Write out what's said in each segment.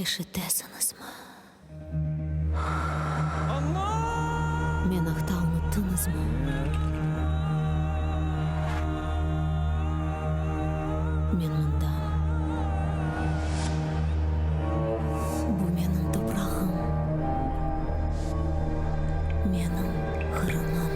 Eşitesiñizmi? Meni aqta unuttıñızmı? Men mındam. Bu menim toprağım, menim Qırımım.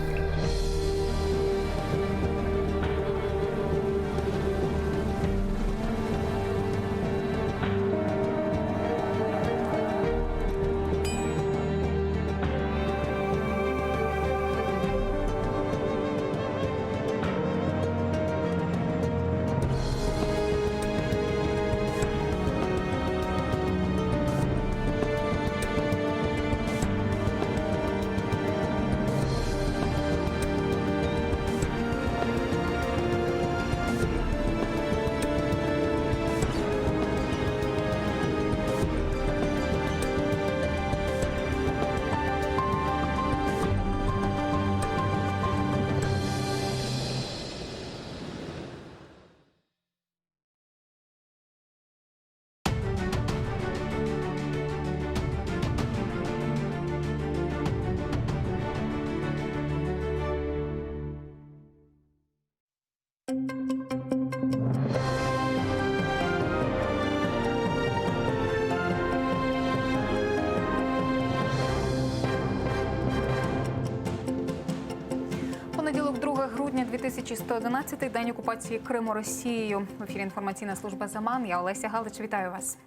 Понеділок, 2 грудня 2111, день окупації Криму Росією. В ефірі інформаційна служба Заман. Я Олеся Галич. Вітаю вас.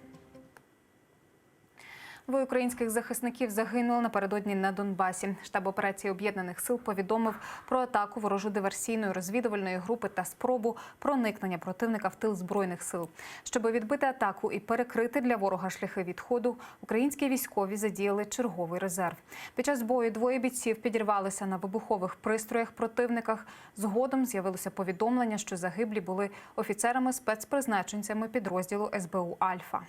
Двоє українських захисників загинули напередодні на Донбасі. Штаб операції об'єднаних сил повідомив про атаку ворожу диверсійної розвідувальної групи та спробу проникнення противника в тил збройних сил. Щоб відбити атаку і перекрити для ворога шляхи відходу, українські військові задіяли черговий резерв. Під час бою двоє бійців підірвалися на вибухових пристроях противниках. Згодом з'явилося повідомлення, що загиблі були офіцерами спецпризначенцями підрозділу СБУ Альфа.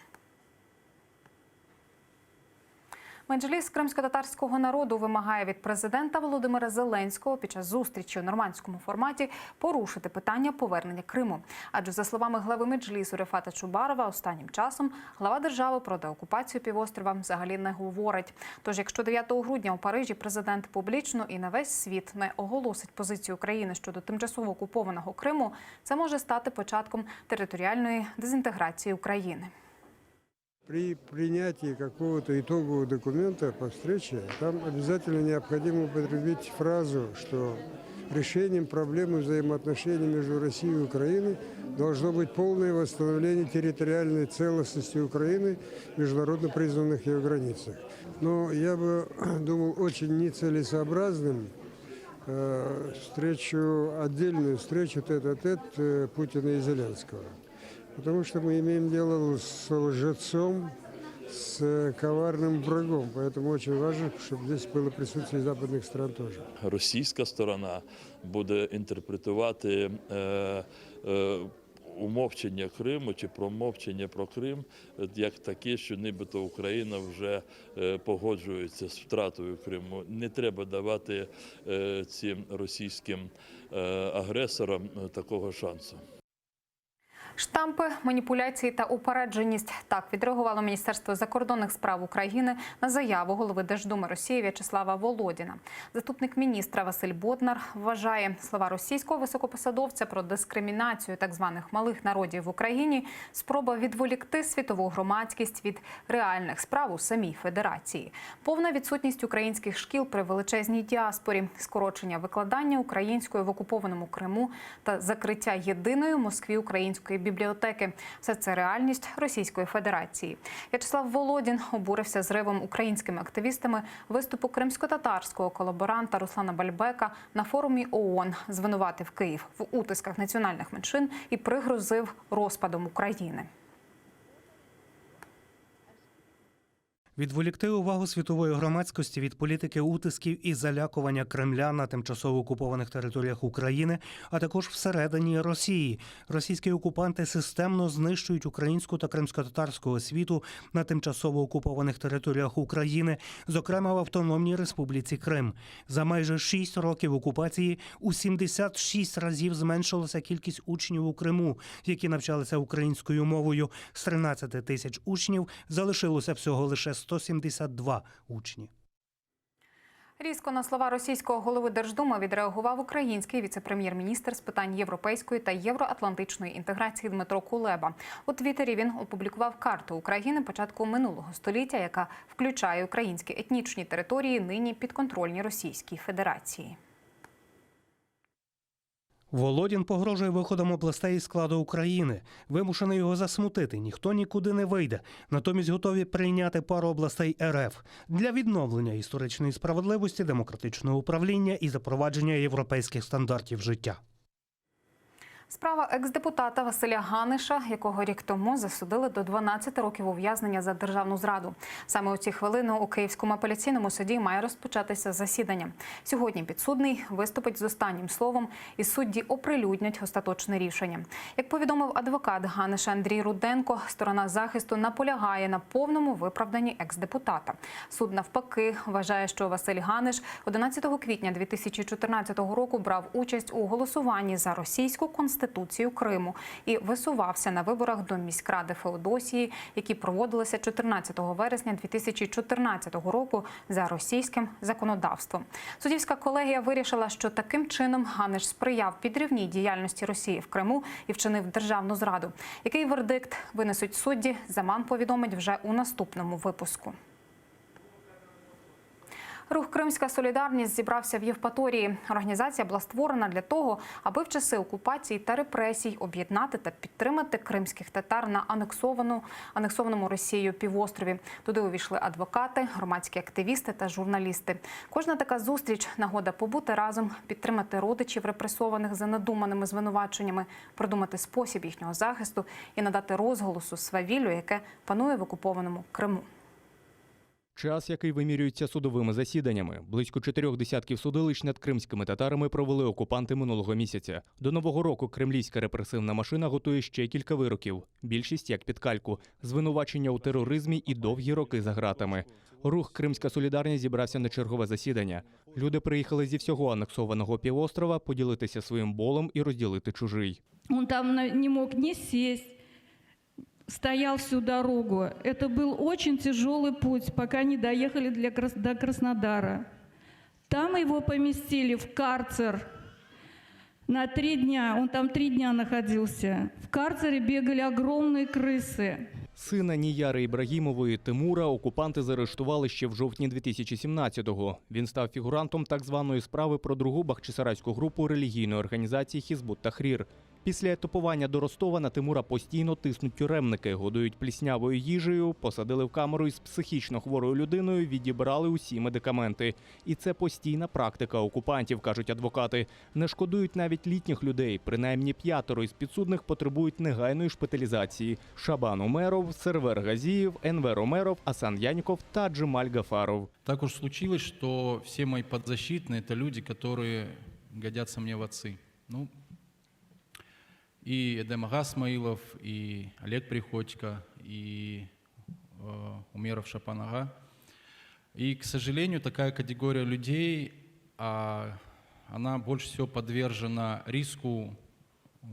Меджліс кримськотатарського народу вимагає від президента Володимира Зеленського під час зустрічі у нормандському форматі порушити питання повернення Криму. Адже за словами глави Меджлісу Рефата Чубарова, останнім часом глава держави про деокупацію півострова взагалі не говорить. Тож, якщо 9 грудня у Парижі президент публічно і на весь світ не оголосить позицію України щодо тимчасово окупованого Криму, це може стати початком територіальної дезінтеграції України. При принятии какого-то итогового документа по встрече там обязательно необходимо употребить фразу, что решением проблемы взаимоотношений между Россией и Украиной должно быть полное восстановление территориальной целостности Украины в международно признанных ее границах. Но я бы думал очень нецелесообразным э, встречу, отдельную встречу тет-а-тет э, Путина и Зеленского. Потому что мы имеем дело с лжецом, с коварным врагом. Поэтому очень важно, чтобы здесь было присутствие западных стран тоже. Російська сторона буде інтерпретувати е, е, умовчення Криму чи промовчення про Крим е, як таке, що нібито Україна вже е, погоджується з втратою Криму. Не треба давати е, цим російським е, агресорам е, такого шансу. Штампи, маніпуляції та упередженість так відреагувало Міністерство закордонних справ України на заяву голови Держдуми Росії В'ячеслава Володіна. Заступник міністра Василь Боднар вважає слова російського високопосадовця про дискримінацію так званих малих народів в Україні спроба відволікти світову громадськість від реальних справ у самій федерації. Повна відсутність українських шкіл при величезній діаспорі, скорочення викладання української в окупованому Криму та закриття єдиної в Москві української бібліотеки. Все це реальність Російської Федерації. В'ячеслав Володін обурився зривом українськими активістами виступу кримськотатарського колаборанта Руслана Бальбека на форумі ООН, звинуватив Київ в утисках національних меншин і пригрозив розпадом України. Відволікти увагу світової громадськості від політики утисків і залякування Кремля на тимчасово окупованих територіях України, а також всередині Росії. Російські окупанти системно знищують українську та кримськотатарську освіту на тимчасово окупованих територіях України, зокрема в Автономній Республіці Крим. За майже 6 років окупації у 76 разів зменшилася кількість учнів у Криму, які навчалися українською мовою. З 13 тисяч учнів залишилося всього лише 172 учні. Різко на слова російського голови Держдуми відреагував український віцепрем'єр-міністр з питань європейської та євроатлантичної інтеграції Дмитро Кулеба. У Твіттері він опублікував карту України початку минулого століття, яка включає українські етнічні території, нині підконтрольні Російській Федерації. Володін погрожує виходом областей із складу України. Вимушений його засмутити. Ніхто нікуди не вийде. Натомість готові прийняти пару областей РФ для відновлення історичної справедливості, демократичного управління і запровадження європейських стандартів життя. Справа екс-депутата Василя Ганиша, якого рік тому засудили до 12 років ув'язнення за державну зраду. Саме у ці хвилини у Київському апеляційному суді має розпочатися засідання. Сьогодні підсудний виступить з останнім словом, і судді оприлюднять остаточне рішення. Як повідомив адвокат Ганиша Андрій Руденко, сторона захисту наполягає на повному виправданні екс-депутата. Суд навпаки вважає, що Василь Ганиш 11 квітня 2014 року брав участь у голосуванні за російську конституцію Криму і висувався на виборах до міськради Феодосії, які проводилися 14 вересня 2014 року за російським законодавством. Суддівська колегія вирішила, що таким чином Ганиш сприяв підривній діяльності Росії в Криму і вчинив державну зраду. Який вердикт винесуть судді, Заман повідомить вже у наступному випуску. Рух Кримська солідарність зібрався в Євпаторії. Організація була створена для того, аби в часи окупації та репресій об'єднати та підтримати кримських татар на анексовану анексованому Росією півострові. Туди увійшли адвокати, громадські активісти та журналісти. Кожна така зустріч нагода побути разом, підтримати родичів репресованих за надуманими звинуваченнями, продумати спосіб їхнього захисту і надати розголосу свавіллю, яке панує в окупованому Криму. Час, який вимірюється судовими засіданнями. Близько чотирьох десятків судилищ над кримськими татарами провели окупанти минулого місяця. До нового року кремлівська репресивна машина готує ще кілька вироків. Більшість як під кальку, звинувачення у тероризмі і довгі роки за ґратами. Рух Кримська солідарність зібрався на чергове засідання. Люди приїхали зі всього анексованого півострова поділитися своїм болем і розділити чужий. Он там на- не мог ни сесть, стоял всю дорогу. Это был очень тяжелый путь, пока не доехали для Крас- до Краснодара. Там его поместили в карцер на три дня. Он там три дня находился. В карцере бегали огромные крысы. Сина Ніяри Ібрагімової Тимура окупанти заарештували ще в жовтні 2017-го. Він став фігурантом так званої справи про другу бахчисарайську групу релігійної організації Хізбут Тахрір. Після етапування до Ростова на Тимура постійно тиснуть тюремники, годують пліснявою їжею, посадили в камеру із психічно хворою людиною, відібрали усі медикаменти. І це постійна практика окупантів, кажуть адвокати. Не шкодують навіть літніх людей. Принаймні п'ятеро із підсудних потребують негайної шпиталізації: Шабан Умеров, Сервер Газієв, Енвер Омеров, Асан Яніков та Джемаль Гафаров. Так уж случилось, что все мои подзащитные – это люди, которые годятся мне в отцы. Ну, и Эдем Ага Смаилов, и Олег Приходько, и э, Умеров Шапан Ага. И, к сожалению, такая категория людей, а, она больше всего подвержена риску э,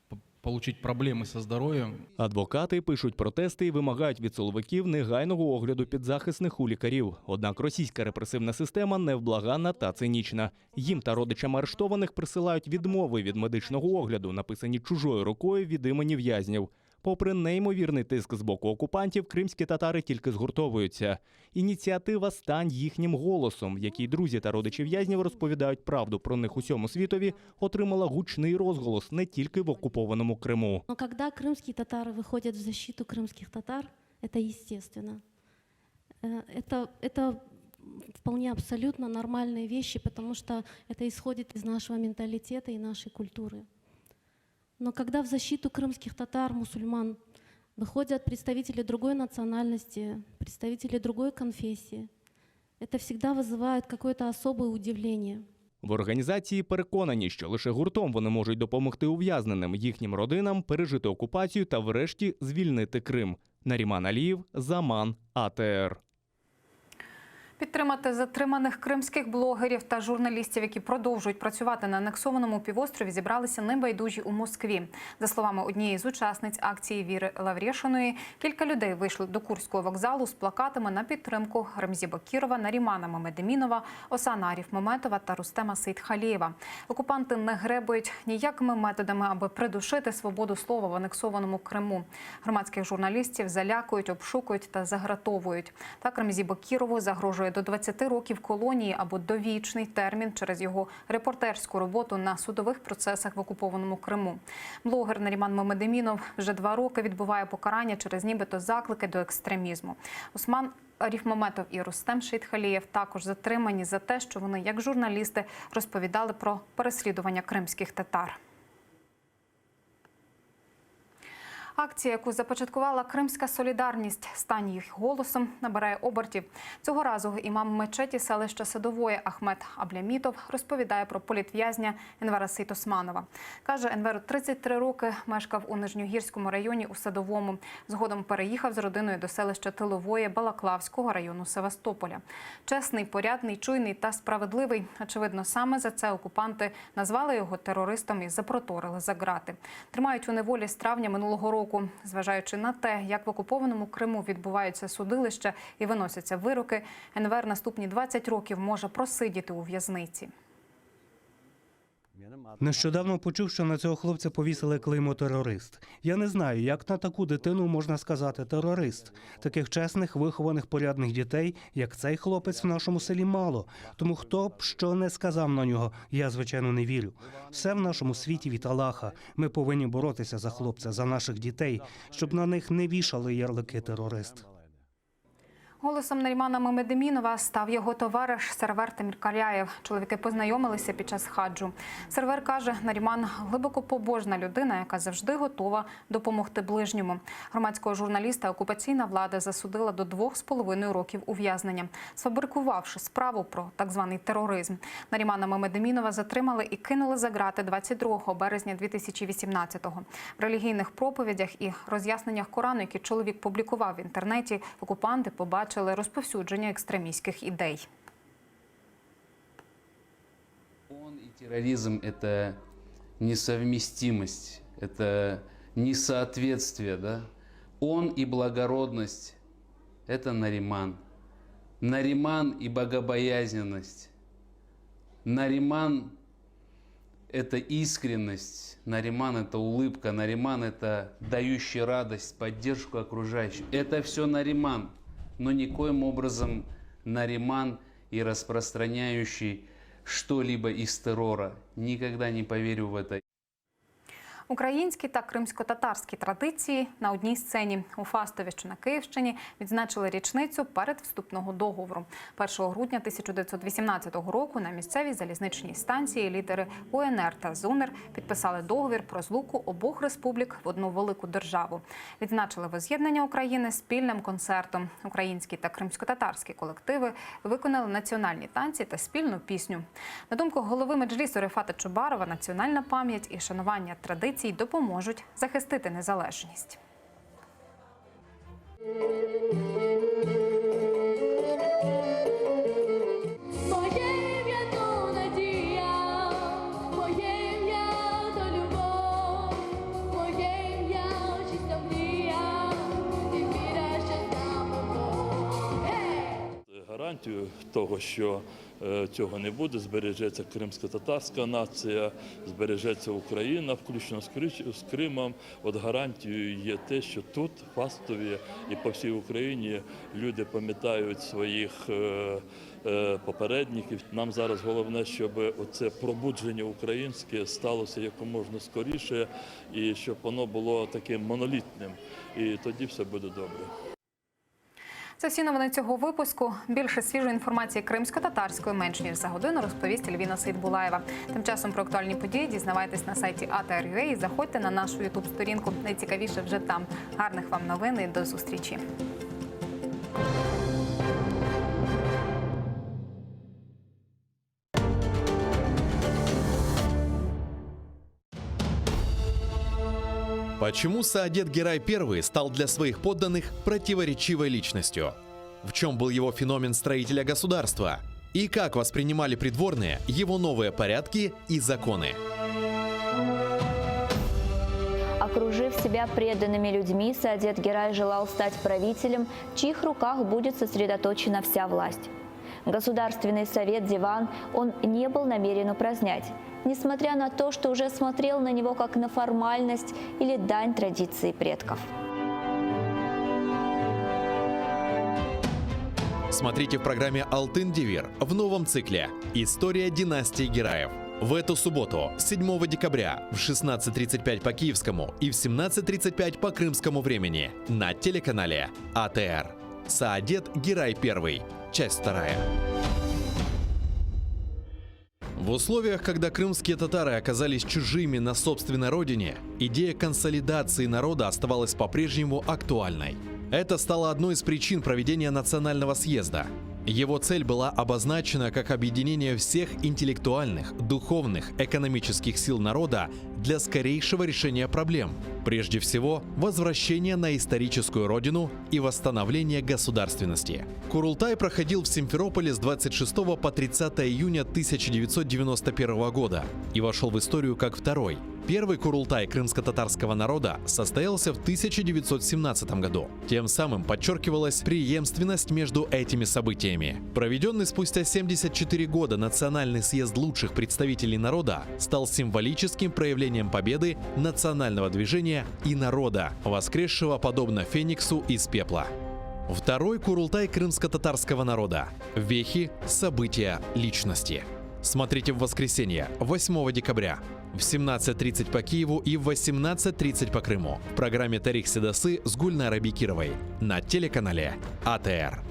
п- получить проблемы со здоровьем, Адвокати пишуть протести і вимагають від силовиків негайного огляду підзахисних у лікарів. Однак російська репресивна система невблаганна та цинічна. Їм та родичам арештованих присилають відмови від медичного огляду, написані чужою рукою від імені в'язнів. Попри неймовірний тиск з боку окупантів, кримські татари тільки згуртовуються. Ініціатива Стань їхнім голосом, в якій друзі та родичі в'язнів розповідають правду про них усьому світові, отримала гучний розголос не тільки в окупованому Криму. Но когда крымские татары выходят в защиту крымских татар, это естественно. Э, Это, это вполне абсолютно нормальные вещи, потому что это исходит из нашего менталитета и нашей культуры. Но когда в защиту крымских татар, мусульман, Выходят представители другой национальности, представители другой конфессии. Это всегда вызывает какое-то особое удивление. В організації переконані, що лише гуртом вони можуть допомогти ув'язненим, їхнім родинам пережити окупацію та врешті звільнити Крим. Наріман Алієв, Заман, АТР. Підтримати затриманих кримських блогерів та журналістів, які продовжують працювати на анексованому півострові, зібралися небайдужі у Москві. За словами однієї з учасниць акції Віри Лаврєшиної, кілька людей вийшли до Курського вокзалу з плакатами на підтримку Ремзі Бакірова, Нарімана Мамедемінова, Осана Аріфмеметова та Рустема Сейдхалієва. Окупанти не гребують ніякими методами, аби придушити свободу слова в анексованому Криму. Громадських журналістів залякують, обшукують та загратовують. Так Ремзі Бакірову загрожує до 20 років колонії або довічний термін через його репортерську роботу на судових процесах в окупованому Криму. Блогер Наріман Мамедемінов вже два роки відбуває покарання через нібито заклики до екстремізму. Осман Аріфмаметов і Рустем Шейтхалієв також затримані за те, що вони, як журналісти, розповідали про переслідування кримських татар. Акція, яку започаткувала Кримська солідарність, стань їх голосом, набирає обертів. Цього разу імам мечеті селища Садової Ахмед Аблямітов розповідає про політв'язня Енвера Сейтосманова. Каже, Енверу 33 роки мешкав у Нижньогірському районі у Садовому. Згодом переїхав з родиною до селища Тилової Балаклавського району Севастополя. Чесний, порядний, чуйний та справедливий. Очевидно, саме за це окупанти назвали його терористом і запроторили за ґрати. Тримають у неволі з травня минулого року. Зважаючи на те, як в окупованому Криму відбуваються судилища і виносяться вироки, Енвер наступні 20 років може просидіти у в'язниці. Нещодавно почув, що на цього хлопця повісили клеймо терорист. Я не знаю, як на таку дитину можна сказати терорист. Таких чесних, вихованих, порядних дітей, як цей хлопець в нашому селі, мало. Тому хто б що не сказав на нього, я звичайно не вірю. Все в нашому світі від Аллаха. Ми повинні боротися за хлопця, за наших дітей, щоб на них не вішали ярлики терорист. Голосом Нарімана Мамедемінова став його товариш Сервер Теміркаляєв. Чоловіки познайомилися під час хаджу. Сервер каже, Наріман глибоко побожна людина, яка завжди готова допомогти ближньому. Громадського журналіста окупаційна влада засудила до 2,5 років ув'язнення, сфабрикувавши справу про так званий тероризм. Нарімана Мамедемінова затримали і кинули за ґрати 22 березня 2018-го. В релігійних проповідях і роз'ясненнях Корану, які чоловік публікував в інтернеті, окупанти побачили розповсюдження екстремістських ідей. Он и терроризм – это несовместимость, это несоответствие, да? Он и благородность – это Нариман. Нариман и богобоязненность. Нариман – это искренность, Нариман – это улыбка, Нариман – это дающий радость, поддержку окружающим. Это все Нариман, но никоим образом Нариман и распространяющий что-либо из террора. Никогда не поверю в это. Українські та кримсько-татарські традиції на одній сцені у Фастові, що на Київщині, відзначили річницю передвступного договору. 1 грудня 1918 року на місцевій залізничній станції лідери УНР та ЗУНР підписали договір про злуку обох республік в одну велику державу. Відзначили воз'єднання України спільним концертом. Українські та кримсько-татарські колективи виконали національні танці та спільну пісню. На думку голови меджлісу Рефата Чубарова, національна пам'ять і шанування традицій допоможуть захистити незалежність. Моє ім'я то надія, моє ім'я то любов, моє ім'я чиста мрія, і віра, що з нами Бог. Гей! Гарантію того, що е, цього не буде, збережеться кримсько-татарська нація, збережеться Україна, включно з Крич- з Кримом. От гарантією є те, що тут, в Фастові і по всій Україні люди пам'ятають своїх е, е, попередників. Нам зараз головне, щоб оце пробудження українське сталося якомога скоріше і щоб воно було таким монолітним. І тоді все буде добре. Це всі новини цього випуску. Більше свіжої інформації кримсько-татарською менш ніж за годину розповість Ельвіна Сейдбулаєва. Тим часом про актуальні події дізнавайтесь на сайті ATR.ua і заходьте на нашу Ютуб сторінку. Найцікавіше вже там. Гарних вам новин і до зустрічі. Почему Саадет Герай I стал для своих подданных противоречивой личностью? В чем был его феномен строителя государства? И как воспринимали придворные его новые порядки и законы? Окружив себя преданными людьми, Саадет Герай желал стать правителем, в чьих руках будет сосредоточена вся власть. Государственный совет Диван он не был намерен упразднять, несмотря на то, что уже смотрел на него как на формальность или дань традиции предков. Смотрите в программе «Алтын Девир» в новом цикле «История династии Гераев». В эту субботу, 7 декабря, в 16.35 по киевскому и в 17.35 по крымскому времени на телеканале АТР. Саадет Герай I. Часть вторая. В условиях, когда крымские татары оказались чужими на собственной родине, идея консолидации народа оставалась по-прежнему актуальной. Это стало одной из причин проведения национального съезда. Его цель была обозначена как объединение всех интеллектуальных, духовных, экономических сил народа для скорейшего решения проблем. Прежде всего, возвращение на историческую родину и восстановление государственности. Курултай проходил в Симферополе с 26 по 30 июня 1991 года и вошел в историю как второй. Первый Курултай крымско-татарского народа состоялся в 1917 году. Тем самым подчеркивалась преемственность между этими событиями. Проведенный спустя 74 года Национальный съезд лучших представителей народа стал символическим проявлением победы национального движения и народа, воскресшего подобно Фениксу из пепла. Второй Курултай крымско-татарского народа. Вехи, события, личности. Смотрите в воскресенье, 8 декабря, в 17.30 по Киеву и в 18.30 по Крыму в программе «Тарих Седасы» с Гульнарой Бекировой на телеканале АТР.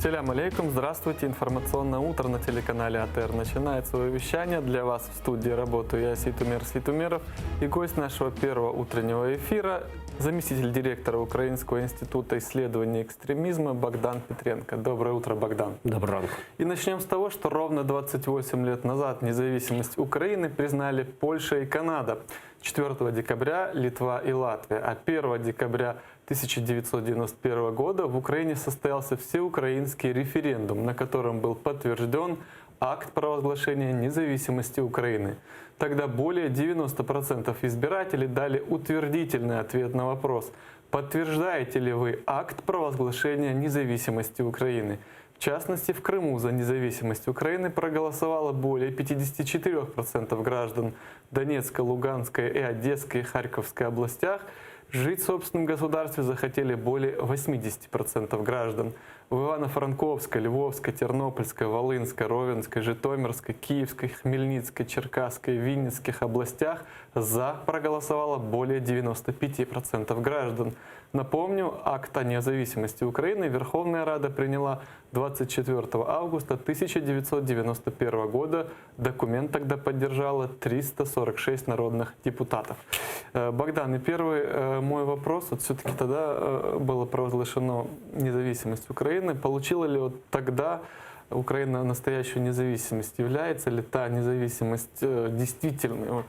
Селям алейкум, здравствуйте. Информационное утро на телеканале АТР начинает свое вещание. Для вас в студии работаю я, Сейтумер Сейтумеров, и гость нашего первого утреннего эфира, заместитель директора Украинского института исследований экстремизма Богдан Петренко. Доброе утро, Богдан. Доброе утро. И начнем с того, что ровно 28 лет назад независимость Украины признали Польша и Канада. 4 декабря Литва и Латвия, а 1 декабря 1991 года в Украине состоялся всеукраинский референдум, на котором был подтвержден акт провозглашения независимости Украины. Тогда более 90% избирателей дали утвердительный ответ на вопрос, подтверждаете ли вы акт провозглашения независимости Украины. В частности, в Крыму за независимость Украины проголосовало более 54% граждан Донецкой, Луганской и Одесской, и Харьковской областях. Жить в собственном государстве захотели более 80% граждан. В Ивано-Франковской, Львовской, Тернопольской, Волынской, Ровенской, Житомирской, Киевской, Хмельницкой, Черкасской, Винницких областях «за» проголосовало более 95% граждан. Напомню, акт о независимости Украины Верховная Рада приняла 24 августа 1991 года. Документ тогда поддержало 346 народных депутатов. Э, Богдан, и первый э, мой вопрос. Вот все-таки тогда э, было провозглашено независимость Украины. Получила ли вот тогда Украина настоящую независимость? Является ли та независимость действительной? Вот.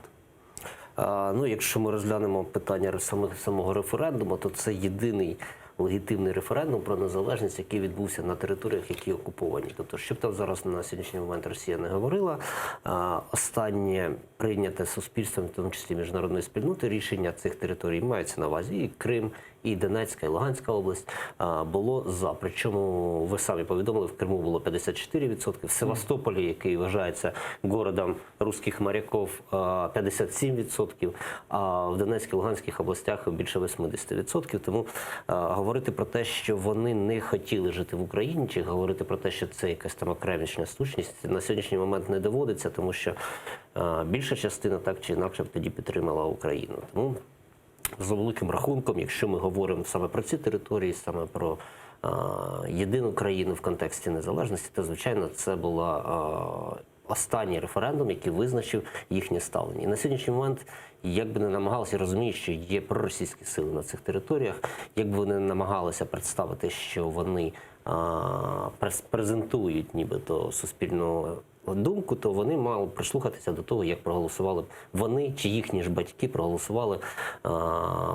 Ну, якщо ми розглянемо питання самого референдуму, то це єдиний. легітимний референдум про незалежність, який відбувся на територіях, які окуповані. Тобто, що б там зараз на сьогоднішній момент Росія не говорила, а, останнє прийняте суспільством, в тому числі міжнародної спільноти, рішення цих територій мається на увазі і Крим, і Донецька, і Луганська область а, було за. Причому ви самі повідомили, в Криму було 54%, в Севастополі, який вважається городом русских моряков, а, 57%, а в Донецькій, Луганських областях більше 80%. Тому а, говорити про те, що вони не хотіли жити в Україні, чи говорити про те, що це якась там окремішня сущність, на сьогоднішній момент не доводиться, тому що а, більша частина так чи інакше б тоді підтримала Україну. Тому за великим рахунком, якщо ми говоримо саме про ці території, саме про а, єдину країну в контексті незалежності, то звичайно це була а, останній референдум, який визначив їхнє ставлення. І на сьогоднішній момент, як би не намагалися, я розумію, що є проросійські сили на цих територіях, як би вони не намагалися представити, що вони а, прес- презентують нібито суспільну думку, то вони мали прислухатися до того, як проголосували б вони чи їхні ж батьки проголосували а,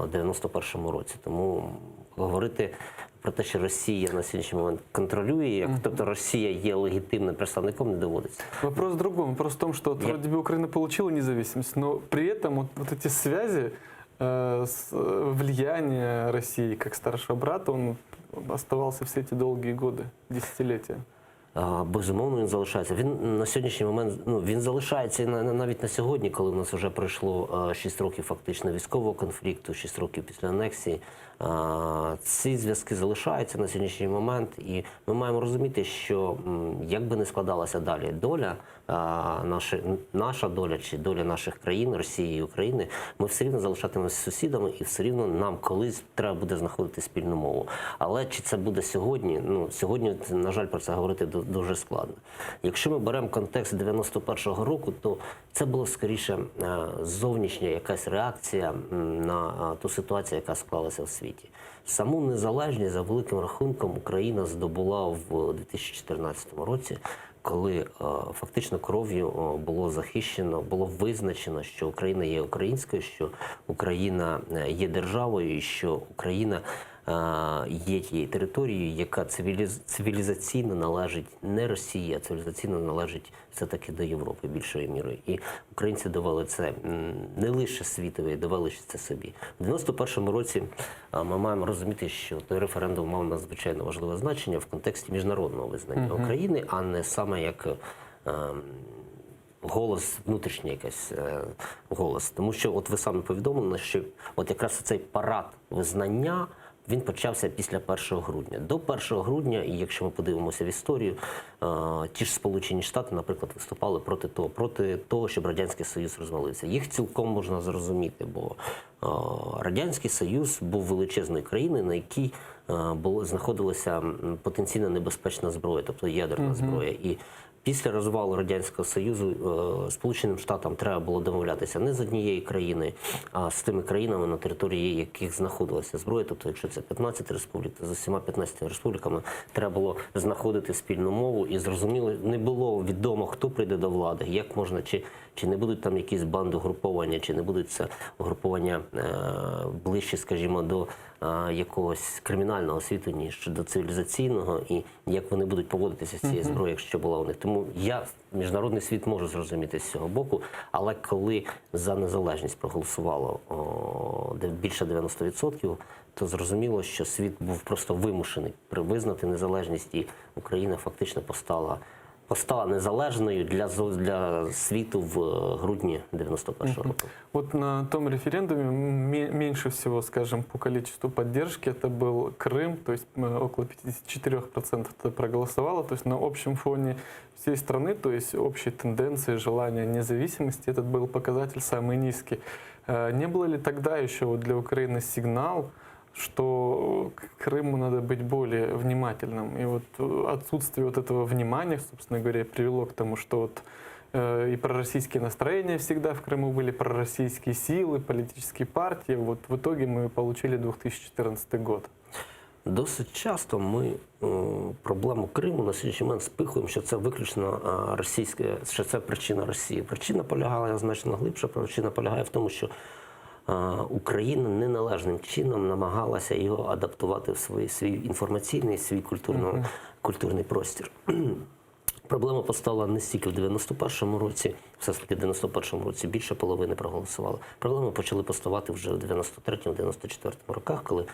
в 91-му році. Тому говорити про те, що Росія на сьогоднішній момент контролює, як, тобто Росія є легітимним представником, не доводиться. Вопрос в другом. Вопрос в том, что вот Я- вроде бы Украина получила независимость, но при этом вот, вот эти связи, э, с, э, влияние России как старшего брата, он оставался все эти долгие годы, десятилетия. А, Безумовно, він залишається. Він на сьогоднішній момент ну він залишається і на, на- навіть на сьогодні, коли в нас вже пройшло 6 років фактично військового конфлікту, 6 років після анексії. А, Ці зв'язки залишаються на сьогоднішній момент, і ми маємо розуміти, що м, як би не складалася далі доля, а, наша, наша доля чи доля наших країн, Росії і України, ми все рівно залишатимемося сусідами, і все рівно нам колись треба буде знаходити спільну мову. Але чи це буде сьогодні? Ну сьогодні, на жаль, про це говорити ду- дуже складно. Якщо ми беремо контекст 91-го року, то це було скоріше е, зовнішня якась реакція м, на е, ту ситуацію, яка склалася в світі. Саму незалежність за великим рахунком Україна здобула в 2014 році, коли е, фактично кров'ю е, було захищено, було визначено, що Україна є українською, що Україна е, є державою, і що Україна е, є тією територією, яка цивіліз... цивілізаційно належить не Росії, а цивілізаційно належить все-таки до Європи більшою мірою. І українці довели це м, не лише світові, довели це собі. В 91-му році е, ми маємо розуміти, що той референдум мав надзвичайно важливе значення в контексті міжнародного визнання Мгм. України, а не саме як. ем, Голос внутрішній якийсь е, голос, тому що от ви самі повідомили, що от якраз цей парад визнання він почався після 1 грудня. До 1 грудня, і якщо ми подивимося в історію, е, ті ж Сполучені Штати, наприклад, виступали проти того, проти того, щоб Радянський Союз розвалився. Їх цілком можна зрозуміти, бо е, Радянський Союз був величезною країною, на якій е, було знаходилася м, потенційно небезпечна зброя, тобто ядерна Мгм. зброя. І після розвалу Радянського Союзу е, Сполученим Штатам треба було домовлятися не з однією країною, а з тими країнами, на території яких знаходилася зброя. Тобто, якщо це 15 республік, то з усіма 15 республіками треба було знаходити спільну мову. І зрозуміло, не було відомо, хто прийде до влади, як можна, чи, чи не будуть там якісь бандугруповання, чи не будуть це угруповання е, ближче, скажімо, до е, якогось кримінального світу, ніж до цивілізаційного, і як вони будуть поводитися з цією Мгм. зброєю, якщо була у них. Тому я міжнародний світ можу зрозуміти з цього боку, але коли за незалежність проголосувало о, де- більше 90%, то зрозуміло, що світ був просто вимушений при- визнати незалежність, і Україна фактично постала. Постала незалежною для, зо- для світу в е, грудні 91-го Мгм. року. Вот на том референдуме ме- меньше всего, скажем, по количеству поддержки это был Крым, то есть м, около 54% это проголосовало, то есть на общем фоне всей страны, то есть общей тенденции желания независимости, этот был показатель самый низкий. Э, Не было ли тогда еще вот для Украины сигнал, что к Крыму надо быть более внимательным? И вот э, отсутствие вот этого внимания, собственно говоря, привело к тому, что вот э, и пророссийские настроения всегда в Крыму были, пророссийские силы, политические партии. Вот в итоге мы получили 2014 год. Досить часто ми е, проблему Криму на сьогоднішній момент спихуємо, що це виключно е, російське, що це причина Росії. Причина полягала значно глибше. Причина полягає в тому, що е,. Україна неналежним чином намагалася його адаптувати в свій, свій інформаційний, свій культурно, культурний простір. Проблема постала не стільки в 91-му році, все ж таки в 91-му році більше половини проголосували. Проблеми почали поставати вже в 93-му, 94-му роках, коли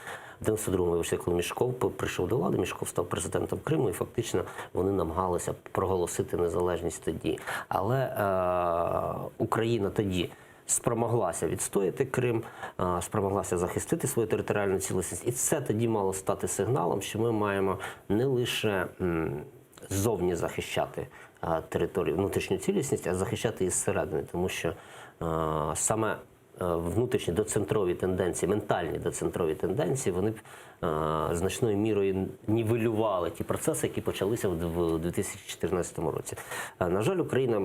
в 92-му, вибачте, коли Мєшков прийшов до влади, Мєшков став президентом Криму, і фактично вони намагалися проголосити незалежність тоді. Але е, Україна тоді спромоглася відстояти Крим, е, спромоглася захистити свою територіальну цілісність. І це тоді мало стати сигналом, що ми маємо не лише м, ззовні захищати е, територію, внутрішню цілісність, а захищати і зсередини, тому що е, саме е, внутрішні доцентрові тенденції, ментальні доцентрові тенденції, вони б е, значною мірою нівелювали ті процеси, які почалися в в 2014 році. Е, На жаль, Україна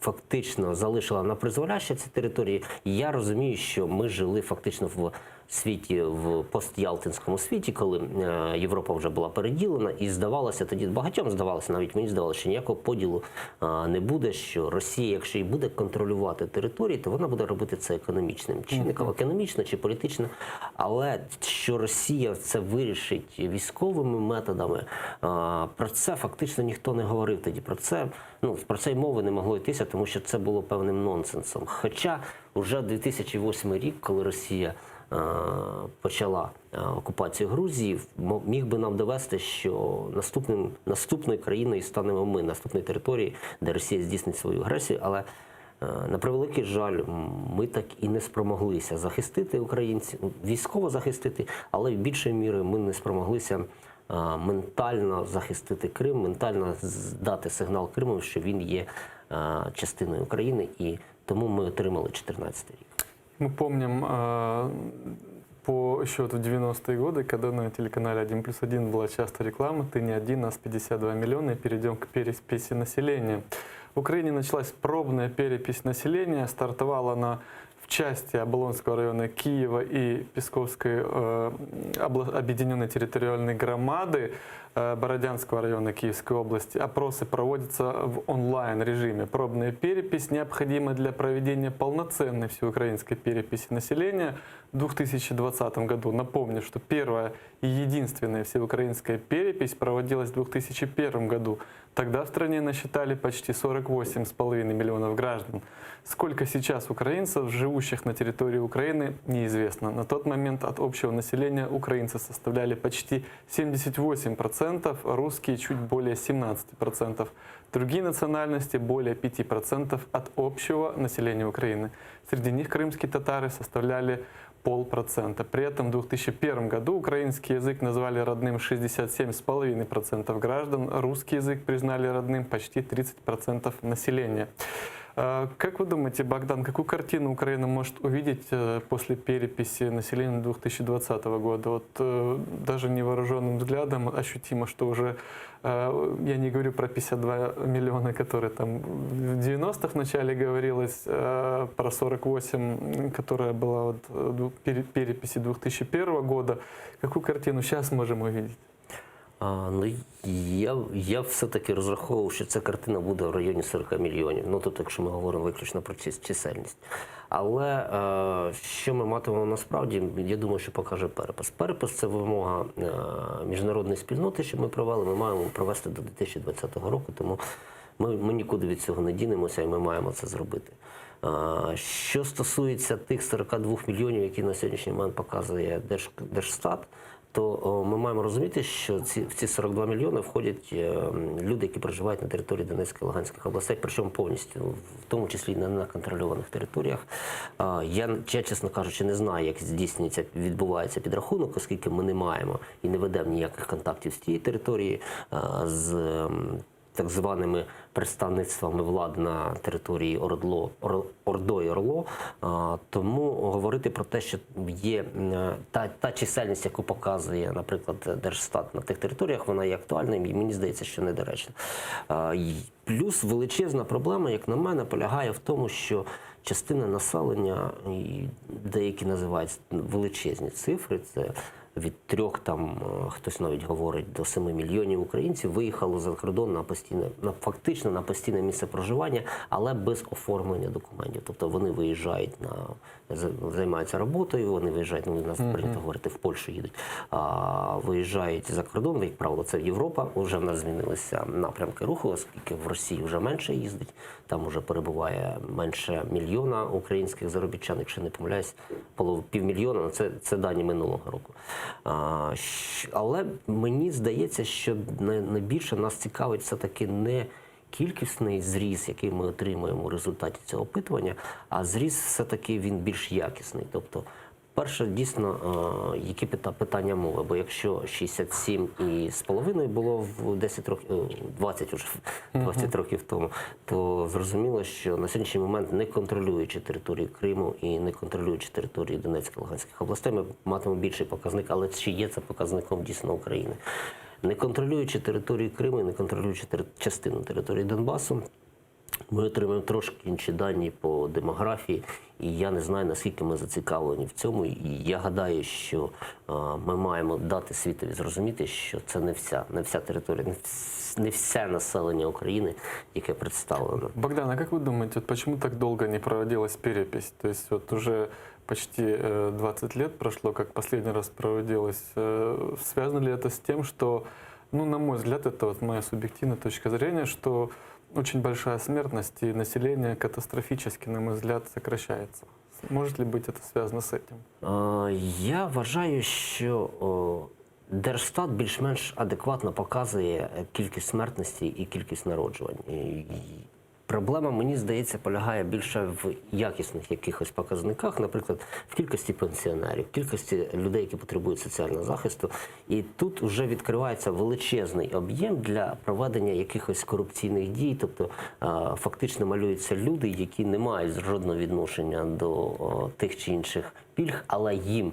фактично залишила на призволяще ці території. І я розумію, що ми жили фактично в світі, в постялтинському світі, коли е, Європа вже була переділена, і здавалося тоді багатьом здавалося, навіть мені здавалося, що ніякого поділу е, не буде. Що Росія, якщо і буде контролювати території, то вона буде робити це економічним чинником, економічно чи політично. Але що Росія це вирішить військовими методами, е, про це фактично ніхто не говорив тоді. Про це ну про це й мови не могло йтися, тому що це було певним нонсенсом. Хоча вже 2008 рік, коли Росія е, почала е, окупацію Грузії, мо- міг би нам довести, що наступним наступною країною станемо ми, наступною територією, де Росія здійснить свою агресію, але е, на превеликий жаль, ми так і не спромоглися захистити українців, військово захистити, але більшою мірою ми не спромоглися е, ментально захистити Крим, ментально дати сигнал Криму, що він є е, частиною України, і тому ми отримали 14 рік. Мы помним э, по еще вот в 90-е годы, когда на телеканале 1 плюс 1 была часто реклама «Ты не один, нас 52 миллиона» и перейдем к переписи населения. В Украине началась пробная перепись населения. Стартовала она в части Оболонского района Киева и Песковской э, обла- объединенной территориальной громады э, Бородянского района Киевской области. Опросы проводятся в онлайн-режиме. Пробная перепись необходима для проведения полноценной всеукраинской переписи населения в 2020 году. Напомню, что первая и единственная всеукраинская перепись проводилась в 2001 году. Тогда в стране насчитали почти 48,5 миллионов граждан. Сколько сейчас украинцев, живущих на территории Украины, неизвестно. На тот момент от общего населения украинцы составляли почти 78%, русские чуть более 17%. Другие национальности более 5% от общего населения Украины. Среди них крымские татары составляли полпроцента. При этом в 2001 году украинский язык назвали родным 67,5% граждан, русский язык признали родным почти 30% населения. Э, Как вы думаете, Богдан, какую картину Украина может увидеть э, после переписи населения 2020 года? Вот э, даже невооруженным взглядом ощутимо, что уже, э, я не говорю про 52 миллиона, которые там в 90-х в начале говорилось, э, про 48, которая была вот э, дву- пере- переписи 2001 года. Какую картину сейчас можем увидеть? А, ну, я, я все-таки розраховував, що ця картина буде в районі 40 мільйонів. Ну, тобто, якщо ми говоримо виключно про чис- чисельність. Але е, що ми матимемо насправді, я думаю, що покаже перепис. Перепис це вимога е, міжнародної спільноти, що ми провели. Ми маємо провести до 2020 року, тому ми, ми нікуди від цього не дінемося і ми маємо це зробити. Е, Що стосується тих 42 мільйонів, які на сьогоднішній момент показує Держ, Держстат, то о, ми маємо розуміти, що ці, в ці 42 мільйони входять е, люди, які проживають на території Донецької і Луганських областей, причому повністю, в тому числі і на неконтрольованих територіях. А, Я, я, чесно кажучи, не знаю, як здійснюється, відбувається підрахунок, оскільки ми не маємо і не ведемо ніяких контактів з тієї території, а, з ем, так званими представництвами влади на території Ордло, Ор- Ордо і Орло. А, Тому говорити про те, що є м, та, та чисельність, яку показує, наприклад, Держстат на тих територіях, вона є актуальною, і мені здається, що недоречна. А, й Плюс величезна проблема, як на мене, полягає в тому, що частина населення, і деякі називають величезні цифри, це е, 70-80% населення. Від трьох там е, хтось навіть говорить до 7 мільйонів українців виїхало за кордон на постійне на фактично на постійне місце проживання, але без оформлення документів. Тобто вони виїжджають на займаються роботою, вони виїжджають, ну у нас прийнято говорити, в Польщу їдуть, а, виїжджають за кордон, як правило, це Європа. Вже в нас змінилися напрямки руху, оскільки в Росії вже менше їздить, там вже перебуває менше мільйона українських заробітчан, якщо не помиляюсь, полов півмільйона, ну, це, це дані минулого року. А, але мені здається, що найбільше нас цікавить все-таки не кількісний зріз, який ми отримуємо у результаті цього опитування, а зріз все-таки він більш якісний. Тобто, перше, дійсно, е, які питання мови? Бо якщо 67,5 було в 10 років, е, 20 уже, 20 років тому, то зрозуміло, що на сьогоднішній момент, не контролюючи територію Криму і не контролюючи територію Донецької Луганських областей, ми матимемо більший показник, але чи є це показником дійсно України? Не контролюючи територію Криму і не контролюючи частину території Донбасу, ми отримаємо трошки інші дані по демографії, і я не знаю, наскільки ми зацікавлені в цьому. І я гадаю, що ми маємо дати світові зрозуміти, що це не вся, не вся територія, не, вс- не все населення України, яке представлено. Богдан, а как вы думаете, вот почему так долго не проводилась перепись? То есть вот уже почти э, 20 лет прошло, как последний раз проводилась. Э, Связано ли это с тем, что, ну, на мой взгляд, это вот моя субъективная точка зрения, что очень большая смертность и население катастрофически, на мой взгляд, сокращается. Может ли быть это связано с этим? Е, Я вважаю, що Держстат більш-менш адекватно показує кількість смертності і кількість народжувань. Проблема, мені здається, полягає більше в якісних якихось показниках, наприклад, в кількості пенсіонерів, в кількості людей, які потребують соціального захисту. І тут вже відкривається величезний об'єм для проведення якихось корупційних дій, тобто е, фактично малюються люди, які не мають жодного відношення до тих чи інших пільг, але їм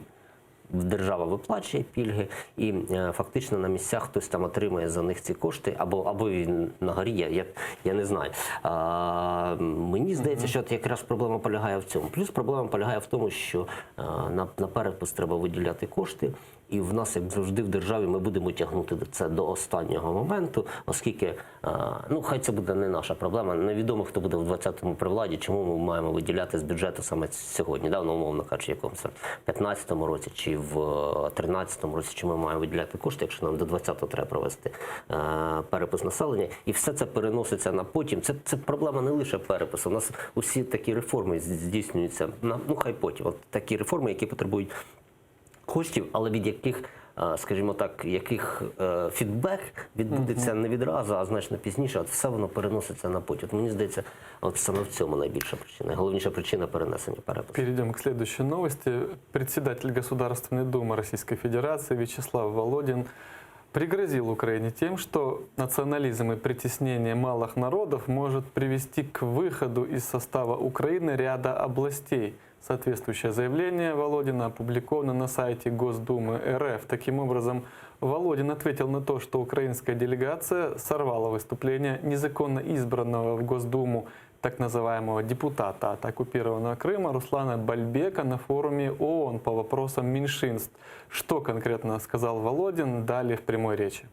держава виплачує пільги, і е, фактично на місцях хтось там отримує за них ці кошти, або, або він на горі, я, я, я не знаю. А, мені здається, що от якраз проблема полягає в цьому. Плюс проблема полягає в тому, що е, на, на перепис треба виділяти кошти, і в нас, як завжди, в державі ми будемо тягнути це до останнього моменту, оскільки, е, ну хай це буде не наша проблема. Невідомо, хто буде в 20-му при владі, чому ми маємо виділяти з бюджету саме сьогодні, да, ну, умовно кажучи, якомусь 15-му році чи в 13-му році, чи ми маємо виділяти кошти, якщо нам до 20-го треба провести е, перепис населення, і все це переноситься на потім. Це, це проблема не лише перепису. У нас усі такі реформи здійснюються на ну хай потім. От такі реформи, які потребують коштів, але від яких, е, скажімо так, яких е, фідбек відбудеться не відразу, а значно пізніше. От все воно переноситься на потім. От мені здається, от саме в цьому найбільша причина. Головніша причина перенесення перепису. Перейдем к следующей новости. Председатель Государственной Думы Российской Федерации Вячеслав Володин пригрозил Украине тем, что национализм и притеснение малых народов может привести к выходу из состава Украины ряда областей. Соответствующее заявление Володина опубликовано на сайте Госдумы РФ. Таким образом, Володин ответил на то, что украинская делегация сорвала выступление незаконно избранного в Госдуму так называемого депутата от оккупированного Крыма Руслана Бальбека на форуме ООН по вопросам меньшинств. Что конкретно сказал Володин, далее в прямой речи.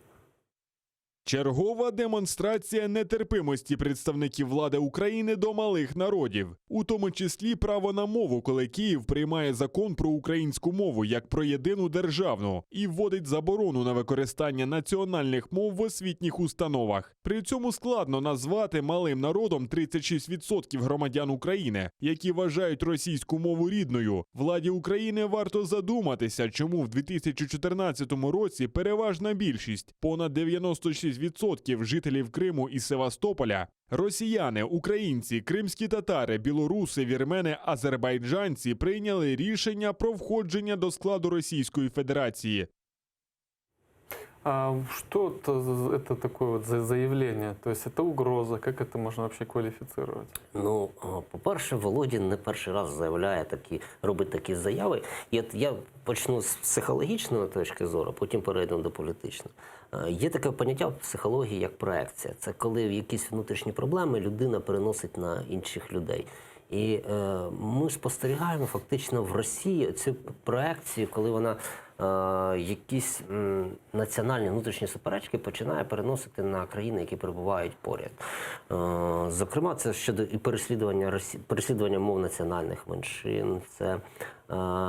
Чергова демонстрація нетерпимості представників влади України до малих народів, у тому числі право на мову, коли Київ приймає закон про українську мову як про єдину державну і вводить заборону на використання національних мов в освітніх установах. При цьому складно назвати малим народом 36% громадян України, які вважають російську мову рідною. Владі України варто задуматися, чому в 2014 році переважна більшість, понад 96% жителів Криму і Севастополя, росіяни, українці, кримські татари, білоруси, вірмени, азербайджанці прийняли рішення про входження до складу Російської Федерації. А что это, за- это такое вот за заявление? То есть это угроза, как это можно вообще квалифицировать? Ну, по-перше, Володін не перший раз заявляє такі, робить такі заяви. І от я почну з психологічної точки зору, потім перейдемо до політичної. Е, Є таке поняття в психології, як проекція. Це коли якісь внутрішні проблеми людина переносить на інших людей. І е, ми спостерігаємо фактично в Росії цю проекцію, коли вона. якісь національні внутрішні суперечки починає переносити на країни, які перебувають поряд. Зокрема, це щодо і переслідування Росі... переслідування мов національних меншин, це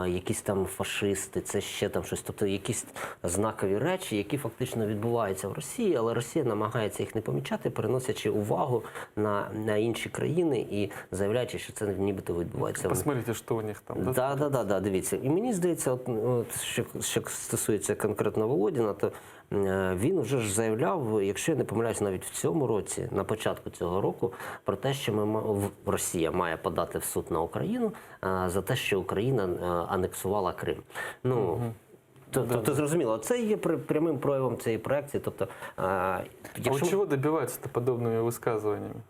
якісь там фашисти, це ще там щось. Тобто якісь знакові речі, які фактично відбуваються в Росії, але Росія намагається їх не помічати, переносячи увагу на, на інші країни і заявляючи, що це нібито відбувається. в Посмотрите, что у них там. Да? Да, да, да, да, дивіться. І мені здається, от, от що, що стосується конкретно Володіна, то е, він вже ж заявляв, якщо я не помиляюсь, навіть в цьому році, на початку цього року, про те, що ми ма- в- Росія має подати в суд на Україну е, за те, що Україна е, анексувала Крим. Ну, то- Тобто, зрозуміло, це є при- прямим проявом цієї проекції. Тобто, е, А вот чего добиваются-то подобными высказываниями?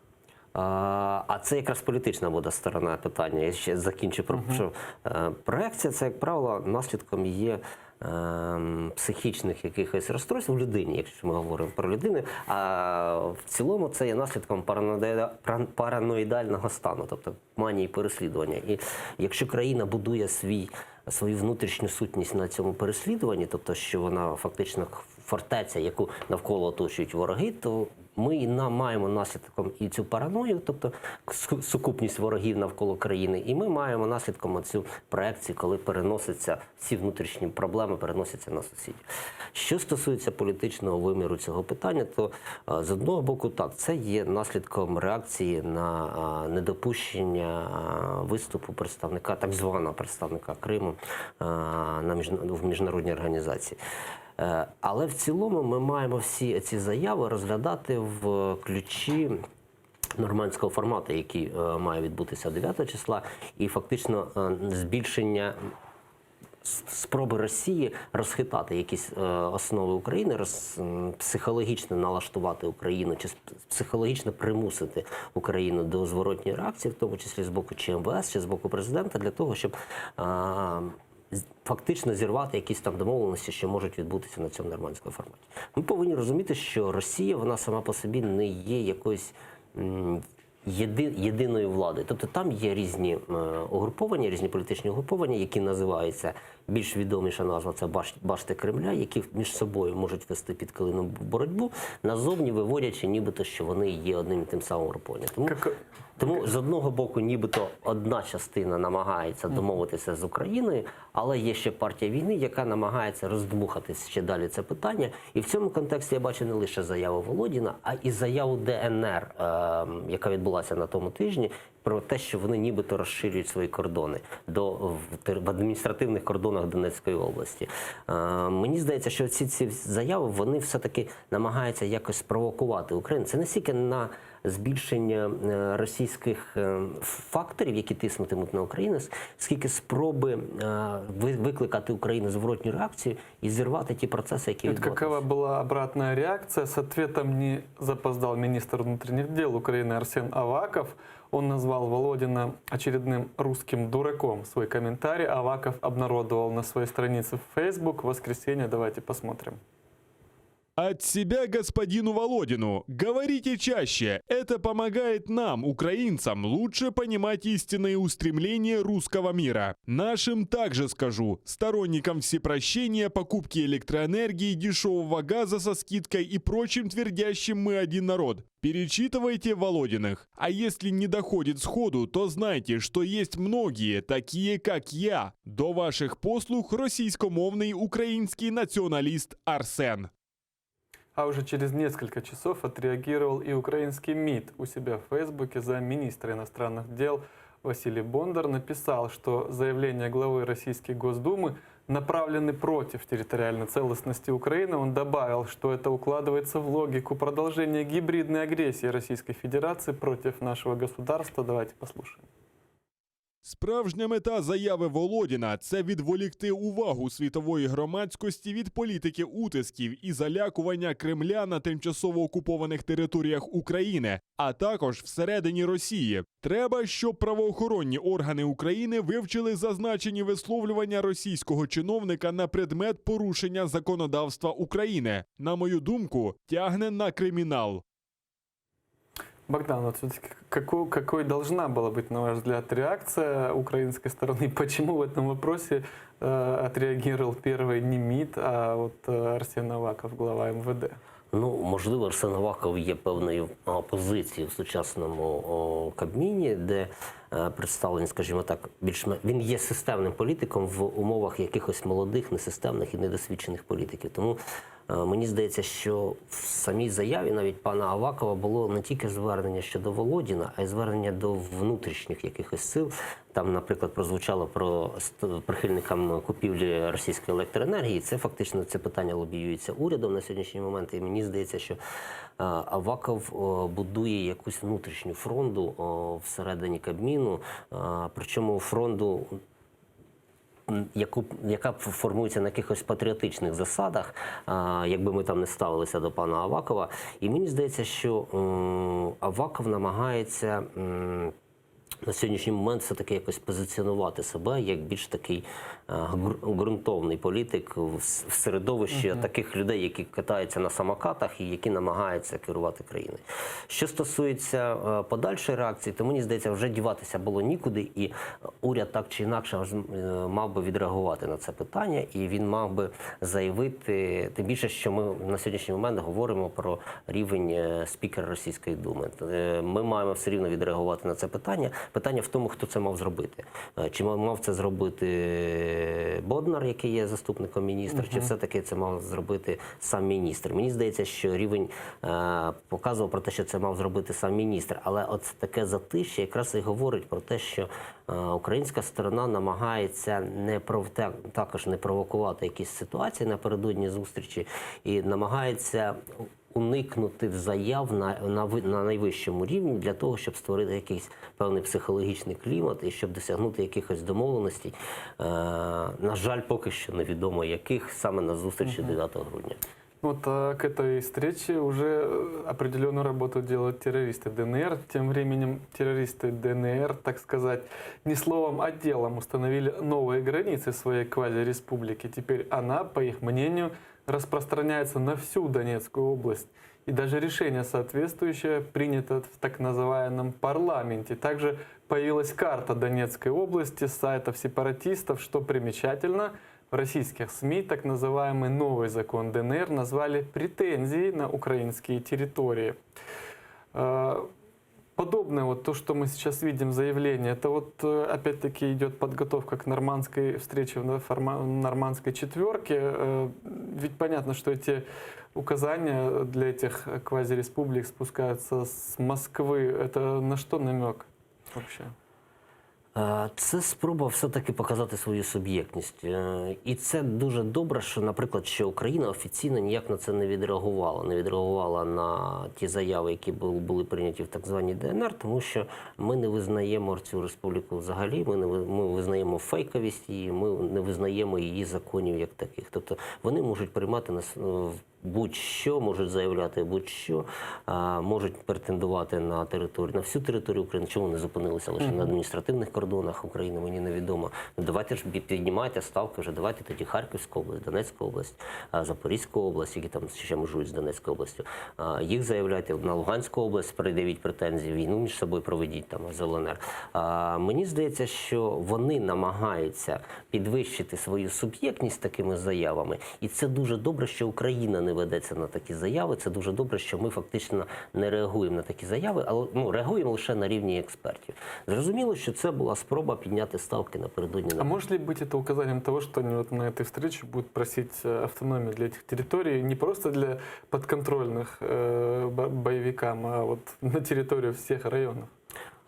А а це якраз політична буде сторона питання. Я ще закінчу про що е, проекція це, як правило, наслідком є ем, психічних якихось розстройств в людині, якщо ми говоримо про людину. А в цілому це є наслідком параноїда- пран- параноїдального стану, тобто манії переслідування. І якщо країна будує свій, свою внутрішню сутність на цьому переслідуванні, тобто що вона фактично фортеця, яку навколо оточують вороги, то ми і на маємо наслідком і цю параною, тобто су- сукупність ворогів навколо країни, і ми маємо наслідком цю проекцію, коли переносяться всі внутрішні проблеми, переносяться на сусідів. Що стосується політичного виміру цього питання, то е, з одного боку, так, це є наслідком реакції на е, недопущення е, виступу представника, так званого представника Криму е, на міжна- в міжнародній організації. Е, Але в цілому ми маємо всі ці заяви розглядати в ключі нормандського формату, який е, має відбутися 9 числа, і фактично е, збільшення с- спроби Росії розхитати якісь е, основи України, роз, м, психологічно налаштувати Україну чи с- психологічно примусити Україну до зворотньої реакції, в тому числі з боку чи МВС, чи з боку президента, для того, щоб е, з- фактично зірвати якісь там домовленості, що можуть відбутися на цьому нормандському форматі. Ми повинні розуміти, що Росія вона сама по собі не є якоюсь. м, єди, єдиною владою. Тобто там є різні е, угруповання, різні політичні угруповання, які називаються більш відоміша назва це баш, башти Кремля, які між собою можуть вести під килином боротьбу, назовні виводячи, нібито що вони є одним і тим самим угрупованням. Тому, тому з одного боку, нібито одна частина намагається домовитися з Україною, але є ще партія війни, яка намагається роздмухати ще далі це питання. І в цьому контексті я бачу не лише заяву Володіна, а і заяву ДНР, е, яка відбулася на тому тижні, про те, що вони нібито розширюють свої кордони до в, тер- в адміністративних кордонах Донецької області. Е, мені здається, що ці, ці заяви вони все-таки намагаються якось спровокувати Україну. Це не стільки на збільшення е, російських е, факторів, які тиснутимуть на Україну, скільки спроби е, ви- викликати Україну зворотню реакцію і зірвати ті процеси, які Вот відбуваються. какова была обратная реакция? С ответом не запоздал министр внутренних дел Украины Арсен Аваков. Он назвал Володина очередным русским дураком. Свой комментарий Аваков обнародовал на своей странице в Facebook в воскресенье. Давайте посмотрим. От себя господину Володину. Говорите чаще. Это помогает нам, украинцам, лучше понимать истинные устремления русского мира. Нашим также скажу. Сторонникам всепрощения, покупки электроэнергии, дешевого газа со скидкой и прочим твердящим мы один народ. Перечитывайте Володиных. А если не доходит сходу, то знайте, что есть многие, такие как я. До ваших послуг російськомовний український націоналіст Арсен. А уже через несколько часов отреагировал и украинский МИД у себя в Фейсбуке замминистра иностранных дел Василий Бондар написал, что заявления главы Российской Госдумы направлены против территориальной целостности Украины. Он добавил, что это укладывается в логику продолжения гибридной агрессии Российской Федерации против нашего государства. Давайте послушаем. Справжня мета заяви Володіна це відволікти увагу світової громадськості від політики утисків і залякування Кремля на тимчасово окупованих територіях України, а також всередині Росії. Треба, щоб правоохоронні органи України вивчили зазначені висловлювання російського чиновника на предмет порушення законодавства України. На мою думку, тягне на кримінал. Богдан, вот все-таки какой, какой должна была быть, на ваш взгляд, реакция украинской стороны? Почему в этом вопросе э, отреагировал первый не МИД, а вот э, Арсен Аваков, глава МВД. Ну, можливо, Арсен Аваков є певною опозицією в сучасному о, Кабміні, де е, представлені, скажімо так, більш він є системним політиком в умовах якихось молодих, несистемних і недосвідчених політиків. Тому е, мені здається, що в самій заяві навіть пана Авакова було не тільки звернення щодо Володіна, а й звернення до внутрішніх якихось сил. Там, наприклад, прозвучало про ст- прихильникам купівлі російської електроенергії. Це фактично це питання лобіюється урядом на сьогоднішній момент. І мені здається, що е, Аваков е, будує якусь внутрішню фронду е, всередині Кабміну, е, причому фронду м, яку, яка формується на якихось патріотичних засадах, а, якби ми там не ставилися до пана Авакова. І мені здається, що м, Аваков намагається. м, На сьогоднішній момент все-таки якось позиціонувати себе як більш такий е, ґру- ґрунтовний політик в с- в середовищі Мгм. таких людей, які катаються на самокатах і які намагаються керувати країною. Що стосується е, подальшої реакції, то мені здається, вже діватися було нікуди, і уряд так чи інакше аж, е, мав би відреагувати на це питання, і він мав би заявити, тим більше, що ми на сьогоднішній момент говоримо про рівень е, спікера Російської думи. Е, Ми маємо все рівно відреагувати на це питання. Питання в тому, хто це мав зробити. Е, Чи мав- мав це зробити Боднар, який є заступником міністра, чи Мгм. все-таки це мав зробити сам міністр? Мені здається, що рівень е, показував про те, що це мав зробити сам міністр. Але от таке затишшя якраз і говорить про те, що е, українська сторона намагається не пров- та- також не провокувати якісь ситуації напередодні зустрічі і намагається уникнути заяв на, на, ви- на найвищому рівні для того, щоб створити якийсь певний психологічний клімат і щоб досягнути якихось домовленостей. Е, на жаль, поки що невідомо яких саме на зустрічі Мгм. 9 грудня. Вот а, к этой встрече уже э, определенную работу делают террористы ДНР. Тем временем террористы ДНР, так сказать, не словом, а делом установили новые границы своей квазиреспублики. Теперь она, по их мнению, распространяется на всю Донецкую область. И даже решение соответствующее принято в так называемом парламенте. Также появилась карта Донецкой области с сайтов сепаратистов, что примечательно – в российских СМИ так называемый новый закон ДНР назвали претензией на украинские территории. Э, Подобное вот то, что мы сейчас видим заявление, это вот э, опять-таки идет подготовка к нормандской встрече в на- форма- нормандской четверке. Э, Ведь понятно, что эти указания для этих квазиреспублик спускаются с Москвы. Это на что намек вообще? Е, Це спроба все-таки показати свою суб'єктність. Е, І це дуже добре, що, наприклад, що Україна офіційно ніяк на це не відреагувала. Не відреагувала на ті заяви, які були, були прийняті в так званій ДНР, тому що ми не визнаємо цю республіку взагалі, ми не ви- ми визнаємо фейковість її, ми не визнаємо її законів як таких. Тобто вони можуть приймати нас е, будь-що, можуть заявляти будь-що, а, можуть претендувати на територію, на всю територію України. Чому не зупинилися лише Мгм. на адміністративних кордонах України, мені невідомо. Ну, давайте ж під- піднімайте ставки вже, давайте тоді Харківську область, Донецьку область, а, Запорізьку область, які там ще межують з Донецькою областю. А, Їх заявляйте на Луганську область, передавіть претензії, війну між собою проведіть там з ЛНР. А, Мені здається, що вони намагаються підвищити свою суб'єктність такими заявами, і це дуже добре, що Україна не ведеться на такі заяви. Це дуже добре, що ми фактично не реагуємо на такі заяви, але ну реагуємо лише на рівні експертів. Зрозуміло, що це була спроба підняти ставки напередодні. А может ли быть это указанием того, что они вот на этой встрече будут просить э, автономию для этих территорий, не просто для подконтрольных э, бо- боевикам, а вот на территорию всех районов?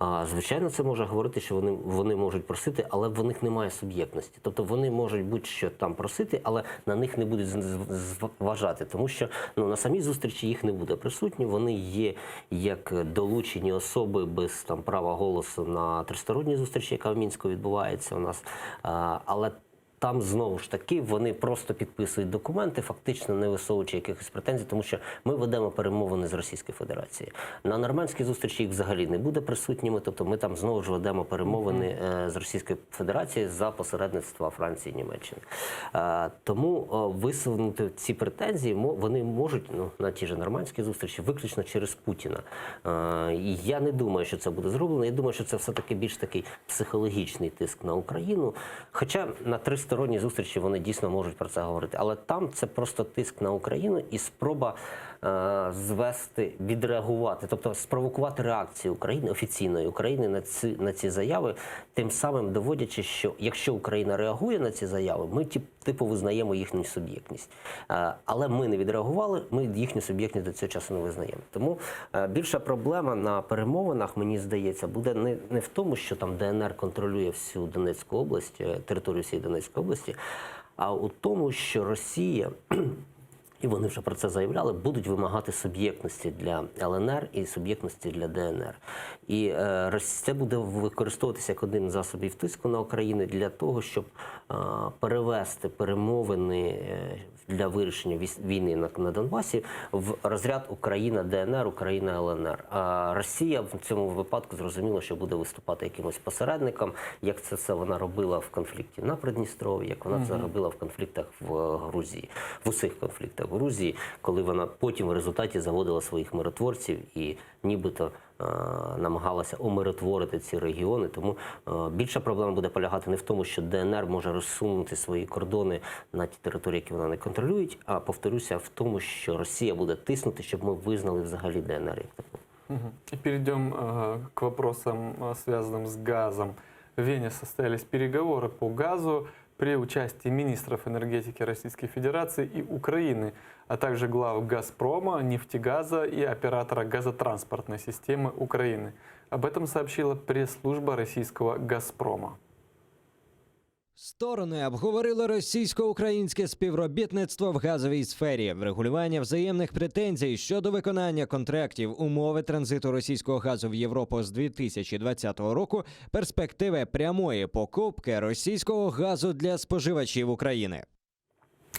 А, звичайно, це може говорити, що вони, вони можуть просити, але в них немає суб'єктності. Тобто вони можуть будь-що там просити, але на них не будуть з- з- зважати, тому що ну, на самій зустрічі їх не буде присутні. Вони є як долучені особи без там права голосу на тристоронній зустрічі, яка в Мінську відбувається у нас. А, але там знову ж таки вони просто підписують документи, фактично не висовуючи якихось претензій, тому що ми ведемо перемовини з Російською Федерацією. На нормандській зустрічі їх взагалі не буде присутніми, тобто ми там знову ж ведемо перемовини е, з Російською Федерацією за посередництва Франції і Німеччини. Е, Тому е, висунути ці претензії мо- вони можуть ну, на ті ж нормандські зустрічі виключно через Путіна. Е, І я не думаю, що це буде зроблено. Я думаю, що це все-таки більш такий психологічний тиск на Україну. Хоча на 300 стороні. Двосторонні зустрічі вони дійсно можуть про це говорити. Але там це просто тиск на Україну і спроба е, звести, відреагувати, тобто спровокувати реакцію України, офіційної України на ці, на ці заяви, тим самим доводячи, що якщо Україна реагує на ці заяви, ми тип, типу визнаємо їхню суб'єктність. Е, але ми не відреагували, ми їхню суб'єктність до цього часу не визнаємо. Тому е, більша проблема на перемовинах, мені здається, буде не, не в тому, що там ДНР контролює всю Донецьку область, е, територію всієї Донецької області, а у тому, що Росія. І вони вже про це заявляли, будуть вимагати суб'єктності для ЛНР і суб'єктності для ДНР. І е, Рос- це буде використовуватися як один з засобів тиску на Україну для того, щоб е, перевести перемовини е, для вирішення віс- війни на, на Донбасі в розряд Україна ДНР, Україна ЛНР. А Росія в цьому випадку зрозуміло, що буде виступати якимось посередником, як це все вона робила в конфлікті на Придністров'ї, як вона це Мгм. робила в конфліктах в е, Грузії, в усіх конфліктах в Грузії, коли вона потім в результаті заводила своїх миротворців і нібито е, намагалася умиротворити ці регіони. Тому е, більша проблема буде полягати не в тому, що ДНР може розсунути свої кордони на ті території, які вона не контролює, а повторюся, в тому, що Росія буде тиснути, щоб ми визнали взагалі ДНР як таку. Мгм. И перейдем э, к вопросам, э, связанным с газом. В Вене состоялись переговоры по газу при участии министров энергетики Российской Федерации и Украины, а также глав «Газпрома», «Нефтегаза» и оператора газотранспортной системы Украины. Об этом сообщила пресс-служба российского «Газпрома». Сторони обговорили російсько-українське співробітництво в газовій сфері, врегулювання взаємних претензій щодо виконання контрактів, умови транзиту російського газу в Європу з 2020 року, перспективи прямої покупки російського газу для споживачів України.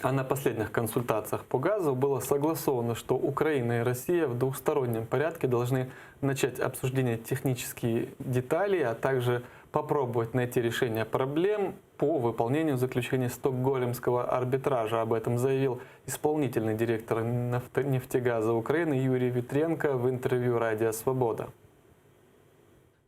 А на последних консультациях по газу было согласовано, что Украина и Россия в двухстороннем порядке должны начать обсуждение технических деталей, а также попробовать найти решение проблем по выполнению заключений Стокгольмского арбитража. Об этом заявил исполнительный директор «Нафто- нефтегаза Украины Юрий Витренко в интервью «Радио Свобода».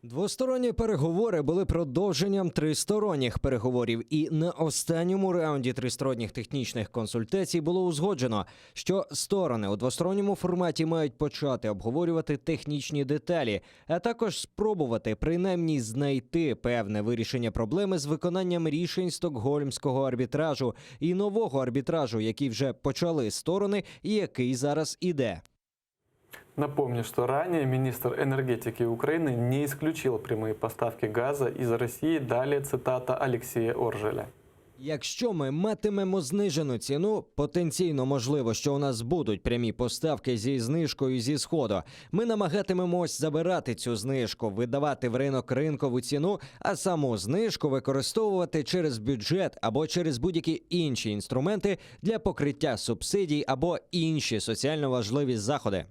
Двосторонні переговори були продовженням тристоронніх переговорів, і на останньому раунді тристоронніх технічних консультацій було узгоджено, що сторони у двосторонньому форматі мають почати обговорювати технічні деталі, а також спробувати принаймні знайти певне вирішення проблеми з виконанням рішень Стокгольмського арбітражу і нового арбітражу, який вже почали сторони і який зараз іде. Напомню, что ранее министр энергетики Украины не исключил прямые поставки газа из России. Далее цитата Алексея Оржеля. Якщо ми матимемо знижену ціну, потенційно можливо, що у нас будуть прямі поставки зі знижкою зі сходу. Ми намагатимемось забирати цю знижку, видавати в ринок ринкову ціну, а саму знижку використовувати через бюджет або через будь-які інші інструменти для покриття субсидій або інші соціально важливі заходи.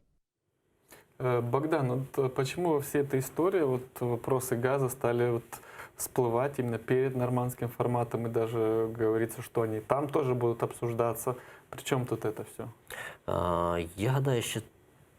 Э, Богдан, вот э, почему во всей этой истории вот вопросы газа стали вот всплывать именно перед нормандским форматом и даже говорится, что они там тоже будут обсуждаться. Причем тут это все? А, Я гадаю, що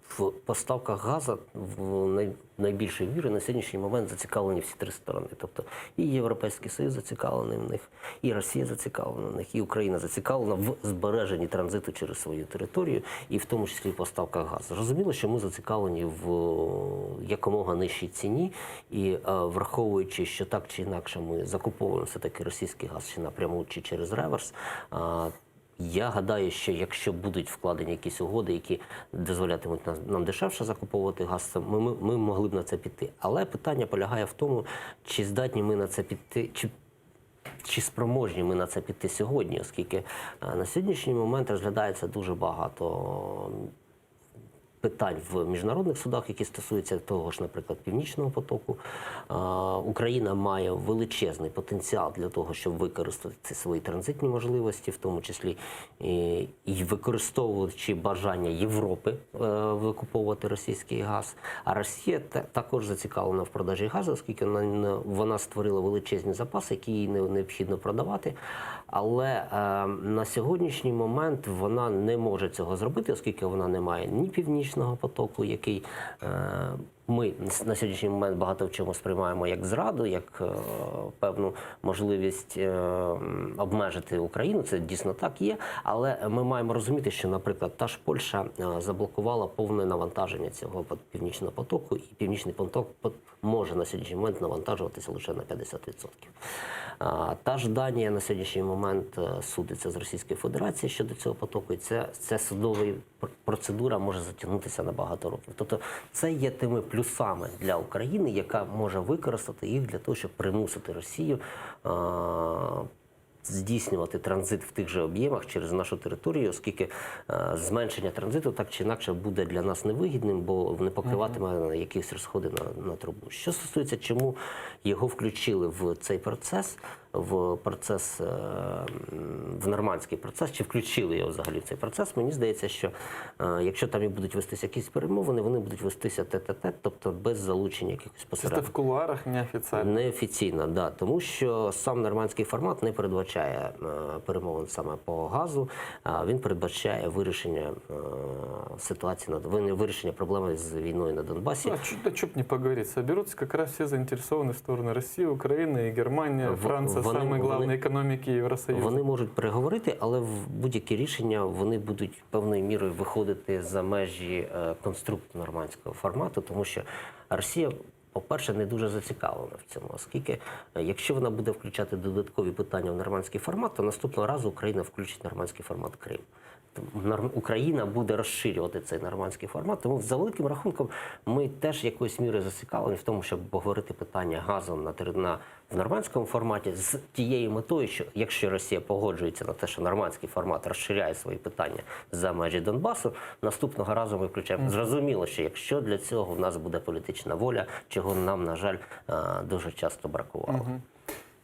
в поставках газу в най- найбільшій мірі на сьогоднішній момент зацікавлені всі три сторони. Тобто і Європейський Союз зацікавлений в них, і Росія зацікавлена в них, і Україна зацікавлена в збереженні транзиту через свою територію, і в тому числі в поставках газу. Зрозуміло, що ми зацікавлені в е, якомога нижчій ціні, і е, враховуючи, що так чи інакше ми закуповуємо все-таки російський газ чи напряму, чи через реверс. а, я гадаю, що якщо будуть вкладені якісь угоди, які дозволятимуть нам, нам дешевше закуповувати газ, це ми, ми, ми могли б на це піти. Але питання полягає в тому, чи здатні ми на це піти, чи чи спроможні ми на це піти сьогодні, оскільки е, на сьогоднішній момент розглядається дуже багато питань в міжнародних судах, які стосуються того ж, наприклад, північного потоку. Е, Україна має величезний потенціал для того, щоб використати ці свої транзитні можливості, в тому числі і, і використовуючи бажання Європи е, викуповувати російський газ. А Росія та- також зацікавлена в продажі газу, оскільки вона, не- вона створила величезні запаси, які їй не- необхідно продавати. Але е, на сьогоднішній момент вона не може цього зробити, оскільки вона не має ні північного потоку, який е, Ми на сьогоднішній момент багато в чому сприймаємо як зраду, як е, певну можливість е, обмежити Україну. Це дійсно так є. Але ми маємо розуміти, що, наприклад, та ж Польща е, заблокувала повне навантаження цього північного потоку, і північний поток може на сьогоднішній момент навантажуватися лише на 50%. Та ж Данія на сьогоднішній момент судиться з Російською Федерацією щодо цього потоку, і це, це судова процедура може затягнутися на багато років. Тобто це є тими плюсами для України, яка може використати їх для того, щоб примусити Росію здійснювати транзит в тих же об'ємах через нашу територію, оскільки е, зменшення транзиту так чи інакше буде для нас невигідним, бо не покриватиме якісь розходи на, на трубу. Що стосується, чому його включили в цей процес, в процес, е, в нормандський процес, чи включили його взагалі в цей процес, мені здається, що е, якщо там і будуть вестися якісь перемовини, вони будуть вестися тет-а-тет, тобто без залучення якихось посередників. в кулуарах неофициально. Неофіційно, да, тому що сам нормандський формат не передбачає е, перемовин саме по газу, а він передбачає вирішення ситуації на вирішення проблеми з війною на Донбасі. Ну, а чё б не поговорить? Соберутся как раз все заинтересованные стороны. Россия, Украина и Германия, Франция, вони- самые главные вони- экономики Евросоюза. Вони можуть переговорити, але в будь-які рішення вони будуть певною мірою виходити за межі е, конструкту нормандського формату, тому що Росія, по-перше, не дуже зацікавлена в цьому, оскільки е, якщо вона буде включати додаткові питання в нормандський формат, то наступного разу Україна включить нормандський формат Крим. Україна буде розширювати цей нормандський формат. Тому за великим рахунком ми теж якоюсь мірою зацікавлені в тому, щоб обговорити питання газу на, на в нормандському форматі з тією метою, що якщо Росія погоджується на те, що нормандський формат розширяє свої питання за межі Донбасу, наступного разу ми включаємо. Зрозуміло, що якщо для цього в нас буде політична воля, чого нам, на жаль, е, дуже часто бракувало.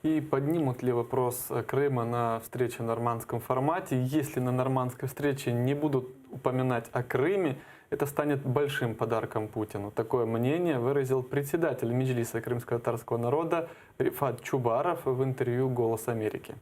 И поднимут ли вопрос э, Крыма на встрече в нормандском формате? Если на нормандской встрече не будут упоминать о Крыме, это станет большим подарком Путину. Такое мнение выразил председатель Меджлиса крымско-татарского народа Рифат Чубаров в интервью «Голос Америки».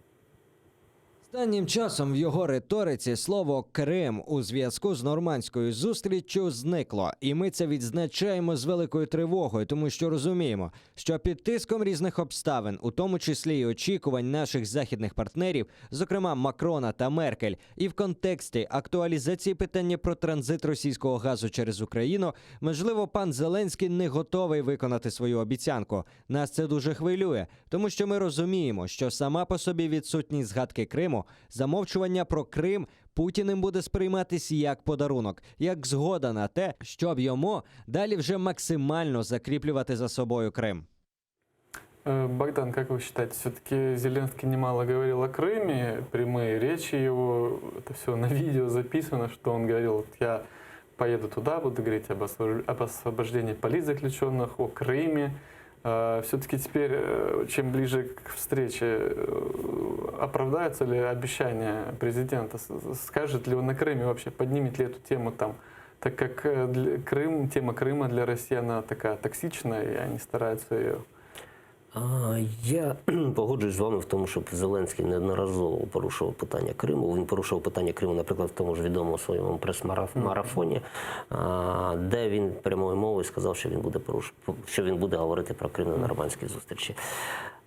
Останнім часом в його риториці слово Крим у зв'язку з нормандською зустріччю зникло, і ми це відзначаємо з великою тривогою, тому що розуміємо, що під тиском різних обставин, у тому числі й очікувань наших західних партнерів, зокрема Макрона та Меркель, і в контексті актуалізації питання про транзит російського газу через Україну, можливо, пан Зеленський не готовий виконати свою обіцянку. Нас це дуже хвилює, тому що ми розуміємо, що сама по собі відсутність згадки Криму, замовчування про Крим Путіним буде сприйматись як подарунок, як згода на те, щоб йому далі вже максимально закріплювати за собою Крим. Э, Богдан, как вы считаете, все-таки Зеленский немало говорил о Крыме, прямые речи его, это все на видео записано, что он говорил, вот я поеду туда, буду говорить об, освобож- об освобождении политзаключенных, о Крыме. Все-таки теперь, э, чем ближе к встрече, э, оправдаются ли обещания президента? Скажет ли он на Крыме вообще, поднимет ли эту тему там? Так как э, для- Крым, тема Крыма для России, она такая токсичная, и они стараются ее Я погоджуюсь з вами в тому, щоб Зеленський неодноразово порушував питання Криму. Він порушував питання Криму, наприклад, в тому ж відомому своєму прес-марафоні, де він прямою мовою сказав, що він буде поруш... що він буде говорити про Крим на нормандській зустрічі.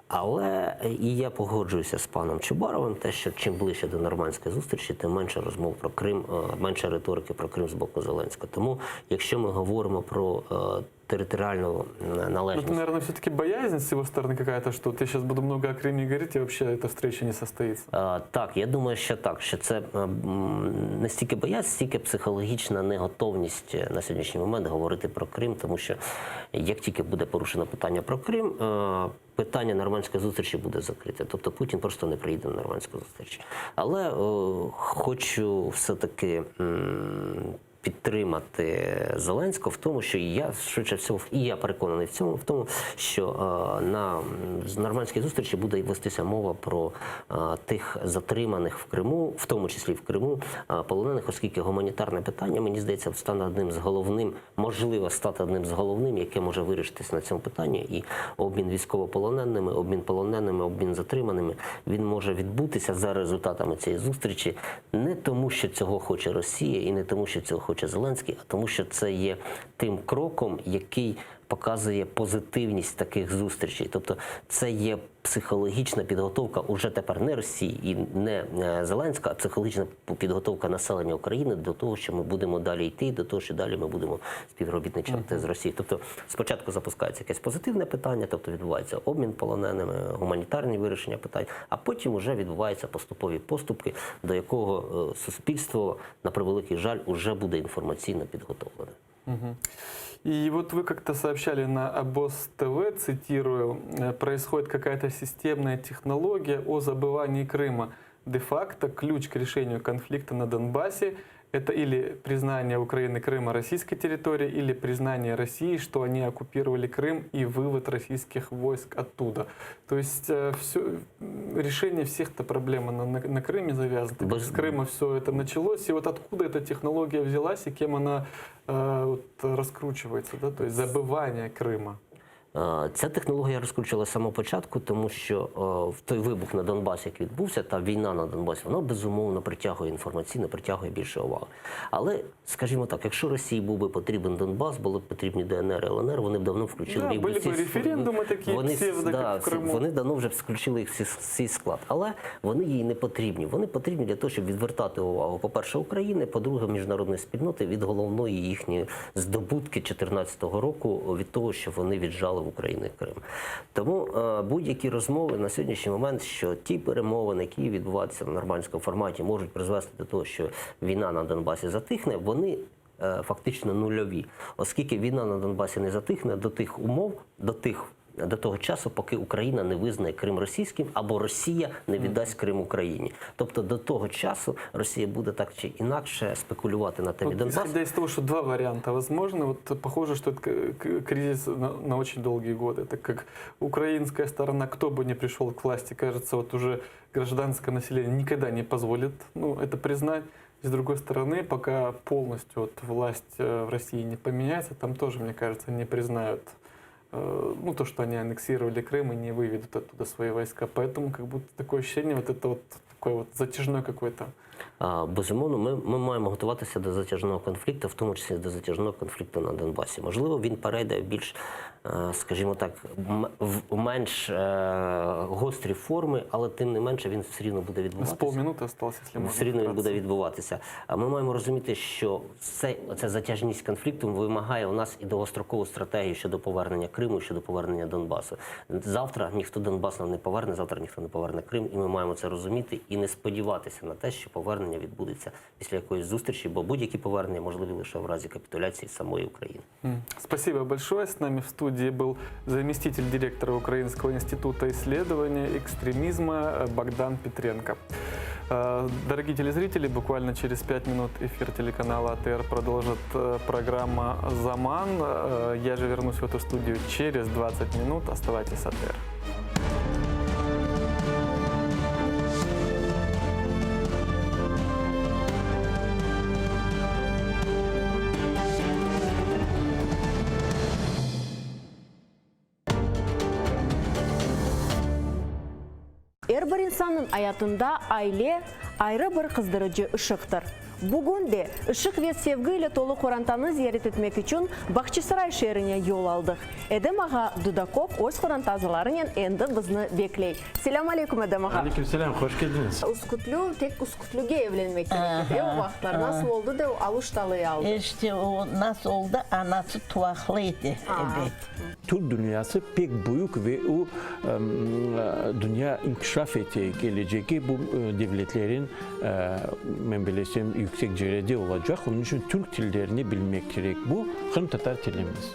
Але і я погоджуюся з паном Чубаровим, те, що чим ближче до нормандської зустрічі, тим менше розмов про Крим, е, менше риторики про Крим з боку Зеленського. Тому, якщо ми говоримо про е, територіальну Ну, належність это, наверное, все-таки боязнь с его стороны какая-то, что вот я сейчас буду много о Крыме говорить, и вообще эта встреча не состоится. Е, Так, я думаю, що так, що це е, не стільки боязнь, стільки психологічна неготовність на сьогоднішній момент говорити про Крим, тому що як тільки буде порушено питання про Крим, е, питання нормандської зустрічі буде закрите. Тобто Путін просто не приїде на нормандську зустріч. Але е, хочу все-таки. м, Підтримати Зеленського в тому, що я швидше всього, і я переконаний в цьому, в тому, що е, на нормандській зустрічі буде вестися мова про е, тих затриманих в Криму, в тому числі в Криму, е, полонених, оскільки гуманітарне питання, мені здається, стане одним з головним, можливо стати одним з головним, яке може вирішитись на цьому питанні, і обмін військовополоненими, обмін полоненими, обмін затриманими, він може відбутися за результатами цієї зустрічі не тому, що цього хоче Росія, і не тому, що цього хоче. хоче Зеленський, а тому, що це є тим кроком, який показує позитивність таких зустрічей. Тобто, це є психологічна підготовка уже тепер не Росії і не е, Зеленського, а психологічна підготовка населення України до того, що ми будемо далі йти, до того, що далі ми будемо співробітничати з Росією. Тобто, спочатку запускається якесь позитивне питання, тобто відбувається обмін полоненими, гуманітарні вирішення питань, а потім вже відбуваються поступові поступки, до якого е, суспільство, на превеликий жаль, уже буде інформаційно підготовлене. Мгм. И вот вы как-то сообщали на Обоз ТВ, цитирую, «Э, происходит какая-то системная технология о забывании Крыма. Де-факто ключ к решению конфликта на Донбассе – это или признание Украины Крыма российской территорией, или признание России, что они оккупировали Крым и вывод российских войск оттуда. То есть все, решение всех-то проблем оно на, на Крыме завязано. Так как С Крыма все это началось. И вот откуда эта технология взялась и кем она э, вот, раскручивается, да? то есть забывание Крыма. Е, Ця технологія розкручувалася з самого початку, тому що е, в той вибух на Донбасі, який відбувся, та війна на Донбасі, вона безумовно притягує інформаційно, притягує більше уваги. Але, скажімо так, якщо Росії був би потрібен Донбас, були б потрібні ДНР і ЛНР, вони б давно включили Да, їх були в б всі- референдуми такі вони, псевдо, да, як в Криму. вони давно вже включили їх в свій- свій склад. Але вони їй не потрібні. Вони потрібні для того, щоб відвертати увагу, по-перше, України, по-друге, міжнародної спільноти від головної їхньої здобутки 2014 року, від того, що вони віджали в Україні Крим. Тому е, будь-які розмови на сьогоднішній момент, що ті перемовини, які відбуваються в нормандському форматі, можуть призвести до того, що війна на Донбасі затихне, вони е, фактично нульові, оскільки війна на Донбасі не затихне до тих умов, до тих. До того часу, поки Україна не визнає Крим російським або Росія не віддасть Крим Україні. Тобто до того часу Росія буде так чи інакше спекулювати на темі Вот, Донбасу. исходя из того, что два варианта возможны, вот похоже, что это к- к- кризис на, на очень долгие годы, так как украинская сторона, кто бы ни пришел к власти, кажется, вот уже гражданское население никогда не позволит ну, это признать. С другой стороны, пока полностью вот власть э, в России не поменяется, там тоже, мне кажется, не признают э, ну, то, что они аннексировали Крым и не выведут оттуда свои войска. Поэтому как будто такое ощущение, вот это вот такой вот затяжной какой-то А, Безумовно, ми, ми маємо готуватися до затяжного конфлікту, в тому числі до затяжного конфлікту на Донбасі. Можливо, він перейде в більш, е, скажімо так, м- в менш е, гострі форми, але тим не менше він все рівно буде С відбуватися. полминуты осталось, если можно. Все рівно він вкратце. буде відбуватися. А ми маємо розуміти, що це, ця затяжність конфлікту вимагає у нас і довгострокову стратегію щодо повернення Криму, щодо повернення Донбасу. Завтра ніхто Донбас нам не поверне, завтра ніхто не поверне Крим, і ми маємо це розуміти і не сподіватися на те, що повернення відбудеться після якоїсь зустрічі, бо будь-які повернення можливі лише в разі капітуляції самої України. М. Спасибо большое. С нами в студии был заместитель директора Украинского института исследования экстремизма э, Богдан Петренко. Э, Дорогие телезрители, буквально через 5 минут эфир телеканала АТР продолжит э, программа «Заман». Э, Я же вернусь в эту студию через 20 минут. Оставайтесь с АТР. Er bir insannıñ ayatında aile ayrı bir qızdırıcı ışıqtır. Bugün de ışıq ve sevgi ile tolu qorantanı ziyaret etmek içün Bağçasaray şeerine yol aldıq. Edem ağa Dudakov öz qoranta azalarınen endi bizni bekley. Selâm aleyküm, Edem ağa! Aleyküm selâm, hoş keldiñiz! Üskütlü, tek üskütlüge evlenmek kerek edi, e, o vaqıtlar. Nasıl oldı da o Aluştalı'yı aldı? İşte o nasıl oldı, anası tuvaqlı edi, ebet. Türk dünyası pek büyük ve o, dünya inkişaf ete, kelecegi bu devletlerin, men bilesem, yüksek cerede olacaq. Onıñ içün türk tillerini bilmek kerek. Bu, qırımtatar tilimiz.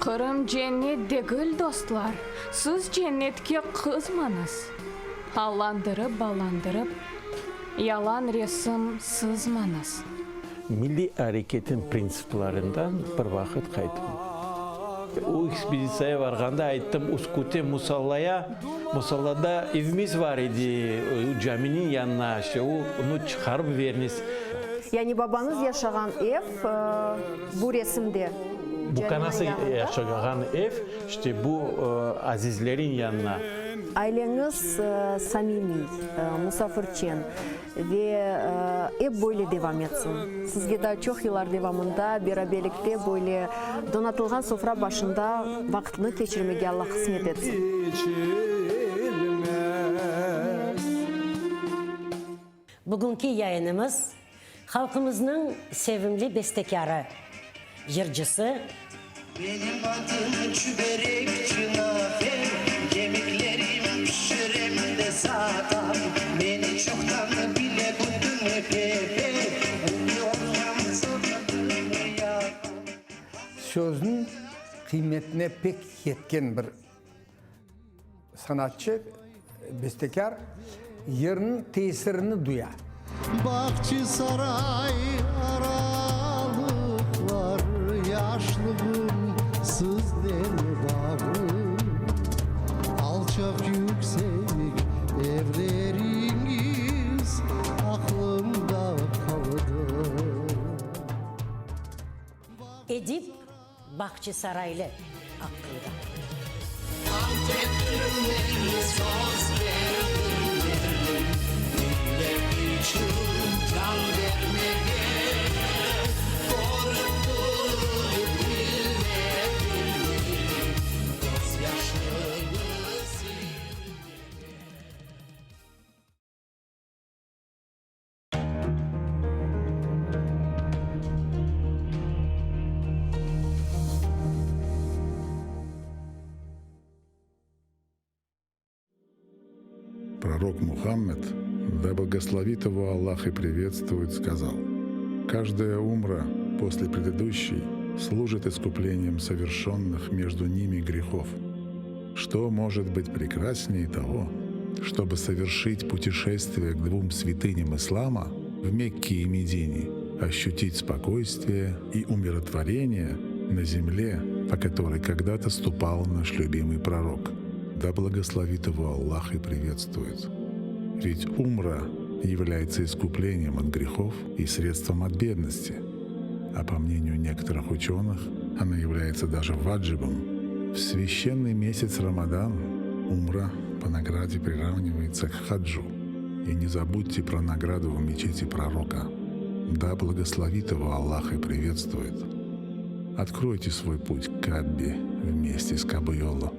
Qırım cennet degil, dostlar, siz cennetke qızmañız. Allandırıp-ballandırıp, yalan resim sızmañız. Milliy areketin printsiplerinden bir vaqıt qaytım. O ekspeditsiyaya varğanda ayttım, Uskute musallaya, musallada evimiz var edi, o caminiñ yanına, işte o, onı çıqarıp veriniz. Yani babañız yaşağan ev bu resimde, Bu caminiñ kanası yanında? yaşağan ev, işte bu azizlerin yanına. Aileñiz samimiy, musafirçen ve ep böyle devam etsin. Sizge daa çoq yıllar devamında beraberlikte böyle donatılğan sofra başında vaqıtnı keçirmege Alla qısmet etsin. Bugünki yayınımız halqımıznıñ sevimli bestekârı, yırcısı, Benim adım Çüberekçi Nafe, Yemeklerim pişirem de satam, Meni çoqtan bile bütün Kefe, Ünlü olsam sırtımı yapam. Sözniñ qıymetine pek yetken bir Sanatçı, bestekâr yırnıñ tesirini duya. Bağçasaray aralıqlar, Yaşlığım siznen bağlı. Alçaq yüksek evleriñiz Aqlımda qaldı. Edip Bahçesaraylı aqqında. Ant ettim men, söz berdim men, Millet içün can bermege, Körip turıp bilmedim men, Közyaşını silmege. Пророк Мухаммед, да благословит его Аллах и приветствует, сказал, «Каждая умра после предыдущей служит искуплением совершенных между ними грехов. Что может быть прекраснее того, чтобы совершить путешествие к двум святыням ислама в Мекке и Медине, ощутить спокойствие и умиротворение на земле, по которой когда-то ступал наш любимый пророк. Да благословит его Аллах и приветствует. Ведь умра является искуплением от грехов и средством от бедности. А по мнению некоторых ученых, она является даже ваджибом. В священный месяц Рамадан умра по награде приравнивается к хаджу. И не забудьте про награду в мечети пророка. Да благословит его Аллах и приветствует. Откройте свой путь к Каббе вместе с Кабуйоло.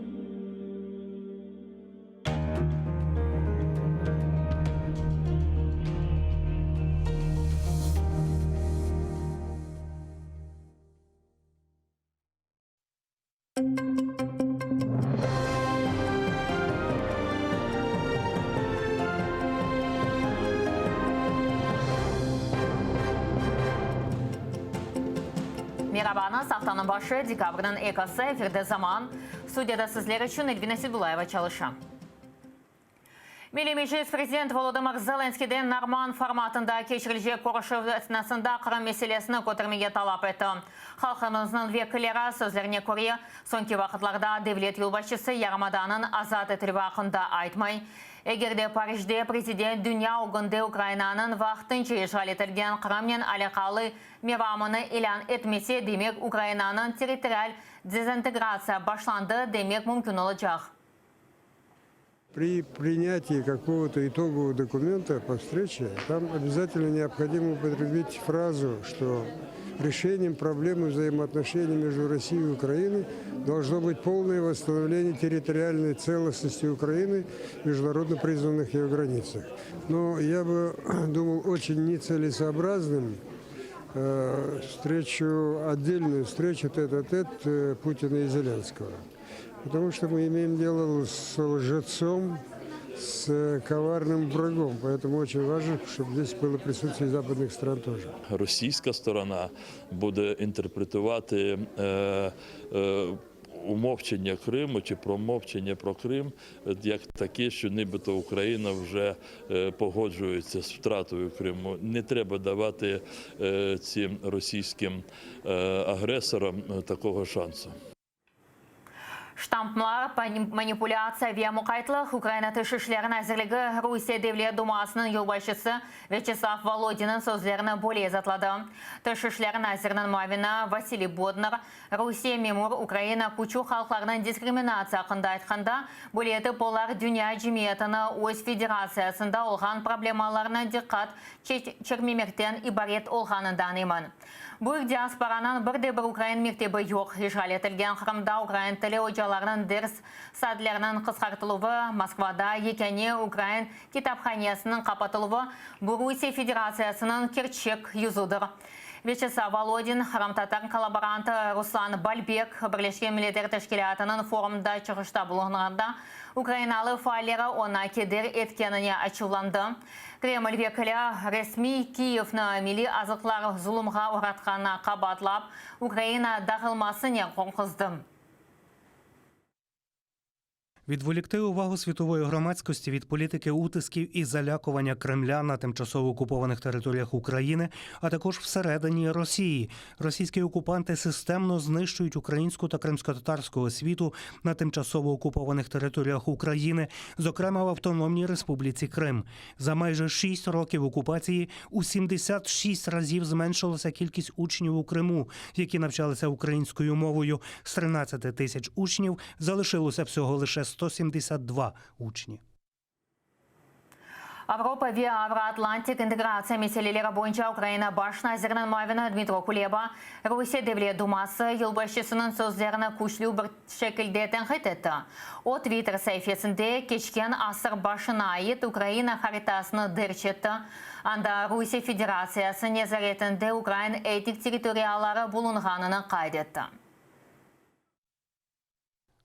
Merabañız, aftanıñ başı, dekabrniñ ekisi, efirde Zaman. Studiyada sizler içün Elvina Sedulayeva çalışa. Milliy Meclis prezident Volodımır Zelenskiyden Norman formatında keçirilecek körüşüv esnasında Qırım meselesini kötermege talap etti. Halqımıznıñ vekilleri sözlerine köre, soñki vaqıtlarda devlet yolbaşçısı yarımadanıñ azat etilüvi aqqında aytmay. Eger de Parijde prezident dünya ögünde Ukrainanıñ vaqtınca işğal etilgen Qırımnen alâqalı mevamını ilân etmese, demek Ukrainanıñ territorial dezintegratsiya başlandı demek mümkün olacaq. При принятии какого-то итогового документа по встрече там обязательно необходимо употребить фразу, что решением проблемы взаимоотношений между Россией и Украиной должно быть полное восстановление территориальной целостности Украины в международно признанных ее границах. Но я бы думал очень нецелесообразным э, встречу, отдельную встречу тет-а-тет э, Путина и Зеленского. Потому что мы имеем дело с лжецом, с коварным врагом. Поэтому очень важно, чтобы здесь было присутствие западных стран тоже. Російська сторона буде інтерпретувати е, е, умовчення Криму чи промовчення про Крим як таке, що нібито Україна вже е, погоджується з втратою Криму. Не треба давати е, цим російським е, агресорам такого шансу. Ştamplar, manipulâtsiya ve muqaytlıq, Ukraina Tış işleri nazirligi Rusiye Devlet Dumasınıñ yolbaşçısı Vyaçeslav Volodinniñ sözlerini böyle izatladı. Tış işleri naziriniñ muavini Vasiliy Bodnar, Rusiye memur Ukraina küçük halqlarınıñ diskriminatsiya aqqında aytqanda, böyle etip olar dünya cemiyetini öz federatsiyasında olğan problemalarına diqqat çekmemekten ibaret olğanından emin. Büyük diasporanıñ bir de bir ukrain mektebi yoq. İşğal etilgen Qırımda ukrain tili ocalarınıñ ders saatleriniñ qısqartıluvı, Moskvada yekâne ukrain kitaphanesiniñ qapatıluvı, bu Rusiye Federatsiyasınıñ kerçek yüzüdir. Vyaçeslav Volodin, qırımtatar kollaborantı Ruslan Balbek Birleşken Milletler Teşkilâtınıñ forumda çıqışta bulunğanda ukrainalı faalleri oña keder etkenine açuvlandı. Kreml vekili resmiy Kiyevni milliy azıqlar zulumğa oğratqanına qabaatlap, Ukraina dağılmasınen qorquzdı. Відволікти увагу світової громадськості від політики утисків і залякування Кремля на тимчасово окупованих територіях України, а також всередині Росії. Російські окупанти системно знищують українську та кримськотатарську освіту на тимчасово окупованих територіях України, зокрема в Автономній Республіці Крим. За майже 6 років окупації у 76 разів зменшилася кількість учнів у Криму, які навчалися українською мовою. З 13 тисяч учнів залишилося всього лише 172 учні. Avropa ve Avroatlantik integratsiya meseleleri boyunca Ukraina baş naziriniñ muavini Dmitro Kuleba Rusiye Devlet Duması yolbaşçısınıñ sözlerini küçlü bir şekilde tenqit etti. O, Twitter saifesinde keçken asır başına ait Ukraina haritasını derc etti, anda Rusiye Federatsiyası nezaretinde ukrain etnik territoriyaları bulunğanını qayd etti.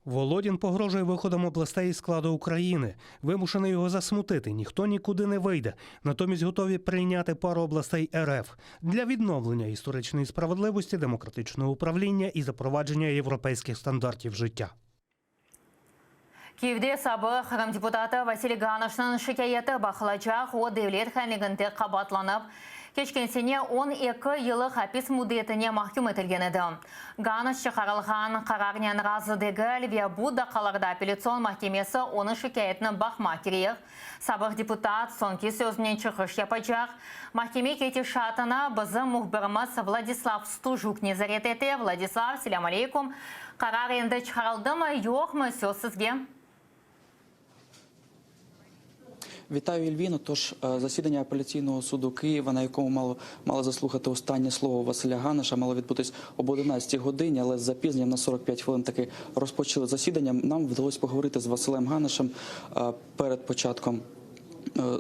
Володін погрожує виходом областей із складу України. Вимушений його засмутити. Ніхто нікуди не вийде. Натомість готові прийняти пару областей РФ для відновлення історичної справедливості, демократичного управління і запровадження європейських стандартів життя. Kyivde sabıq Qırım deputatı Vasiliy Ganışnıñ şikâyeti baqılacaq, o, devlet hainliginde qabaatlanıp, keçken sene 12 yıllıq apis müddetine mahküm etilgen edi. Ganış çıqarılğan qararnen razı degil ve bu daqqalarda Apellâtsion mahkemesi onıñ şikâyetini baqmaq kerek. Sabıq deputat soñki sözünen çıqış yapacaq. Mahkeme ketişatını bizim mühbirimiz Vladislav Stujuk nezaret ete. Vladislav, selâm aleykum. Qarar endi çıqarıldımı, yoqmı, söz sizge. Вітаю, Ельвіно. Тож засідання апеляційного суду Києва, на якому мало мали заслухати останнє слово Василя Ганиша, мало відбутись об 11 годині, але з запізненням на 45 хвилин таки розпочали засідання. Нам вдалося поговорити з Василем Ганишем перед початком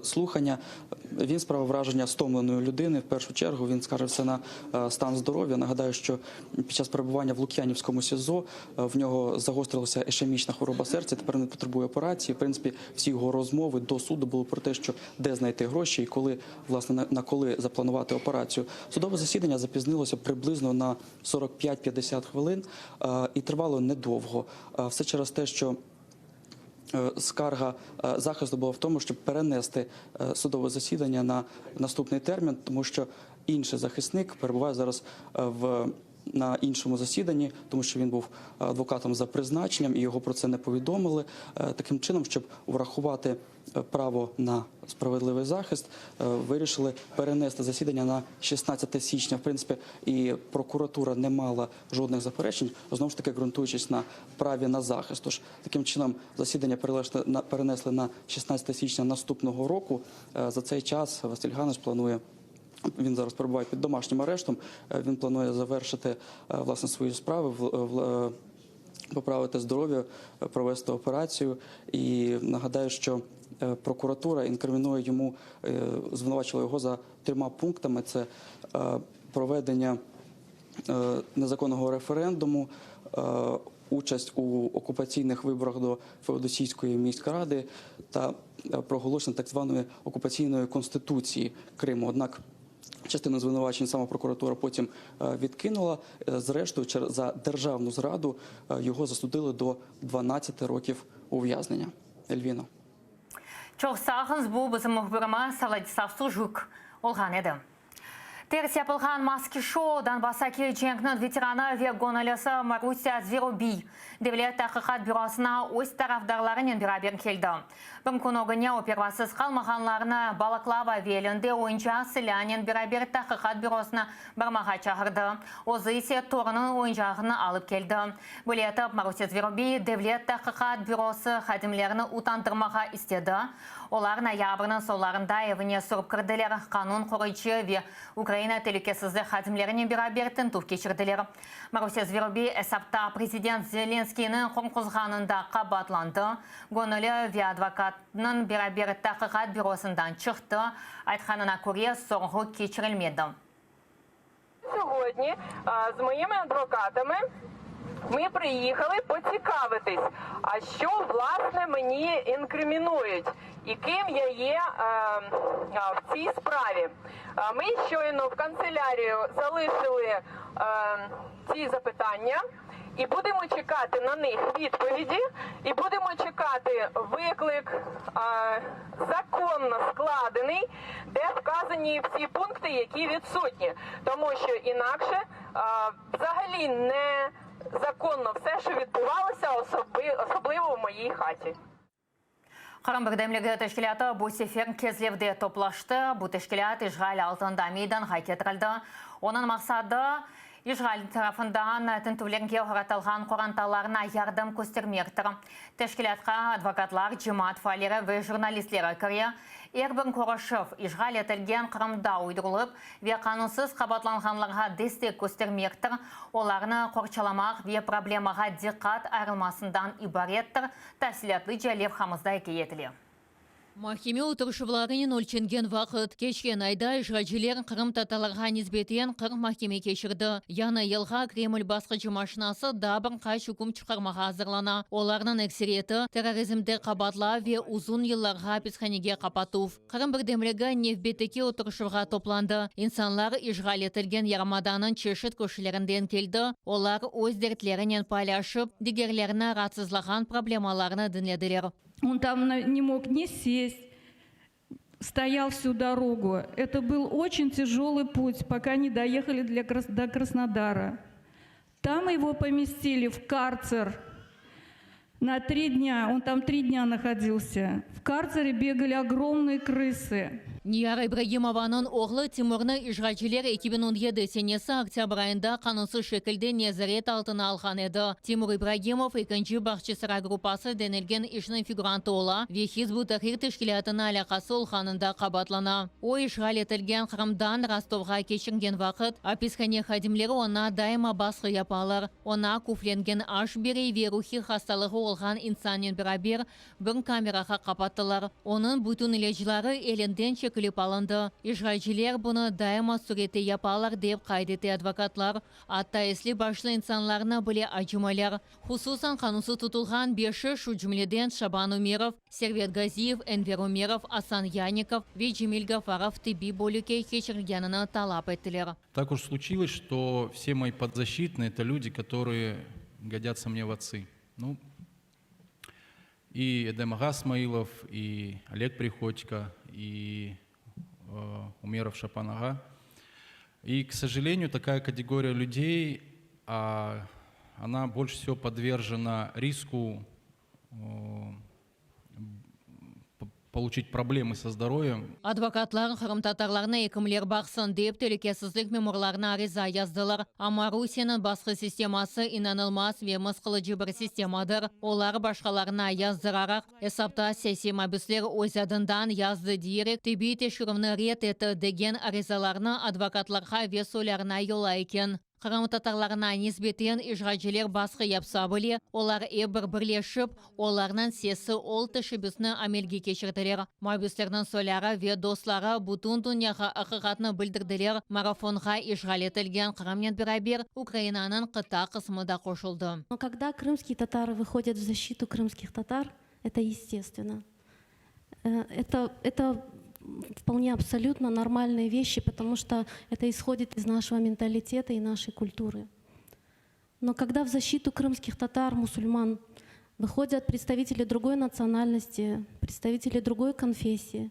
слухання. Він справив враження стомленої людини. В першу чергу він скаржився на стан здоров'я. Нагадаю, що під час перебування в Лук'янівському СІЗО в нього загострилася ішемічна хвороба серця. Тепер не потребує операції. В принципі, всі його розмови до суду були про те, що де знайти гроші і коли, власне, на, на коли запланувати операцію. Судове засідання запізнилося приблизно на 45-50 хвилин і тривало недовго. Все через те, що скарга захисту була в тому, щоб перенести судове засідання на наступний термін, тому що інший захисник перебуває зараз в на іншому засіданні, тому що він був адвокатом за призначенням і його про це не повідомили. Таким чином, щоб врахувати право на справедливий захист, вирішили перенести засідання на 16 січня. В принципі, і прокуратура не мала жодних заперечень, знову ж таки ґрунтуючись на праві на захист. Тож таким чином засідання перенесли на 16 січня наступного року. За цей час Василь Ганиш планує. Він зараз перебуває під домашнім арештом. Він планує завершити власне свої справи, поправити здоров'я, провести операцію. І нагадаю, що прокуратура інкримінує йому, звинувачила його за трьома пунктами: це проведення незаконного референдуму, участь у окупаційних виборах до Феодосійської міськради та проголошення так званої окупаційної конституції Криму. Однак частину звинувачень сама прокуратура потім відкинула. Зрештою, за державну зраду його засудили до 12 років ув'язнення. Ельвіно. Çoq sağ oluñız, bu bizim mühbirimiz Vladislav Sujuk olğan edi. Ters yapılğan maski-şou Donbasstaki cenkniñ veteranı ve göñüllisi Marusya Zverobiy Devlet tahqiqat bürosına öz tarafdarlarınen beraber keldi. Bir kün ögüne o pervasız qalmağanlarnı balaklava ve elinde oyuncaq silânen beraber tahqiqat bürosına barmağa çağırdı. Özü ise torunıñ oyuncağını alıp keldi. Böyle etip Marusya Zverobiy Devlet tahqiqat bürosı hadimlerini utandırmağa istedi. Olar noyabrniñ soñlarında evine sürip kirdiler, qanun qoruyıcı ve Ukraina telükesizlik hadimlerinen beraber tintüv keçirdiler. Marusya Zverobiy esapta prezident Zelenskıynıñ qorquzğanında qabaatlandı. Göñülli ve advokatnıñ beraber tahqiqat bürosından çıqtı, aytqanına köre, sorğu keçirilmedi. Сьогодні з моїми адвокатами ми приїхали поцікавитись, а що власне мені інкримінують і ким я є в цій справі. Ми щойно в канцелярію залишили ці запитання і будемо чекати на них відповіді, і будемо чекати виклик законно складений, де вказані всі пункти, які відсутні, тому що інакше взагалі не законно все, що відбувалося, особливо в моїй хаті. Qırım birdemligi teşkilâtı bu sefer Kezlevde toplaştı. Bu teşkilât işğal altında meydanğa ketirildi. Onıñ maqsadı, işğal tarafından tintüvlerge oğratılğan qorantalarına yardım köstermektir. Teşkilâtqa advokatlar, cemaat faalleri ve jurnalistleri kire. Er bir körüşüv, işğal etilgen Qırımda uydurılıp ve qanunsız qabaatlanğanlarğa destek köstermektir, olarnı qorçalamaq ve problemağa diqqat ayırılmasından ibarettir, Tafsilâtlıca levhamızda ikâye etile. Mahkeme oturışuvlarınen ölçengen vaqıt, keçken ayda işğalciler qırımtatarlarğa nisbeten 40 mahkeme keçirdi. Yañı yılğa Kreml basqıcı maşinası daa bir qaç üküm çıqarmağa azırlana, olarnıñ ekseriyeti, terrorizmde qabaatlav ve uzun yıllarğa apishanege qapatuv. Qırım birdemligi nevbetteki oturışuvğa toplandı. İnsanlar işğal etilgen yarımadanıñ çeşit köşelerinden keldi, olar öz dertlerinen paylaşıp, digerlerini raatsızlağan problemalarnı diñlediler. On tam ne mog ne sest, stoyal vsю dorogu. Eto byl oçen tyajolıy put, poka ne doehali do Krasnodara. Tam ego pomestili v kartser na tri dnâ, on tam tri dnâ nahodilsâ. V kartsere begali ogromnıye krısı. Niyara İbragimovanıñ oğlu Timurnı işğalciler 2017 senesi oktâbr ayında qanunsız şekilde nezaret altına alğan edi. Timur İbragimov ekinci Bağçasaray gruppası denilgen işniñ figurantı ola ve Hizb ut-Tahrir teşkilâtına alâqası olğanında qabaatlana. O, işğal etilgen Qırımdan Rostovğa keçingen vaqıt, apishane hadimleri oña daima basqı yapalar, oña küflengen aş bere ve ruhiy hastalığı olğan insannen beraber bir kamerağa qapattılar. Onıñ bütün ilâcları elinden çekilip alındı. İşğalciler bunı daima sürette yapalar, dep qayd ete advokatlar. Atta esli-başlı insanlarnı bile acımaylar. Hususan qanunsız tutulğan beşi, şu cümleden Şaban Umerov, Servet Gaziyev, Enver Umerov, Asan Yanikov ve Cemil Gafarov tibbiy bölükke keçirilgenini talap ettiler. Так уж случилось, что все мои подзащитные это люди, которые годятся мне в отцы. Ну, и Эдем ağa Смаилов, и Олег Приходько, и э, Умеров Шапан ağa. И, к сожалению, такая категория людей, а, она больше всего подвержена риску э, получить проблемы со здоровьем. Advokatlar qırımtatarlarnı ekimler baqsın dep telükesizlik memurlarına ariza yazdılar. Amma Rusiyeniñ basqı sisteması inanılmaz ve mısqıllıcı bir sistemadır. Olar başqalarına yazdıraraq, esapta siyasiy mabüsler öz adından yazdı diyerek tibbiy teşkerüvni red etti degen arizalarnı advokatlarğa ve soylarına yollay eken. Qırımtatarlarına nisbeten işğalciler basqı yapsa bile, olar ep bir birleşip, olarnıñ sesi ol teşebbüsni amelge keçirdiler. Mabüslerniñ soyları ve dostları bütün dünyağa aqiqatnı bildirdiler, marafonğa işğal etilgen Qırımnen beraber Ukrainanıñ qıta qısmı da qoşuldı. Но когда крымские татары выходят в защиту крымских татар, это естественно. Это, это вполне абсолютно нормальные вещи, потому что это исходит из нашего менталитета и нашей культуры. Но когда в защиту крымских татар, мусульман, выходят представители другой национальности, представители другой конфессии,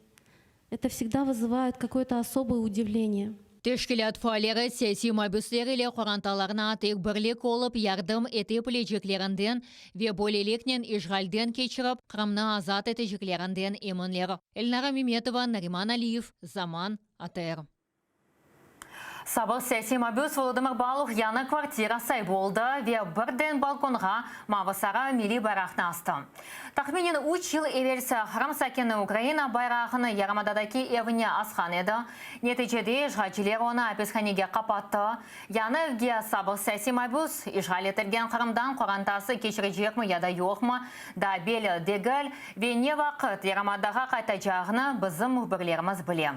это всегда вызывает какое-то особое удивление. Teşkilât faalleri siyasiy mabüsler ile qorantalarına tek birlik olıp yardım ete bileceklerinden ve böyleliknen işğalden keçirip Qırımnı azat eteceklerinden eminler. Elnara Memetova, Nariman Aliyev, Zaman, ATR. Sabıq siyasiy mabüs Volodımır Baluh yañı kvartira saibi oldı ve birden balkonğa mavı-sarı milliy bayraqnı astı. Tahminen üç yıl evelsi Qırım sakini Ukraina bayrağını yarımadadaki evine asqan edi. Neticede işğalciler onı apishanege qapattı. Yañı evge sabıq siyasiy mabüs işğal etilgen Qırımdan qorantası keçirecekmi ya da yoqmı, daa belli degil ve ne vaqıt yarımadağa qaytacağını bizim mühbirlerimiz bile.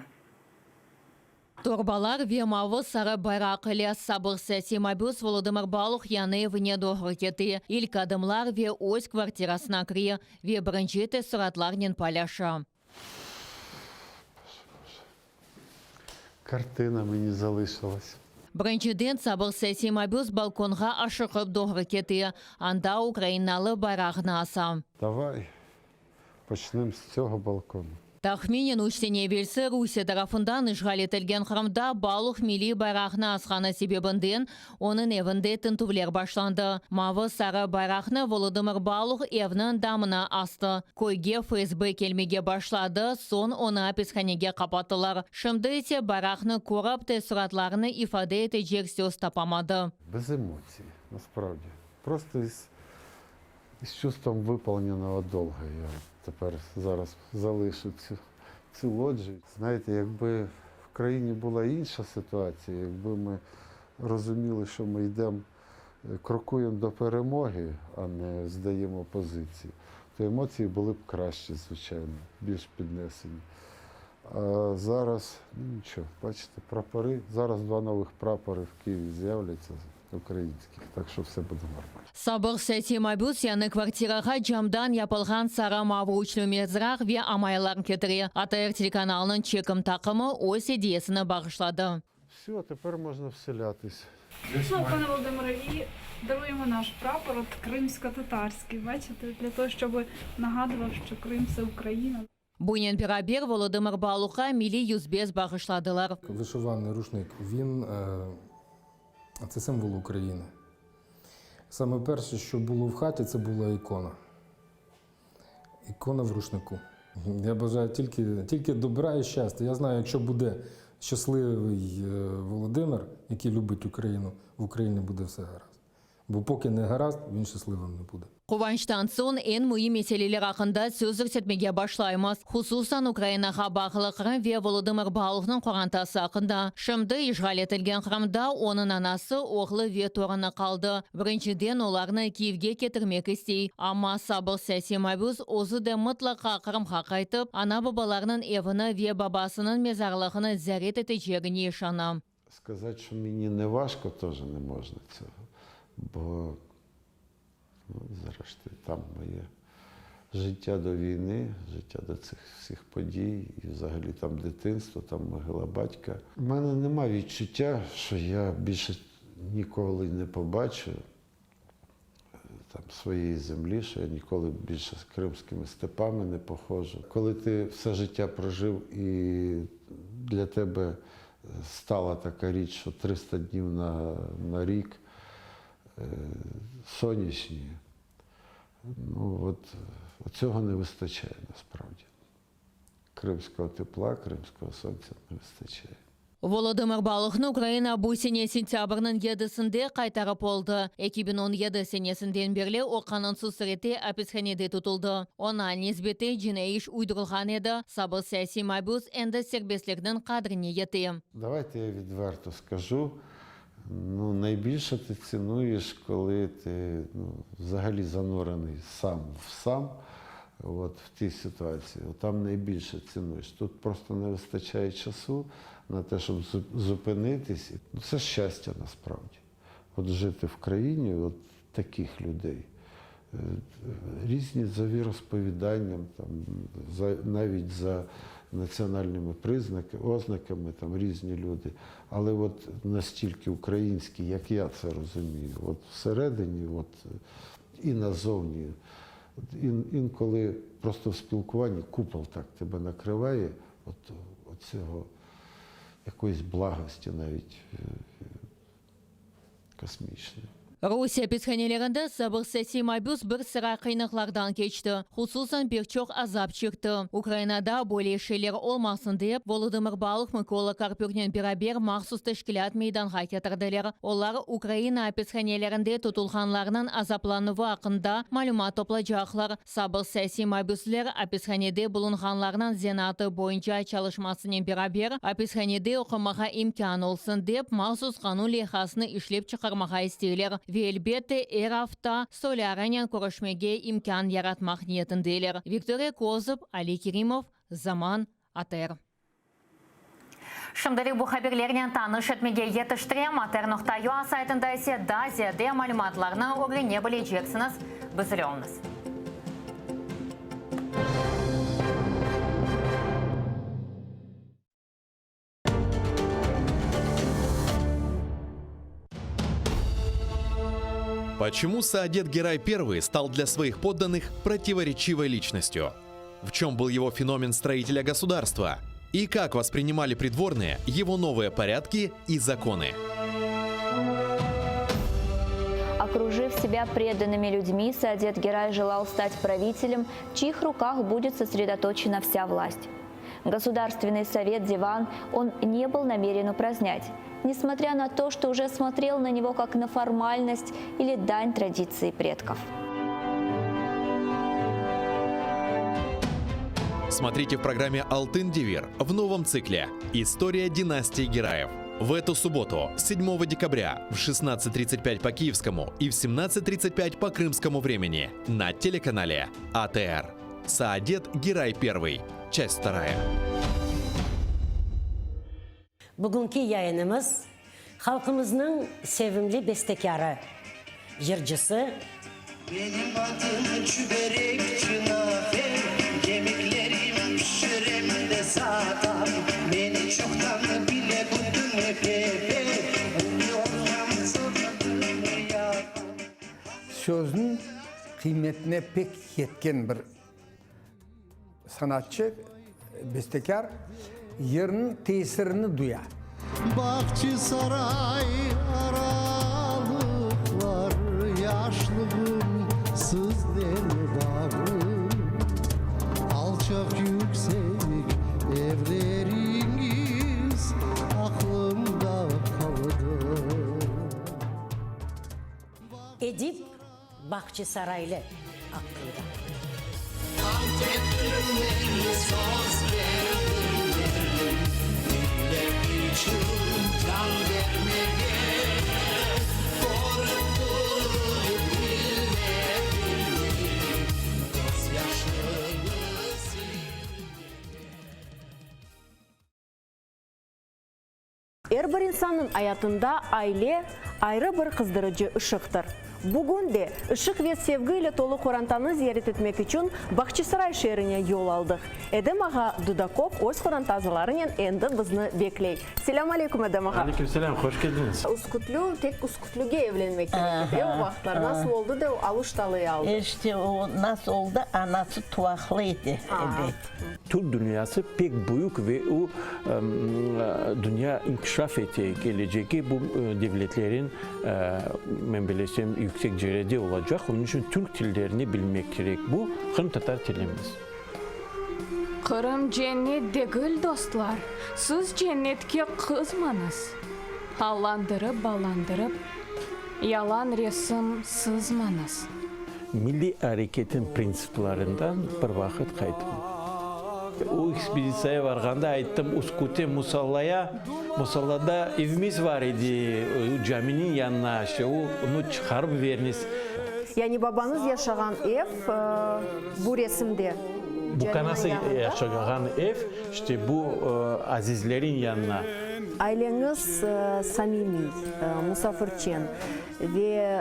Torbalar ve mavı-sarı bayraq ile sabıq siyasiy mabüs Volodımır Baluh yañı evine doğru kete. İlk adımlar ve öz kvartirasına kire ve birinci teessuratlarnen paylaşa. Kartina meni zalışılas. Birinciden sabıq siyasiy mabüs balkonğa aşıqıp doğru kete, anda ukrainalı bayrağını asa. Davay, Poçnem z tsього balkonu. Tahminen üç sene evelsi Rusiye tarafından işğal etilgen Qırımda Baluh milliy bayraqnı asqanı sebebinden onıñ evinde tintüvler başlandı. Mavı-sarı bayraqnı Volodımır Baluh evniñ damına astı. Köyge FSB kelmege başladı, soñ onı apishanege qapattılar. Şimdi ise bayraqnı körip, teessuratlarını ifade etecek söz tapamadı. Bez emotsiy, naspravdi. Prosto iz Із чувством выполненного долга я тепер зараз залишу цю, цю лоджію. Знаєте, якби в країні була інша ситуація, якби ми розуміли, що ми йдемо, крокуємо до перемоги, а не здаємо позиції, то емоції були б кращі, звичайно, більш піднесені. А зараз, ну нічого, бачите, прапори. Зараз два нових прапори в Києві з'являться українських, так що все буде нормально. Sabıq siyasiy mabüs yañı kvartirağa camdan yapılğan sarı-mavı üçlü mezraq ve amaylar ketire. ATR telekanalınıñ çekim taqımı öz ediyesini bağışladı. Все, тепер можна вселятись. Ну, пане Володимире, і даруємо наш прапор, от кримськотатарський, бачите, для того, щоб нагадував, що Крим це Україна. Bunen beraber Volodımır Baluhqa milliy yüzbez bağışladılar. Вишиваний рушник, він це символ України. Саме перше, що було в хаті, це була ікона. Ікона в рушнику. Я бажаю тільки, тільки добра і щастя. Я знаю, якщо буде щасливий Володимир, який любить Україну, в Україні буде все гаразд. Бо поки не гаразд, він щасливим не буде. Quvançtan soñ eñ müim meseleler aqqında söz yürsetmege başlaymız, hususan Ukrainağa bağlı Qırım ve Volodımır Baluhnıñ qorantası aqqında. Şimdi işğal etilgen Qırımda onıñ anası, oğlu ve torunı qaldı. Birinciden olarnı Kiyevge ketirmek istey. Amma sabıq siyasiy mabüs özü de mıtlaqa Qırımğa qaytıp, ana-babalarınıñ evini ve babasınıñ mezarlığını ziyaret etecegine işana. Сказати, що мені не важко, теж не можна цього. Бо, ну, зрештою, там моє життя до війни, життя до цих всіх подій, і взагалі там дитинство, там могила батька. У мене нема відчуття, що я більше ніколи не побачу там своєї землі, що я ніколи більше з кримськими степами не похожу. Коли ти все життя прожив і для тебе стала така річ, що 300 днів на, на рік е, сонячні, ну от, цього не вистачає насправді. Кримського тепла, кримського сонця не вистачає. Volodımır Baluhnı Ukraina bu sene sentâbrniñ yedisinde qaytarıp oldı. 2017 senesinden berli o qanunsız sürette apishanede tutuldı. Oña nisbeten cinaiy iş uydurılğan edi, sabıq siyasiy mabüs endi serbestlikniñ qadrine yete. Давайте я відверто скажу. Ну, найбільше ти цінуєш, коли ти ну, взагалі занурений сам в сам, от, в тій ситуації. От там найбільше цінуєш. Тут просто не вистачає часу на те, щоб зупинитись. Ну, це щастя насправді. От жити в країні от таких людей. Е, Різні за віросповіданням, там, за, навіть за національними признаками, ознаками, там різні люди. Але от настільки українські, як я це розумію, от всередині, от, і назовні. От ін, інколи просто в спілкуванні купол так тебе накриває, от, от цього. Якоїсь благості навіть космічної. Rusiye apishanelerinde sabıq siyasiy mabüs bir sıra qıyınlıqlardan keçti, hususan pek çoq azap çekti. Ukrainada böyle şeyler olmasın dep, Volodımır Baluh Mıkola Karpüknen beraber mahsus teşkilât meydanğa ketirdiler. Olar Ukraina apishanelerinde tutulğanlarnıñ azaplanuvı aqqında malümat toplacaqlar. Sabıq siyasiy mabüsler apishanede bulunğanlarnıñ zenaatı boyunca çalışmasınen beraber apishanede oqumağa imkân olsun dep mahsus qanun leyhasını işlep çıqarmağa isteyler ve elbette er afta soylarınen körüşmege imkân yaratmaq niyetindeler. Viktoriya Kozub, Ali Kerimov, Zaman, ATR. Şimdilik bu haberlernen tanış etmege yetiştirem. Atr noqta ua saytında ise daa ziyade malümatlarnı ögrene bileceksiñiz. Bizle oluñız. Почему Саадет Герай I стал для своих подданных противоречивой личностью? В чем был его феномен строителя государства? И как воспринимали придворные его новые порядки и законы? Окружив себя преданными людьми, Саадет Герай желал стать правителем, в чьих руках будет сосредоточена вся власть. Государственный совет Диван он не был намерен упразднять, несмотря на то, что уже смотрел на него как на формальность или дань традиции предков. Смотрите в программе «Алтын Девир» в новом цикле «История династии Гераев». В эту субботу, 7 декабря, в 16.35 по киевскому и в 17.35 по крымскому времени на телеканале АТР. Саадет Герай I. Часть вторая. Bugünki yayınımız halqımıznıñ sevimli bestekârı, yırcısı, Menim adım Çüberekçi Nafe, Yemeklerim pişirem de satam. Meni çoqtan bile bütün efe-fe, Ümdi olsam sırtımnı yapam. Sözniñ qıymetine pek yetken bir Sanatçı, bestekâr yırnıñ tesirini duya. Bağçasaray aralıqlar, Yaşlığım siznen bağlı. Alçaq yüksek evleriñiz Aqlımda qaldı. Edip Bahçesaraylı aqqında. Ant ettim men, söz berdim, berdim, Millet içün can bermege. Körip turıp bilmedim, bilmedim, Közyaşını silmege. Er bir insannıñ ayatında aile, ayrı bir qızdırıcı ışıqtır. Bugün de ışıq ve sevgi ile tolu qorantanı ziyaret etmek içün Bahçesaray şeerine yol aldıq. Edem ağa Dudakov öz qoranta azalarınen endi bizni bekley. Selâm aleyküm, Edem ağa! Aleyküm selâm, hoş keldiñiz! Üskütlü, tek Üskütlüge evlenmek kerek edi, e, o vaqıtlar. Nasıl oldı da o Aluştalı'yı aldı? İşte o nasıl oldı, anası tuvaqlı edi, ebet. Türk dünyası pek büyük ve o, dünya inkişaf ete, kelecegi bu devletlerin, men bilesem, yüksek cerede olacaq. Onıñ içün türk tillerini bilmek kerek. Bu, qırımtatar tilimiz. Qırım cennet degil, dostlar, siz cennetke qızmañız. Allandırıp ballandırıp, yalan resim sızmañız. Milliy areketin printsiplerinden bir vaqıt qaytmay. O ekspeditsiyaya varğanda ayttım, Üsküte musallaya, musallada evimiz var edi, o caminiñ yanına, işte onı çıqarıp veriniz. Yani babañız yaşağan ev bu resimde, Bu caminiñ kanası yanında? yaşağan ev, işte bu azizlerin yanına. Aileñiz samimiy, musafirçen. Ve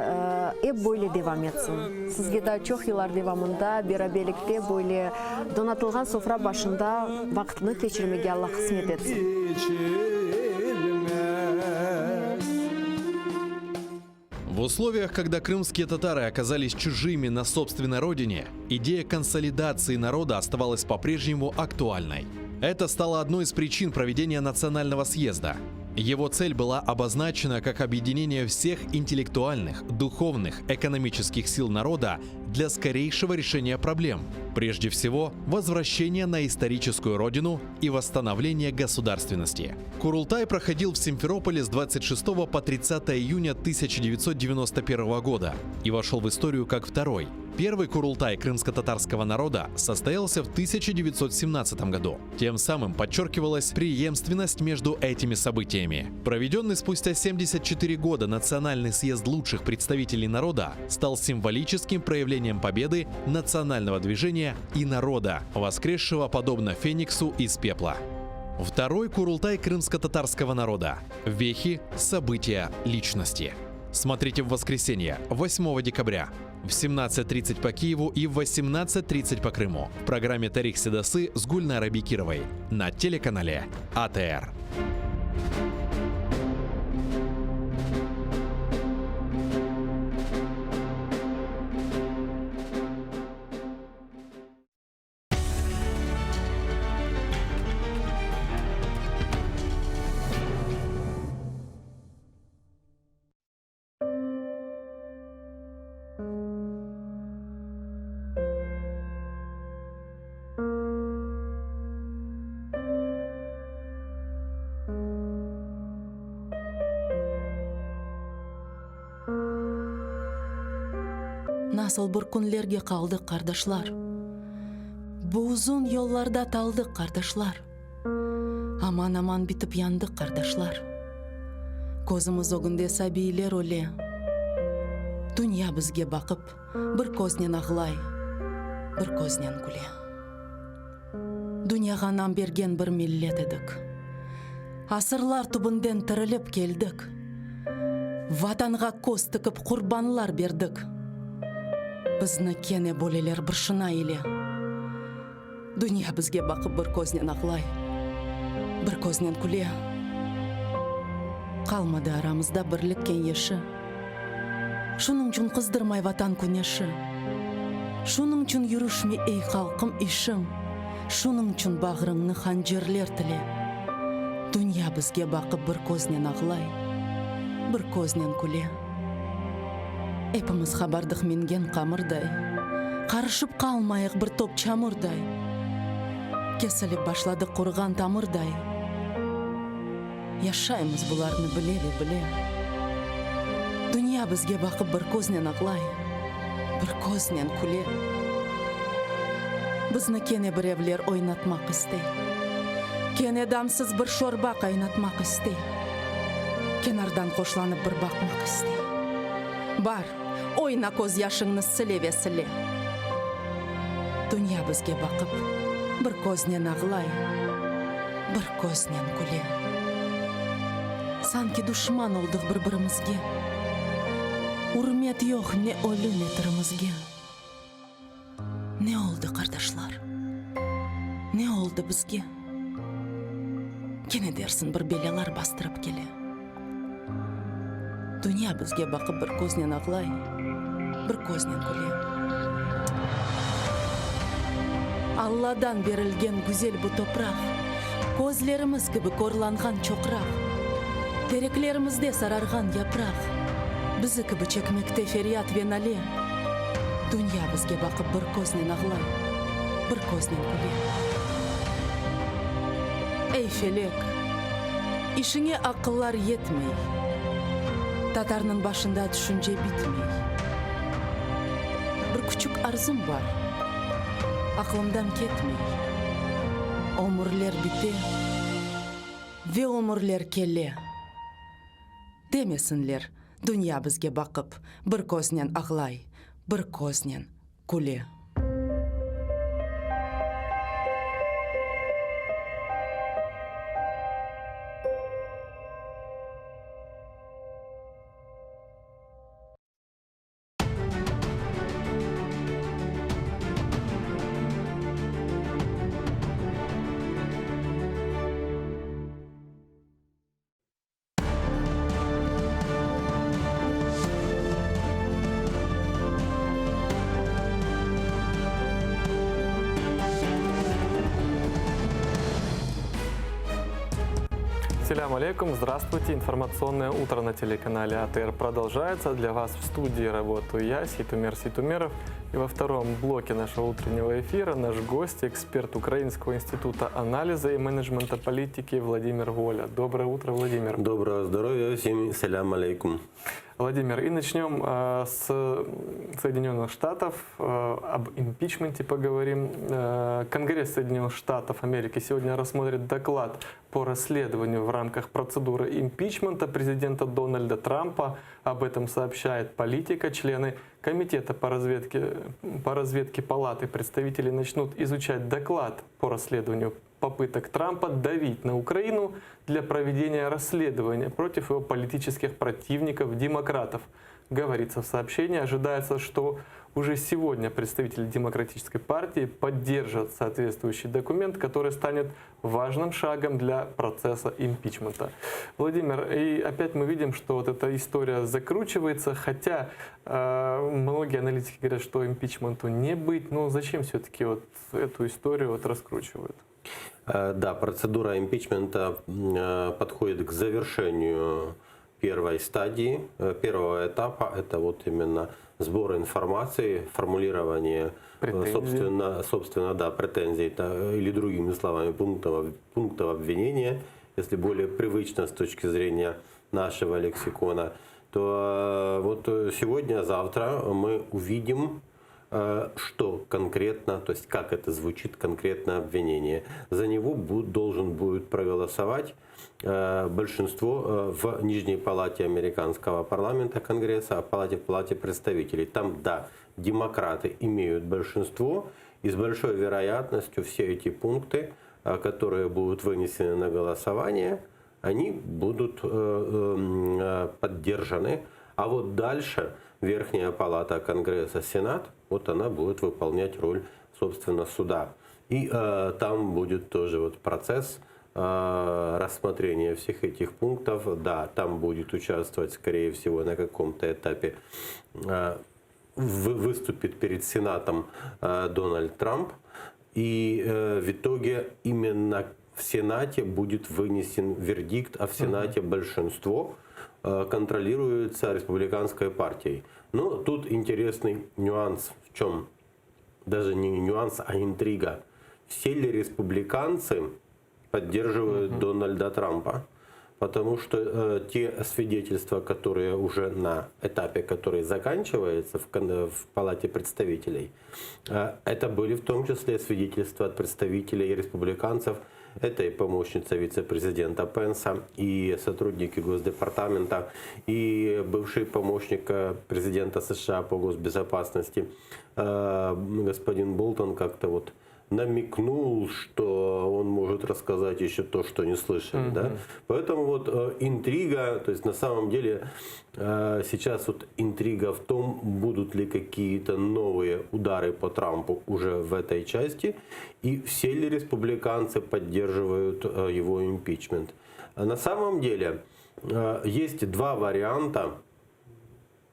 ep böyle devam etsin. Sizge daa çoq yıllar devamında beraberlikte böyle donatılğan sofra başında vaqıtnı keçirmege Alla qısmet etsin. В условиях, когда крымские татары оказались чужими на собственной родине, идея консолидации народа оставалась по-прежнему актуальной. Это стало одной из причин проведения национального съезда. Его цель была обозначена как объединение всех интеллектуальных, духовных, экономических сил народа для скорейшего решения проблем. Прежде всего, возвращение на историческую родину и восстановление государственности. Курултай проходил в Симферополе с 26 по 30 июня 1991 года и вошел в историю как второй – Первый Курултай крымско-татарского народа состоялся в 1917 году. Тем самым подчеркивалась преемственность между этими событиями. Проведенный спустя 74 года Национальный съезд лучших представителей народа стал символическим проявлением победы национального движения и народа, воскресшего подобно Фениксу из пепла. Второй Курултай крымско-татарского народа. Вехи, события, личности. Смотрите в воскресенье, 8 декабря в 17.30 по Киеву и в 18.30 по Крыму в программе «Тарих Седасы» с Гульнарой Бекировой на телеканале АТР. Nasıl bir künlerge qaldıq, qardaşlar, Bu uzun yollarda taldıq, qardaşlar. Aman-aman bitip yandıq, qardaşlar. Közümiz ögünde sabiyler öle. Dünya bizge baqıp, bir köznen ağlay, bir köznen küle. Dünyağa nam bergen bir millet edik. Asırlar tübünden tirilip keldik. Vatanğa köz tikip qurbanlar berdik. Bizni kene böleler bir şına ile. Dünya bizge baqıp bir köznen ağlay, bir köznen küle. Qalmadı aramızda birlik keñeşi. Şunıñçün qızdırmay Vatan küneşi. Şunıñçün yürüşmey, ey halqım, işiñ. Şunıñçün bağrıñnı hancerler tile. Dünya bizge baqıp bir köznen ağlay, bir köznen küle. Epimiz qabardıq mingen qamırday, Qarışıp qalmayıq bir top çamurday. Kesilip başladıq quruğan tamırday. Yaşaymız bularnı bile ve bile. Dünya bizge baqıp bir köznen ağlay, bir köznen küle. Bizni kene birevler oynatmaq istey. Kene damsız bir şorba qaynatmaq istey. Kenardan hoşlanıp bir baqmaq istey. Bar, oyna közyaşıñnı sile ve sile. Dünya bizge baqıp, bir köznen ağlay, bir köznen küle. Sanki duşman oldıq bir-birimizge. Ürmet yoq ne ölü, ne tirimizge. Ne oldı, qardaşlar? Ne oldı bizge? Kene dersiñ bir belâlar bastırıp kele. Dünya bizge baqıp bir köznen ağlay, bir köznen küle. Alladan berilgen güzel bu topraq, Közlerimiz kibi körlanğan çoqraq, Tereklerimizde sararğan yapraq, Bizi kibi çekmekte feryat ve nale. Dünya bizge baqıp bir köznen ağlay, bir köznen küle. Ey, felek, işiñe aqıllar yetmey, Tatarnıñ başında tüşünce bitmey. Bir küçük arzum bar, aqlımdan ketmey, Ömürler bite ve ömürler kele. Demesinler, dünya bizge baqıp, bir köznen ağlay, bir köznen küle. Selям алейкум, здравствуйте. Информационное утро на телеканале АТР продолжается. Для вас в студии работаю я, Сейтумер Сейтумеров. И во втором блоке нашего утреннего эфира наш гость, эксперт Украинского института анализа и менеджмента политики Владимир Воля. Доброе утро, Владимир. Доброго здоровья всем, селям алейкум. Владимир, и начнем э, с Соединенных Штатов. Э, об импичменте поговорим. Э, Конгресс Соединенных Штатов Америки сегодня рассмотрит доклад по расследованию в рамках процедуры импичмента президента Дональда Трампа. Об этом сообщает Politico. Члены Комитета по разведке, по разведке Палаты представителей начнут изучать доклад по расследованию попыток Трампа давить на Украину для проведения расследования против его политических противников, демократов. Говорится в сообщении, ожидается, что уже сегодня представители Демократической партии поддержат соответствующий документ, который станет важным шагом для процесса импичмента. Владимир, и опять мы видим, что вот эта история закручивается, хотя э, многие аналитики говорят, что импичменту не быть, но зачем все-таки вот эту историю вот раскручивают? Э, да, процедура импичмента э, подходит к завершению первой стадии, э, первого этапа. Это вот именно сбор информации, формулирование, Претензий. собственно, собственно, да, претензий, да, или другими словами, пунктов, пунктов обвинения, если более привычно с точки зрения нашего лексикона, то вот сегодня, завтра мы увидим, что конкретно, то есть как это звучит конкретно обвинение. За него должен будет проголосовать э, большинство э, в Нижней палате американского парламента Конгресса, а в палате, в палате представителей. Там, да, демократы имеют большинство, и с большой вероятностью все эти пункты, э, которые будут вынесены на голосование, они будут поддержаны. А вот дальше Верхняя палата Конгресса, Сенат, вот она будет выполнять роль, собственно, суда. И э, там будет тоже вот процесс э, рассмотрения всех этих пунктов. Да, там будет участвовать, скорее всего, на каком-то этапе э, выступит перед Сенатом э, Дональд Трамп. И э, в итоге именно в Сенате будет вынесен вердикт, а в Сенате угу. большинство контролируется республиканской партией. Но тут интересный нюанс в чем? Даже не нюанс, а интрига. Все ли республиканцы поддерживают угу. Дональда Трампа? Потому что э, те свидетельства, которые уже на этапе, который заканчивается в, в Палате представителей, э, это были в том числе свидетельства от представителей республиканцев, это и помощница вице-президента Пенса, и сотрудники Госдепартамента, и бывший помощник президента США по госбезопасности э, господин Болтон как-то вот намекнул, что он может рассказать еще то, что не слышали. Mm-hmm. Да? Поэтому вот э, интрига, то есть на самом деле э, сейчас вот интрига в том, будут ли какие-то новые удары по Трампу уже в этой части, и все ли республиканцы поддерживают э, его импичмент. На самом деле э, есть два варианта,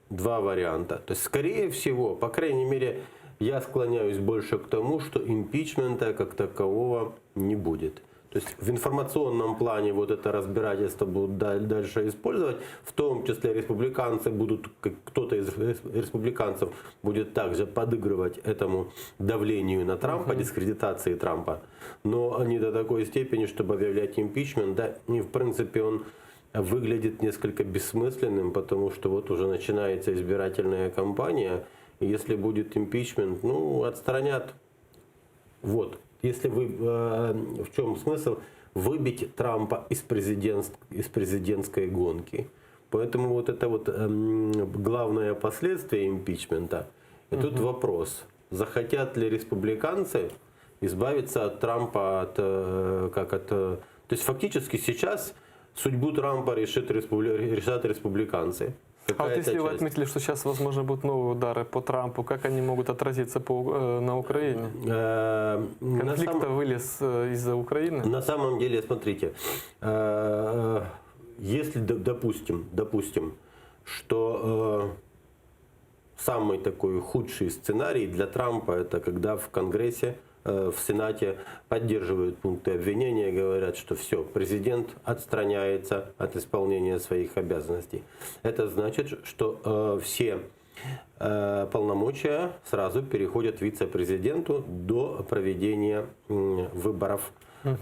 два варианта. То есть, скорее всего, по крайней мере, я склоняюсь больше к тому, что импичмента как такового не будет. То есть в информационном плане вот это разбирательство будут дальше использовать, в том числе республиканцы будут, кто-то из республиканцев будет также подыгрывать этому давлению на Трампа, uh-huh. дискредитации Трампа, но не до такой степени, чтобы объявлять импичмент, да, и в принципе он выглядит несколько бессмысленным, потому что вот уже начинается избирательная кампания, и если будет импичмент, ну, отстранят. Вот. Если вы, э, в чем смысл? Выбить Трампа из, президентск, из президентской гонки. Поэтому вот это вот э, главное последствие импичмента. И угу. тут вопрос, захотят ли республиканцы избавиться от Трампа, от, э, как от... Э, то есть фактически сейчас судьбу Трампа решит республи, решат республиканцы. А вот если вы отметили, что сейчас, возможно, будут новые удары по Трампу, как они могут отразиться по, э, на Украине? Э, Конфликт вылез э, из-за Украины? На самом деле, смотрите, если, допустим, допустим, что самый такой худший сценарий для Трампа это когда в Конгрессе в Сенате поддерживают пункты обвинения, говорят, что все, президент отстраняется от исполнения своих обязанностей. Это значит, что э, все э, полномочия сразу переходят вице-президенту до проведения выборов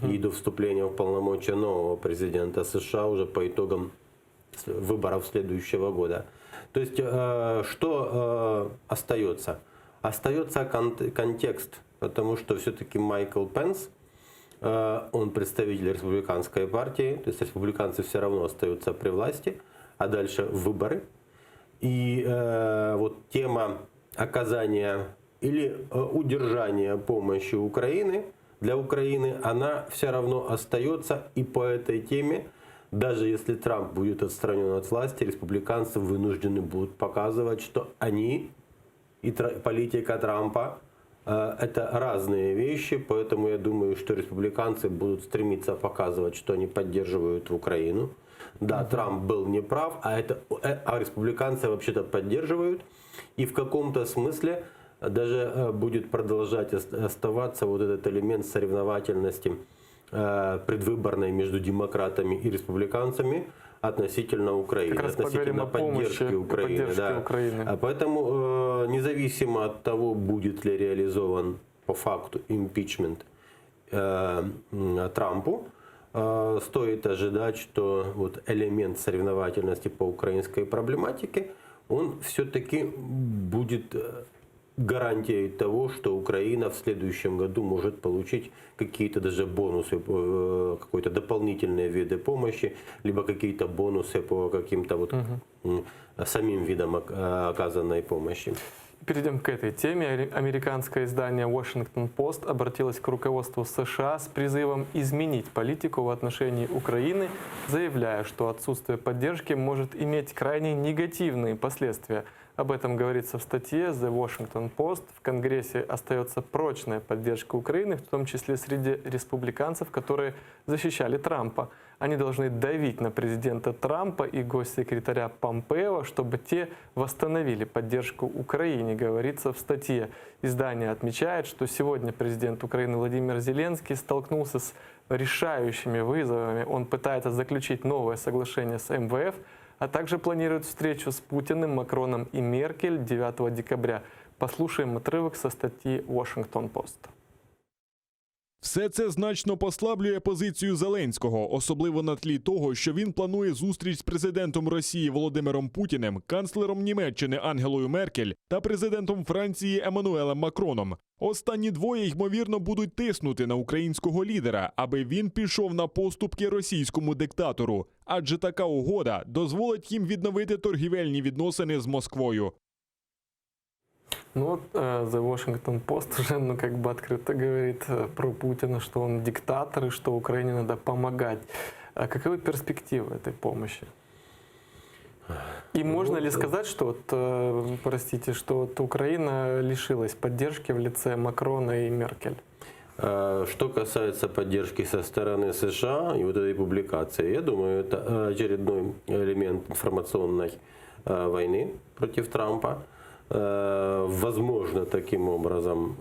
и до вступления в полномочия нового президента США уже по итогам выборов следующего года. То есть э, что э, остается? Остается контекст, потому что все-таки Майкл Пенс, э, он представитель республиканской партии, то есть республиканцы все равно остаются при власти, а дальше выборы. И вот тема оказания или удержания помощи Украины для Украины, она все равно остается, и по этой теме даже если Трамп будет отстранен от власти, республиканцы вынуждены будут показывать, что они и политика Трампа э, это разные вещи, поэтому я думаю, что республиканцы будут стремиться показывать, что они поддерживают Украину. Да, Трамп был неправ, а, это, э, а республиканцы вообще-то поддерживают. И в каком-то смысле даже э, будет продолжать оставаться вот этот элемент соревновательности предвыборной между демократами и республиканцами относительно Украины, как раз относительно поддержки помощи, Украины. Поддержки да. Украины. А поэтому э, независимо от того, будет ли реализован по факту импичмент э, Трампу, э, стоит ожидать, что вот элемент соревновательности по украинской проблематике, он все-таки будет э, гарантией того, что Украина в следующем году может получить какие-то даже бонусы, э, какой-то дополнительные виды помощи, либо какие-то бонусы по каким-то вот угу. самим видам оказанной помощи. Перейдем к этой теме. Американское издание Washington Post обратилось к руководству США с призывом изменить политику в отношении Украины, заявляя, что отсутствие поддержки может иметь крайне негативные последствия. Об этом говорится в статье The Washington Post. В Конгрессе остается прочная поддержка Украины, в том числе среди республиканцев, которые защищали Трампа. Они должны давить на президента Трампа и госсекретаря Помпео, чтобы те восстановили поддержку Украине, говорится в статье. Издание отмечает, что сегодня президент Украины Владимир Зеленский столкнулся с решающими вызовами. Он пытается заключить новое соглашение с МВФ, а также планирует встречу с Путиным, Макроном и Меркель 9 декабря. Послушаем отрывок со статьи Washington Post. Все це значно послаблює позицію Зеленського, особливо на тлі того, що він планує зустріч з президентом Росії Володимиром Путіним, канцлером Німеччини Ангелою Меркель та президентом Франції Еммануелем Макроном. Останні двоє ймовірно будуть тиснути на українського лідера, аби він пішов на поступки російському диктатору, адже така угода дозволить їм відновити торгівельні відносини з Москвою. Ну вот э, The Washington Post уже ну, как бы открыто говорит э, про Путина, что он диктатор и что Украине надо помогать. А каковы перспективы этой помощи? И можно ли сказать, что вот, э, простите, что вот Украина лишилась поддержки в лице Макрона и Меркель? Что касается поддержки со стороны США и вот этой публикации, я думаю, это очередной элемент информационной войны против Трампа. Возможно, таким образом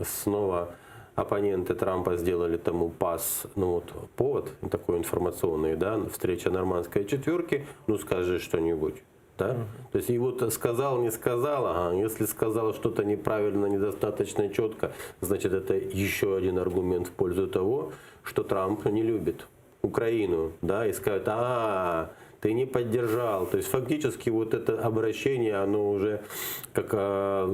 снова оппоненты Трампа сделали тому пас, ну вот повод такой информационный, да, встреча нормандской четверки, ну скажи что-нибудь. Да? Mm -hmm. То есть и вот сказал, не сказал, ага, если сказал что-то неправильно, недостаточно четко, значит это еще один аргумент в пользу того, что Трамп не любит Украину, да, и скажет, а, ты не поддержал. То есть фактически вот это обращение, оно уже, как, а,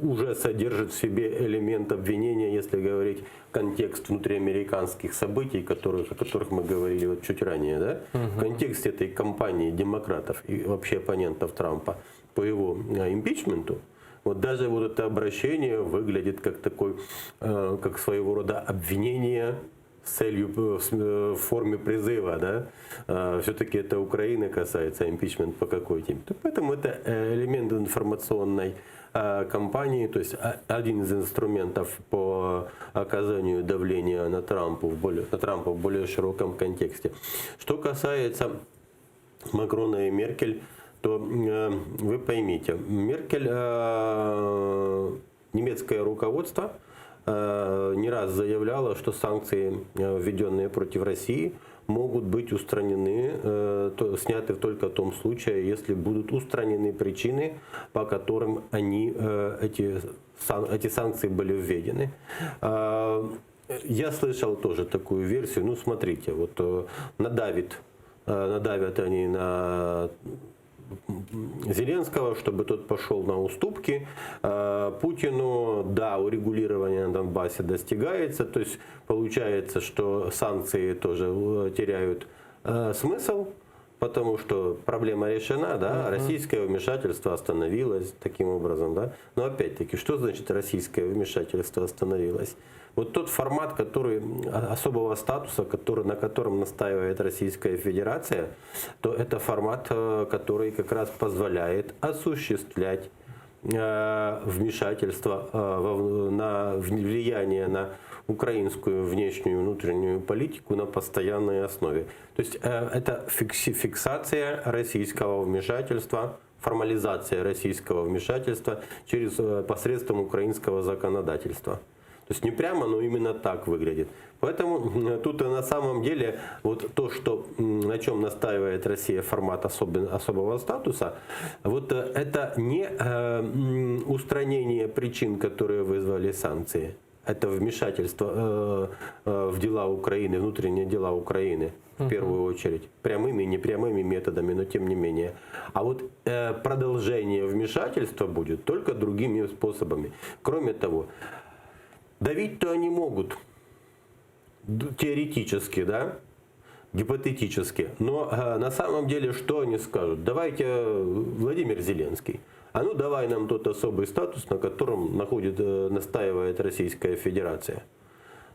уже содержит в себе элемент обвинения, если говорить контекст внутриамериканских событий, которых, о которых мы говорили вот чуть ранее, да? Угу. В контексте этой кампании демократов и вообще оппонентов Трампа по его импичменту, вот даже вот это обращение выглядит как такой, как своего рода обвинение с целью в форме призыва, да, все-таки это Украины касается, импичмент по какой теме. Поэтому это элемент информационной кампании, то есть один из инструментов по оказанию давления на, Трампу в более, на Трампа в более широком контексте. Что касается Макрона и Меркель, то вы поймите, Меркель, немецкое руководство, не раз заявляла, что санкции, введенные против России, могут быть устранены, сняты только в том случае, если будут устранены причины, по которым они, эти, эти санкции были введены. Я слышал тоже такую версию. Ну, смотрите, вот надавит, надавят они на Зеленского, чтобы тот пошел на уступки. Путину, да, урегулирование на Донбассе достигается, то есть получается, что санкции тоже теряют смысл, потому что проблема решена, да, угу. российское вмешательство остановилось таким образом, да. Но опять-таки, что значит российское вмешательство остановилось? Вот тот формат, который особого статуса, который, на котором настаивает Российская Федерация, то это формат, который как раз позволяет осуществлять вмешательство на влияние на украинскую внешнюю и внутреннюю политику на постоянной основе. То есть это фиксация российского вмешательства, формализация российского вмешательства через посредством украинского законодательства. То есть не прямо, но именно так выглядит. Поэтому тут на самом деле вот то, что, на чем настаивает Россия формат особого статуса, вот это не устранение причин, которые вызвали санкции. Это вмешательство в дела Украины, внутренние дела Украины в первую очередь, прямыми и непрямыми методами, но тем не менее. А вот продолжение вмешательства будет только другими способами. Кроме того, давить-то они могут, теоретически, да, гипотетически, но на самом деле что они скажут? Давайте, Владимир Зеленский, а ну давай нам тот особый статус, на котором находит, настаивает Российская Федерация.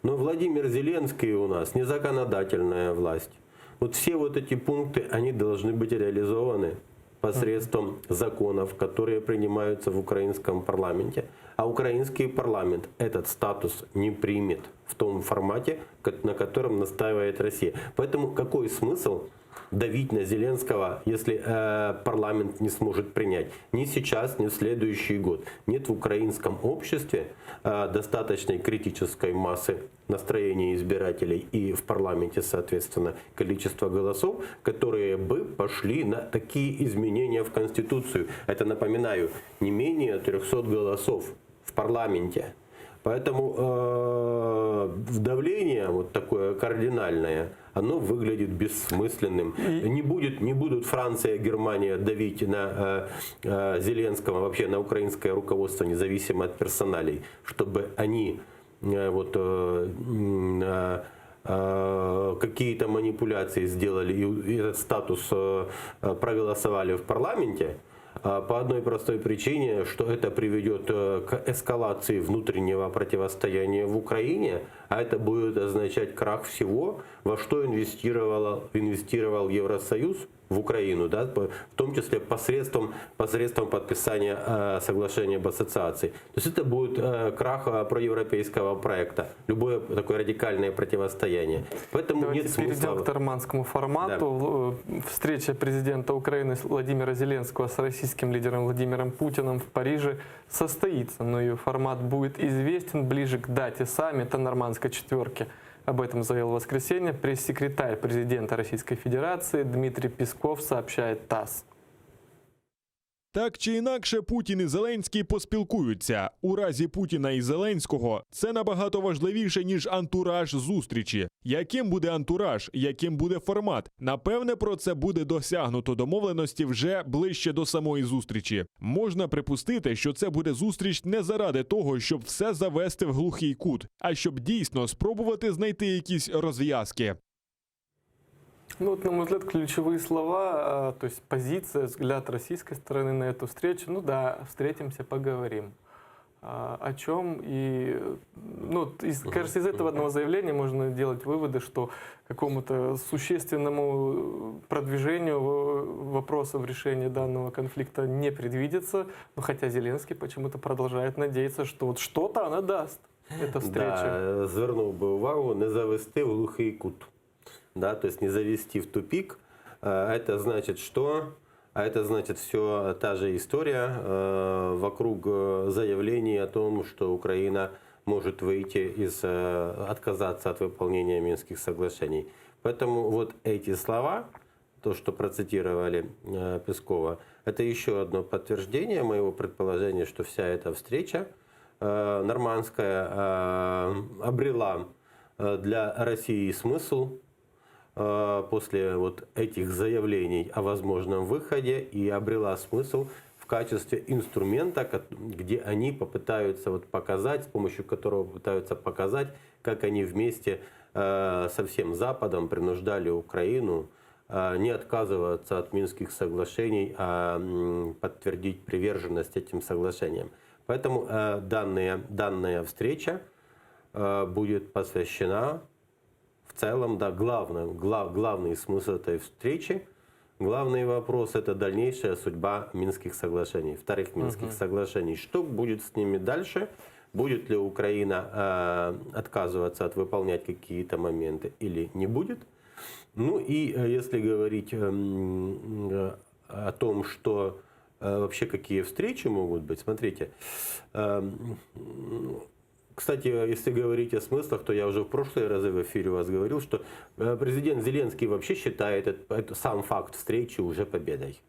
Но Владимир Зеленский у нас не законодательная власть. Вот все вот эти пункты, они должны быть реализованы посредством законов, которые принимаются в украинском парламенте. А украинский парламент этот статус не примет в том формате, на котором настаивает Россия. Поэтому какой смысл давить на Зеленского, если парламент не сможет принять? Ни сейчас, ни в следующий год. Нет в украинском обществе достаточной критической массы настроения избирателей и в парламенте, соответственно, количество голосов, которые бы пошли на такие изменения в Конституцию. Это, напоминаю, не менее 300 голосов в парламенте. Поэтому давление вот такое кардинальное, оно выглядит бессмысленным. Не, будет, не будут Франция, Германия давить на Зеленского, вообще на украинское руководство, независимо от персоналей, чтобы они вот, какие-то манипуляции сделали и этот статус проголосовали в парламенте. По одной простой причине, что это приведет к эскалации внутреннего противостояния в Украине, а это будет означать крах всего, во что инвестировал Евросоюз в Украину, да, в том числе посредством, посредством подписания соглашения об ассоциации. То есть это будет крах проевропейского проекта, любое такое радикальное противостояние. Поэтому Давайте нет смысла. перейдем к нормандскому формату. Да. Встреча президента Украины Владимира Зеленского с российским лидером Владимиром Путиным в Париже состоится, но ее формат будет известен ближе к дате саммита нормандской четверки. Об этом заявил в воскресенье пресс-секретарь президента Российской Федерации Дмитрий Песков, сообщает ТАСС. Так чи інакше, Путін і Зеленський поспілкуються. У разі Путіна і Зеленського це набагато важливіше ніж антураж зустрічі. Яким буде антураж, яким буде формат? Напевне, про це буде досягнуто домовленості вже ближче до самої зустрічі. Можна припустити, що це буде зустріч не заради того, щоб все завести в глухий кут, а щоб дійсно спробувати знайти якісь розв'язки. Ну вот, на мой взгляд, ключевые слова, то есть позиция, взгляд российской стороны на эту встречу. Ну да, встретимся, поговорим. О чем и, ну, из, кажется, из этого одного заявления можно делать выводы, что какому-то существенному продвижению вопроса в решении данного конфликта не предвидится. Но хотя Зеленский почему-то продолжает надеяться, что вот что-то она даст, эта встреча. Да, звернув би увагу, не завести в глухий кут. Да, то есть не завести в тупик. Это значит что? А это значит все та же история вокруг заявлений о том, что Украина может выйти из, э, отказаться от выполнения Минских соглашений. Поэтому вот эти слова, то, что процитировали э, Пескова, это еще одно подтверждение моего предположения, что вся эта встреча э, нормандская э, обрела э, для России смысл э, после вот этих заявлений о возможном выходе и обрела смысл в качестве инструмента, где они попытаются вот показать, с помощью которого попытаются показать, как они вместе э, со всем Западом принуждали Украину э, не отказываться от Минских соглашений, а подтвердить приверженность этим соглашениям. Поэтому э, данная, данная встреча будет посвящена в целом, да, главным, глав, главный смысл этой встречи, главный вопрос – это дальнейшая судьба Минских соглашений, вторых Минских угу. соглашений. Что будет с ними дальше? Будет ли Украина э, отказываться от выполнять какие-то моменты или не будет? Ну и э, если говорить э, о том, что э, вообще какие встречи могут быть, смотрите, э, кстати, если говорить о смыслах, то я уже в прошлые разы в эфире у вас говорил, что э, президент Зеленский вообще считает этот, этот сам факт встречи уже победой.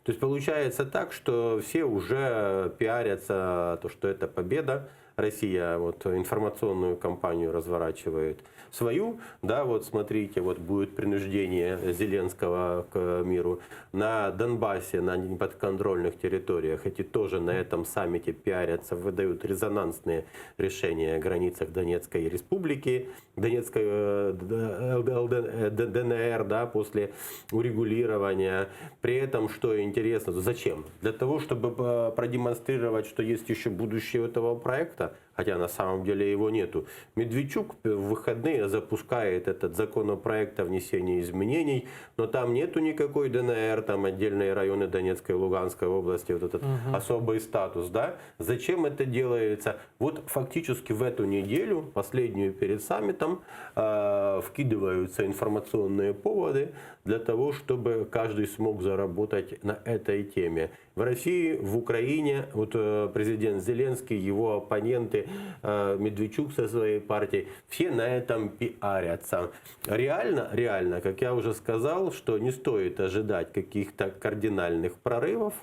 То есть получается так, что все уже пиарятся, то, что это победа. Россия вот информационную кампанию разворачивает свою, да, вот смотрите, вот будет принуждение Зеленского к миру. На Донбассе, на неподконтрольных территориях, эти тоже на этом саммите пиарятся, выдают резонансные решения о границах Донецкой республики, Донецкой э, ДНР, да, после урегулирования. При этом, что интересно, зачем? Для того, чтобы э, продемонстрировать, что есть еще будущее этого проекта, хотя на самом деле его нету. Медведчук в выходные запускает этот законопроект о внесении изменений, но там нету никакой ДНР, там отдельные районы Донецкой и Луганской области, вот этот угу. особый статус, да? Зачем это делается? Вот фактически в эту неделю, последнюю перед саммитом, э, вкидываются информационные поводы для того, чтобы каждый смог заработать на этой теме. В России, в Украине, вот э, президент Зеленский, его оппоненты, э, Медведчук со своей партией, все на этом пиарятся. Реально, реально, как я уже сказал, что не стоит ожидать каких-то кардинальных прорывов.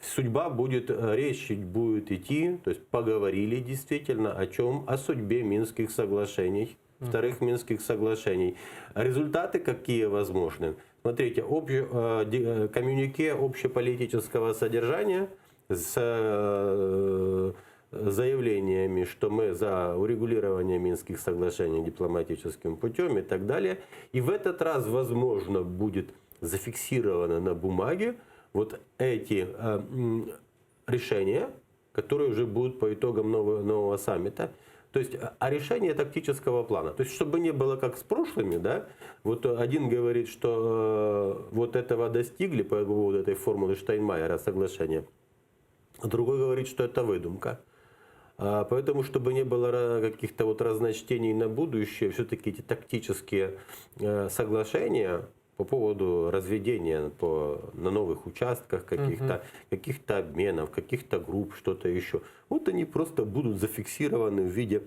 Судьба будет, э, речь будет идти, то есть поговорили действительно о чем? О судьбе Минских соглашений, вторых Минских соглашений. Результаты какие возможны? Смотрите, общ, э, э, коммюнике общеполитического содержания с э, заявлениями, что мы за урегулирование Минских соглашений дипломатическим путем и так далее. И в этот раз, возможно, будет зафиксировано на бумаге вот эти э, решения, которые уже будут по итогам нового, нового саммита. То есть, а решение тактического плана. То есть, чтобы не было как с прошлыми, да, вот один говорит, что э, вот этого достигли по поводу этой формулы Штайнмайера соглашения, а другой говорит, что это выдумка. А, поэтому, чтобы не было каких-то вот разночтений на будущее, все-таки эти тактические э, соглашения по поводу разведения по, на новых участках каких-то, угу. каких-то обменов, каких-то групп, что-то еще. Вот они просто будут зафиксированы в виде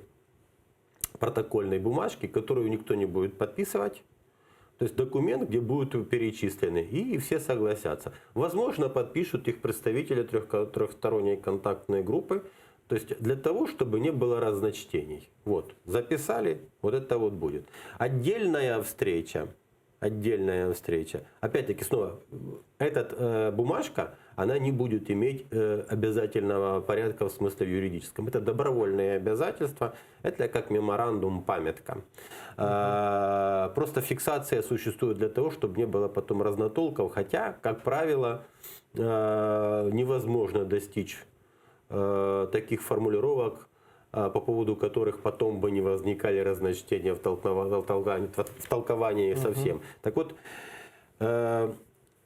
протокольной бумажки, которую никто не будет подписывать. То есть документ, где будут перечислены, и все согласятся. Возможно, подпишут их представители трех, трехсторонней контактной группы, то есть для того, чтобы не было разночтений. Вот, записали, вот это вот будет. Отдельная встреча отдельная встреча. Опять-таки, снова, эта э, бумажка, она не будет иметь э, обязательного порядка в смысле в юридическом. Это добровольные обязательства, это как меморандум, памятка. Э, просто фиксация существует для того, чтобы не было потом разнотолков, хотя, как правило, э, невозможно достичь э, таких формулировок, по поводу которых потом бы не возникали разночтения в, толковании, в толковании угу. совсем. Так вот, э,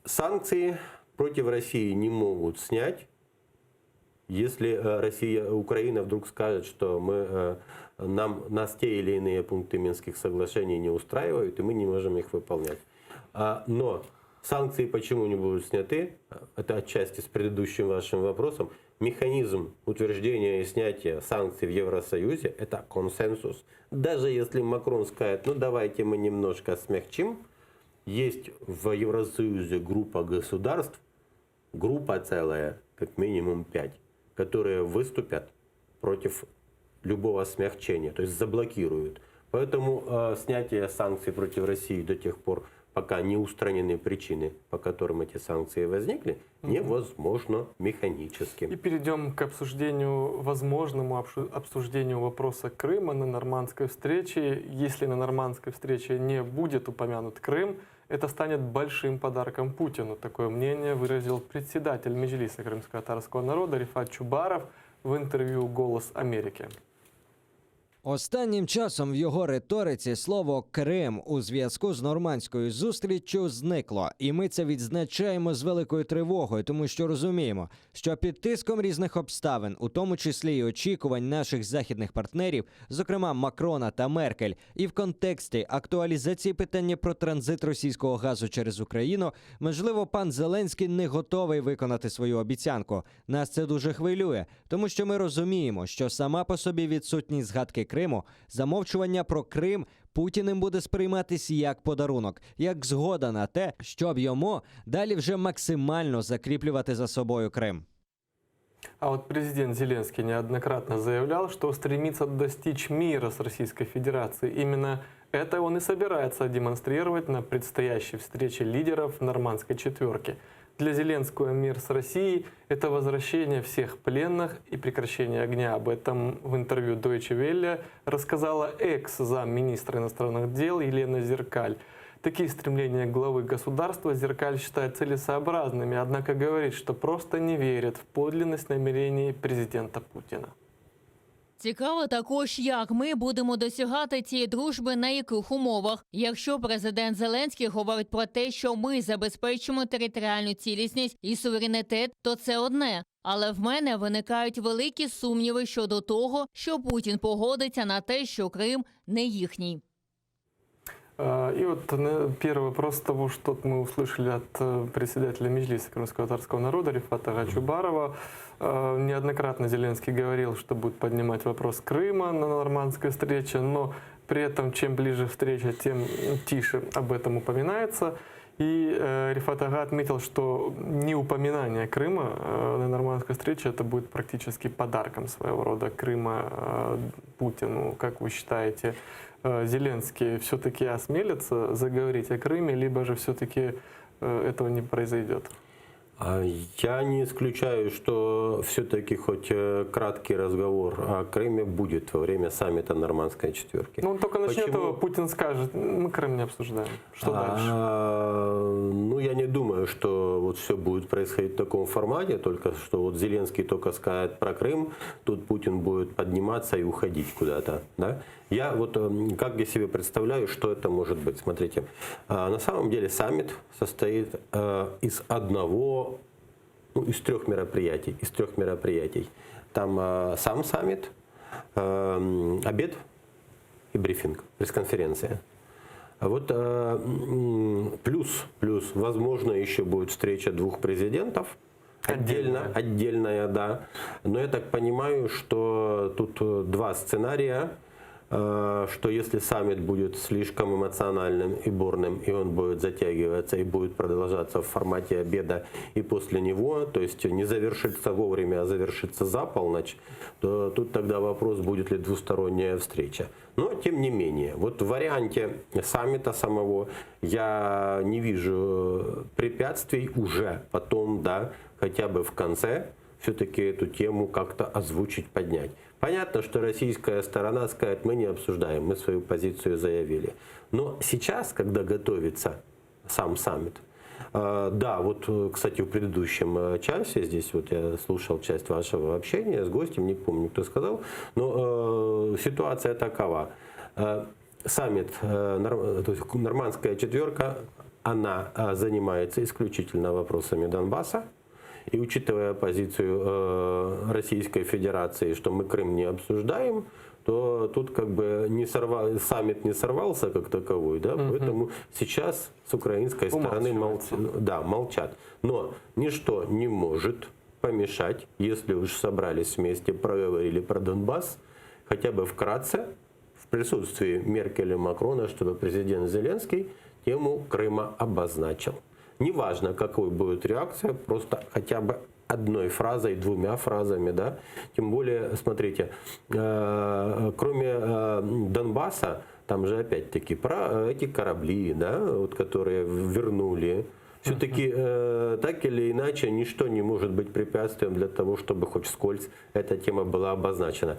санкции против России не могут снять, если э, Россия, Украина вдруг скажет, что мы, э, нам, нас те или иные пункты Минских соглашений не устраивают, и мы не можем их выполнять. А, но. Санкции почему не будут сняты? Это отчасти с предыдущим вашим вопросом. Механизм утверждения и снятия санкций в Евросоюзе – это консенсус. Даже если Макрон скажет, ну давайте мы немножко смягчим, есть в Евросоюзе группа государств, группа целая, как минимум пять, которые выступят против любого смягчения, то есть заблокируют. Поэтому э, снятие санкций против России до тех пор, пока не устранены причины, по которым эти санкции возникли, невозможно механически. И перейдем к обсуждению, возможному обсуждению вопроса Крыма на нормандской встрече. Если на нормандской встрече не будет упомянут Крым, это станет большим подарком Путину. Такое мнение выразил председатель Меджлиса крымско-татарского народа Рефат Чубаров в интервью «Голос Америки». Останнім часом в його риториці слово Крим у зв'язку з нормандською зустріччю зникло, і ми це відзначаємо з великою тривогою, тому що розуміємо, що під тиском різних обставин, у тому числі й очікувань наших західних партнерів, зокрема Макрона та Меркель, і в контексті актуалізації питання про транзит російського газу через Україну, можливо, пан Зеленський не готовий виконати свою обіцянку. Нас це дуже хвилює, тому що ми розуміємо, що сама по собі відсутність згадки Криму, замовчування про Крим Путіним буде сприйматись як подарунок, як згода на те, щоб йому далі вже максимально закріплювати за собою Крим. А вот президент Зеленский неоднократно заявлял, что стремится достичь мира с Российской Федерацией. Именно это он и собирается демонстрировать на предстоящей встрече лидеров нормандской четверки. Для Зеленского мир с Россией – это возвращение всех пленных и прекращение огня. Об этом в интервью Deutsche Welle рассказала экс-замминистра иностранных дел Елена Зеркаль. Такие стремления главы государства Зеркаль считает целесообразными, однако говорит, что просто не верит в подлинность намерений президента Путина. Цікаво також, як ми будемо досягати цієї дружби на яких умовах. Якщо президент Зеленський говорить про те, що ми забезпечимо територіальну цілісність і суверенітет, то це одне. Але в мене виникають великі сумніви щодо того, що Путін погодиться на те, що Крим не їхній. И вот первый вопрос того, что мы услышали от э, председателя Меджлиса крымского татарского народа Рефата Чубарова. Э, Неоднократно Зеленский говорил, что будет поднимать вопрос Крыма на нормандской встрече, но при этом чем ближе встреча, тем тише об этом упоминается. И э, Рефат ağa отметил, что неупоминание Крыма э, на нормандской встрече это будет практически подарком своего рода Крыма э, Путину. Как вы считаете, э, Зеленский все-таки осмелится заговорить о Крыме, либо же все-таки э, этого не произойдет? А Я не исключаю, что все-таки хоть э, краткий разговор о Крыме будет во время саммита Нормандской четверки. Ну, он только начнет Почему? его, Путин скажет, мы Крым не обсуждаем. Что дальше? А, Ну, я не думаю, что вот все будет происходить в таком формате, только что вот Зеленский только скажет про Крым, тут Путин будет подниматься и уходить куда-то. Да? Я вот эм, как я себе представляю, что это может быть. Смотрите, а, на самом деле саммит состоит э, из одного, ну, из трех мероприятий, из трех мероприятий. Там э, сам саммит, эм, обед и брифинг, пресс-конференция. А вот э, м, плюс, плюс, возможно, еще будет встреча двух президентов. Отдельно, отдельная, да. Но я так понимаю, что тут э, два сценария, э, что если саммит будет слишком эмоциональным и бурным, и он будет затягиваться и будет продолжаться в формате обеда и после него, то есть не завершится вовремя, а завершится за полночь, то тут тогда вопрос, будет ли двусторонняя встреча. Но, тем не менее, вот в варианте саммита самого я не вижу препятствий уже потом, да, хотя бы в конце, все-таки эту тему как-то озвучить, поднять. Понятно, что российская сторона скажет, мы не обсуждаем, мы свою позицию заявили. Но сейчас, когда готовится сам саммит, э, да, вот, э, кстати, в предыдущем э, часе, здесь вот я слушал часть вашего общения с гостем, не помню, кто сказал, но э, ситуация такова. Э, Саммит, э, нор- то есть нормандская четверка, она э, занимается исключительно вопросами Донбасса. И учитывая позицию э, Российской Федерации, что мы Крым не обсуждаем, То тут как бы не сорва, саммит не сорвался как таковой, да, поэтому сейчас с украинской стороны молч, да, молчат. Но ничто не может помешать, если уж собрались вместе, проговорили про Донбасс, хотя бы вкратце, в присутствии Меркель и Макрона, чтобы президент Зеленский тему Крыма обозначил. Неважно, какой будет реакция, просто хотя бы одной фразой, двумя фразами, да. Тем более, смотрите, э, кроме э, Донбасса, там же опять-таки про эти корабли, да, вот, которые вернули. Все-таки э, так или иначе ничто не может быть препятствием для того, чтобы хоть вскользь эта тема была обозначена.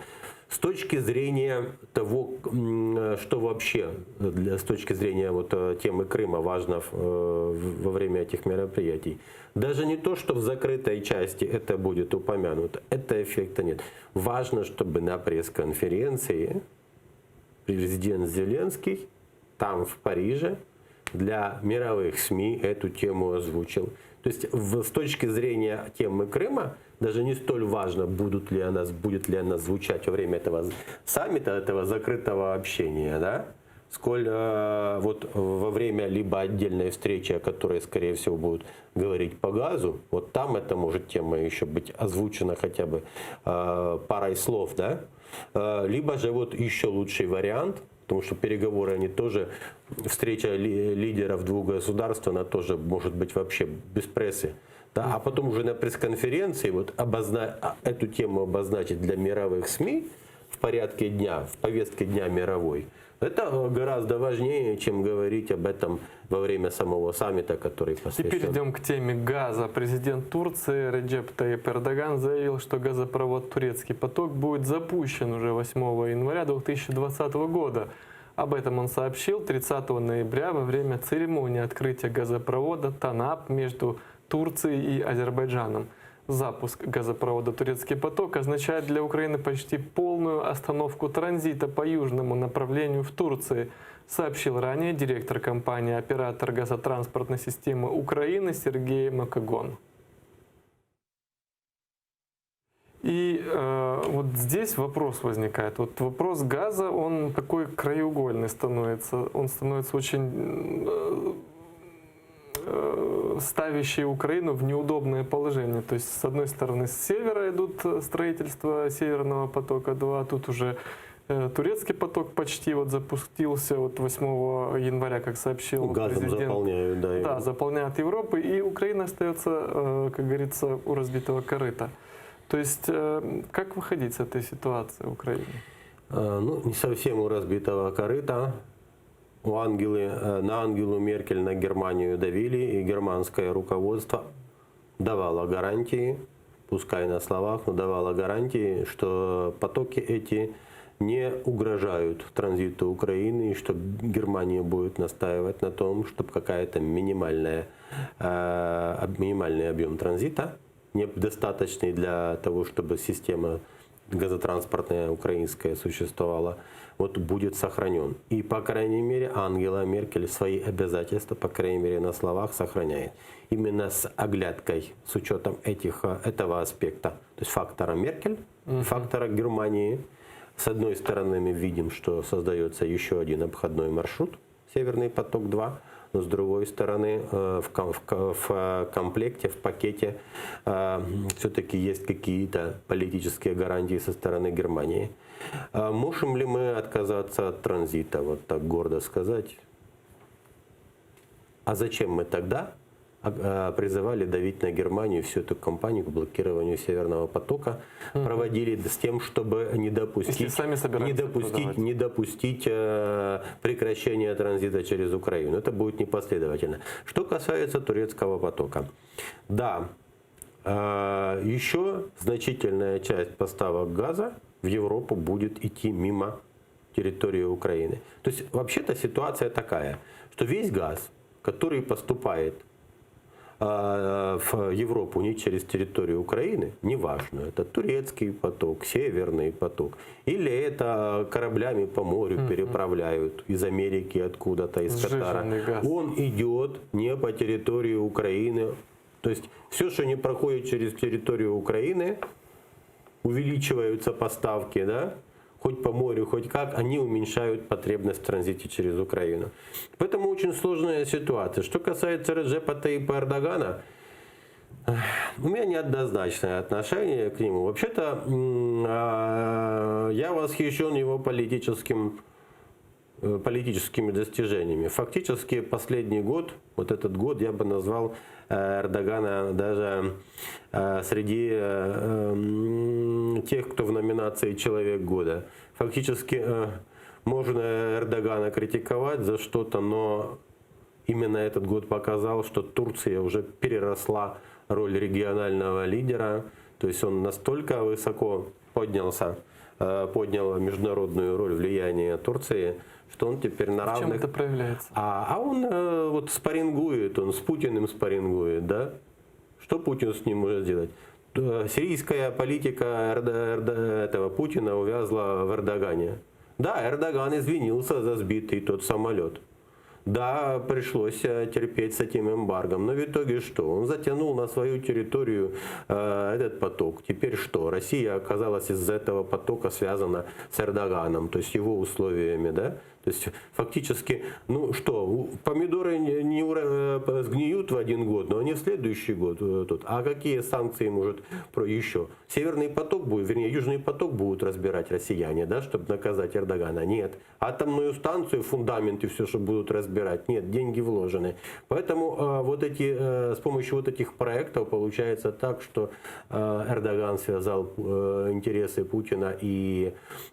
С точки зрения того, что вообще для, с точки зрения вот, э, темы Крыма важно в, э, во время этих мероприятий, даже не то, что в закрытой части это будет упомянуто, это эффекта нет. Важно, чтобы на пресс-конференции президент Зеленский там в Париже для мировых СМИ эту тему озвучил. То есть в, с точки зрения темы Крыма даже не столь важно, будут ли она, будет ли она звучать во время этого саммита, этого закрытого общения, да? сколь э, вот во время либо отдельной встречи, о которой, скорее всего, будут говорить по газу, вот там это может тема еще быть озвучена хотя бы э, парой слов, да? Э, либо же вот еще лучший вариант, потому что переговоры, они тоже, встреча ли, лидеров двух государств, она тоже может быть вообще без прессы. Да? А потом уже на пресс-конференции вот обозна... А, эту тему обозначить для мировых СМИ в порядке дня, в повестке дня мировой, это э, гораздо важнее, чем говорить об этом во время самого саммита, который посвящен. Теперь идем к теме газа. Президент Турции Реджеп Тайип Эрдоган заявил, что газопровод «Турецкий поток» будет запущен уже 8 января 2020 года. Об этом он сообщил 30 ноября во время церемонии открытия газопровода «Танап» между Турцией и Азербайджаном. Запуск газопровода «Турецкий поток» означает для Украины почти полную остановку транзита по южному направлению в Турции, сообщил ранее директор компании «Оператор газотранспортной системы Украины» Сергей Макогон. И э, вот здесь вопрос возникает. Вот вопрос газа, он такой краеугольный становится. Он становится очень э, э, ставящий Украину в неудобное положение. То есть, с одной стороны, с севера идут строительство Северного потока-2, тут уже э, турецкий поток почти вот запустился вот 8 января, как сообщил Газом президент. заполняют, да. Да, заполняют Европу, и Украина остается, э, как говорится, у разбитого корыта. То есть, э, как выходить с этой ситуации в Украине? Ну, не совсем у разбитого корыта. У Ангелы, э, на Ангелу Меркель, на Германию давили, и германское руководство давало гарантии, пускай на словах, но давало гарантии, что потоки эти не угрожают транзиту Украины, и что Германия будет настаивать на том, чтобы какая-то минимальная, э, минимальный объем транзита, недостаточный для того, чтобы система газотранспортная украинская существовала, вот будет сохранен. И, по крайней мере, Ангела Меркель свои обязательства, по крайней мере, на словах сохраняет. Именно с оглядкой, с учетом этих, этого аспекта, то есть фактора Меркель, фактора Германии. С одной стороны, мы видим, что создается еще один обходной маршрут, Северный поток-2, но с другой стороны, э, в, в, в комплекте, в пакете э, все-таки есть какие-то политические гарантии со стороны Германии. А можем ли мы отказаться от транзита, вот так гордо сказать? А зачем мы тогда призывали давить на Германию всю эту кампанию к блокированию Северного потока, проводили с тем, чтобы не допустить, сами не допустить, не допустить э, прекращения транзита через Украину. Это будет непоследовательно. Что касается турецкого потока. Да, э, еще значительная часть поставок газа в Европу будет идти мимо территории Украины. То есть вообще-то ситуация такая, что весь газ, который поступает в Европу не через территорию Украины, неважно, это турецкий поток, северный поток, или это кораблями по морю mm-hmm. переправляют из Америки откуда-то, из Катара. Газ. Он идет не по территории Украины. То есть все, что не проходит через территорию Украины, увеличиваются поставки, да? Хоть по морю, хоть как, они уменьшают потребность в транзите через Украину. Поэтому очень сложная ситуация. Что касается Реджепа Таyyipа Эрдогана, у меня неоднозначное отношение к нему. Вообще-то а, я восхищен его политическим э, политическими достижениями. Фактически последний год, вот этот год я бы назвал э, Эрдогана даже э, среди тех, кто в номинации «Человек года». Фактически можно Эрдогана критиковать за что-то, но именно этот год показал, что Турция уже переросла роль регионального лидера. То есть он настолько высоко поднялся, э, поднял международную роль влияния Турции, что он теперь на В чем равных... это проявляется? А, а он э, вот спаррингует, он с Путиным спаррингует, да? Что Путин с ним может сделать? Э, Сирийская политика Эрдо- Эрдо- этого Путина увязла в Эрдогане. Да, Эрдоган извинился за сбитый тот самолет. Да, пришлось э, терпеть с этим эмбаргом. Но в итоге что? Он затянул на свою территорию э, этот поток. Теперь что? Россия оказалась из-за этого потока связана с Эрдоганом, то есть его условиями, да? То есть фактически, ну что, у- помидоры не, не ура- э, сгниют в один год, но они в следующий год э, тут. А какие санкции может про еще? Северный поток будет, вернее, Южный поток будут разбирать россияне, да, чтобы наказать Эрдогана? Нет. Атомную станцию, фундамент и все, что будут разбирать? Нет, деньги вложены. Поэтому э, вот эти, э, с помощью вот этих проектов получается так, что э, Эрдоган связал э, интересы Путина и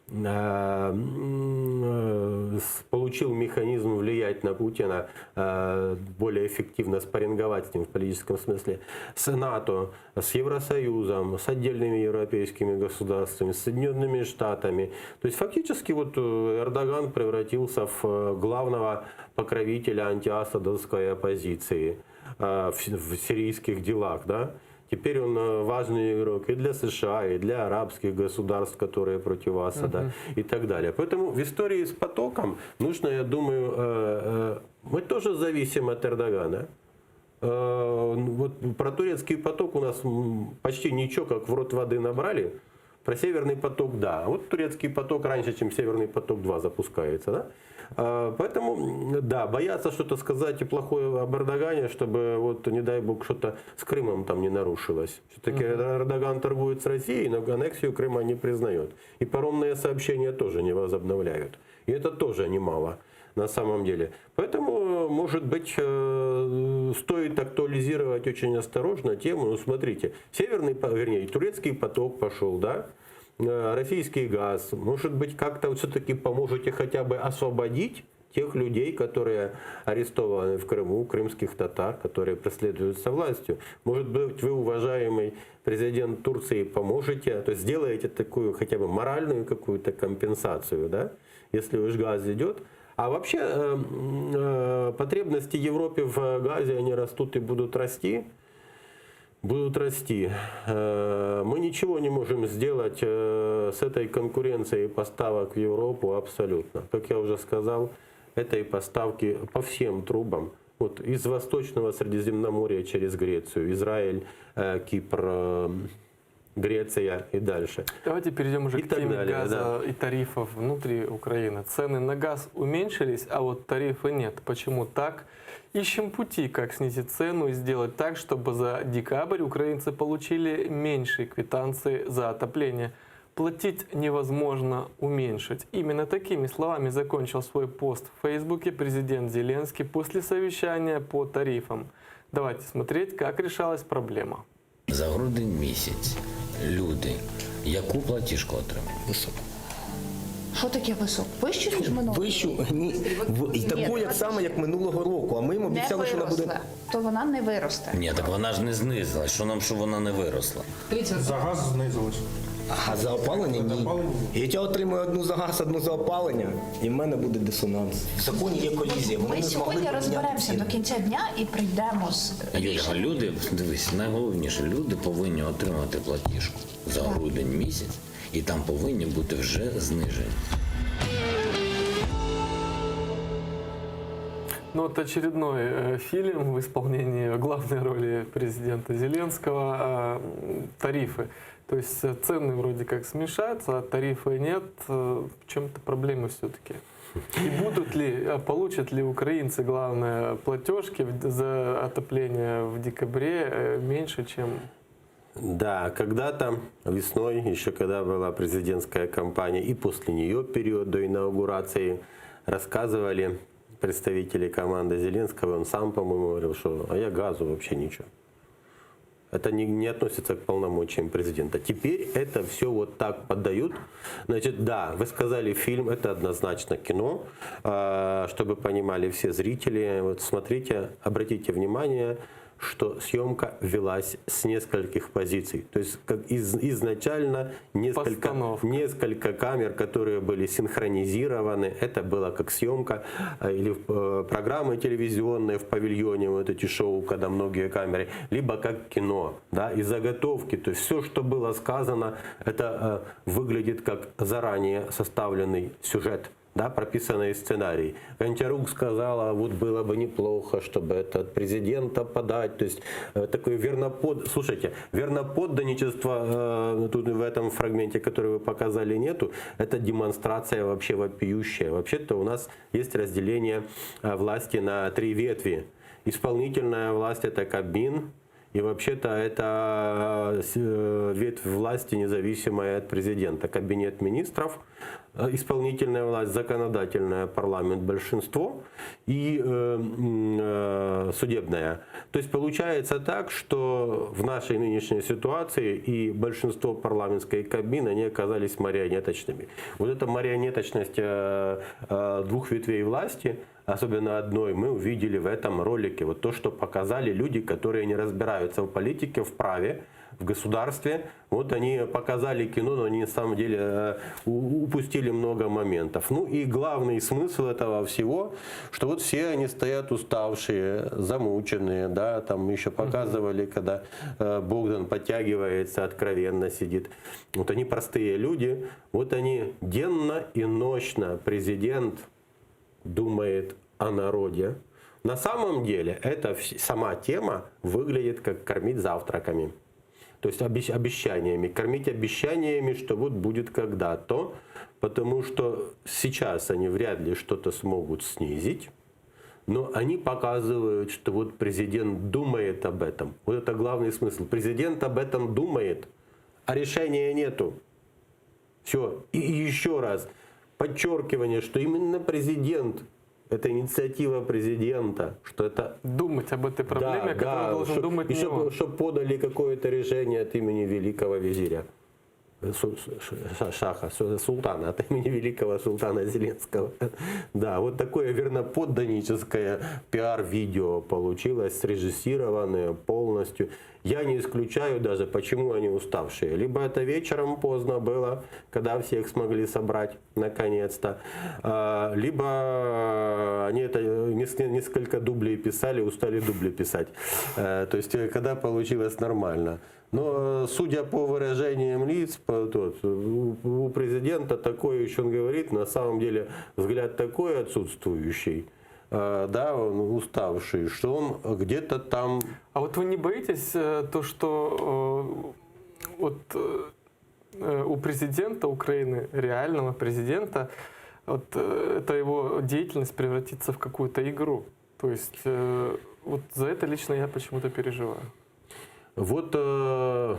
э, м, э, с- получил механизм влиять на Путина, э, более эффективно спарринговать с ним в политическом смысле, с НАТО, с Евросоюзом, с отдельными европейскими государствами, с Соединенными Штатами. То есть фактически вот э, Эрдоган превратился в э, главного покровителя антиасадовской оппозиции э, в, в сирийских делах, да? Теперь он э, важный игрок и для США, и для арабских государств, которые против Асада, Мгм. и так далее. Поэтому в истории с потоком нужно, я думаю, э, э, мы тоже зависим от Эрдогана. Э, ну, Вот про турецкий поток у нас м, почти ничего, как в рот воды набрали. Про Северный поток, да. Вот турецкий поток раньше, чем Северный поток-2 запускается, да? А, Поэтому, м, да, боятся что-то сказать и плохое об Эрдогане, чтобы, вот, не дай бог, что-то с Крымом там не нарушилось. Все-таки Мгм. Эрдоган торгует с Россией, но аннексию Крыма не признает. И паромные сообщения тоже не возобновляют. И это тоже немало на самом деле. Поэтому, может быть, э, стоит актуализировать очень осторожно тему. Ну, смотрите, северный, по- вернее, турецкий поток пошел, да? Э, Российский газ. Может быть, как-то все-таки поможете хотя бы освободить тех людей, которые арестованы в Крыму, крымских татар, которые преследуются властью. Может быть, вы, уважаемый президент Турции, поможете, то есть сделаете такую хотя бы моральную какую-то компенсацию, да, если уж газ идет. А вообще э, м, э, потребности Европе в газе, они растут и будут расти. Будут расти. Э, Мы ничего не можем сделать э, с этой конкуренцией поставок в Европу абсолютно. Как я уже сказал, это и поставки по всем трубам. Вот из Восточного Средиземноморья через Грецию, Израиль, э, Кипр, э, Греция и дальше. Давайте перейдем уже И к так теме далее, газа да. и тарифов внутри Украины. Цены на газ уменьшились, а вот тарифы нет. Почему так? Ищем пути, как снизить цену и сделать так, чтобы за декабрь украинцы получили меньшие квитанции за отопление. Платить невозможно уменьшить. Именно такими словами закончил свой пост в Фейсбуке президент Зеленский после совещания по тарифам. Давайте смотреть, как решалась проблема. За грудень місяць люди яку платіжку отримали? Високу. Що таке високо? Вище, ніж минулого? Вищу, ні, в, і таку, як саме, як минулого року. А ми їм Не обіцяли, що вона буде. виросла. То вона не виросте. Ні, так вона ж не знизилась. Що нам, що вона не виросла? За газ знизилось. А за опалення ні. І я отримую одну за газ, одну за опалення, і в мене буде дисонанс. В законі є колізія. Вони Ми не змогли сьогодні поміняти розберемося ціни. до кінця дня і прийдемо з Юля, люди, дивись, найголовніше, люди повинні отримати платіжку за грудень місяць, і там повинні бути вже зниження. Ну вот очередной э, фильм в исполнении главной роли президента Зеленского. Э, м, тарифы. То есть э, цены вроде как смешаются, а тарифы нет. Э, В чем-то проблемы все-таки. И будут ли, э, получат ли украинцы, главное, платежки в- за отопление в декабре э, меньше, чем Да, когда-то весной, еще когда была президентская кампания, и после нее период до инаугурации, рассказывали представители команды Зеленского, он сам, по-моему, говорил, что а я газу вообще ничего. Это не, не относится к полномочиям президента. Теперь это все вот так подают. Значит, да, вы сказали фильм, это однозначно кино, А, чтобы понимали все зрители. Вот смотрите, обратите внимание, что съемка велась с нескольких позиций. То есть как из, изначально несколько, несколько камер, которые были синхронизированы. Это было как съемка э, или э, программы телевизионные в павильоне, вот эти шоу, когда многие камеры, либо как кино, да, и заготовки. То есть все, что было сказано, это э, выглядит как заранее составленный сюжет да, прописанный сценарий. Гончарук сказала, вот было бы неплохо, чтобы это от президента подать. То есть э, такое вернопод... Слушайте, верноподданничество э, тут в этом фрагменте, который вы показали, нету. Это демонстрация вообще вопиющая. Вообще-то у нас есть разделение э, власти на три ветви. Исполнительная власть – это Кабмин, и вообще-то это э, ветвь власти, независимая от президента. Кабинет министров, э, исполнительная власть, законодательная, парламент, большинство и э, э, судебная. То есть получается так, что в нашей нынешней ситуации и большинство парламентской кабины, они оказались марионеточными. Вот эта марионеточность э, э, двух ветвей власти, особенно одной, мы увидели в этом ролике. Вот то, что показали люди, которые не разбираются в политике, в праве, в государстве. Вот они показали кино, но они на самом деле э, упустили много моментов. Ну и главный смысл этого всего, что вот все они стоят уставшие, замученные, да, там еще показывали, когда э, Богдан подтягивается, откровенно сидит. Вот они простые люди, вот они денно и нощно президент думает о народе. На самом деле эта сама тема выглядит как кормить завтраками. То есть обещаниями. Кормить обещаниями, что вот будет когда-то, потому что сейчас они вряд ли что-то смогут снизить, но они показывают, что вот президент думает об этом. Вот это главный смысл. Президент об этом думает, а решения нету. Все. И еще раз, подчеркивание, что именно президент, это инициатива президента, что это... Думать об этой проблеме, о которой должен чтоб, думать и не чтоб, он. чтоб подали какое-то решение от имени великого визиря. Шаха, султана, от имени великого султана Зеленского. Да, вот такое верноподданническое пиар-видео получилось, срежиссированное полностью. Я не исключаю даже, почему они уставшие. Либо это вечером поздно было, когда всех смогли собрать наконец-то, а, либо они это несколько дублей писали, устали дубли писать. Э, То есть, э, когда получилось нормально. Но, э, судя по выражениям лиц, по, тот, у, у президента такое еще он говорит, на самом деле взгляд такой отсутствующий, э, да, он уставший, что он где-то там... А вот вы не боитесь э, то, что вот у президента Украины, реального президента, вот эта его деятельность превратится в какую-то игру? То есть вот за это лично я почему-то переживаю. Вот э,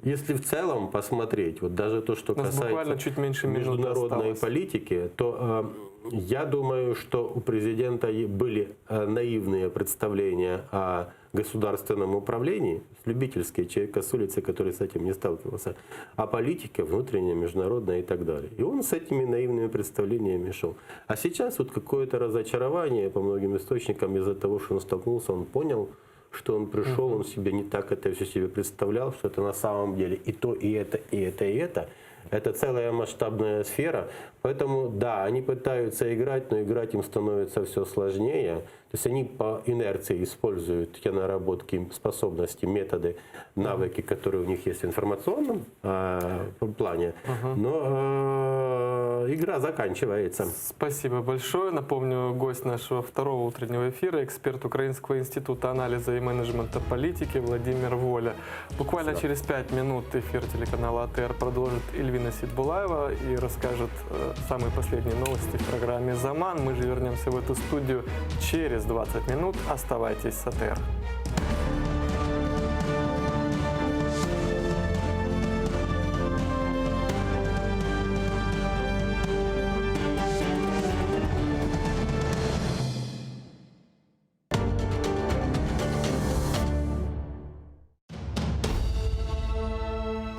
если в целом посмотреть, вот даже то, что У нас касается буквально чуть меньше международной осталось. политики, то э, я думаю, что у президента были э, наивные представления о государственном управлении, любительские человека с улицы, который с этим не сталкивался, о политике внутренней, международной и так далее. И он с этими наивными представлениями шел. А сейчас вот какое-то разочарование по многим источникам из-за того, что он столкнулся, он понял, что он пришел, он себе не так это все себе представлял, что это на самом деле и то, и это, и это, и это. Это целая масштабная сфера. Поэтому, да, они пытаются играть, но играть им становится все сложнее. То есть они по инерции используют те наработки, способности, методы, навыки, которые у них есть в информационном э, плане. Но э, игра заканчивается. Спасибо большое. Напомню, гость нашего второго утреннего эфира, эксперт Украинского института анализа и менеджмента политики Владимир Воля. Буквально Спасибо. через пять минут эфир телеканала АТР продолжит Эльвина Ситбулаева и расскажет э, самые последние новости в программе «Заман». Мы же вернемся в эту студию через 20 минут. Оставайтесь с АТР.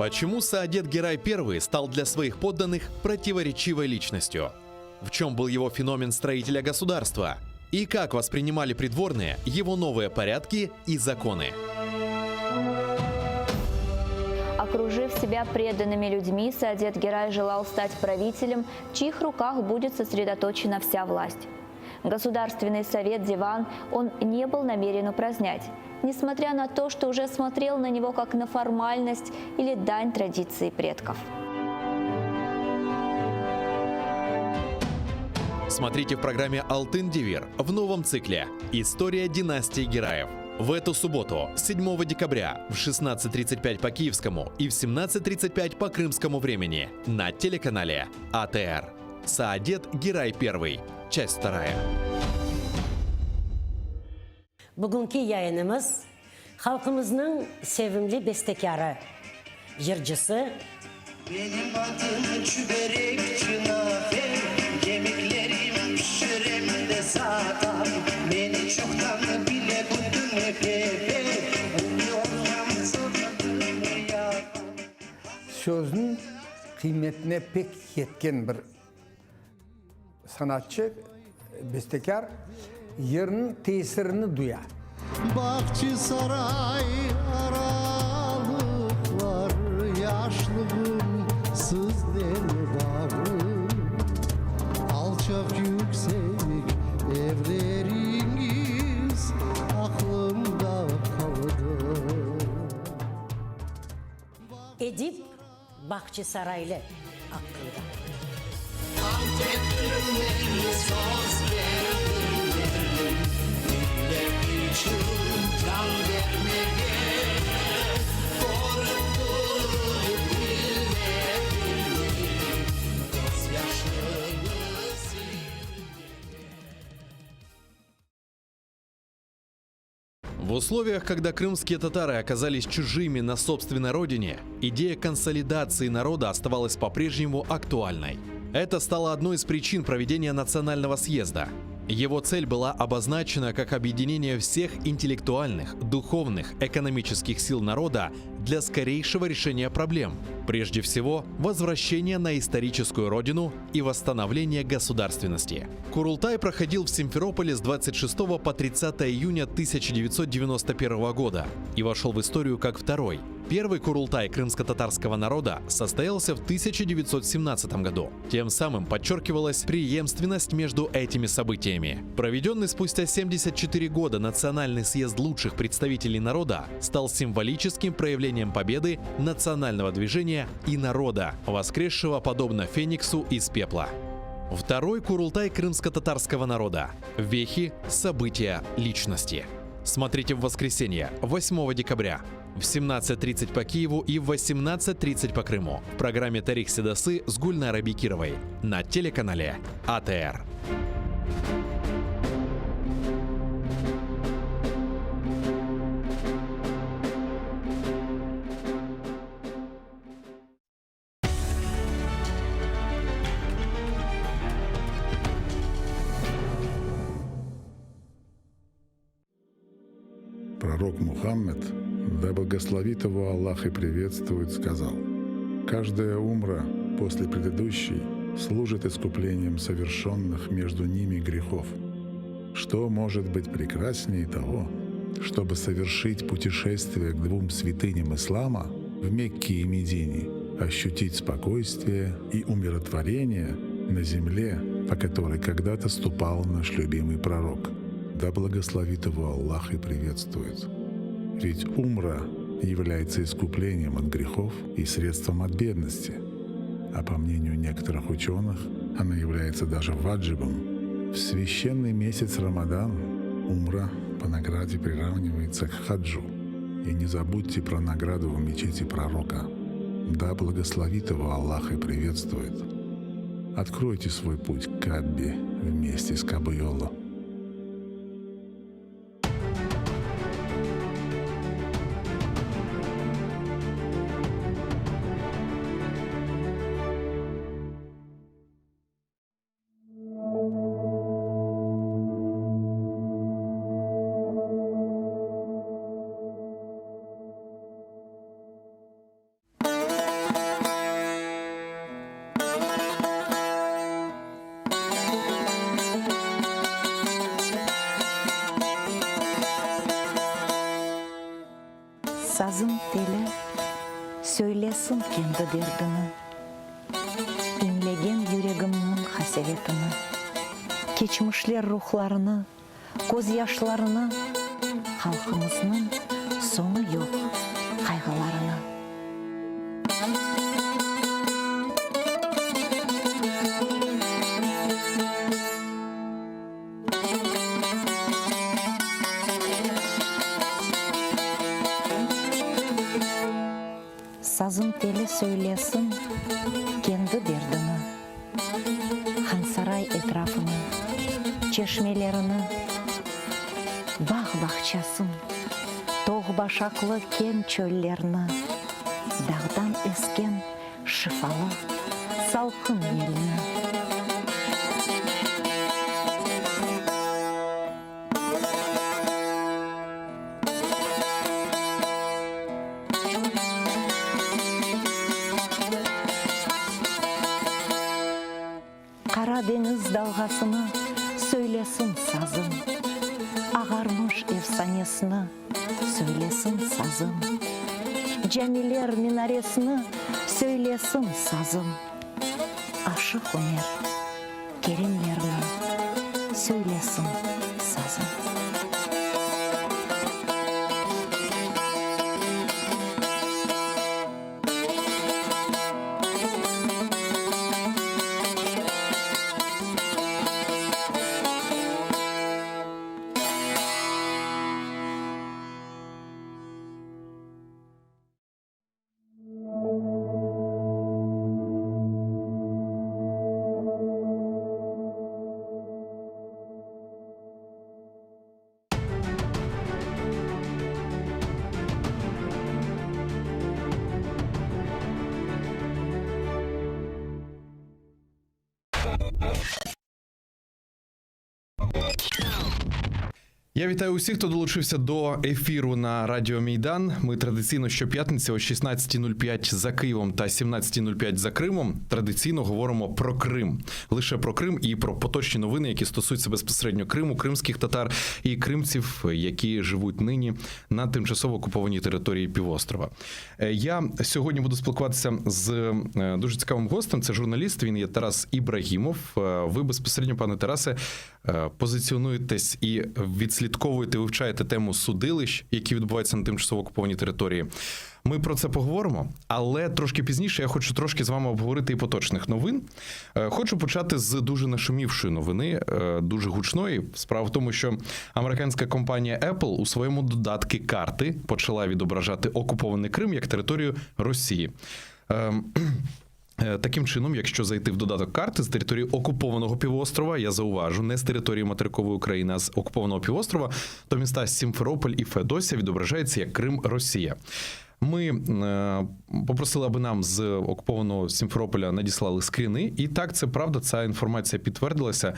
Почему Саадет Герай I стал для своих подданных противоречивой личностью? В чем был его феномен строителя государства? И как воспринимали придворные его новые порядки и законы? Окружив себя преданными людьми, Саадет Герай желал стать правителем, в чьих руках будет сосредоточена вся власть. Государственный совет Диван он не был намерен упразднять, несмотря на то, что уже смотрел на него как на формальность или дань традиции предков. Смотрите в программе «Алтын Девир» в новом цикле «История династии Гераев». В эту субботу, 7 декабря, в 16.35 по киевскому и в 17.35 по крымскому времени на телеканале АТР. Саадет Герай I. Часть вторая. Bugünki yayınımız halqımıznıñ sevimli bestekârı, yırcısı, Benim adım Çüberekçi Nafe, Yemeklerim pişirem de satam. Meni çoqtan bile bütün Kefe, Olsam yapam. Sözniñ qıymetine pek yetken bir sanatçı, bestekâr yırnıñ tesirini duya. Bağçasaray aralıqlar, Yaşlığım siznen bağlı. Alçaq yüksek evleriñiz aqlımda qaldı. Edip Bahçesaraylı aqqında. Ant ettim men, söz berdim men, Millet içün can bermege. Körip turıp milletniñ közyaşını silmege. В условиях, когда крымские татары оказались чужими на собственной родине, идея консолидации народа оставалась по-прежнему актуальной. Это стало одной из причин проведения национального съезда. Его цель была обозначена как объединение всех интеллектуальных, духовных, экономических сил народа для скорейшего решения проблем. Прежде всего, возвращение на историческую родину и восстановление государственности. Курултай проходил в Симферополе с 26 по 30 июня 1991 года и вошел в историю как второй. Первый Курултай крымско-татарского народа состоялся в 1917 году. Тем самым подчеркивалась преемственность между этими событиями. Проведенный спустя 74 года Национальный съезд лучших представителей народа стал символическим проявлением победы национального движения и народа, воскресшего подобно Фениксу из пепла. Второй Курултай крымско-татарского народа. Вехи, события, личности. Смотрите в воскресенье, 8 декабря, в 17.30 по Киеву и в 18.30 по Крыму в программе «Тарих Седасы» с Гульнарой Бекировой на телеканале АТР. Пророк Мухаммед, да благословит его Аллах и приветствует, сказал, «Каждая умра после предыдущей служит искуплением совершенных между ними грехов. Что может быть прекраснее того, чтобы совершить путешествие к двум святыням ислама в Мекке и Медине? Ощутить спокойствие и умиротворение на земле, по которой когда-то ступал наш любимый пророк. Да благословит его Аллах и приветствует. Ведь умра является искуплением от грехов и средством от бедности. А по мнению некоторых ученых, она является даже ваджибом. В священный месяц Рамадан умра по награде приравнивается к хаджу. И не забудьте про награду в мечети пророка. Да благословит его Аллах и приветствует. Откройте свой путь к Каббе вместе с Кабыйолу. Sazım teli söylesin kendi derdini, İñlegen yüregimniñ qasevetini, Keçmişler ruhlarını, közyaşlarını, Halqımıznıñ soñu yoq qayğılarını. Sazım teli söylesin kendi derdini, Hansaray etrafını, çeşmelerini, Bağ-bağçasın, toğ-başaqlı keñ çöllerni, Dağdan esken şifalı salqın yelni. Qara deñiz dalğasını söylesin sazım, Ağarmış efsanesini söylesin sazım, Camiler minaresini söylesin sazım, Aşıq Ümer Kerimlerni söylesin sazım. Я вітаю усіх, хто долучився до ефіру на Радіо Мейдан. Ми традиційно щоп'ятниці о 16.05 за Києвом та 17.05 за Кримом. Традиційно говоримо про Крим. Лише про Крим і про поточні новини, які стосуються безпосередньо Криму, кримських татар і кримців, які живуть нині на тимчасово окупованій території півострова. Е, Я сьогодні буду спілкуватися з е, дуже цікавим гостем. Це журналіст. Він є Тарас Ібрагімов. Е, Ви безпосередньо, пане Тарасе, позиціонуєтесь і відслідковуєте, вивчаєте тему судилищ, які відбуваються на тимчасово окупованій території. Ми про це поговоримо, але трошки пізніше я хочу трошки з вами обговорити і поточних новин. Е, Хочу почати з дуже нашумівшої новини, е, дуже гучної. Справа в тому, що американська компанія Apple у своєму додатку карти почала відображати окупований Крим як територію Росії. Ем, Е, Таким чином, якщо зайти в додаток карти з території окупованого півострова, я зауважу, не з території материкової України, а з окупованого півострова, то міста Сімферополь і Феодосія відображаються як Крим Росія. Ми е, попросили, аби нам з окупованого Сімферополя надіслали скріни. І так, це правда, ця інформація підтвердилася.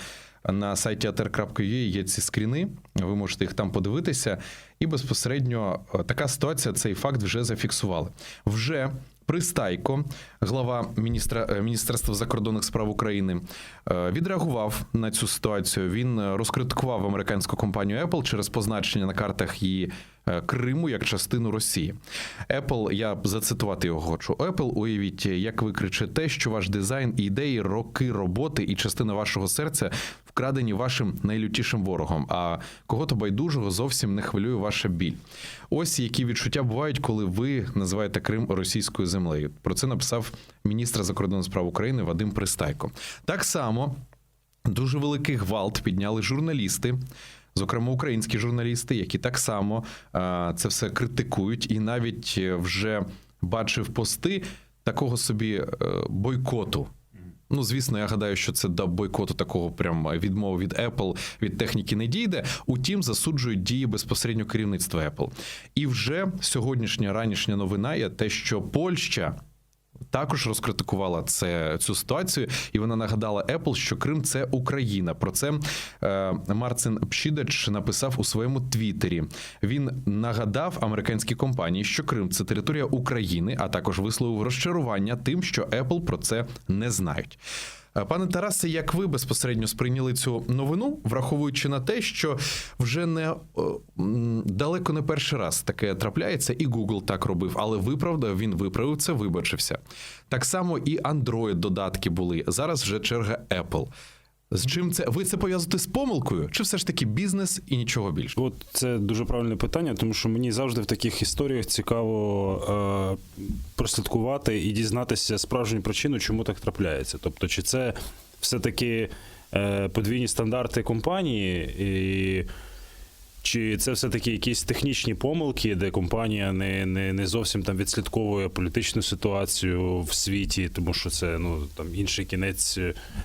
На сайті atr.ua є ці скріни, ви можете їх там подивитися. І безпосередньо е, така ситуація, цей факт вже зафіксували. Вже. Пристайко, глава міністра е, Міністерства закордонних справ України, е, відреагував на цю ситуацію. Він е, розкритикував американську компанію Apple через позначення на картах її е, Криму як частину Росії. Apple, я зацитувати його хочу. Apple, уявіть, як ви кричите, що ваш дизайн і ідеї, роки роботи і частина вашого серця вкрадені вашим найлютішим ворогом. А кого-то байдужого зовсім не хвилює ваша біль. Ось які відчуття бувають, коли ви називаєте Крим російською землею. Про це написав міністр закордонних справ України Вадим Пристайко. Так само дуже великий гвалт підняли журналісти. Зокрема, українські журналісти, які так само е, це все критикують, і навіть е, вже бачив пости такого собі е, бойкоту. Ну, звісно, я гадаю, що це до бойкоту такого прям відмови від Apple, від техніки не дійде. Утім, засуджують дії безпосередньо керівництва Apple. І вже сьогоднішня ранішня новина є те, що Польща також розкритикувала це, цю ситуацію, і вона нагадала Apple, що Крим це Україна. Про це е, Марцин Пшідач написав у своєму твіттері. Він нагадав американській компанії, що Крим це територія України, а також висловив розчарування тим, що Apple про це не знають. Е, Пане Тарасе, як ви безпосередньо сприйняли цю новину, враховуючи на те, що вже не е, м, далеко не перший раз таке трапляється, і Google так робив, але виправдав, він виправив це, вибачився. Так само і Android додатки були. Зараз вже черга Apple. З чим це ви це пов'язуєте з помилкою, чи все ж таки бізнес і нічого більше? От це дуже правильне питання, тому що мені завжди в таких історіях цікаво е, прослідкувати і дізнатися справжню причину, чому так трапляється. Тобто, чи це все-таки е, подвійні стандарти компанії, і чи це все-таки якісь технічні помилки, де компанія не, не, не зовсім там відслідковує політичну ситуацію в світі, тому що це ну там інший кінець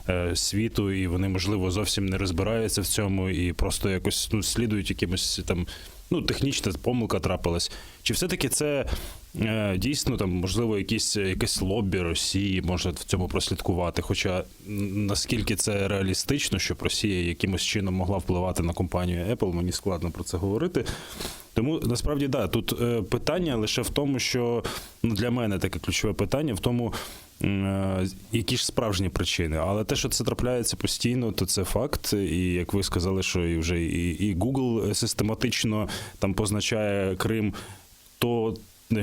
е, світу, і вони, можливо, зовсім не розбираються в цьому і просто якось ну, слідують якимось там. Ну, технічна помилка трапилась. Чи все-таки це е, дійсно там, можливо, якісь, якесь лобі Росії може в цьому прослідкувати? Хоча м, наскільки це реалістично, щоб Росія якимось чином могла впливати на компанію Apple, мені складно про це говорити. Тому насправді да, тут е, питання лише в тому, що ну, для мене таке ключове питання в тому, м, е, які ж справжні причини. Але те, що це трапляється постійно, то це факт. І як ви сказали, що і вже і, і Google систематично там позначає Крим, то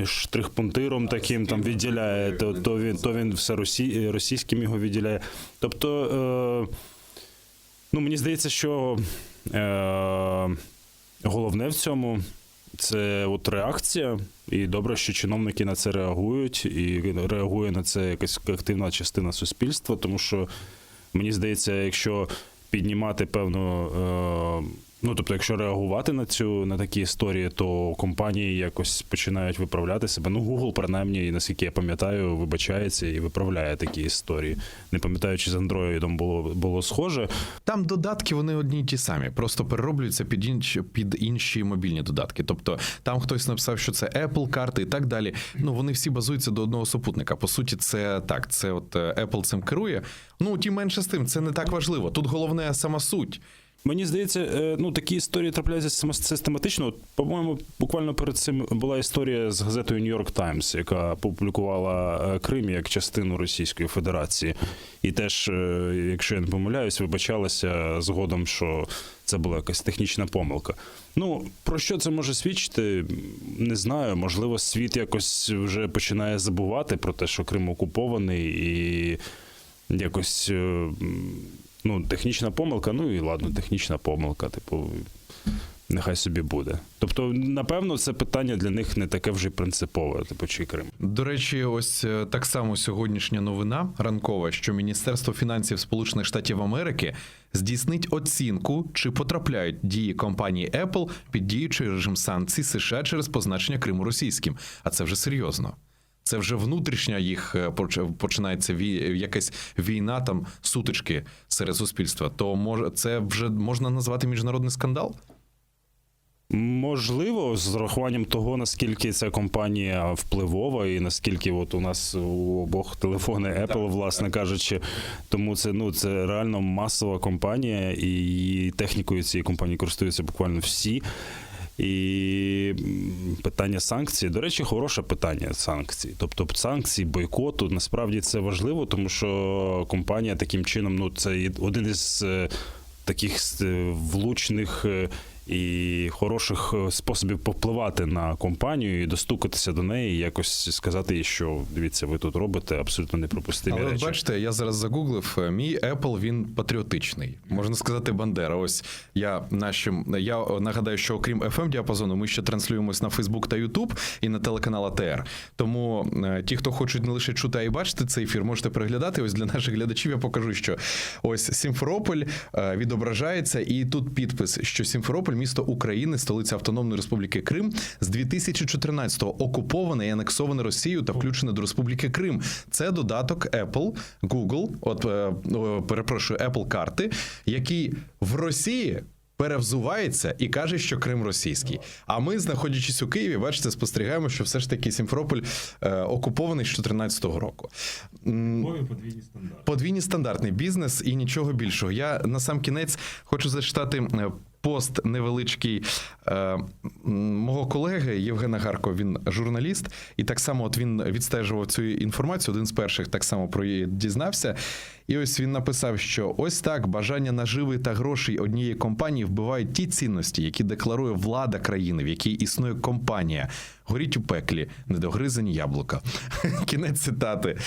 штрих-пунктиром таким там відділяє, то, то він то він все росі, російським його відділяє. Тобто, е, ну мені здається, що е, головне в цьому. Це от реакція, і добре, що чиновники на це реагують, і реагує на це якась активна частина суспільства, тому що мені здається, якщо піднімати певну, е, ну тобто, якщо реагувати на цю на такі історії, то компанії якось починають виправляти себе. Ну, Google, принаймні, наскільки я пам'ятаю, вибачається і виправляє такі історії. Не пам'ятаю, чи з Android було, було схоже. Там додатки вони одні й ті самі, просто перероблюються під інші, під інші мобільні додатки. Тобто там хтось написав, що це Apple карти і так далі. Ну вони всі базуються до одного супутника. По суті, це так. Це от е, Apple цим керує. Ну ті менше з тим, це не так важливо. Тут головне сама суть. Мені здається, е, ну такі історії трапляються сама- систематично. От, по-моєму, буквально перед цим була історія з газетою New York Times, яка публікувала е, Крим як частину Російської Федерації. І теж, е, якщо я не помиляюсь, вибачалася згодом, що це була якась технічна помилка. Ну, про що це може свідчити, не знаю. Можливо, світ якось вже починає забувати про те, що Крим окупований, і якось. е, м, Ну, технічна помилка, ну і ладно, технічна помилка, типу, нехай собі буде. Тобто, напевно, це питання для них не таке вже й принципове, типу, чи Крим. До речі, ось е, так само сьогоднішня новина ранкова, що Міністерство фінансів Сполучених Штатів Америки здійснить оцінку, чи потрапляють дії компанії Apple під діючий режим санкцій США через позначення Криму російським. А це вже серйозно. Це вже внутрішня їх е, поч- починається вій- якась війна, там сутички серед суспільства. То може це вже можна назвати міжнародний скандал? Можливо, з урахуванням того, наскільки ця компанія впливова, і наскільки от у нас у обох телефони Apple, власне кажучи, тому це ну це реально масова компанія, і її технікою цієї компанії користуються буквально всі. І питання санкцій, до речі, хороше питання санкцій. Тобто санкції, бойкоту, насправді це важливо, тому що компанія таким чином, ну це один із е, таких е, влучних е, і хороших е, способів повпливати на компанію і достукатися до неї, і якось сказати їй, що дивіться, ви тут робите абсолютно неприпустимі Але от речі. бачите, я зараз загуглив, е, мій Apple, він патріотичний. Можна сказати, Бандера. Ось я нашим я е, нагадаю, що окрім FM діапазону, ми ще транслюємось на Facebook та YouTube і на телеканал АТР. Тому ті, хто хочуть не лише чути, а й бачити цей ефір, можете переглядати. Ось для наших глядачів я покажу, що ось Сімферополь відображається, і тут підпис, що Сімферополь місто України, столиця Автономної Республіки Крим, з 2014-го окуповане і анексоване Росією та включене до Республіки Крим. Це додаток Apple, Google, от е, перепрошую, Apple карти, який в Росії. Перевзувається і каже, що Крим російський. А ми, знаходячись у Києві, бачите, спостерігаємо, що все ж таки Сімферополь е, окупований з 2014 року. Подвійні стандарти. Подвійні стандартний бізнес і нічого більшого. Я на сам кінець хочу зачитати е, пост невеличкий е, мого колеги Євгена Гарко. Він журналіст, і так само от він відстежував цю інформацію. Один з перших так само про її дізнався. І ось він написав, що ось так бажання наживи та грошей однієї компанії вбивають ті цінності, які декларує влада країни, в якій існує компанія. Горіть у пеклі, недогризані яблука. Кінець цитати.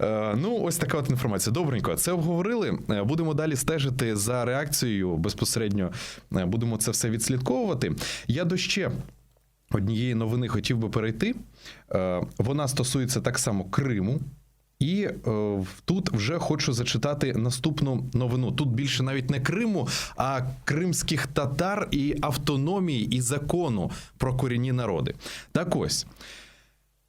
Е, ну, ось така от інформація. Добренько, це обговорили. Е, Будемо далі стежити за реакцією. Безпосередньо е, будемо це все відслідковувати. Я до ще однієї новини хотів би перейти. Вона стосується так само Криму. І е, тут вже хочу зачитати наступну новину. Тут більше навіть не Криму, а кримських татар і автономії, і закону про корінні народи. Так ось.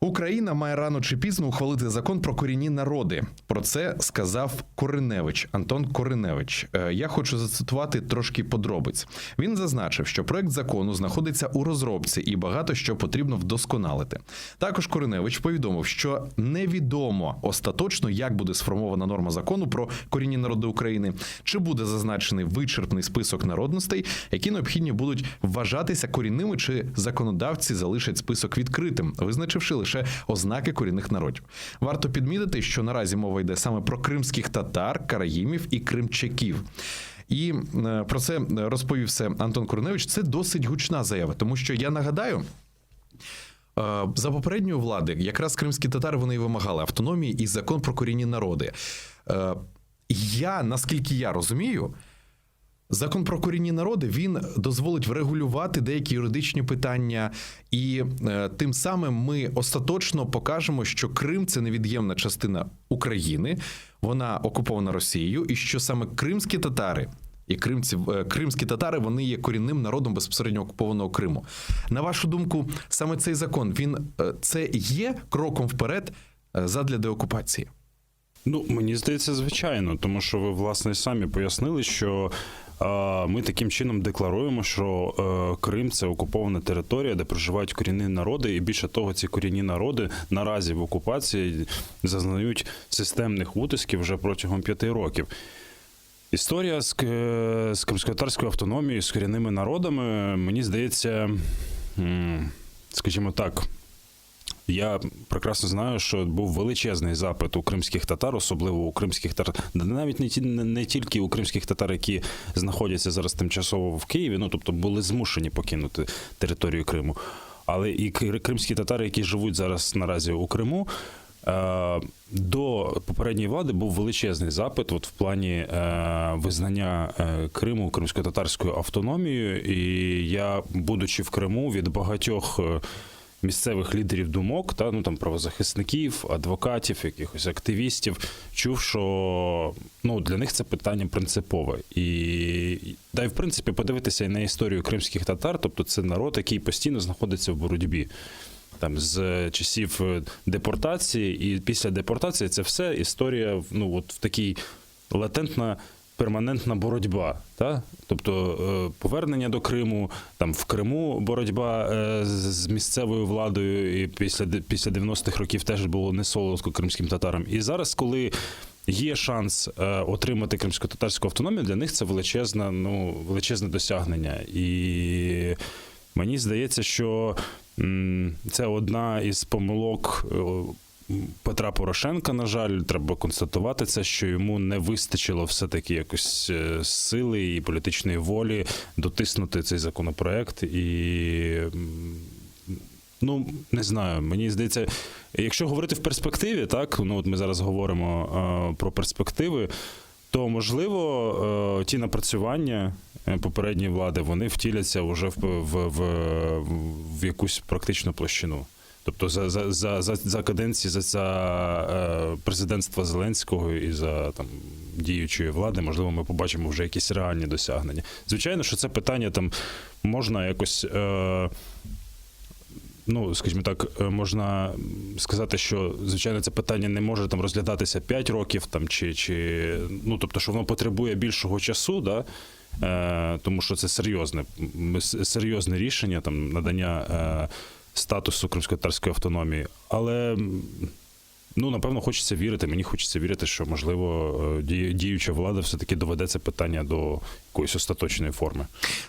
Україна має рано чи пізно ухвалити закон про корінні народи. Про це сказав Кориневич, Антон Кориневич. Е, Я хочу зацитувати трошки подробиць. Він зазначив, що проект закону знаходиться у розробці і багато що потрібно вдосконалити. Також Кориневич повідомив, що невідомо остаточно, як буде сформована норма закону про корінні народи України, чи буде зазначений вичерпний список народностей, які необхідні будуть вважатися корінними, чи законодавці залишать список відкритим, визначивши лише ознаки корінних народів. Варто підмітити, що наразі мова йде саме про кримських татар, караїмів і кримчаків. І е, про це розповів все Антон Кориневич. Це досить гучна заява, тому що я нагадаю. Е, За попередньої влади якраз кримські татари вони і вимагали автономії і закон про корінні народи. Е, Я, наскільки я розумію, Закон про корінні народи він дозволить врегулювати деякі юридичні питання, і е, тим самим ми остаточно покажемо, що Крим це невід'ємна частина України, вона окупована Росією, і що саме кримські татари. І кримці, е, кримські татари вони є корінним народом безпосередньо окупованого Криму. На вашу думку, саме цей закон він е, це є кроком вперед е, задля деокупації? Ну, мені здається, звичайно, тому що ви, власне, самі пояснили, що ми таким чином декларуємо, що е, Крим це окупована територія, де проживають корінні народи, і більше того, ці корінні народи наразі в окупації зазнають системних утисків вже протягом п'яти років. Історія з, з кримськотатарською автономією, з корінними народами, мені здається, скажімо так, я прекрасно знаю, що був величезний запит у кримських татар, особливо у кримських татар, навіть не, ті, не, не тільки у кримських татар, які знаходяться зараз тимчасово в Києві, ну тобто були змушені покинути територію Криму, але і кримські татари, які живуть зараз наразі у Криму. е, До попередньої влади був величезний запит от в плані е, визнання е, Криму кримсько-татарською автономією. І я, будучи в Криму, від багатьох місцевих лідерів думок, та ну там правозахисників, адвокатів, якихось активістів, чув, що ну для них це питання принципове. І да, й в принципі подивитися і на історію кримських татар, тобто це народ, який постійно знаходиться в боротьбі. Там з часів е, депортації, і після депортації це все історія ну, от в такій латентна перманентна боротьба. Та? Тобто е, повернення до Криму, там в Криму боротьба е, з місцевою владою, і після, після 90-х років теж було не солодко кримським татарам. І зараз, коли є шанс е, отримати кримсько-татарську автономію, для них це величезна, ну, величезне досягнення. І. Мені здається, що це одна із помилок Петра Порошенка, на жаль, треба констатувати це, що йому не вистачило все-таки якось сили і політичної волі дотиснути цей законопроект. І ну, не знаю, мені здається, якщо говорити в перспективі, так, ну от ми зараз говоримо про перспективи, то можливо ті напрацювання попередньої влади, вони втіляться вже в, в, в, в якусь практичну площину. Тобто за, за, за, за, за каденції, за, за е, президентства Зеленського і за там, діючої влади, можливо, ми побачимо вже якісь реальні досягнення. Звичайно, що це питання там можна якось. Е, ну, скажімо так, можна сказати, що, звичайно, це питання не може там розглядатися 5 років, там, чи, чи, ну, тобто, що воно потребує більшого часу, да? Е, тому що це серйозне, серйозне рішення, там, надання е, статусу кримськотатарської автономії. Але, ну, напевно, хочеться вірити, мені хочеться вірити, що, можливо, діюча влада все-таки доведе це питання до якоїсь остаточної форми.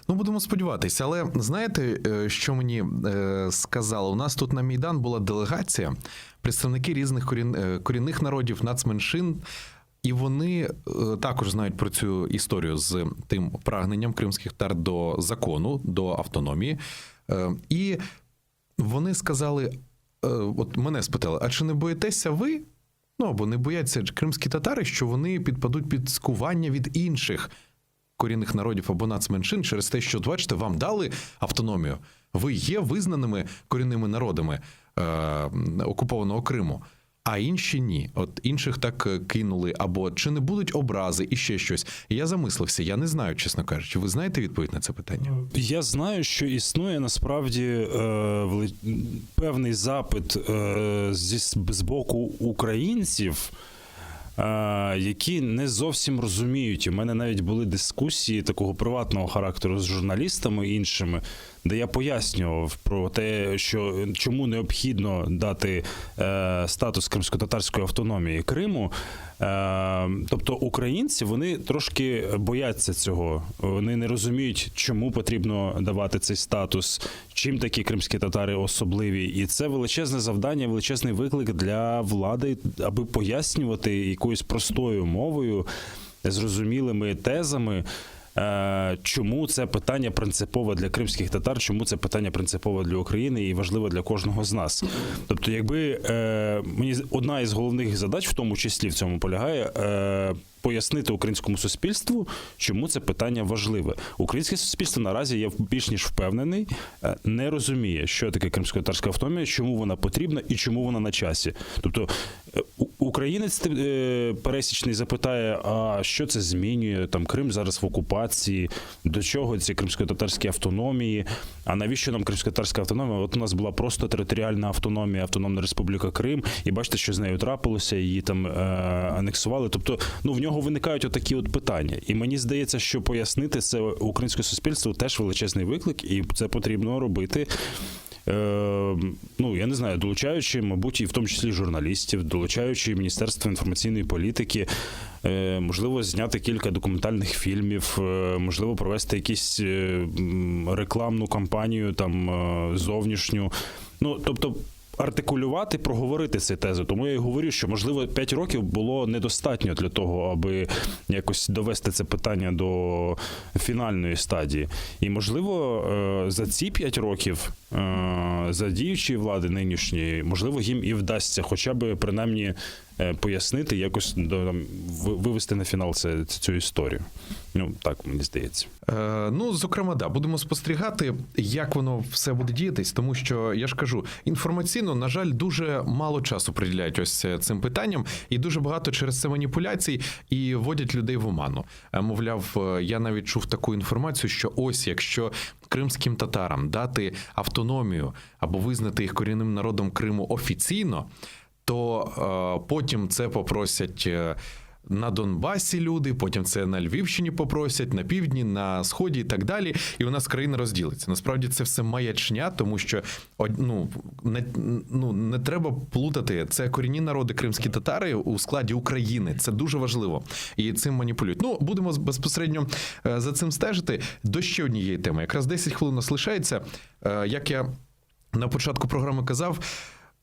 Ну, будемо сподіватися. Але знаєте, що мені сказали? У нас тут на Мейдан була делегація, представники різних корінних народів, нацменшин, і вони також знають про цю історію з тим прагненням кримських татар до закону, до автономії. І вони сказали, от мене спитали, а чи не боїтеся ви, ну або не бояться кримські татари, що вони підпадуть під цькування від інших корінних народів або нацменшин через те, що, бачите, вам дали автономію, ви є визнаними корінними народами е, окупованого Криму, а інші ні. От інших так кинули, або чи не будуть образи і ще щось. Я замислився, я не знаю, чесно кажучи. Ви знаєте відповідь на це питання? Я знаю, що існує насправді е, певний запит е, зі, з боку українців, е, які не зовсім розуміють. У мене навіть були дискусії такого приватного характеру з журналістами іншими, де я пояснював про те, що чому необхідно дати е, статус кримськотатарської автономії Криму. Е, тобто українці вони трошки бояться цього. Вони не розуміють, чому потрібно давати цей статус, чим такі кримські татари особливі. І це величезне завдання, величезний виклик для влади, аби пояснювати якоюсь простою мовою, зрозумілими тезами. Чому це питання принципове для кримських татар, чому це питання принципове для України і важливе для кожного з нас. Тобто, якби мені одна із головних задач, в тому числі в цьому полягає, пояснити українському суспільству, чому це питання важливе. Українське суспільство наразі, я більш ніж впевнений, не розуміє, що таке кримськотатарська автономія, чому вона потрібна і чому вона на часі. Тобто українець пересічний запитає, а що це змінює, там Крим зараз в окупації, до чого ці кримськотатарські автономії, а навіщо нам кримськотатарська автономія? От у нас була просто територіальна автономія, Автономна Республіка Крим, і бачите, що з нею трапилося, її там е, анексували. Тобто, ну, в нього виникають отакі от питання. І мені здається, що пояснити це українському суспільству теж величезний виклик, і це потрібно робити. Е, ну, я не знаю, долучаючи, мабуть, і в тому числі журналістів, долучаючи Міністерство інформаційної політики, е, можливо, зняти кілька документальних фільмів, е, можливо, провести якусь рекламну кампанію там зовнішню. Ну, тобто, артикулювати, проговорити ці тези. Тому я і говорю, що, можливо, 5 років було недостатньо для того, аби якось довести це питання до фінальної стадії. І, можливо, е, за ці 5 років, е, за діючої влади нинішньої, можливо, їм і вдасться хоча б принаймні пояснити, якось там, вивести на фінал це, цю історію. Ну, так, мені здається. Е, ну, зокрема, да, будемо спостерігати, як воно все буде діятись, тому що, я ж кажу, інформаційно, на жаль, дуже мало часу приділяють ось цим питанням, і дуже багато через це маніпуляцій і вводять людей в оману. Е, Мовляв, е, я навіть чув таку інформацію, що ось якщо кримським татарам дати автономію або визнати їх корінним народом Криму офіційно, то е, потім це попросять. е, На Донбасі люди, потім це на Львівщині попросять, на півдні, на сході і так далі. І у нас країна розділиться. Насправді це все маячня, тому що ну, не, ну, не треба плутати. Це корінні народи кримські татари у складі України. Це дуже важливо. І цим маніпулюють. Ну, будемо безпосередньо е, за цим стежити. До ще однієї теми. Якраз 10 хвилин у нас лишається. Е, Як я на початку програми казав,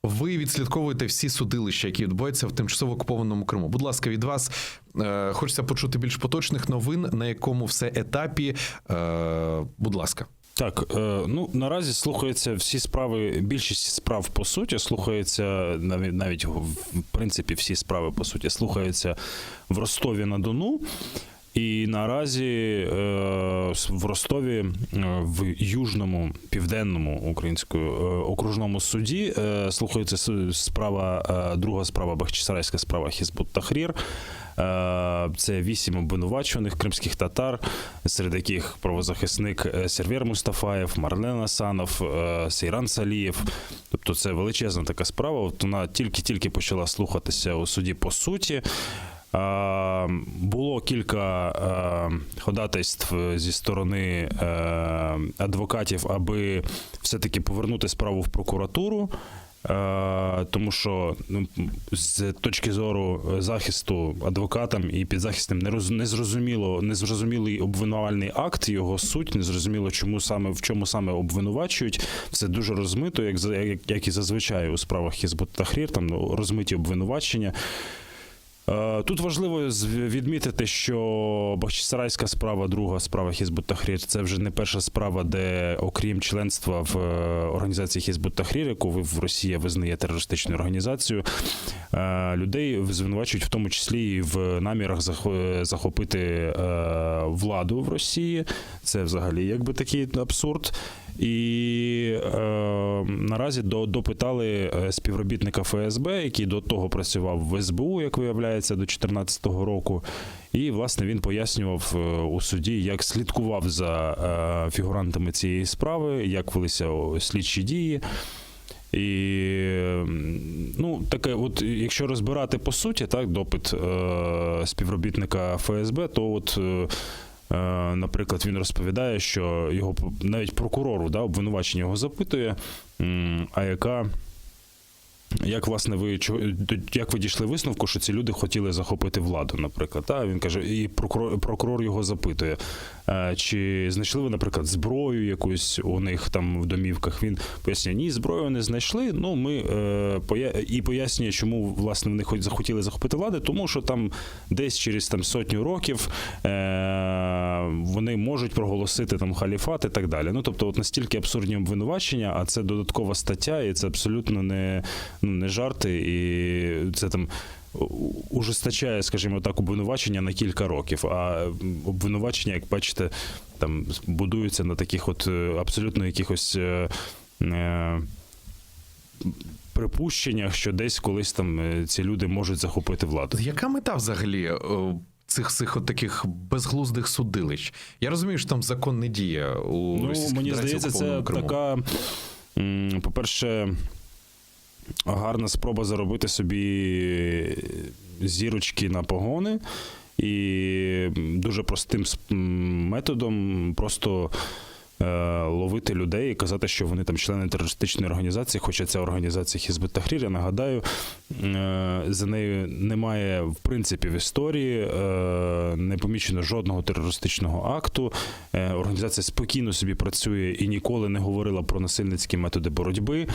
ви відслідковуєте всі судилища, які відбуваються в тимчасово окупованому Криму. Будь ласка, від вас е, хочеться почути більш поточних новин, на якому все етапі. Е, будь ласка. Так, е, ну наразі слухаються всі справи, більшість справ по суті слухаються навіть навіть в принципі всі справи по суті слухаються в Ростові на Дону. І наразі е, в Ростові, е, в Южному південному українською е, окружному суді слухається справа, друга справа Бахчисарайська справа Хізбут Тахрір. Це вісім обвинувачених кримських татар, серед яких правозахисник Сервер Мустафаєв, Марлен Асанов, Сейран Салієв. Тобто це величезна така справа. От вона тільки-тільки почала слухатися у суді по суті. Було кілька е, ходатайств зі сторони е, адвокатів, аби все-таки повернути справу в прокуратуру. Е, Тому що ну, з точки зору захисту адвокатам і підзахисним незрозуміло, незрозумілий обвинувальний акт, його суть, незрозуміло, чому саме в чому саме обвинувачують. Все дуже розмито, як, як, як і зазвичай у справах Хізбут Тахрір, там ну, розмиті обвинувачення. Е, Тут важливо відмітити, що Бахчисарайська справа, друга справа Хізбут Тахрір, це вже не перша справа, де окрім членства в е, організації Хізбут Тахрір, яку в Росія визнає терористичною організацією, е, людей звинувачують в тому числі і в намірах захопити владу в Росії. Це взагалі якби такий абсурд. І е, наразі до, допитали е, співробітника ФСБ, який до того працював в СБУ, як виявляється, до 2014 року. І, власне, він пояснював е, у суді, як слідкував за е, фігурантами цієї справи, як велися слідчі дії. І ну, таке, от, якщо розбирати по суті, так, допит е, співробітника ФСБ, то от. Е, Наприклад, він розповідає, що його навіть прокурору, да, обвинувачення його запитує, а яка. Як, власне, ви як ви дійшли висновку, що ці люди хотіли захопити владу, наприклад? Та? Він каже, і прокурор, прокурор його запитує, е, чи знайшли ви, наприклад, зброю якусь у них там в домівках? Він пояснює, ні, зброю не знайшли. Ну, ми е, і пояснює, чому власне вони захотіли захопити владу, тому що там десь через там сотню років е, вони можуть проголосити там халіфат і так далі. Ну, тобто, от настільки абсурдні обвинувачення, а це додаткова стаття, і це абсолютно не, ну, не жарти, і це там ужесточає, скажімо так, обвинувачення на кілька років. А обвинувачення, як бачите, там будуються на таких от е, абсолютно якихось. Е, е, Припущеннях, що десь колись там е, ці люди можуть захопити владу. Яка мета взагалі цих всіх от таких безглуздих судилищ? Я розумію, що там закон не діє у Ну, Російській мені Федерації здається, це Криму. така, по-перше, гарна спроба заробити собі зірочки на погони. І дуже простим методом просто ловити людей і казати, що вони там члени терористичної організації, хоча ця організація Хізбут Тахрір, я нагадаю, е, за нею немає в принципі в історії, е, не помічено жодного терористичного акту. Е, Організація спокійно собі працює і ніколи не говорила про насильницькі методи боротьби.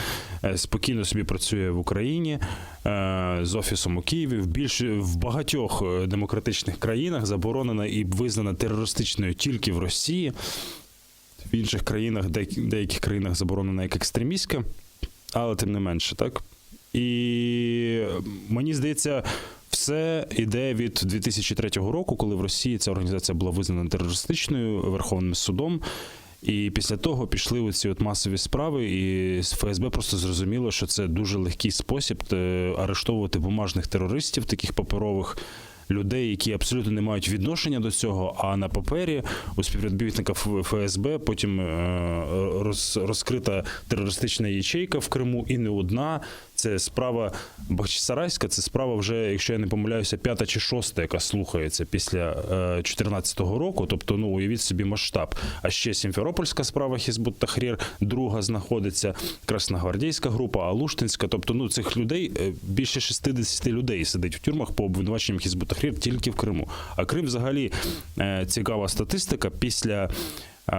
Е, Спокійно собі працює в Україні е, з офісом у Києві. В більш в багатьох е, демократичних країнах заборонена і визнана терористичною тільки в Росії. В інших країнах, деяких країнах заборонена як екстремістська, але тим не менше, так? І мені здається, все йде від 2003 року, коли в Росії ця організація була визнана терористичною Верховним судом. І після того пішли оці от масові справи, і з ФСБ просто зрозуміло, що це дуже легкий спосіб е, арештовувати бумажних терористів, таких паперових. людей, які абсолютно не мають відношення до цього, а на папері у співробітника ФСБ потім е, розкрита терористична ячейка в Криму, і не одна. Це справа Бахчисарайська, це справа вже, якщо я не помиляюся, п'ята чи шоста, яка слухається після 2014 року. Тобто, ну уявіть собі масштаб. А ще Сімферопольська справа Хізбут Тахрір, друга знаходиться, Красногвардійська група, Алуштинська. Тобто, ну цих людей е, більше 60 людей сидить в тюрмах по обвинуваченням Хізбут Тахрір тільки в Криму. А Крим взагалі е, цікава статистика після. е,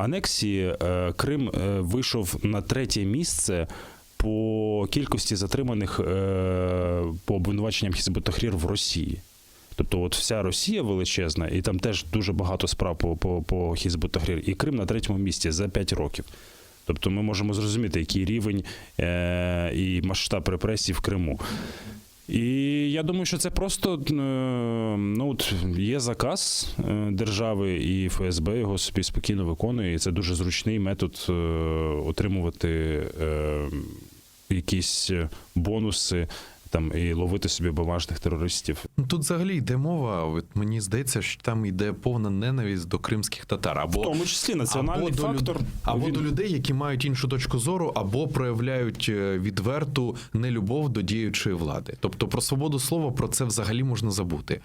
Анексії е, Крим е, вийшов на третє місце по кількості затриманих е, по обвинуваченням Хізбут Тахрір в Росії. Тобто, от вся Росія величезна, і там теж дуже багато справ по, по, по Хізбут Тахрір, і Крим на третьому місці за 5 років. Тобто ми можемо зрозуміти, який рівень е, і масштаб репресій в Криму. І я думаю, що це просто е, ну, от є заказ е, держави, і ФСБ його собі спокійно виконує. І це дуже зручний метод е, отримувати якісь бонуси там і ловити собі бумажних терористів. Ну, Тут взагалі йде мова, от мені здається, що там йде повна ненависть до кримських татар. Або, В тому числі національний або до, фактор, або він- до людей, які мають іншу точку зору, або проявляють е, відверту нелюбов до діючої влади. Тобто про свободу слова про це взагалі можна забути.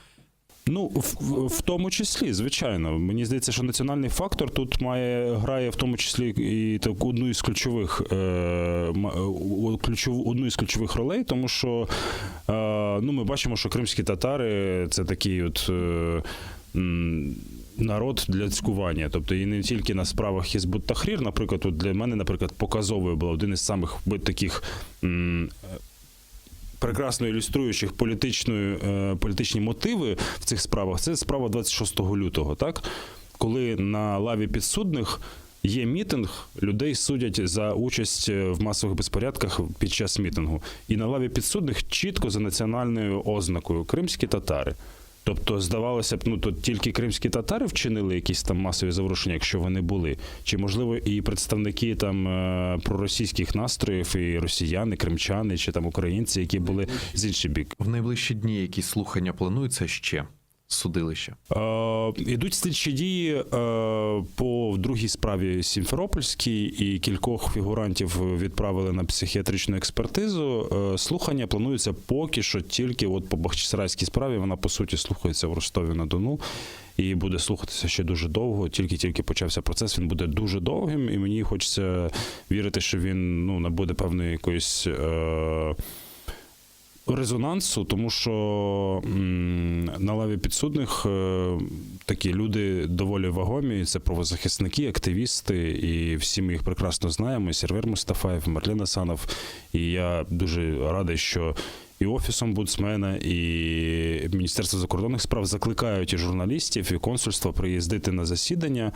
Ну, в, в, в тому числі, звичайно. Мені здається, що національний фактор тут має грає в тому числі і таку одну із ключових е, е, ключов, одну із ключових ролей, тому що е, ну, ми бачимо, що кримські татари це такий от. Е, Народ для цькування, тобто і не тільки на справах Хізбут Тахрір, наприклад, от для мене, наприклад, показовою була один із самих таких м, прекрасно ілюструючих політичну, е, політичні мотиви в цих справах, це справа 26 лютого, так? Коли на лаві підсудних є мітинг, людей судять за участь е, в масових безпорядках під час мітингу. І на лаві підсудних чітко за національною ознакою кримські татари. Тобто, здавалося б, ну то тільки кримські татари вчинили якісь там масові заворушення, якщо вони були. Чи можливо і представники там е, проросійських настроїв, і росіяни, кримчани, чи там українці, які були з інший бік. В найближчі дні якісь слухання плануються ще судилища? Е, ідуть слідчі дії е, по другій справі Сімферопольській, і кількох фігурантів відправили на психіатричну експертизу. Е, слухання планується поки що тільки от по Бахчисарайській справі. Вона по суті слухається в Ростові на Дону. І буде слухатися ще дуже довго. Тільки-тільки почався процес, він буде дуже довгим, і мені хочеться вірити, що він ну, набуде певної якоїсь. Е, резонансу, тому що на лаві підсудних е, такі люди доволі вагомі. Це правозахисники, активісти, і всі ми їх прекрасно знаємо. І Сервер Мустафаєв, і Марлен Асанов. І я дуже радий, що і Офіс омбудсмена, і Міністерство закордонних справ закликають і журналістів, і консульства приїздити на засідання.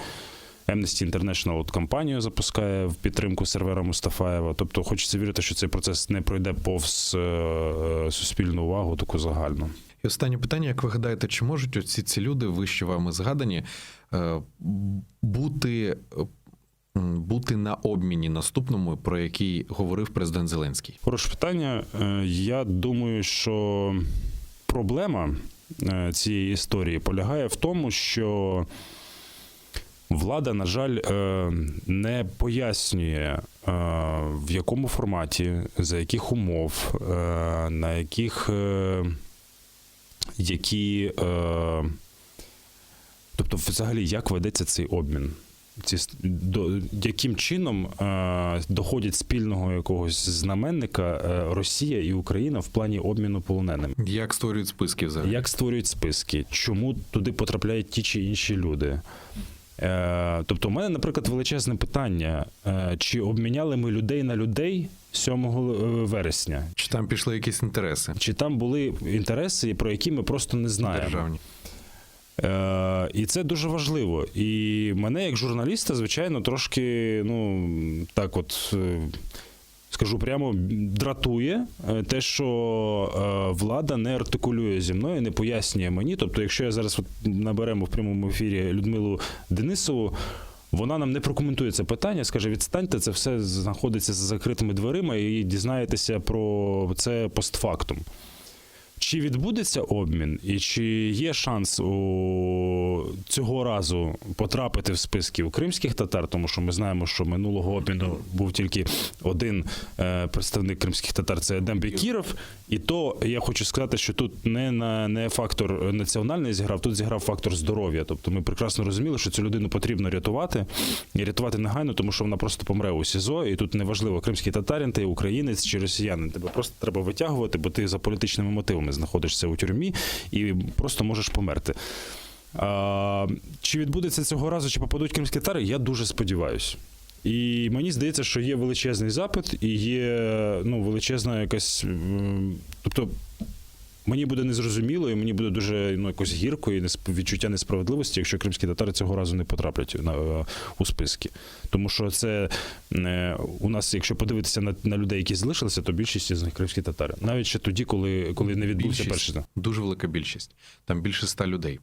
Amnesty International от кампанію запускає в підтримку Сервера Мустафаєва. Тобто хочеться вірити, що цей процес не пройде повз е, е, суспільну увагу, таку загальну. І останнє питання: як ви гадаєте, чи можуть оці ці люди, вище вами згадані, е, бути, бути на обміні наступному, про який говорив президент Зеленський? Хороше питання. Я думаю, що проблема цієї історії полягає в тому, що влада, на жаль, е, не пояснює, е, в якому форматі, за яких умов, е, на яких які. Тобто, взагалі, як ведеться цей обмін? Ці, до, яким чином е, доходять спільного якогось знаменника е, Росія і Україна в плані обміну полоненими? Як створюють списки взагалі? Як створюють списки? Чому туди потрапляють ті чи інші люди? Е, тобто, у мене, наприклад, величезне питання: е, чи обміняли ми людей на людей 7 вересня? Чи там пішли якісь інтереси? Чи там були інтереси, про які ми просто не знаємо? Державні. Е, і це дуже важливо. І мене, як журналіста, звичайно, трошки, ну, так от. Скажу прямо, дратує е, те, що е, влада не артикулює зі мною, не пояснює мені. Тобто, якщо я зараз от наберемо в прямому ефірі Людмилу Денисову, вона нам не прокоментує це питання, скаже: відстаньте, це все знаходиться за закритими дверима, і дізнаєтеся про це постфактум. Чи відбудеться обмін, і чи є шанс у цього разу потрапити в списки у кримських татар, тому що ми знаємо, що минулого обміну був тільки один е, представник кримських татар, це Едем Бекіров. І то я хочу сказати, що тут не на не фактор національний зіграв, тут зіграв фактор здоров'я. Тобто ми прекрасно розуміли, що цю людину потрібно рятувати і рятувати негайно, тому що вона просто помре у СІЗО, і тут неважливо, кримський татарин, ти українець чи росіянин. Тебе просто треба витягувати, бо ти за політичними мотивами знаходишся у тюрмі і просто можеш померти. А, чи відбудеться цього разу, чи попадуть кримські татари, я дуже сподіваюся. І мені здається, що є величезний запит і є ну, величезна якась. м, Тобто, мені буде незрозуміло, і мені буде дуже ну, якось гірко і несп- відчуття несправедливості, якщо кримські татари цього разу не потраплять на, е, у списки. Тому що це е, у нас, якщо подивитися на, на людей, які залишилися, то більшість із них кримські татари. Навіть ще тоді, коли, коли не відбувся Більшість, перший. Дуже велика більшість. Там більше ста людей.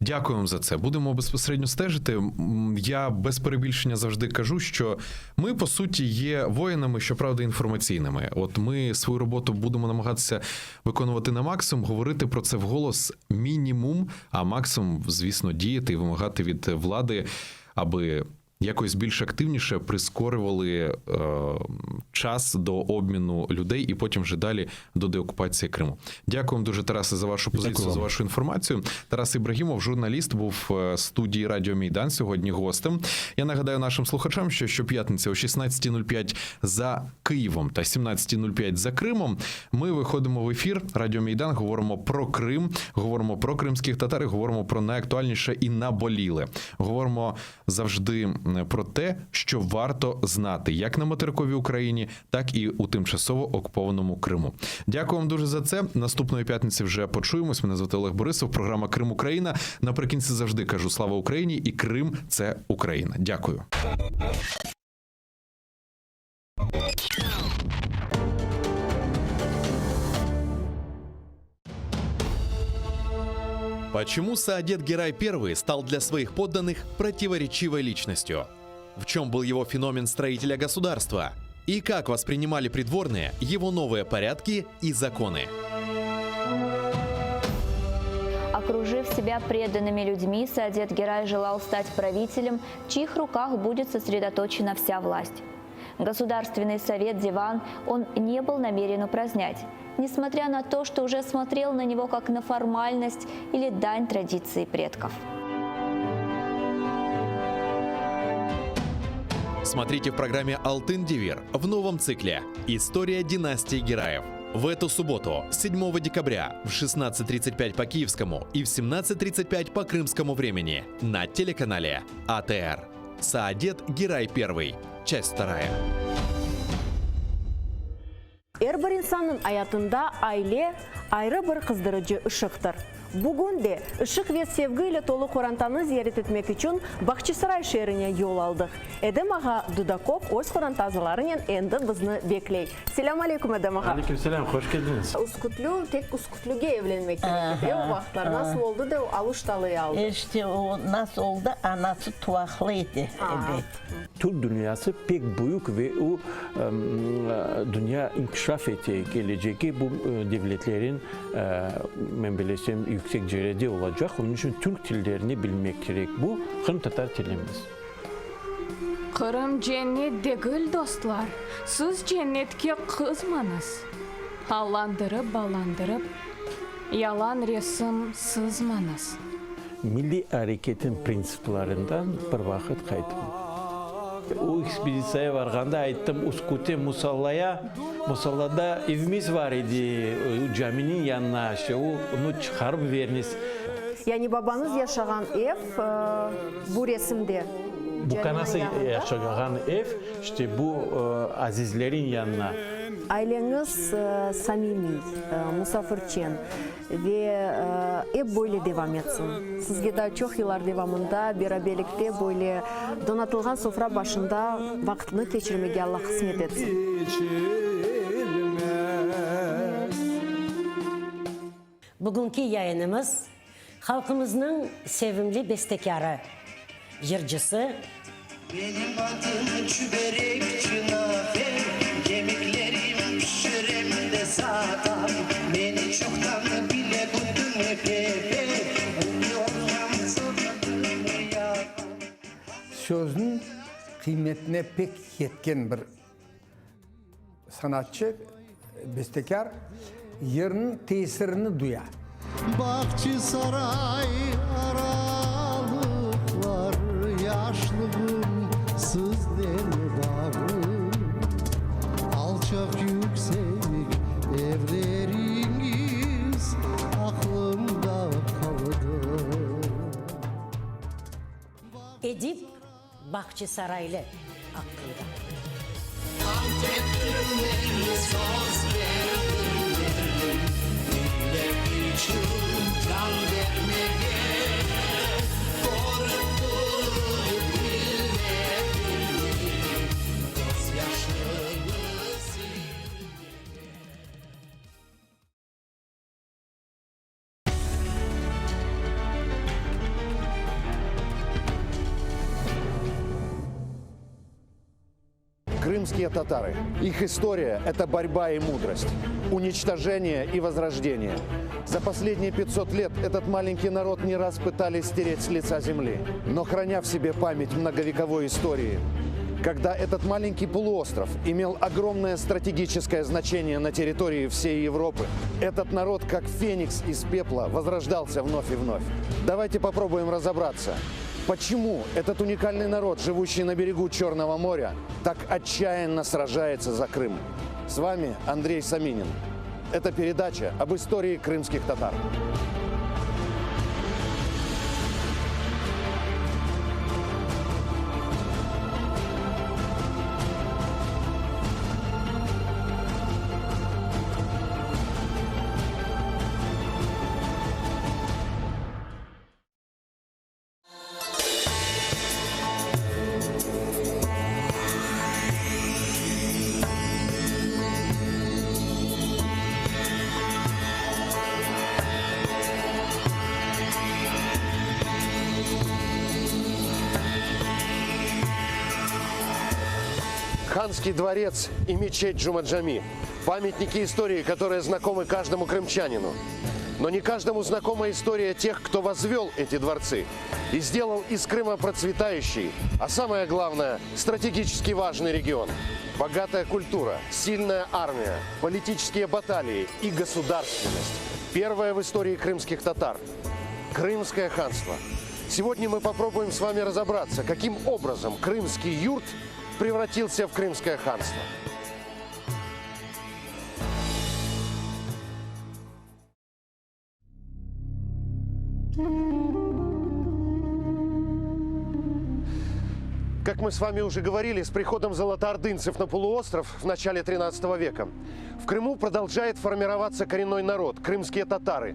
Дякую вам за це. Будемо безпосередньо стежити. М, Я без перебільшення завжди кажу, що ми по суті є воїнами, щоправда, інформаційними. От ми свою роботу будемо намагатися виконувати на максимум, говорити про це вголос мінімум, а максимум, звісно, діяти і вимагати від влади, аби якось більш активніше прискорювали е, час до обміну людей і потім вже далі до деокупації Криму. Дякую вам дуже, Тарасе, за вашу позицію, вам. за вашу інформацію. Тарас Ібрагімов, журналіст, був е, студії Радіо Мейдан сьогодні гостем. Я нагадаю нашим слухачам, що щоп'ятниці о 16.05 за Києвом та 17.05 за Кримом ми виходимо в ефір Радіо Мейдан, говоримо про Крим, говоримо про кримських татар, і говоримо про найактуальніше і наболіле. Говоримо завжди м, про те, що варто знати як на материковій Україні, так і у тимчасово окупованому Криму. Дякую вам дуже за це. Наступної п'ятниці вже почуємось. Мене звати Олег Борисов. Програма Крим Україна. Наприкінці завжди кажу слава Україні і Крим це Україна. Дякую. Почему Саадет Герай I стал для своих подданных противоречивой личностью? В чем был его феномен строителя государства? И как воспринимали придворные его новые порядки и законы? Окружив себя преданными людьми, Саадет Герай желал стать правителем, в чьих руках будет сосредоточена вся власть. Государственный совет Диван он не был намерен упразднять, несмотря на то, что уже смотрел на него как на формальность или дань традиции предков. Смотрите в программе «Алтын Девир» в новом цикле «История династии Гераев». В эту субботу, 7 декабря, в 16.35 по киевскому и в 17.35 по крымскому времени на телеканале АТР. Саадет Герай I. Часть вторая. Er bir insannıñ ayatında aile ayrı bir qızdırıcı ışıqtır. Bugün de ışıq ve sevgi ile tolu qorantanı ziyaret etmek içün Bahçesaray şeerine yol aldıq. Edem ağa Dudakov öz qoranta azalarınen endi bizni bekley. Selâm aleyküm, Edem ağa. Aleyküm selâm, hoş keldiñiz. Üskütlü tek üskütlüge evlenmek kerek edi, o vaqıtlar. Nasıl oldı da o Aluştalı'yı aldı? İşte o nasıl oldı, anası tuvaqlı edi, ebet. Türk dünyası pek büyük ve o dünya inkişaf ete, kelecegi bu devletlerin, men bilesem, yüksek cerede olacaq. Onıñ içün türk tillerini bilmek kerek. Bu, qırımtatar tilimiz. Qırım cennet degil, dostlar, siz cennetke qızmañız. Allandırıp-ballandırıp, yalan resim sızmañız. Milliy areketin printsiplerinden bir vaqıt qaytmay. O ekspeditsiyaya varğanda ayttım, Üsküte musallaya, musallada evimiz var edi, caminiñ yanına, işte onı çıqarıp veriniz. Yani babañız yaşağan ev bu resimde, Bu kanası caminiñ yanında. yaşağan ev, işte bu azizlerin yanına. Aileñiz samimiy, musafirçen ve ep böyle devam etsin. Sizge daa çoq yıllar devamında beraberlikte böyle donatılğan sofra başında vaqıtnı keçirmege Alla qısmet etsin. Bugünki yayınımız halqımıznıñ sevimli bestekârı, yırcısı, Benim adım Çüberekçi Nafe, Yemeklerim. Pişirem de satam, Meni çoqtan bile kütüñ pe-pe, Yorğan sırtımı yapam. Sözniñ qıymetine pek yetken bir sanatçı, bestekâr yırnıñ tesirini duya. Bağçasaray aralıqlar, Yaşlığım siznen bağlı. Alçaq yüksek evleriñiz Aqlımda qaldı. Edip Bahçesaraylı aqqında. Ant ettim men, söz berdim men, Millet içün can bermege, Körip turıp milletimniñ Közyaşını silmege. Крымские татары. Их история – это борьба и мудрость, уничтожение и возрождение. За последние 500 лет этот маленький народ не раз пытались стереть с лица земли. Но храня в себе память многовековой истории, когда этот маленький полуостров имел огромное стратегическое значение на территории всей Европы, этот народ, как феникс из пепла, возрождался вновь и вновь. Давайте попробуем разобраться, почему этот уникальный народ, живущий на берегу Черного моря, так отчаянно сражается за Крым. С вами Андрей Саминин. Это передача об истории крымских татар. Ханский дворец и мечеть Джумаджами – памятники истории, которые знакомы каждому крымчанину. Но не каждому знакома история тех, кто возвел эти дворцы и сделал из Крыма процветающий, а самое главное, стратегически важный регион. Богатая культура, сильная армия, политические баталии и государственность. Первая в истории крымских татар. Крымское ханство. Сегодня мы попробуем с вами разобраться, каким образом крымский юрт превратился в крымское ханство. Как мы с вами уже говорили, с приходом золотоордынцев на полуостров в начале 13 века в Крыму продолжает формироваться коренной народ – крымские татары.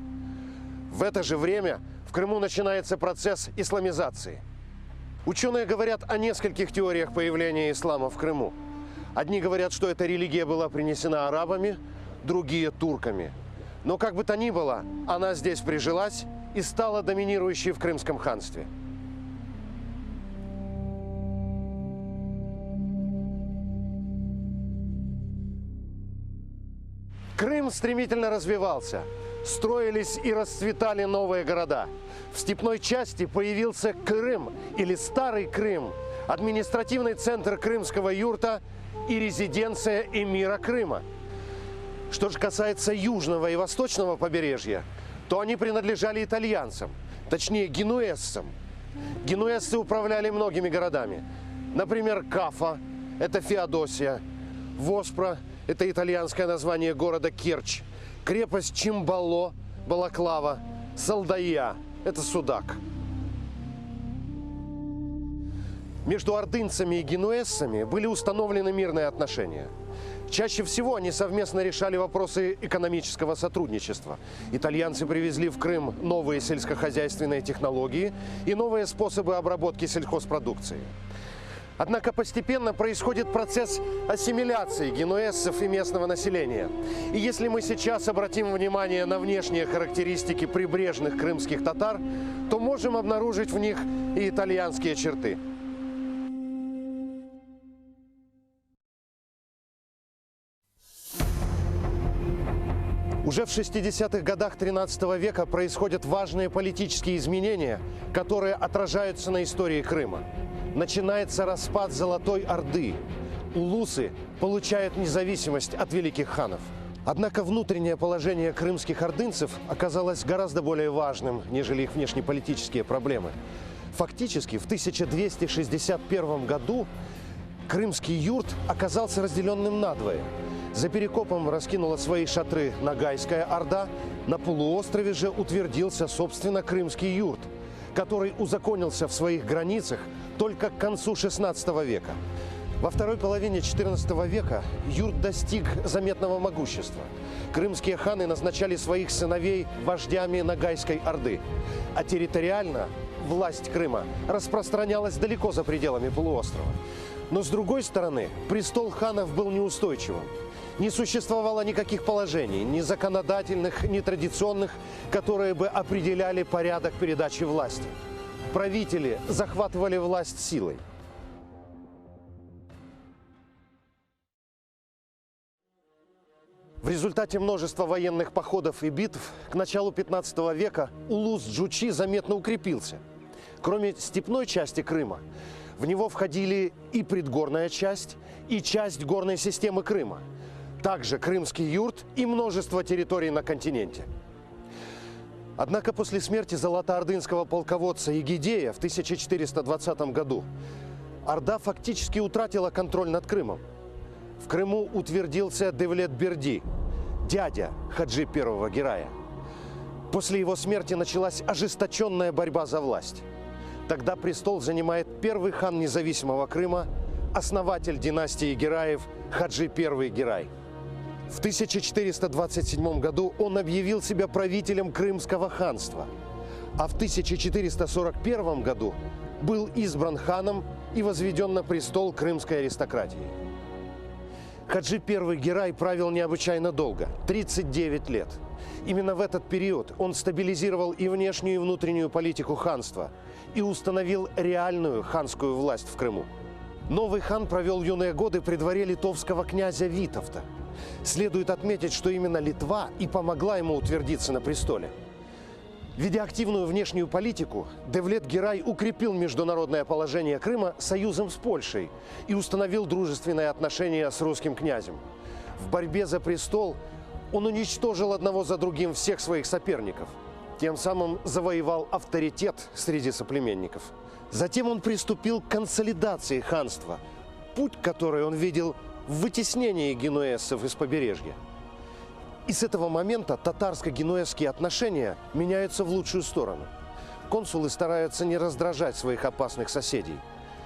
В это же время в Крыму начинается процесс исламизации. Ученые говорят о нескольких теориях появления ислама в Крыму. Одни говорят, что эта религия была принесена арабами, другие – турками. Но как бы то ни было, она здесь прижилась и стала доминирующей в Крымском ханстве. Крым стремительно развивался. Строились и расцветали новые города. В степной части появился Крым или Старый Крым, административный центр крымского юрта и резиденция эмира Крыма. Что же касается южного и восточного побережья, то они принадлежали итальянцам, точнее генуэзцам. Генуэзцы управляли многими городами. Например, Кафа – это Феодосия, Воспро – это итальянское название города Керчь, крепость Чимбало – Балаклава, Салдая – это Судак. Между ордынцами и генуэзцами были установлены мирные отношения. Чаще всего они совместно решали вопросы экономического сотрудничества. Итальянцы привезли в Крым новые сельскохозяйственные технологии и новые способы обработки сельхозпродукции. Однако постепенно происходит процесс ассимиляции генуэзцев и местного населения. И если мы сейчас обратим внимание на внешние характеристики прибрежных крымских татар, то можем обнаружить в них и итальянские черты. Уже в 60-х годах 13 века происходят важные политические изменения, которые отражаются на истории Крыма. Начинается распад Золотой Орды. Улусы получают независимость от великих ханов. Однако внутреннее положение крымских ордынцев оказалось гораздо более важным, нежели их внешнеполитические проблемы. Фактически в 1261 году крымский юрт оказался разделенным надвое. За Перекопом раскинула свои шатры Ногайская Орда, на полуострове же утвердился, собственно, крымский юрт, который узаконился в своих границах только к концу XVI века. Во второй половине XIV века юрт достиг заметного могущества. Крымские ханы назначали своих сыновей вождями Ногайской Орды. А территориально власть Крыма распространялась далеко за пределами полуострова. Но с другой стороны, престол ханов был неустойчивым. Не существовало никаких положений, ни законодательных, ни традиционных, которые бы определяли порядок передачи власти. Правители захватывали власть силой. В результате множества военных походов и битв к началу 15 века Улус Джучи заметно укрепился. Кроме степной части Крыма, в него входили и предгорная часть, и часть горной системы Крыма, также крымский юрт и множество территорий на континенте. Однако после смерти золотоордынского полководца Егидея в 1420 году Орда фактически утратила контроль над Крымом. В Крыму утвердился Девлет Берди, дядя Хаджи I Герая. После его смерти началась ожесточенная борьба за власть. Тогда престол занимает первый хан независимого Крыма, основатель династии Гераев Хаджи I Герай. В 1427 году он объявил себя правителем Крымского ханства, а в 1441 году был избран ханом и возведен на престол крымской аристократии. Хаджи I Герай правил необычайно долго – 39 лет. Именно в этот период он стабилизировал и внешнюю, и внутреннюю политику ханства и установил реальную ханскую власть в Крыму. Новый хан провел юные годы при дворе литовского князя Витовта. Следует отметить, что именно Литва и помогла ему утвердиться на престоле. Ведя активную внешнюю политику, Девлет Герай укрепил международное положение Крыма союзом с Польшей и установил дружественные отношения с русским князем. В борьбе за престол он уничтожил одного за другим всех своих соперников. Тем самым завоевал авторитет среди соплеменников. Затем он приступил к консолидации ханства, путь который он видел в вытеснении генуэзцев из побережья. И с этого момента татарско-генуэзские отношения меняются в лучшую сторону. Консулы стараются не раздражать своих опасных соседей.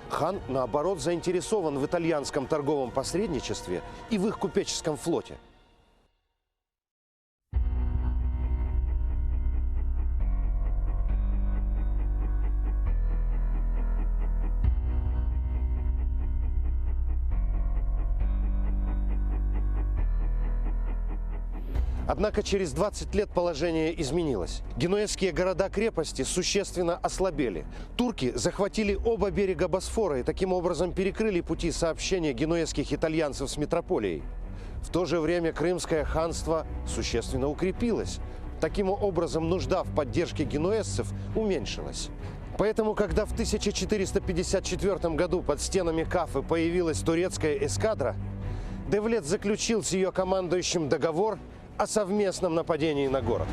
Хан, наоборот, заинтересован в итальянском торговом посредничестве и в их купеческом флоте. Однако через 20 лет положение изменилось. Генуэзские города-крепости существенно ослабели. Турки захватили оба берега Босфора и таким образом перекрыли пути сообщения генуэзских итальянцев с метрополией. В то же время Крымское ханство существенно укрепилось. Таким образом, нужда в поддержке генуэзцев уменьшилась. Поэтому, когда в 1454 году под стенами Кафы появилась турецкая эскадра, Девлет заключил с ее командующим договор о совместном нападении на город.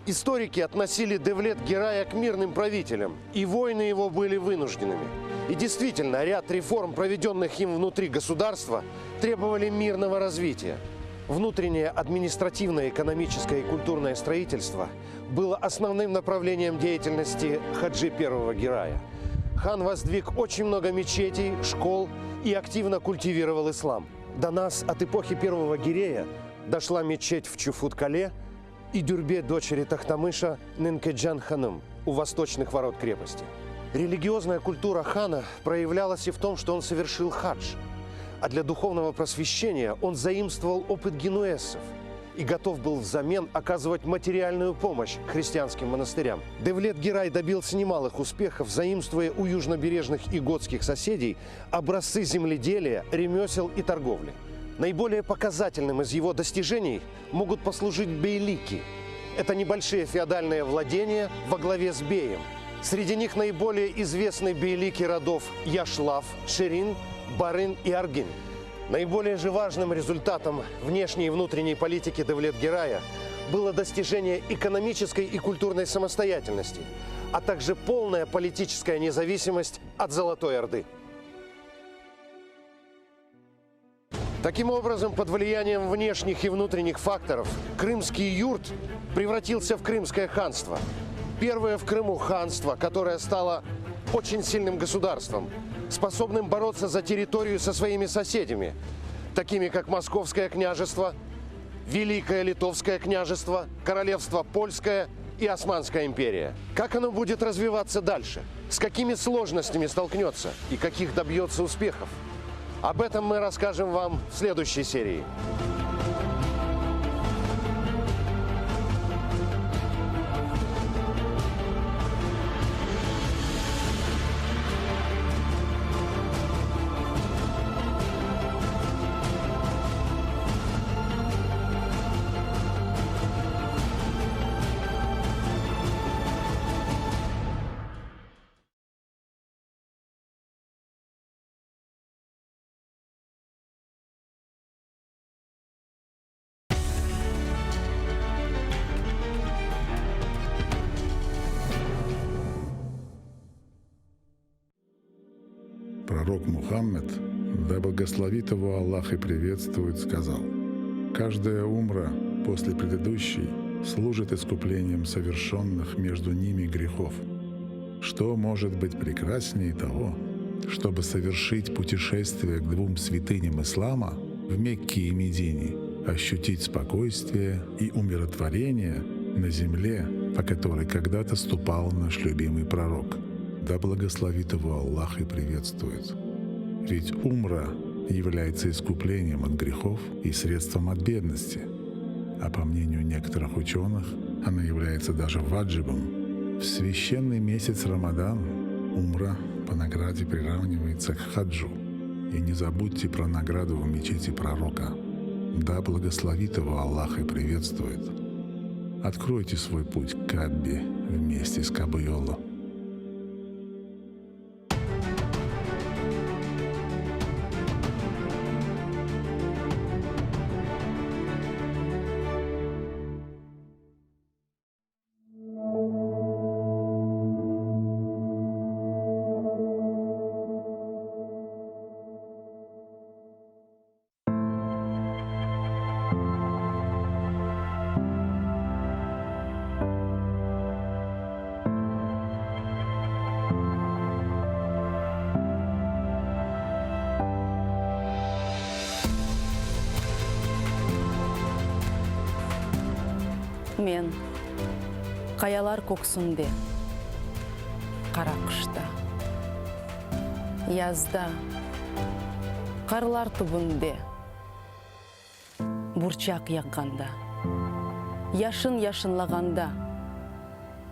Историки относили Девлет Герая к мирным правителям, и войны его были вынужденными. И действительно, ряд реформ, проведенных им внутри государства, требовали мирного развития. Внутреннее административное, экономическое и культурное строительство было основным направлением деятельности Хаджи I Герая. Хан воздвиг очень много мечетей, школ и активно культивировал ислам. До нас от эпохи первого Гирея дошла мечеть в Чуфут-Кале и дюрбе дочери Тахтамыша Нинкеджан Ханым у восточных ворот крепости. Религиозная культура хана проявлялась и в том, что он совершил хадж. А для духовного просвещения он заимствовал опыт генуэзцев. и готов был взамен оказывать материальную помощь христианским монастырям. Девлет Герай добился немалых успехов, заимствуя у южнобережных и готских соседей образцы земледелия, ремесел и торговли. Наиболее показательным из его достижений могут послужить бейлики. Это небольшие феодальные владения во главе с беем. Среди них наиболее известны бейлики родов Яшлав, Ширин, Барын и Аргин. Наиболее же важным результатом внешней и внутренней политики Девлет-Герая было достижение экономической и культурной самостоятельности, а также полная политическая независимость от Золотой Орды. Таким образом, под влиянием внешних и внутренних факторов, крымский юрт превратился в крымское ханство. Первое в Крыму ханство, которое стало очень сильным государством, способным бороться за территорию со своими соседями, такими как Московское княжество, Великое Литовское княжество, Королевство Польское и Османская империя. Как оно будет развиваться дальше? С какими сложностями столкнется и каких добьется успехов? Об этом мы расскажем вам в следующей серии. Пророк Мухаммед, да благословит его Аллах и приветствует, сказал, «Каждая умра после предыдущей служит искуплением совершенных между ними грехов. Что может быть прекраснее того, чтобы совершить путешествие к двум святыням ислама в Мекке и Медине, ощутить спокойствие и умиротворение на земле, по которой когда-то ступал наш любимый пророк. Да благословит его Аллах и приветствует. Ведь умра является искуплением от грехов и средством от бедности. А по мнению некоторых ученых, она является даже ваджибом. В священный месяц Рамадан умра по награде приравнивается к хаджу. И не забудьте про награду в мечети пророка. Да благословит его Аллах и приветствует. Откройте свой путь к Каббе вместе с Кабуйоло. Men, qayalar köksünde, qara qışta, Yazda, qarlar tübünde, burçaq yağğanda, Yaşın yaşınlağanda,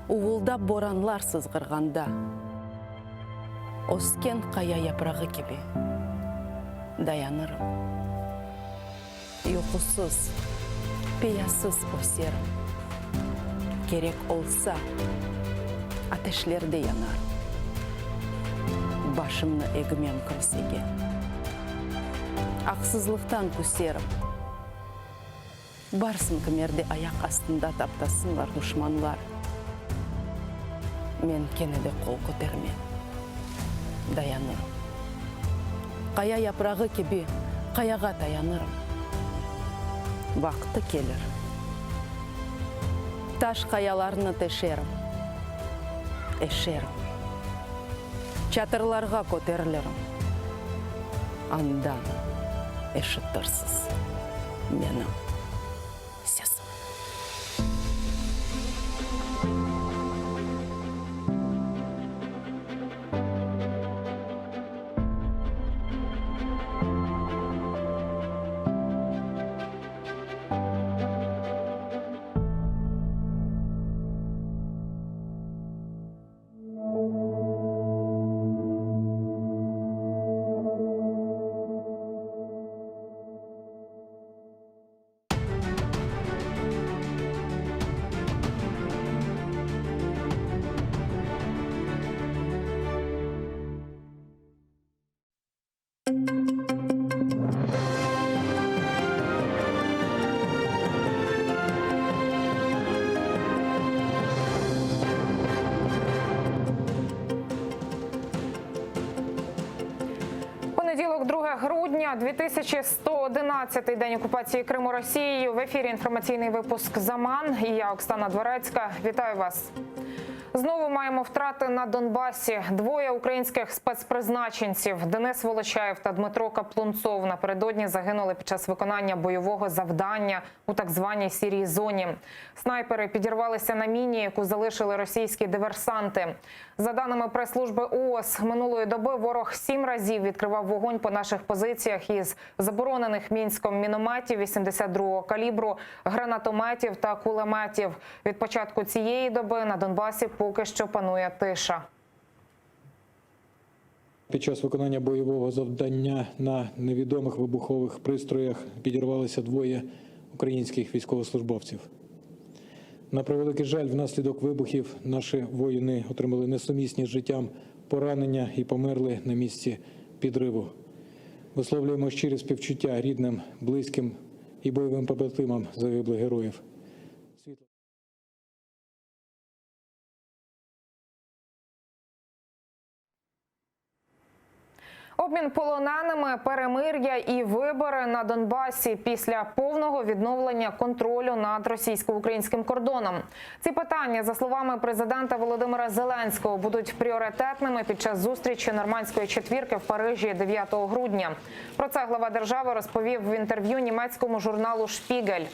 uvuldap boranlar sızğırğanda, Ösken qaya yaprağı kibi dayanırım. Yuqusız, peyasız öserim. Kerek olsa, ateşlerde yanarım. Başımnı egmem kimsege. Aqsızlıqtan küserim. Barsın kimerde ayaq astında taptasınlar duşmanlar. Men kene de qol kötermem. Dayanırım. Qaya yaprağı kibi qayağa tayanırım. Vaqtı kelir. Taş qayalarnı teşerim. Eşerim. Çatırlarğa köterilirim. Andan eşitirsiz menim sesimni. Понеділок, 2 грудня, 2111 день окупації Криму Росією. В ефірі інформаційний випуск «Заман». І я, Оксана Дворецька. Вітаю вас. Знову маємо втрати на Донбасі. Двоє українських спецпризначенців Денис Волочаєв та Дмитро Каплунцов напередодні загинули під час виконання бойового завдання у так званій сірій зоні. Снайпери підірвалися на міні, яку залишили російські диверсанти. За даними прес-служби ООС, минулої доби ворог сім разів відкривав вогонь по наших позиціях із заборонених мінськом мінометів 82-го калібру, гранатометів та кулеметів. Від початку цієї доби на Донбасі поки що панує тиша. Під час виконання бойового завдання на невідомих вибухових пристроях підірвалися двоє українських військовослужбовців. На превеликий жаль, внаслідок вибухів наші воїни отримали несумісні з життям поранення і померли на місці підриву. Висловлюємо щирі співчуття рідним, близьким і бойовим побратимам загиблих героїв. Обмін полоненими, перемир'я і вибори на Донбасі після повного відновлення контролю над російсько-українським кордоном. Ці питання, за словами президента Володимира Зеленського, будуть пріоритетними під час зустрічі нормандської четвірки в Парижі 9 грудня. Про це глава держави розповів в інтерв'ю німецькому журналу Шпігель.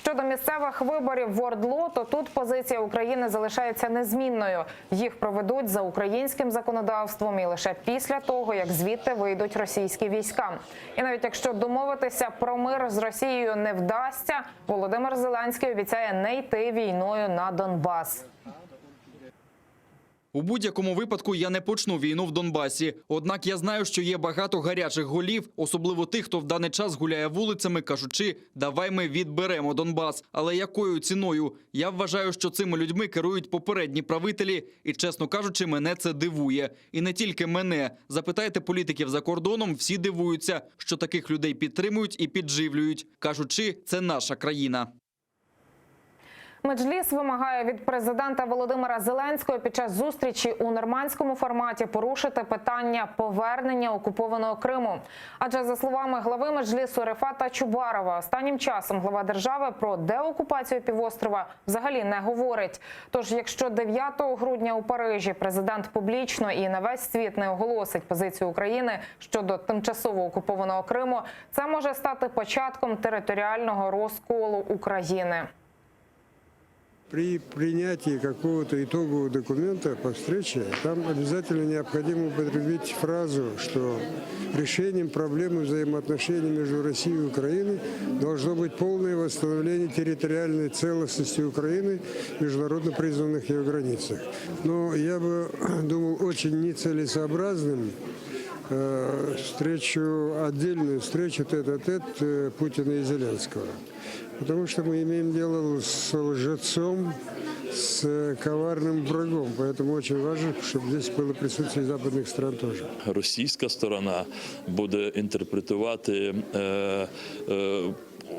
Щодо місцевих виборів в ОРДЛО, то тут позиція України залишається незмінною. Їх проведуть за українським законодавством і лише після того, як звідти вийдуть російські війська. І навіть якщо домовитися про мир з Росією не вдасться, Володимир Зеленський обіцяє не йти війною на Донбас. У будь-якому випадку я не почну війну в Донбасі. Однак я знаю, що є багато гарячих голів, особливо тих, хто в даний час гуляє вулицями, кажучи, давай ми відберемо Донбас. Але якою ціною? Я вважаю, що цими людьми керують попередні правителі, і, чесно кажучи, мене це дивує. І не тільки мене. Запитайте політиків за кордоном, всі дивуються, що таких людей підтримують і підживлюють, кажучи, це наша країна. Меджліс вимагає від президента Володимира Зеленського під час зустрічі у нормандському форматі порушити питання повернення окупованого Криму. Адже за словами глави Меджлісу Рефата Чубарова, останнім часом глава держави про деокупацію півострова взагалі не говорить. Тож, якщо 9 грудня у Парижі президент публічно і на весь світ не оголосить позицію України щодо тимчасово окупованого Криму, це може стати початком територіального розколу України. При принятии какого-то итогового документа по встрече там обязательно необходимо употребить фразу, что решением проблемы взаимоотношений между Россией и Украиной должно быть полное восстановление территориальной целостности Украины в международно признанных ее границах. Но я бы думал очень нецелесообразным э, встречу, отдельную встречу тет-а-тет э, Путина и Зеленского. Потому что мы имеем дело с лжецом, с коварным врагом. Поэтому очень важно, чтобы здесь было присутствие западных стран тоже. Російська сторона буде інтерпретувати е, е,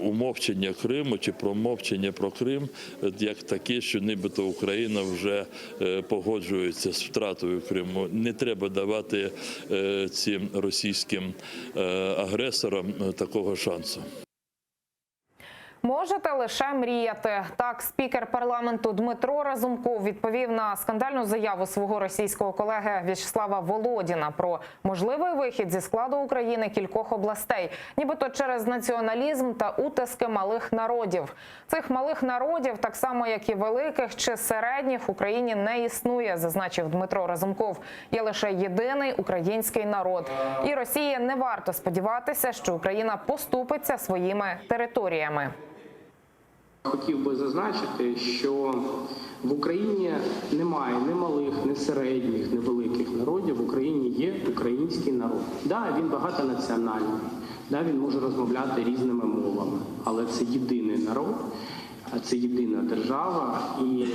умовчення Криму чи промовчення про Крим е, як таке, що нібито Україна вже е, погоджується з втратою Криму. Не треба давати е, цим російським е, агресорам е, такого шансу. Можете лише мріяти. Так, спікер парламенту Дмитро Разумков відповів на скандальну заяву свого російського колеги В'ячеслава Володіна про можливий вихід зі складу України кількох областей, нібито через націоналізм та утиски малих народів. Цих малих народів, так само як і великих чи середніх, в Україні не існує, зазначив Дмитро Разумков. Є лише єдиний український народ. І Росії не варто сподіватися, що Україна поступиться своїми територіями. Хотів би зазначити, що в Україні немає ні малих, ні середніх, ні великих народів. В Україні є український народ. Да, він багатонаціональний, да, він може розмовляти різними мовами, але це єдиний народ. Це єдина держава, і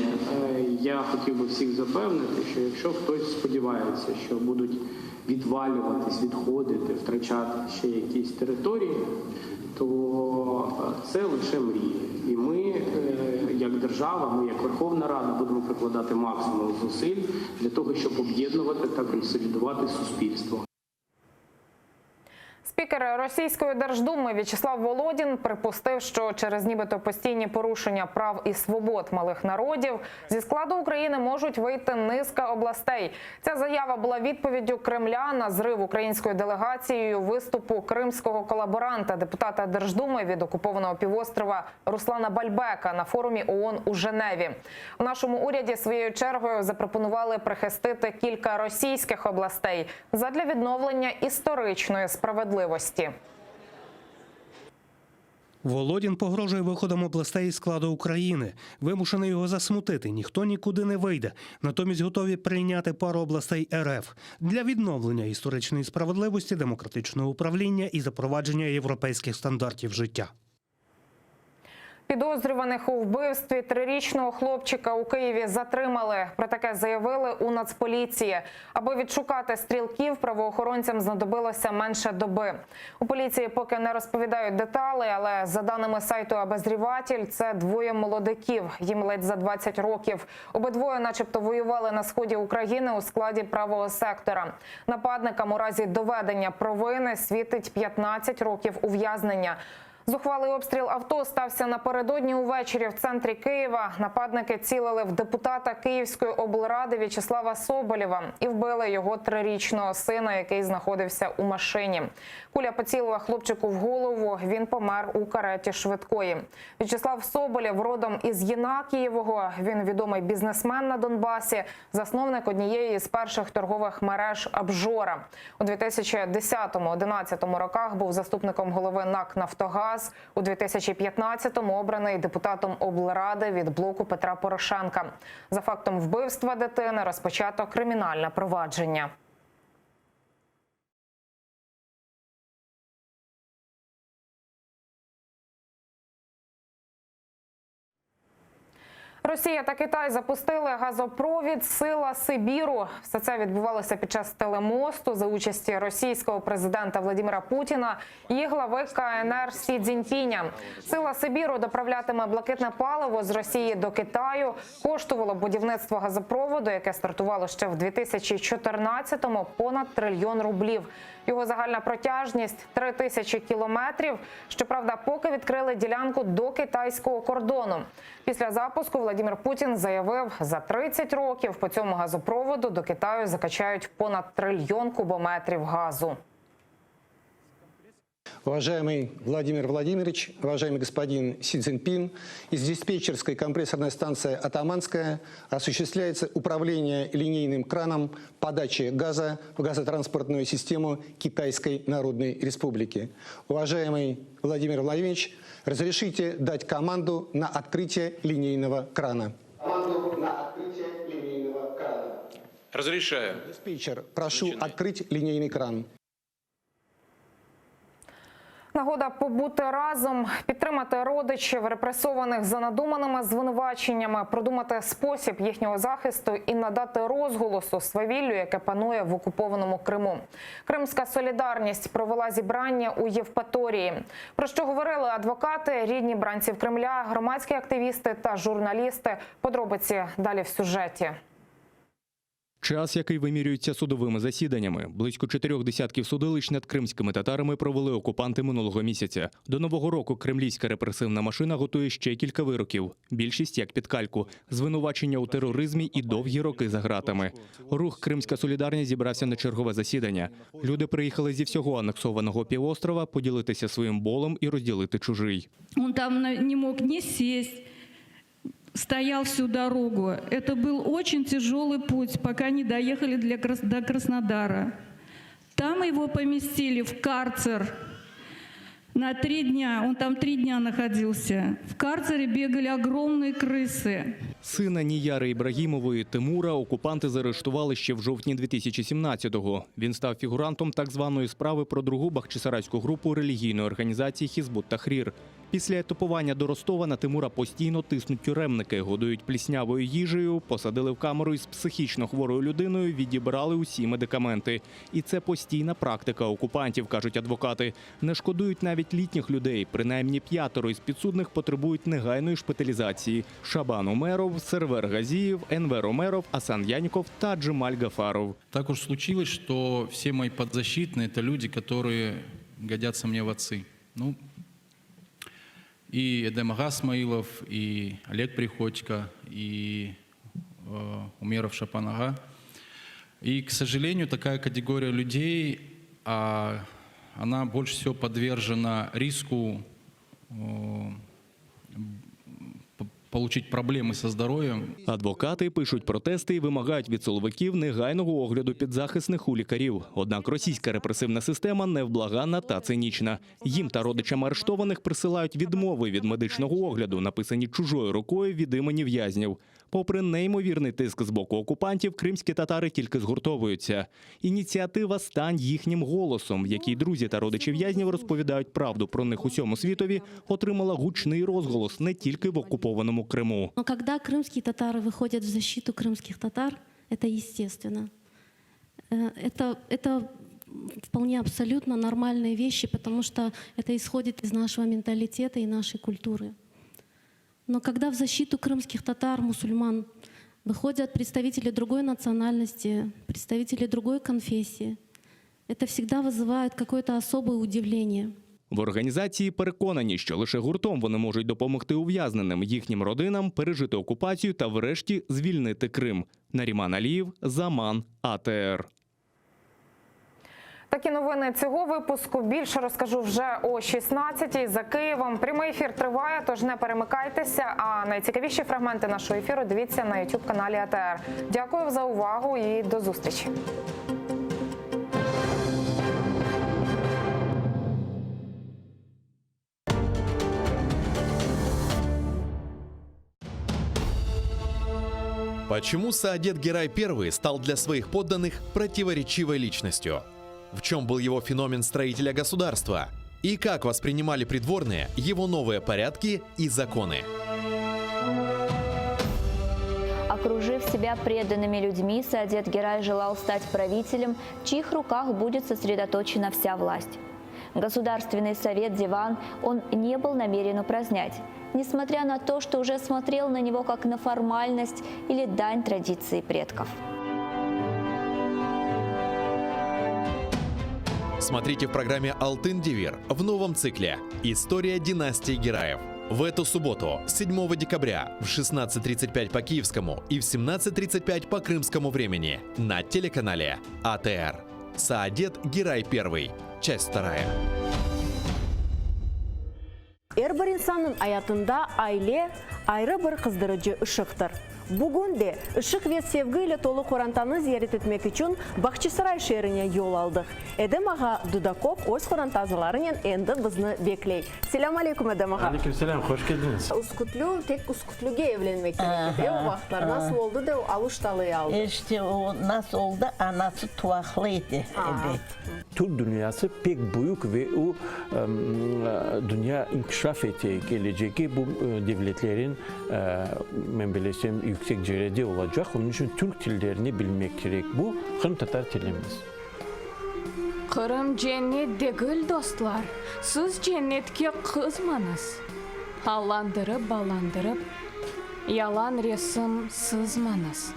я хотів би всіх запевнити, що якщо хтось сподівається, що будуть відвалюватись, відходити, втрачати ще якісь території, то це лише мрії. І ми, як держава, ми як Верховна Рада, будемо прикладати максимум зусиль для того, щоб об'єднувати та консолідувати суспільство. Спікер Російської Держдуми В'ячеслав Володін припустив, що через нібито постійні порушення прав і свобод малих народів зі складу України можуть вийти низка областей. Ця заява була відповіддю Кремля на зрив українською делегацією виступу кримського колаборанта, депутата Держдуми від окупованого півострова Руслана Бальбека на форумі ООН у Женеві. У нашому уряді своєю чергою запропонували прихистити кілька російських областей задля відновлення історичної справедливості. Володін погрожує виходом областей із складу України. Вимушений його засмутити. Ніхто нікуди не вийде. Натомість готові прийняти пару областей РФ для відновлення історичної справедливості, демократичного управління і запровадження європейських стандартів життя. Підозрюваних у вбивстві трирічного хлопчика у Києві затримали. Про таке заявили у Нацполіції. Аби відшукати стрілків, правоохоронцям знадобилося менше доби. У поліції поки не розповідають деталі, але за даними сайту «Обозріватель», це двоє молодиків. Їм ледь за 20 років. Обидвоє начебто воювали на сході України у складі правого сектора. Нападникам у разі доведення провини світить 15 років ув'язнення. Зухвалий обстріл авто стався напередодні увечері в центрі Києва. Нападники цілили в депутата Київської облради В'ячеслава Соболєва і вбили його трирічного сина, який знаходився у машині. Куля поцілила хлопчику в голову. Він помер у кареті швидкої. В'ячеслав Соболєв родом із Єнакієвого. Він відомий бізнесмен на Донбасі, засновник однієї з перших торгових мереж «Абжора». У 2010-2011 роках був заступником голови НАК «Нафтогаз». У 2015-му обраний депутатом облради від блоку Петра Порошенка. За фактом вбивства дитини розпочато кримінальне провадження. Росія та Китай запустили газопровід «Сила Сибіру». Все це відбувалося під час телемосту за участі російського президента Владимира Путіна і глави КНР Сі Цзіньпіня. «Сила Сибіру» доправлятиме блакитне паливо з Росії до Китаю. Коштувало будівництво газопроводу, яке стартувало ще в 2014-му, понад трильйон рублів. Його загальна протяжність – 3000 кілометрів. Щоправда, поки відкрили ділянку до китайського кордону. Після запуску Владимир Путін заявив, за 30 років по цьому газопроводу до Китаю закачають понад трильйон кубометрів газу. Уважаемый Владимир Владимирович, уважаемый господин Си Цзиньпин, из диспетчерской компрессорной станции «Атаманская» осуществляется управление линейным краном подачи газа в газотранспортную систему Китайской Народной Республики. Уважаемый Владимир Владимирович, разрешите дать команду на открытие линейного крана. Команду на открытие линейного крана. Разрешаю. Диспетчер, прошу открыть линейный кран. Нагода побути разом, підтримати родичів, репресованих за надуманими звинуваченнями, продумати спосіб їхнього захисту і надати розголосу свавіллю, яке панує в окупованому Криму. Кримська солідарність провела зібрання у Євпаторії. Про що говорили адвокати, рідні бранців Кремля, громадські активісти та журналісти. Подробиці далі в сюжеті. Час, який вимірюється судовими засіданнями. Близько чотирьох десятків судилищ над кримськими татарами провели окупанти минулого місяця. До нового року кремлівська репресивна машина готує ще кілька вироків. Більшість як під кальку. Звинувачення у тероризмі і довгі роки за ґратами. Рух «Кримська солідарність» зібрався на чергове засідання. Люди приїхали зі всього анексованого півострова поділитися своїм болем і розділити чужий. Он там на- не мог ни сесть, стоял всю дорогу. Это был очень тяжелый путь, пока не доехали для Крас- до Краснодара. Там его поместили в карцер на три дня. Он там три дня находился. В карцере бегали огромные крысы. Сина Ніяри Ібрагімової Тимура окупанти заарештували ще в жовтні 2017-го. Він став фігурантом так званої справи про другу бахчисарайську групу релігійної організації «Хізбут Тахрір». Після етапування до Ростова на Тимура постійно тиснуть тюремники, годують пліснявою їжею, посадили в камеру із психічно хворою людиною, відібрали усі медикаменти. І це постійна практика окупантів, кажуть адвокати. Не шкодують навіть літніх людей. Принаймні п'ятеро із підсудних потребують негайної шпиталізації: Шабан Умеров, Сервер Газієв, Енвер Омеров, Асан Яніков та Джемаль Гафаров. Так уж случилось, что все мои подзащитные – это люди, которые годятся мне в отцы. Ну, и Эдем ага Смаилов, и Олег Приходько, и э, Умеров Шапан ага. И, к сожалению, такая категория людей, а, она больше всего подвержена риску э, п- получить проблемы со здоровьем. Адвокати пишуть протести і вимагають від силовиків негайного огляду підзахисних у лікарів. Однак російська репресивна система невблаганна та цинічна. Їм та родичам арештованих присилають відмови від медичного огляду, написані чужою рукою від імені в'язнів. Попри неймовірний тиск з боку окупантів, кримські татари тільки згуртовуються. Ініціатива Стань їхнім голосом, в якій друзі та родичі в'язнів розповідають правду про них усьому світові, отримала гучний розголос не тільки в окупованому Криму. Но когда крымские татары выходят в защиту крымских татар, это естественно. Э, Это, это вполне абсолютно нормальные вещи, потому что это исходит из нашего менталитета и нашей культуры. Но когда в защиту крымских татар, мусульман, выходят представители другой национальности, представители другой конфессии, это всегда вызывает какое-то особое удивление. В організації переконані, що лише гуртом вони можуть допомогти ув'язненим, їхнім родинам пережити окупацію та врешті звільнити Крим. Наріман Алієв, Заман, АТР. Такі новини цього випуску. Більше розкажу вже о 16-й за Києвом. Прямий ефір триває, тож не перемикайтеся. А найцікавіші фрагменти нашого ефіру дивіться на youtube каналі АТР. Дякую за увагу і до зустрічі. Почему Саадет Герай I стал для своих подданных противоречивой личностью? В чем был его феномен строителя государства? И как воспринимали придворные его новые порядки и законы? Окружив себя преданными людьми, Саадет Герай желал стать правителем, в чьих руках будет сосредоточена вся власть. Государственный совет Диван он не был намерен упразднять, несмотря на то, что уже смотрел на него как на формальность или дань традиции предков. Смотрите в программе «Алтын Девир» в новом цикле «История династии Гераев». В эту субботу, 7 декабря, в 16.35 по киевскому и в 17.35 по крымскому времени на телеканале АТР. Саадет Герай I. Часть вторая. Er bir insannıñ ayatında aile ayrı bir qızdırıcı ışıqtır. Bugün de ışıq ve sevgi ile tolu qorantanı ziyaret etmek içün Bahçisaray şeerine yol aldıq. Edem ağa Dudakov öz qoranta azalarınen endi bizni bekley. Selâm aleyküm, Edem ağa. Aleyküm selâm, hoş keldiñiz. Üskütlü, tek Üskütlüge evlenmek kerek edi, e, o vaqıtlar. Nasıl oldı da o Aluştalı'yı aldı? İşte o nasıl oldı, anası tuvaqlı edi, ebet. Türk dünyası pek büyük ve o, dünya inkişaf ete, kelecegi bu devletlerin, men bilesem, yüksek cerede olacaq. Onıñ içün türk tillerini bilmek kerek. Bu, qırımtatar tilimiz. Qırım cennet degil, dostlar, siz cennetke qızmañız. Allandırıp-ballandırıp, yalan resim sızmañız.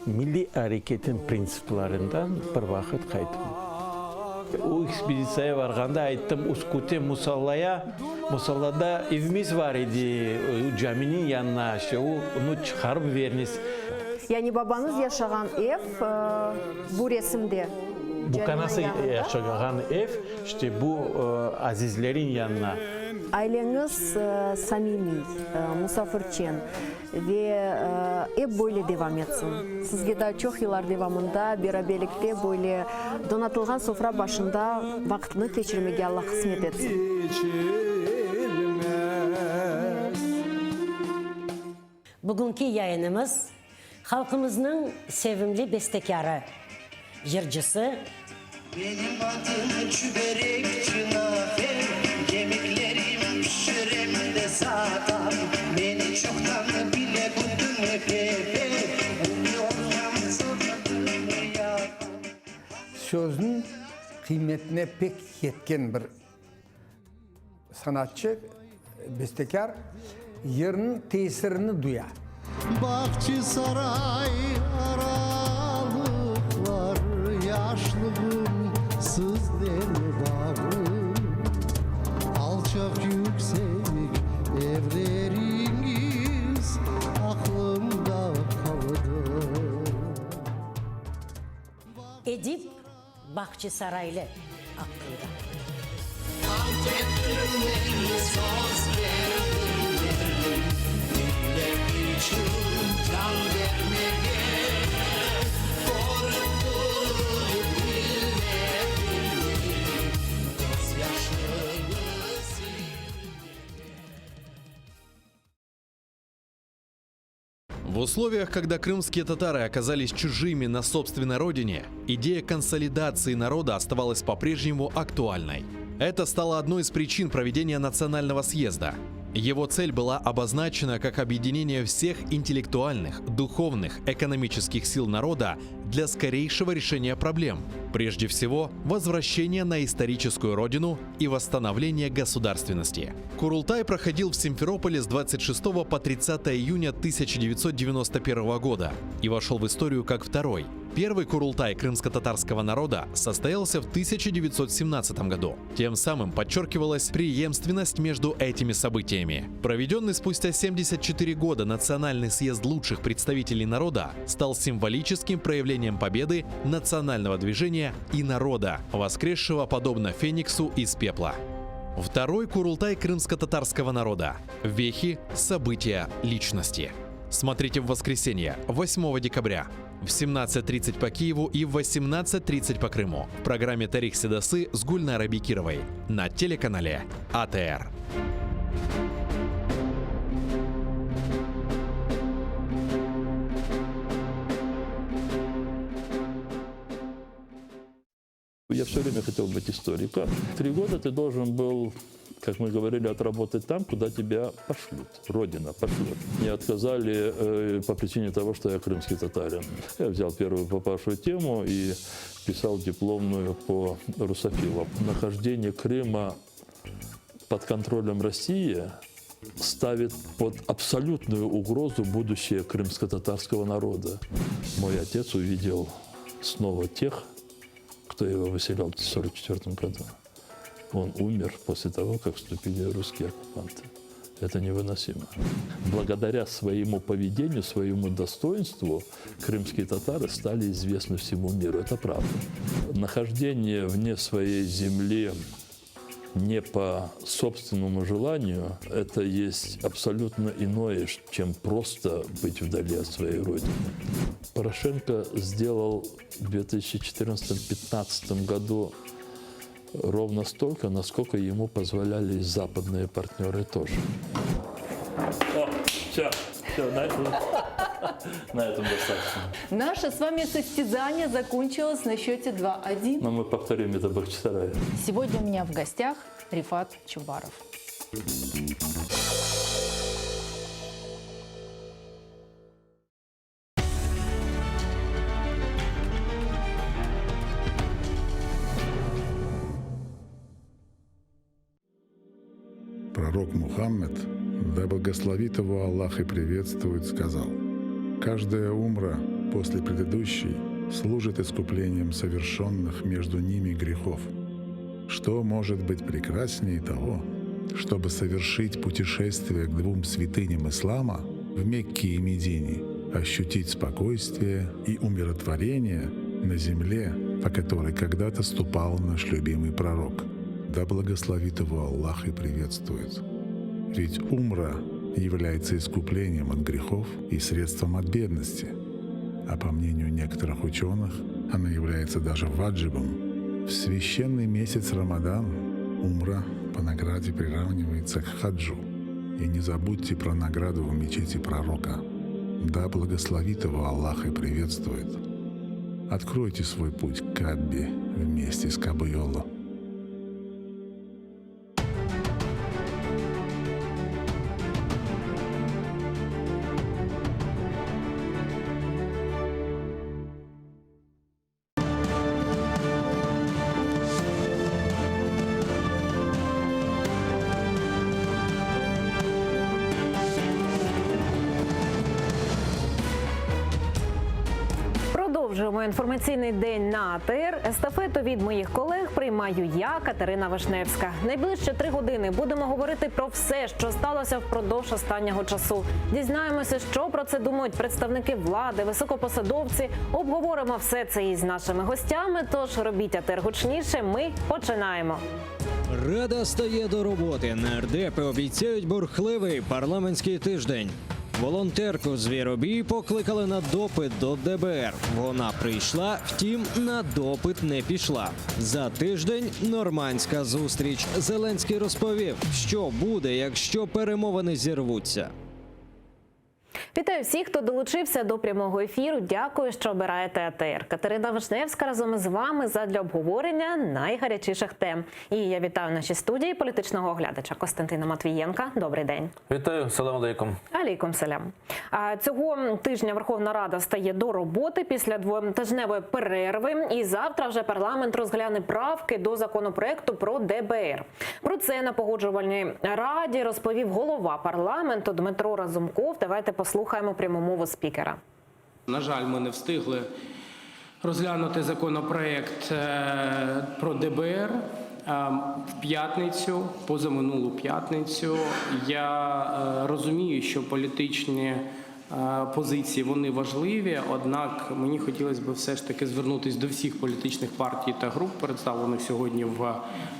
Milliy areketin printsiplerinden bir vaqıt qaytmay. O ekspeditsiyaya varğanda ayttım, Üsküte musallaya, musallada evimiz var edi, caminiñ yanına, işte onı çıqarıp veriniz. Yani babañız yaşağan ev bu resimde, Bu kanası yaşağan ev, işte bu azizlerin yanına. Aileñiz samimiy, musafirçen ve ep böyle devam etsin. Sizge daa çoq yıllar devamında beraberlikte böyle donatılğan sofra başında vaqıtnı keçirmege Alla qısmet etsin. Bugünki yayınımız halqımıznıñ sevimli bestekârı, yırcısı, Menim adım Çüberekçi Nafe, Yemeklerim pişirem. satam Meni çoqtan bile kütüñ he-he Sözniñ qıymetine pek yetken bir sanatçı, bestekâr yırnıñ tesirini duya. Bahçisaray aralıqlar Yaşlığım siznen bağlı Alçaq yüksek evleriñiz Aqlımda qaldı. Edip Bahçesaraylı aqqında. Ant ettim men, söz berdim men, Millet içün can bermege, Körip turıp milletimni, Közyaşını silmege. В условиях, когда крымские татары оказались чужими на собственной родине, идея консолидации народа оставалась по-прежнему актуальной. Это стало одной из причин проведения национального съезда. Его цель была обозначена как объединение всех интеллектуальных, духовных, экономических сил народа для скорейшего решения проблем. Прежде всего, возвращение на историческую родину и восстановление государственности. Курултай проходил в Симферополе с 26 по 30 июня 1991 года и вошел в историю как второй. Первый Курултай крымско-татарского народа состоялся в 1917 году. Тем самым подчеркивалась преемственность между этими событиями. Проведенный спустя 74 года Национальный съезд лучших представителей народа стал символическим проявлением победы национального движения и народа, воскресшего подобно Фениксу из пепла. Второй Курултай крымско-татарского народа. Вехи, события, личности. Смотрите в воскресенье, 8 декабря в 17.30 по Киеву и в 18.30 по Крыму в программе «Тарих Седасы» с Гульнарой Бекировой на телеканале АТР. Я все время хотел быть историком. Три года ты должен был, как мы говорили, отработать там, куда тебя пошлют. Родина пошлет. Мне отказали э, по причине того, что я крымский татарин. Я взял первую попавшую тему и писал дипломную по русофилам. Нахождение Крыма под контролем России ставит под абсолютную угрозу будущее крымско-татарского народа. Мой отец увидел снова тех, кто его выселял в 1944 году. Он умер после того, как вступили русские оккупанты. Это невыносимо. Благодаря своему поведению, своему достоинству, крымские татары стали известны всему миру. Это правда. Нахождение вне своей земли не по собственному желанию, это есть абсолютно иное, чем просто быть вдали от своей родины. Порошенко сделал в 2014-2015 году ровно столько, насколько ему позволяли западные партнеры тоже. О, все, все, на этом, на этом достаточно. Наше с вами состязание закончилось на счете 2-1. Но мы повторим это в Бахчисарае. Сегодня у меня в гостях Рифат Чубаров. Пророк Мухаммед, да благословит его Аллах и приветствует, сказал, «Каждая умра после предыдущей служит искуплением совершенных между ними грехов. Что может быть прекраснее того, чтобы совершить путешествие к двум святыням ислама в Мекке и Медине, ощутить спокойствие и умиротворение на земле, по которой когда-то ступал наш любимый пророк. Да благословит его Аллах и приветствует. Ведь умра является искуплением от грехов и средством от бедности. А по мнению некоторых ученых, она является даже ваджибом. В священный месяц Рамадан умра по награде приравнивается к хаджу. И не забудьте про награду в мечети пророка. Да благословит его Аллах и приветствует. Откройте свой путь к Каббе вместе с Кабуйоло. Продовжуємо інформаційний день на АТР. Естафету від моїх колег приймаю я, Катерина Вишневська. Найближчі 3 години будемо говорити про все, що сталося впродовж останнього часу. Дізнаємося, що про це думають представники влади, високопосадовці. Обговоримо все це із нашими гостями. Тож робіть АТР гучніше. Ми починаємо. Рада стає до роботи. Нардепи обіцяють бурхливий парламентський тиждень. Волонтерку Звіробій покликали на допит до ДБР. Вона прийшла, втім, на допит не пішла. За тиждень нормандська зустріч. Зеленський розповів, що буде, якщо перемовини зірвуться. Вітаю всіх, хто долучився до прямого ефіру. Дякую, що обираєте АТР. Катерина Вишневська разом із вами задля обговорення найгарячіших тем. І я вітаю в нашій студії політичного оглядача Костянтина Матвієнка. Добрий день. Вітаю, салам алейкум. Алейкум салям. А Цього тижня Верховна Рада стає до роботи після двотижневої перерви. І завтра вже парламент розгляне правки до законопроекту про ДБР. Про це на погоджувальній раді розповів голова парламенту Дмитро Разумков. Давайте послухаємо пряму мову спікера. На жаль, ми не встигли розглянути законопроект е, про ДБР. Е, В п'ятницю, позаминулу п'ятницю, я е, розумію, що політичні е, позиції вони важливі, однак мені хотілося б все ж таки звернутися до всіх політичних партій та груп, представлених сьогодні в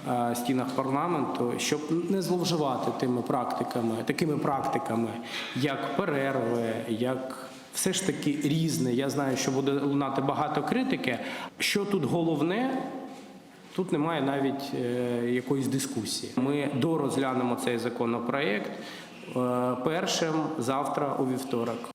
е, стінах парламенту, щоб не зловживати тими практиками, такими практиками, як перерви, як все ж таки різне. Я знаю, що буде лунати багато критики. Що тут головне? Тут немає навіть е, якоїсь дискусії. Ми дорозглянемо цей законопроект е, першим завтра у вівторок.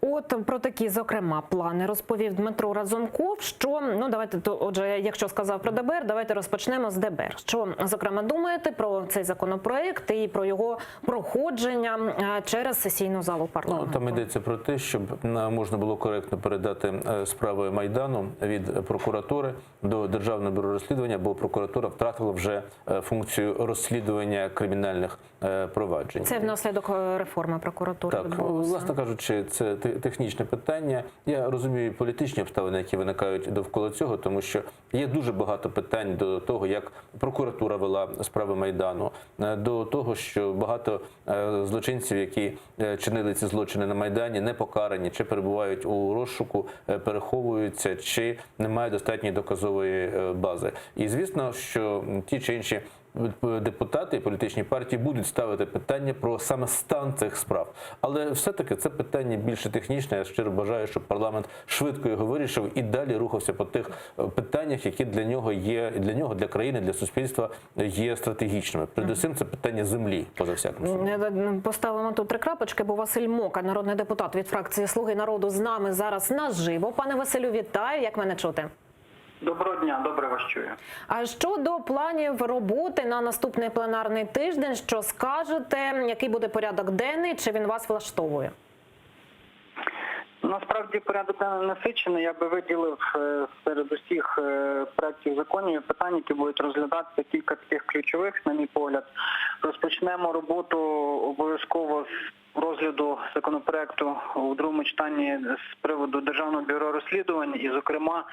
От про такі, зокрема, плани розповів Дмитро Разумков. Що ну давайте то, отже, якщо сказав про ДБР, давайте розпочнемо з ДБР. Що зокрема думаєте про цей законопроект і про його проходження е, через сесійну залу парламенту? Ну, там йдеться про те, щоб е, можна було коректно передати е, справи Майдану від прокуратури до Державного бюро розслідування, бо прокуратура втратила вже е, функцію розслідування кримінальних е, проваджень. Це внаслідок е, реформи прокуратури. Так, відбулося. власне кажучи, це те- технічне питання. Я розумію політичні обставини, які виникають довкола цього, тому що є дуже багато питань до того, як прокуратура вела справи Майдану, е, до того, що багато е, злочинців, які е, чинили ці злочини на Майдані, не покарані, чи перебувають у розшуку, е, переховуються, чи немає достатньої доказової е, бази. І звісно, що ті чи інші депутати і політичні партії будуть ставити питання про саме стан цих справ. Але все-таки це питання більше технічне. Я щиро бажаю, щоб парламент швидко його вирішив і далі рухався по тих е, питаннях, які для нього є для нього, для країни, для суспільства є стратегічними. Передусім, це питання землі, поза всяким сумнівом. Е, Поставимо тут три крапочки, бо Василь Мока, народний депутат від фракції Слуги народу, з нами зараз наживо. Пане Василю, вітаю. Як мене чути? Доброго дня, добре вас чую. А щодо планів роботи на наступний пленарний тиждень, що скажете, який буде порядок денний, чи він вас влаштовує? Насправді порядок денний насичений. Я би виділив е, серед усіх е, проєктів законів і питань, які будуть розглядатися, кілька таких ключових, на мій погляд. Розпочнемо роботу обов'язково з розгляду законопроекту у другому читанні з приводу Державного бюро розслідувань. І, зокрема,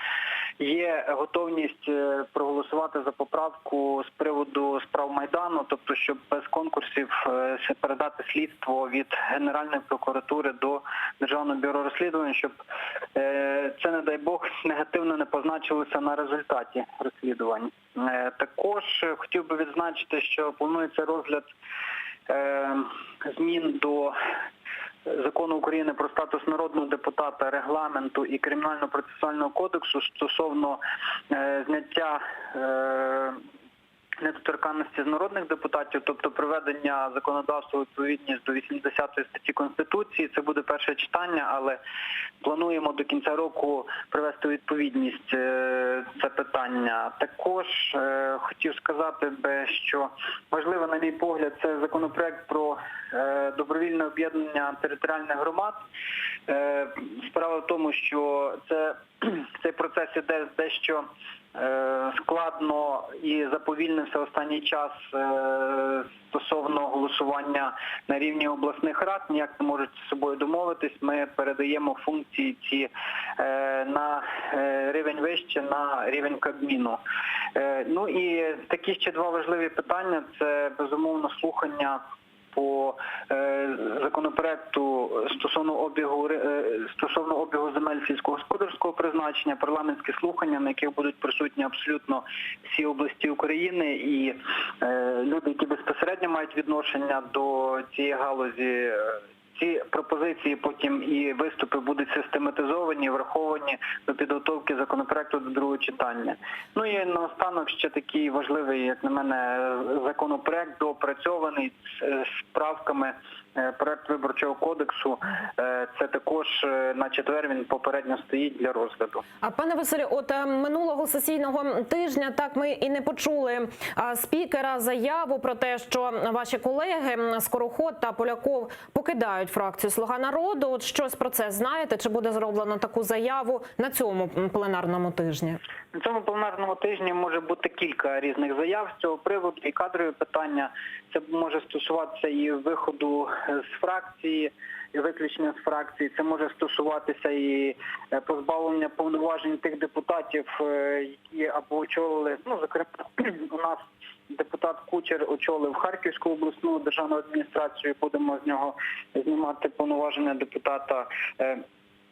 є готовність е, проголосувати за поправку з приводу справ Майдану, тобто, щоб без конкурсів е, передати слідство від Генеральної прокуратури до Державного бюро розслідувань, щоб е, це, не дай Бог, негативно не позначилося на результаті розслідувань. Е, Також е, хотів би відзначити, що планується розгляд е, змін до Закону України про статус народного депутата, регламенту і кримінально-процесуального кодексу стосовно е, зняття е, недоторканності з народних депутатів, тобто приведення законодавства у відповідність до 80 статті Конституції. Це буде перше читання, але плануємо до кінця року привести у відповідність е, це питання. Також е, хотів сказати би, що важливо, на мій погляд, це законопроект про е, добровільне об'єднання територіальних громад. Е, Справа в тому, що це цей процес іде дещо. Складно і заповільнився останній час стосовно голосування на рівні обласних рад, ніяк не можуть з собою домовитись. Ми передаємо функції ці на рівень вище, на рівень Кабміну. Ну і такі ще два важливі питання – це, безумовно, слухання по законопроекту стосовно обігу, стосовно обігу земель сільськогосподарського призначення, парламентські слухання, на яких будуть присутні абсолютно всі області України і люди, які безпосередньо мають відношення до цієї галузі. Ці пропозиції потім і виступи будуть систематизовані, враховані до підготовки законопроекту до другого читання. Ну і наостанок ще такий важливий, як на мене, законопроект, доопрацьований з правками, проект Виборчого кодексу. Це також на четвер він попередньо стоїть для розгляду. А пане Василю, от минулого сесійного тижня так ми і не почули спікера заяву про те, що ваші колеги Скороход та Поляков покидають фракцію «Слуга народу». От щось про це знаєте? Чи буде зроблено таку заяву на цьому пленарному тижні? На цьому пленарному тижні може бути кілька різних заяв з цього приводу і кадрові питання. Це може стосуватися і виходу з фракції, і виключення з фракції. Це може стосуватися і позбавлення повноважень тих депутатів, які або очолили, ну, зокрема, у нас депутат Кучер очолив Харківську обласну державну адміністрацію, будемо з нього знімати повноваження депутата.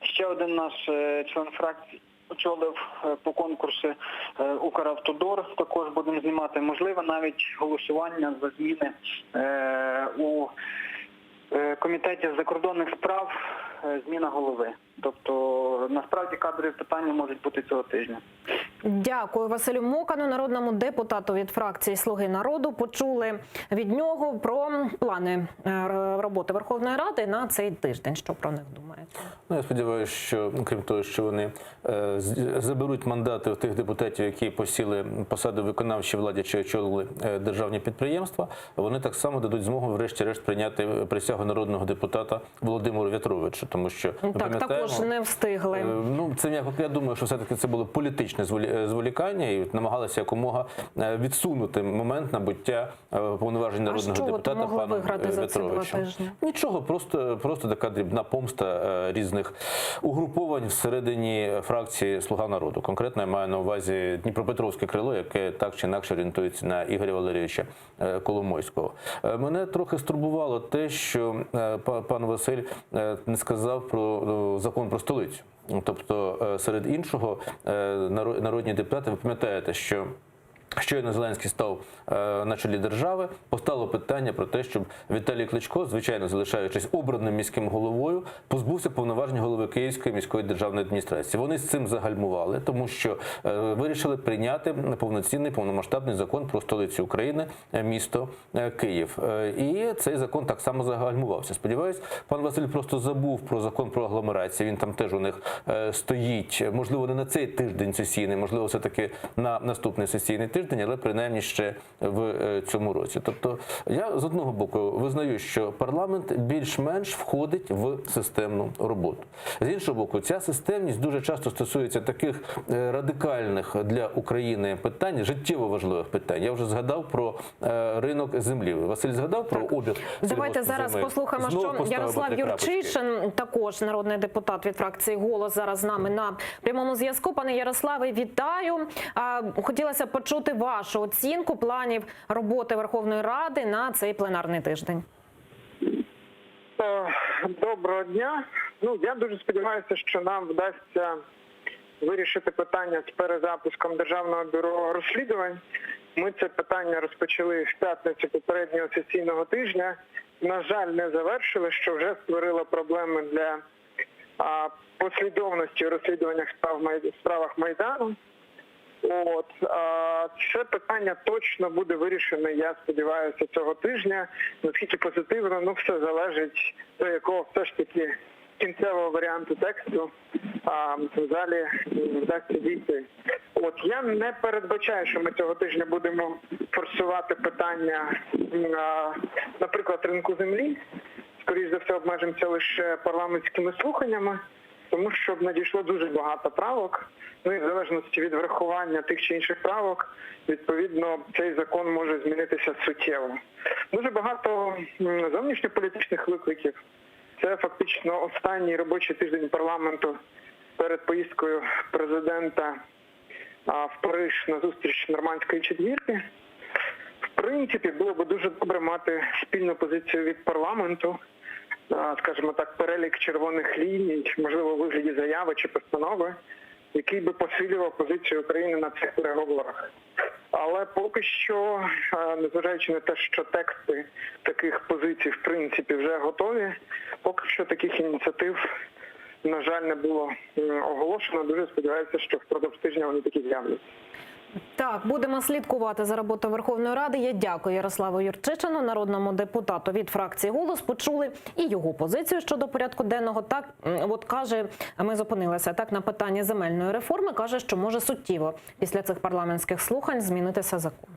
Ще один наш член фракції очолив по конкурсу Укравтодор, також будемо знімати. Можливо, навіть голосування за зміни у Комітеті з закордонних справ, зміна голови. Тобто, насправді, кадрові питання можуть бути цього тижня. Дякую Василю Мокану, народному депутату від фракції «Слуги народу». Почули від нього про плани роботи Верховної Ради на цей тиждень. Що про них думаєте? Ну, я сподіваюся, що, крім того, що вони заберуть мандати у тих депутатів, які посіли посади в виконавчій владі чи очолили державні підприємства, вони так само дадуть змогу врешті-решт прийняти присягу народного депутата Володимиру В'ятровичу, тому що ми Так, пам'ятаємо, також не встигли. Ну, це м'яко, я думаю, що все-таки це було політичне зволікання і намагалися якомога відсунути момент набуття повноважень народного що депутата могли паном виграти за ці два В'ятровичем. тижні? Нічого, просто така дрібна помста різних угруповань всередині фракції «Слуга народу». Конкретно я маю на увазі Дніпропетровське крило, яке так чи інакше орієнтується на Ігоря Валерійовича Коломойського. Мене трохи стурбувало те, що пан Василь не сказав про закон про столицю. Тобто, серед іншого, народні депутати, ви пам'ятаєте, що щойно Зеленський став на чолі держави, постало питання про те, щоб Віталій Кличко, звичайно, залишаючись обраним міським головою, позбувся повноважень голови Київської міської державної адміністрації. Вони з цим загальмували, тому що вирішили прийняти повноцінний, повномасштабний закон про столицю України, місто Київ. І цей закон так само загальмувався. Сподіваюсь, пан Василь просто забув про закон про агломерацію. Він там теж у них стоїть. Можливо, не на цей тиждень сесійний, можливо, все-таки на наступний сесійний тиждень, але принаймні ще в цьому році. Тобто я з одного боку визнаю, що парламент більш-менш входить в системну роботу. З іншого боку, ця системність дуже часто стосується таких радикальних для України питань, життєво важливих питань. Я вже згадав про ринок землі. Василь згадав про обіг Давайте зараз земель. послухаємо, Знову що Ярослав Юрчишин, також народний депутат від фракції «Голос», зараз з нами на прямому зв'язку. Пане Ярославе, вітаю. Хотілося б почути вашу оцінку планів роботи Верховної Ради на цей пленарний тиждень. Доброго дня. Ну, я дуже сподіваюся, що нам вдасться вирішити питання з перезапуском Державного бюро розслідувань. Ми це питання розпочали в п'ятницю попереднього сесійного тижня. На жаль, не завершили, що вже створило проблеми для послідовності у розслідуваннях справах Майдану. От, це питання точно буде вирішено, я сподіваюся, цього тижня. Наскільки позитивно, ну все залежить до якого все ж таки кінцевого варіанту тексту в залі вдасться дійти. От, я не передбачаю, що ми цього тижня будемо форсувати питання, наприклад, ринку землі. Скоріше за все, обмежимося лише парламентськими слуханнями. Тому що надійшло дуже багато правок. Ну і в залежності від врахування тих чи інших правок, відповідно, цей закон може змінитися суттєво. Дуже багато м, зовнішньополітичних викликів. Це фактично останній робочий тиждень парламенту перед поїздкою президента а, в Париж на зустріч нормандської четвірки. В принципі, було б дуже добре мати спільну позицію від парламенту, а, скажімо так, перелік червоних ліній, можливо, у вигляді заяви чи постанови, який би посилював позицію України на цих переговорах. Але поки що, е, незважаючи на те, що тексти таких позицій в принципі вже готові, поки що таких ініціатив, на жаль, не було м, оголошено. Дуже сподіваюся, що впродовж тижня вони такі з'являться. Так, будемо слідкувати за роботою Верховної Ради. Я дякую Ярославу Юрчишину, народному депутату від фракції Голос. Почули і його позицію щодо порядку денного. Так, м, от каже, ми зупинилися так на питанні земельної реформи. каже, що може суттєво після цих парламентських слухань змінитися закон.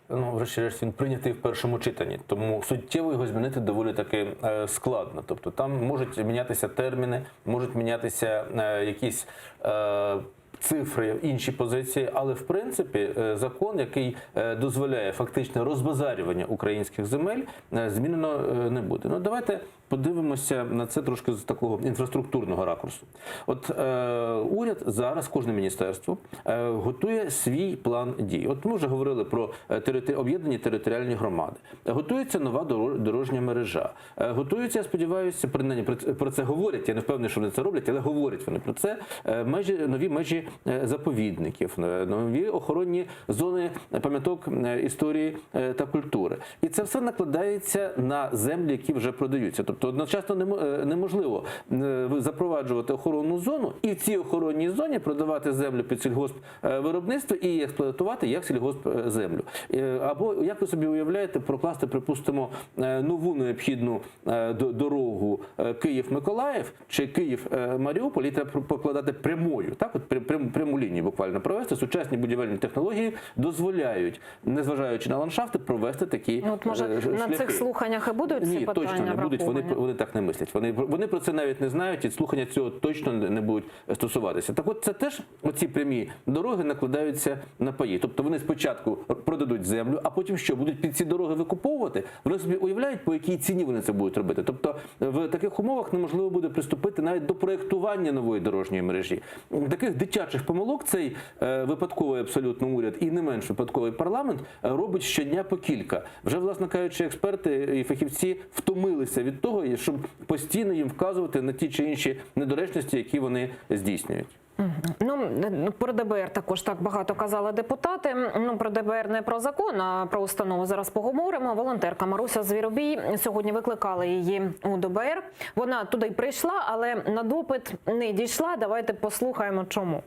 Ну, врешті-решт, він прийнятий в першому читанні, тому суттєво його змінити доволі таки е, складно. Тобто там можуть мінятися терміни, можуть мінятися е, якісь. Е, Цифри, інші позиції, але в принципі е, закон, який е, дозволяє фактичне розбазарювання українських земель, е, змінено е, не буде. Ну давайте подивимося на це трошки з такого інфраструктурного ракурсу. От е, уряд зараз, кожне міністерство е, готує свій план дій. От ми вже говорили про е, територи- об'єднані територіальні громади. Готується нова доро- дорожня мережа. Е, Готується, я сподіваюся, принаймні про це- про це говорять. Я не впевнений, що вони це роблять, але говорять вони про це. Е, Межі нові межі е, заповідників, е, нові охоронні зони пам'яток е, історії е, та культури. І це все накладається на землі, які вже продаються. Тобто одночасно немо- е, неможливо е, запроваджувати охоронну зону і в цій охоронній зоні продавати землю під сільгосп е, виробництво і експлуатувати як сільгосп е, землю. Е, Або як ви собі уявляєте, прокласти, припустимо, е, нову необхідну е, до- дорогу е, Київ-Миколаїв чи Київ-Маріуполь, і треба покладати прямою, так, от прям- прям- пряму лінію буквально провести. Сучасні будівельні технології дозволяють, незважаючи на ландшафти, провести такі Ну, от може е, на шляхи. цих слуханнях і будуть ці Ні, питання точно не будуть. Вони, враховані? вони так не мислять. Вони, вони про це навіть не знають, і слухання цього точно не не будуть стосуватися. Так от це теж оці прямі дороги накладаються на паї. Тобто вони спочатку продадуть землю, а потім що будуть під ці дороги викуповувати? Вони собі уявляють, по якій ціні вони це будуть робити. Тобто в таких умовах неможливо буде приступити навіть до проєктування нової дорожньої мережі. Таких дитячих помилок цей е, випадковий абсолютно уряд і не менш випадковий парламент е, робить щодня по кілька. Вже, власне кажучи, експерти і фахівці втомилися від того, щоб постійно їм вказувати на ті чи інші недоречності, які вони здійснюють. Мгм. Ну, е, про ДБР також так багато казали депутати. Ну, про ДБР не про закон, а про установу зараз поговоримо. Волонтерка Маруся Звіробій сьогодні викликали її у ДБР. Вона туди прийшла, але на допит не дійшла. Давайте послухаємо, чому.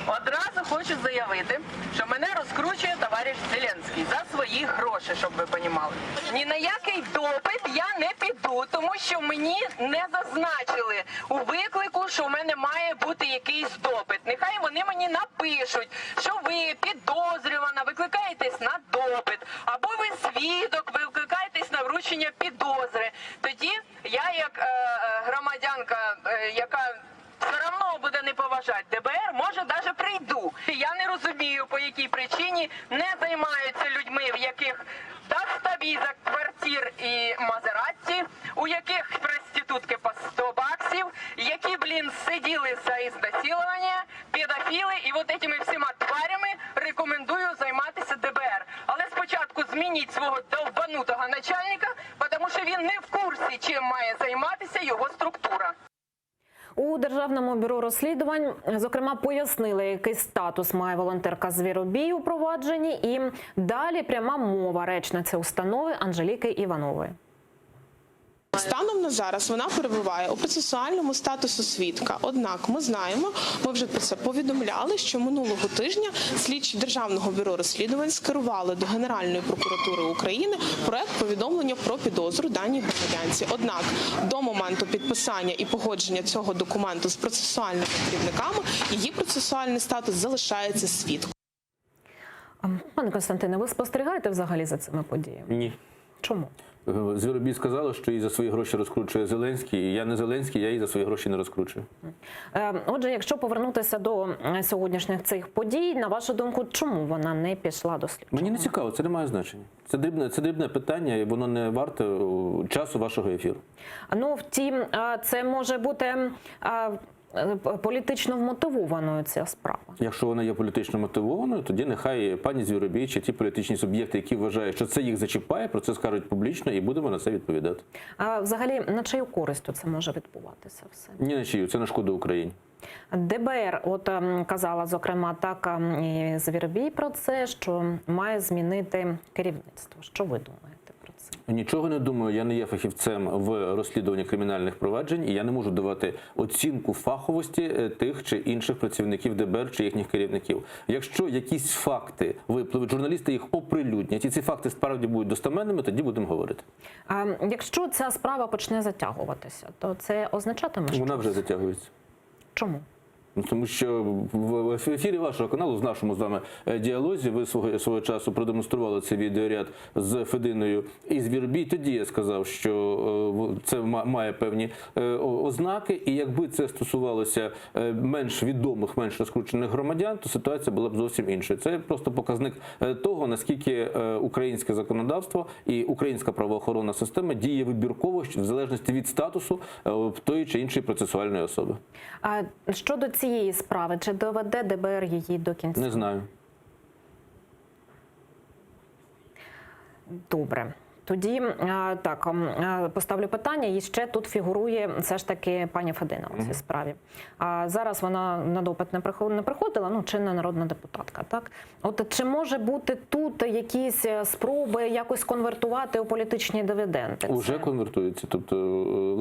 Одразу хочу заявити, що мене розкручує товариш Зеленський за свої гроші, щоб ви понімали. Ні на який допит я не піду, тому що мені не зазначили у виклику, що у мене має бути якийсь допит. Нехай вони мені напишуть, що ви підозрювана, викликаєтесь на допит, або ви свідок, викликаєтесь на вручення підозри. Тоді я, як е, е, громадянка, е, яка все равно буде не поважати ДБР, може даже прийду. Я не розумію, по якій причині не займаються людьми, в яких доставізок, квартир і Мазератті, у яких проститутки по 100 баксів, які, блін, сиділи за изнасилование, педофіли, і вот этими всіма тварями рекомендую займатися ДБР. Але спочатку змініть свого долбанутого начальника, тому що він не в курсі, чим має займатися його структура. У Державному бюро розслідувань, зокрема, пояснили, який статус має волонтерка Звіробій у провадженні. І далі пряма мова речниці установи Анжеліки Іванової. Станом на зараз вона перебуває у процесуальному статусу свідка. Однак ми знаємо, ми вже про це повідомляли, що минулого тижня слідчі Державного бюро розслідувань скерували до Генеральної прокуратури України проект повідомлення про підозру даній громадянці. Однак до моменту підписання і погодження цього документу з процесуальними керівниками її процесуальний статус залишається свідком. Пане Константине, ви спостерігаєте взагалі за цими подіями? Ні. Чому? Звіробій сказала, що її за свої гроші розкручує Зеленський. Я не Зеленський, я її за свої гроші не розкручую. Е, Отже, якщо повернутися до е, сьогоднішніх цих подій, на вашу думку, чому вона не пішла до слідчого? Мені не цікаво, це не має значення. Це дрібне, це дрібне питання, і воно не варте е, часу вашого ефіру. Ну, втім, е, це може бути е, е, політично вмотивованою ця справа. Якщо вона є політично мотивованою, тоді нехай пані Звіробій чи ті політичні суб'єкти, які вважають, що це їх зачіпає, про це скажуть публічно і будемо на це відповідати. А взагалі, на чию користь це може відбуватися все? Ні на чию, це на шкоду Україні. ДБР, от ем, казала зокрема так ем, і Звіробій про це, що має змінити керівництво. Що ви думаєте про це? Нічого не думаю, я не є фахівцем в розслідуванні кримінальних проваджень, і я не можу давати оцінку фаховості е, тих чи інших працівників ДБР чи їхніх керівників. Якщо якісь факти випливуть, журналісти їх оприлюднять, і ці факти справді будуть достеменними, тоді будемо говорити. А якщо ця справа почне затягуватися, то це означатиме, що Вона вже затягується. чому? Ну, тому що в в ефірі вашого каналу, в нашому з вами е, діалозі, ви свого, свого часу продемонстрували цей відеоряд з Фединою і Звірбій. Тоді я сказав, що е, в- це ма- має певні е, о- ознаки, і якби це стосувалося е, менш відомих, менш розкручених громадян, то ситуація була б зовсім іншою. Це просто показник е, того, наскільки е, українське законодавство і українська правоохоронна система діє вибірково в залежності від статусу е, тої чи іншої процесуальної особи. А щодо цієї справи, чи доведе ДБР її до кінця? Не знаю. Добре. Тоді е, так м, е, поставлю питання, і ще тут фігурує все ж таки пані Федина у цій справі. А зараз вона на допит не прихо- не приходила, ну чинна народна депутатка. Так, от чи може бути тут якісь е, спроби якось конвертувати у політичні дивіденди? Уже конвертується. Тобто, е,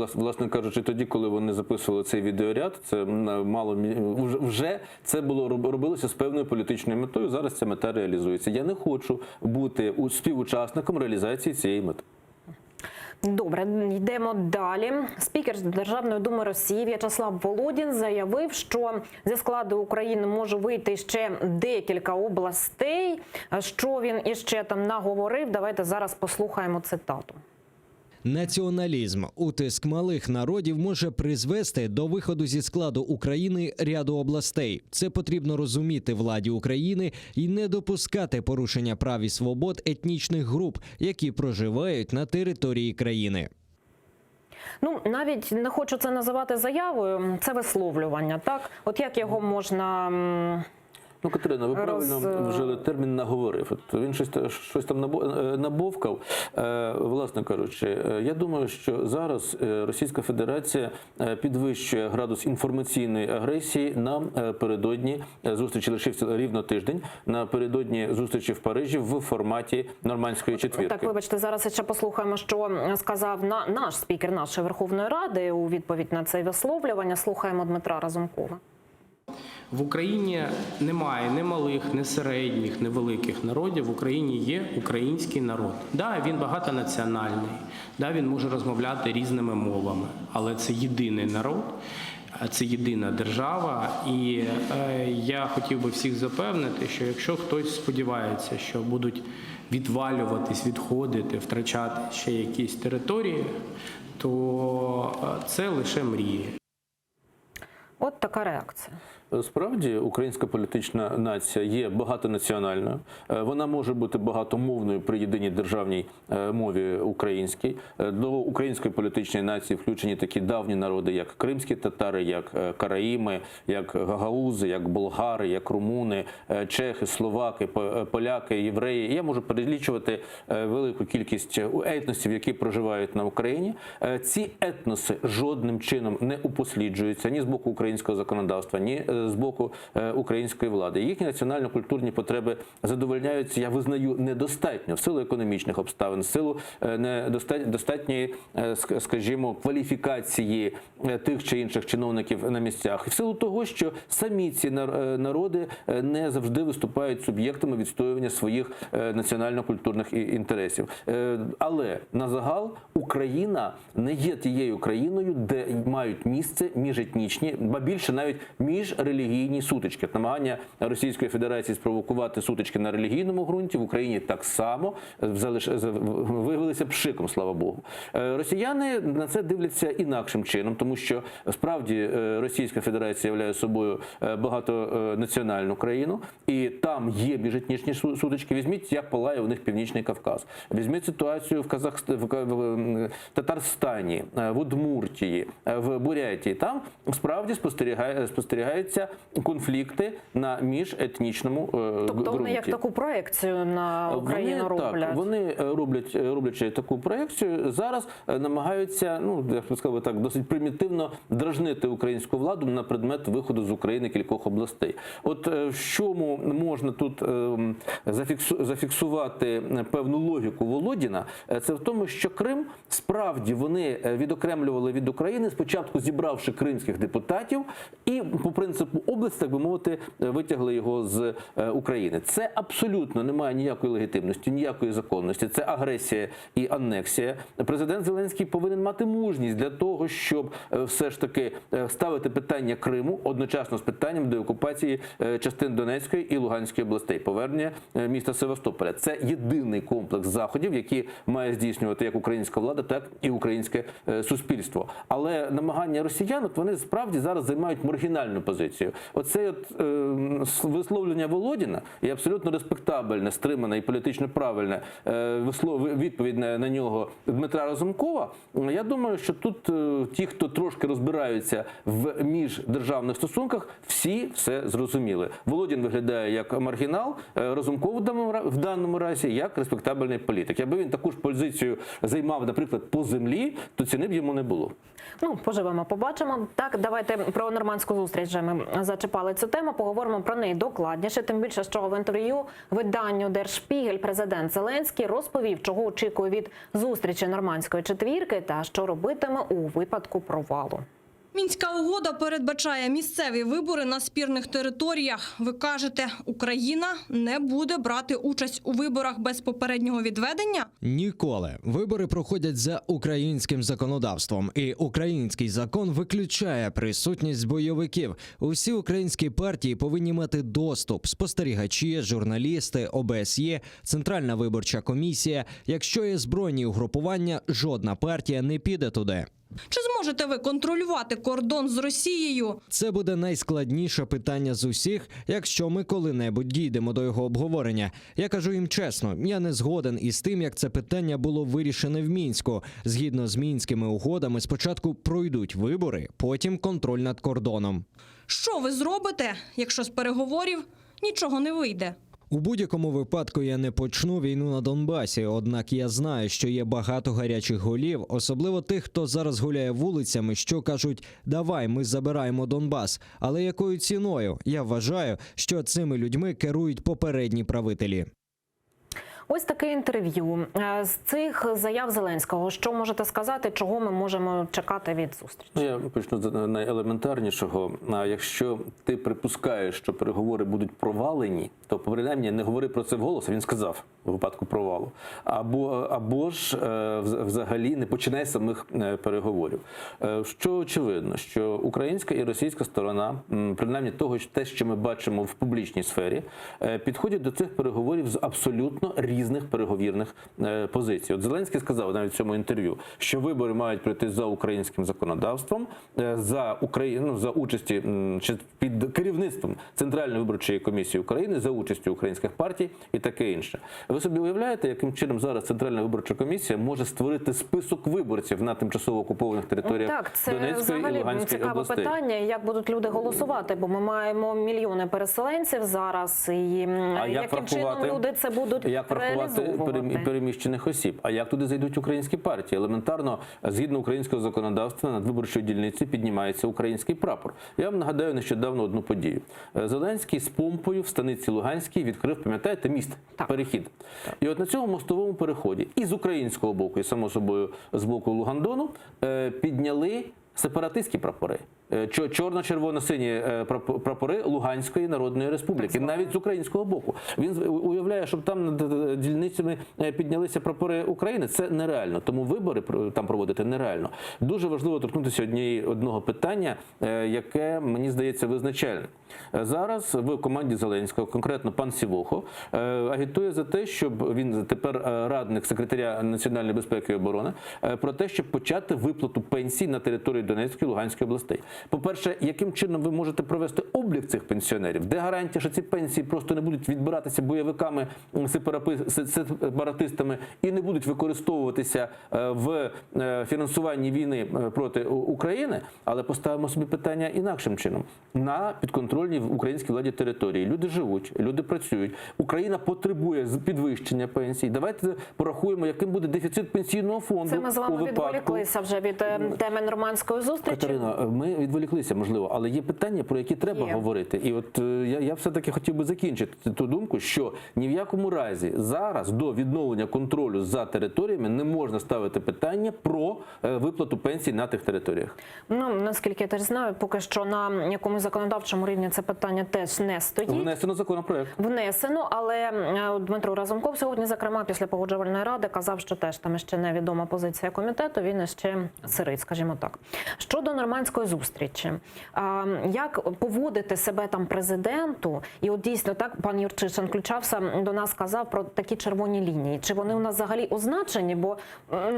влас- власне кажучи, тоді, коли вони записували цей відеоряд, це м, мало мі- вже- вже це було роб- робилося з певною політичною метою. Зараз ця мета реалізується. Я не хочу бути у- співучасником реалізації цієї мети. Добре, йдемо далі. Спікер Державної думи Росії В'ячеслав Володін заявив, що зі складу України може вийти ще декілька областей. Що він іще там наговорив? Давайте зараз послухаємо цитату. Націоналізм, утиск малих народів може призвести до виходу зі складу України ряду областей. Це потрібно розуміти владі України і не допускати порушення прав і свобод етнічних груп, які проживають на території країни. Ну навіть не хочу це називати заявою, це висловлювання. Так, от як його можна. м, Ну, Катерина, ви правильно Роз- вжили термін наговорив. От він щось, та- щось там набо- е, набовкав. Е, Власне кажучи, е, я думаю, що зараз е, Російська Федерація е, підвищує градус інформаційної агресії напередодні зустрічі лишився рівно тиждень, напередодні зустрічі в Парижі в форматі нормандської четвірки. Так, вибачте, зараз ще послухаємо, що сказав на наш спікер нашої Верховної Ради у відповідь на це висловлювання. Слухаємо Дмитра Разумкова. В Україні немає ні малих, ні середніх, ні великих народів. В Україні є український народ. Да, він багатонаціональний, да, він може розмовляти різними мовами, але це єдиний народ, а це єдина держава. І е, я хотів би всіх запевнити, що якщо хтось сподівається, що будуть відвалюватись, відходити, втрачати ще якісь території, то е, це лише мрії. От така реакція. Справді, українська політична нація є багатонаціональною. Е, Вона може бути багатомовною при єдиній державній е, мові українській. Е, До української політичної нації включені такі давні народи, як кримські татари, як е, караїми, як гагаузи, як болгари, як румуни, е, чехи, словаки, по- е, поляки, євреї. Я можу перелічувати е, велику кількість етносів, які проживають на Україні. Е, Ці етноси жодним чином не упосліджуються ні з боку українського законодавства, ні е, з боку е, української влади. Їхні національно-культурні потреби задовольняються, я визнаю, недостатньо в силу економічних обставин, в силу е, недоста- достатньої, е, ск- скажімо, кваліфікації е, тих чи інших чиновників на місцях, і в силу того, що самі ці нар- е, народи е, не завжди виступають суб'єктами відстоювання своїх е, національно-культурних і- інтересів. Е, Але на загал Україна не є тією країною, де мають місце міжетнічні. Ба більше навіть міжрелігійні сутички. От Намагання Російської Федерації спровокувати сутички на релігійному ґрунті в Україні так само залиш- з- виявилися пшиком, слава Богу. Е, Росіяни на це дивляться інакшим чином, тому що справді е, Російська Федерація являє собою е, багатонаціональну країну, і там є міжетнічні су- сутички. Візьміть, як палає у них Північний Кавказ. Візьміть ситуацію в Казахст... в Ка- в, м, Татарстані, е, в Удмуртії, е, в Бурятії. Там справді спостерігає... спостерігаються конфлікти на міжетнічному е, Тобто вони як ґрунті. таку проекцію на Україну Вони, роблять. Так, вони е, роблять, е, роблячи таку проекцію, зараз е, намагаються, ну як би сказав так, досить примітивно дражнити українську владу на предмет виходу з України кількох областей. От е, в чому можна тут е, м, зафіксу, зафіксувати певну логіку Володіна, е, це в тому, що Крим справді вони е, відокремлювали від України, спочатку зібравши кримських депутатів, і по принципу області, так би мовити, е, витягли його з е, України. Це абсолютно не має ніякої легітимності, ніякої законності. Це агресія і анексія. Президент Зеленський повинен мати мужність для того, щоб е, все ж таки е, ставити питання Криму одночасно з питанням деокупації е, частин Донецької і Луганської областей, повернення е, міста Севастополя. Це єдиний комплекс заходів, які має здійснювати як українська влада, так і українське е, суспільство. Але намагання росіян, от вони справді зараз займають маргінальну позицію. Оце от е, с- висловлення Володіна і абсолютно респектабельне, стримане і політично правильне е, вислов- відповідь на, на нього Дмитра Разумкова. Я думаю, що тут е, ті, хто трошки розбираються в міждержавних стосунках, всі все зрозуміли. Володін виглядає як маргінал, е, Разумков в даному ра- в даному разі як респектабельний політик. Якби він таку ж позицію займав, наприклад, по землі, то ціни б йому не було. Ну, поживемо, побачимо. Так, давайте про нормандську зустріч вже ми зачіпали цю тему. Поговоримо про неї докладніше. Тим більше, що в інтерв'ю виданню Дершпігель президент Зеленський розповів, чого очікує від зустрічі нормандської четвірки та що робитиме у випадку провалу. Мінська угода передбачає місцеві вибори на спірних територіях. Ви кажете, Україна не буде брати участь у виборах без попереднього відведення? Ніколи вибори проходять за українським законодавством, і український закон виключає присутність бойовиків. Усі українські партії повинні мати доступ: спостерігачі, журналісти, ОБСЄ, Центральна виборча комісія. Якщо є збройні угрупування, жодна партія не піде туди. Чи зможете ви контролювати кордон з Росією? Це буде найскладніше питання з усіх, якщо ми коли-небудь дійдемо до його обговорення. Я кажу їм чесно, я не згоден із тим, як це питання було вирішене в мінську. Згідно з мінськими угодами, спочатку пройдуть вибори, потім контроль над кордоном. Що ви зробите, якщо з переговорів нічого не вийде? У будь-якому випадку я не почну війну на Донбасі. Однак я знаю, що є багато гарячих голів, особливо тих, хто зараз гуляє вулицями, що кажуть, давай ми забираємо Донбас. Але якою ціною? Я вважаю, що цими людьми керують попередні правителі. Ось таке інтерв'ю Е, з цих заяв Зеленського. Що можете сказати, чого ми можемо чекати від зустрічі? Ну, я почну з найелементарнішого. А якщо ти припускаєш, що переговори будуть провалені, то принаймні не говори про це вголос, а він сказав у випадку провалу. Або, або ж е, вз- взагалі не починай самих е, переговорів. Е, Що очевидно, що українська і російська сторона, м, принаймні того, що- те, що ми бачимо в публічній сфері, е, підходять до цих переговорів з абсолютно різних переговірних е, позицій. От Зеленський сказав навіть в цьому інтерв'ю, що вибори мають пройти за українським законодавством, е, за Україну за участі м, чи під керівництвом Центральної виборчої комісії України, за участю українських партій і таке інше. Ви собі уявляєте, яким чином зараз Центральна виборча комісія може створити список виборців на тимчасово окупованих територіях Так, це Донецької і взагалі Луганської цікаве областей? питання. Як будуть люди голосувати? Бо ми маємо мільйони переселенців зараз, і м, А як яким чином врахувати- люди це будуть Як врахувати реалізовувати? перемі- переміщених осіб? А як туди зайдуть українські партії? Елементарно, згідно українського законодавства, над виборчою дільницею піднімається український прапор. Я вам нагадаю нещодавно одну подію. Е, Зеленський з помпою в станиці Луганській відкрив, пам'ятаєте, міст, перехід. І от на цьому мостовому переході і з українського боку, і само собою з боку Лугандону е, підняли сепаратистські прапори. Чорно-червоно-сині прапори Луганської Народної Республіки, навіть з українського боку. Він уявляє, щоб там над дільницями піднялися прапори України. Це нереально. Тому вибори там проводити нереально. Дуже важливо торкнутися однієї одного питання, яке мені здається визначальним. Зараз в команді Зеленського, конкретно пан Сівохо, агітує за те, щоб він тепер радник секретаря національної безпеки і оборони, про те, щоб почати виплату пенсій на території Донецької і Луганської областей. По-перше, яким чином ви можете провести облік цих пенсіонерів? Де гарантія, що ці пенсії просто не будуть відбиратися бойовиками, сепаратистами і не будуть використовуватися в фінансуванні війни проти України? Але поставимо собі питання інакшим чином. На підконтрольній українській владі території люди живуть, люди працюють. Україна потребує підвищення пенсій. Давайте порахуємо, яким буде дефіцит пенсійного фонду. Це ми з вами у випадку... відволіклися вже від теми нормандської зустрічі. Катерина, ми відволіклися, можливо, але є питання, про які треба є. говорити. І от я, я все-таки хотів би закінчити ту думку, що ні в якому разі зараз до відновлення контролю за територіями не можна ставити питання про виплату пенсій на тих територіях. Ну, наскільки я теж знаю, поки що на якомусь законодавчому рівні це питання теж не стоїть. Внесено законопроект. Внесено, але Дмитро Разумков сьогодні, зокрема, після погоджувальної ради казав, що теж там ще невідома позиція комітету, він ще сирий, скажімо так. Щодо нормандської зустрічі, як поводити себе там президенту, і от дійсно так пан Юрчишин включався до нас, казав про такі червоні лінії. Чи вони у нас взагалі означені? Бо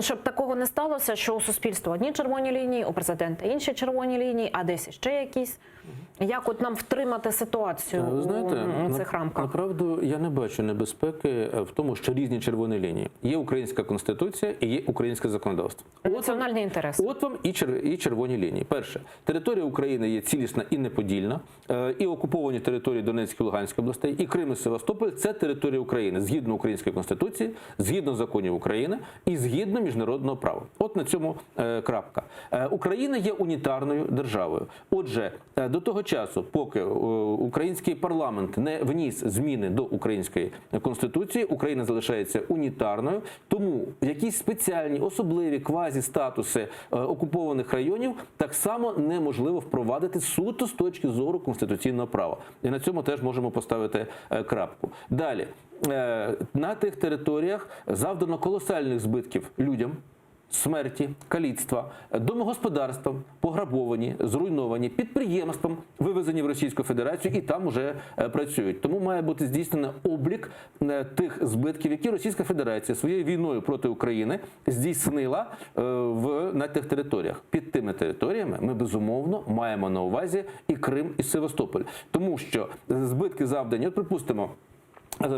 щоб такого не сталося, що у суспільства одні червоні лінії, у президента інші червоні лінії, а десь ще якісь. Як от нам втримати ситуацію Ви знаєте, у цих на, рамках? Направду, я не бачу небезпеки в тому, що різні червоні лінії. Є українська конституція і є українське законодавство. Національний інтерес. От вам і, чер, і червоні лінії. Перше, територія України є цілісна і неподільна, і окуповані території Донецької і Луганської областей, і Крим і Севастополь – це територія України згідно української конституції, згідно законів України і згідно міжнародного права. От на цьому крапка. Україна є унітарною державою. Отже, до того часу, поки український парламент не вніс зміни до української конституції, Україна залишається унітарною, тому якісь спеціальні, особливі квазі-статуси окупованих районів так само неможливо впровадити суто з точки зору конституційного права. І на цьому теж можемо поставити крапку. Далі, на тих територіях завдано колосальних збитків людям, смерті, каліцтва, домогосподарствам пограбовані, зруйновані, підприємствам вивезені в Російську Федерацію і там уже працюють. Тому має бути здійснено облік тих збитків, які Російська Федерація своєю війною проти України здійснила в, на тих територіях. Під тими територіями ми безумовно маємо на увазі і Крим, і Севастополь. Тому що збитки завдані, от припустимо,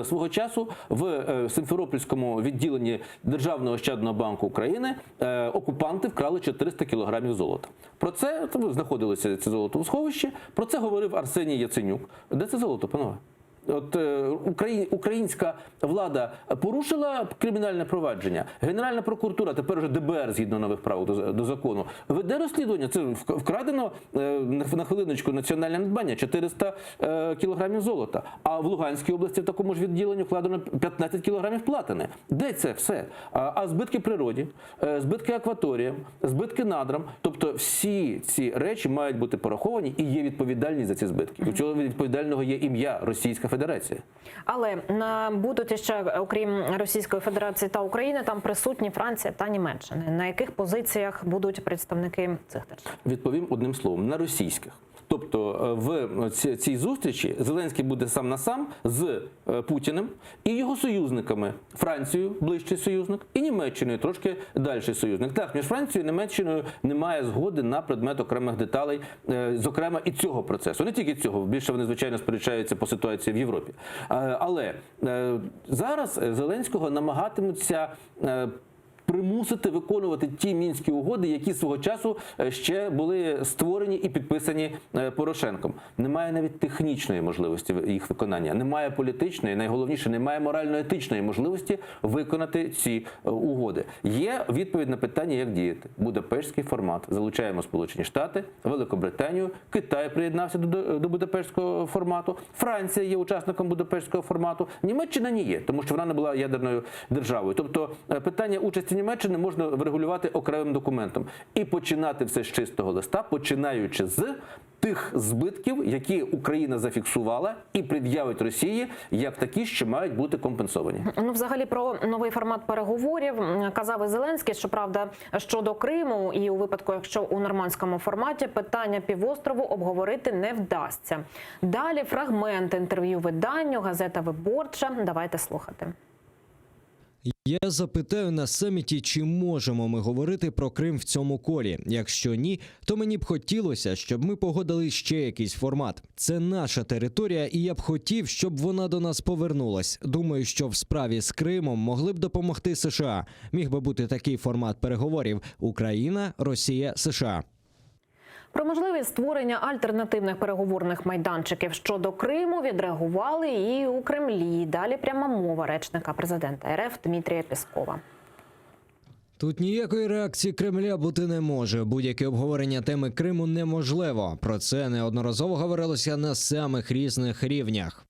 свого часу в Симферопольському відділенні Державного ощадного банку України окупанти вкрали 400 кілограмів золота. Про це знаходилося це золото у сховищі, про це говорив Арсеній Яценюк. Де це золото, панове? От українська влада порушила кримінальне провадження. Генеральна прокуратура, тепер вже ДБР, згідно нових правил до, до закону, веде розслідування. Це вкрадено на хвилиночку національне надбання 400 кілограмів золота. А в Луганській області в такому ж відділенні вкладено 15 кілограмів платини. Де це все? А збитки природі, збитки акваторіям, збитки надрам. Тобто всі ці речі мають бути пораховані і є відповідальність за ці збитки. У цього відповідального є ім'я Російська Федерація. Але будуть ще, окрім Російської Федерації та України, там присутні Франція та Німеччина. На яких позиціях будуть представники цих держав? Відповім одним словом: на російських. Тобто в цій зустрічі Зеленський буде сам на сам з Путіним і його союзниками. Францією, ближчий союзник, і Німеччиною, трошки дальший союзник. Так, між Францією і Німеччиною немає згоди на предмет окремих деталей, зокрема і цього процесу. Не тільки цього, більше вони, звичайно, сперечаються по ситуації в Європі. Але зараз Зеленського намагатимуться примусити виконувати ті мінські угоди, які свого часу ще були створені і підписані Порошенком. Немає навіть технічної можливості їх виконання, немає політичної, найголовніше, немає морально-етичної можливості виконати ці угоди. Є відповідь на питання, як діяти. Будапештський формат. Залучаємо Сполучені Штати, Великобританію, Китай приєднався до, до Будапештського формату, Франція є учасником Будапештського формату, Німеччина не є, тому що вона не була ядерною державою. Тобто питання участі Німеччини можна врегулювати окремим документом і починати все з чистого листа, починаючи з тих збитків, які Україна зафіксувала і пред'явить Росії як такі, що мають бути компенсовані. Ну, взагалі, про новий формат переговорів м, казав і Зеленський, щоправда, щодо Криму, і у випадку, якщо у нормандському форматі питання півострову обговорити не вдасться. Далі фрагмент інтерв'ю виданню газета Виборча. Давайте слухати. Я запитаю на саміті, чи можемо ми говорити про Крим в цьому колі. Якщо ні, то мені б хотілося, щоб ми погодили ще якийсь формат. Це наша територія, і я б хотів, щоб вона до нас повернулась. Думаю, що в справі з Кримом могли б допомогти США. Міг би бути такий формат переговорів: Україна, Росія, США. Про можливість створення альтернативних переговорних майданчиків щодо Криму відреагували і у Кремлі. Далі пряма мова речника президента РФ Дмитрія Пєскова. Тут ніякої реакції Кремля бути не може. Будь-яке обговорення теми Криму неможливо. Про це неодноразово говорилося на самих різних рівнях.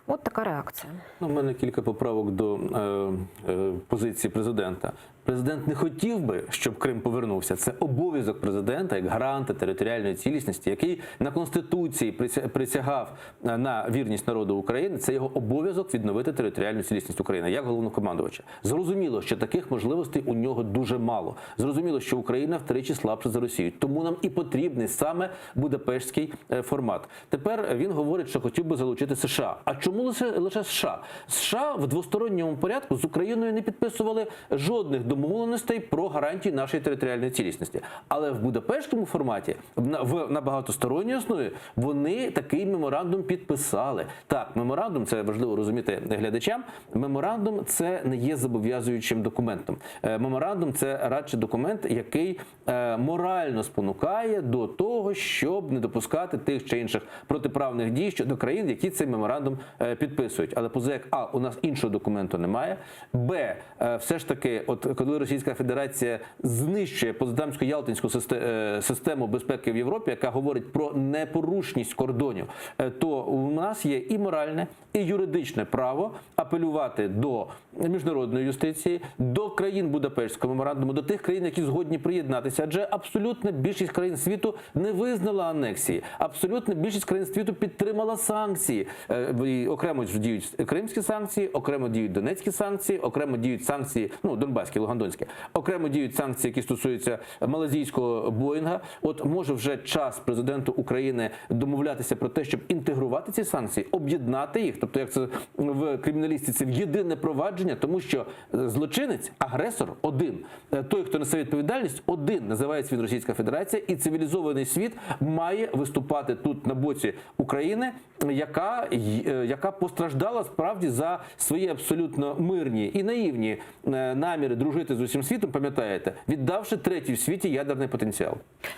От така реакція. Ну, у мене кілька поправок до е, е, позиції президента. Президент не хотів би, щоб Крим повернувся. Це обов'язок президента як гаранта територіальної цілісності, який на конституції прися- присягав е, на вірність народу України. Це його обов'язок відновити територіальну цілісність України як головнокомандувача. Зрозуміло, що таких можливостей у нього дуже мало. Зрозуміло, що Україна втричі слабша за Росію. Тому нам і потрібний саме Будапештський е, формат. Тепер він говорить, що хотів би залучити США. А чому лише лише США? США в двосторонньому порядку з Україною не підписували жодних домовленостей про гарантії нашої територіальної цілісності. Але в Будапештському форматі в на, в на багатосторонній основі вони такий меморандум підписали. Так, меморандум це важливо розуміти глядачам. Меморандум це не є зобов'язуючим документом. Е, Меморандум це радше документ, який е, морально спонукає до того, щоб не допускати тих чи інших протиправних дій щодо країн, які цей меморандум е, підписують. Але позаяк А у нас іншого документу немає. Б, е, все ж таки, от коли Російська Федерація знищує Потсдамсько-Ялтинську систе- е, систему безпеки в Європі, яка говорить про непорушність кордонів, е, то у нас є і моральне, і юридичне право апелювати до міжнародної юстиції, до країн Будапештського меморандуму, до тих країн, які згодні приєднатися. Адже абсолютна більшість країн світу не визнала анексії. Абсолютна більшість країн світу підтримала санкції. Е, і Окремо ж діють кримські санкції, окремо діють донецькі санкції, окремо діють санкції, ну донбаські, лугандонські, окремо діють санкції, які стосуються малазійського Боїнга. От може вже час президенту України домовлятися про те, щоб інтегрувати ці санкції, об'єднати їх, тобто як це в криміналістиці, в єдине провадження, тому що е, злочинець, агресор один. Е, Той, хто несе відповідальність, один називається він Російська Федерація, і цивілізований світ має виступати тут на боці України, яка, й- е, яка постраждала справді за свої абсолютно мирні і наївні е, наміри дружити з усім світом, пам'ятаєте, віддавши третій в світі ядерний потенціал.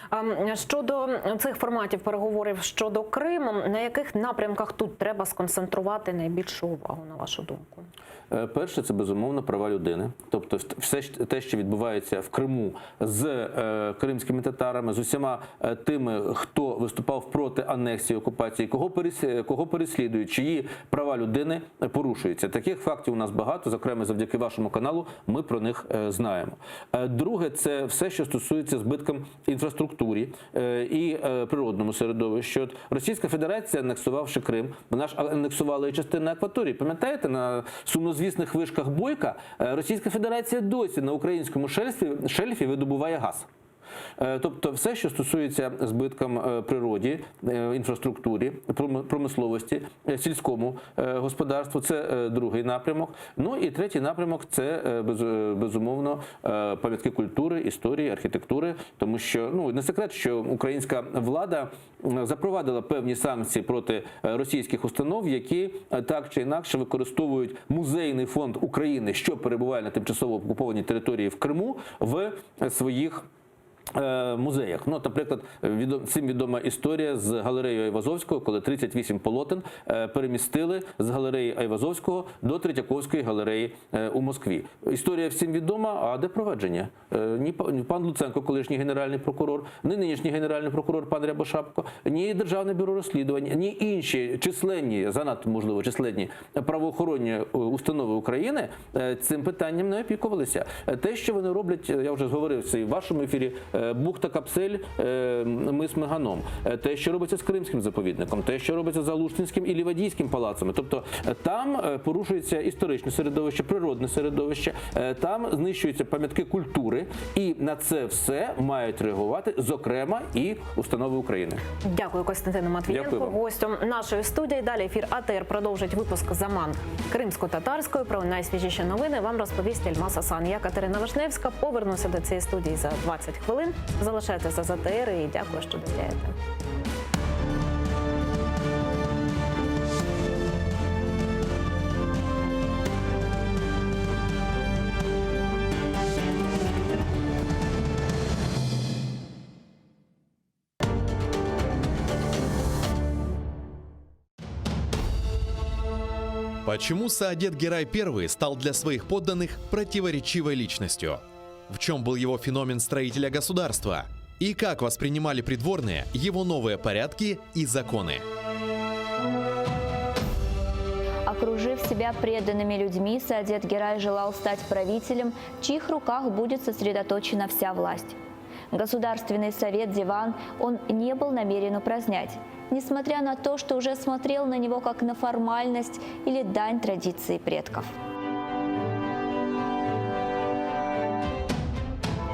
А, м, Щодо цих форматів переговорів щодо Криму, на яких напрямках тут треба сконцентрувати найбільшу увагу, на вашу думку? Е, Перше, це безумовно права людини, тобто все ж те, що відбувається в Криму з е, кримськими татарами, з усіма е, тими, хто виступав проти анексії окупації, кого перес- кого переслідують, чиї права людини порушуються. Таких фактів у нас багато, зокрема завдяки вашому каналу. Ми про них е, знаємо. Е, Друге, це все, що стосується збиткам інфраструктурі е, і е, природному середовищу. От Російська Федерація, анексувавши Крим, вона ж анексувала і частину акваторії. Пам'ятаєте, на сумнозвісних вишках Бойка е, Російська Федерація досі на українському шельфі, шельфі видобуває газ. Е, Тобто, все, що стосується збиткам е, природі, е, інфраструктурі, пром- промисловості, е, сільському е, господарству, це е, другий напрямок. Ну і третій напрямок це е, без- е, безумовно е, пам'ятки культури, історії, архітектури, тому що ну не секрет, що українська влада м, запровадила певні санкції проти е, російських установ, які е, так чи інакше використовують музейний фонд України, що перебуває на тимчасово окупованій території в Криму, в е, своїх. Музеях. Ну, наприклад, всім відома історія з галереєю Айвазовського, коли 38 полотен перемістили з галереї Айвазовського до Третьяковської галереї у Москві. Історія всім відома, а де провадження? Ні пан Луценко, колишній генеральний прокурор, ні нинішній генеральний прокурор пан Рябошапко, ні Державне бюро розслідувань, ні інші численні, занадто, можливо, численні правоохоронні установи України цим питанням не опікувалися. Те, що вони роблять, я вже говорив це і в вашому ефірі, бухта Капсель, мис Меганом, те, що робиться з Кримським заповідником, те, що робиться з Алуштинським і Лівадійським палацами. Тобто там порушується історичне середовище, природне середовище, там знищуються пам'ятки культури, і на це все мають реагувати, зокрема, і установи України. Дякую, Костянтину Матвієнку, Дякую вам. гостю нашої студії. Далі ефір АТР продовжить випуск Заман кримсько-татарською. Про найсвіжіші новини вам розповість Ельмас Асан. Я Катерина Вишневська. Повернуся до цієї студії за 20 хвилин. Залишайтеся з АТР і дякую, що довіряєте. Почему Саадет Герай I стал для своих подданных противоречивой личностью? В чем был его феномен строителя государства? И как воспринимали придворные его новые порядки и законы? Окружив себя преданными людьми, Саадет Герай желал стать правителем, в чьих руках будет сосредоточена вся власть. Государственный совет Диван он не был намерен упразднять, несмотря на то, что уже смотрел на него как на формальность или дань традиции предков.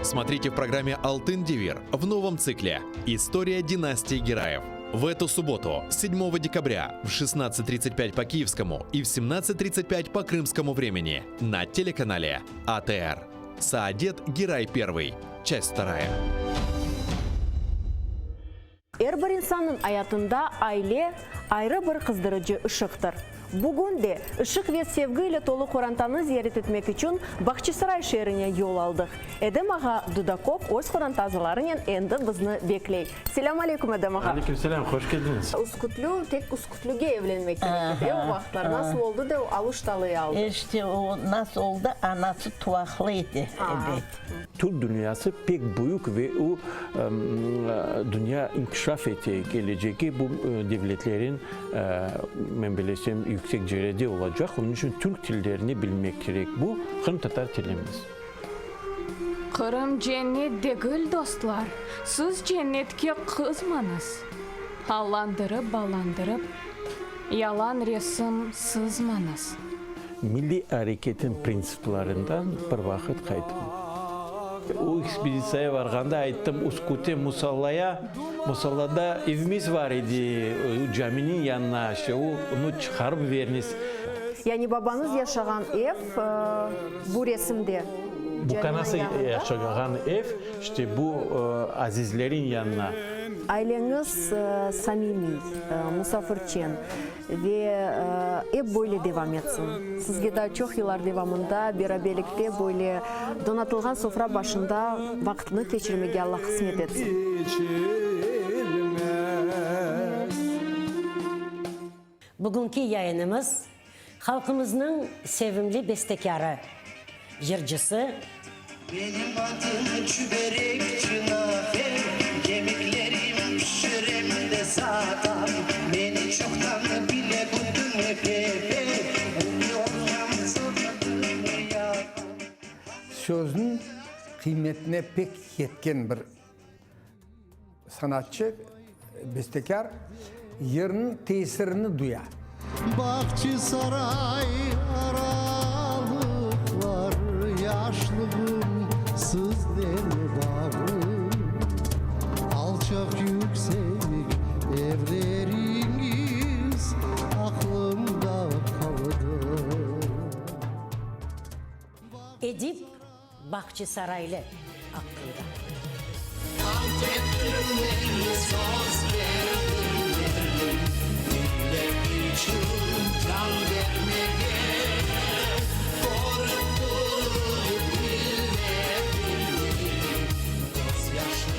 Смотрите в программе «Алтын Девир» в новом цикле «История династии Гераев». В эту субботу, 7 декабря, в 16.35 по киевскому и в 17.35 по крымскому времени на телеканале АТР. Саадет Герай I. Часть вторая. Er bir insannıñ ayatında aile ayrı bir qızdırıcı ışıqtır. Bugün de ışıq ve sevgi ile tolu qorantanı ziyaret etmek içün Bağçasaray şeerine yol aldıq. Edem ağa Dudakov öz qoranta azalarınen endi bizni bekley. Selâm aleyküm, Edem ağa. Aleyküm selâm, hoş keldiñiz. Üskütlü, tek üskütlüge evlenmek kerek edi, e, o vaqıtlar. Nasıl oldı da o Aluştalı'yı aldı? İşte o nasıl oldı, anası tuvaqlı edi, ebet. Türk dünyası pek büyük ve o, dünya inkişaf ete, kelecegi bu devletlerin, men bilesem, yüksek cerede olacaq. Onıñ içün türk tillerini bilmek kerek. Bu, qırımtatar tilimiz. Qırım cennet degil, dostlar, siz cennetke qızmañız. Allandırıp-ballandırıp, yalan resim sızmañız. Milliy areketin printsiplerinden bir vaqıt qaytmay. O ekspeditsiyaya varğanda ayttım, Üsküte musallaya, musallada evimiz var edi, caminiñ yanına, işte onı çıqarıp veriniz. Yani babañız yaşağan ev bu resimde, Bu kanası yaşağan ev, işte bu azizlerin yanına. Aileñiz samimiy, musafirçen. Ve ep böyle devam etsin. Sizge daa çoq yıllar devamında beraberlikte böyle donatılğan sofra başında vaqıtnı keçirmege Alla qısmet etsin. Bugünki yayınımız halqımıznıñ sevimli bestekârı, yırcısı, Benim adım Çüberekçi Nafe, Yemeklerim pişirem de satam, Meni çoqtan bile bütün Kefe, Ünlü olsam sırtımı yapam. Sözniñ qıymetine pek yetken bir Sanatçı, bestekâr yırnıñ tesirini duya. Bağçasaray aralıqlar, Yaşlığım siznen bağlı. Alçaq yüksek evleriñiz Aqlımda qaldı. Edip Bahçesaraylı aqqında. Ant ettim men, söz berdim men, Millet içün can bermege, Körip turıp milletimni, Közyaşlarım.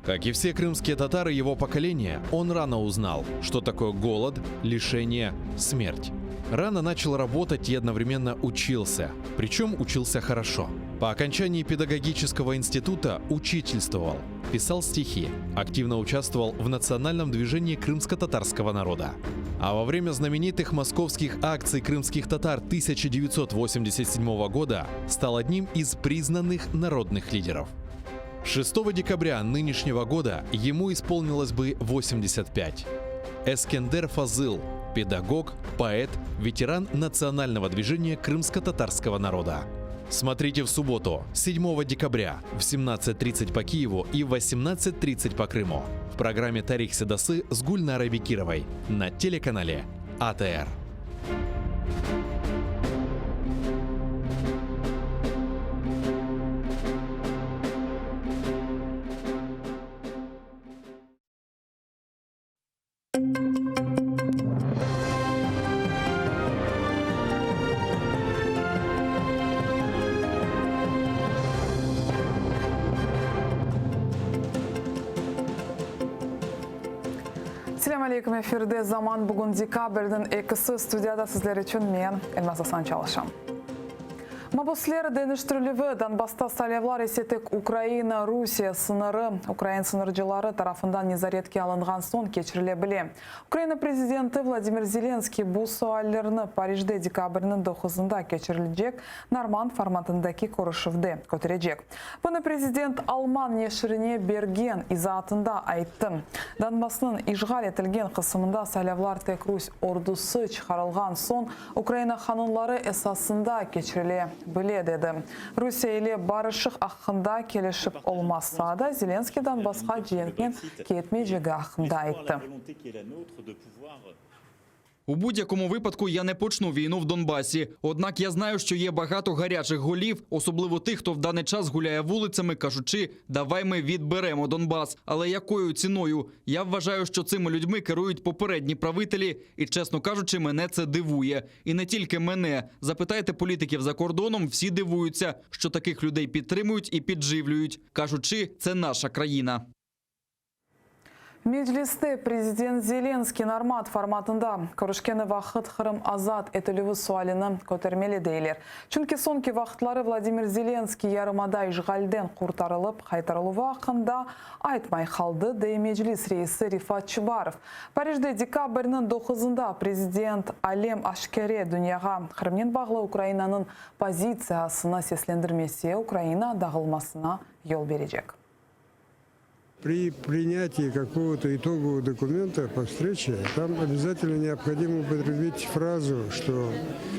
Как и все крымские татары его поколения, он рано узнал, что такое голод, лишение, смерть. Рано начал работать и одновременно учился. Причем учился хорошо. По окончании педагогического института учительствовал, писал стихи, активно участвовал в национальном движении крымско-татарского народа. А во время знаменитых московских акций крымских татар 1987 года стал одним из признанных народных лидеров. 6 декабря нынешнего года ему исполнилось бы 85. Эскендер Фазыл – педагог, поэт, ветеран национального движения крымско-татарского народа. Смотрите в субботу, 7 декабря в 17.30 по Киеву и в 18.30 по Крыму в программе «Тарих Седасы» с Гульнарой Бекировой на телеканале АТР. Selâm aleyküm, efirde Zaman bugün dekabrniñ ekisi studiyada sizler içün men, Elmaz Asan çalışam. Mabusler deñiştirilüvi, Donbassta saylavlar ise tek Ukraina-Rusiye sıñırı ukrain sıñırcıları tarafından nezaretke alınğan soñ keçirile bile. Ukraina prezidenti Vladimir Zelenskiy bu suallerni Parijde dekabrniñ doquzında keçirilecek Normand formatındaki körüşüvde köterecek. Bunı prezident alman neşirine bergen izaatında ayttı. Donbassnıñ işğal etilgen qısımında saylavlar tek rus ordusı çıqarılğan soñ Ukraina qanunları esasında keçirile bile, dedi. Rusiye ile barışıq aqqında kelişip olmasa da, Zelenskiy Donbassqa cenknen ketmeycegi aqqında ayttı. У будь-якому випадку я не почну війну в Донбасі. Однак я знаю, що є багато гарячих голів, особливо тих, хто в даний час гуляє вулицями, кажучи, давай ми відберемо Донбас. Але якою ціною? Я вважаю, що цими людьми керують попередні правителі, і, чесно кажучи, мене це дивує. І не тільки мене. Запитайте політиків за кордоном, всі дивуються, що таких людей підтримують і підживлюють, кажучи, це наша країна. Mecliste prezident Zelenskiy Normand formatında körüşkeni vaqıt Qırım azat etilüvi sualini kötermeli deyler. Çünki soñki vaqıtları Vladimir Zelenskiy yarımada işğalden qurtarılıp qaytarıluvı aqqında aytmay qaldı, dey Meclis reisi Refat Çubarov. Parijde dekabrniñ doquzında prezident alem aşkâre dünyağa Qırımnen bağlı Ukrainanıñ pozitsiyasını seslendirmese, Ukraina dağılmasına yol berecek. При принятии какого-то итогового документа по встрече там обязательно необходимо употребить фразу, что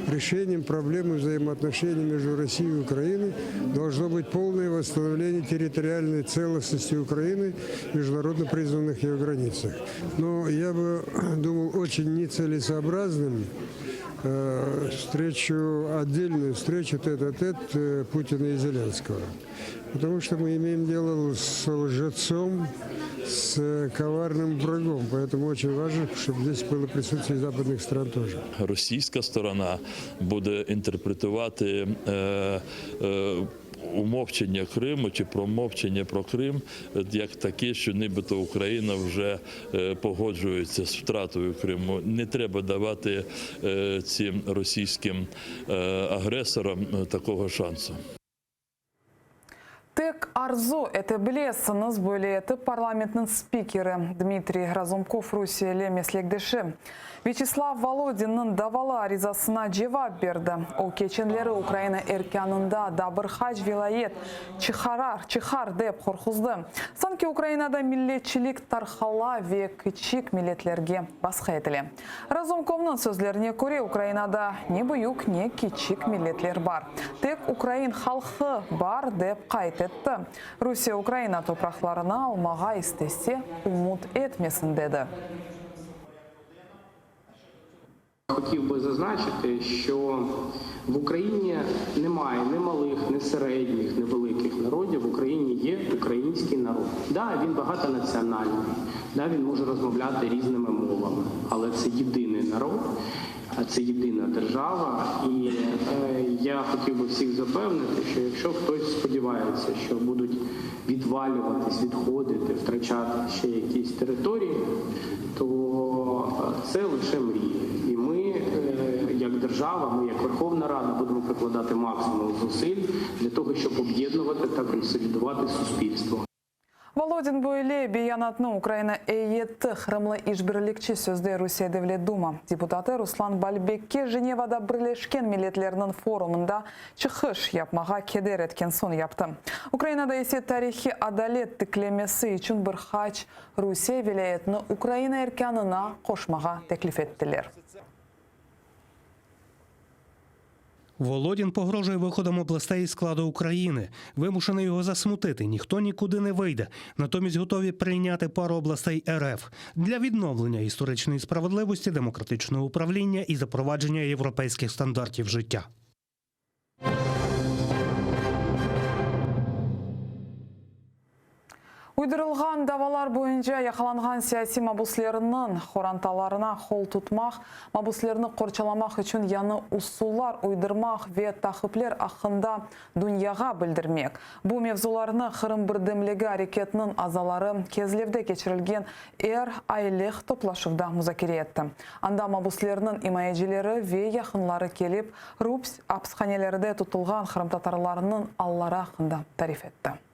решением проблемы взаимоотношений между Россией и Украиной должно быть полное восстановление территориальной целостности Украины в международно признанных ее границах. Но я бы думал очень нецелесообразным э, встречу, отдельную встречу тет-а-тет э, Путина и Зеленского. Потому что мы имеем дело с лжецом, с коварным врагом. Поэтому очень важно, чтобы здесь было присутствие западных стран тоже. Російська сторона буде інтерпретувати е, е, умовчення Криму чи промовчення про Крим як таке, що нібито Україна вже е, погоджується з втратою Криму. Не треба давати е, цим російським е, агресорам такого шансу. Tek arzu ete bilesiñiz, böyle etip parlamentniñ spikeri Dmitriy Razumkov rusiyeli meslekdeşi Vyaçeslav Volodinniñ davalı arizasına cevap berdi. O, keçenleri Ukraina erkânında da bir qaç vilâyet çıqarar, çıqar dep qorquzdı. Sanki Ukrainada milletçilik tarqala ve kiçik milletlerge basqı etile. Razumkovnıñ sözlerine köre, Ukrainada ne büyük, ne kiçik milletler bar. Tek ukrain halqı bar, dep qayd etti. Rusiye Ukraina topraqlarını almağa istese, ümüt etmesin, dedi. Хотів би зазначити, що в Україні немає ні малих, ні середніх, ні великих народів. В Україні є український народ. Да, він багатонаціональний, да, він може розмовляти різними мовами, але це єдиний народ, це єдина держава. І е, я хотів би всіх запевнити, що якщо хтось сподівається, що будуть. Відвалюватись, відходити, втрачати ще якісь території, то це лише мрії. І ми, як держава, ми як Верховна Рада будемо прикладати максимум зусиль для того, щоб об'єднувати та консолідувати суспільство. Volodin böyle beyanatnı Ukraina eyyeti Qırımlı işbirlikçi sözde Rusiye Devlet Duma deputatı Ruslan Balbekke Jenevada Birleşken Milletlerniñ forumında çıqış yapmağa keder etken soñ yaptı. Ukrainada ise tarihiy adalet tiklemesi içün bir qaç Rusiye vilâyetini Ukraina erkânına qoşmağa teklif ettiler. Володін погрожує виходом областей із складу України. Вимушений його засмутити. Ніхто нікуди не вийде. Натомість готові прийняти пару областей РФ для відновлення історичної справедливості, демократичного управління і запровадження європейських стандартів життя. Uydurılğan davalar boyunca yaqalanğan siyasiy mabuslerniñ qorantalarına qol tutmaq, mabuslerni qorçalamaq içün yañı usullar uydurmaq ve taqipler aqqında dünyağa bildirmek, bu mevzularnı Qırım birdemligi areketiniñ azaları Kezlevde keçirilgen er aylıq toplaşuvda muzakere etti. Anda mabuslerniñ imayecileri ve yaqınları kelip, rups apishaneleride tutulğan qırımtatarlarnıñ alları aqqında tarif etti.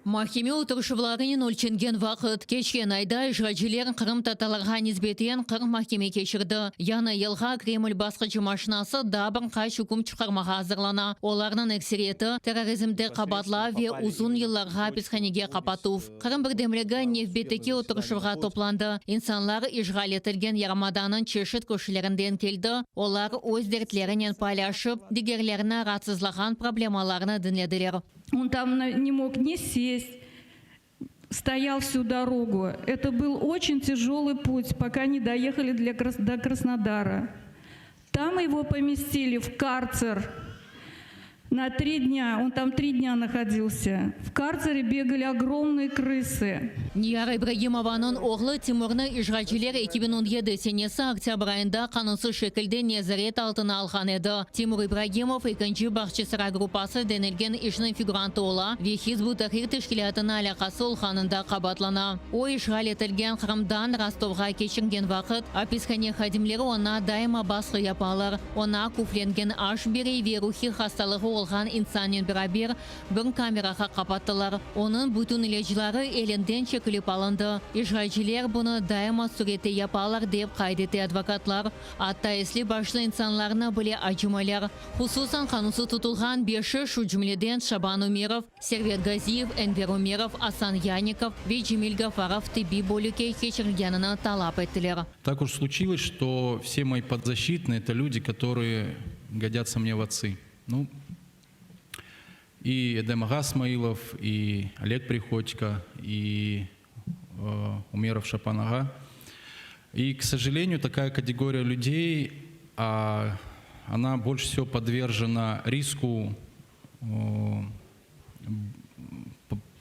Mahkeme oturışuvlarınen ölçengen vaqıt. Keçken ayda işğalciler qırımtatarlarğa nisbeten 40 mahkeme keçirdi. Yañı yılğa Kreml basqıcı maşinası daa bir qaç üküm çıqarmağa azırlana. Olarnıñ ekseriyeti, terrorizmde qabaatlav ve uzun yıllarğa apishanege qapatuv. Qırım birdemligi nevbetteki oturışuvğa toplandı. İnsanlar işğal etilgen yarımadanıñ çeşit köşelerinden keldi, olar öz dertlerinen paylaşıp, digerlerini raatsızlağan problemalarını diñlediler. Он там не мог ни сесть, стоял всю дорогу. Это был очень тяжелый путь, пока не доехали для, до Краснодара. Там его поместили в карцер на три дня. Он там три дня находился. В карцере бегали огромные крысы. Niyara İbragimovanıñ oğlu Timurnı işğalciler 2017 senesi oktâbr ayında qanunsız şekilde nezaret altına alğan edi. Timur İbragimov ekinci Bağçasaray gruppası denilgen işniñ figurantı ola ve Hizb ut-Tahrir teşkilâtına alâqası olğanında qabaatlana. O, işğal etilgen Qırımdan Rostovğa keçirgen vaqıt apishane hadimleri oña daima basqı yapalar, oña küflengen aş bere ve ruhiy hastalığı olğan insannen beraber Bir kamerağa qapattılar. Onıñ bütün ilâcları elinden çekilip alındı. İşğalciler bunı daima sürette yapalar, dep qayd ete advokatlar. Atta esli-başlı insanlarnı bile acımaylar. Hususan qanunsız tutulğan beşi, şu cümleden Şaban Umerov, Servet Gaziyev, Enver Umerov, Asan Yanikov ve Cemil Gafarov tibbiy bölükke keçirilgenini talap ettiler. Так уж случилось, что все мои подзащитные, это люди, которые годятся мне в отцы. Ну, и Эдем ağa Смаилов, и Олег Приходько, и э, Умеров Шапан ağa. И, к сожалению, такая категория людей, а, она больше всего подвержена риску э,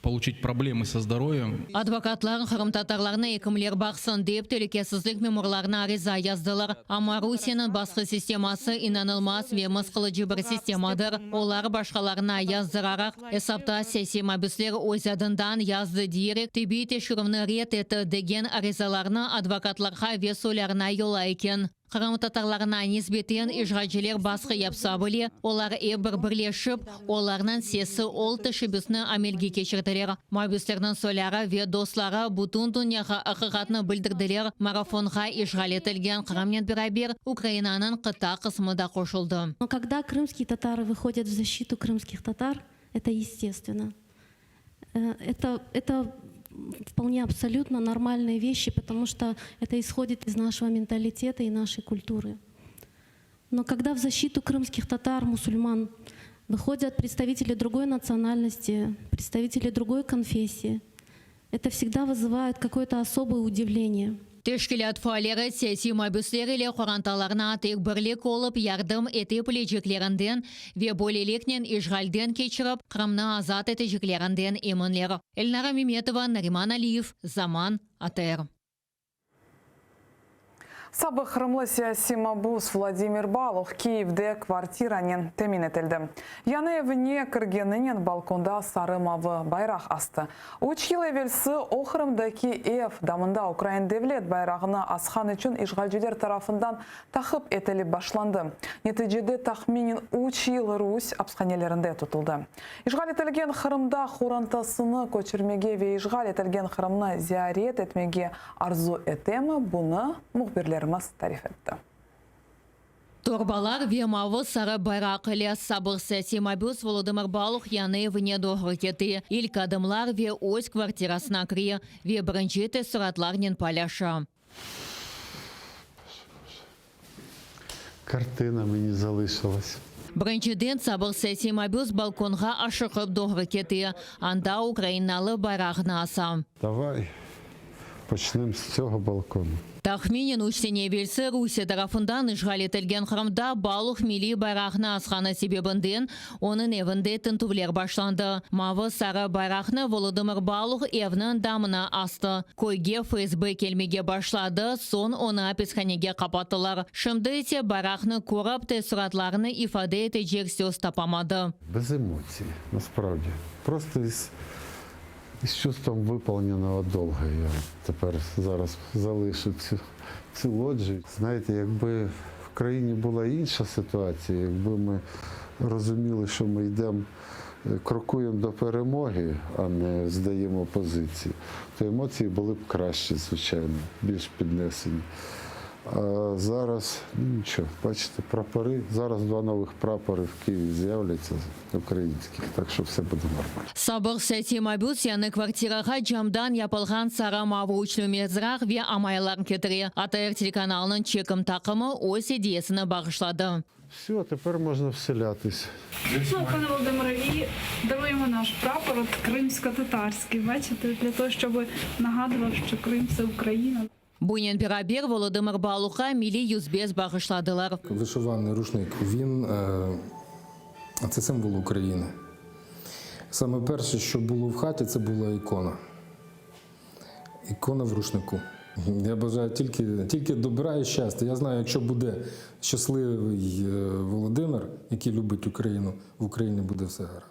получить проблемы со здоровьем. Advokatlar qırımtatarlarnı ekimler baqsın dep telükesizlik memurlarına ariza yazdılar. Amma Rusiyeniñ basqı sisteması inanılmaz ve mısqılıcı bir sistemadır. Olar başqalarına yazdıraraq, esapta siyasiy mabüsler öz adından yazdı diyerek tibbiy teşkerüvni red etti degen arizalarnı advokatlarğa ve soylarına yollay eken. Qırımtatarlarına nisbeten işğalciler basqı yapsa bile, olar ep bir birleşip, olarnıñ sesi ol teşebbüsni amelge keçirdiler. Mabüslerniñ soyları ve dostları bütün dünyağa aqiqatnı bildirdiler, marafonğa işğal etilgen Qırımnen beraber Ukrainanıñ qıta qısmı da qoşuldı. Но когда крымские татары выходят в защиту крымских татар, это естественно. Это, это вполне абсолютно нормальные вещи, потому что это исходит из нашего менталитета и нашей культуры. Но когда в защиту крымских татар, мусульман, выходят представители другой национальности, представители другой конфессии, это всегда вызывает какое-то особое удивление. Teşkilât faalleri siyasiy mabüsler ile qorantalarına tek birlik olıp yardım ete bileceklerinden ve böyleliknen işğalden keçirip Qırımnı azat eteceklerinden eminler. Elnara Memetova, Nariman Aliyev, Zaman, ATR. Sabıq qırımlı siyasiy mabus Vladimir Baluh Kiyevde kvartiranen temin etildi. Yañı evine kirgeninen balkonda sarı-mavı bayraq astı. Üç yıl evelsi o Qırımdaki ev damında ukrain devlet bayrağını asqan içün işğalciler tarafından taqip etilip başlandı. Neticede tahminen üç yıl rus apishanelerinde tutuldı. İşğal etilgen Qırımda qorantasını köçürmege ve işğal etilgen Qırımnı ziyaret etmege arzu etemi, bunı mühbirlerimiz tarif etti. Torbalar ve mavı-sarı bayraq ile sabıq siyasiy mabüs Volodımır Baluh yañı evine doğru kete. İlk adımlar ve öz kvartirasına kire ve birinci teessuratlarnen paylaşa. Kartina meni zalışılas. Birinciden sabıq siyasiy mabüs balkonğa aşıqıp doğru kete, anda ukrainalı bayrağını asa. Davay, poçnem s tsögo balkona. Tahminen üç sene evelsi Rusiye tarafından işğal etilgen Qırımda Baluh milliy bayrağını asqanı sebebinden onıñ evinde tintüvler başlandı. Mavı-sarı bayraqnı Volodımır Baluh evniñ damına astı. Köyge FSB kelmege başladı, soñ onı apishanege qapattılar. Şimdi ise bayraqnı körip, teessuratlarını ifade etecek söz tapamadı. Bez emotsiy, naspravdi. Prosto iz iz çuvstvom vıpolnenogo dolga ya teper zaraz zalışu tsю tsю loджію. Знаєте, якби в країні була інша ситуація, якби ми розуміли, що ми йдемо, крокуємо до перемоги, а не здаємо позиції, то емоції були б кращі, звичайно, більш піднесені. А зараз, ну нічого, бачите, прапори. Зараз два нових прапори в Києві з'являться українських, так що все буде нормально. Sabıq siyasiy mabüs yañı kvartirağa camdan yapılğan sarı-mavı üçlü mezraq ve amayalar ketire. ATR telekanalınıñ çekim taqımı öz ediyesini bağışladı. Все, тепер можна вселятись. Ну, пане Володимире, і даруємо наш прапор, от кримсько-татарський, бачите, для того, щоб нагадував, що Крим це Україна. Bunen beraber Volodımır Baluhqa milliy yüzbez bağışladılar. Вишиваний рушник, він це символ України. Саме перше, що було в хаті, це була ікона. Ікона в рушнику. Я бажаю тільки, тільки добра і щастя. Я знаю, якщо буде щасливий Володимир, який любить Україну, в Україні буде все гаразд.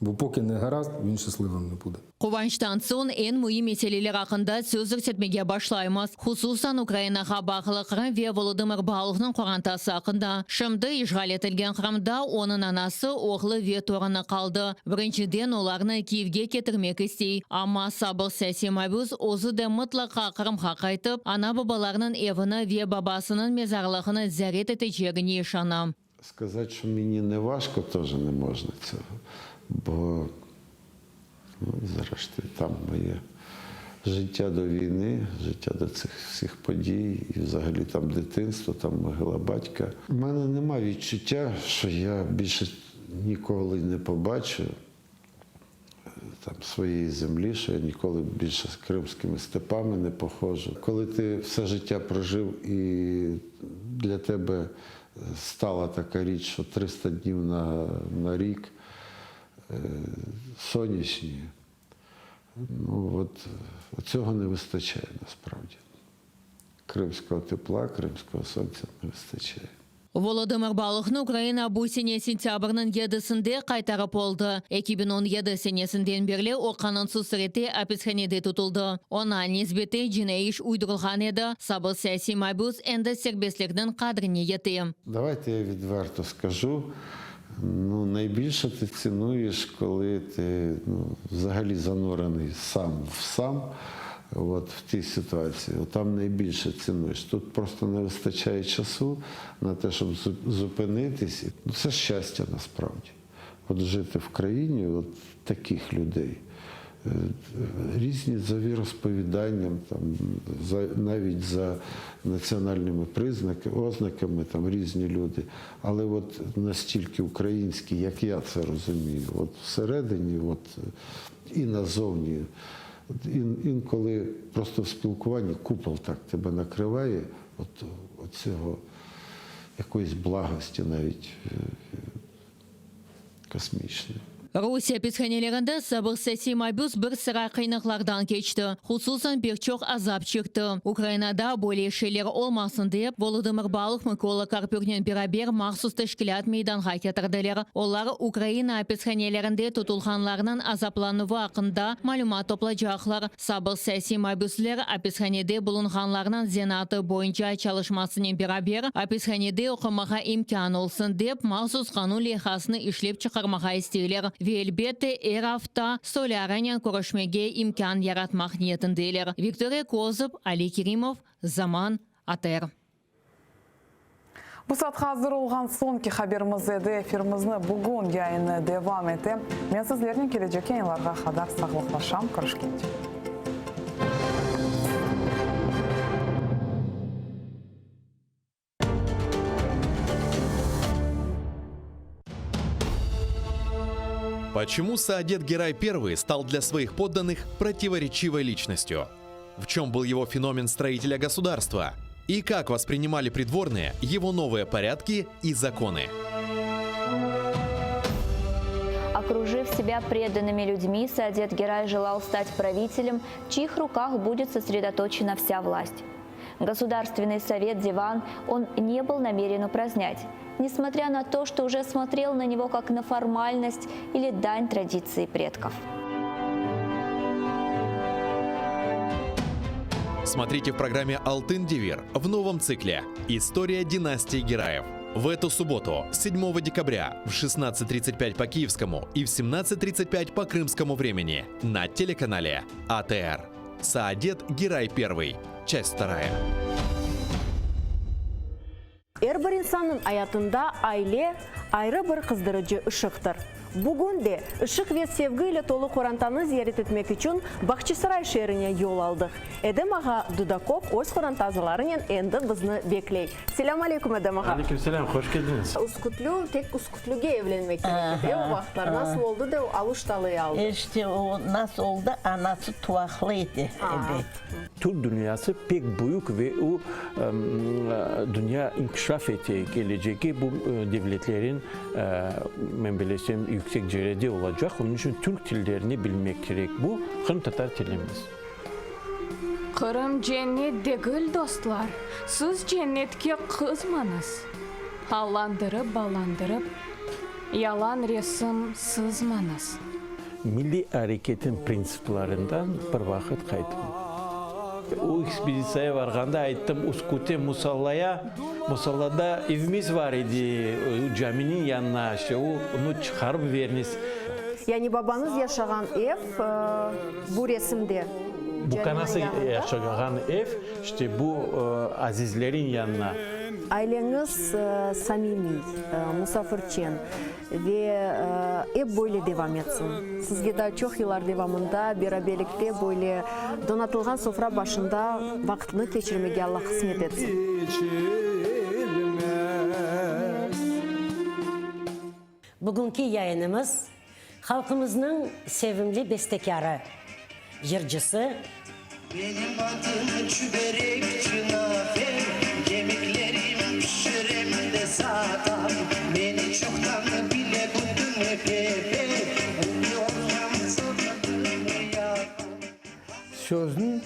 Бо поки не гаразд, він щасливим не буде. Quvançtan soñ eñ müim meseleler aqqında söz yürsetmege başlaymız, hususan Ukrainağa bağlı Qırım ve Volodımır Baluhnıñ qorantası aqqında. Şimdi işğal etilgen Qırımda onıñ anası, oğlu ve torunı qaldı. Birinciden olarnı Kyivge ketirmek istey. Amma sabıq siyasiy mabüs özü de mıtlaqa Qırımğa qaytıp, ana-babalarınıñ evini ve babasınıñ mezarlığını ziyaret etecegine işana. Сказати, що мені не важко, теж не можна цього. Бо, ну, зрештою, там моє життя до війни, життя до цих всіх подій, і взагалі там дитинство, там могила батька. У мене нема відчуття, що я більше ніколи не побачу там своєї землі, що я ніколи більше з кримськими степами не походжу. Коли ти все життя прожив і для тебе стала така річ, що 300 днів на, на рік е, сонячні, ну от цього не вистачає насправді. Кримського тепла, кримського сонця не вистачає. Volodımır Baluhnı Ukraina bu sene sentâbrniñ yedisinde qaytarıp oldı. 2017 senesinden berli o qanunsız sürette apishanede tutuldı. Oña nisbeten cinaiy iş uydurılğan edi, sabıq siyasiy mabüs endi serbestlikniñ qadrine yete. Давайте я відверто скажу. Ну, найбільше ти цінуєш, коли ти ну, взагалі занурений сам в сам, от, в тій ситуації. От там найбільше цінуєш. Тут просто не вистачає часу на те, щоб зупинитись. Ну, це щастя насправді. От жити в країні от таких людей. Е, Різні за віросповіданням, там, за, навіть за національними признаки, ознаками, там різні люди. Але от настільки українські, як я це розумію, от всередині, от, і назовні. От ін, інколи просто в спілкуванні купол так тебе накриває, от, оцього якоїсь благості навіть е, космічної. Rusiye apishanelerinde sabıq siyasiy mabüs bir sıra qıyınlıqlardan keçti, hususan pek çoq azap çekti. Ukrainada böyle şeyler olmasın dep, Volodımır Baluh Mıkola Karpüknen beraber mahsus teşkilât meydanğa ketirdiler. Olar Ukraina apishanelerinde tutulğanlarnıñ azaplanuvı aqqında malümat toplacaqlar. Sabıq siyasiy mabüsler apishanede bulunğanlarnıñ zenaatı boyunca çalışmasınen beraber apishanede oqumağa imkân olsun dep mahsus qanun leyhasını işlep çıqarmağa isteyler ve elbette er afta soylarınen körüşmege imkân yaratmaq niyetindeler. Viktoriya Kozub, Ali Kerimov, Zaman, ATR. Bu saatqa azır olğan soñki haberimiz edi. Efirimizni bugün yayını devam ete. Men sizlernen kelecek yayınlarğa qadar sağlıqlaşam. Körüşkence. Почему Саадет Герай I стал для своих подданных противоречивой личностью? В чем был его феномен строителя государства? И как воспринимали придворные его новые порядки и законы? Окружив себя преданными людьми, Саадет Герай желал стать правителем, в чьих руках будет сосредоточена вся власть. Государственный совет Диван он не был намерен упразднять, несмотря на то, что уже смотрел на него как на формальность или дань традиции предков. Смотрите в программе «Алтын Девир» в новом цикле «История династии Гераев». В эту субботу, 7 декабря, в 16.35 по киевскому и в 17.35 по крымскому времени на телеканале АТР. Саадет Герай Первый. Часть вторая. Er bir insannıñ ayatında aile ayrı bir qızdırıcı ışıqtır. Bugün de ışıq ve sevgi ile tolu qorantanı ziyaret etmek içün Bağçasaray şeerine yol aldıq. Edem ağa Dudakov öz qoranta azalarınen endi bizni bekley. Selâm aleyküm, Edem ağa! Aleyküm selâm, hoş keldiñiz! Üskütlü, tek Üskütlüge evlenmek kerek edi, e, o vaqıtlar. Nasıl oldı da o Aluştalı'yı aldı? İşte o nasıl oldı, anası tuvaqlı edi, ebet. Türk dünyası pek büyük ve o, dünya inkişaf ete, kelecegi bu devletlerin, men bilesem, yüksek cerede olacaq, onıñ içün türk tillerini bilmek kerek, bu qırımtatar tilimiz. Qırım cennet degil, dostlar, siz cennetke qızmañız. Allandırıp-ballandırıp, yalan resim sızmañız. Milliy areketin printsiplerinden bir vaqıt qayttım. O ekspeditsiyaya varğanda ayttım, Üsküte musallaya, musallada evimiz var edi, caminiñ yanına, işte onı çıqarıp veriniz. Yani babañız yaşağan ev bu resimde, Bu kanası yaşağan ev, işte bu azizlerin yanına. Aileñiz samimiy, musafirçen. Ve ep böyle devam etsin. Sizge daa çoq yıllar devamında beraberlikte böyle donatılğan sofra başında vaqıtnı keçirmege Alla qısmet etsin. Bugünki yayınımız halqımıznıñ sevimli bestekârı, yırcısı, Benim adım Çüberekçi Nafe, Yemeklerim pişirem de satam, Meni çoqtan bile bütün efe-fe, Ünlü olsam satadımı yapam. Sözniñ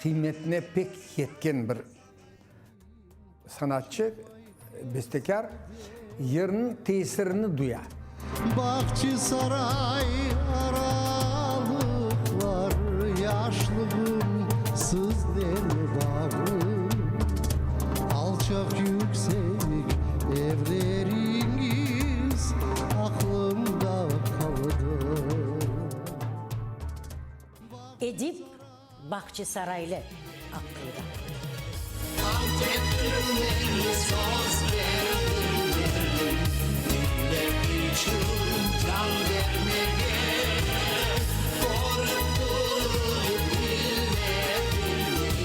qıymetine pek yetken bir sanatçı, bestekâr yırnıñ tesirini duya. Bağçasaray aralıqlar, Yaşlığım sizden bağlı. Alçaq yüksek evleriñiz Aqlımda qaldı. Edip Bahçesaraylı aqqında. Ant ettim men, söz berdim men, Millet içün can bermege, Körip turıp milletimniñ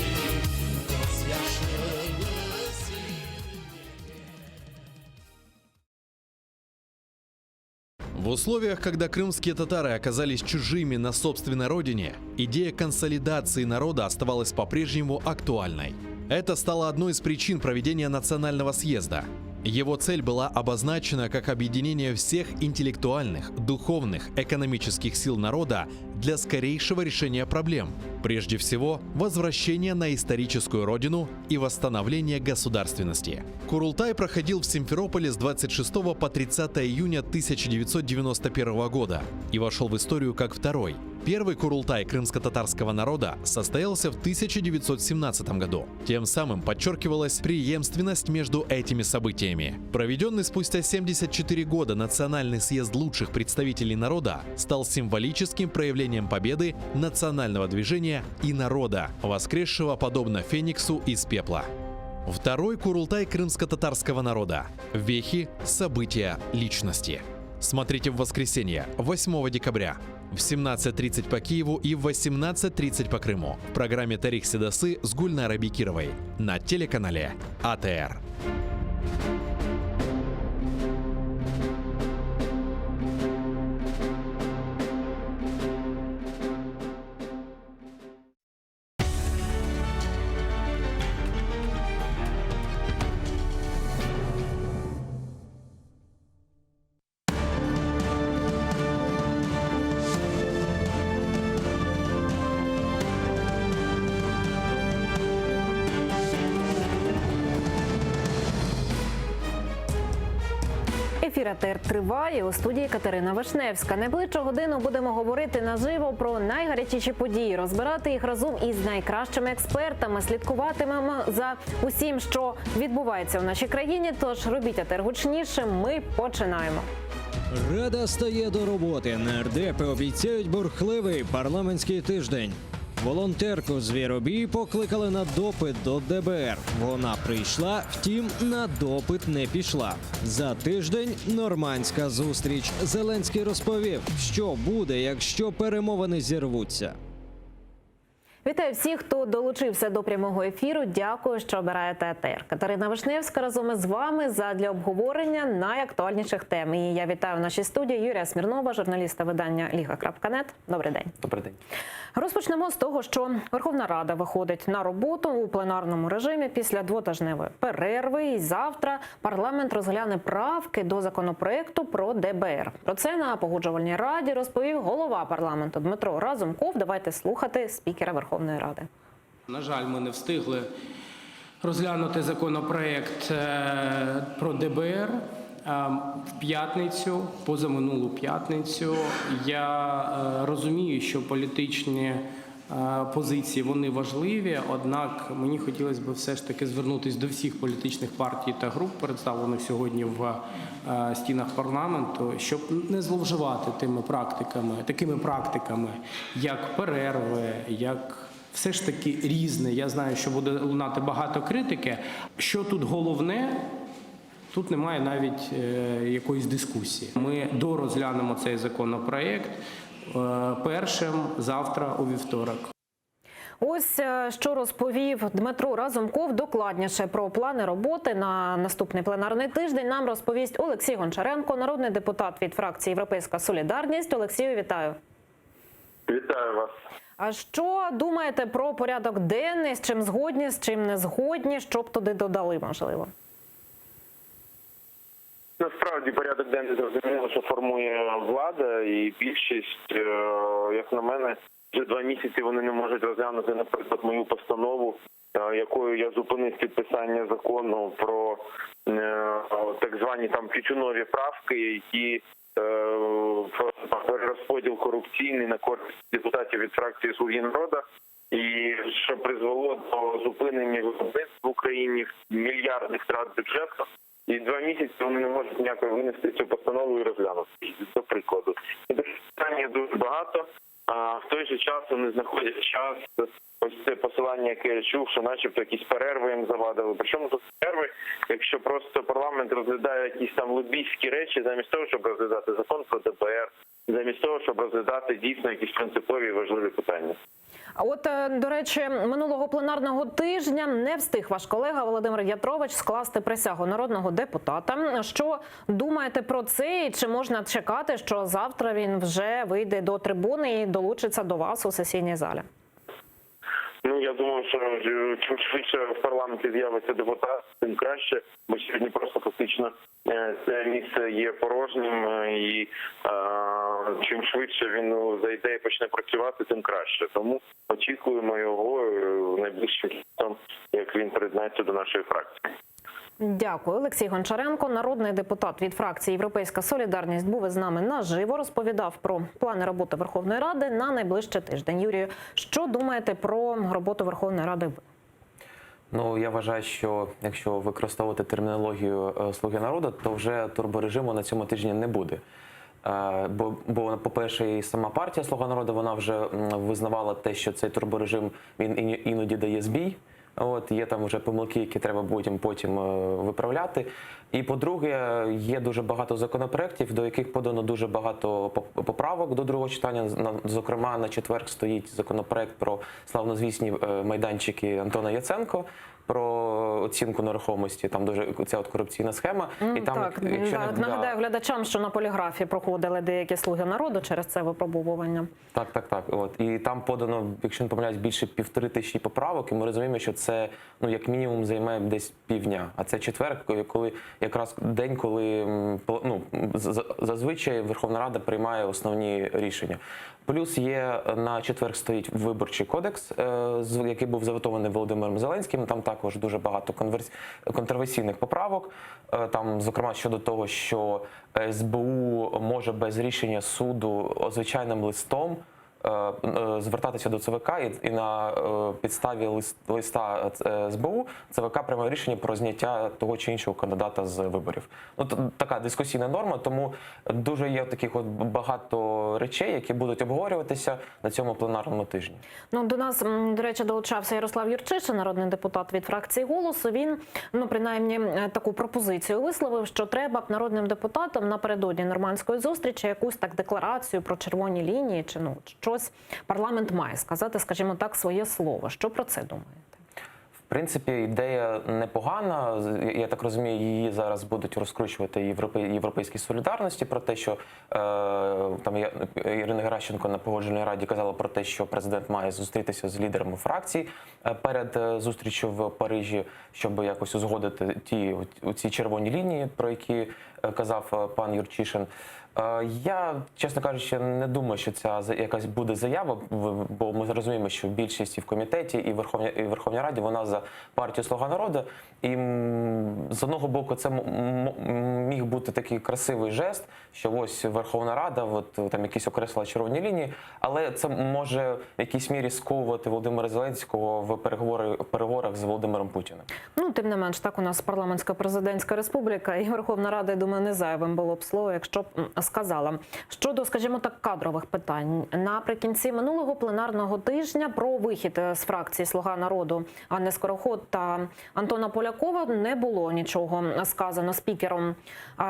Közyaşını silmege. В условиях, когда крымские татары оказались чужими на собственной родине, идея консолидации народа оставалась по-прежнему актуальной. Это стало одной из причин проведения национального съезда. Его цель была обозначена как объединение всех интеллектуальных, духовных, экономических сил народа для скорейшего решения проблем. Прежде всего, возвращение на историческую родину и восстановление государственности. Курултай проходил в Симферополе с 26 по 30 июня 1991 года и вошел в историю как второй. Первый Курултай крымско-татарского народа состоялся в 1917 году. Тем самым подчеркивалась преемственность между этими событиями. Проведенный спустя 74 года Национальный съезд лучших представителей народа стал символическим проявлением победы национального движения и народа, воскресшего подобно Фениксу из пепла. Второй Курултай крымско-татарского народа. Вехи, события, личности. Смотрите в воскресенье, 8 декабря, в 17.30 по Киеву и в 18.30 по Крыму в программе «Тарих Седасы» с Гульнарой Бекировой на телеканале АТР. Ефір АТР триває у студії Катерина Вишневська. Найближчу годину будемо говорити наживо про найгарячіші події, розбирати їх разом із найкращими експертами. Слідкуватимемо за усім, що відбувається у нашій країні. Тож робіть АТР гучніше. Ми починаємо. Рада стає до роботи. Нардепи обіцяють бурхливий парламентський тиждень. Волонтерку Звіробій покликали на допит до ДБР. Вона прийшла, втім, на допит не пішла. За тиждень нормандська зустріч. Зеленський розповів, що буде, якщо перемовини зірвуться. Вітаю всіх, хто долучився до прямого ефіру. Дякую, що обираєте АТР. Катерина Вишневська разом із вами задля обговорення найактуальніших тем. І я вітаю в нашій студії Юрія Смірнова, журналіста видання Ліга.нет. Добрий день. Добрий день. Розпочнемо з того, що Верховна Рада виходить на роботу у пленарному режимі після двотижневої перерви. І завтра парламент розгляне правки до законопроекту про ДБР. Про це на погоджувальній раді розповів голова парламенту Дмитро Разумков. Давайте слухати спікера Верховної Ради. На жаль, ми не встигли розглянути законопроект е, про ДБР. Е, В п'ятницю, позаминулу п'ятницю, я е, розумію, що політичні е, позиції вони важливі, однак мені хотілося б все ж таки звернутися до всіх політичних партій та груп, представлених сьогодні в е, стінах парламенту, щоб не зловживати тими практиками, такими практиками, як перерви, як все ж таки різне. Я знаю, що буде лунати багато критики. Що тут головне? Тут немає навіть е, якоїсь дискусії. Ми дорозглянемо цей законопроект е, першим завтра у вівторок. Ось е, що розповів Дмитро Разумков докладніше про плани роботи на наступний пленарний тиждень. Нам розповість Олексій Гончаренко, народний депутат від фракції Європейська Солідарність. Олексію, вітаю. Вітаю вас. А що думаєте про порядок денний? З чим згодні, з чим не згодні? Що б туди додали, можливо? Насправді порядок денний зрозуміло, що формує влада, і більшість, е, як на мене, вже два місяці вони не можуть розглянути, наприклад, мою постанову, е, якою я зупинив підписання закону про е, так звані там тютюнові правки, які про перерозподіл корупційний на користь депутатів від фракції «Слуги народу». І що призвело до зупинення виробництв в Україні мільярдних втрат бюджету. І два місяці вони не можуть ніяк винести цю постанову і розглянути, до прикладу. І питань є дуже багато. А в той же час вони знаходять час. Ось це посилання, яке я чув, що начебто якісь перерви їм завадили. Причому тут перерви, якщо просто парламент розглядає якісь там лобійські речі, замість того, щоб розглядати закон про ДБР, замість того, щоб розглядати дійсно якісь принципові і важливі питання. А от, е, до речі, минулого пленарного тижня не встиг ваш колега Володимир Ятрович скласти присягу народного депутата. Що думаєте про це? І чи можна чекати, що завтра він вже вийде до трибуни і долучиться до вас у сесійній залі? Ну я думаю, що е, чим швидше в парламенті з'явиться депутат, тим краще, бо сьогодні просто фактично е, це місце є порожнім, е, і е, чим швидше він ну, зайде і почне працювати, тим краще. Тому очікуємо його е, найближчим часом, як він приєднається до нашої фракції. Дякую, Олексій Гончаренко, народний депутат від фракції Європейська Солідарність, був із нами наживо. Розповідав про плани роботи Верховної Ради на найближчий тиждень. Юрію, що думаєте про роботу Верховної Ради? ви? Ну я вважаю, що якщо використовувати термінологію е, Слуги народу, то вже турборежиму на цьому тижні не буде. Е, Бо, бо по-перше, і сама партія Слуга народу вона вже м, визнавала те, що цей турборежим він іні- іноді дає збій. От є там вже помилки, які треба потім потім е, виправляти. І по-друге, є дуже багато законопроєктів, до яких подано дуже багато поп- поправок до другого читання. На- Зокрема, на четвер стоїть законопроект про славнозвісні е, майданчики Антона Яценко. Про оцінку нерухомості, там дуже ця от корупційна схема, М, і там, так, якщо так, не да. нагадаю глядачам, що на поліграфі проходили деякі слуги народу через це випробовування. Так, так, так. От і там подано, якщо не помиляюсь, більше 1500 поправок, і ми розуміємо, що це ну як мінімум займе десь півдня. А це четвер, коли якраз день, коли м, пл- ну, з- з- зазвичай Верховна Рада приймає основні рішення. Плюс є на четвер стоїть виборчий кодекс, е, з- який був заветований Володимиром Зеленським. Там також дуже багато конверс- контроверсійних поправок. Е, Там, зокрема, щодо того, що СБУ може без рішення суду звичайним листом е, е, звертатися до ЦВК і, і на е, підставі лист, листа е, СБУ ЦВК приймає рішення про зняття того чи іншого кандидата з виборів. Ну т- така дискусійна норма, тому дуже є таких от багато речей, які будуть обговорюватися на цьому пленарному тижні. Ну, до нас, м, до речі, долучався Ярослав Юрчишин, народний депутат від фракції «Голосу». Він, ну, принаймні, е, таку пропозицію висловив, що треба б народним депутатам напередодні нормандської зустрічі якусь так декларацію про червоні лінії чи ну щось парламент має сказати, скажімо так, своє слово. Що про це думаєте? В принципі, ідея непогана. З- Я так розумію, її зараз будуть розкручувати європей, європейській солідарності про те, що е, там я- Ірина Геращенко на погоджувальній раді казала про те, що президент має зустрітися з лідерами фракцій е, перед е, зустріччю в Парижі, щоб якось узгодити ті ці червоні лінії, про які е, казав е, пан Юрчишин. Е, Я, чесно кажучи, не думаю, що ця за- якась буде заява, в- бо ми розуміємо, що більшість і в комітеті, і в Верховній, і в Верховній Раді вона за партію Слуга народу. І м, з одного боку, це м- м- міг бути такий красивий жест, що ось Верховна Рада, от там якісь окреслила червоні лінії, але це може в якійсь мірі сковувати Володимира Зеленського в переговори в переговорах з Володимиром Путіним. Ну, тим не менш, так у нас парламентська президентська республіка, і Верховна Рада, я думаю, не зайвим було б слово, якщо б м, сказала. Щодо, скажімо так, кадрових питань наприкінці минулого пленарного тижня про вихід е, з фракції Слуга народу Анни Скороход та Антона Полякова не було нічого сказано спікером е,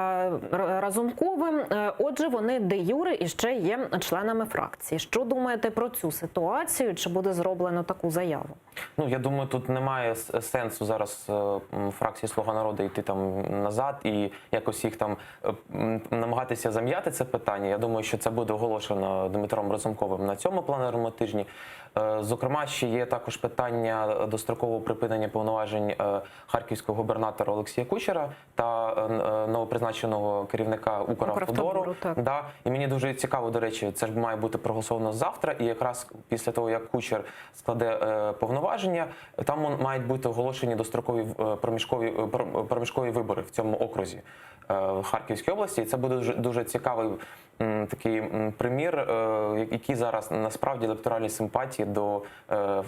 Р- Разумковим. Е, Отже, вони де юре і ще є членами фракції. Що думаєте про цю ситуацію? Чи буде зроблено таку заяву? Ну, я думаю, тут немає с- сенсу зараз е, м, фракції Слуга народу йти там назад і якось їх там е, м, намагатися зам'яти це питання. Я думаю, що це буде оголошено Дмитром Разумковим на цьому пленарному тижні. Е, Зокрема, ще є також питання дострокового припинення повноважень е, харківського губернатора Олексія Кучера та е, н- е, новопризначеного керівника Укравтодору. Укравтодору, так. Да. І мені дуже цікаво, до речі, це ж має бути проголосовано завтра. І якраз після того, як Кучер складе е, повноваження, там он- мають бути оголошені дострокові е, проміжкові, е, пр- проміжкові вибори в цьому окрузі е, в Харківській області. І це буде дуже, дуже цікавий м, такий м, примір, е, які зараз насправді електоральні симпатії до е,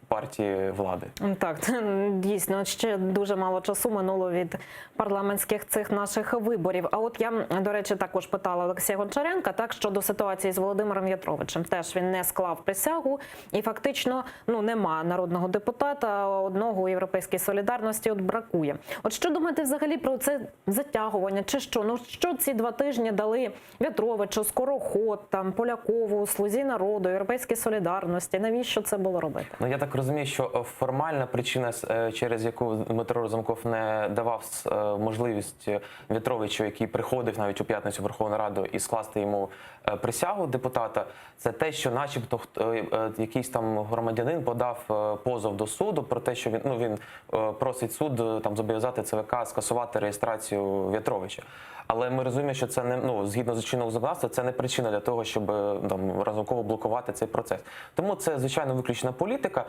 партії влади. Так, це дійсно ще дуже мало часу минуло від парламентських цих наших виборів. А от я, до речі, також питала Олексія Гончаренка так щодо ситуації з Володимиром В'ятровичем. Теж він не склав присягу, і фактично ну нема народного депутата одного у Європейській солідарності. От бракує. От що думаєте взагалі про це затягування? Чи що? Ну що ці два тижні дали В'ятровичу, Скороход, там Полякову, Слузі народу, Європейській солідарності? Навіщо це було робити? Ну я так розумію, що е, формальна причина, с- е, через яку Дмитро Разумков не давав с- е, можливість е, В'ятровичу, який приходив навіть у п'ятницю в Верховну Раду, і скласти йому е, е, присягу депутата, це те, що, начебто, хт- е, е, якийсь там громадянин подав е, позов до суду про те, що він ну він е, просить суд е, там зобов'язати ЦВК скасувати реєстрацію В'ятровича. Але ми розуміємо, що це не ну згідно з чинного законодавства, це не причина для того, щоб е, там Разумково блокувати цей процес. Тому це звичайно виключна політика.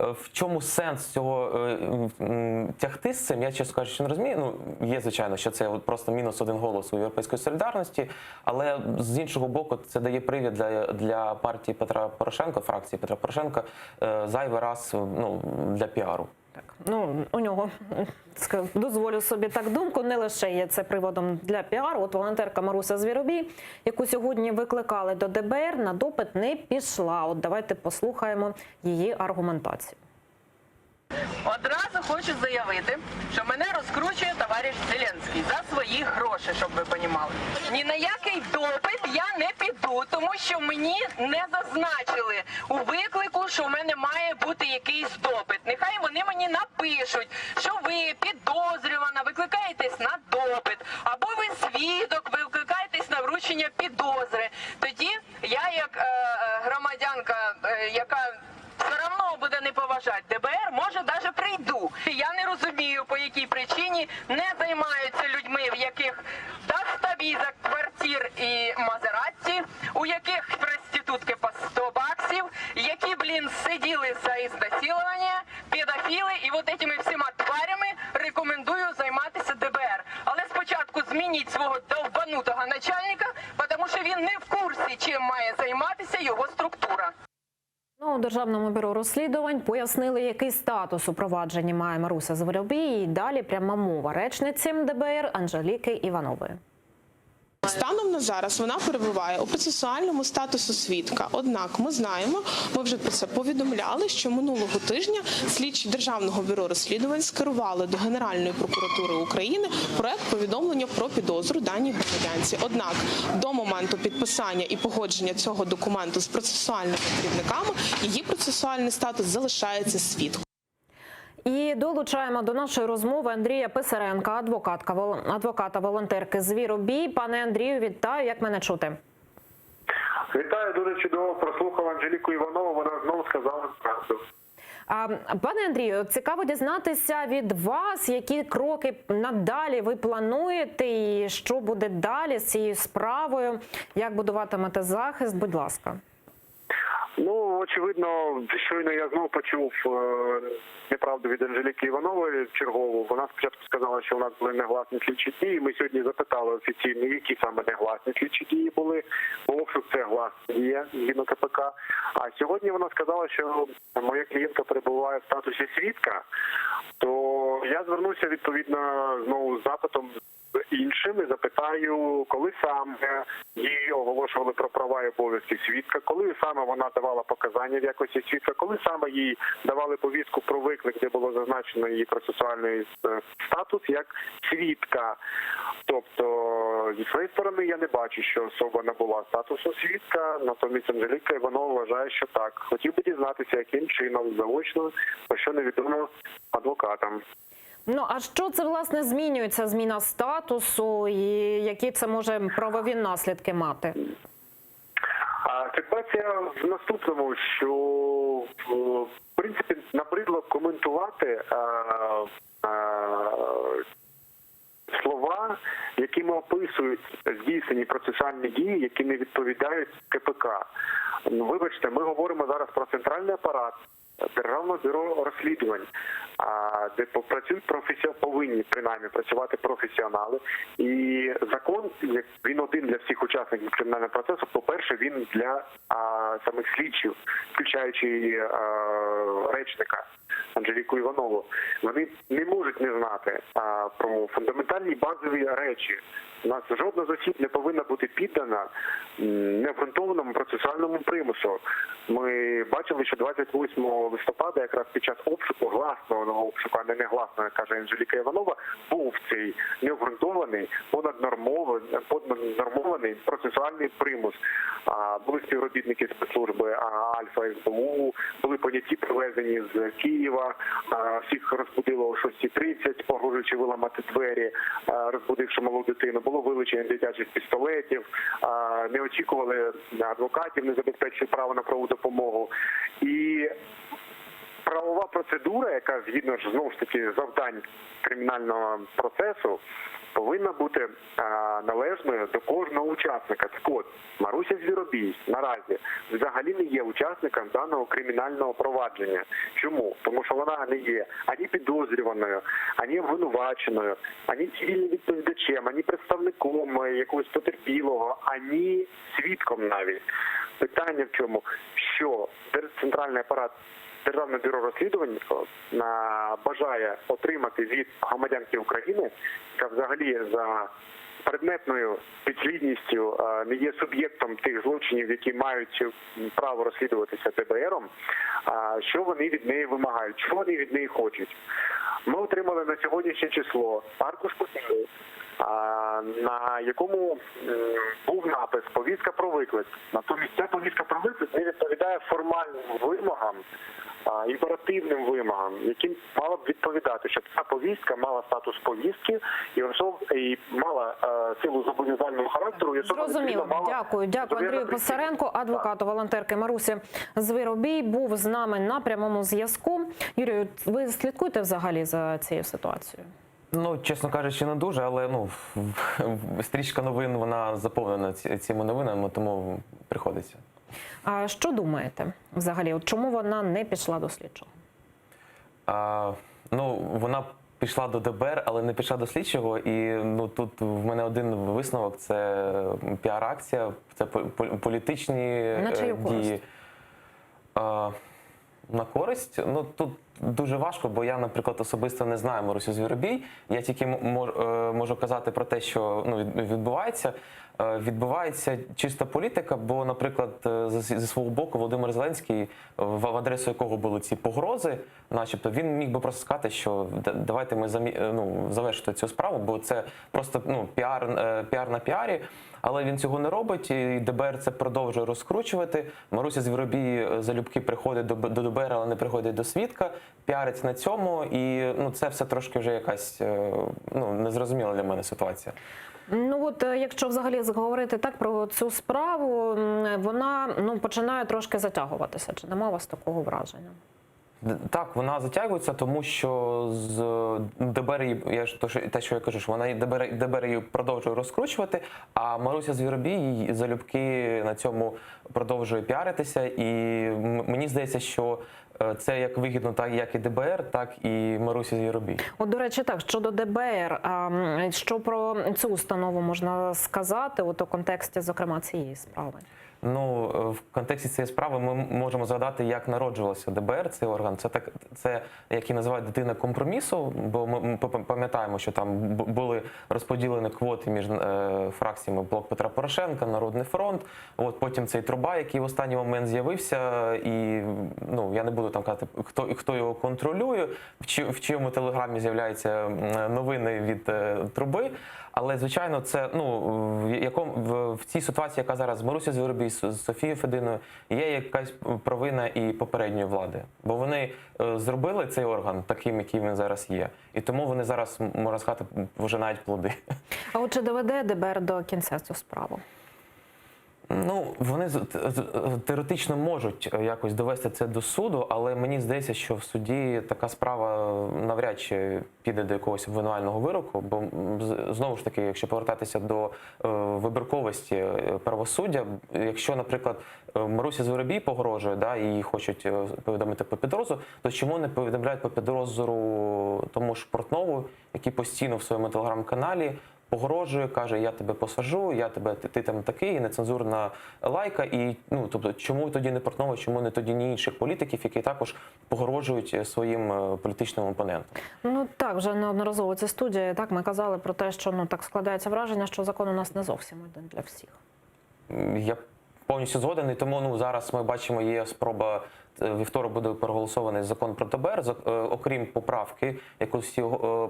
Е, В чому сенс цього е, м, тягти з цим? Я чесно кажучи, не розумію. Ну є звичайно, що це от просто мінус один голос у європейської солідарності, але з іншого боку, це дає привід для, для партії Петра Порошенка, фракції Петра Порошенка, е, зайвий раз ну для піару. Ну, у нього ска- дозволю собі так думку, не лише є це приводом для піару. От волонтерка Маруся Звіробій, яку сьогодні викликали до ДБР, на допит не пішла. От давайте послухаємо її аргументацію. Одразу хочу заявити, що мене розкручує товариш Зеленський за свої гроші, щоб ви понімали. Ні на який допит я не піду, тому що мені не зазначили у виклику, що в мене має бути якийсь допит. Нехай вони мені напишуть, що ви підозрювана, викликаєтесь на допит, або ви свідок, викликаєтесь на вручення підозри. Тоді я, як е, е, громадянка, е, яка все равно буде не поважати ДБР, може даже прийду. Я не розумію, по якій причині не займаються людьми, в яких доставізок, квартир і Мазератті, у яких проститутки по 100 баксів, які, блін, сиділи за ізнасилування, педофіли, і от этими всіма тварями рекомендую займатися ДБР. Але спочатку змініть свого довбанутого начальника, тому що він не в курсі, чим має займатися його структура. Ну, у Державному бюро розслідувань пояснили, який статус у провадженні має Маруся Звіробій. І далі пряма мова речниці ДБР Анжеліки Іванової. Станом на зараз вона перебуває у процесуальному статусу свідка. Однак ми знаємо, ми вже про це повідомляли, що минулого тижня слідчі Державного бюро розслідувань скерували до Генеральної прокуратури України проект повідомлення про підозру даній громадянці. Однак до моменту підписання і погодження цього документу з процесуальними керівниками її процесуальний статус залишається свідком. І долучаємо до нашої розмови Андрія Писаренка, адвокатка вол- адвоката волонтерки Звіробій. Пане Андрію, вітаю. Як мене чути? Вітаю, дуже чудово прослухав Анжеліку Іванову. Вона знову сказала правду. А, пане Андрію, цікаво дізнатися від вас, які кроки надалі ви плануєте, і що буде далі з цією справою, як будуватимете захист? Будь ласка. Ну очевидно, щойно я знову почув е, неправду від Анжеліки Іванової чергову. Вона спочатку сказала, що у нас були негласні слідчі дії. Ми сьогодні запитали офіційно, які саме негласні слідчі дії були, бо обшук це гласна дія згідно КПК. А сьогодні вона сказала, що моя клієнтка перебуває в статусі свідка. То я звернувся відповідно знову з запитом з іншим і запитаю, коли саме їй оголошували про права і обов'язки свідка, коли саме вона давала показання в якості свідка, коли саме їй давали повістку про виклик, де було зазначено її процесуальний е, статус як свідка. Тобто, зі своєї сторони, я не бачу, що особа набула статусу свідка, натомість Анжеліка Іванова вважає, що так. Хотів би дізнатися, яким чином заочно, про що невідомо адвокатам. Ну а що це власне змінюється? Зміна статусу, і які це може правові наслідки мати? А ситуація в наступному, що в принципі набридло коментувати е, е, слова, якими описують здійснені процесуальні дії, які не відповідають КПК. Ну, вибачте, ми говоримо зараз про центральний апарат. Державного бюро розслідувань, а, де працюють професіо- повинні принаймні працювати професіонали. І закон як він один для всіх учасників кримінального процесу. По-перше, він для а, самих слідчів, включаючи а, речника Анжеліку Іванову. Вони не можуть не знати а, про фундаментальні базові речі. У нас жодна з осіб не повинна бути піддана м, необґрунтованому процесуальному примусу. Ми бачили, що 28 листопада, якраз під час обшуку, гласного обшуку, а не негласного, як каже Анжеліка Іванова, був цей необґрунтований, понаднормований, понаднормований процесуальний примус. А, Були співробітники спецслужби а, Альфа СБУ, були поняті привезені з Києва. прийшла, е, всіх розбудила о 6.30, погрожуючи виламати двері, е, розбудивши малу дитину. Було вилучення дитячих пістолетів, е, не очікували адвокатів, не забезпечили право на правову допомогу. І правова процедура, яка згідно ж знову ж таки завдань кримінального процесу, повинна бути е, належною до кожного учасника. Так от Маруся Звіробій наразі взагалі не є учасником даного кримінального провадження. Чому? Тому що вона не є ані підозрюваною, ані обвинуваченою, ані цивільним відповідачем, ані представником е, якогось потерпілого, ані свідком навіть. Питання в чому? Що Дер- центральний апарат Державне бюро розслідувань е, на- бажає отримати від громадянки України, яка взагалі за предметною підслідністю е, не є суб'єктом тих злочинів, які мають право розслідуватися ДБРом, а, що вони від неї вимагають, що вони від неї хочуть. Ми отримали на сьогоднішнє число аркуш паперу, а, на якому м, був напис Повістка про виклик. Натомість ця повістка про виклик не відповідає формальним вимогам, а, імперативним вимогам, яким мала б відповідати, щоб ця повістка мала статус повістки і особ і мала е, силу зобов'язального характеру, і особа Зрозуміло. відповідно мала Дякую, дякую Андрію зобов'язана Писаренку, адвокату волонтерки Марусі Звіробій, був з нами на прямому зв'язку. Юрію, ви слідкуєте взагалі за цією ситуацією? Ну, чесно кажучи, не дуже, але ну, стрічка новин вона заповнена ці- цими новинами, тому приходиться. А що думаєте взагалі? От чому вона не пішла до слідчого? А, ну, вона пішла до ДБР, але не пішла до слідчого. І ну, тут в мене один висновок це піар-акція, це по- по- політичні На е, чию користь? дії. А, на користь? Ну тут дуже важко, бо я, наприклад, особисто не знаю Марусю Звіробій. Я тільки м- мож- е, можу казати про те, що ну, від- відбувається. Е, Відбувається чиста політика, бо, наприклад, е, зі зі свого боку Володимир Зеленський, е, в в адресу якого були ці погрози, начебто, він міг би просто сказати, що «Д- давайте ми замі... е, ну, завершити цю справу, бо це просто ну, піар, е, піар на піарі. Але він цього не робить, і ДБР це продовжує розкручувати. Маруся Звіробій е, залюбки приходить до, Б- до ДБР, але не приходить до свідка, піариться на цьому, і ну, це все трошки вже якась е, ну, незрозуміла для мене ситуація. Ну от е, якщо взагалі говорити так про цю справу, м, вона ну починає трошки затягуватися. Чи нема у вас такого враження? Д- Так, вона затягується, тому що з ДБР, її- я ж то, що, те, що я кажу, що вона і ДБР, ДБР її продовжує розкручувати, а Маруся Звіробій її залюбки на цьому продовжує піаритися. І м- мені здається, що е, це як вигідно, так як і ДБР, так і Марусі Звіробій. От, до речі, так щодо ДБР, а, м, що про цю установу можна сказати, от у контексті, зокрема, цієї справи? Ну, е, в контексті цієї справи ми можемо згадати, як народжувався ДБР, цей орган. Це так, це як і називають дитина компромісу, бо ми ми пам- пам'ятаємо, що там бу- були розподілені квоти між е, фракціями Блок Петра Порошенка, Народний фронт. От потім цей труба, який в останній момент з'явився, і ну я не буду там казати, хто хто його контролює, в, чи, в чиєму телеграмі з'являються м, новини від е, труби. Але звичайно, це ну в якому в, в цій ситуації, яка зараз з Марусі Звіробій, з з Софією Фединою, є якась провина і попередньої влади, бо вони е, зробили цей орган таким, який він зараз є, і тому вони зараз можна сказати вже навіть плоди. А от чи доведе ДБР до кінця цю справу? Ну, вони з- т- з- теоретично можуть е, якось довести це до суду, але мені здається, що в суді така справа навряд чи піде до якогось обвинувального вироку, бо м, з- знову ж таки, якщо повертатися до е, вибірковості е, правосуддя, якщо, наприклад, е, Маруся Звіробій погрожує, да, і її хочуть е, повідомити про підозру, то чому не повідомляють про підозру тому ж Портнову, який постійно в своєму телеграм-каналі погрожує, каже, я тебе посажу, я тебе, ти, ти там такий, нецензурна лайка. І ну тобто, чому тоді не Портнова, чому не тоді ні інших політиків, які також погрожують е, своїм е, політичним опонентам? Ну так, вже неодноразово це студія. Так ми казали про те, що ну так складається враження, що закон у нас не зовсім один для всіх. М, Я повністю згоден, і тому ну зараз ми бачимо, є спроба. вівторок буде проголосований закон про ДБР, зак- е, окрім поправки, яку всі е,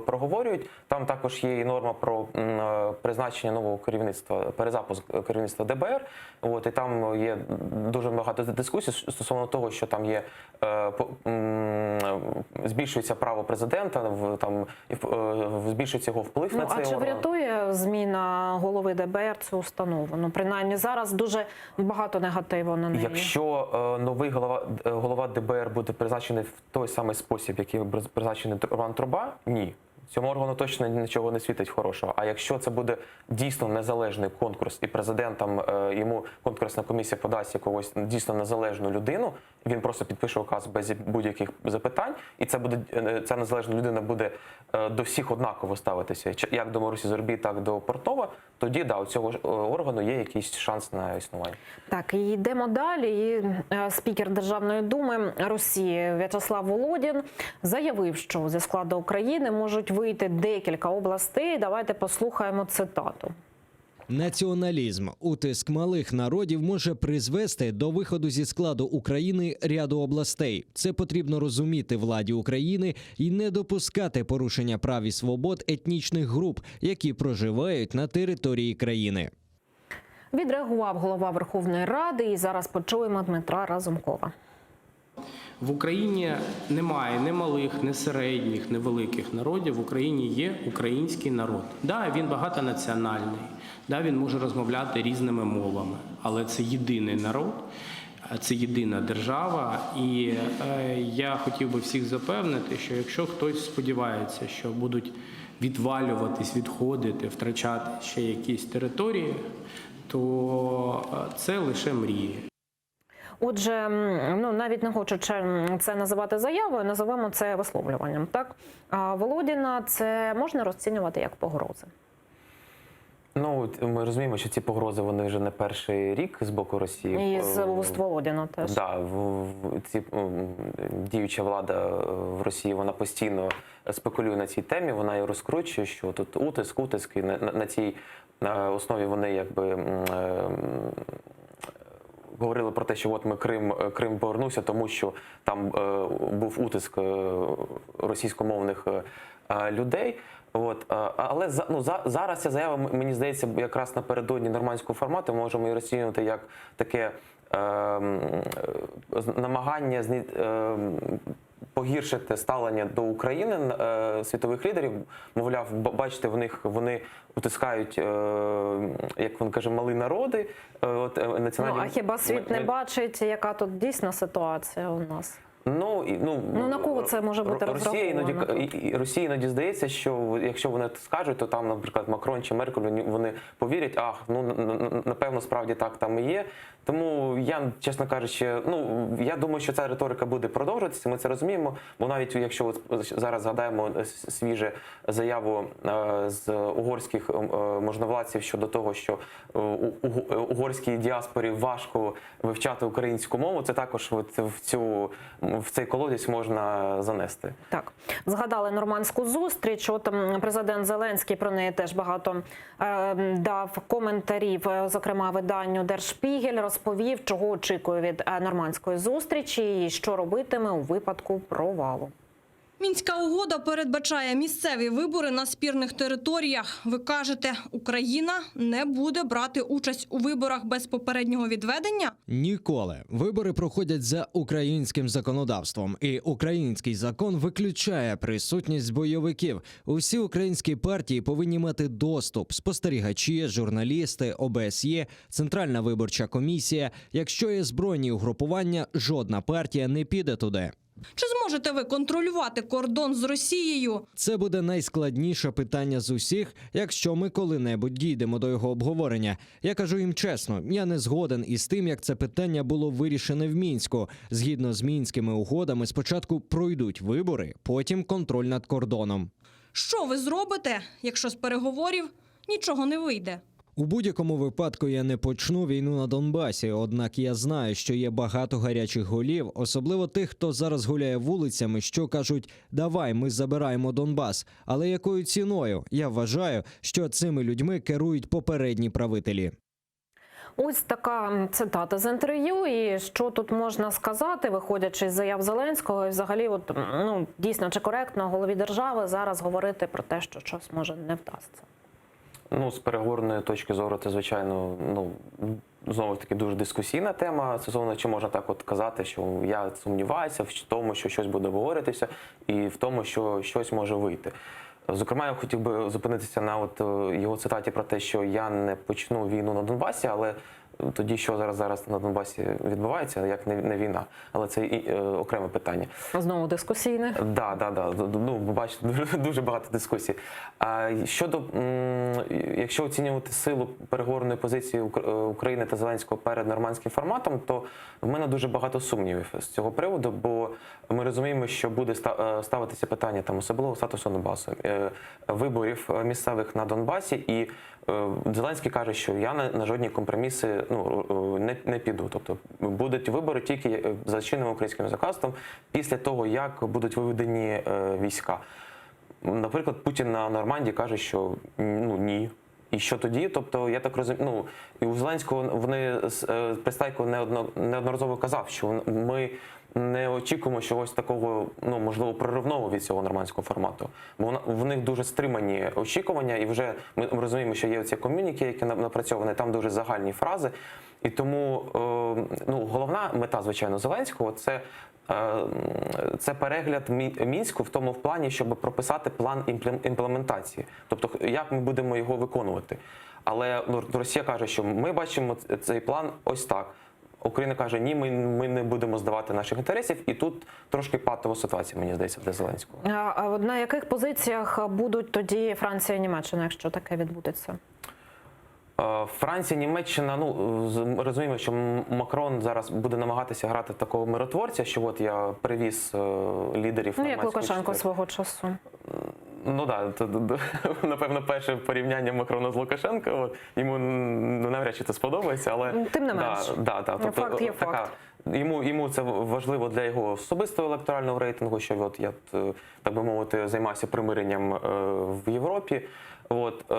проговорюють, там також є і норма про м, е, призначення нового керівництва, перезапуск керівництва ДБР. От, і там є дуже багато дискусій стосовно того, що там є е, по- м, збільшується право президента, в- там і в- е, збільшується його вплив Ну на а цей чи орган. врятує зміна голови ДБР цю установу? Ну принаймні зараз дуже багато негативу на неї. Якщо е, новий голова, е, голова ДБР буде призначений в той самий спосіб, який бриз- призначений Роман Труба, ні. Цьому органу точно нічого не світить хорошого. А якщо це буде дійсно незалежний конкурс, і президентом е, йому конкурсна комісія подасть якогось дійсно незалежну людину, він просто підпише указ без будь-яких запитань, і це буде е, ця незалежна людина буде е, до всіх однаково ставитися, чи- як до Марусі Зорбі, так до Портнова, тоді да, у цього ж е, органу є якийсь шанс на існування. Так, і йдемо далі. І е, спікер Державної думи Росії В'ячеслав Володін заявив, що зі складу України можуть вийти декілька областей. Давайте послухаємо цитату. Націоналізм, утиск малих народів може призвести до виходу зі складу України ряду областей. Це потрібно розуміти владі України і не допускати порушення прав і свобод етнічних груп, які проживають на території країни. Відреагував голова Верховної Ради, і зараз почуємо Дмитра Разумкова. В Україні немає ні малих, ні середніх, ні великих народів. В Україні є український народ. Да, він багатонаціональний, да, він може розмовляти різними мовами, але це єдиний народ, це єдина держава. І е, я хотів би всіх запевнити, що якщо хтось сподівається, що будуть відвалюватись, відходити, втрачати ще якісь території, то е, це лише мрії. Отже, м, ну навіть не хочу че- це називати заявою, називаємо це висловлюванням. Так А Володіна це можна розцінювати як погрози. Ну, от ми розуміємо, що ці погрози вони вже не перший рік з боку Росії. І з Е, вуст Володіна теж. Да, в, в- ці м, діюча влада е, в Росії вона постійно спекулює на цій темі, вона і розкручує, що тут утиск, утиск, і на, на, на цій е, основі вони якби. м, е, м, Говорили про те, що от ми Крим, е, Крим повернувся, тому що там е, був утиск е, російськомовних е, е, людей. От, е, але за, ну, за, зараз ця заява, м- мені здається, якраз напередодні нормандського формату можемо її розцінювати як таке е, м, е, з- намагання зні, е, м, погіршити ставлення до України е, світових лідерів. Мовляв, б- бачите, в них вони утискають, е, як він каже, мали народи. Е, от, е, Ну національні а хіба світ не ми- бачить, яка тут дійсна ситуація у нас? Ну, і- ну, Ну, на кого це може бути Росія іноді, розраховано? і- і- Росії іноді здається, що якщо вони скажуть, то там, наприклад, Макрон чи Меркель, вони- вони повірять, ах, ну н- н- напевно, справді так там і є. Тому я, чесно кажучи, ну я думаю, що ця риторика буде продовжуватися. Ми це розуміємо. Бо навіть якщо от зараз згадаємо свіже заяву е, з угорських е, можновладців щодо того, що е, у- у- угорській діаспорі важко вивчати українську мову, це також от в цю в цей колодязь можна занести. Так, згадали нормандську зустріч. От м, президент Зеленський про неї теж багато е, м, дав коментарів. Е, Зокрема, виданню Дершпігель розповів, чого очікує від е, нормандської зустрічі і що робитиме у випадку провалу. Мінська угода передбачає місцеві вибори на спірних територіях. Ви кажете, Україна не буде брати участь у виборах без попереднього відведення? Ніколи вибори проходять за українським законодавством, і український закон виключає присутність бойовиків. Усі українські партії повинні мати доступ: спостерігачі, журналісти, ОБСЄ, Центральна виборча комісія. Якщо є збройні угрупування, жодна партія не піде туди. Чи зможете ви контролювати кордон з Росією? Це буде найскладніше питання з усіх, якщо ми коли-небудь дійдемо до його обговорення. Я кажу їм чесно, я не згоден із тим, як це питання було вирішене в мінську. Згідно з мінськими угодами, спочатку пройдуть вибори, потім контроль над кордоном. Що ви зробите, якщо з переговорів нічого не вийде? У будь-якому випадку я не почну війну на Донбасі. Однак я знаю, що є багато гарячих голів, особливо тих, хто зараз гуляє вулицями, що кажуть: давай, ми забираємо Донбас. Але якою ціною? Я вважаю, що цими людьми керують попередні правителі. Ось така цитата з інтерв'ю. І що тут можна сказати, виходячи з заяв Зеленського, і взагалі, от ну дійсно чи коректно голові держави зараз говорити про те, що щось може не вдасться? Ну, з переговорної точки зору, це звичайно, ну знову ж таки дуже дискусійна тема. Стосовно чи можна так от казати, що я сумніваюся в тому, що щось буде обговорюватися, і в тому, що щось може вийти. Зокрема, я хотів би зупинитися на от е, його цитаті про те, що я не почну війну на Донбасі, але тоді що зараз зараз на Донбасі відбувається, як не, не війна, але це і е, окреме питання. Знову дискусійне. Да, да, да. Ну, бачите, дуже, дуже багато дискусій. А щодо, м, якщо оцінювати силу переговорної позиції е, України та Зеленського перед нормандським форматом, то в мене дуже багато сумнівів з цього приводу, бо ми розуміємо, що буде е, ставитися питання там особливого статусу Донбасу, е, виборів місцевих на Донбасі, і Зеленський каже, що я на, на жодні компроміси ну, е, не, не піду. Тобто будуть вибори тільки е, за чинним українським законодавством після того, як будуть виведені е, війська. Наприклад, Путін на Норманді каже, що ну ні. І що тоді? Тобто, я так розумію, ну і у Зеленського вони е, Пристайко неодно, неодноразово казав, що ми не очікуємо чогось такого, ну можливо, проривного від цього нормандського формату. Бо в них дуже стримані очікування, і вже ми розуміємо, що є оці ком'юніки, які напрацьовані, там дуже загальні фрази. І тому е, ну, головна мета, звичайно, Зеленського це. е, Це перегляд Мінську в тому в плані, щоб прописати план імплементації, тобто як ми будемо його виконувати. Але ну, Росія каже, що ми бачимо цей план ось так. Україна каже, ні, ми, ми не будемо здавати наших інтересів, і тут трошки патова ситуація, мені здається, для Зеленського. А, а на яких позиціях будуть тоді Франція і Німеччина, якщо таке відбудеться? Е, Франція, Німеччина, ну розуміємо, що Макрон зараз буде намагатися грати в такого миротворця, що от я привіз е, лідерів Ну, як Лукашенко свого часу. Ну так, да, напевно, перше порівняння Макрона з Лукашенко. От, йому навряд чи це сподобається, але Тим не менш. Да, да, Ну, факт є така, факт. Йому, йому це важливо для його особистого електорального рейтингу, що от я, е, так би мовити, займався примиренням е, в Європі. От е,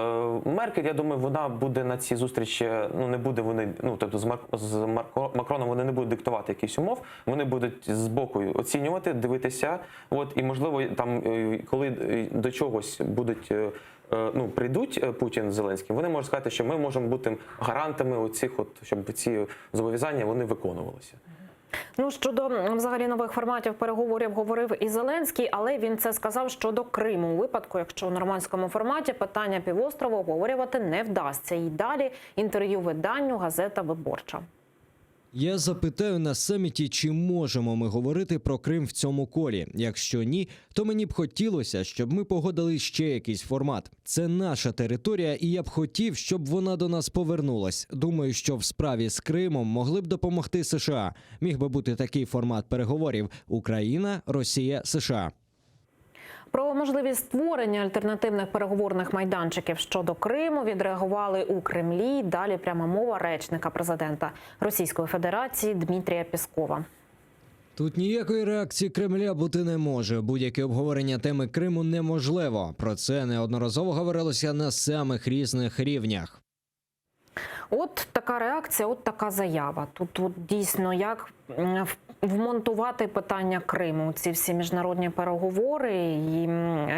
Меркель, я думаю, вона буде на цій зустрічі. Ну не буде вони, ну тобто з Мар з Марко Макроном вони не будуть диктувати якісь умов. Вони будуть з боку оцінювати, дивитися. От і можливо, там е, коли е, до чогось будуть. е, Ну, прийдуть Путін з Зеленським, вони можуть сказати, що ми можемо бути гарантами оцих, от щоб ці зобов'язання вони виконувалися. Ну щодо взагалі нових форматів переговорів говорив і Зеленський, але він це сказав щодо Криму. У випадку, якщо у нормандському форматі питання півострову обговорювати не вдасться. І далі інтерв'ю виданню газета Виборча. Я запитаю на саміті, чи можемо ми говорити про Крим в цьому колі. Якщо ні, то мені б хотілося, щоб ми погодили ще якийсь формат. Це наша територія, і я б хотів, щоб вона до нас повернулась. Думаю, що в справі з Кримом могли б допомогти США. Міг би бути такий формат переговорів: Україна, Росія, США. Про можливість створення альтернативних переговорних майданчиків щодо Криму відреагували у Кремлі. Далі пряма мова речника президента Російської Федерації Дмитрія Піскова. Тут ніякої реакції Кремля бути не може. Будь-яке обговорення теми Криму неможливо. Про це неодноразово говорилося на самих різних рівнях. От така реакція, от така заява. Тут от, дійсно як вмонтувати питання Криму, ці всі міжнародні переговори, і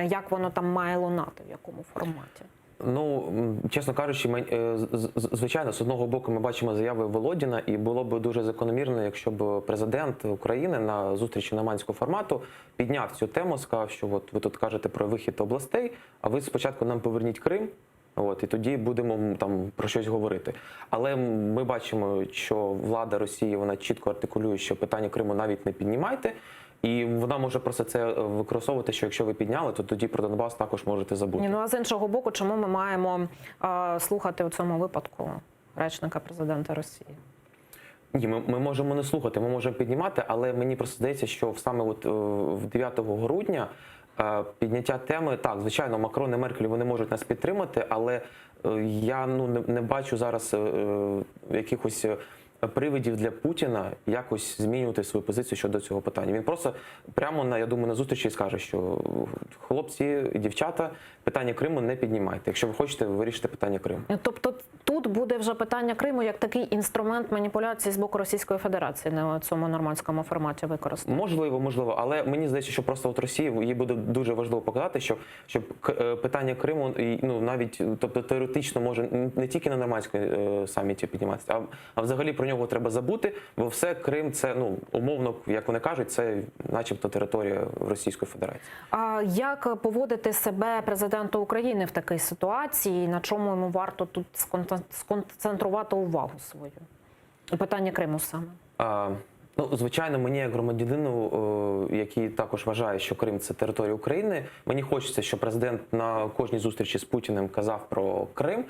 як воно там має лунати, в якому форматі. Ну, чесно кажучи, ми, е, звичайно, з одного боку ми бачимо заяви Володіна, і було б дуже закономірно, якщо б президент України на зустрічі нормандського формату підняв цю тему, сказав, що от ви тут кажете про вихід областей, а ви спочатку нам поверніть Крим. От, і тоді будемо там про щось говорити. Але ми бачимо, що влада Росії вона чітко артикулює, що питання Криму навіть не піднімайте. І вона може просто це е, використовувати, що якщо ви підняли, то тоді про Донбас також можете забути. Ні, ну а з іншого боку, чому ми маємо е, слухати у цьому випадку речника президента Росії? Ні, ми, ми можемо не слухати, ми можемо піднімати, але мені просто здається, що саме от е, в 9 грудня підняття теми, так, звичайно, Макрон і Меркель вони можуть нас підтримати, але е, я ну не, не бачу зараз е, е, якихось е, привидів для Путіна якось змінювати свою позицію щодо цього питання. Він просто прямо на я думаю на зустрічі скаже, що хлопці і дівчата, питання Криму не піднімайте. Якщо ви хочете вирішити питання Криму. Тобто тут. тут буде вже питання Криму як такий інструмент маніпуляції з боку Російської Федерації на цьому нормандському форматі використано? Можливо, можливо, але мені здається, що просто от Росії їй буде дуже важливо показати, що щоб е, питання Криму ну навіть тобто теоретично може не тільки на нормандському е, саміті підніматися, а, а взагалі про нього треба забути, бо все Крим це ну умовно, як вони кажуть, це начебто територія Російської Федерації. А як поводити себе президенту України в такій ситуації? На чому йому варто тут сконцентрувати увагу свою? Питання Криму саме. А, ну, звичайно, мені як громадянину, який також вважає, що Крим це територія України, мені хочеться, щоб президент на кожній зустрічі з Путіним казав про Крим.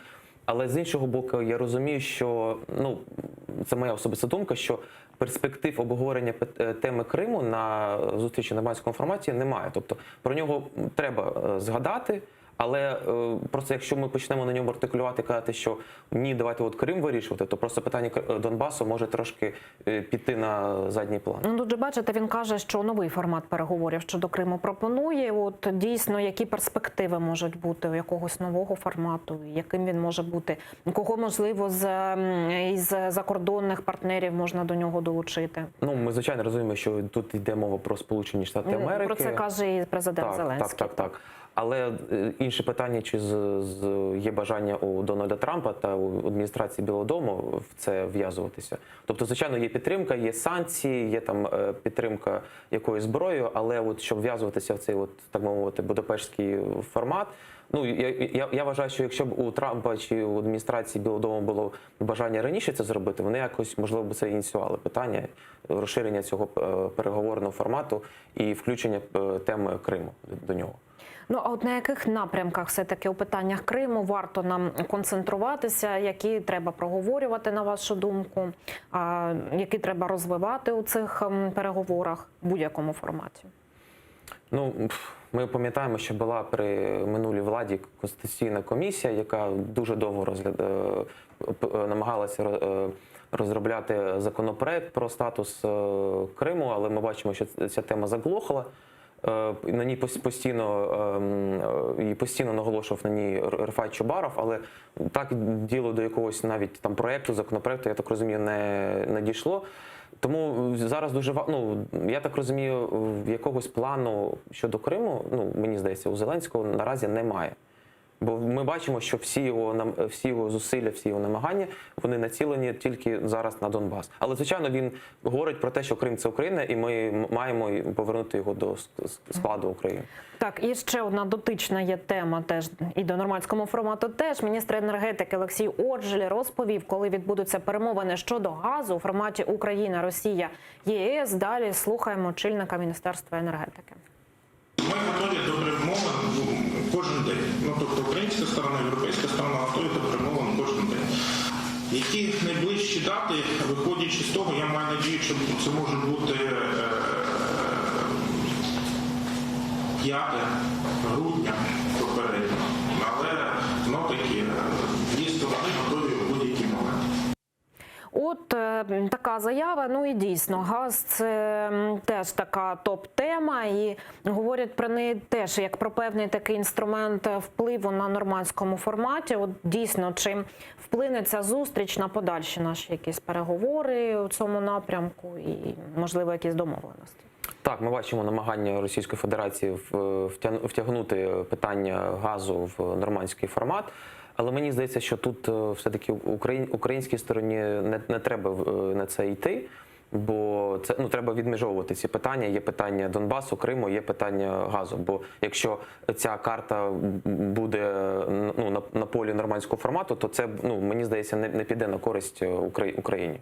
Але з іншого боку, я розумію, що ну це моя особиста думка, що перспектив обговорення е, теми Криму на зустрічі на нормандському форматі немає. Тобто про нього треба е, згадати. Але е, просто якщо ми почнемо на ньому артикулювати, казати, що ні, давайте от Крим вирішувати, то просто питання е, Донбасу може трошки е, піти на задній план. Ну, тут же бачите, він каже, що новий формат переговорів щодо Криму пропонує. От дійсно, які перспективи можуть бути у якогось нового формату, яким він може бути, кого можливо з із закордонних партнерів можна до нього долучити? Ну, ми звичайно розуміємо, що тут йде мова про Сполучені Штати Ну, Америки. Про це каже і президент так, Зеленський. Так, так, так. Але е, інше питання, чи з, з є бажання у Дональда Трампа та у адміністрації Білого Дому в це в'язуватися. Тобто, звичайно, є підтримка, є санкції, є там е, підтримка якоюсь зброєю, але от щоб в'язуватися в цей, от так мовити, будапештський формат. Ну я, я, я вважаю, що якщо б у Трампа чи у адміністрації Білого Дому було бажання раніше це зробити, вони якось можливо б це ініціювали питання розширення цього е, переговорного формату і включення теми Криму до нього. Ну а от на яких напрямках все-таки у питаннях Криму варто нам концентруватися, які треба проговорювати, на вашу думку, які треба розвивати у цих переговорах в будь-якому форматі? Ну, ми пам'ятаємо, що була при минулій владі конституційна комісія, яка дуже довго розгляд... е, е, намагалася е, розробляти законопроект про статус Криму, але ми бачимо, що ця тема заглохла. Е, На ній постійно ем, е, і постійно наголошував на ній Рефат Чубаров, але так діло до якогось навіть там проекту, законопроекту, я так розумію, не, не дійшло. Тому зараз дуже ну, я так розумію, якогось плану щодо Криму, ну мені здається, у Зеленського наразі немає. Бо ми бачимо, що всі його нам всі його зусилля, всі його намагання вони націлені тільки зараз на Донбас. Але звичайно він говорить про те, що Крим це Україна, і ми маємо повернути його до складу України. Так, і ще одна дотична є тема теж і до нормандському формату. Теж міністр енергетики Олексій Оржель розповів, коли відбудуться перемовини щодо газу у форматі Україна, Росія, ЄС. Далі слухаємо очільника міністерства енергетики. Ми готові до перемовин кожен день. Ну тобто українська сторона, європейська сторона готові до перемовин кожен день. Які найближчі дати, виходячи з того, я маю надію, що це може бути е, 5 грудня попередньо. Але знов таки е, дві сторони готові в будь-який момент. От е, така заява. Ну і дійсно, газ це теж така топ-тема, і говорять про неї теж як про певний такий інструмент впливу на нормандському форматі. От дійсно, чим вплине ця зустріч на подальші наші якісь переговори у цьому напрямку і можливо якісь домовленості. Так, ми бачимо намагання Російської Федерації втягнути питання газу в нормандський формат. Але мені здається, що тут е, все-таки українській стороні не, не треба е, на це йти, бо це ну треба відмежовувати ці питання. Є питання Донбасу, Криму, є питання газу. Бо якщо ця карта буде ну, на, на полі нормандського формату, то це ну мені здається не, не піде на користь е, Україні.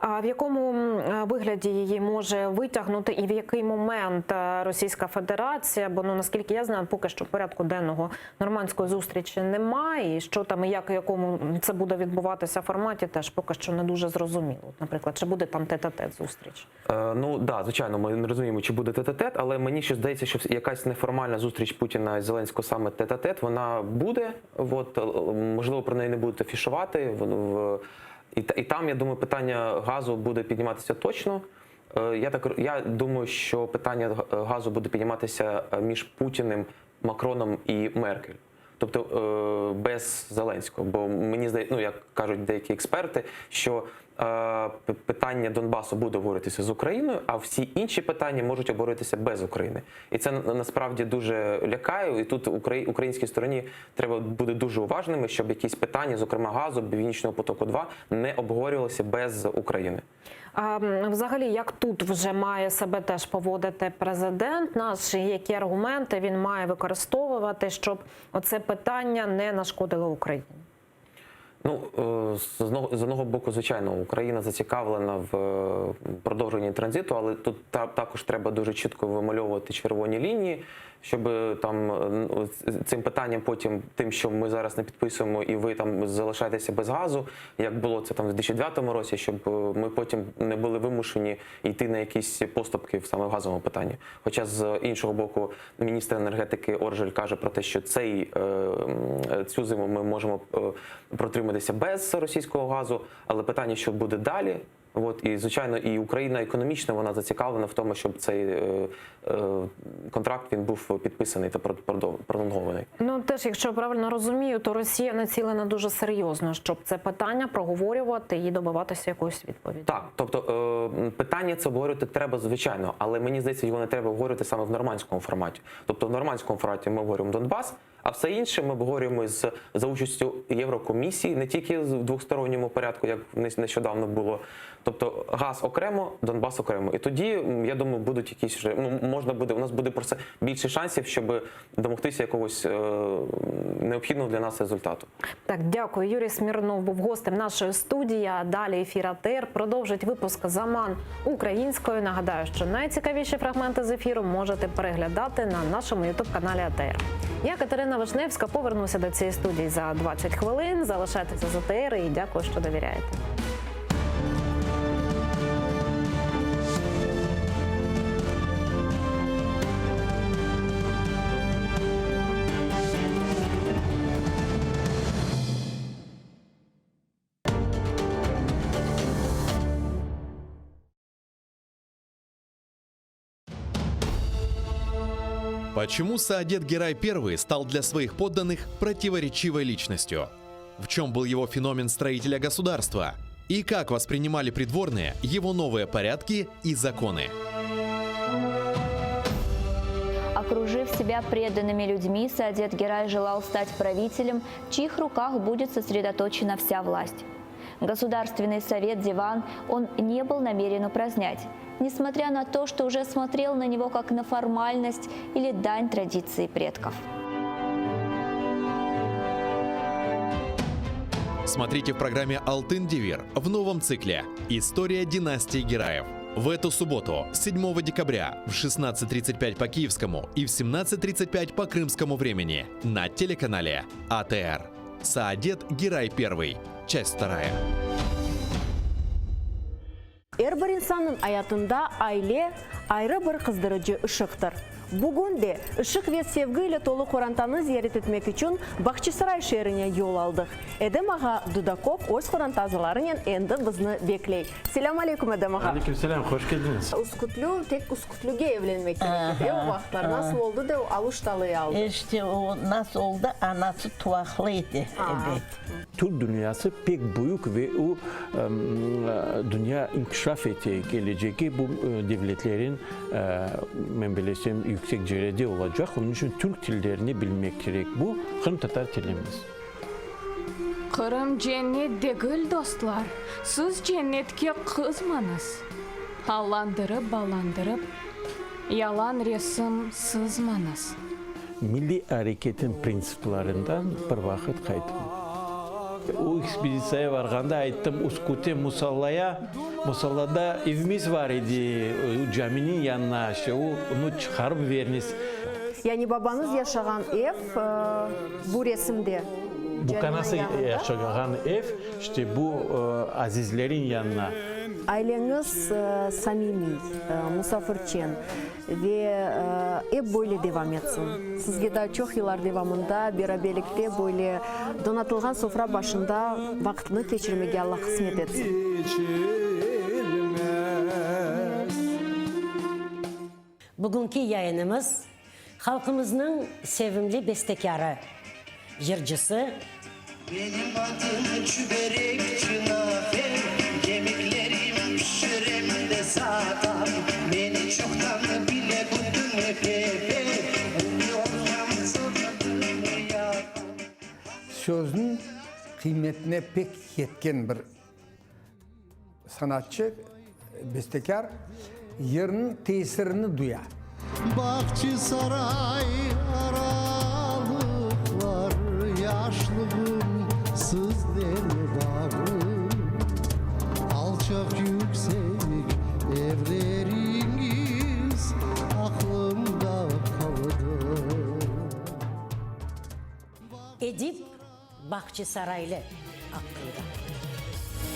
А в якому е, вигляді її може витягнути і в який момент е, Російська Федерація? Бо ну наскільки я знаю, поки що порядку денного нормандської зустрічі немає. І що там і як і якому це буде відбуватися форматі, теж поки що не дуже зрозуміло. Наприклад, чи буде там тет-а-тет зустріч? Е, ну да, звичайно, ми не розуміємо, чи буде тет-а-тет, але мені ще здається, що якась неформальна зустріч Путіна і Зеленського саме тет-а-тет, вона буде. От, е, можливо, про неї не будуть афішувати. В, в, і, і там, я думаю, питання газу буде підніматися точно. Е, Я так я думаю, що питання газу буде підніматися е, між Путіним, Макроном і Меркель. Тобто е, без Зеленського. Бо мені здається, ну як кажуть деякі експерти, що е, питання Донбасу буде обговоритися з Україною, а всі інші питання можуть обговоритися без України. І це насправді дуже лякає. І тут українській стороні треба бути дуже уважними, щоб якісь питання, зокрема газу, Північного потоку 2 не обговорювалися без України. А взагалі, як тут вже має себе теж поводити президент наш, і які аргументи він має використовувати, щоб оце питання не нашкодило Україні? Ну, е, з одного, з одного боку, звичайно, Україна зацікавлена в е, продовженні транзиту, але тут та, також треба дуже чітко вимальовувати червоні лінії, щоб е, там ну, цим питанням потім, тим, що ми зараз не підписуємо, і ви там залишаєтеся без газу, як було це там в 2009 році, щоб ми потім не були вимушені йти на якісь поступки саме в газовому питанні. Хоча з іншого боку, міністр енергетики Оржель каже про те, що цей, цю зиму ми можемо протриматися без російського газу, але питання, що буде далі. От і звичайно, і Україна економічно вона зацікавлена в тому, щоб цей е, е, контракт він був підписаний та пролонгований. Ну теж, якщо я правильно розумію, то Росія націлена дуже серйозно, щоб це питання проговорювати і добиватися якоїсь відповіді. Так, тобто е, питання це обговорювати треба, звичайно, але мені здається, його не треба обговорювати саме в нормандському форматі. Тобто в нормандському форматі ми обговорюємо Донбас, а все інше ми обговорюємо з за участю Єврокомісії, не тільки в двосторонньому порядку, як нещодавно було. Тобто газ окремо, Донбас окремо. І тоді, я думаю, будуть якісь вже ну можна буде. У нас буде просто більше шансів, щоб домогтися якогось е, необхідного для нас результату. Так, дякую. Юрій Смірнов був гостем нашої студії. А Далі ефір АТР продовжить випуск Заман українською. Нагадаю, що найцікавіші фрагменти з ефіру можете переглядати на нашому ютуб каналі АТР. Я Катерина Вишневська повернуся до цієї студії за 20 хвилин. Залишайтеся з АТР і дякую, що довіряєте. Почему Саадет Герай I стал для своих подданных противоречивой личностью? В чем был его феномен строителя государства? И как воспринимали придворные его новые порядки и законы? Окружив себя преданными людьми, Саадет Герай желал стать правителем, в чьих руках будет сосредоточена вся власть. Государственный совет Диван он не был намерен упразднять, несмотря на то, что уже смотрел на него как на формальность или дань традиции предков. Смотрите в программе «Алтын Девир» в новом цикле «История династии Гераев». В эту субботу, 7 декабря, в 16.35 по киевскому и в 17.35 по крымскому времени на телеканале АТР. Саадет Герай I. Часть вторая. Er bir insannıñ ayatında aile ayrı bir qızdırıcı ışıqtır. Bugün de ışıq ve sevgi ile tolu qorantanı ziyaret etmek içün Bağçasaray şeerine yol aldıq. Edem ağa Dudakov öz qoranta azalarınen endi bizni bekley. Selâm aleyküm, Edem ağa. Aleyküm selâm, hoş keldiñiz. Üskütlü, tek Üskütlüge evlenmek kerek edi, e, o vaqıtlar. Nasıl oldı da o Aluştalı'yı aldı? İşte o nasıl oldı, anası tuvaqlı edi, ebet. Türk dünyası pek büyük ve o, dünya inkişaf ete, kelecegi bu devletlerin, men bilesem, yüksek cerede olacaq. Onıñ içün türk tillerini bilmek kerek. Bu, qırımtatar tilimiz. Qırım cennet degil, dostlar, siz cennetke qızmañız. Allandırıp-ballandırıp, yalan resim sızmañız. Milliy areketin printsiplerinden bir vaqıt qaytmay. O ekspeditsiyaya varğanda ayttım, Üsküte musallaya, musallada evimiz var edi, o caminiñ yanına, işte onı çıqarıp veriniz. Yani babañız yaşağan ev bu resimde, Bu kanası yaşağan ev, işte bu azizlerin yanına. Aileñiz samimiy, musafirçen ve ep böyle devam etsin. Sizge daa çoq yıllar devamında beraberlikte böyle donatılğan sofra başında vaqıtnı keçirmege Alla qısmet etsin. Bugünki yayınımız halqımıznıñ sevimli bestekârı. Yırcısı. Benim adım Çüberekçi Nafer, Yemeklerim pişirem de satam. Meni çoqtan bile bütün Kefe, Ünlü olsam soqaqımı yapam. Sözniñ qıymetine pek yetken bir Sanatçı, bestekâr yırnıñ tesirini duya. Bağçasaray aralıqlar, Yaşlığım sizden bağlı. Alçaq yüksek evleriñiz Aqlımda qaldı. Edip Bahçesaraylı aqqında.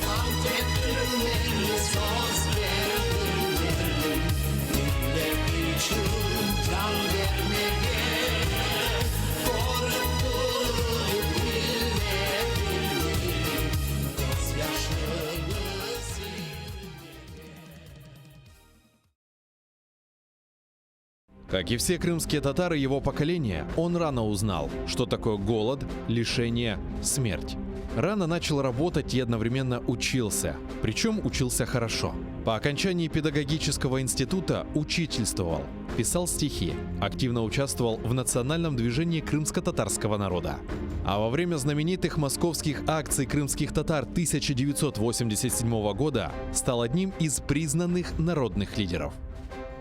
Ant ettim men, söz berdim men, Millet içün can bermege, Körip turıp milletimniñ Közyaşını silmege. Как и все крымские татары его поколения, он рано узнал, что такое голод, лишение, смерть. Рано начал работать и одновременно учился. Причем учился хорошо. По окончании педагогического института учительствовал, писал стихи, активно участвовал в национальном движении крымско-татарского народа. А во время знаменитых московских акций крымских татар 1987 года стал одним из признанных народных лидеров.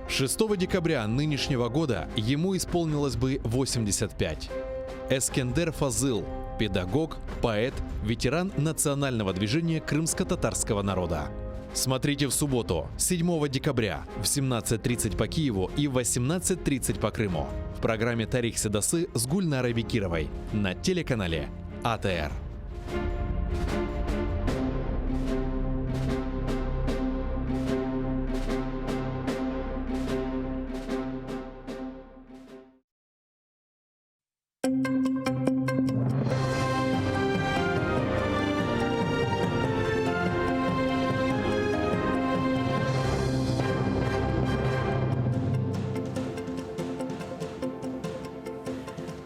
6 декабря нынешнего года ему исполнилось бы 85. Эскендер Фазыл – педагог, поэт, ветеран национального движения крымско-татарского народа. Смотрите в субботу, 7 декабря в 17.30 по Киеву и в 18.30 по Крыму в программе «Тарих Седасы» с Гульнарой Бекировой на телеканале АТР.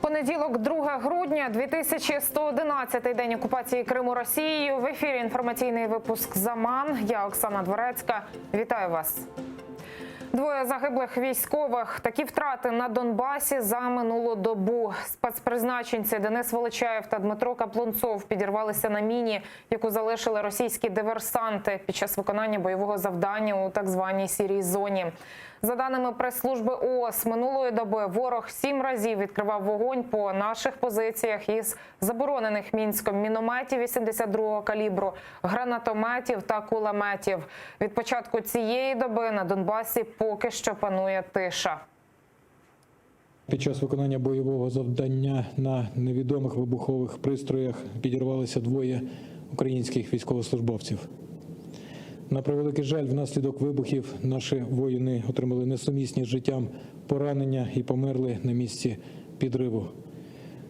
Понеділок, 2 грудня, 2111 день окупації Криму Росією. В ефірі інформаційний випуск «Заман». Я Оксана Дворецька. Вітаю вас. Двоє загиблих військових. Такі втрати на Донбасі за минулу добу. Спецпризначенці Денис Волочаєв та Дмитро Каплунцов підірвалися на міні, яку залишили російські диверсанти під час виконання бойового завдання у так званій сірій зоні. За даними прес-служби ООС, минулої доби ворог сім разів відкривав вогонь по наших позиціях із заборонених Мінськом мінометів 82-го калібру, гранатометів та кулеметів. Від початку цієї доби на Донбасі поки що панує тиша. Під час виконання бойового завдання на невідомих вибухових пристроях підірвалися двоє українських військовослужбовців. На превеликий жаль, внаслідок вибухів наші воїни отримали несумісні з життям поранення і померли на місці підриву.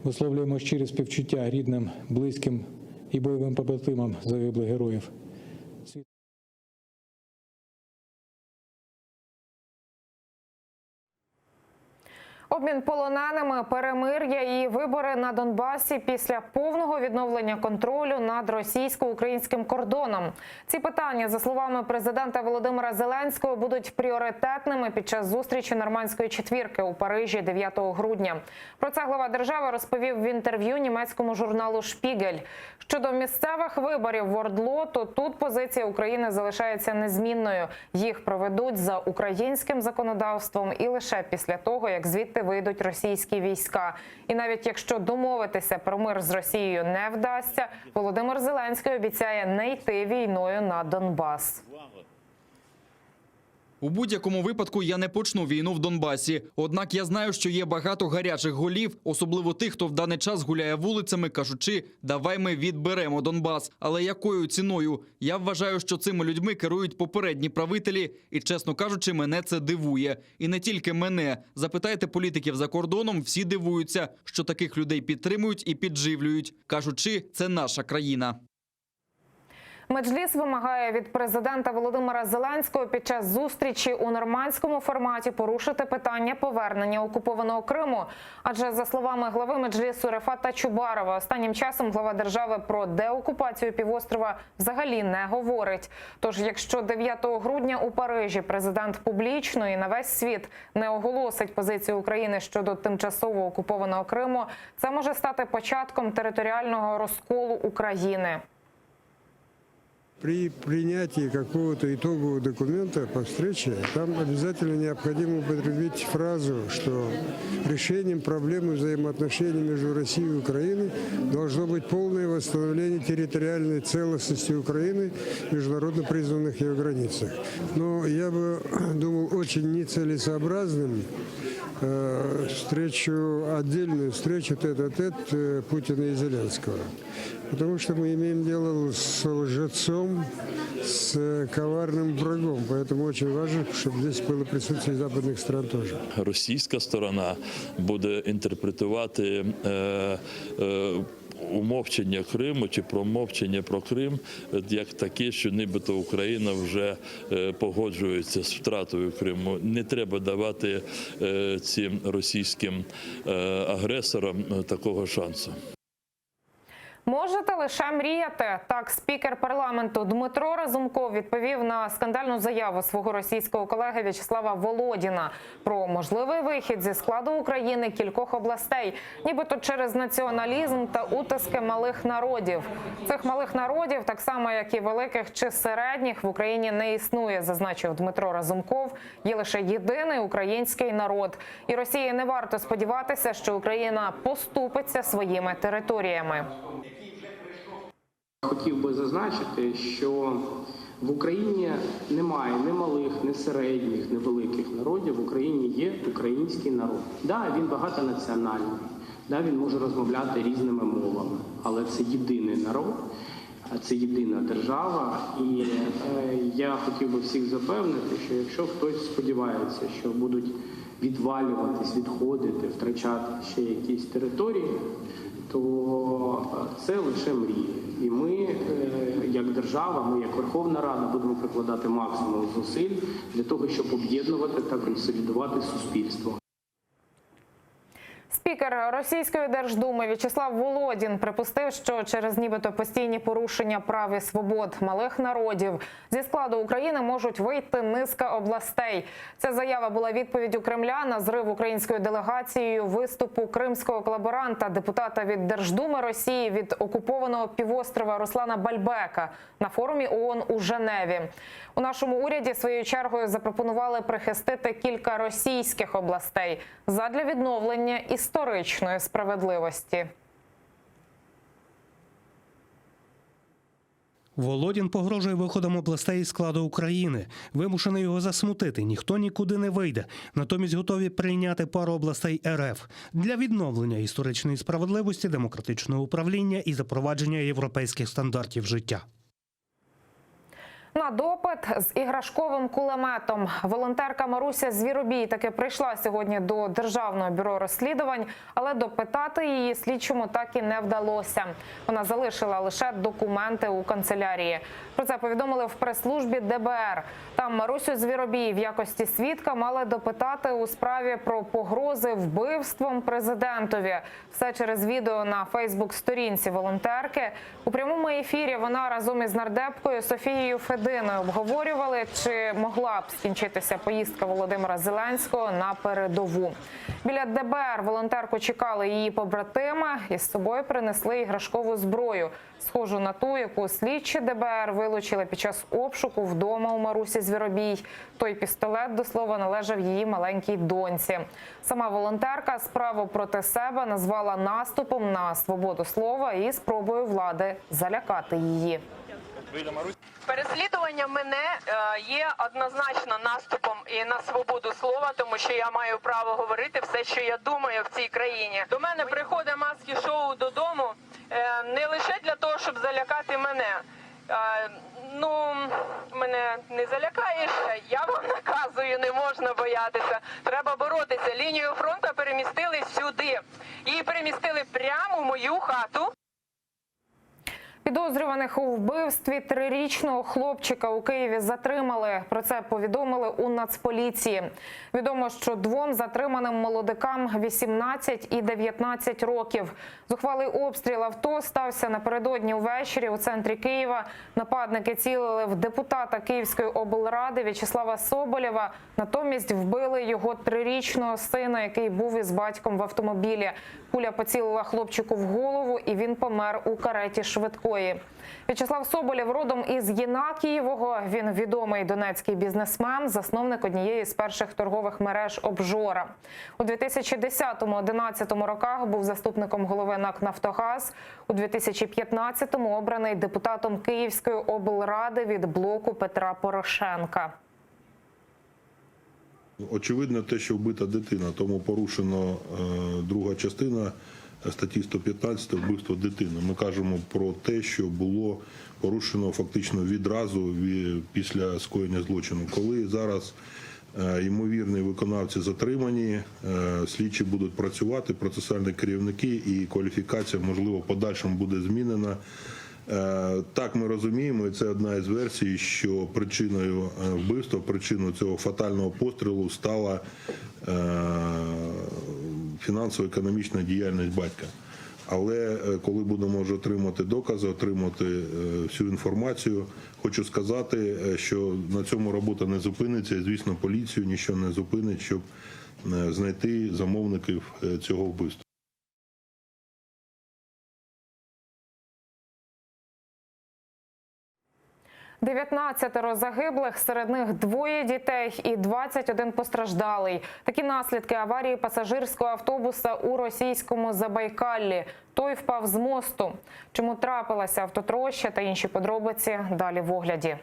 Висловлюємо щирі співчуття рідним, близьким і бойовим побратимам загиблих героїв. Обмін полоненими, перемир'я і вибори на Донбасі після повного відновлення контролю над російсько-українським кордоном. Ці питання, за словами президента Володимира Зеленського, будуть пріоритетними під час зустрічі нормандської четвірки у Парижі 9 грудня. Про це глава держави розповів в інтерв'ю німецькому журналу «Шпігель». Щодо місцевих виборів в Ордло, то тут позиція України залишається незмінною. Їх проведуть за українським законодавством і лише після того, як звідти вийдуть російські війська. І навіть якщо домовитися про мир з Росією не вдасться, Володимир Зеленський обіцяє не йти війною на Донбас. У будь-якому випадку я не почну війну в Донбасі. Однак я знаю, що є багато гарячих голів, особливо тих, хто в даний час гуляє вулицями, кажучи, давай ми відберемо Донбас. Але якою ціною? Я вважаю, що цими людьми керують попередні правителі, і, чесно кажучи, мене це дивує. І не тільки мене. Запитайте політиків за кордоном, всі дивуються, що таких людей підтримують і підживлюють, кажучи, це наша країна. Меджліс вимагає від президента Володимира Зеленського під час зустрічі у нормандському форматі порушити питання повернення окупованого Криму. Адже за словами глави Меджлісу Рефата Чубарова, останнім часом глава держави про деокупацію півострова взагалі не говорить. Тож, якщо 9 грудня у Парижі президент публічно і на весь світ не оголосить позицію України щодо тимчасово окупованого Криму, це може стати початком територіального розколу України. При принятии какого-то итогового документа по встрече там обязательно необходимо употребить фразу, что решением проблемы взаимоотношений между Россией и Украиной должно быть полное восстановление территориальной целостности Украины в международно признанных ее границах. Но я бы думал очень нецелесообразным э, встречу, отдельную встречу тет-а-тет э, Путина и Зеленского. Потому что мы имеем дело с лжецом, с коварным врагом. Поэтому очень важно, чтобы здесь было присутствие западных стран тоже. Російська сторона буде інтерпретувати е, е, умовчення Криму чи промовчення про Крим е, як таке, що нібито Україна вже е, погоджується з втратою Криму. Не треба давати е, цим російським е, агресорам е, такого шансу. Можете лише мріяти. Так, спікер парламенту Дмитро Разумков відповів на скандальну заяву свого російського колеги В'ячеслава Володіна про можливий вихід зі складу України кількох областей, нібито через націоналізм та утиски малих народів. Цих малих народів, так само як і великих чи середніх, в Україні не існує, зазначив Дмитро Разумков. Є лише єдиний український народ, і Росії не варто сподіватися, що Україна поступиться своїми територіями. Хотів би зазначити, що в Україні немає ні малих, ні середніх, ні великих народів. В Україні є український народ. Да, він багатонаціональний, да, він може розмовляти різними мовами, але це єдиний народ, а це єдина держава. І е, я хотів би всіх запевнити, що якщо хтось сподівається, що будуть відвалюватись, відходити, втрачати ще якісь території, то е, це лише мрії. І ми, е, як держава, ми як Верховна Рада, будемо прикладати максимум зусиль для того, щоб об'єднувати та консолідувати суспільство. Спікер Російської Держдуми В'ячеслав Володін припустив, що через нібито постійні порушення прав і свобод малих народів зі складу України можуть вийти низка областей. Ця заява була відповіддю Кремля на зрив українською делегацією виступу кримського колаборанта, депутата від Держдуми Росії від окупованого півострова Руслана Бальбека на форумі ООН у Женеві. У нашому уряді своєю чергою запропонували прихистити кілька російських областей задля відновлення історичної справедливості. Володін погрожує виходом областей із складу України. Вимушений його засмутити. Ніхто нікуди не вийде. Натомість готові прийняти пару областей РФ для відновлення історичної справедливості, демократичного управління і запровадження європейських стандартів життя. На допит з іграшковим кулеметом волонтерка Маруся Звіробій таки прийшла сьогодні до Державного бюро розслідувань, але допитати її слідчому так і не вдалося. Вона залишила лише документи у канцелярії. Про це повідомили в прес-службі ДБР. Там Марусю Звіробій в якості свідка мали допитати у справі про погрози вбивством президентові. Все через відео на Фейсбук-сторінці волонтерки. У прямому ефірі вона разом із нардепкою Софією Фединою обговорювали, чи могла б скінчитися поїздка Володимира Зеленського на передову. Біля ДБР волонтерку чекали її побратими і з собою принесли іграшкову зброю, схожу на ту, яку слідчі ДБР вилучили під час обшуку вдома у Марусі Звіробій. Той пістолет, до слова, належав її маленькій доньці. Сама волонтерка справу проти себе назвала наступом на свободу слова і спробою влади залякати її. Переслідування мене е, є однозначно наступом і на свободу слова, тому що я маю право говорити все, що я думаю в цій країні. До мене приходить маски шоу додому е, не лише для того, щоб залякати мене. Е, Ну, мене не залякаєш. Я вам наказую, не можна боятися. Треба боротися. Лінію фронту перемістили сюди. Її перемістили прямо в мою хату. Підозрюваних у вбивстві трирічного хлопчика у Києві затримали. Про це повідомили у Нацполіції. Відомо, що двом затриманим молодикам 18 і 19 років. Зухвалий обстріл авто стався напередодні увечері у центрі Києва. Нападники цілили в депутата Київської облради В'ячеслава Соболєва. Натомість вбили його трирічного сина, який був із батьком в автомобілі. Куля поцілила хлопчику в голову, і він помер у кареті швидкої. В'ячеслав Соболєв родом із Єнакієвого. Він відомий донецький бізнесмен, засновник однієї з перших торгових мереж «Обжора». У 2010-2011 роках був заступником голови НАК «Нафтогаз». У 2015-му обраний депутатом Київської облради від блоку Петра Порошенка. Очевидно, те, що вбита дитина, тому порушено е, друга частина статті 115 вбивство дитини. Ми кажемо про те, що було порушено фактично відразу ві- після скоєння злочину. Коли зараз е, ймовірні виконавці затримані, е, слідчі будуть працювати, процесуальні керівники і кваліфікація, можливо, в подальшому буде змінена. Е, Так, ми розуміємо, і це одна із версій, що причиною е, вбивства, причиною цього фатального пострілу стала е, фінансово-економічна діяльність батька. Але е, коли будемо вже отримати докази, отримати е, всю інформацію, хочу сказати, е, що на цьому робота не зупиниться. І, звісно, поліцію нічого не зупинить, щоб е, знайти замовників е, цього вбивства. Дев'ятнадцятеро загиблих, серед них двоє дітей і 21 постраждалий. Такі наслідки аварії пасажирського автобуса у російському Забайкаллі. Той впав з мосту. Чому трапилася автотроща та інші подробиці далі в огляді.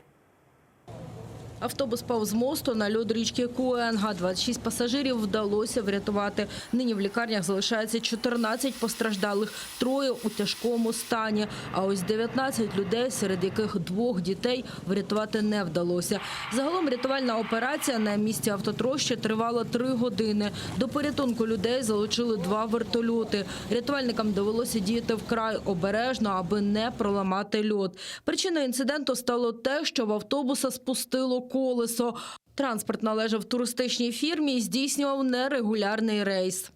Автобус пав з мосту на льод річки Куенга. 26 пасажирів вдалося врятувати. Нині в лікарнях залишається 14 постраждалих, троє у тяжкому стані. А ось 19 людей, серед яких двох дітей, врятувати не вдалося. Загалом рятувальна операція на місці автотрощі тривала три години. До порятунку людей залучили два вертольоти. Рятувальникам довелося діяти вкрай обережно, аби не проламати льод. Причиною інциденту стало те, що в автобуса спустило колесо. Транспорт належав туристичній фірмі і здійснював нерегулярний рейс.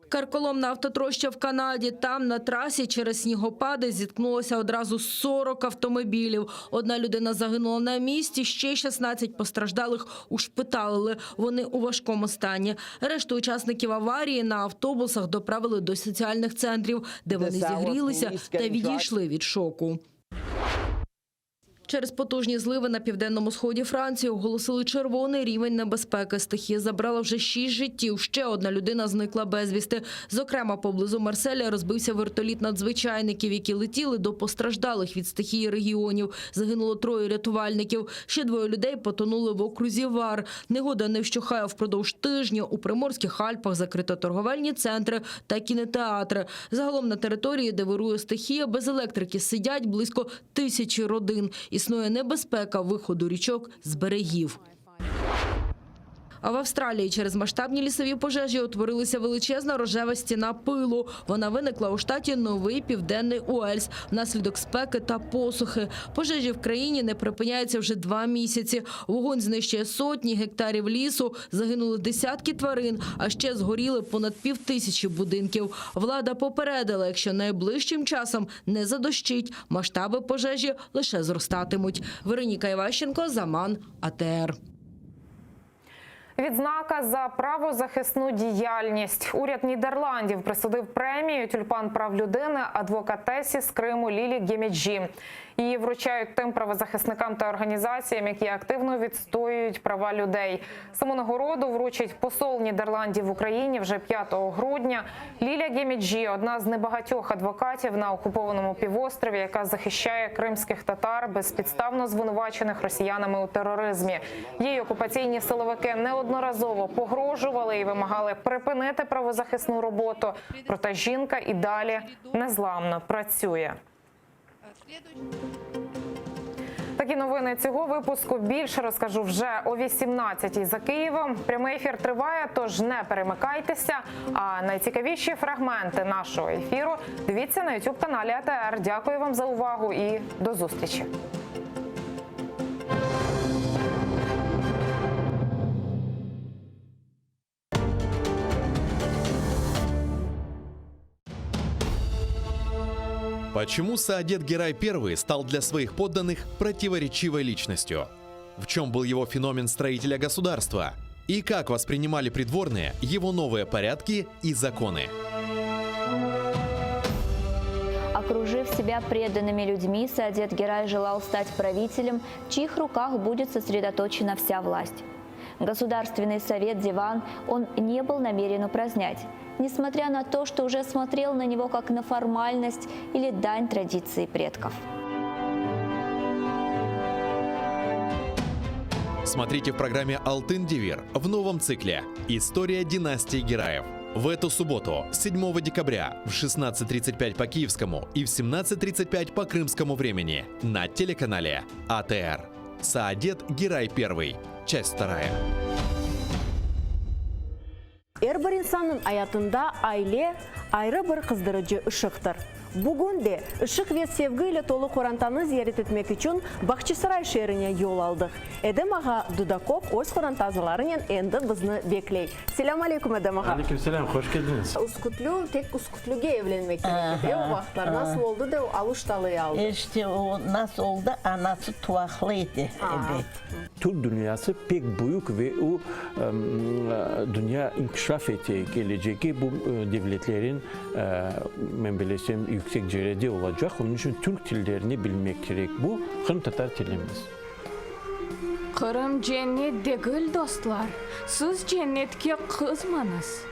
Карколомна автотроща в Канаді. Там на трасі через снігопади зіткнулося одразу 40 автомобілів. Одна людина загинула на місці, ще 16 постраждалих ушпиталили. Вони у важкому стані. Решту учасників аварії на автобусах доправили до соціальних центрів, де вони зігрілися та відійшли від шоку. Через потужні зливи на південному сході Франції оголосили червоний рівень небезпеки. Стихія забрала вже шість життів. Ще одна людина зникла безвісти. Зокрема, поблизу Марселя розбився вертоліт надзвичайників, які летіли до постраждалих від стихії регіонів. Загинуло троє рятувальників. Ще двоє людей потонули в окрузі Вар. Негода не вщухає впродовж тижня. У Приморських Альпах закрито торговельні центри та кінотеатри. Загалом на території, де вирує стихія, без електрики сидять близько тисячі родин. Існує небезпека виходу річок з берегів. А в Австралії через масштабні лісові пожежі утворилася величезна рожева стіна пилу. Вона виникла у штаті Новий Південний Уельс внаслідок спеки та посухи. Пожежі в країні не припиняються вже два місяці. Вогонь знищує сотні гектарів лісу, загинули десятки тварин, а ще згоріли понад півтисячі будинків. Влада попередила, якщо найближчим часом не задощить, масштаби пожежі лише зростатимуть. Вероніка Іващенко, Заман, АТР. Відзнака за правозахисну діяльність. Уряд Нідерландів присудив премію «Тюльпан прав людини» адвокатесі з Криму Лілі Геміджі. Її вручають тим правозахисникам та організаціям, які активно відстоюють права людей. Саму нагороду вручить посол Нідерландів в Україні вже 5 грудня. Ліля Геміджі – одна з небагатьох адвокатів на окупованому півострові, яка захищає кримських татар, безпідставно звинувачених росіянами у тероризмі. Їй окупаційні силовики неодноразово погрожували і вимагали припинити правозахисну роботу. Проте жінка і далі незламно працює. Такі новини цього випуску. Більше розкажу вже о 18-й за Києвом. Прямий ефір триває, тож не перемикайтеся. А найцікавіші фрагменти нашого ефіру дивіться на youtube каналі АТР. Дякую вам за увагу і до зустрічі. Почему Саадет Герай I стал для своих подданных противоречивой личностью? В чем был его феномен строителя государства? И как воспринимали придворные его новые порядки и законы? Окружив себя преданными людьми, Саадет Герай желал стать правителем, в чьих руках будет сосредоточена вся власть. Государственный совет Диван он не был намерен упразднять, несмотря на то, что уже смотрел на него как на формальность или дань традиции предков. Смотрите в программе «Алтын Девир» в новом цикле «История династии Гераев». В эту субботу, 7 декабря, в 16.35 по киевскому и в 17.35 по крымскому времени на телеканале АТР. Саадет Герай I. Часть вторая. Er bir insannıñ ayatında aile ayrı bir qızdırıcı ışıqtır. Bugün de ışıq ve sevgi ile tolu qorantanı ziyaret etmek içün Bağçasaray şeerine yol aldıq. Edem ağa Dudakov öz qoranta azalarınen endi bizni bekley. Selâm aleyküm, Edem ağa. Aleyküm selâm, hoş keldiñiz. Üskütlü, tek Üskütlüge evlenmek kerek edi, e, o vaqıtlar. Nasıl oldı da o Aluştalı'yı aldı? İşte o nasıl oldı, anası tuvaqlı edi, ebet. Türk dünyası pek büyük ve o, dünya inkişaf ete, kelecegi bu devletlerin, men bilesem, yüksek cerede olacaq, onıñ içün türk tillerini bilmek kerek, bu qırımtatar tilimiz. Qırım cennet degil, dostlar, siz cennetke qızmañız.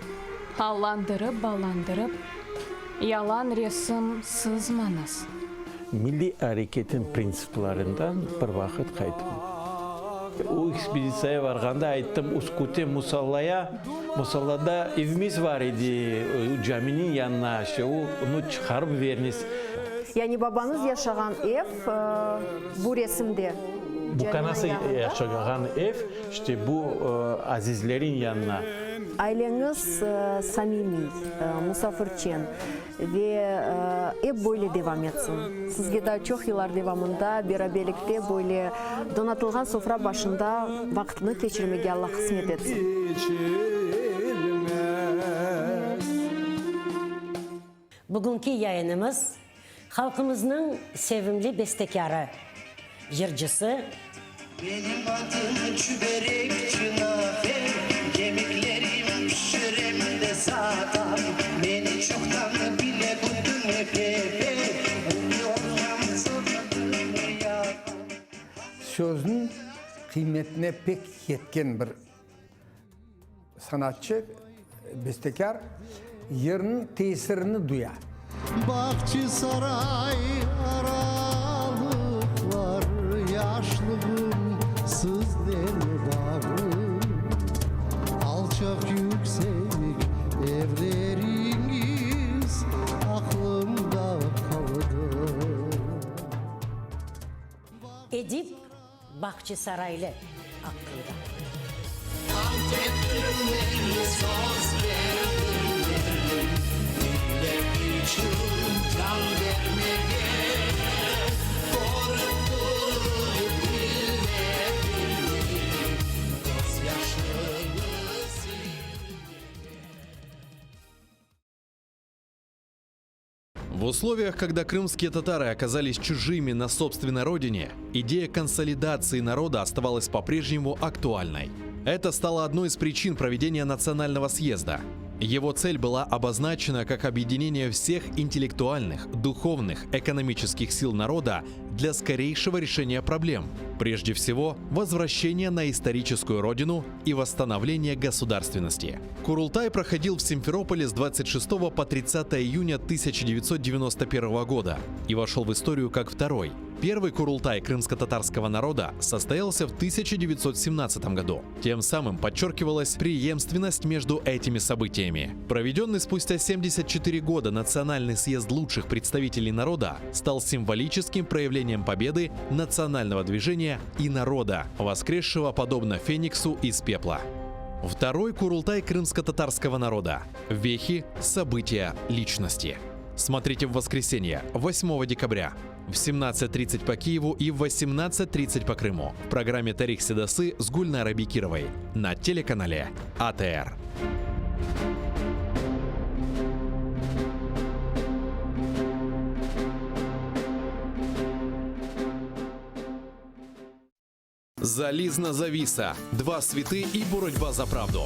Allandırıp-ballandırıp, yalan resim sızmañız. Milliy areketin printsiplerinden bir vaqıt qaytım. O ekspeditsiyaya varğanda ayttım, Üsküte musallaya, musallada evimiz var edi, caminiñ yanına, işte onı çıqarıp veriniz. Yani babañız yaşağan ev bu resimde, Bu kanası caminiñ yanında. yaşağan ev, işte bu azizlerin yanına. Aileñiz samimiy, musafirçen. Ve ep böyle devam etsin. Sizge daa çoq yıllar devamında beraberlikte böyle donatılğan sofra başında vaqıtnı keçirmege Alla qısmet etsin. Bugünki yayınımız halqımıznıñ sevimli bestekârı, yırcısı, Benim adım Çüberekçi Nafe, Yemeklerim pişirem de satam, Meni çoqtan bile bütün efe-fe, Bilmiyorsam sırrımı yapam. Sözniñ qıymetine pek yetken bir Sanatçı, bestekâr yırnıñ tesirini duya. Bağçasaray aralıqlar, Yaşlığım sizden bağlı. Alçaq yüksek evleriñiz Aqlımda qaldı. Edip Bahçesaraylı aqqında. Ant ettim men, söz berdim men, Millet içün can bermege, Körip turıp milletimniñ Közyaşını silmege. В условиях, когда крымские татары оказались чужими на собственной родине, идея консолидации народа оставалась по-прежнему актуальной. Это стало одной из причин проведения национального съезда. Его цель была обозначена как объединение всех интеллектуальных, духовных, экономических сил народа для скорейшего решения проблем. Прежде всего, возвращение на историческую родину и восстановление государственности. Курултай проходил в Симферополе с 26 по 30 июня 1991 года и вошел в историю как второй. Первый Курултай крымско-татарского народа состоялся в 1917 году. Тем самым подчеркивалась преемственность между этими событиями. Проведенный спустя 74 года Национальный съезд лучших представителей народа стал символическим проявлением победы национального движения и народа, воскресшего подобно Фениксу из пепла. Второй Курултай крымско-татарского народа. Вехи, события, личности. Смотрите в воскресенье, 8 декабря, в 17.30 по Киеву и в 18.30 по Крыму в программе «Тарих Седасы» с Гульнарой Бекировой на телеканале АТР. Залізна завіса, два світи і боротьба за правду.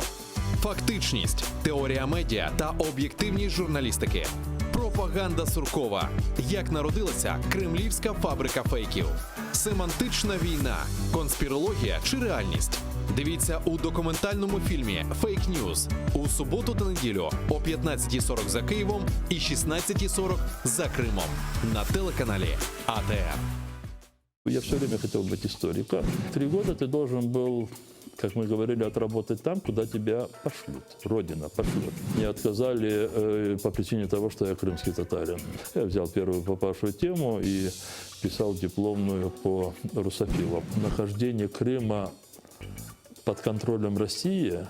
Фактичність, теорія медіа та об'єктивність журналістики. Пропаганда Суркова. Як народилася кремлівська фабрика фейків. Семантична війна, конспірологія чи реальність. Дивіться у документальному фільмі Фейк Ньюз у суботу та неділю о 15.40 за Києвом і 16.40 за Кримом на телеканалі АТР. Я все время хотел быть историком. Три года ты должен был, как мы говорили, отработать там, куда тебя пошлют. Родина пошлет. Мне отказали э, по причине того, что я крымский татарин. Я взял первую попавшую тему и писал дипломную по русофилам. Нахождение Крыма под контролем России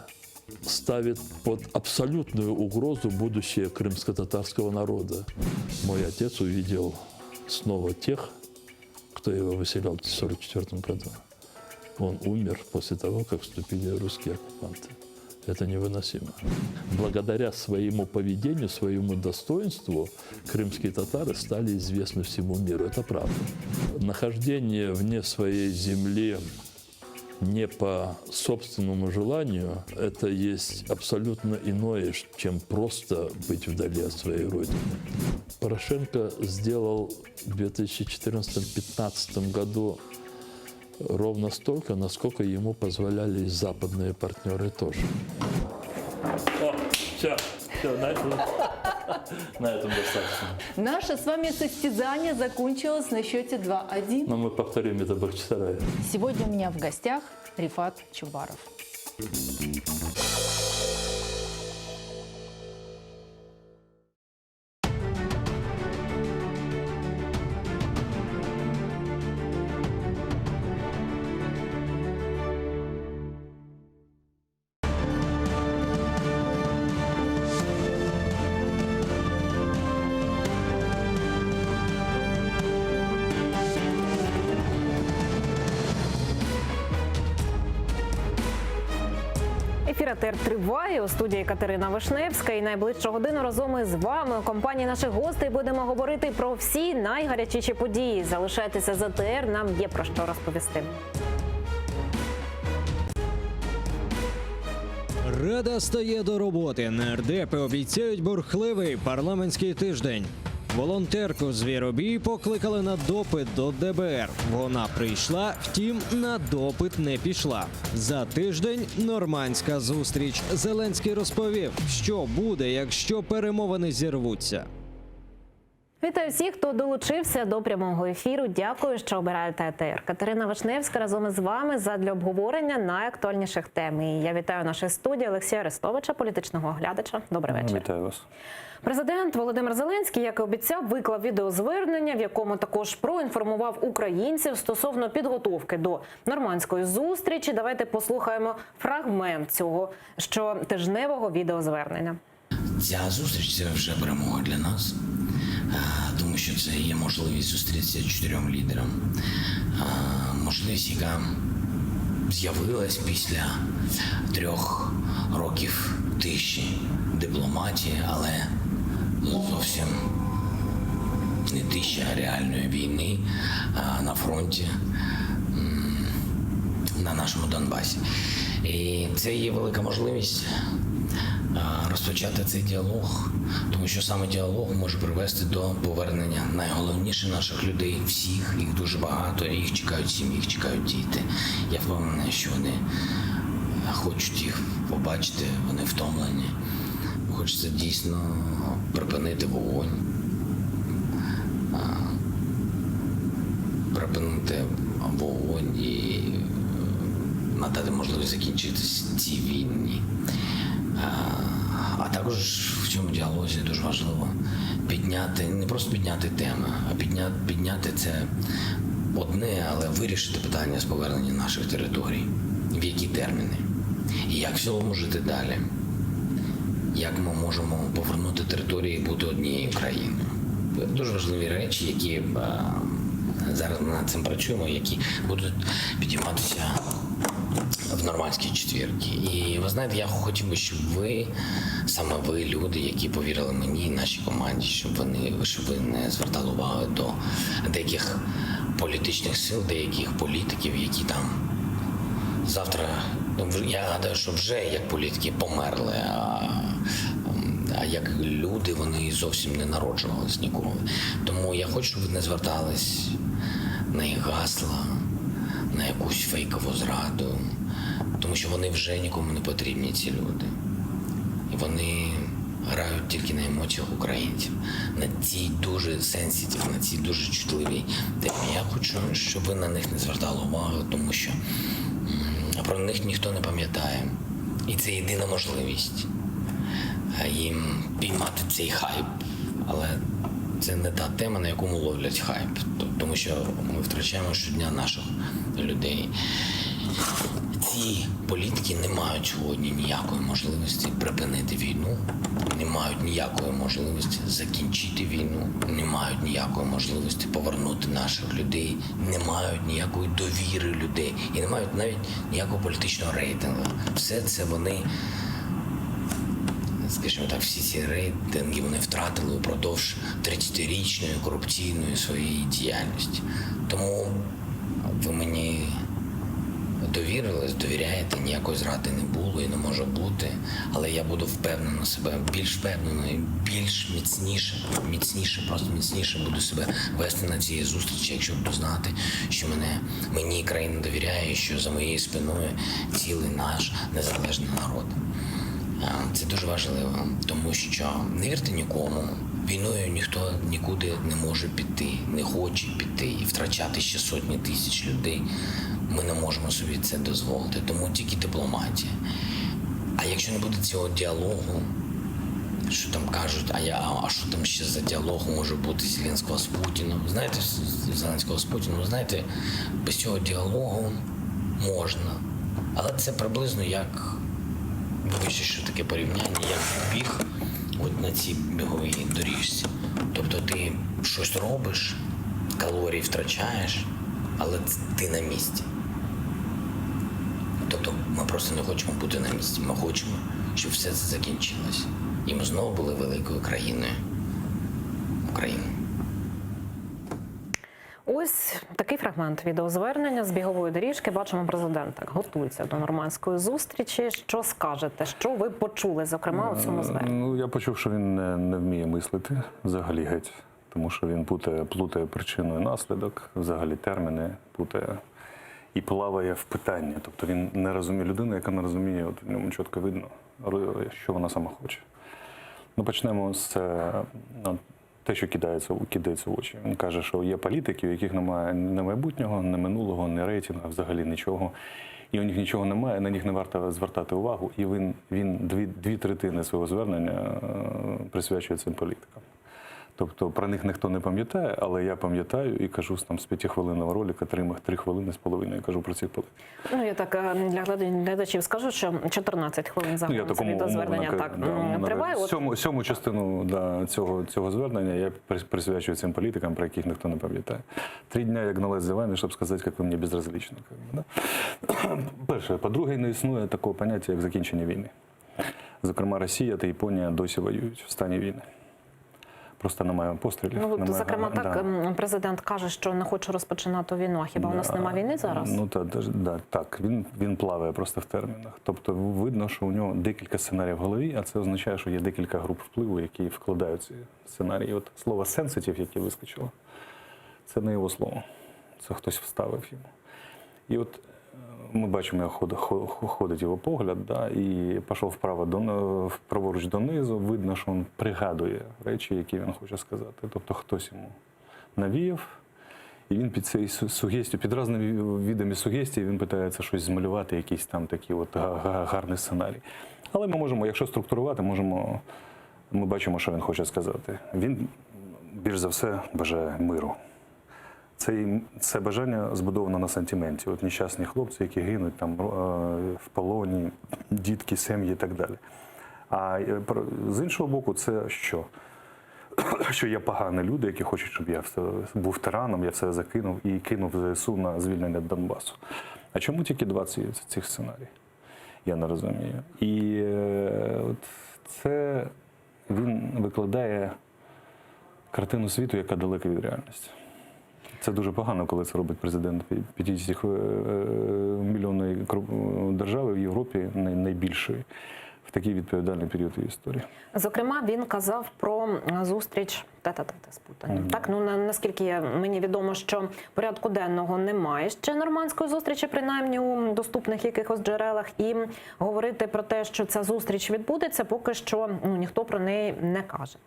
ставит под абсолютную угрозу будущее крымско-татарского народа. Мой отец увидел снова тех, кто его выселял в 1944 году. Он умер после того, как вступили русские оккупанты. Это невыносимо. Благодаря своему поведению, своему достоинству крымские татары стали известны всему миру. Это правда. Нахождение вне своей земли не по собственному желанию, это есть абсолютно иное, чем просто быть вдали от своей родины. Порошенко сделал в 2014-2015 году ровно столько, насколько ему позволяли и западные партнеры тоже. О, все, все, на этом, на этом достаточно. Наше с вами состязание закончилось на счете 2-1. Но мы повторим это в Бахчисарае. Сегодня у меня в гостях Рефат Чубаров. Ефір АТР триває у студії Катерина Вишневська. І найближчу годину разом із вами у компанії наших гостей будемо говорити про всі найгарячіші події. Залишайтеся з АТР, нам є про що розповісти. Рада стає до роботи. Нардепи обіцяють бурхливий парламентський тиждень. Волонтерку Звіробій покликали на допит до ДБР. Вона прийшла, втім, на допит не пішла. За тиждень нормандська зустріч. Зеленський розповів, що буде, якщо перемовини зірвуться. Вітаю всіх, хто долучився до прямого ефіру. Дякую, що обираєте АТР. Катерина Вишневська разом із вами задля обговорення найактуальніших тем. І я вітаю нашій студії Олексія Арестовича, політичного оглядача. Добрий вечір. Вітаю вас. Президент Володимир Зеленський, як і обіцяв, виклав відеозвернення, в якому також проінформував українців стосовно підготовки до нормандської зустрічі. Давайте послухаємо фрагмент цього щотижневого відеозвернення. Ця зустріч це вже перемога для нас, е, тому що це є можливість зустрітися чотирьом лідерам. Е, Можливість, яка з'явилась після трьох років тиші дипломатії, але зовсім не тиші, а реальної війни е, на фронті м, на нашому Донбасі. І це є велика можливість е, розпочати цей діалог, тому що саме діалог може привести до повернення найголовніше наших людей, всіх, їх дуже багато, їх чекають сім'ї, їх чекають діти. Я впевнений, що вони хочуть їх побачити, вони втомлені. Хочеться дійсно припинити вогонь. Припинити вогонь і надати можливість закінчитися цій війні. А також в цьому діалозі дуже важливо підняти, не просто підняти теми, а підняти, підняти це одне, але вирішити питання з повернення наших територій, в які терміни, і як в цілому жити далі, як ми можемо повернути території і бути однією країною. Дуже важливі речі, які е, зараз ми над цим працюємо, які будуть підійматися в нормандській четвірці. І ви знаєте, я хотів би, щоб ви, саме ви, люди, які повірили мені і нашій команді, щоб вони щоб ви не звертали уваги до деяких політичних сил, деяких політиків, які там завтра, ну вже- я гадаю, що вже як політики померли, а, а як люди вони зовсім не народжувались ніколи. Тому я хочу, щоб ви не звертались на їх гасла, на якусь фейкову зраду, тому що вони вже нікому не потрібні, ці люди. І вони грають тільки на емоціях українців, на цій дуже sensitive, на цій дуже чутливій темі. Я хочу, щоб ви на них не звертали увагу, тому що м, про них ніхто не пам'ятає. І це єдина можливість е, їм піймати цей хайп. Але це не та тема, на якому ловлять хайп, тому що ми втрачаємо щодня наших людей. Ці політики не мають сьогодні ніякої можливості припинити війну, не мають ніякої можливості закінчити війну, не мають ніякої можливості повернути наших людей, не мають ніякої довіри людей і не мають навіть ніякого політичного рейтингу. Все це вони, скажімо так, всі ці рейтинги вони втратили упродовж 30-річної корупційної своєї діяльності. Тому ви мені довірились, довіряєте, ніякої зради не було і не може бути. Але я буду впевнено себе, більш впевнено і більш міцніше, міцніше, просто міцніше буду себе вести на цій зустрічі, якщо буду знати, що мене мені країна довіряє, і що за моєю спиною цілий наш незалежний народ. Це дуже важливо, тому що не вірте нікому. Війною ніхто нікуди не може піти, не хоче піти і втрачати ще сотні тисяч людей. Ми не можемо собі це дозволити, тому тільки дипломатія. А якщо не буде цього діалогу, що там кажуть, а я а що там ще за діалог може бути Зеленського з Путіним? Знаєте, Зеленського з Путіним, знаєте, без цього діалогу можна. Але це приблизно як вибачте, що таке порівняння, як біг от на цій біговій доріжці. Тобто ти щось робиш, калорії втрачаєш, але ти на місці. Тобто ми просто не хочемо бути на місці. Ми хочемо, щоб все це закінчилось. І ми знову були великою країною України. Ось такий фрагмент відеозвернення з бігової доріжки. Бачимо, президент так готується до нормандської зустрічі. Що скажете? Що ви почули, зокрема, у цьому зверненні? Ну, я почув, що він не, не вміє мислити взагалі геть, тому що він путає, плутає причину і наслідок, взагалі терміни путає і плаває в питанні. Тобто він не розуміє людину, яка не розуміє, от в ньому чітко видно, що вона сама хоче. Ну, почнемо з е, ну, те, що кидається, кидається в очі. Він каже, що є політики, у яких немає ні майбутнього, ні минулого, ні рейтингу, взагалі нічого. І у них нічого немає, на них не варто звертати увагу. І він, він дві, дві третини свого звернення е, присвячує цим політикам. Тобто про них ніхто не пам'ятає, але я пам'ятаю і кажу там з п'ятихвилинного ролика три, три хвилини з половиною кажу про цих політиків. Ну я так е, для глядачів скажу, що 14 хвилин Ну, загалом це відеозвернення так да, умовно триває. От Сьому, сьому частину да, цього, цього звернення я присвячую цим політикам, про яких ніхто не пам'ятає. Три дня я гналась за вами, щоб сказати, як ви мені безразличны. Как бы, да? Перше. По-друге, не існує такого поняття, як закінчення війни. Зокрема, Росія та Японія досі воюють в стані війни. Просто немає пострілів. Ну, от, немає, зокрема, так да. президент каже, що не хоче розпочинати війну. А хіба у нас нема війни зараз? Ну та, да, так, він, він плаває просто в термінах. Тобто видно, що у нього декілька сценаріїв в голові, а це означає, що є декілька груп впливу, які вкладають ці сценарії. От слово sensitive, яке вискочило, це не його слово. Це хтось вставив йому. І от ми бачимо, як ходить його погляд, да, і пішов вправо до, праворуч донизу. Видно, що він пригадує речі, які він хоче сказати. Тобто хтось йому навіяв. І він під цей сугестію, під різними видами сугестії, він питається щось змалювати, якийсь там такий от гарний сценарій. Але ми можемо, якщо структурувати, можемо, ми бачимо, що він хоче сказати. Він більш за все бажає миру. Це, це бажання збудовано на сантименті. От нещасні хлопці, які гинуть там е, в полоні, дітки, сім'ї і так далі. А е, з іншого боку, це що? Що є погані люди, які хочуть, щоб я все, був тираном, я все закинув і кинув ЗСУ на звільнення Донбасу. А чому тільки два ці, цих сценарії? Я не розумію. І е, от це він викладає картину світу, яка далека від реальності. Це дуже погано, коли це робить президент 50 мільйонної держави в Європі, найбільшої, в такий відповідальний період її історії. Зокрема, він казав про зустріч тета-тета з Путіним. Mm -hmm. Так, ну на, наскільки я, мені відомо, що порядку денного немає ще нормандської зустрічі, принаймні у доступних якихось джерелах, і говорити про те, що ця зустріч відбудеться, поки що ну, ніхто про неї не каже.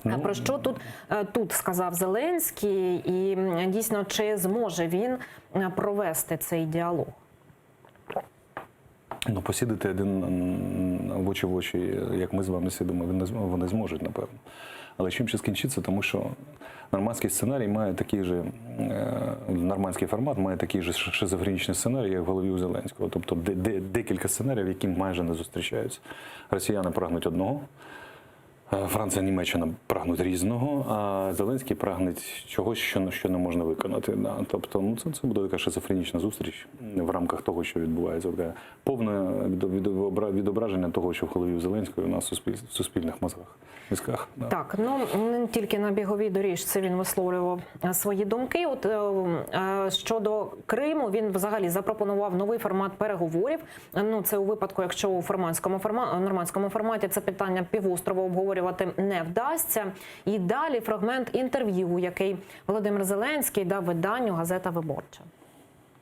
А про що тут, е, тут сказав Зеленський, і дійсно, чи зможе він е, провести цей діалог? Ну, посідати один в очі в очі, як ми з вами сидимо, вони зможуть, напевно. Але чим ще скінчиться, тому що нормандський сценарій має такий же, е, нормандський формат має такий же шизофренічний сценарій, як в голові у Зеленського. Тобто де, де, декілька сценаріїв, які майже не зустрічаються. Росіяни прагнуть одного, Франція, Німеччина прагнуть різного, а Зеленський прагне чогось, що, що не можна виконати. Да. Тобто, ну, це, це буде така шизофренічна зустріч в рамках того, що відбувається. Таке повне відображення того, що в голові у Зеленського у нас в суспіль, в суспільних мозгах, мізках. Да. Так, ну не тільки на біговій доріжці він висловлював е, свої думки. От е, е, щодо Криму, він взагалі запропонував новий формат переговорів. Ну це у випадку, якщо у форматському форма, нормандському форматі це питання півострова обговорювати не вдасться. І далі фрагмент інтерв'ю, який Володимир Зеленський дав виданню Газета Виборча.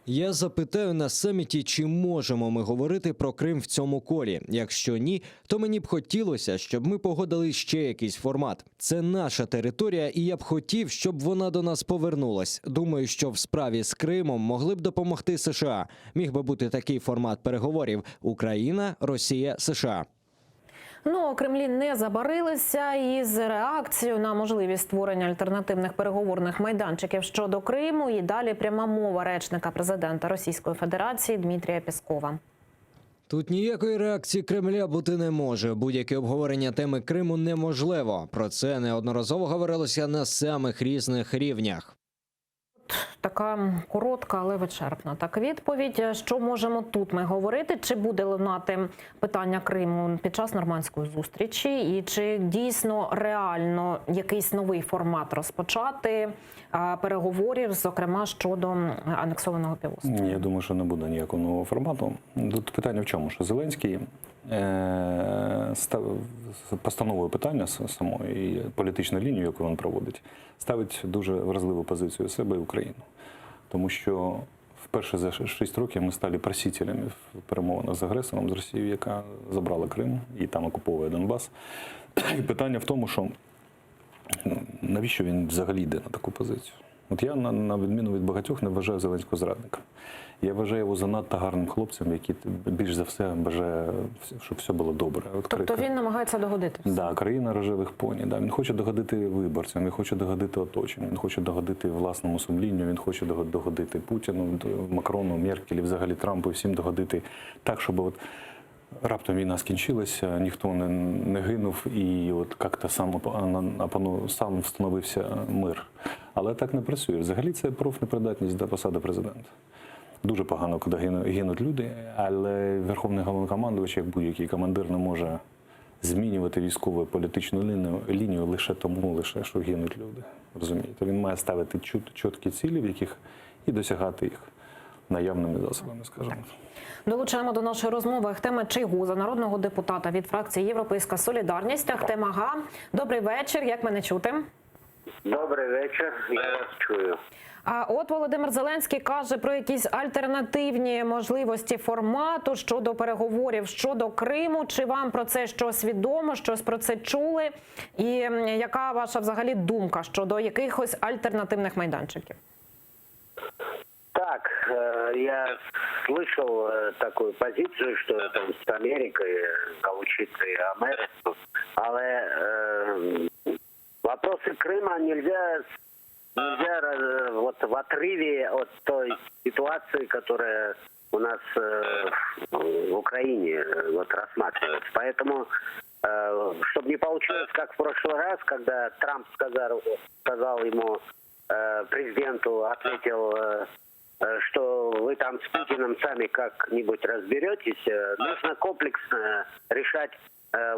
Я запитаю на саміті, чи можемо ми говорити про Крим в цьому колі. Якщо ні, то мені б хотілося, щоб ми погодили ще якийсь формат. Це наша територія, і я б хотів, щоб вона до нас повернулась. Думаю, що в справі з Кримом могли б допомогти США. Міг би бути такий формат переговорів: Україна, Росія, США. Ну, Кремлі не забарилися із реакцією на можливість створення альтернативних переговорних майданчиків щодо Криму. І далі пряма мова речника президента Російської Федерації Дмитрія Пєскова. Тут ніякої реакції Кремля бути не може. Будь-яке обговорення теми Криму неможливо. Про це неодноразово говорилося на самих різних рівнях. Така коротка, але вичерпна. Так, відповідь, що можемо тут ми говорити? Чи буде лунати питання Криму під час нормандської зустрічі, і чи дійсно реально якийсь новий формат розпочати переговорів, зокрема щодо анексованого півострова? Ні, я думаю, що не буде ніякого нового формату. Тут питання в чому? Що Зеленський е, став постановою питання самої і політичну лінію, яку він проводить, ставить дуже вразливу позицію себе і Україну. Тому що вперше за 6 років ми стали просителями в перемовинах з агресором, з Росією, яка забрала Крим і там окуповує Донбас. І питання в тому, що ну, навіщо він взагалі йде на таку позицію? От я, на, на відміну від багатьох, не вважаю Зеленського зрадником. Я вважаю його занадто гарним хлопцем, який більш за все бажає, щоб все було добре. От Тобто він намагається догодити. Да, країна рожевих поні. Да. Він хоче догодити виборцям, він хоче догодити оточенню, він хоче догодити власному сумлінню, він хоче догодити Путіну, Макрону, Меркелі, взагалі Трампу, всім догодити так, щоб от раптом війна скінчилася, ніхто не, не гинув і от як-то сам, сам встановився мир. Але так не працює. Взагалі це профнепридатність до посади президента. Дуже погано, коли гинуть люди, але Верховний головнокомандувач, як будь-який командир, не може змінювати військову політичну лінію, лінію лише тому, лише що гинуть люди. Розумієте? Він має ставити чіткі цілі, в яких і досягати їх наявними засобами, скажімо. Долучаємо до нашої розмови Ахтема Чийгоза, народного депутата від фракції Європейська Солідарність. Ахтем Ага, добрий вечір. Як мене чути? Добрий вечір, я вас чую. А от Володимир Зеленський каже про якісь альтернативні можливості формату щодо переговорів щодо Криму. Чи вам про це щось відомо, щось про це чули? І яка ваша взагалі думка щодо якихось альтернативних майданчиків? Я слышал такую позицию, что там с Америкой залучить и Америку. Але вопросы Крыма нельзя, нельзя вот в отрыве от той ситуации, которая у нас в Украине вот рассматривать. Поэтому, чтобы не получилось, как в прошлый раз, когда Трамп сказал, сказал ему, президенту, ответил, что вы там с Путиным сами как-нибудь разберетесь, нужно комплексно решать,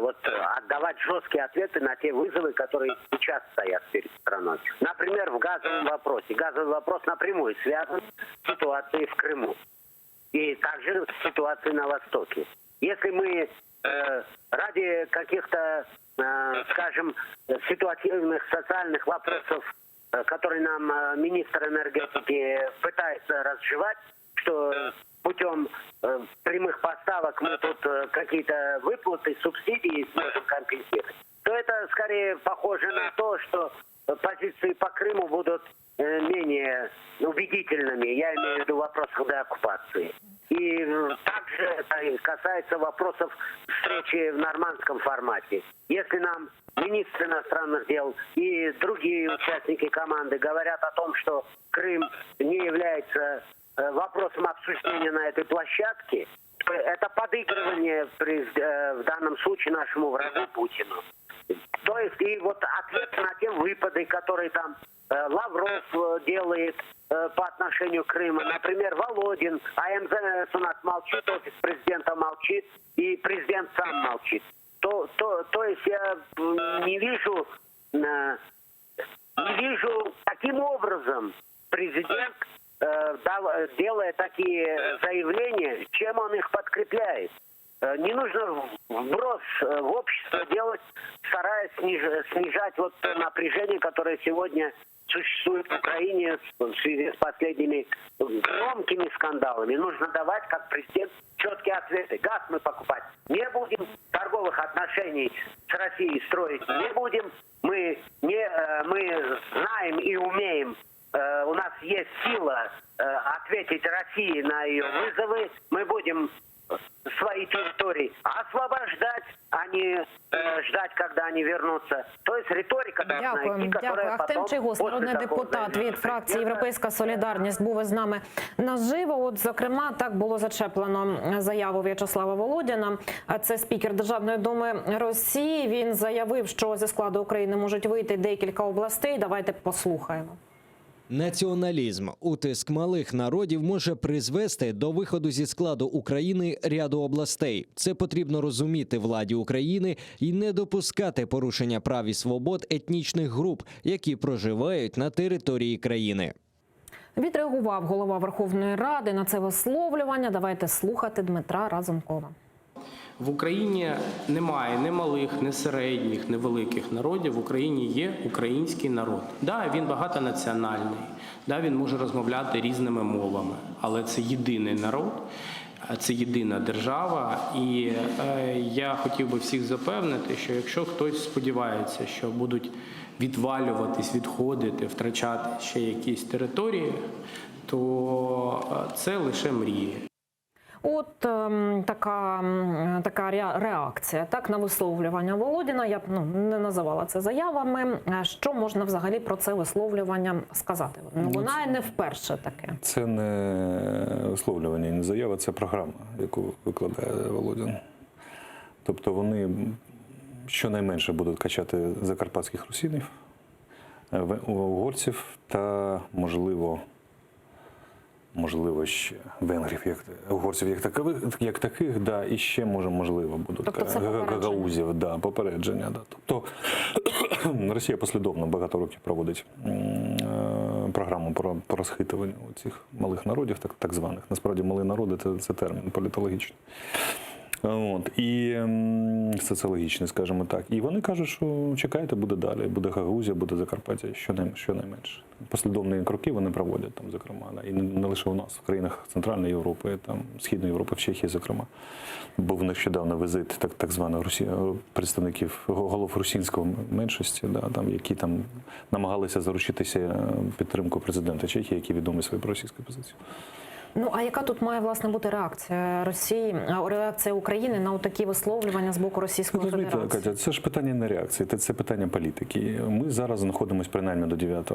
вот отдавать жесткие ответы на те вызовы, которые сейчас стоят перед страной. Например, в газовом вопросе. Газовый вопрос напрямую связан с ситуацией в Крыму. И также с ситуацией на Востоке. Если мы э, ради каких-то, э, скажем, ситуативных социальных вопросов, э, которые нам э, министр энергетики пытается разжевать, что путем э, прямых поставок мы тут э, какие-то выплаты, субсидии сможем компенсировать, то это скорее похоже на то, что позиции по Крыму будут э, менее убедительными. Я имею в виду в вопросах деоккупации. И также это касается вопросов встречи в нормандском формате. Если нам министр иностранных дел и другие участники команды говорят о том, что Крым не является вопросом обсуждения на этой площадке, то это подыгрывание в данном случае нашему врагу Путину. То есть и вот ответ на те выпады, которые там Лавров делает по отношению к Крыму, например, Володин, а МЗС у нас молчит, офис президента молчит, и президент сам молчит. То, то, то есть я не вижу, не вижу, каким образом президент, делая такие заявления, чем он их подкрепляет. Не нужно вброс в общество делать, стараясь снижать вот то напряжение, которое сегодня существует в Украине в связи с последними громкими скандалами. Нужно давать, как президент, четкие ответы. Газ мы покупать не будем, торговых отношений с Россией строить не будем. Мы, не, мы знаем и умеем, у нас есть сила ответить России на ее вызовы. Мы будем свои территории освобождать, а не э, ждать, когда они вернутся. То есть риторика должна Дякую, идти, дякую. которая Ахтем потом Чийгоз, после народний такого депутат заявления від фракції Європейська Солідарність, був із нами наживо. От, зокрема, так було зачеплено заяву В'ячеслава Володіна. А Це спікер Державної думи Росії. Він заявив, що зі складу України можуть вийти декілька областей. Давайте послухаємо. Націоналізм, утиск малих народів може призвести до виходу зі складу України ряду областей. Це потрібно розуміти владі України і не допускати порушення прав і свобод етнічних груп, які проживають на території країни. Відреагував голова Верховної Ради на це висловлювання. Давайте слухати Дмитра Разумкова. В Україні немає ні малих, ні середніх, ні великих народів. В Україні є український народ. Да, він багатонаціональний, да, він може розмовляти різними мовами, але це єдиний народ, це єдина держава. І е, я хотів би всіх запевнити, що якщо хтось сподівається, що будуть відвалюватись, відходити, втрачати ще якісь території, то це лише мрії. От ем, така, така реакція так, на висловлювання Володіна. Я б ну, не називала це заявами. Що можна взагалі про це висловлювання сказати? Ну, Ну, вона це- не вперше таке. Це не висловлювання і не заява, це програма, яку викладає Володін. Тобто вони щонайменше будуть качати закарпатських русинів, е, угорців та, можливо, можливо, ще венгрів, як угорців як такових, як таких, да, і ще може, можливо, будуть Тобто це гагаузів, да, попередження. Да. Тобто Росія послідовно багато років проводить е, програму про, по розхитуванню цих малих народів, так, так званих. Насправді малі народи це, це термін політологічний. От, і соціологічний, скажімо так. І вони кажуть, що чекайте, буде далі, буде Гагаузія, буде Закарпаття, щонайменше. Послідовні кроки вони проводять там, зокрема, да. і не, не лише у нас, в країнах Центральної Європи, там, Східної Європи, в Чехії, зокрема. Був нещодавно візит так, так званих русі... представників голов русинської меншості, да, там, які там намагалися заручитися підтримку президента Чехії, який відомий своєю проросійською позицією. Ну а яка тут має власне бути реакція Росії, а, реакція України на такі висловлювання з боку Російської Розумієте, Федерації? Катя, це ж питання не реакції, це, це питання політики. Ми зараз знаходимося принаймні до 9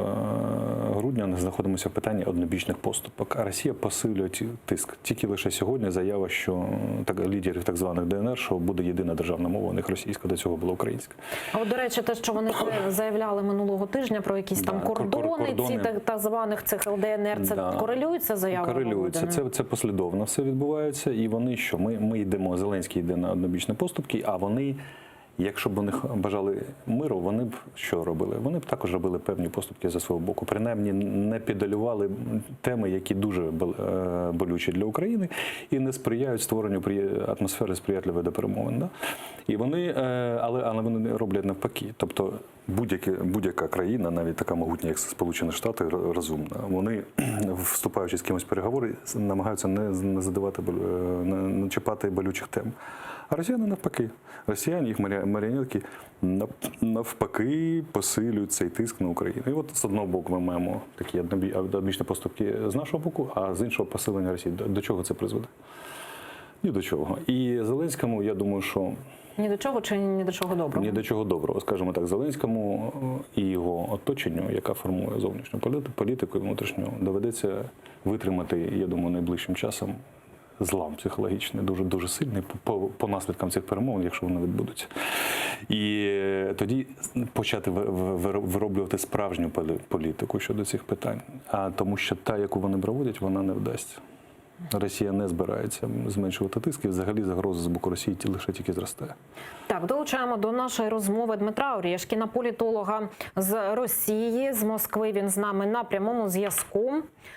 грудня, ми знаходимося в питанні однобічних поступок. А Росія посилює ті- тиск. Тільки лише сьогодні заява, що так, лідерів так званих ДНР, що буде єдина державна мова, у них російська, до цього була українська. А от, до речі, те, що вони заявляли минулого тижня про якісь там Да, кор- кор- кордони, ці кордони. так, так званих цих ЛДНР, це Да. корелюється заявою? Корелюється. Володіна? Це, це послідовно все відбувається. І вони що? Ми, ми йдемо, Зеленський йде на однобічні поступки, а вони, якщо б вони х- бажали миру, вони б що робили? Вони б також робили певні поступки за свого боку. Принаймні не педалювали теми, які дуже бол- е, болючі для України і не сприяють створенню приє- атмосфери сприятливої до перемовин. Да? І вони, е, але, але вони не роблять навпаки. Тобто будь-яке, будь-яка країна, навіть така могутня, як Сполучені Штати, р- розумна, вони, вступаючи з кимось в переговори, с- намагаються не, не задавати болю- е, не, не чіпати болючих тем. А росіяни навпаки. Росіяни, їх марі- маріонетки нав- навпаки посилюють цей тиск на Україну. І от з одного боку ми маємо такі однобі- однобічні поступки з нашого боку, а з іншого посилення Росії. До, до чого це призведе? Ні до чого. І Зеленському, я думаю, що Ні до чого чи ні до чого доброго? ні до чого доброго, скажімо так, Зеленському е, і його оточенню, яка формує зовнішню політику, політику і внутрішню, доведеться витримати, я думаю, найближчим часом злам психологічний, дуже дуже сильний по, по, по наслідкам цих перемовин, якщо вони відбудуться. І е, тоді почати ви- ви- вироблювати справжню полі- політику щодо цих питань. А тому що та, яку вони проводять, вона не вдасться. Росія не збирається зменшувати тиск, і взагалі загроза з боку Росії ті- лише тільки зростає. Так, долучаємо до нашої розмови Дмитра Орєшкіна, політолога з Росії, з Москви. Він з нами на прямому зв'язку.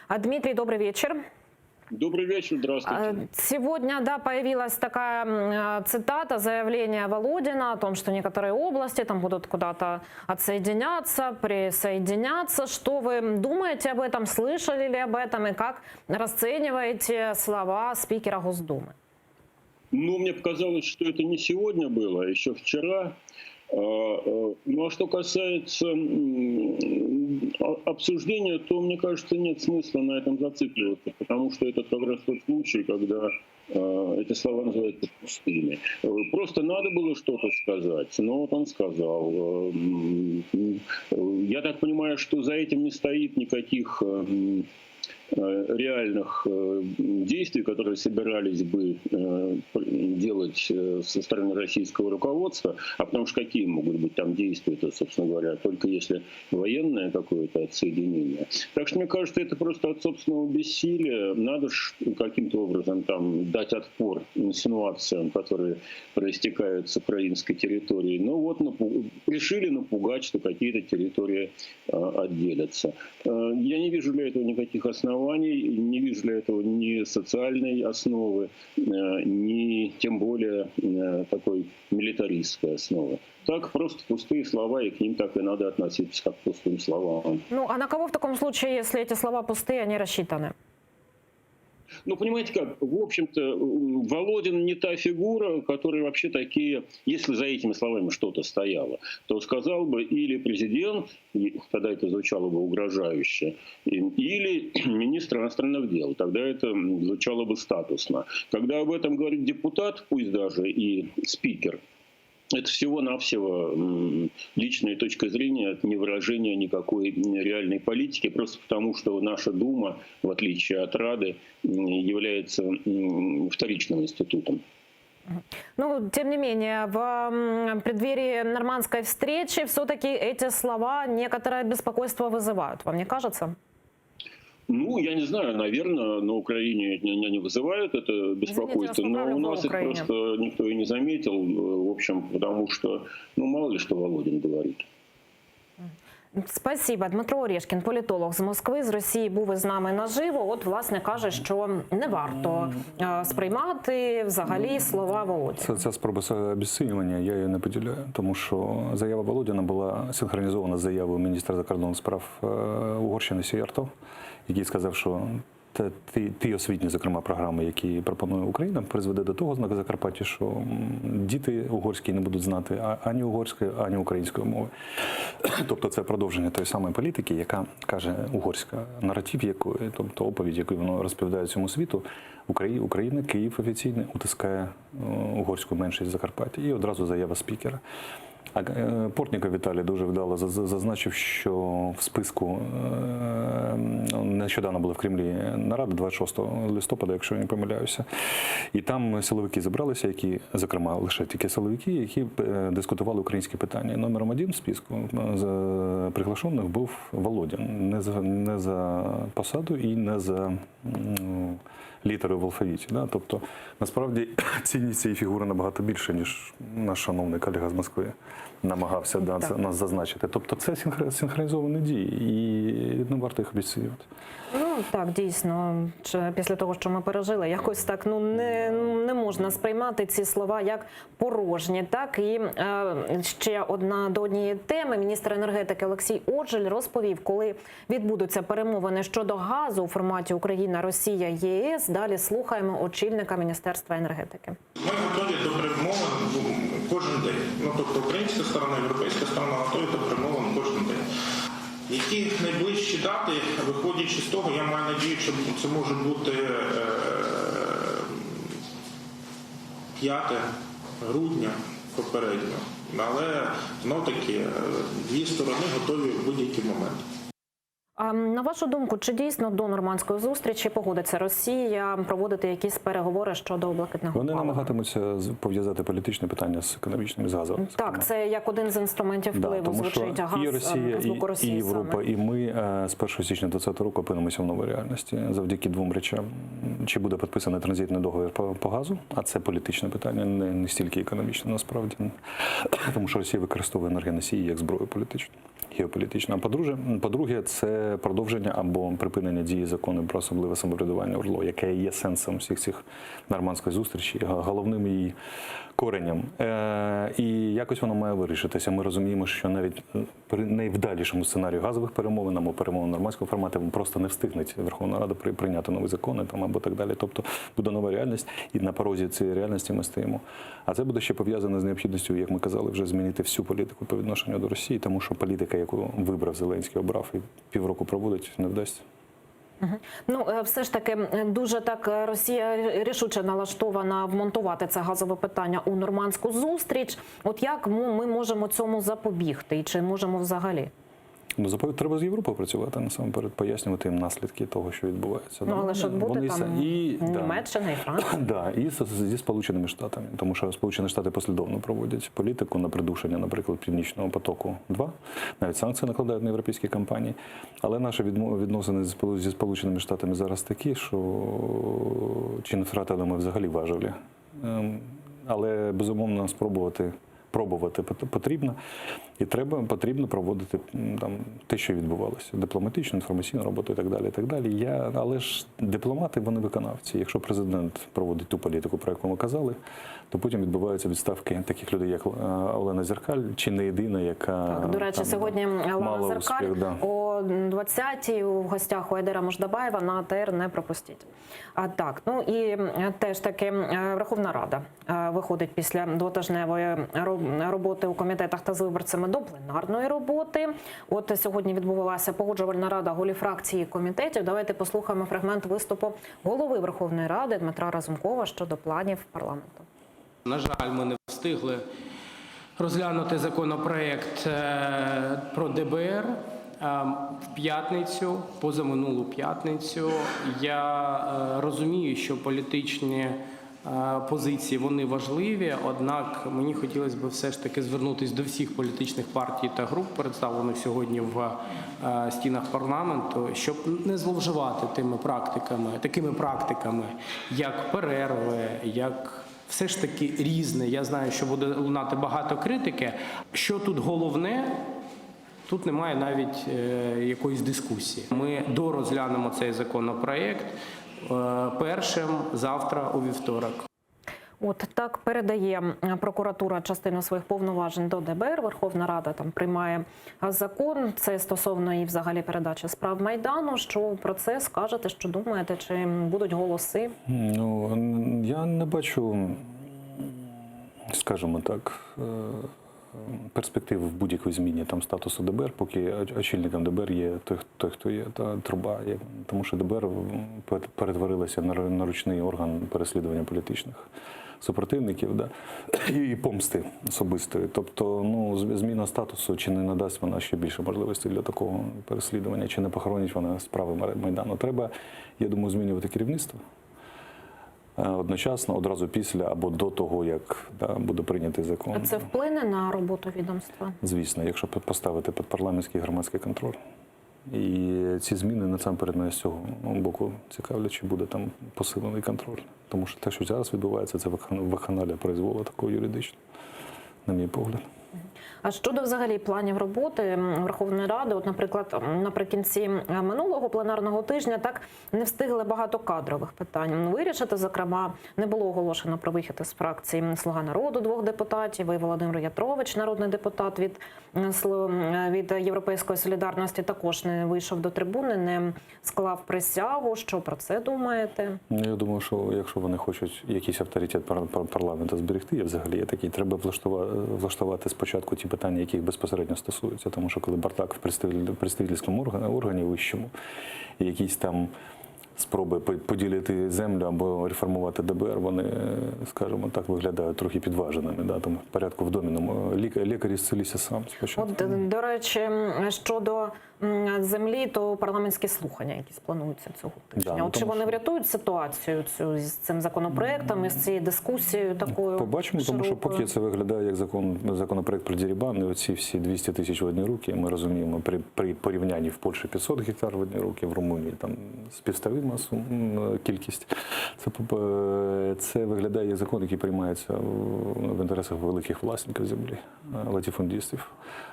А Дмитрий, добрый вечер. Добрый вечер, здравствуйте. А, Сегодня, да, появилась такая м, э, цитата, заявление Володина о том, что некоторые области там будут куда-то отсоединяться, присоединяться. Что вы думаете об этом, слышали ли об этом и как расцениваете слова спикера Госдумы? Ну, мне показалось, что это не сегодня было, а еще вчера. А, э, Ну, а что касается м, о- обсуждения, то, мне кажется, нет смысла на этом зацикливаться, потому что это как раз тот случай, когда э, эти слова называются пустыми. Э, Просто надо было что-то сказать, но вот он сказал. Э, м, э, Я так понимаю, что за этим не стоит никаких э, м, э, реальных э, действий, которые собирались бы э, делать э, со стороны российского руководства, а потому что какие могут быть там действия, то, собственно говоря, только если военное какое-то отсоединение. Так что, мне кажется, это просто от собственного бессилия. Надо ж каким-то образом там дать отпор инсинуациям, которые проистекают с украинской территории. Ну вот напу- решили напугать, что какие-то территории э, отделятся. Э, Я не вижу для этого никаких оснований, не вижу для этого ни социальной основы, э, ни тем более э, такой милитаристской основы. Так просто пустые слова, и к ним так и надо относиться, как к пустым словам. Ну, а на кого в таком случае, если эти слова пустые, они рассчитаны? Ну, понимаете как, в общем-то, м, Володин не та фигура, которая вообще такие, если за этими словами что-то стояло, то сказал бы или президент, и тогда это звучало бы угрожающе, и- или министр иностранных дел, тогда это м, звучало бы статусно. Когда об этом говорит депутат, пусть даже и спикер, это всего-навсего м, личная точка зрения, это не выражение никакой м, реальной политики, просто потому что наша Дума, в отличие от Рады, м, является м, вторичным институтом. Ну, тем не менее, в м, преддверии нормандской встречи все-таки эти слова некоторое беспокойство вызывают. Вам не кажется? Ну, я не знаю, наверное, на Украине не, не вызывают это беспокойство, вас но поправлю, у в нас их Украине. просто никто и не заметил, э, в общем, потому что, ну, мало ли что Володин говорит. Спасибо. Дмитро Орєшкін, політолог з Москви, з Росії, був із нами наживо. От, власне, каже, що не варто е, сприймати взагалі слова Володіна. Це ця спроба обесцінювання, я її не поділяю, тому що заява Володіна була синхронізована з заявою міністра закордонних справ е, Угорщини Сіярто, який сказав, що. ті освітні, зокрема, програми, які пропонує Україна, призведе до того на Закарпатті, що діти угорські не будуть знати ані угорської, ані української мови. Тобто це продовження тої самої політики, яка каже угорська наратив якої, тобто оповідь, яку воно розповідає цьому світу, Україна, Київ офіційно утискає угорську меншість в Закарпатті. І одразу заява спікера. А Портніков Віталій дуже вдало зазначив, що в списку е, нещодавно були в Кремлі нарада 26 листопада, якщо я не помиляюся. І там силовики зібралися, які, зокрема, лише тільки силовики, які е, дискутували українські питання. І номером один в списку е, з приглашених був Володін. Не за, не за посаду і не за літерою в алфавіті. Да? Тобто, насправді, цінність цієї фігури набагато більше, ніж наш шановний колега з Москви намагався да, це, нас зазначити. Тобто це синхронізовані дії, і не варто їх обіцінювати. Ну так, дійсно, чи після того, що ми пережили, якось так ну не, не можна сприймати ці слова як порожні. Так і е, ще одна до однієї теми. Міністр енергетики Олексій Оржель розповів, коли відбудуться перемовини щодо газу у форматі Україна, Росія, ЄС. Далі слухаємо очільника Міністерства енергетики. Ми готові до перемовин кожен день. Ну тобто українська сторона, європейська сторона готові до перемовин кожен день. Які найближчі дати, виходячи з того, я маю надію, що це може бути е, 5 грудня попередньо. Але знов таки е, дві сторони готові в будь-який момент. А на вашу думку, чи дійсно до нормандської зустрічі погодиться Росія проводити якісь переговори щодо блакитного Вони палива? намагатимуться пов'язати політичне питання з економічним з газовим. Так, це як один з інструментів Да, впливу тому що звучить газ і Росія, з боку і, Росії і Європа, саме. і ми е, з 1 січня 2020 року опинимося в новій реальності завдяки двом речам. Чи буде підписаний транзитний договір по, по газу, а це політичне питання, не, не стільки економічне насправді. Тому що Росія використовує енергоносії як зброю політичну, геополітичну. А по-друге, по-друге, це продовження або припинення дії закону про особливе самоврядування ОРДЛО, яке є сенсом всіх цих нормандських зустрічей, головним її коренем. Е, і якось воно має вирішитися. Ми розуміємо, що навіть при найвдалішому сценарію газових перемовин або перемовин нормандського формату просто не встигне Верховна Рада прийняти нові закони там або так далі. Тобто буде нова реальність, і на порозі цієї реальності ми стоїмо. А це буде ще пов'язане з необхідністю, як ми казали, вже змінити всю політику по відношенню до Росії, тому що політика, яку вибрав Зеленський, обрав і півроку проводить, не вдасться. Ну, е, все ж таки, дуже так е, Росія рішуче налаштована вмонтувати це газове питання у нормандську зустріч. От як ми можемо цьому запобігти і чи можемо взагалі? Ну, заповідь треба з Європою працювати насамперед, пояснювати їм наслідки того, що відбувається. Ну, але ж бути вони там і, Німеччина і Франція. Да, і зі Сполученими Штатами, тому що Сполучені Штати послідовно проводять політику на придушення, наприклад, Північного потоку 2 навіть санкції накладають на європейські компанії. Але наші відносини зі Сполученими Штатами зараз такі, що чи не втратили ми взагалі важелі. Ем, Але безумовно спробувати. Пробувати потрібно, і треба потрібно проводити там те, що відбувалося, дипломатичну, інформаційну роботу і так далі. І так далі. Я, але ж дипломати вони виконавці. Якщо президент проводить ту політику, про яку ми казали, то потім відбуваються відставки таких людей, як е, Олена Зеркаль, чи не єдина, яка Так, до речі, там, сьогодні Олена Зеркаль успіх, да. о 20-й у гостях у Айдера Муждабаєва на АТР не пропустіть. А так, ну і теж таки е, Верховна Рада е, виходить після двотижневої роботи у комітетах та з виборцями до пленарної роботи. От сьогодні відбувалася погоджувальна рада голів фракції комітетів. Давайте послухаємо фрагмент виступу голови Верховної Ради Дмитра Разумкова щодо планів парламенту. На жаль, ми не встигли розглянути законопроект е, про ДБР. Е, В п'ятницю, позаминулу п'ятницю, я е, розумію, що політичні позиції вони важливі, однак мені хотілося б все ж таки звернутися до всіх політичних партій та груп, представлених сьогодні в стінах парламенту, щоб не зловживати тими практиками, такими практиками, як перерви, як все ж таки різне. Я знаю, що буде лунати багато критики. Що тут головне? Тут немає навіть е, якоїсь дискусії. Ми дорозглянемо цей законопроект е, першим завтра у вівторок. От так передає прокуратура частину своїх повноважень до ДБР. Верховна Рада там приймає закон. Це стосовно і взагалі передачі справ Майдану. Що про це скажете? Що думаєте? Чи будуть голоси? Ну, я не бачу, скажімо так, е, перспектив в будь-якій зміні там статусу ДБР, поки очільником ДБР є той, той, хто є, та труба є. Тому що ДБР перетворилася на ручний орган переслідування політичних супротивників, да, і помсти особистої. Тобто, ну, зміна статусу чи не надасть вона ще більше можливостей для такого переслідування, чи не похоронить вона справи Майдану. Треба, я думаю, змінювати керівництво. Е, Одночасно, одразу після або до того, як да, буде прийнятий закон. А це вплине на роботу відомства? Звісно, якщо поставити під парламентський громадський контроль. І ці зміни насамперед мене з цього боку цікавлять, чи буде там посилений контроль. Тому що те, що зараз відбувається, це вакханалія произволу такого юридичного, на мій погляд. А щодо взагалі планів роботи Верховної Ради, от, наприклад, наприкінці минулого пленарного тижня так не встигли багато кадрових питань вирішити. Зокрема, не було оголошено про вихід із фракції Слуга народу двох депутатів. І Володимир Ятрович, народний депутат від, від Європейської солідарності, також не вийшов до трибуни, не склав присягу. Що про це думаєте? Ну, Я думаю, що якщо вони хочуть якийсь авторитет пар- пар- парламенту зберегти, я взагалі є такий, треба влаштувати, влаштувати спочатку ті питання, які їх безпосередньо стосуються. Тому що коли бардак в представительському органі, вищому, і якісь там спроби поділити землю або реформувати ДБР, вони, скажімо так, виглядають трохи підваженими. Да? Тому порядку в домі, ну, лікар, лікар ісцелися сам спочатку. От, до речі, щодо землі, то парламентські слухання якісь плануються цього тижня. Да, ну, От чи вони врятують ситуацію цю з цим законопроектом і з цією дискусією такою? Побачимо, тому що поки це виглядає як закон, законопроект про дерибан, і оці всі 200 тисяч в одні руки, ми розуміємо, при, при порівнянні в Польщі 500 гектар в одні руки, в Румунії там співставима кількість. Це, це виглядає як закон, який приймається в, інтересах великих власників землі, е, латифундистів,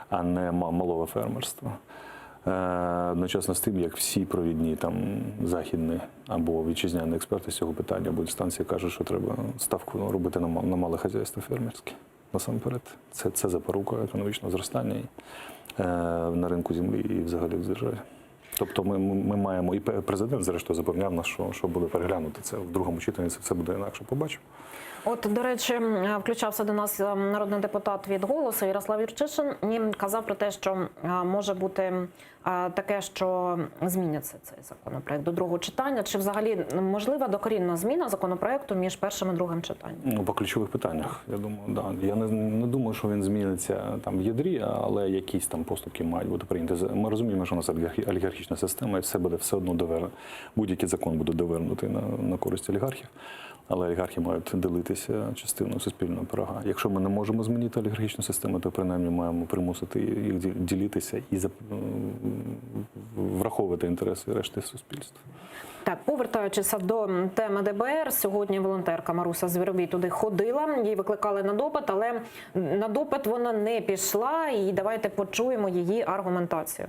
а не малого фермерства. Е, Одночасно з тим, як всі провідні там західні або вітчизняні експерти з цього питання або інстанції кажуть, що треба ставку робити на, на мале хазяйство фермерське. Насамперед, це, це запорука економічного зростання е, на ринку землі і взагалі в державі. Тобто ми, ми, ми маємо, і президент, зрештою, запевняв нас, що, що буде переглянути це в другому читанні, це все буде інакше. Побачимо. От, до речі, включався до нас е, народний депутат від голосу Ярослав Юрчишин і казав про те, що е, може бути е, таке, що зміниться цей законопроект до другого читання. Чи взагалі можлива докорінна зміна законопроекту між першим і другим читанням? Ну, по ключових питаннях, я думаю, да. Я не, не думаю, що він зміниться там в ядрі, але якісь там поступки мають бути прийняті. Ми розуміємо, що у нас олігархічна система, і все буде все одно довер... Будь-який закон буде довернутий на, на користь олігархів, але олігархи мають ділитися частиною суспільного пирога. Якщо ми не можемо змінити олігархічну систему, то принаймні маємо примусити їх ділитися і враховувати інтереси решти суспільства. Так, повертаючись до теми ДБР, сьогодні волонтерка Маруса Звіробій туди ходила, її викликали на допит, але на допит вона не пішла. І давайте почуємо її аргументацію.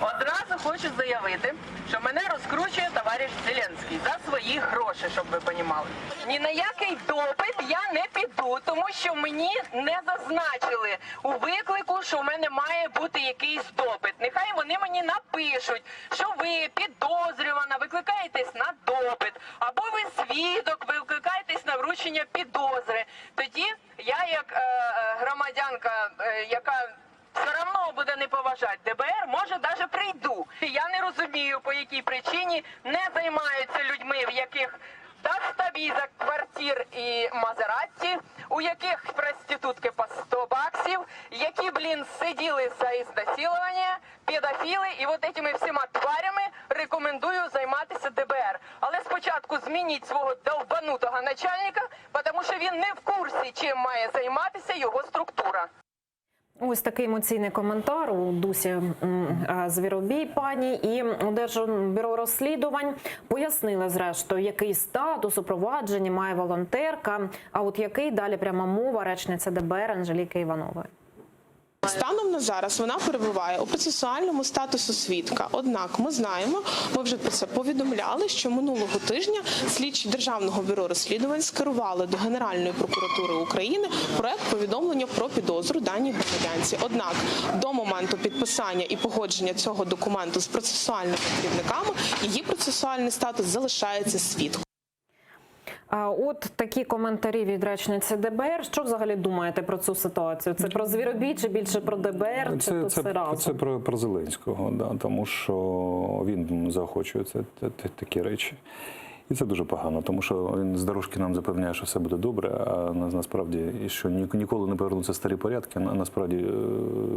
Одразу хочу заявити, що мене розкручує товариш Зеленський за свої гроші, щоб ви понімали. Ні на який допит я не піду, тому що мені не зазначили у виклику, що у мене має бути якийсь допит. Нехай вони мені напишуть, що ви підозрювана, викликаєтесь на допит, або ви свідок, викликаєтесь на вручення підозри. Тоді я, як е, е, громадянка, е, яка все одно буде не поважати ДБР, може даже прийду. Я не розумію, по якій причині не займаються людьми, в яких до 100 квартир і Мазератті, у яких проститутки по 100 баксів, які, блін, сиділи за изнасилування, педофіли, і от этими всіма тварями рекомендую займатися ДБР. Але спочатку змініть свого долбанутого начальника, тому що він не в курсі, чим має займатися його структура. Ось такий емоційний коментар у дусі е, Звіробій пані і у Держбюро розслідувань пояснили зрештою, який статус у провадженні має волонтерка. А от який далі пряма мова речниця ДБР Анжеліки Іванової. Станом на зараз вона перебуває у процесуальному статусу свідка. Однак ми знаємо, ми вже про це повідомляли, що минулого тижня слідчі Державного бюро розслідувань скерували до Генеральної прокуратури України проект повідомлення про підозру даній громадянці. Однак до моменту підписання і погодження цього документу з процесуальними керівниками її процесуальний статус залишається свідком. А от такі коментарі від речниці ДБР. Що взагалі думаєте про цю ситуацію? Це про звіробій чи більше про ДБР? Чи Це, тут це, все разом? це про, про Зеленського, да, тому що він заохочує це, те- те- такі речі. І це дуже погано, тому що він з дорожки нам запевняє, що все буде добре, а на- насправді, і що ні- ніколи не повернуться старі порядки, а насправді е,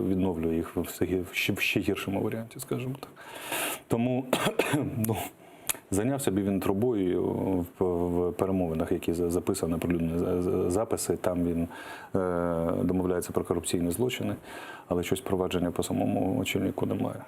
відновлює їх в все гі- в ще, в ще гіршому варіанті, скажімо так. Тому ну, зайнявся б він трубою в, в перемовинах, які за- записані, оприлюднені за- за- записи. Там він е, домовляється про корупційні злочини, але щось провадження по самому очільнику немає.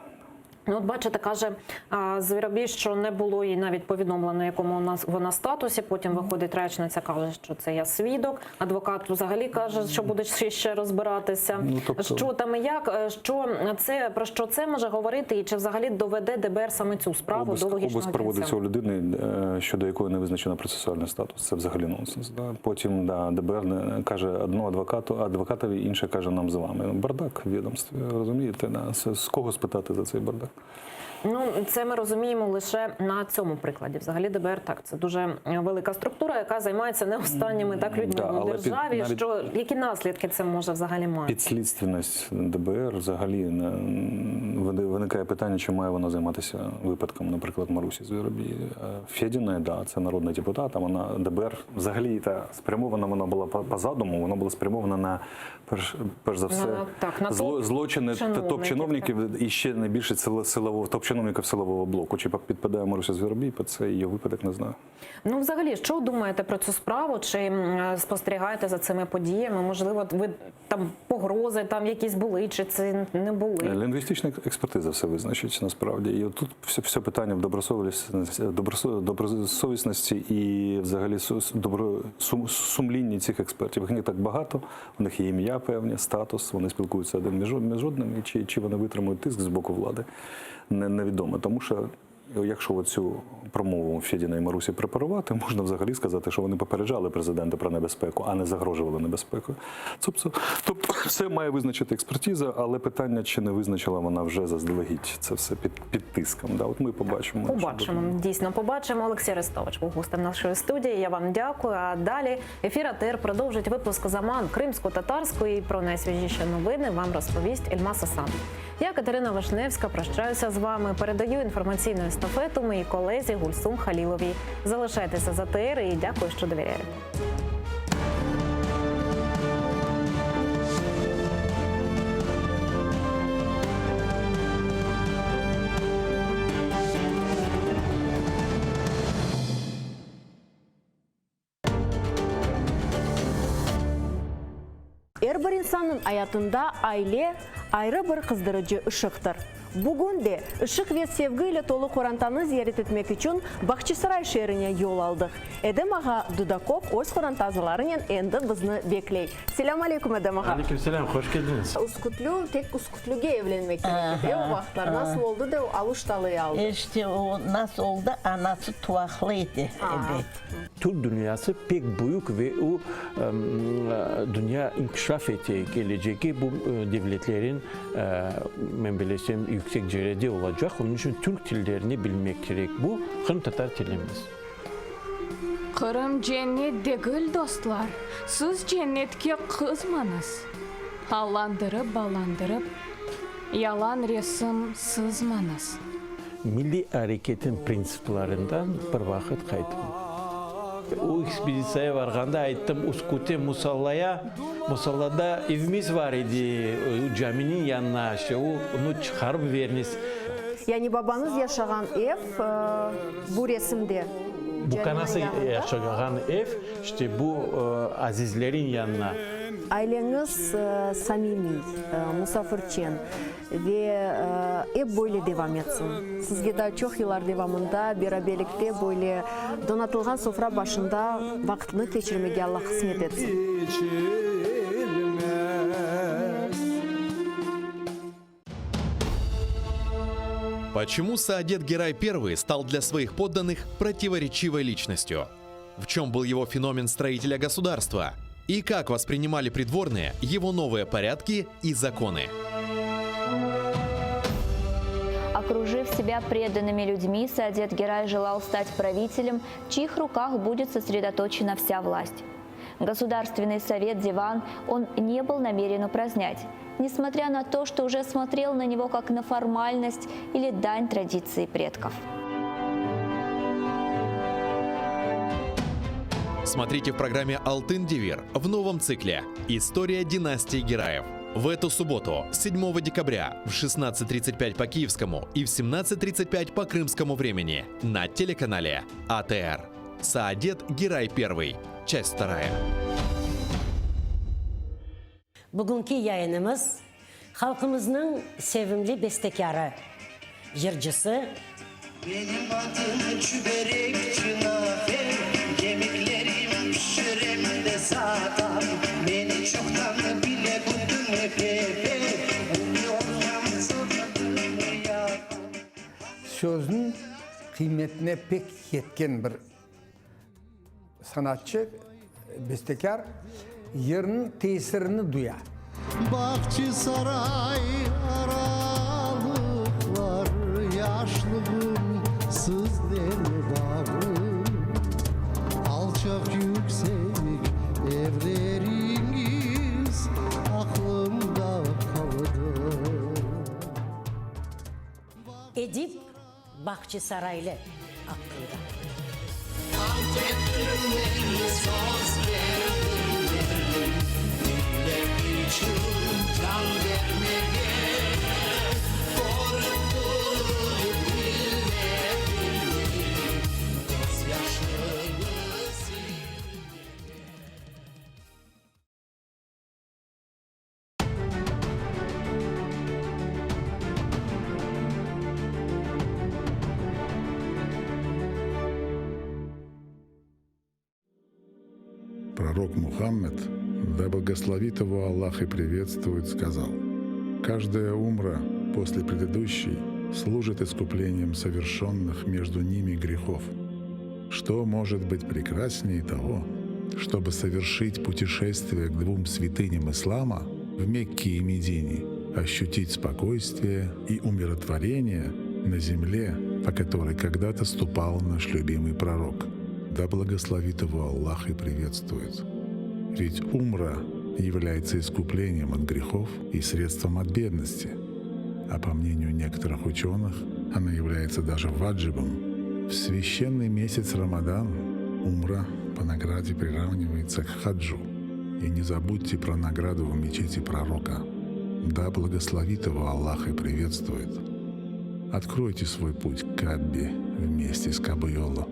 Ну, от бачите, каже а, Звіробій, що не було їй навіть повідомлено, якому у нас вона статусі. Потім виходить речниця, каже, що це я свідок. Адвокат взагалі каже, що буде ще, ще розбиратися. Ну, тобто- Що там і як, е, що це про що це може говорити, і чи взагалі доведе ДБР саме цю справу Обиск, до логічного обиск проводиться кінця? у людини, е, щодо якої не визначено процесуальний статус. Це взагалі нонсенс. Да? Потім да, ДБР не- каже одно адвокату, адвокатові, інше каже нам з вами. Бардак в відомстві, розумієте? Да? З, з кого спитати за цей бардак? Ну, це ми розуміємо лише на цьому прикладі. Взагалі ДБР так, це дуже велика структура, яка займається не останніми так людьми Да, у але під- державі. навіть- Що які наслідки це може взагалі мати? Підслідственність ДБР взагалі не вини- виникає питання, чи має вона займатися випадком, наприклад, Марусі Звіробій. Е, Федіна, да, це народний депутат, а вона ДБР взагалі та спрямована вона була по, по задуму, вона була спрямована на перш, перш за все На- так, на зло, злочини та топ-чиновників, топ-чиновників і ще найбільше силового топ-чиновників силового блоку. Чи підпадає Маруся Звіробій, під це її випадок не знаю. Ну, взагалі, що думаєте про цю справу? Чи м, спостерігаєте за цими подіями? Можливо, ви там погрози там якісь були, чи це не були? Лінгвістична експертиза все визначить насправді. І тут все, все питання в добросовісності, добросо- добросовісності і взагалі су- добро, сум, сумлінні цих експертів. Їх не так багато, у них є ім'я певні, статус, вони спілкуються один між, між одним, і чи, чи вони витримують тиск з боку влади, не, невідомо. Тому що якщо оцю промову Федіна і Марусі препарувати, можна взагалі сказати, що вони попереджали президента про небезпеку, а не загрожували небезпекою. Тобто, тобто все має визначити експертиза, але питання, чи не визначила вона вже заздалегідь це все під, під тиском. Да, от ми побачимо. що буде. Побачимо, дійсно побачимо. Олексій Арестович був гостем нашої студії. Я вам дякую. А далі ефір АТР продовжить випуск Заман кримсько-татарської. Про найсвіжіші новини вам розповість Ельмас Асан. Я Катерина Вишневська прощаюся з вами. Передаю інформаційну естафету моїй колезі Гульсум Халіловій. Залишайтеся за АТР і дякую, що довіряєте. Er bir insannıñ ayatında aile ayrı bir qızdırıcı ışıqtır. Bugün de ışıq ve sevgi ile tolu qorantanı ziyaret etmek içün Bağçasaray şeerine yol aldıq. Edem ağa Dudakov öz qoranta azalarınen endi bizni bekley. Selâm aleyküm, Edem ağa. Aleyküm selâm, hoş keldiñiz. Üskütlü, tek üskütlüge evlenmek kerek edi, e, o vaqıtlar. Nasıl oldı da o Aluştalı'yı aldı? İşte o nasıl oldı, anası tuvaqlı edi, ebet. Türk dünyası pek büyük ve o, dünya inkişaf ete, kelecegi bu devletlerin, men bilesem, yüksek cerede olacaq. Onıñ içün türk tillerini bilmek kerek. Bu, qırımtatar tilimiz. Qırım cennet degil, dostlar, siz cennetke qızmañız. Allandırıp-ballandırıp, yalan resim sızmañız. Milliy areketin printsiplerinden bir vaqıt qaytmay. O ekspeditsiyaya varğanda ayttım, Üskütte musallaya, musallada evimiz var edi, o caminiñ yanına, işte onı çıqarıp veriniz. Yani babañız yaşağan ev bu resimde, Bu kanası caminiñ yanında? yaşağan ev, işte bu azizlerin yanına. Aileñiz samimiy, musafirçen. Ve ep böyle devam etsin. Sizge daa çoq yıllar devamında beraberlikte böyle donatılğan sofra başında vaqıtnı keçirmege Alla qısmet etsin. Почему Саадет Герай I стал для своих подданных противоречивой личностью? В чем был его феномен строителя государства? И как воспринимали придворные его новые порядки и законы? Окружив себя преданными людьми, Саадет Герай желал стать правителем, в чьих руках будет сосредоточена вся власть. Государственный совет Диван он не был намерен упразднять, несмотря на то, что уже смотрел на него как на формальность или дань традиции предков. Смотрите в программе «Алтын Девир» в новом цикле «История династии Гераев». В эту субботу, 7 декабря, в 16.35 по киевскому и в 17.35 по крымскому времени на телеканале АТР. Саадет Герай I. Часть вторая. Bugünki yayınımız halqımıznıñ sevimli bestekârı, yırcısı, Benim adım Çüberekçi Nafe, Yemeklerim pişirem de satam. Meni çoqtan bile bütün Kefe, Ünlü olsam satadımı yapam. Sözniñ qıymetine pek yetken bir Sanatçı, bestekâr yırnıñ tesirini duya. Bağçasaray aralıqlar, Yaşlığım siznen bağlı. Alçaq yüksek evleriñiz Aqlımda qaldı. Edip Bahçesaraylı aqqında. Ant ettim men, söz berdim men, Millet içün can bermege, Körip turıp milletimniñ Közyaşını silmege. Пророк Мухаммед, да благословит его Аллах и приветствует, сказал, «Каждая умра после предыдущей служит искуплением совершенных между ними грехов. Что может быть прекраснее того, чтобы совершить путешествие к двум святыням ислама в Мекке и Медине, ощутить спокойствие и умиротворение на земле, по которой когда-то ступал наш любимый пророк. Да благословит его Аллах и приветствует. Ведь умра является искуплением от грехов и средством от бедности. А по мнению некоторых ученых, она является даже ваджибом. В священный месяц Рамадан умра по награде приравнивается к хаджу. И не забудьте про награду в мечети пророка. Да благословит его Аллах и приветствует. Откройте свой путь к Каббе вместе с Кабуйоло.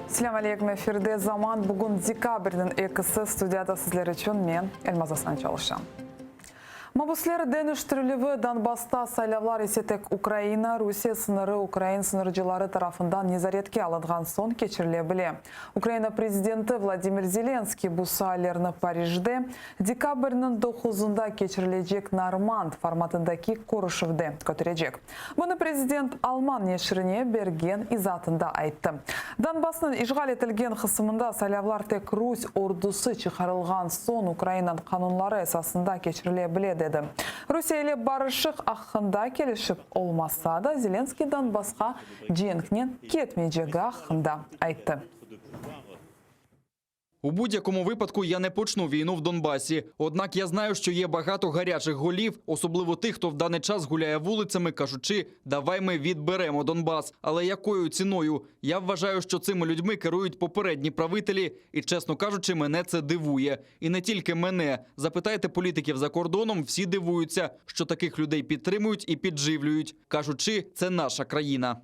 Selâm aleyküm, efirde Zaman, bugün dekabrniñ ekisi, studiyada sizler içün men, Elmaz Asan çalışam. Mabüsler deñiştirilüvi, Donbassta saylavlar ise tek Ukraina, Rusiye sıñırı ukrain sıñırcıları tarafından nezaretke alınğan soñ keçirile bile. Ukraina prezidenti Vladimir Zelenskiy bu suallerni Parijde dekabrniñ doquzında keçirilecek Normand formatındaki körüşüvde köterecek. Bunı prezident alman neşirine bergen izaatında ayttı. Donbassnıñ işğal etilgen qısımında saylavlar tek rus ordusı çıqarılğan soñ Ukrainanıñ qanunları esasında keçirile bile, dedi. Rusiye ile barışıq aqqında kelişip olmasa da, Zelenskiy Donbassqa cenknen ketmeycegi aqqında ayttı. У будь-якому випадку я не почну війну в Донбасі. Однак я знаю, що є багато гарячих голів, особливо тих, хто в даний час гуляє вулицями, кажучи, давай ми відберемо Донбас. Але якою ціною? Я вважаю, що цими людьми керують попередні правителі, і, чесно кажучи, мене це дивує. І не тільки мене. Запитайте політиків за кордоном, всі дивуються, що таких людей підтримують і підживлюють, кажучи, це наша країна.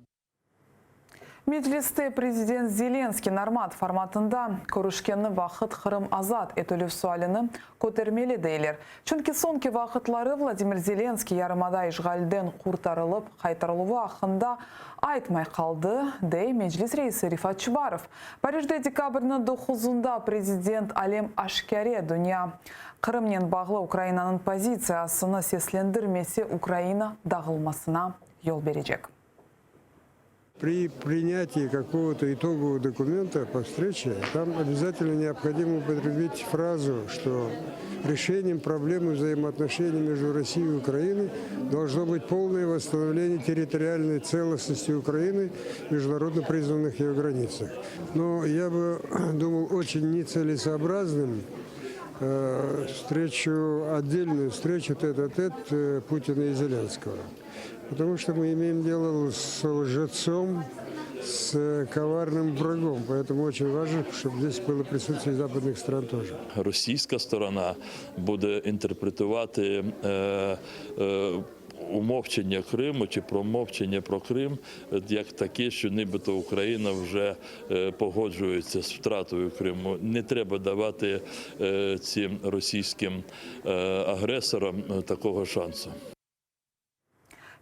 Mecliste prezident Zelenskıy normand formatında körüşkeni vaqıt Qırım azat etilüv sualini kötermeli deyler. Çünki soñki vaqıtları Vladimir Zelenskıy yarımada işğalden qurtarılıp qaytarıluvı aqqında aytmay qaldı, dey Meclis reisi Refat Çubarov. Parijde dekabrniñ doquzında prezident alem aşkâre dünya Qırımnen bağlı Ukrainanıñ pozitsiyasını seslendirmese Ukraina dağılmasına yol berecek. При принятии какого-то итогового документа по встрече там обязательно необходимо употребить фразу, что решением проблемы взаимоотношений между Россией и Украиной должно быть полное восстановление территориальной целостности Украины в международно признанных ее границах. Но я бы думал очень нецелесообразным э, встречу, отдельную встречу тет-а-тет э, Путина и Зеленского. Потому что мы имеем дело с лжецом, с коварным врагом. Поэтому очень важно, чтобы здесь было присутствие западных стран тоже. Російська сторона буде інтерпретувати е, е, умовчення Криму чи промовчення про Крим е, як таке, що нібито Україна вже е, погоджується з втратою Криму. Не треба давати е, цим російським е, агресорам е, такого шансу.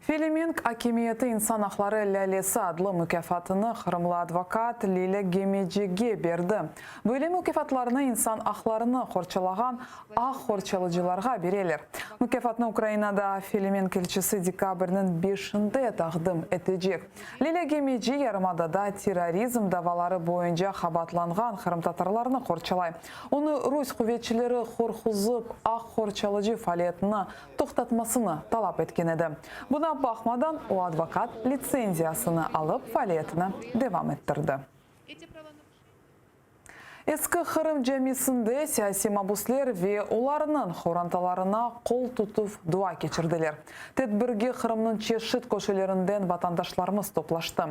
Felemenk akimiyeti insan aqları lâlesi adlı mukâfatını qırımlı advokat Lilâ Gemecige berdi. Böyle mukâfatlarnı insan aqlarını qorçalağan aq qorçalıcılarğa bereler. Mukâfatnı Ukrainada Felemenk elçisi dekabrniñ beşinde taqdim etecek. Lilâ Gemeci yarımadada terrorizm davaları boyunca qabaatlanğan qırımtatarlarnı qorçalay. Onı rus quvetçileri qorquzıp, aq qorçalıcı faaliyetini toqtatmasını talap etken edi. Buña baqmadan, o advokat litsenziyasını alıp faaliyetini devam ettirdi. Eski Qırım camisinde siyasiy mabusler ve olarnıñ qorantalarına qol tutuv dua keçirdiler. Tedbirge Qırımnıñ çeşit köşelerinden vatandaşlarımız toplaştı.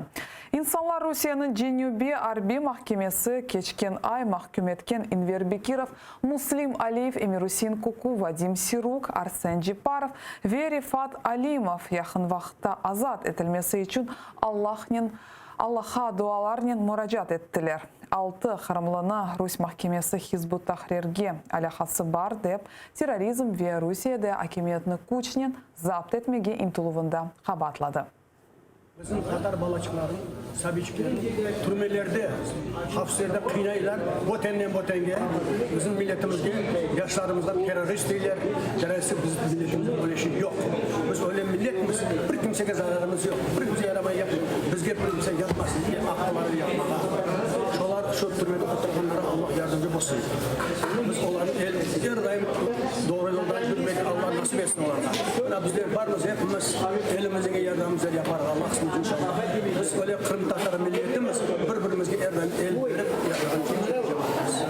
İnsanlar Rusiyeniñ Cenübiy arbiy mahkemesi keçken ay mahküm etken İnver Bekirov, Muslim Aliyev, Emirusein Kuku, Vadim Siruk, Arsen Ceparov ve Refat Alimov yaqın vaqıtta azat etilmesi içün Allahnen Allahqa dualarnen muracaat ettiler. Altı qırımlını rus mahkemesi Hizb ut-Tahrirge alâqası bar dep, terrorizm ve Rusiyede akimiyetni küçnen zapt etmege ıntıluvında qabaatladı. Bizim tatar balaçıqların, sabiyçiklerin türmelerde, hapslerde qıynaylar, bötenden bötenge bizim milletimizge, yaşlarımızğa terrorist deyler, terrorist bizim milletimizde öyle şey yoq. Biz öyle milletmiz, bir kimsege zararımız yoq, bir kimse yaramay yapmay, bizge bir kimse yapmasın diye aqılları yapmağa. Şolar, şo türmede oturğanlara Allah yardımcı bolsun. Biz olarnı er daim doğru yolda yürmege Allah nasip etsin olarğa. Mına bizler barmız epimiz elimizge yardımımızı yaparıq Allah qısmet inşallah. Biz öyle qırımtatar milletimiz bir birimizge er daim el berip yaşağan cemaatımız.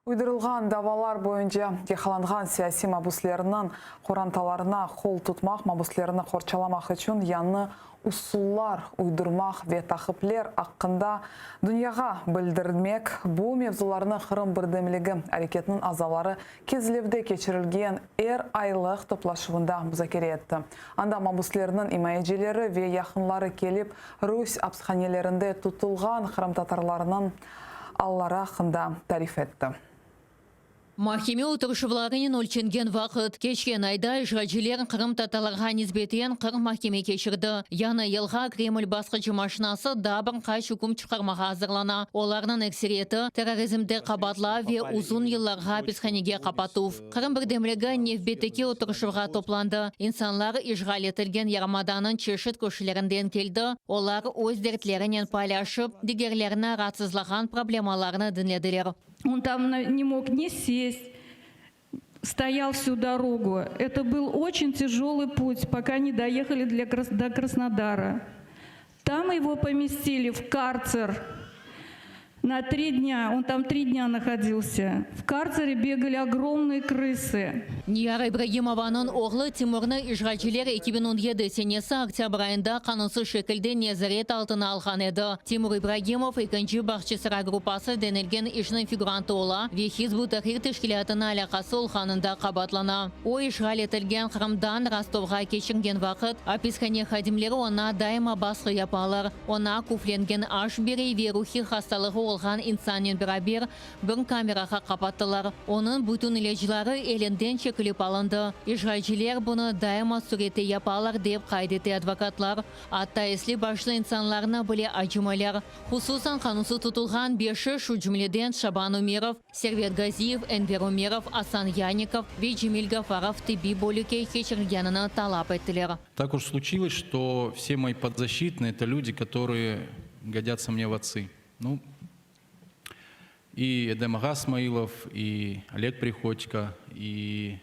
Uydurılğan davalar boyunca yaqalanğan siyasiy mabuslerniñ qorantalarına qol tutmaq, mabuslerni qorçalamaq içün yañı usullar uydurmaq ve taqipler aqqında dünyağa bildirmek, bu mevzularnı Qırım birdemligi areketiniñ azaları Kezlevde keçirilgen er aylıq toplaşuvında muzakere etti. Anda mabuslerniñ imayecileri ve yaqınları kelip, rus apishanelerinde tutulğan qırımtatarlarnıñ alları aqqında tarif etti. Mahkeme oturışuvlarınen ölçengen vaqıt, keçken ayda işğalciler qırımtatarlarğa nisbeten 40 mahkeme keçirdi. Yañı yılğa Kreml basqıcı maşinası daa bir qaç üküm çıqarmağa azırlana, olarnıñ ekseriyeti, terrorizmde qabaatlav ve uzun yıllarğa apishanege qapatuv. Qırım birdemligi nevbetteki oturışuvğa toplandı. İnsanlar işğal etilgen yarımadanıñ çeşit köşelerinden keldi, olar öz dertlerinen paylaşıp, digerlerini raatsızlağan problemalarnı diñlediler. On tam ne mog ne sest, stoyal vsю dorogu. Eto byl oçen tyajolıy put, poka ne doehali для do Krasnodara. Tam ego pomestili v kartser. На три дня, он там три дня находился. В карцере бегали огромные крысы. Niyara İbragimovanıñ oğlu Timurnı işğalciler 2017 senesi oktâbr ayında qanunsız şekilde nezaret altına alğan edi. Timur İbragimov ekinci Bağçasaray gruppası denilgen işniñ figurantı ola ve Hizb ut-Tahrir teşkilâtına alâqası olğanında qabaatlana. O, işğal etilgen Qırımdan Rostovğa keçingen vaqıt, apishane hadimleri oña daima basqı yapalar, oña küflengen aş bere ve ruhiy hastalığı olğan insannen beraber bir kamerağa qapattılar. Onıñ bütün ilâcları elinden çekilip alındı. İşğalciler bunı daima sürette yapalar, dep qayd ete advokatlar. Atta esli-başlı insanlarnı bile acımaylar. Hususan qanunsız tutulğan beşi, şu cümleden Şaban Umerov, Servet Gaziyev, Enver Umerov, Asan Yanikov ve Cemil Gafarov tibbiy bölükke keçirilgenini talap ettiler. Так уж случилось, что все мои подзащитные это люди, которые годятся мне в отцы. Ну, и Эдем ağa Смаилов, и Олег Приходько, и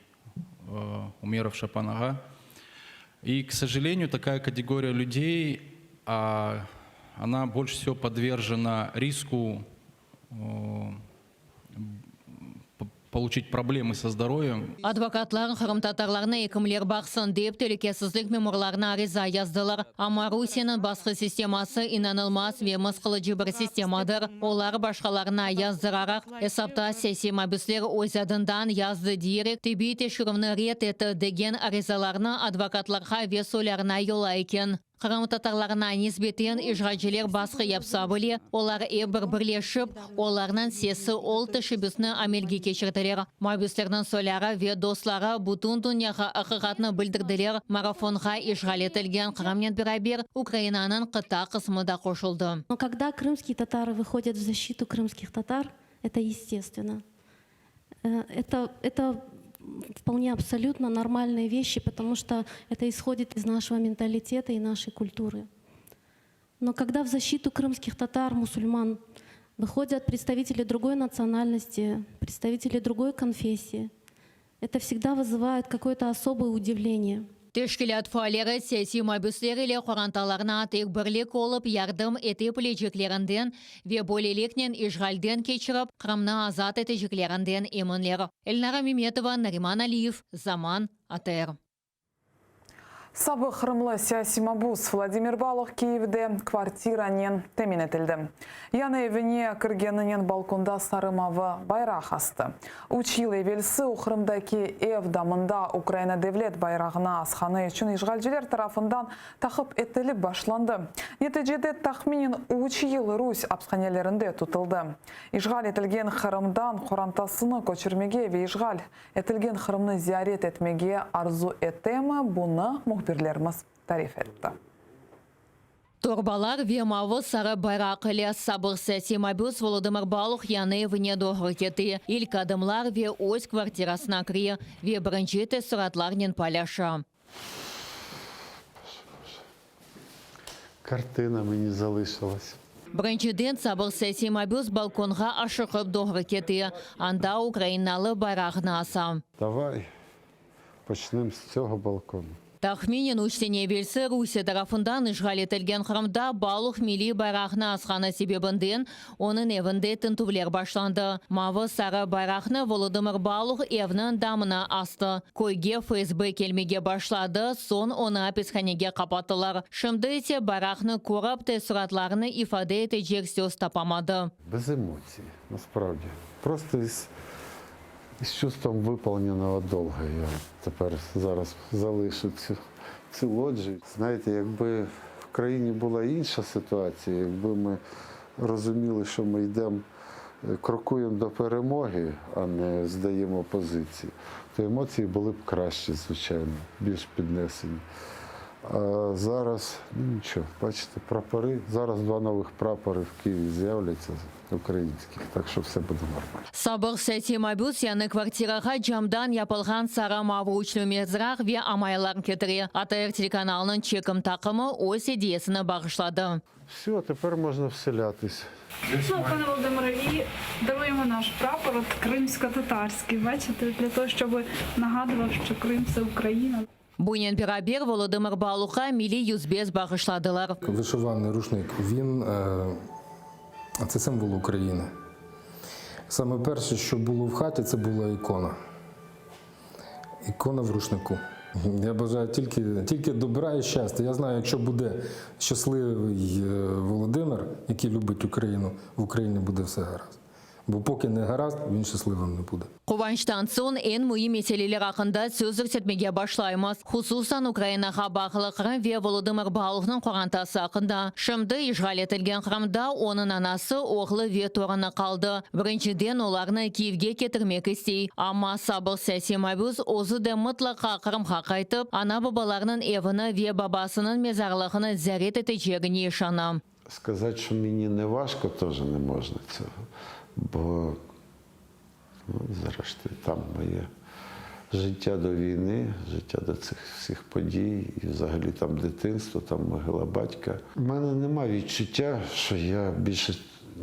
э, Умеров Шапан ağa. И, к сожалению, такая категория людей, а, она больше всего подвержена риску э, получить проблемы со здоровьем. Advokatlar qırımtatarlarnı ekimler baqsın dep telükesizlik memurlarına ariza yazdılar. Amma Rusiyeniñ basqı sisteması inanılmaz ve mısqılıcı bir sistemadır. Olar başqalarına yazdıraraq, esapta siyasiy mabüsler öz adından yazdı diyerek tibbiy teşkerüvni red etti degen arizalarnı advokatlarğa ve soylarına yollay eken. Qırımtatarlarına nisbeten işğalciler basqı yapsa bile, olar ep bir birleşip, olarnıñ sesi ol teşebbüsni amelge keçirdiler. Mabüslerniñ soyları ve dostları bütün dünyağa aqiqatnı bildirdiler, marafonğa işğal etilgen Qırımnen beraber Ukrainanıñ qıta qısmı da qoşuldı. Но когда крымские татары выходят в защиту крымских татар, это естественно. Это, это вполне абсолютно нормальные вещи, потому что это исходит из нашего менталитета и нашей культуры. Но когда в защиту крымских татар, мусульман, выходят представители другой национальности, представители другой конфессии, это всегда вызывает какое-то особое удивление. Teşkilât faalleri siyasiy mabüsler ile qorantalarına tek birlik olıp yardım ete bileceklerinden ve böyleliknen işğalden keçirip Qırımnı azat eteceklerinden eminler. Elnara Memetova, Nariman Aliyev, Zaman, ATR. Sabıq qırımlı siyasiy mabus Vladimir Baluh Kiyevde kvartiranen temin etildi. Yañı evine kirgeninen balkonda sarı-mavı bayraq astı. Üç yıl evelsi o Qırımdaki ev damında Ukraina devlet bayrağını asqanı içün işğalciler tarafından taqip etilip başlandı. Neticede tahminen üç yıl rus apishanelerinde tutuldı. İşğal etilgen Qırımdan qorantasını köçürmege ve işğal etilgen Qırımnı ziyaret etmege arzu etemi, bunı mühbirlerimiz tarif etti. Torbalar ve mavı-sarı bayraq ile sabıq siyasiy mabüs Volodımır Baluh yañı evine doğru kete. İlk adımlar ve öz kvartirasına kire ve birinci teessuratlarnen paylaşa. Картина мені залишилась. Birinciden sabıq siyasiy mabüs balkonğa aşıqıp doğru kete, anda ukrainalı bayrağını asa. Давай почнем з цього балкону. Tahminen üç sene evelsi Rusiye tarafından işğal etilgen Qırımda Baluh milliy bayraqnı asqanı sebebinden onıñ evinde tintüvler başlandı. Mavı-sarı bayraqnı Volodımır Baluh evniñ damına astı. Köyge FSB kelmege başladı, soñ onı apishanege qapattılar. Şimdi ise bayraqnı körip, teessuratlarını ifade etecek söz tapamadı. Без эмоций, насправді. Просто із, із чувством выполненного долга я тепер зараз залишу цю, цю лоджію. Знаєте, якби в країні була інша ситуація, якби ми розуміли, що ми йдемо, е, крокуємо до перемоги, а не здаємо позиції, то емоції були б кращі, звичайно, більш піднесені. А зараз, ну нічого, бачите, прапори. Зараз два нових прапори в Києві з'являться українських, так що все буде нормально. Sabıq siyasiy mabüs yañı kvartirağa camdan yapılğan sarı-mavı üçlü mızraq ve amayalar ketire. ATR telekanalınıñ çekim taqımı öz ediyesini bağışladı. Все, тепер можна вселятись. Ну, пане Володимире, і даруємо наш прапор, от кримсько-татарський, бачите, для того, щоб нагадував, що Крим це Україна. Bunen beraber Volodımır Baluhqa milliy yüzbez bağışladılar. Вишиваний рушник він е, А це символ України. Саме перше, що було в хаті, це була ікона. Ікона в рушнику. Я бажаю тільки, тільки добра і щастя. Я знаю, якщо буде щасливий е, Володимир, який любить Україну, в Україні буде все гаразд. Бо поки не гаразд, він щасливим не буде. Quvançtan soñ eñ müim meseleler aqqında söz yürsetmege başlaymız, hususan Ukrainağa bağlı Qırım ve Volodımır Baluhnıñ qorantası aqqında. Şimdi işğal etilgen Qırımda onıñ anası, oğlu ve torunı qaldı. Birinciden olarnı Kiyevge ketirmek istey. Amma sabıq siyasiy mabüs özü de mıtlaqa Qırımğa qaytıp, ana-babalarınıñ evini ve babasınıñ mezarlığını ziyaret etecegine işana. Сказати, що мені не важко, теж не можна цього. Бо, ну, зрештою, там моє життя до війни, життя до цих всіх подій, і взагалі там дитинство, там могила батька. У мене нема відчуття, що я більше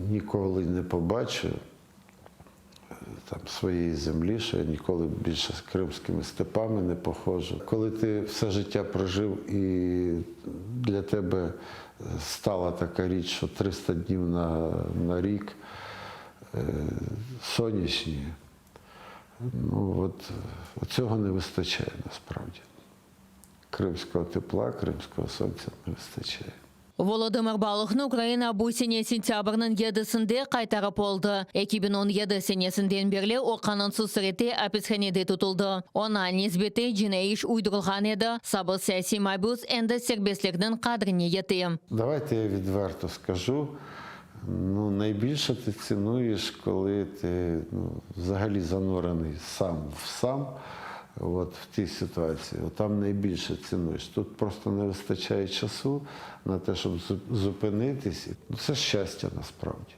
ніколи не побачу е, там своєї землі, що я ніколи більше з кримськими степами не походжу. Коли ти все життя прожив і для тебе стала така річ, що 300 днів на, на рік е, сонячні, ну от, цього не вистачає насправді. Кримського тепла, кримського сонця не вистачає. Volodımır Baluhnı Ukraina bu sene sentâbrniñ yedisinde qaytarıp oldı. 2017 senesinden berli o qanunsız sürette apishanede tutuldı. Oña nisbeten cinaiy iş uydurılğan edi, sabıq siyasiy mabüs endi serbestlikniñ qadrine yete. Давайте я відверто скажу. Ну, найбільше ти цінуєш, коли ти ну, взагалі занурений сам в сам, от, в тій ситуації. От там найбільше цінуєш. Тут просто не вистачає часу на те, щоб зупинитись. Ну, це щастя насправді.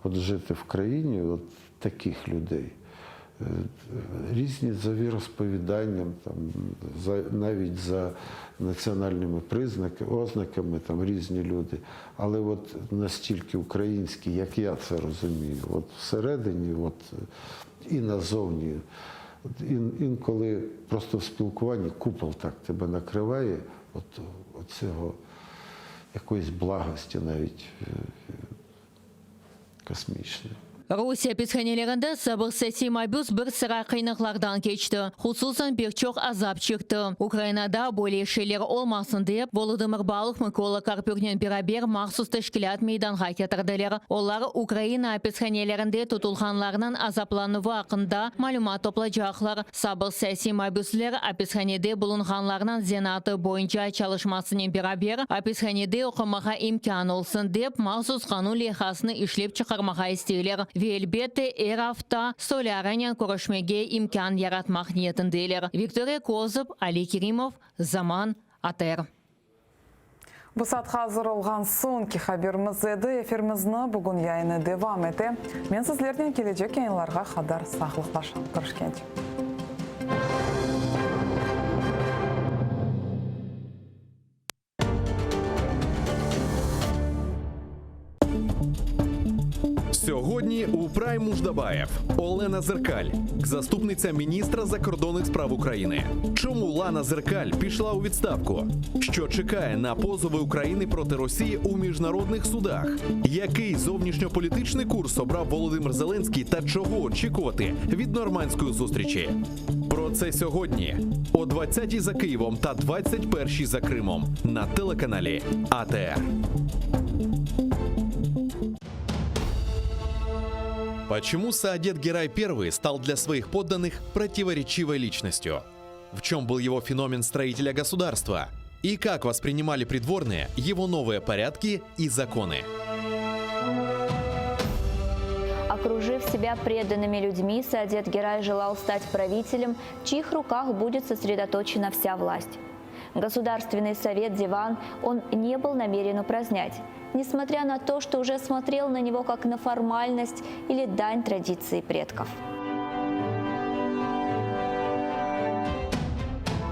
От жити в країні от таких людей. Е, Різні за віросповіданням, там, за, навіть за національними признаками, ознаками, там різні люди. Але от настільки українські, як я це розумію, от всередині, от, і назовні. От ін, інколи просто в спілкуванні купол так тебе накриває, от, цього якоїсь благості навіть е, космічної. Rusiye apishanelerinde sabıq siyasiy mabüs bir sıra qıyınlıqlardan keçti, hususan pek çoq azap çekti. Ukrainada böyle şeyler olmasın dep, Volodımır Baluh Mıkola Karpüknen beraber mahsus teşkilât meydanğa ketirdiler. Olar Ukraina apishanelerinde tutulğanlarnıñ azaplanuvı aqqında malümat toplacaqlar. Sabıq siyasiy mabüsler apishanede bulunğanlarnıñ zenaatı boyunca çalışmasınen beraber apishanede oqumağa imkân olsun dep, mahsus qanun leyhasını işlep çıqarmağa isteyler ve, elbette, er afta soylarınen körüşmege imkân yaratmaq niyetindeler. Viktoriya Kozub, Ali Kerimov, Zaman, ATR. Bu saatqa azır olğan soñki haberimiz edi. Efirimizni bugün yayını devam ete. Men sizlernen kelecek yayınlarğa qadar sağlıqlaşam. Körüşkence. Сьогодні у Прайм Муждабаєв Олена Зеркаль, заступниця міністра закордонних справ України. Чому Лана Зеркаль пішла у відставку? Що чекає на позови України проти Росії у міжнародних судах? Який зовнішньополітичний курс обрав Володимир Зеленський та чого очікувати від нормандської зустрічі? Про це сьогодні о 20-й за Києвом та 21-й за Кримом на телеканалі АТР. Почему Саадет Герай I стал для своих подданных противоречивой личностью? В чем был его феномен строителя государства? И как воспринимали придворные его новые порядки и законы? Окружив себя преданными людьми, Саадет Герай желал стать правителем, в чьих руках будет сосредоточена вся власть. Государственный совет Диван он не был намерен упразднять, несмотря на то, что уже смотрел на него как на формальность или дань традиции предков.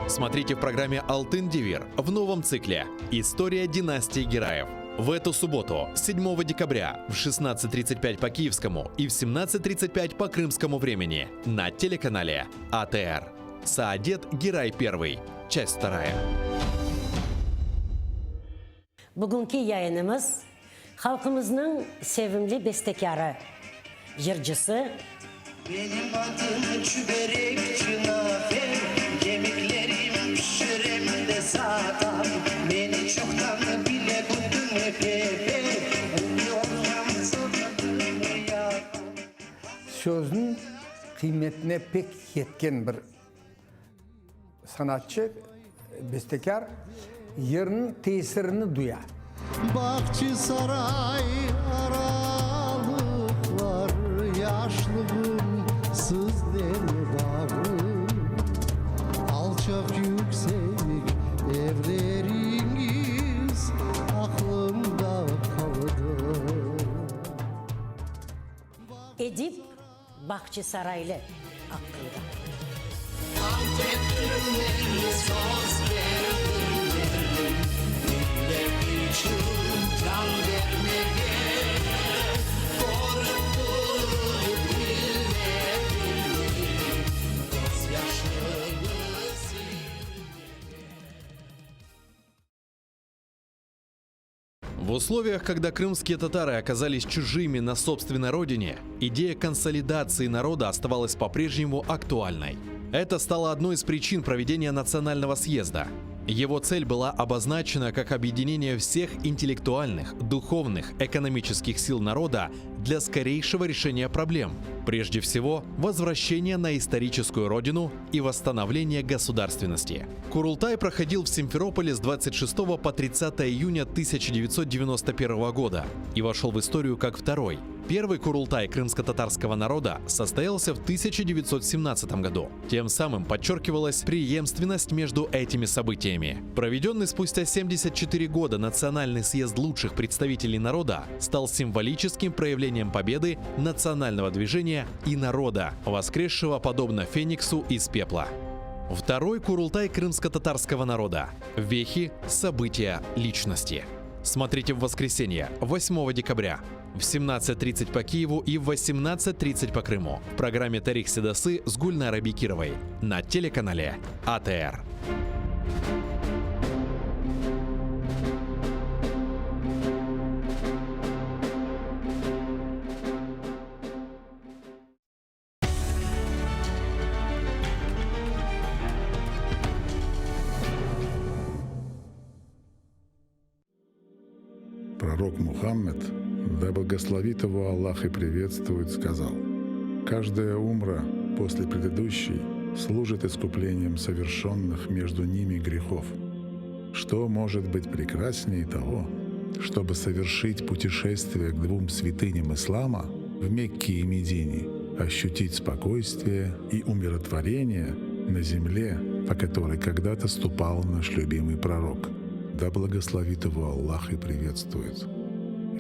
Смотрите в программе «Алтын Девир» в новом цикле «История династии Гераев». В эту субботу, 7 декабря, в 16.35 по киевскому и в 17.35 по крымскому времени на телеканале АТР. Саадет Герай I. Часть вторая. Bugünki yayınımız. Halqımıznıñ sevimli bestekârı, yırcısı. Menim adım Çüberekçi Nafe, Yemeklerim pişirem de satam. Meni çoqtan bile bütün Kefe, Bilmiyorsan sırrımı yapam. Sözniñ qıymetine pek yetken bir Sanatçı, bestekâr yırnıñ tesirini duya. Bağçasaray aralıqlar, Yaşlığım siznen bağlı. Alçaq yüksek evleriñiz Aqlımda qaldı. Edip Bahçesaraylı aqqında. Ant ettim men, söz berdim men, Millet içün can bermege, Körip turıp milletimni, Közyaşını silmege. В условиях, когда крымские татары оказались чужими на собственной родине, идея консолидации народа оставалась по-прежнему актуальной. Это стало одной из причин проведения национального съезда. Его цель была обозначена как объединение всех интеллектуальных, духовных, экономических сил народа для скорейшего решения проблем. Прежде всего, возвращение на историческую родину и восстановление государственности. Курултай проходил в Симферополе с 26 по 30 июня 1991 года и вошел в историю как второй. Первый Курултай крымско-татарского народа состоялся в 1917 году. Тем самым подчеркивалась преемственность между этими событиями. Проведенный спустя 74 года Национальный съезд лучших представителей народа стал символическим проявлением победы национального движения и народа, воскресшего подобно Фениксу из пепла. Второй Курултай крымско-татарского народа. Вехи, события, личности. Смотрите в воскресенье, 8 декабря, в 17.30 по Киеву и в 18.30 по Крыму в программе «Тарих Седасы» с Гульнарой Бекировой на телеканале АТР. Пророк Мухаммед, да благословит его Аллах и приветствует, сказал, «Каждая умра после предыдущей служит искуплением совершенных между ними грехов. Что может быть прекраснее того, чтобы совершить путешествие к двум святыням ислама в Мекке и Медине, ощутить спокойствие и умиротворение на земле, по которой когда-то ступал наш любимый пророк. Да благословит его Аллах и приветствует.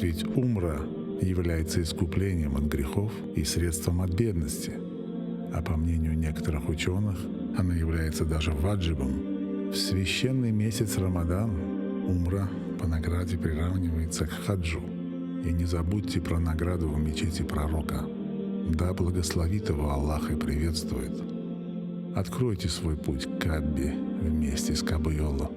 Ведь умра является искуплением от грехов и средством от бедности. А по мнению некоторых ученых, она является даже ваджибом. В священный месяц Рамадан умра по награде приравнивается к хаджу. И не забудьте про награду в мечети пророка. Да благословит его Аллах и приветствует. Откройте свой путь к Каббе вместе с Кабуйоло.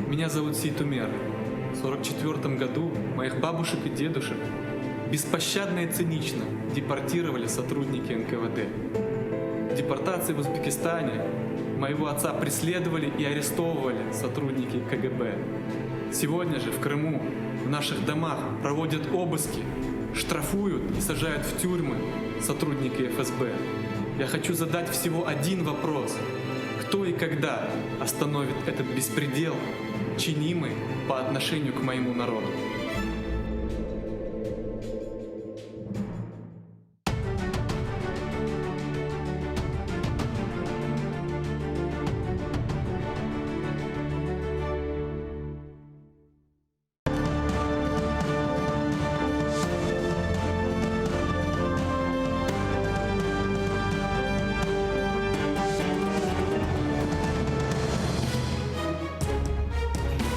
Меня зовут Сейтумер. В 1944 году моих бабушек и дедушек беспощадно и цинично депортировали сотрудники НКВД. Депортации в Узбекистане моего отца преследовали и арестовывали сотрудники КГБ. Сегодня же в Крыму в наших домах проводят обыски, штрафуют и сажают в тюрьмы сотрудники ФСБ. Я хочу задать всего один вопрос. Кто и когда остановит этот беспредел, чинимый по отношению к моему народу?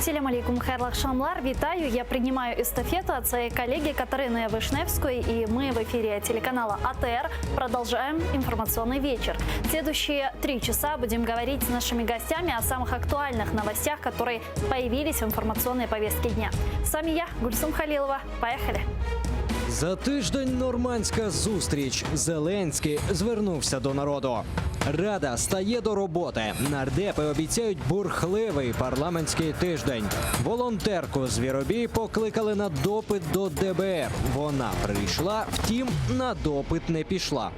Selâm. Selâm aleyküm, hayırlı aqşamlar. Витаю, я принимаю эстафету от своей коллеги Катарины Вышневской, и мы в эфире телеканала АТР продолжаем информационный вечер. Следующие три часа будем говорить с нашими гостями о самых актуальных новостях, которые появились в информационной повестке дня. С вами я, Гульсум Халилова. Поехали! За тиждень нормандська зустріч. Зеленський звернувся до народу. Рада стає до роботи. Нардепи обіцяють бурхливий парламентський тиждень. Волонтерку Звіробій покликали на допит до ДБР. Вона прийшла, втім, на допит не пішла.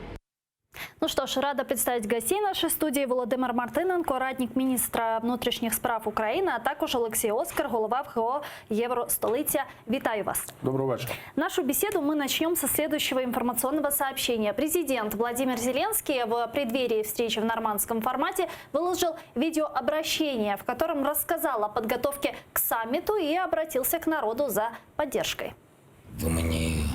Ну что ж, рада представить гостей нашей студии Володимир Мартиненко, радник міністра внутрішніх справ України, а також Олексій Оскар, голова ВХО Євростолиця. Вітаю вас. Доброго вечора. Нашу беседу мы начнем со следующего информационного сообщения. Президент Владимир Зеленский в преддверии встречи в нормандском формате выложил видеообращение, в котором рассказал о подготовке к саммиту и обратился к народу за поддержкой. Ви мені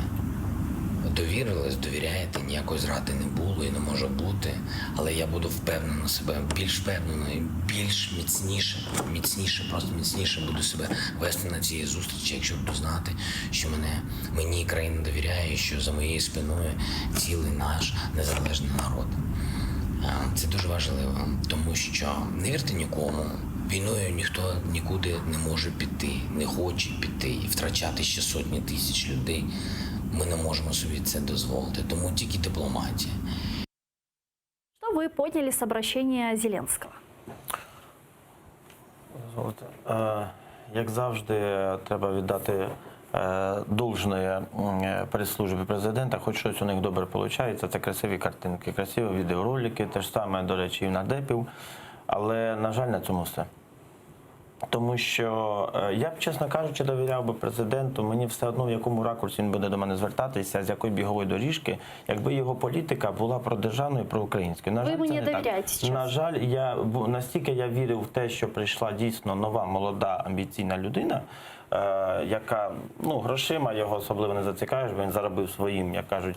довірились, довіряєте, ніякої зради не було і не може бути. Але я буду впевнено себе, більш впевнено і більш міцніше, міцніше, просто міцніше буду себе вести на цій зустрічі, якщо буду знати, що мене мені країна довіряє, і що за моєю спиною цілий наш незалежний народ. Е, Це дуже важливо, тому що не вірте нікому. Війною ніхто нікуди не може піти, не хоче піти і втрачати ще сотні тисяч людей. Ми не можемо собі це дозволити, тому тільки дипломатія. Что вы поняли с обращения Зеленского? Дозвольте. Е, Як завжди, треба віддати е, должное м, е, прес-службі президента, хоч щось у них добре виходить. Це красиві картинки, красиві відеоролики, те ж саме, до речі, і в нардепів. Але, на жаль, на цьому все. Тому що е, я б, чесно кажучи, довіряв би президенту, мені все одно в якому ракурсі він буде до мене звертатися, з якої бігової доріжки, якби його політика була продержавною і проукраїнською. На Ви жаль, мені це не так. довіряєте зараз? На жаль, я бу- настільки я вірив в те, що прийшла дійсно нова, молода, амбіційна людина, е, яка ну, грошима його особливо не зацікавиш, бо він заробив своїм, як кажуть,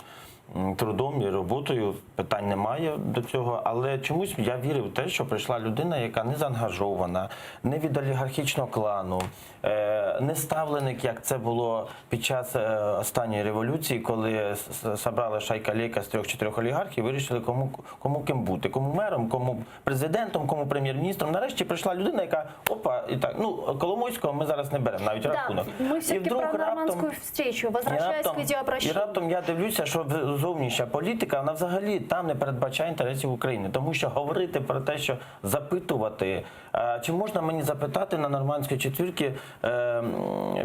м, трудом і роботою. Питань немає до цього. Але чомусь я вірив в те, що прийшла людина, яка не заангажована, не від олігархічного клану, е, не ставленик, як це було під час е, останньої революції, коли с- с- собрала шайка-лейка з трьох-чотирьох олігархів, вирішили, кому, кому ким бути, кому мером, кому президентом, кому прем'єр-міністром. Нарешті прийшла людина, яка опа, і так, ну Коломойського ми зараз не беремо навіть Да, рахунок. мы І все-таки вдруг про раптом- нормандскую встречу. і Возвращаясь к раптом, і видеообращению. раптом я дивлюся, що в- зовнішня політика вона взагалі там не передбачає інтересів України, тому що говорити про те, що запитувати, е, чи можна мені запитати на нормандській четвірці е, м,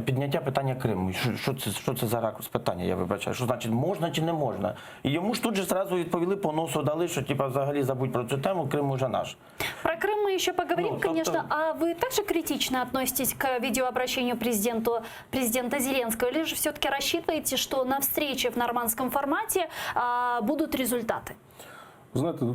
підняття питання Криму? Що, що це що це за ракурс питання? Я вибачаю, що значить можна чи не можна? І йому ж тут же зразу відповіли по носу дали, що типа взагалі забудь про цю тему, Крим уже наш. Про Крым мы еще поговорим, Ну, тобто- конечно. А вы также критично относитесь к видеообращению президенту, президента Зеленского? Или же все-таки рассчитываете, что на встрече в нормандском формате а, будут результаты? Ви Знаєте,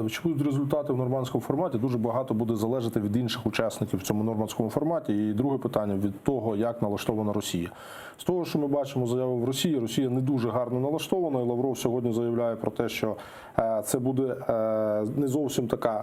е, чи будуть результати в нормандському форматі, дуже багато буде залежати від інших учасників в цьому нормандському форматі. І друге питання від того, як налаштована Росія. З того, що ми бачимо заяву в Росії, Росія не дуже гарно налаштована. І Лавров сьогодні заявляє про те, що е, це буде е, не зовсім така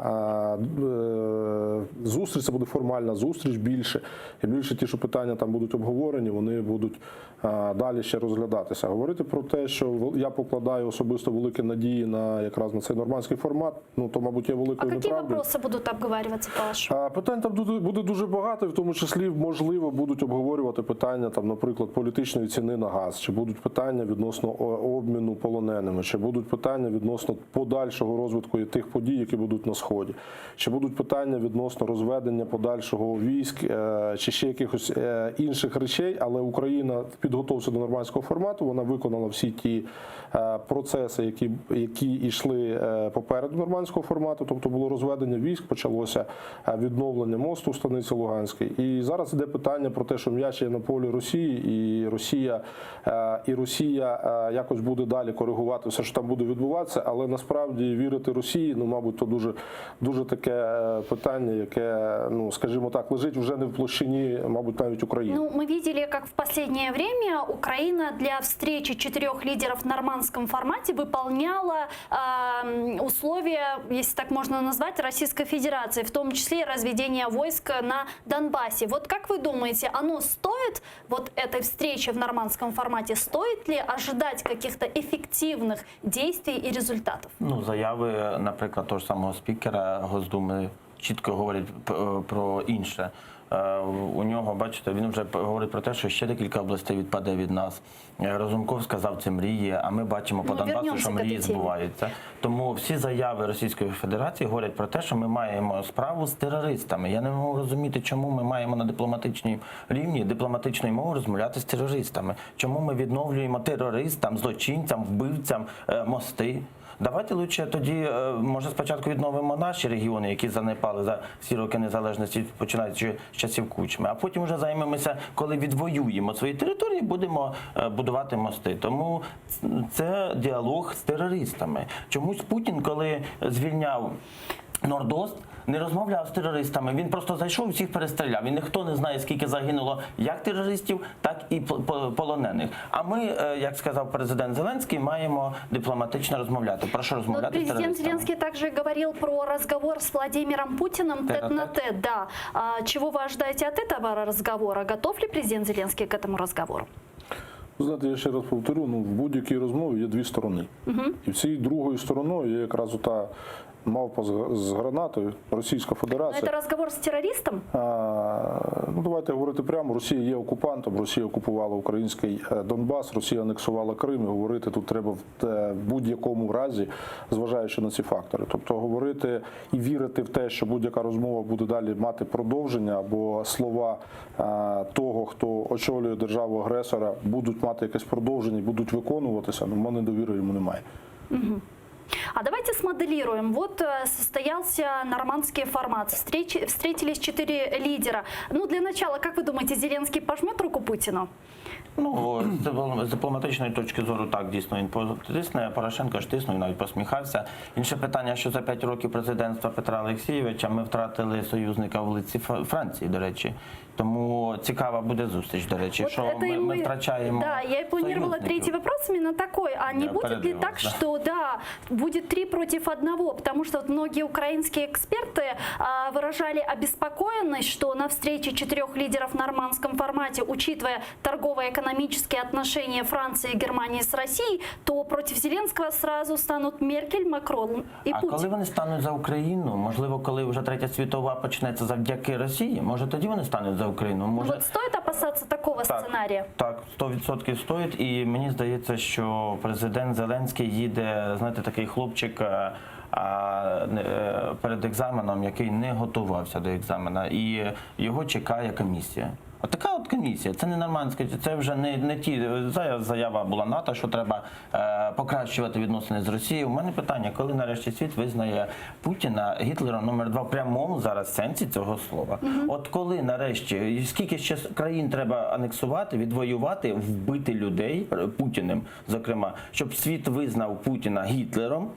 е, е, зустріч, це буде формальна зустріч більше. І більше ті, що питання там будуть обговорені, вони будуть е, далі ще розглядатися. Говорити про те, що вел- я покладаю особисто великі надії на якраз на цей нормандський формат, ну то, мабуть, є А великою какие неправдою. вопросы будут обговариваться, по-вашему? А, Питань там буде, буде дуже багато, і в тому числі, можливо, будуть обговорювати питання, там, наприклад, політичної ціни на газ, чи будуть питання відносно о, обміну полоненими, чи будуть питання відносно подальшого розвитку і тих подій, які будуть на сході, чи будуть питання відносно розведення подальшого військ, е, чи ще якихось е, інших речей. Але Україна в підготовці до нормандського формату вона виконала всі ті е, процеси, які, які йшли е, попереду нормандського формату, тобто було розведення військ, почалося е, відновлення мосту в станиці Луганській. І зараз іде питання про те, що м'яч є на полі Росії, і. і Росія, е, і Росія е, якось буде далі коригувати все, що там буде відбуватися, але насправді вірити Росії, ну мабуть, то дуже, дуже таке е, питання, яке, ну скажімо так, лежить вже не в площині, мабуть, навіть України. Ну, мы видели, как в последнее время Украина для встречи четырех лидеров в нормандском формате выполняла эм, условия, если так можно назвать, Российской Федерации, в том числе и разведение войск на Донбассе. Вот как вы думаете, оно стоит вот этой встречи в нормандском формате? Стоит ли ожидать каких-то эффективных действий и результатов? Ну, заяви, наприклад, того ж самого спікера Госдуми чітко говорять п- е, про інше. Е, У нього, бачите, він вже говорить про те, що ще декілька областей відпаде від нас. Е, Разумков сказав, це мрії, а ми бачимо по Ну, Донбасу, вернемося що к этой мрії теме. збуваються. Тому всі заяви Російської Федерації говорять про те, що ми маємо справу з терористами. Я не можу розуміти, чому ми маємо на дипломатичній рівні дипломатичною мовою розмовляти з терористами. Чому ми відновлюємо терористам, злочинцям, вбивцям е, мости? Давайте лучше тоді, е, може, спочатку відновимо наші регіони, які занепали за всі роки незалежності, починаючи з часів Кучми, а потім вже займемося, коли відвоюємо свої території, будемо е, будувати мости. Тому це діалог з терористами. Чомусь Путін, коли звільняв Нордост, не розмовляв з терористами. Він просто зайшов і всіх перестріляв. І ніхто не знає, скільки загинуло як терористів, так і по- по- полонених. А ми, е, як сказав президент Зеленський, маємо дипломатично розмовляти. Про що Ну, вот розмовляти з президент терористами? Зеленский также говорил про разговор с Владимиром Путиным Тет-а-тет. тет-на-тет. Да. А чего вы ожидаете от этого разговора? Готов ли президент Зеленский к этому разговору? Ви Знаєте, я ще раз повторю, ну в будь-якій розмові є дві сторони. І в цій другою стороною є якраз ота мавпа з з гранатою, Російська Но Федерація. это разговор с террористом? А, Ну, давайте говорити прямо. Росія є окупантом, Росія окупувала український е, Донбас, Росія анексувала Крим. І говорити тут треба в е, будь-якому разі, зважаючи на ці фактори. Тобто говорити і вірити в те, що будь-яка розмова буде далі мати продовження, або слова е, того, хто очолює державу агресора, будуть мати якесь продовження, і будуть виконуватися. Ну, в мене довіри йому немає. Мгм. А давайте смоделируем. Вот э, состоялся нормандский формат. Встречи, встретились четыре лидера. Ну, для начала, как вы думаете, Зеленский пожмет руку Путину? Ну, з диплом- з дипломатичної точки зору, так, дійсно, він потисне, Порошенко ж тиснув, навіть посміхався. Інше питання, що за 5 років президентства Петра Олексійовича ми втратили союзника в лиці Ф- Франції, до речі. Тому цікава буде зустріч, до речі, Вот що это ми, и ми втрачаємо. Да, я и планировала союзників. третий вопрос именно такой. А не Я будет ли передивился, так, да. что да, будет три против одного? Потому что вот многие украинские эксперты а, выражали обеспокоенность, что на встрече четырех лидеров в нормандском формате, учитывая торгово-экономические отношения Франции и Германии с Россией, то против Зеленского сразу станут Меркель, Макрон и А Путин. коли вони стануть за Україну, можливо, коли вже третя світова почнеться завдяки Росії, може тоді вони стануть за Україну? Може, Вот стоит опасаться такого Так. сценария? Так, 100% стоїть. І мені здається, що президент Зеленський їде, знаєте, такий хлопчик е, а, не- е, перед екзаменом, який не готувався до екзамена, і його чекає комісія. От така от комісія, це не нормандська, це вже не, не ті заява, заява була НАТО, що треба е, покращувати відносини з Росією. У мене питання, коли нарешті світ визнає Путіна Гітлером номер два в прямому зараз сенсі цього слова. От коли нарешті, і скільки ще країн треба анексувати, відвоювати, вбити людей е, Путіним, зокрема, щоб світ визнав Путіна Гітлером.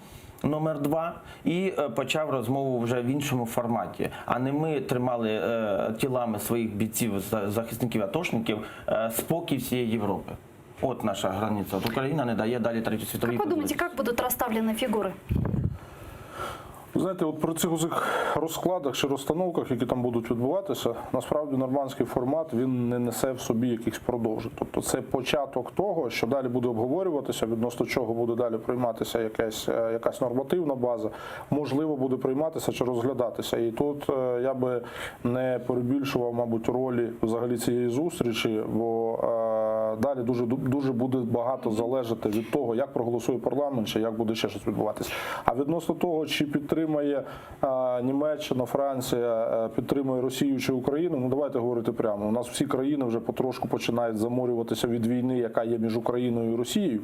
Номер два і е, почав розмову вже в іншому форматі. А не ми тримали е, тілами своїх бійців, за- захисників атошників е, спокій всієї Європи. От наша границя. От Україна не дає далі третю світовій. Как вы думаете, как будут расставлены фигуры? Ви Знаєте, от при цих усіх розкладах чи розстановках, які там будуть відбуватися, насправді нормандський формат він не несе в собі якихось продовжень. Тобто це початок того, що далі буде обговорюватися, відносно чого буде далі прийматися якась, е, якась нормативна база, можливо, буде прийматися чи розглядатися. І тут е, я би не перебільшував, мабуть, ролі взагалі цієї зустрічі, бо е, далі дуже дуже буде багато залежати від того, як проголосує парламент, чи як буде ще щось відбуватися. А відносно того, чи підтримає е, Німеччина, Франція, е, підтримує Росію чи Україну, ну давайте говорити прямо. У нас всі країни вже потрошку починають заморюватися від війни, яка є між Україною і Росією.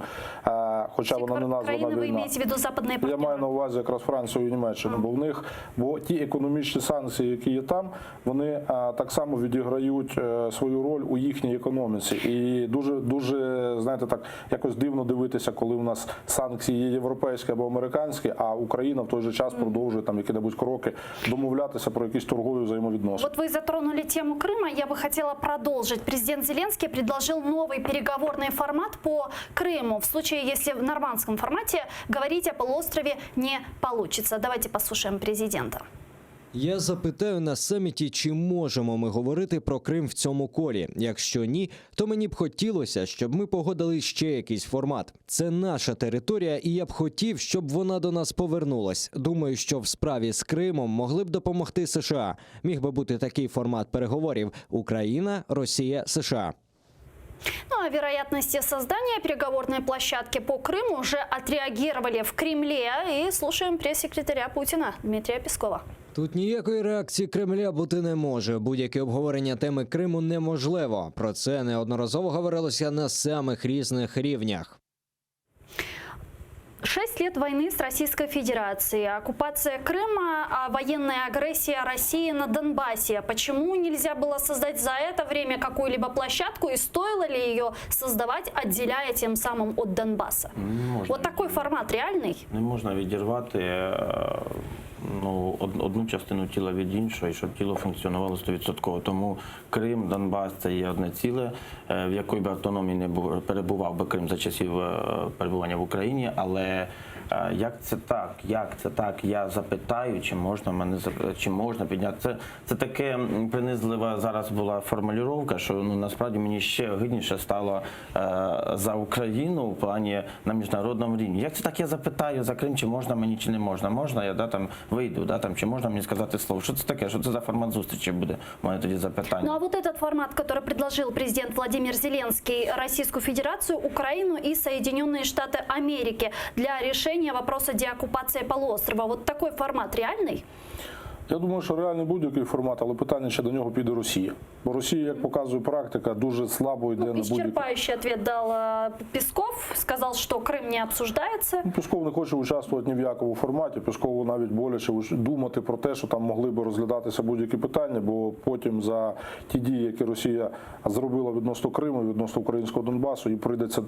Е, Хоча. Хоча вона не названа Країни ви війна. имеете в виду западные Я маю на увазі якраз Францію і Німеччину, бо в них, бо ті економічні санкції, які є там, вони а, так само відіграють е, свою роль у їхній економіці. І дуже дуже знаєте, так якось дивно дивитися, коли у нас санкції є європейські або американські, а Україна в той же час продовжує там які-небудь кроки домовлятися про якісь торгові взаємовідносини. Вот вы затронули тему Крыма, я бы хотела продолжить. Президент Зеленский предложил новый переговорный формат по Крыму. В случае, если в нормандском формате говорить о полуострове не получится. Давайте послушаем президента. Я запитаю на саміті, чи можемо ми говорити про Крим в цьому колі. Якщо ні, то мені б хотілося, щоб ми погодили ще якийсь формат. Це наша територія, і я б хотів, щоб вона до нас повернулась. Думаю, що в справі з Кримом могли б допомогти США. Міг би бути такий формат переговорів: Україна, Росія, США. Ну, о вероятности создания переговорной площадки по Крыму уже отреагировали в Кремле. И слушаем пресс-секретаря Путина Дмитрия Пескова. Тут ніякої реакції Кремля бути не може. Будь-яке обговорення теми Криму неможливо. Про це неодноразово говорилося на самих різних рівнях. Шесть лет войны с Российской Федерацией, оккупация Крыма, а военная агрессия России на Донбассе. Почему нельзя было создать за это время какую-либо площадку и стоило ли ее создавать, отделяя тем самым от Донбасса? Не можна. Вот такой формат реальный? Не можна відірвати е, ну, од- одну частину тіла від іншої, щоб тіло функціонувало 100%. Тому Крим, Донбас це є одне ціле, е, в якої би автономії не бу- перебував би Крим за часів е, перебування в Україні. Але е, як це так? Як це так? Я запитаю, чи можна мене зап- чи можна підняти. Це, це таке м, принизлива зараз була формулювання, що ну насправді мені ще огидніше стало е, за Україну в плані на міжнародному рівні. Як це так? Я запитаю за Крим, чи можна мені, чи не можна? Можна, я да, там вийду, да, там, чи можна мені сказати слово? Що це таке? Що це за формат зустрічі буде? У мене тоді запитання. Ну а вот этот формат, который предложил президент Владимир Зеленский, Российскую Федерацию, Украину и Соединенные Штаты Америки для решения вопроса деоккупации полуострова. Вот такой формат реальный? Я думаю, що реальний будь-який формат, але питання, чи до нього піде Росія. Бо Росія, як показує практика, дуже слабо йде на будь-які. Исчерпающий ответ дал э, Песков, сказал, что Крым не обсуждается. Ну, Пєсков не хоче участвувати ні в якому форматі. Пєскову навіть боляче уж думати про те, що там могли би розглядатися будь-які питання, бо потім за ті дії, які Росія зробила відносно Криму, відносно українського Донбасу, їй прийдеться.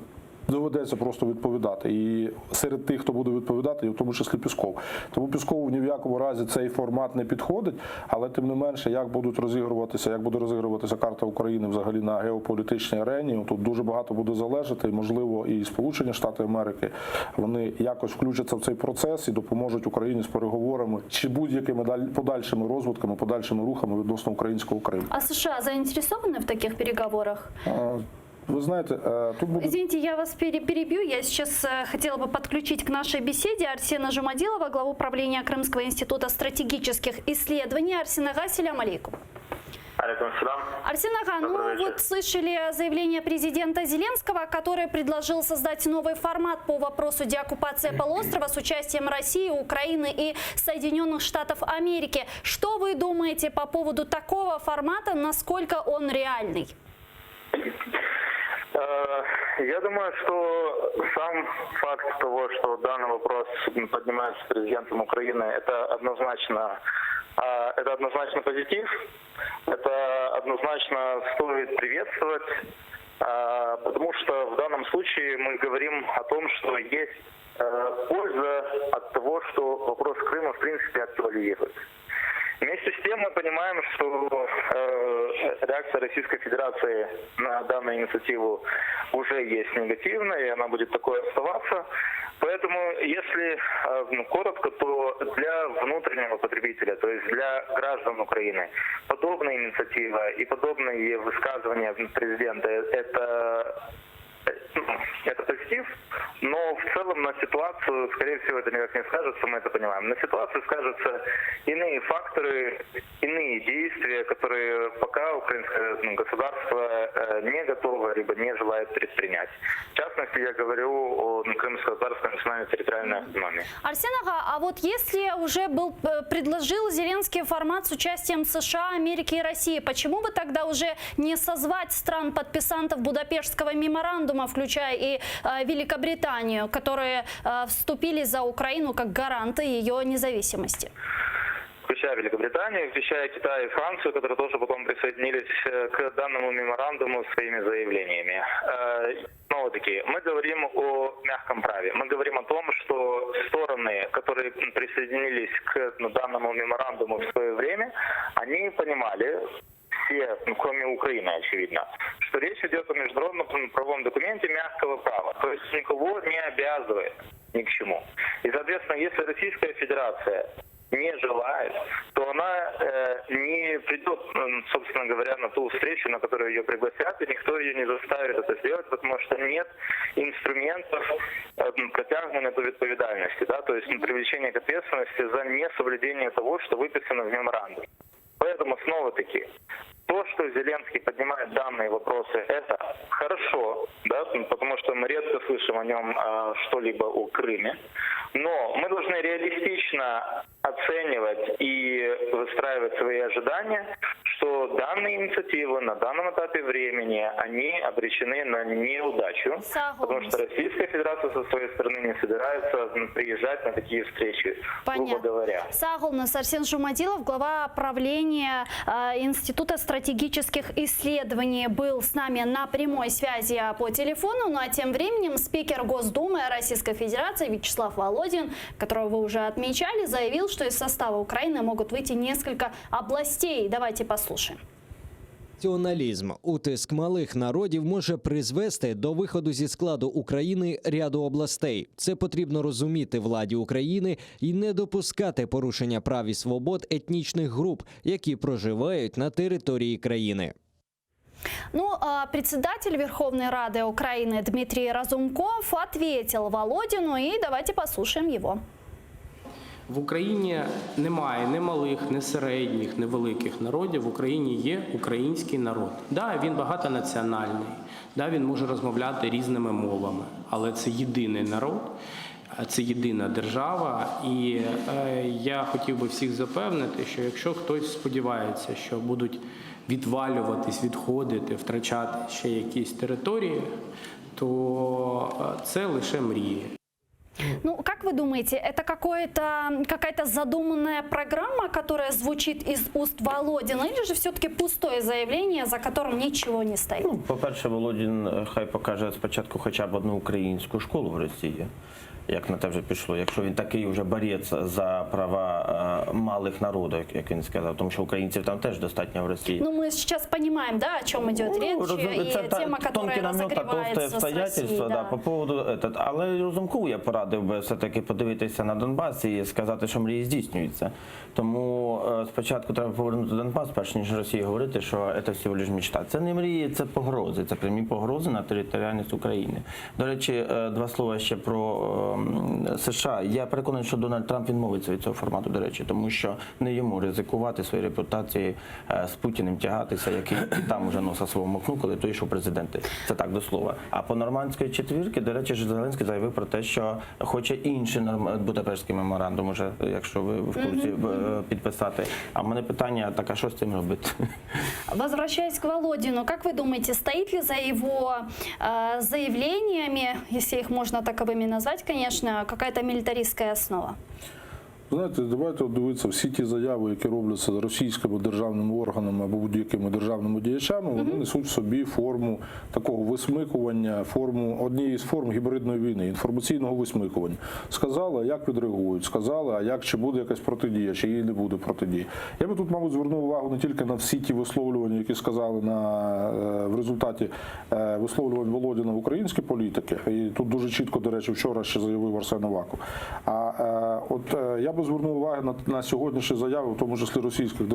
Доведеться просто відповідати. І серед тих, хто буде відповідати, і в тому числі Пєсков. Тому Пєскову ні в якому разі цей формат не підходить, але тим не менше, як будуть розігруватися, як буде розігруватися карта України взагалі на геополітичній арені, тут дуже багато буде залежати, і, можливо, і Сполучені Штати Америки вони якось включаться в цей процес і допоможуть Україні з переговорами чи будь-якими даль- подальшими розвитками, подальшими рухами відносно українського Криму. А США заинтересованы в таких переговорах? А, Ви знаєте, е, тут буде Извините, я вас пере- перебью. Я сейчас э, хотела бы подключить к нашей беседе Арсена Жумадилова, главу правления Крымского института стратегических исследований. Арсен ağa, selâm aleyküm. Алейкум селям. Арсен ağa, ну Добрый вечер. вот слышали заявление президента Зеленского, который предложил создать новый формат по вопросу деоккупации полуострова с участием России, Украины и Соединенных Штатов Америки. Что вы думаете по поводу такого формата, насколько он реальный? Э, Я думаю, что сам факт того, что данный вопрос поднимается президентом Украины, это однозначно, а, это однозначно позитив, это однозначно стоит приветствовать, а, потому что в данном случае мы говорим о том, что есть э, польза от того, что вопрос Крыма в принципе актуализируется. Вместе с тем мы понимаем, что э, реакция Российской Федерации на данную инициативу уже есть негативная, и она будет такой оставаться. Поэтому, если э, ну, коротко, то для внутреннего потребителя, то есть для граждан Украины, подобная инициатива и подобные высказывания президента – это э, ну, это позитив, но в целом на ситуацию, скорее всего, это никак не скажется, мы это понимаем. На ситуацию скажутся иные факторы, иные действия, которые покажут. пока украинское ну, государство э, не готово либо не желает предпринять. В частности, я говорю о крымско-татарской национальной территориальной автономии. Арсен ağa, а вот если уже был, э, предложил Зеленский формат с участием США, Америки и России, почему бы тогда уже не созвать стран-подписантов Будапештского меморандума, включая и э, Великобританию, которые э, вступили за Украину как гаранты ее независимости? включая Великобританию, включая Китай и Францию, которые тоже потом присоединились э, к данному меморандуму своими заявлениями. Э, Снова-таки, мы говорим о мягком праве. Мы говорим о том, что стороны, которые присоединились к ну, данному меморандуму в свое время, они понимали, все, ну, кроме Украины, очевидно, что речь идет о международном правовом документе мягкого права. То есть никого не обязывает ни к чему. И, соответственно, если Российская Федерация не желает, то она э, не придет, собственно говоря, на ту встречу, на которую ее пригласят, и никто ее не заставит это сделать, потому что нет инструментов э, притягнення до відповідальності, да, то есть привлечение к ответственности за несоблюдение того, что выписано в меморандуме. Поэтому, снова-таки, то, что Зеленский поднимает данные вопросы, это хорошо, да, потому что мы редко слышим о нем э, что-либо о Крыме. Но мы должны реалистично оценивать и выстраивать свои ожидания, что данные инициативы на данном этапе времени, они обречены на неудачу, потому что Российская Федерация со своей стороны не собирается приезжать на такие встречи, Понятно. грубо говоря. Sağ oluñız Арсен Жумадилов, глава правления э, Института стратегических исследований, был с нами на прямой связи по телефону. Ну а тем временем спикер Госдумы Российской Федерации Вячеслав Володин, которого вы уже отмечали, заявил, что из состава Украины могут выйти несколько областей. Давайте послушаем. Націоналізм, утиск малих народів може призвести до виходу зі складу України ряду областей. Це потрібно розуміти владі України і не допускати порушення прав і свобод етнічних груп, які проживають на території країни. Ну, а председатель Верховной Рады Украины Дмитрий Разумков ответил Володину, и давайте послушаем его. В Україні немає ні малих, ні середніх, ні великих народів. В Україні є український народ. Да, він багатонаціональний, да, він може розмовляти різними мовами, але це єдиний народ, це єдина держава. І е, я хотів би всіх запевнити, що якщо хтось сподівається, що будуть відвалюватись, відходити, втрачати ще якісь території, то е, це лише мрії. Ну, как вы думаете, это какое-то, какая-то задуманная программа, которая звучит из уст Володина, или же все-таки пустое заявление, за которым ничего не стоит? Ну, по-перше, Володін е, хай покаже спочатку хоча б одну українську школу в Росії, як на те вже пішло. Якщо він такий вже борець за права е, малих народів, як, як він сказав, тому що українців там теж достатньо в Росії. Ну, мы сейчас понимаем, да, о чем идет речь, розум- и це та- тема, которая тонкий намек, а толстое разогревается с Россией. обстоятельство, да. Да. по поводу этот. Але Разумкову я порадив би все-таки подивитися на Донбас і сказати, що мрії здійснюються. Тому е, спочатку треба повернути Донбас, перш ніж Росії говорити, що це всього лиш мечта. Це не мрії, це погрози, це прямі погрози на територіальність України. До речі, е, два слова ще про ем, США. Я переконаний, що Дональд Трамп відмовиться від цього формату, до речі, тому що не йому ризикувати своєю репутацією е, з Путіним тягатися, який і там уже носа свого макнув, коли той йшов президенти. Це так до слова. А по нормандської четвірки, до речі, ж Зеленський заявив про те, що хоче інший норм... Будапештський меморандум, уже, якщо ви в курсі е, підписати. А в мене питання: так, а що з цим робити? Возвращаясь к Володину, как вы думаете, стоит ли за его э, заявлениями, если их можно таковыми назвать, конечно, какая-то милитаристская основа? Знаєте, давайте от дивитися всі ті заяви, які робляться російськими державними органами або будь-якими державними діячами, вони несуть в собі форму такого висмикування, форму однієї з форм гібридної війни, інформаційного висмикування. Сказали, а як відреагують, сказали, а як чи буде якась протидія, чи її не буде протидії. Я би тут, мабуть, звернув увагу не тільки на всі ті висловлювання, які сказали на е, в результаті е, висловлювань Володіна в українській політики, і тут дуже чітко, до речі, вчора ще заявив Арсен Аваков. А е, от е, я би. би звернув увагу на, на сьогоднішні заяви, в тому числі російських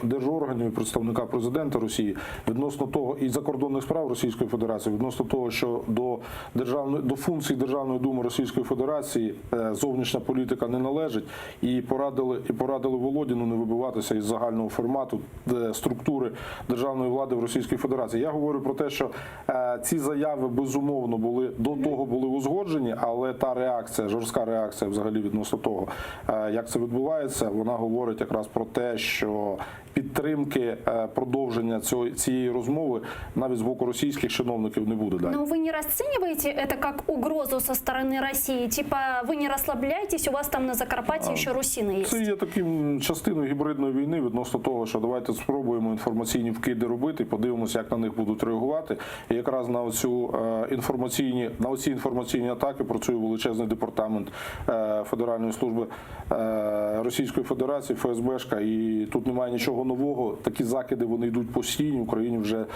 держорганів і представника президента Росії відносно того і закордонних справ Російської Федерації, відносно того, що до державної до функцій Державної думи Російської Федерації е, зовнішня політика не належить, і порадили і порадили Володіну не вибиватися із загального формату е, структури державної влади в Російській Федерації. Я говорю про те, що е, ці заяви безумовно були до того були узгоджені, але та реакція, жорстка реакція взагалі відносно того, е, як це відбувається, вона говорить якраз про те, що підтримки е, продовження цього цієї розмови навіть з боку російських чиновників не буде далі. Но вы не расцениваете это как угрозу со стороны России? Типа вы не расслабляйтесь, у вас там на Закарпатье еще русины есть. Це є таким частиною гібридної війни відносно того, що давайте спробуємо інформаційні вкиди робити, подивимося, як на них будуть реагувати. І якраз на оцю е, інформаційні на оці інформаційні атаки працює величезний департамент е, Федеральної служби е, Російської Федерації, ФСБшка. І тут немає нічого нового. Такі закиди вони йдуть постійно. Україні вже е,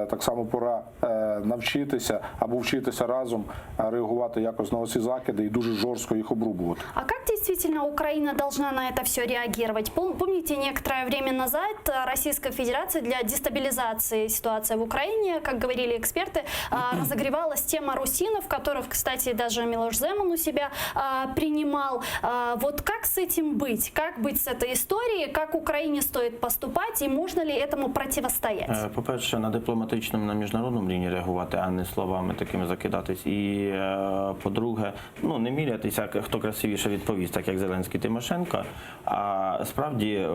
так само пора е, навчитися або вчитися разом е, реагувати якось на оці закиди і дуже жорстко їх обрубувати. А как действительно Украина должна на это все реагировать? Пом- Помните, некоторое время назад э, Российская Федерация для дестабилизации ситуации в Украине, как говорили эксперты, а, разогревалась тема русинов, которых, кстати, даже Милош Земан у себя а, принимал. А, Вот как с этим быть? Как быть с этой историей? Как Украине стоит поступать? И можно ли этому противостоять? Е, По-перше, на дипломатичному, на міжнародному рівні реагувати, а не словами такими закидатись. І е, по-друге, ну не мірятися, хто красивіше відповість, так як Зеленський Тимошенко, а справді е,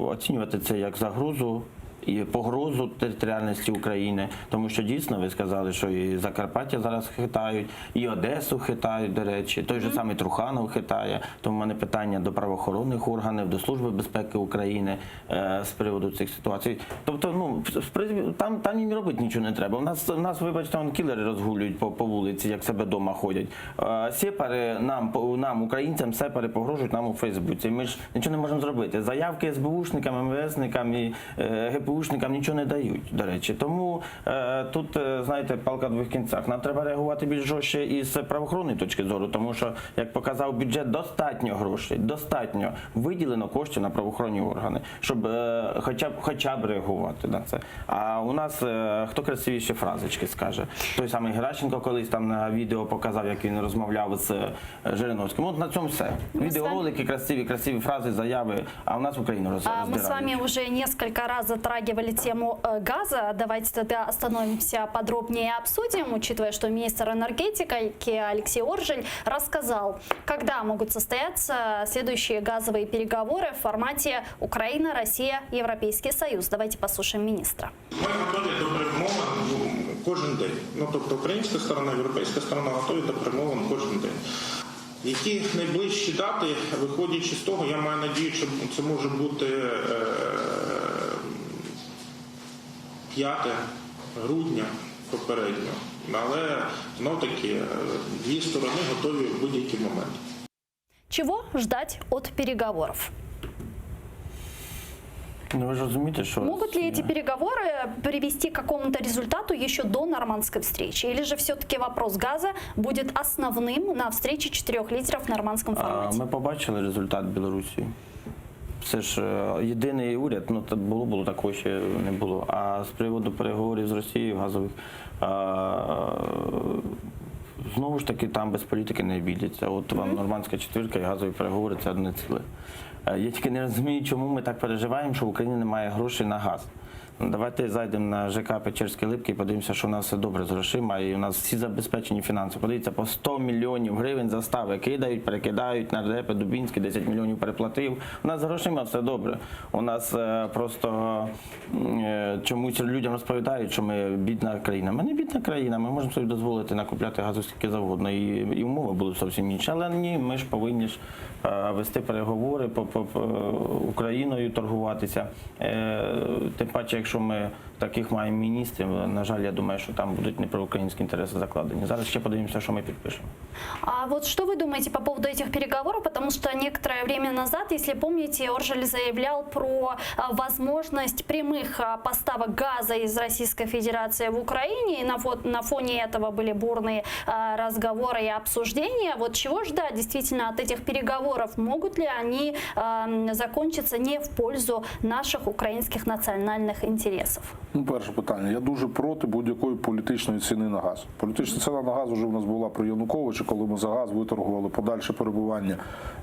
оцінювати це як загрозу. І погрозу територіальності України, тому що дійсно ви сказали, що і Закарпаття зараз хитають, і Одесу хитають, до речі, той же самий Труханов хитає. Тому в мене питання до правоохоронних органів, до Служби безпеки України е, з приводу цих ситуацій. Тобто, ну в принципі, там, там їм робити нічого не треба. У нас у нас, вибачте, вон кілери розгулюють по, по вулиці, як себе вдома ходять. Е, сепари нам, по- нам, українцям, сепари погрожують нам у Фейсбуці. Ми ж нічого не можемо зробити. Заявки СБУшникам, МВСникам і е, ГПУшникам нічого не дають, до речі. Тому е, тут, е, знаєте, палка в двох кінцях. Нам треба реагувати більш жорстче і з правоохоронної точки зору, тому що, як показав бюджет, достатньо грошей, достатньо виділено коштів на правоохоронні органи, щоб е, хоча б хоча б реагувати на це. А у нас е, хто красивіші фразочки скаже? Той самий Геращенко колись там на відео показав, як він розмовляв з е, Жириновським. От на цьому все. Ми з вами- Відеоролики, красиві, красиві фрази, заяви. А у нас Україну роз- А, Мы с роздирають. вами уже несколько раз затрагивали тему э, газа. Давайте тогда остановимся подробнее и обсудим, учитывая, что министр энергетики Алексей Оржель рассказал, когда могут состояться следующие газовые переговоры в формате Украина, Россия, Европейский Союз. Давайте послушаем министра. Ми готові до перемовин ну, кожен день. Ну тобто українська сторона, європейська сторона готові до перемовин кожен день. Які найближчі дати, виходячи з того, я маю надію, що це може бути е, 5 грудня попередньо. Але знов таки е, дві сторони готові в будь-який момент. Чего ждать от переговоров? Ну ви ж розумієте, що Могут ли эти переговоры привести к какому-то результату еще до нормандской встречи? Или же все-таки вопрос газа будет основным на встрече четырех лидеров в нормандском А, формате? Ми побачили результат Білорусі. Це ж е, єдиний уряд, ну це було, було такого ще не було. А з приводу переговорів з Росією газових, е, знову ж таки, там без політики не обійдеться. От вам нормандська четвірка і газові переговори це одне ціле. Е, Я тільки не розумію, чому ми так переживаємо, що в Україні немає грошей на газ. Ну, Давайте зайдемо на ЖК Печерські Липки і подивимося, що у нас все добре з грошима, і у нас всі забезпечені фінансово. Подивіться, по 100 мільйонів гривень застави кидають, перекидають нардепи, Дубінський 10 мільйонів переплатив. У нас з грошима все добре. У нас е, просто е, чомусь людям розповідають, що ми бідна країна. Ми не бідна країна, ми можемо собі дозволити накупляти газу скільки завгодно. І, і умови будуть зовсім інші. Але ні, ми ж повинні ж е, вести переговори по, по, по Україною, торгуватися. Е, Тим паче, якщо. якщо ми таких маємо міністрів, на жаль, я думаю, що там будуть не проукраїнські інтереси закладені. Зараз ще подивимося, що ми підпишемо. А вот что вы думаете по поводу этих переговоров? Потому что некоторое время назад, если помните, Оржель заявлял про а, возможность прямых а, поставок газа из Российской Федерации в Украине. И на, фо- на фоне этого были бурные а, разговоры и обсуждения. Вот чего ждать действительно от этих переговоров? Могут ли они а, м, закончиться не в пользу наших украинских национальных интересов? Ну, перше питання. Я дуже проти будь-якої політичної ціни на газ. Політична ціна на газ вже в нас була при Януковичі, коли ми за газ виторгували подальше перебування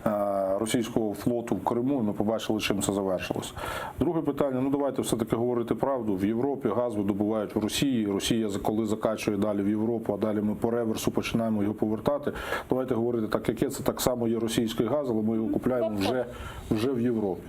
е, російського флоту в Криму, і ми побачили, чим це завершилось. Друге питання: ну давайте все-таки говорити правду. В Європі газ видобувають в Росії. Росія коли закачує далі в Європу, а далі ми по реверсу починаємо його повертати. Давайте говорити так, як є. Це так само є російський газ, але ми його купляємо вже, вже в Європі.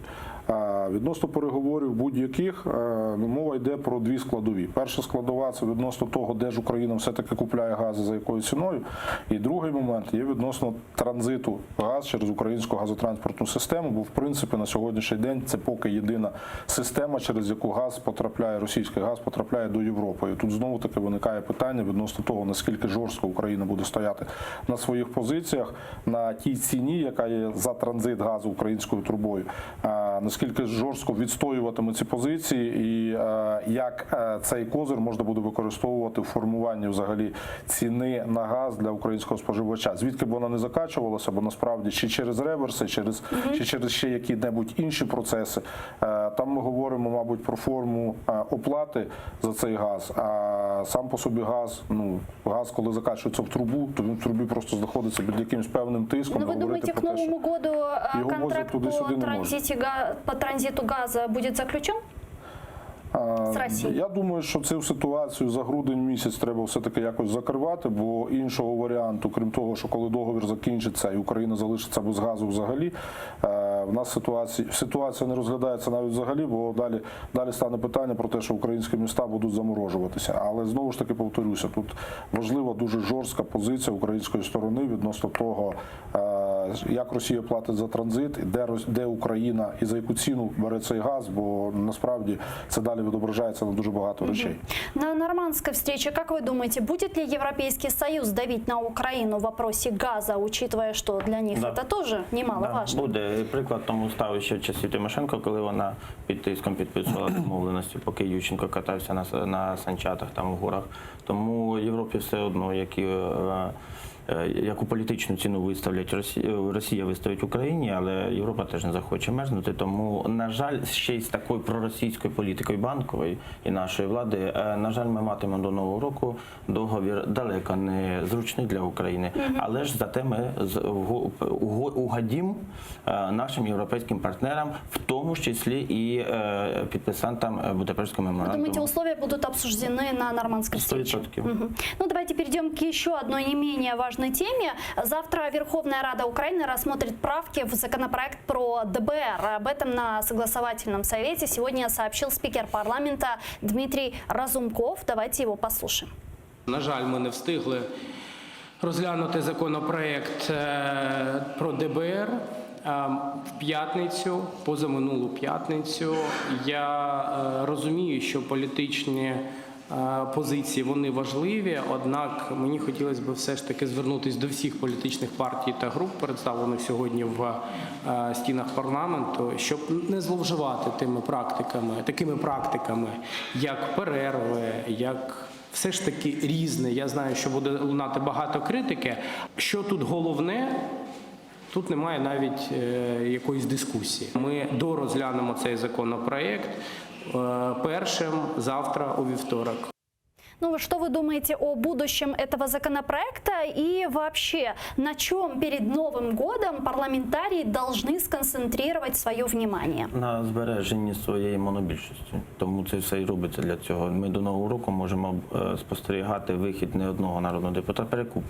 А Відносно переговорів будь-яких е, ну, мова йде про дві складові. Перша складова це відносно того, де ж Україна все-таки купляє газ і за якою ціною. І другий момент є відносно транзиту газ через українську газотранспортну систему, бо в принципі на сьогоднішній день це поки єдина система, через яку газ потрапляє, російський газ потрапляє до Європи. І тут знову таки виникає питання відносно того, наскільки жорстко Україна буде стояти на своїх позиціях, на тій ціні, яка є за транзит газу українською трубою, а, наскільки жорстко відстоюватиме ці позиції, і е, як е, цей козир можна буде використовувати в формуванні взагалі ціни на газ для українського споживача, звідки б вона не закачувалася, бо насправді чи через реверси, через чи через ще які-небудь інші процеси. Е, Там ми говоримо, мабуть, про форму е, оплати за цей газ. А сам по собі газ, ну газ, коли закачується в трубу, то він в трубі просто знаходиться під якимось певним тиском. Но Ну, вы Говорити думаете, к про те, що Новому году э, его возят контракт по, туда-сюда не может. транзите, га- по транзиту газа будет заключен? А, З Росії. Я думаю, що цю ситуацію за грудень місяць треба все-таки якось закривати, бо іншого варіанту, крім того, що коли договір закінчиться і Україна залишиться без газу взагалі, е, в нас ситуація, ситуація не розглядається навіть взагалі, бо далі, далі стане питання про те, що українські міста будуть заморожуватися. Але знову ж таки повторюся, тут важлива дуже жорстка позиція української сторони відносно того, е, як Росія платить за транзит, і де, Рос- де Україна і за яку ціну бере цей газ, бо насправді це далі відображається на дуже багато речей. На нормандской встрече, как вы думаете, будет ли Европейский Союз давить на Украину в вопросе газа, учитывая, что для них Да. это тоже немаловажно? Да, буде. Приклад тому став ще в часі Тимошенко, коли вона під тиском підписувала домовленості, поки Ющенко катався на, с- на санчатах там у горах. Тому Європі все одно, які, е, е, яку політичну ціну виставлять Росія, Росія виставить Україні, але Європа теж не захоче мерзнути. Тому, на жаль, ще й з такою проросійською політикою банкової і нашої влади, е, на жаль, ми матимемо до нового року договір далеко не зручний для України, але ж зате ми з- уго- уго- угодім е, нашим європейським партнерам, в тому ж числі і е, підписантам е, Будапештського Вы меморандуму. думаете, условия будут обсуждены на нормандской встрече? 100%. Мгм. Ну, давайте перейдем к еще одной не менее важной теме. Завтра Верховная Рада Украины рассмотрит правки в законопроект про ДБР. Об этом на согласовательном совете сегодня сообщил спикер парламента Дмитрий Разумков. Давайте его послушаем. На жаль, ми не встигли розглянути законопроект е, про ДБР. Е, В п'ятницю, позаминулу п'ятницю, я е, розумію, що політичні е, позиції вони важливі, однак мені хотілося б все ж таки звернутися до всіх політичних партій та груп, представлених сьогодні в е, стінах парламенту, щоб не зловживати тими практиками, такими практиками, як перерви, як все ж таки різне. Я знаю, що буде лунати багато критики. Що тут головне? Тут немає навіть е, якоїсь дискусії. Ми дорозглянемо цей законопроект е, першим завтра у вівторок. Ну, вот что вы думаете о будущем этого законопроекта и вообще, на чем перед Новым годом парламентарии должны сконцентрировать свое внимание? На збереженні своєї монобільшості. Тому це все і робиться для цього. Ми до нового року можемо е, спостерігати вихід не одного народного депутата, перекуп.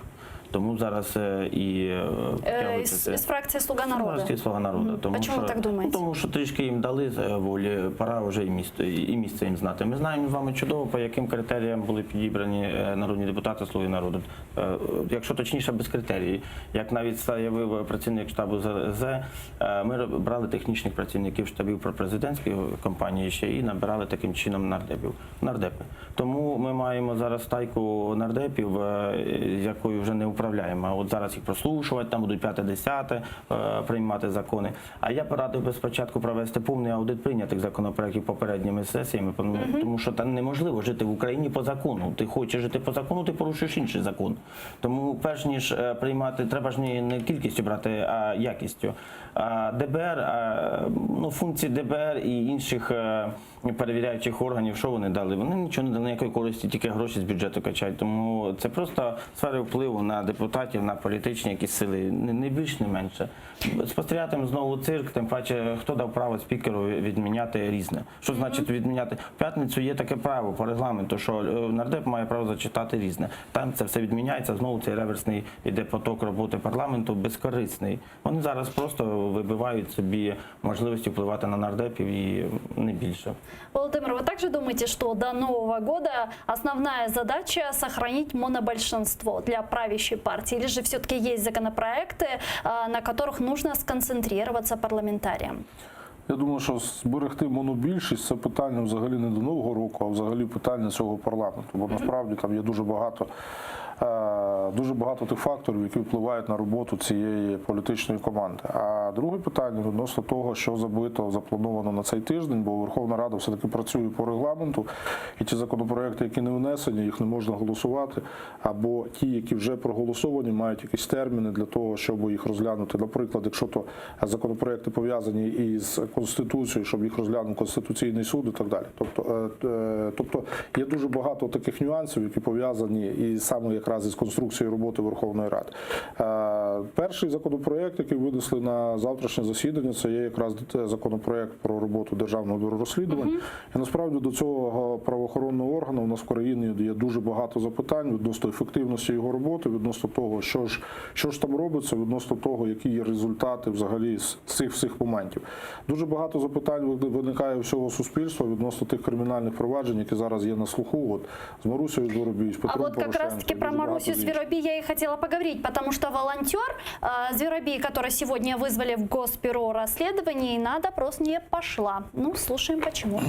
Тому зараз е, і е, Э, втягується из, це. из фракции «Слуга народа». Фракції «Слуга народу». Мгм. Тому Почему що, вы так думаете? Ну, тому що трішки їм дали е, волі, пора вже і місто, і місце їм знати. Ми знаємо з вами чудово, по яким критеріям були. були підібрані е, народні депутати «Слуги народу». Е, Якщо точніше, без критерій. Як навіть заявив працівник штабу ЗЗ, е, ми роб- брали технічних працівників штабів пропрезидентської кампанії ще і набирали таким чином нардепів. Нардепи. Тому ми маємо зараз стайку нардепів, е, якою вже не управляємо. А От зараз їх прослушувати, там будуть п'яте, десяте е, приймати закони. А я порадив би спочатку провести повний аудит прийнятих законопроектів попередніми сесіями, тому, тому що там неможливо жити в Україні по закону. Ти хочеш жити по закону, ти порушуєш інший закон. Тому перш ніж е, приймати, треба ж не, не кількістю брати, а якістю. А ДБР, а, ну, функції ДБР і інших е, перевіряючих органів, що вони дали? Вони нічого не дали ніякої користі, тільки гроші з бюджету качають. Тому це просто сфери впливу на депутатів, на політичні якісь сили, не, не більш, не менше. Спостерігатимемо знову цирк, тим паче, хто дав право спікеру відміняти різне. Що значить відміняти? В п'ятницю є таке право по регламенту, що е, нардеп має право зачитати різне. Там це все відміняється, знову цей реверсний іде поток роботи парламенту безкорисний. Вони зараз просто вибивають собі можливості впливати на нардепів і не більше. Володимир, вы также думаете, что до Нового года основная задача сохранить монобольшинство для правящей партии? Или же все-таки есть законопроекты, а, на которых нужно сконцентрироваться парламентариям? Я думаю, що зберегти монобільшість це питання взагалі не до нового року, а взагалі питання цього парламенту. Бо насправді там є дуже багато, е, дуже багато тих факторів, які впливають на роботу цієї політичної команди. А друге питання відносно того, що забито, заплановано на цей тиждень, бо Верховна Рада все-таки працює по регламенту, і ті законопроекти, які не внесені, їх не можна голосувати, або ті, які вже проголосовані, мають якісь терміни для того, щоб їх розглянути. Наприклад, якщо то законопроекти пов'язані із Конституцією, щоб їх розглянув Конституційний суд і так далі. Тобто, е, е, тобто є дуже багато таких нюансів, які пов'язані і саме якраз із конструкцією роботи Верховної Ради. Е, Перший законопроект, який винесли на завтрашнє засідання, це є якраз законопроект про роботу Державного бюро розслідувань. І насправді до цього правоохоронного органу у нас в країні є дуже багато запитань відносно ефективності його роботи, відносно того, що ж, що ж там робиться, відносно того, які є результати взагалі з цих всіх моментів. Дуже багато запитань виникає у всього суспільства відносно тих кримінальних проваджень, які зараз є на слуху. От з Марусею Звіробій, з А Петром вот как Порошенком, раз-таки про дуже багато Марусю з інших. Зверобей я и хотела поговорить, потому что волонтер э, Зверобей, который сегодня вызвали в Госбюро расследований, на допрос не пошла. Ну, слушаем почему.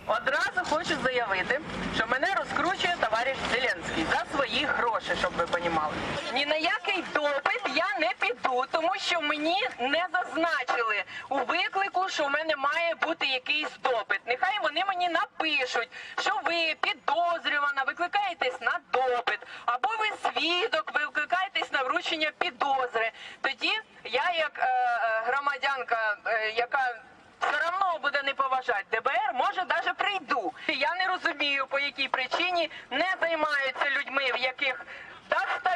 Одразу хочу заявити, що мене розкручує товариш Зеленський за свої гроші, щоб ви понімали. Ні на який допит я не піду, тому що мені не зазначили у виклику, що у мене має бути якийсь допит. Нехай вони мені напишуть, що ви підозрювана, викликаєтесь на допит, або ви свідок, викликаєтесь на вручення підозри. Тоді я, як е, е, громадянка, е, яка все равно буде не поважати ДБР, може даже прийду. Я не розумію, по якій причині не займаються людьми, в яких до 100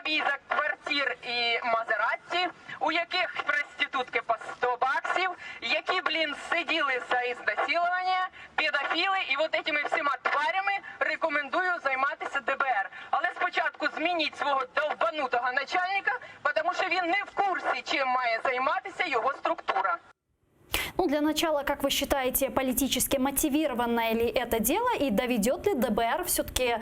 квартир і Мазератті, у яких проститутки по 100 баксів, які, блін, сиділи за изнасилование, педофіли, і вот этими всіма тварями рекомендую займатися ДБР. Але спочатку змініть свого долбанутого начальника, тому що він не в курсі, чим має займатися його структура. Ну, для начала, как вы считаете, политически мотивированное ли это дело и доведет ли ДБР все-таки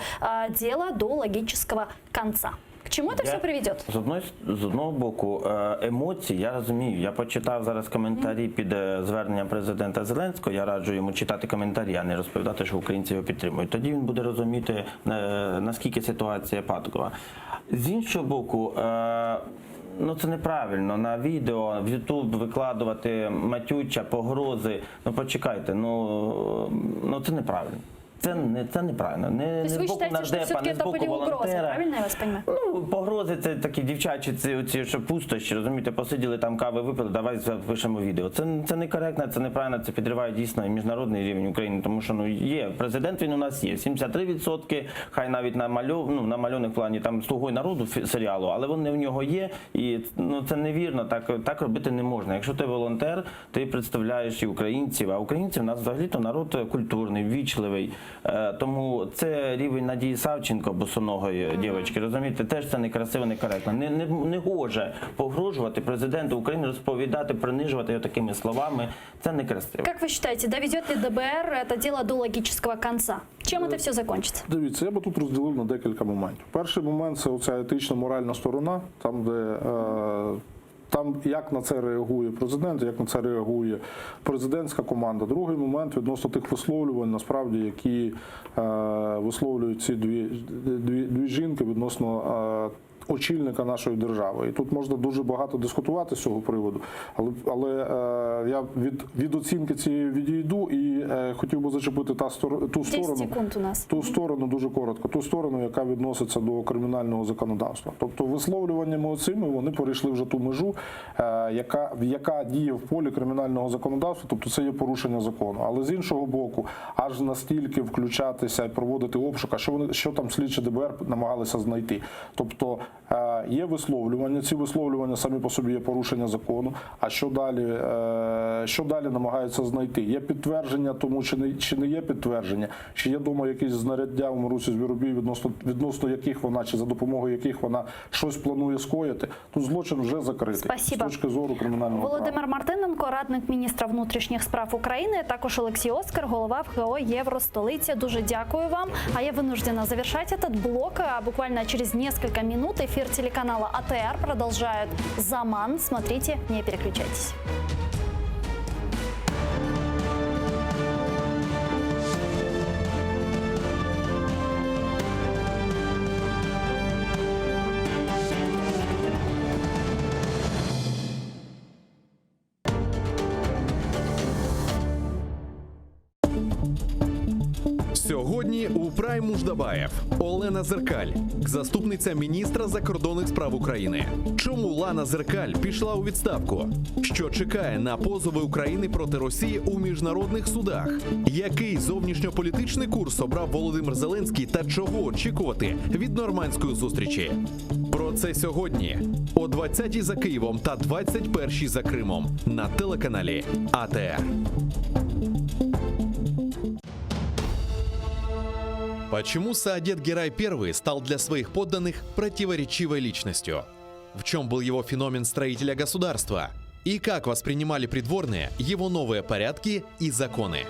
дело до логического конца? К чему это Я- все приведет? З одної з одного боку, е, емоції я розумію. Я почитав зараз коментарі під е, зверненням президента Зеленського. Я раджу йому читати коментарі, а не розповідати, що українці його підтримують. Тоді він буде розуміти, е, наскільки ситуація паткова. З іншого боку, е, Ну це неправильно на відео в Ютуб викладувати матюча, погрози. Ну почекайте, ну, ну це неправильно. Це не це неправильно. Не, То есть не з вы боку считаете, что нардепа, все-таки не з это боку были угрозы, волонтера. правильно я вас понимаю? Ну, погрози це такі дівчачі, ці, оці, що пустощі, розумієте, посиділи там кави випили, давай запишемо відео. Це, це некоректно, це неправильно, це підриває дійсно і міжнародний рівень України, тому що ну є президент, він у нас є. 73%, хай навіть на мальов, ну, на мальоних плані там слугою народу фі- серіалу, але вони в нього є, і ну це невірно, так, так робити не можна. Якщо ти волонтер, ти представляєш і українців, а українці в нас взагалі-то народ культурний, ввічливий. Е, Тому це рівень Надії Савченко, босоногої дівчинки, розумієте, теж це некрасиво, некоректно. Не, не, не гоже погрожувати президенту України, розповідати, принижувати його такими словами. Це некрасиво. Как вы считаете, доведет ли ДБР это дело до логического конца? Чем это все закончится? Дивіться, я би тут розділив на декілька моментів. Перший момент це оця етично-моральна сторона, там, де е, там як на це реагує президент, як на це реагує президентська команда. Другий момент відносно тих висловлювань, насправді, які е, висловлюють ці дві, дві, дві жінки відносно. Е, Очільника нашої держави, і тут можна дуже багато дискутувати з цього приводу, але але е, я від, від оцінки цієї відійду і е, хотів би зачепити та стор, ту 10 сторону, секунд у нас. ту сторону дуже коротко, ту сторону, яка відноситься до кримінального законодавства. Тобто висловлюваннями оцими вони перейшли вже ту межу, е, яка, яка діє в полі кримінального законодавства, тобто це є порушення закону. Але з іншого боку, аж настільки включатися і проводити обшук, а що вони що там слідчі ДБР намагалися знайти. Тобто е, є висловлювання, ці висловлювання самі по собі є порушення закону. А що далі, е, що далі намагаються знайти? Є підтвердження тому, чи не чи не є підтвердження, чи є дома якісь знаряддя у Марусі Звіробій, відносно відносно яких вона, чи за допомогою яких вона щось планує скоїти. Тут злочин вже закритий Спасибо. з точки зору кримінального права. Володимир Мартиненко, радник міністра внутрішніх справ України, також Олексій Оскар, голова ВХО Євростолиця. Дуже дякую вам. А я вынуждена завершать этот блок. А Буквально через несколько минут эфир телеканала АТР продолжает Заман. Смотрите, не переключайтесь. Сьогодні у Прайм Муждабаєв Олена Зеркаль, заступниця міністра закордонних справ України. Чому Лана Зеркаль пішла у відставку? Що чекає на позови України проти Росії у міжнародних судах? Який зовнішньополітичний курс обрав Володимир Зеленський та чого очікувати від нормандської зустрічі? Про це сьогодні о 20-й за Києвом та 21-й за Кримом на телеканалі АТР. Почему Саадет Герай I стал для своих подданных противоречивой личностью? В чем был его феномен строителя государства? И как воспринимали придворные его новые порядки и законы?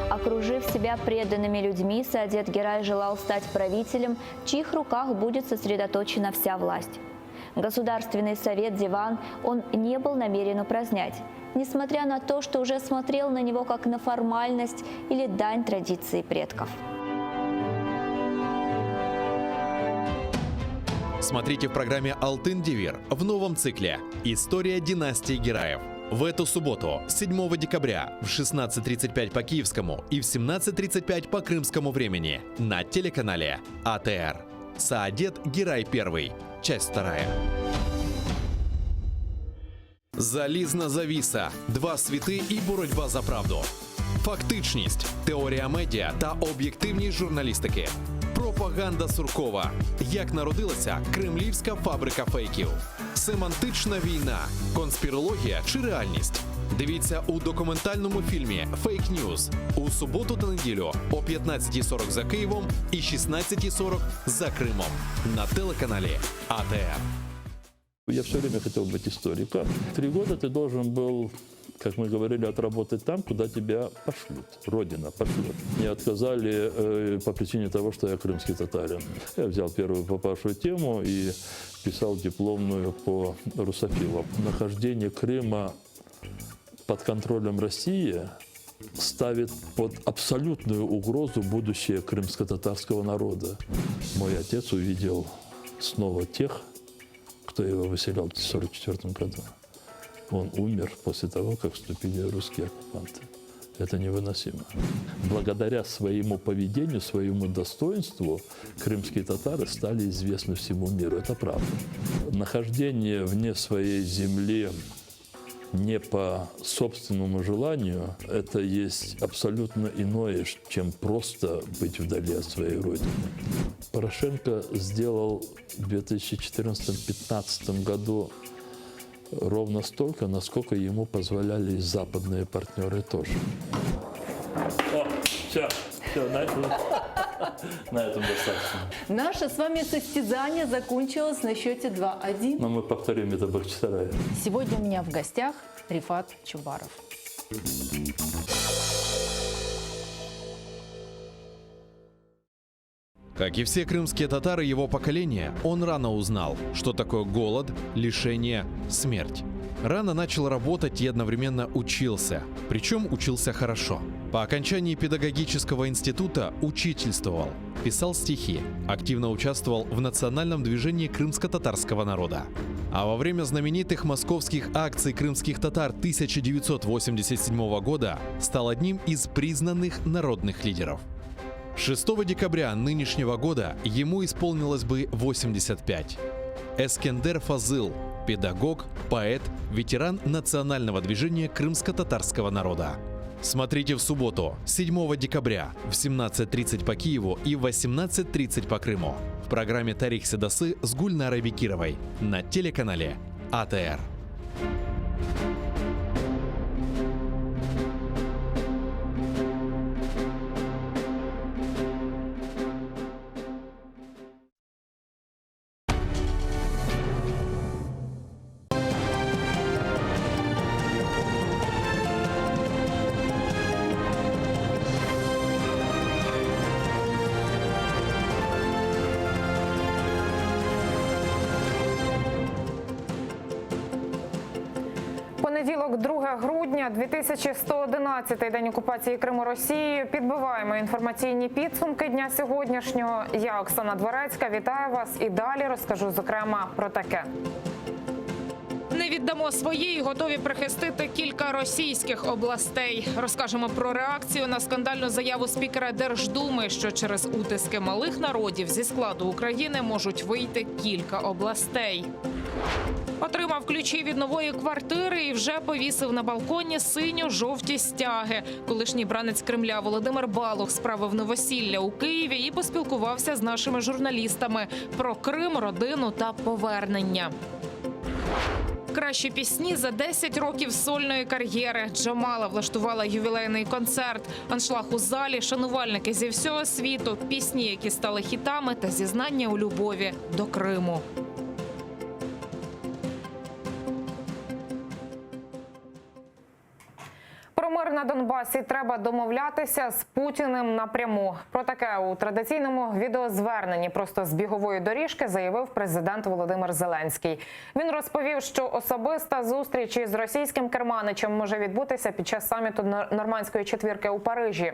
Окружив себя преданными людьми, Саадет Герай желал стать правителем, в чьих руках будет сосредоточена вся власть. Государственный совет Диван он не был намерен упразднять, несмотря на то, что уже смотрел на него как на формальность или дань традиции предков. Смотрите в программе «Алтын Девир» в новом цикле «История династии Гераев». В эту субботу, 7 декабря, в 16.35 по киевскому и в 17.35 по крымскому времени на телеканале АТР. Саадет Герай I. Часть вторая. Залізна завіса, два світи і боротьба за правду. Фактичність, теорія медіа та об'єктивність журналістики. Пропаганда Суркова. Як народилася кремлівська фабрика фейків. Семантична війна, конспірологія чи реальність. Дивіться у документальному фільмі Фейк Ньюз у суботу та неділю о 15.40 за Києвом і 16.40 за Кримом на телеканалі АТР. Я все время хотел быть историком. Три года ты должен был, как мы говорили, отработать там, куда тебя пошлют. Родина пошлет. Мне отказали э, по причине того, что я крымский татарин. Я взял первую попавшую тему и писал дипломную по русофилам. Нахождение Крыма под контролем России ставит под абсолютную угрозу будущее крымско-татарского народа. Мой отец увидел снова тех, кто его выселял в 1944 году. Он умер после того, как вступили русские оккупанты. Это невыносимо. Благодаря своему поведению, своему достоинству крымские татары стали известны всему миру. Это правда. Нахождение вне своей земли не по собственному желанию, это есть абсолютно иное, чем просто быть вдали от своей родины. Порошенко сделал в 2014-2015 году ровно столько, насколько ему позволяли и западные партнеры тоже. О, все, все, на этом, на этом достаточно. Наше с вами состязание закончилось на счете 2-1. Но мы повторим это в Бахчисарае. Сегодня у меня в гостях Рефат Чубаров. Как и все крымские татары его поколения, он рано узнал, что такое голод, лишение, смерть. Рано начал работать и одновременно учился. Причем учился хорошо. По окончании педагогического института учительствовал, писал стихи, активно участвовал в национальном движении крымско-татарского народа. А во время знаменитых московских акций крымских татар 1987 года стал одним из признанных народных лидеров. 6 декабря нынешнего года ему исполнилось бы 85. Эскендер Фазыл – педагог, поэт, ветеран национального движения крымско-татарского народа. Смотрите в субботу, 7 декабря в 17.30 по Киеву и в 18.30 по Крыму в программе «Тарих Седасы» с Гульнарой Бекировой на телеканале АТР. Понеділок, 2 грудня, 2111 день окупації Криму Росією. Підбиваємо інформаційні підсумки дня сьогоднішнього. Я Оксана Дворецька. Вітаю вас і далі розкажу зокрема про таке. Не віддамо свої і готові прихистити кілька російських областей. Розкажемо про реакцію на скандальну заяву спікера Держдуми, що через утиски малих народів зі складу України можуть вийти кілька областей. Отримав ключі від нової квартири і вже повісив на балконі синьо-жовті стяги. Колишній бранець Кремля Володимир Балух справив новосілля у Києві і поспілкувався з нашими журналістами про Крим, родину та повернення. Кращі пісні за 10 років сольної кар'єри. Джамала влаштувала ювілейний концерт. Аншлаг у залі, шанувальники зі всього світу, пісні, які стали хітами, та зізнання у любові до Криму. Про мир на Донбасі треба домовлятися з Путіним напряму. Про таке у традиційному відеозверненні просто з бігової доріжки заявив президент Володимир Зеленський. Він розповів, що особиста зустріч із російським керманичем може відбутися під час саміту Нормандської четвірки у Парижі.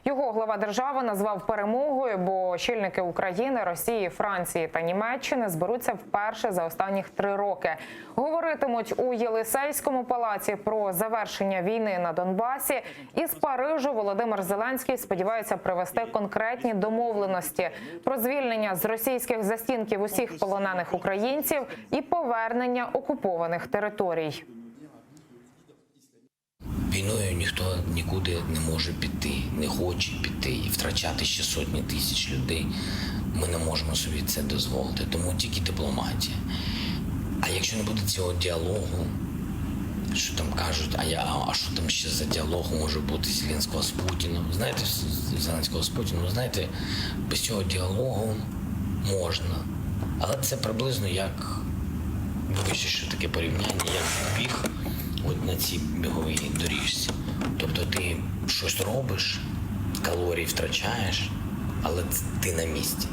Його глава держави назвав перемогою, бо очільники України, Росії, Франції та Німеччини зберуться вперше за останніх три роки. Говоритимуть у Єлисейському палаці про завершення війни на Донбасі. Із Парижу Володимир Зеленський сподівається привести конкретні домовленості про звільнення з російських застінків усіх полонених українців і повернення окупованих територій. Війною ніхто нікуди не може піти, не хоче піти і втрачати ще сотні тисяч людей. Ми не можемо собі це дозволити, тому тільки дипломатія. А якщо не буде цього діалогу, що там кажуть, а я а що там ще за діалог може бути Зеленського з Путіним? Знаєте, Зеленського з Путіним, знаєте, без цього діалогу можна. Але це приблизно як, вибачте, що таке порівняння, як біг от на цій біговій доріжці. Тобто ти щось робиш, калорії втрачаєш, але ти на місці.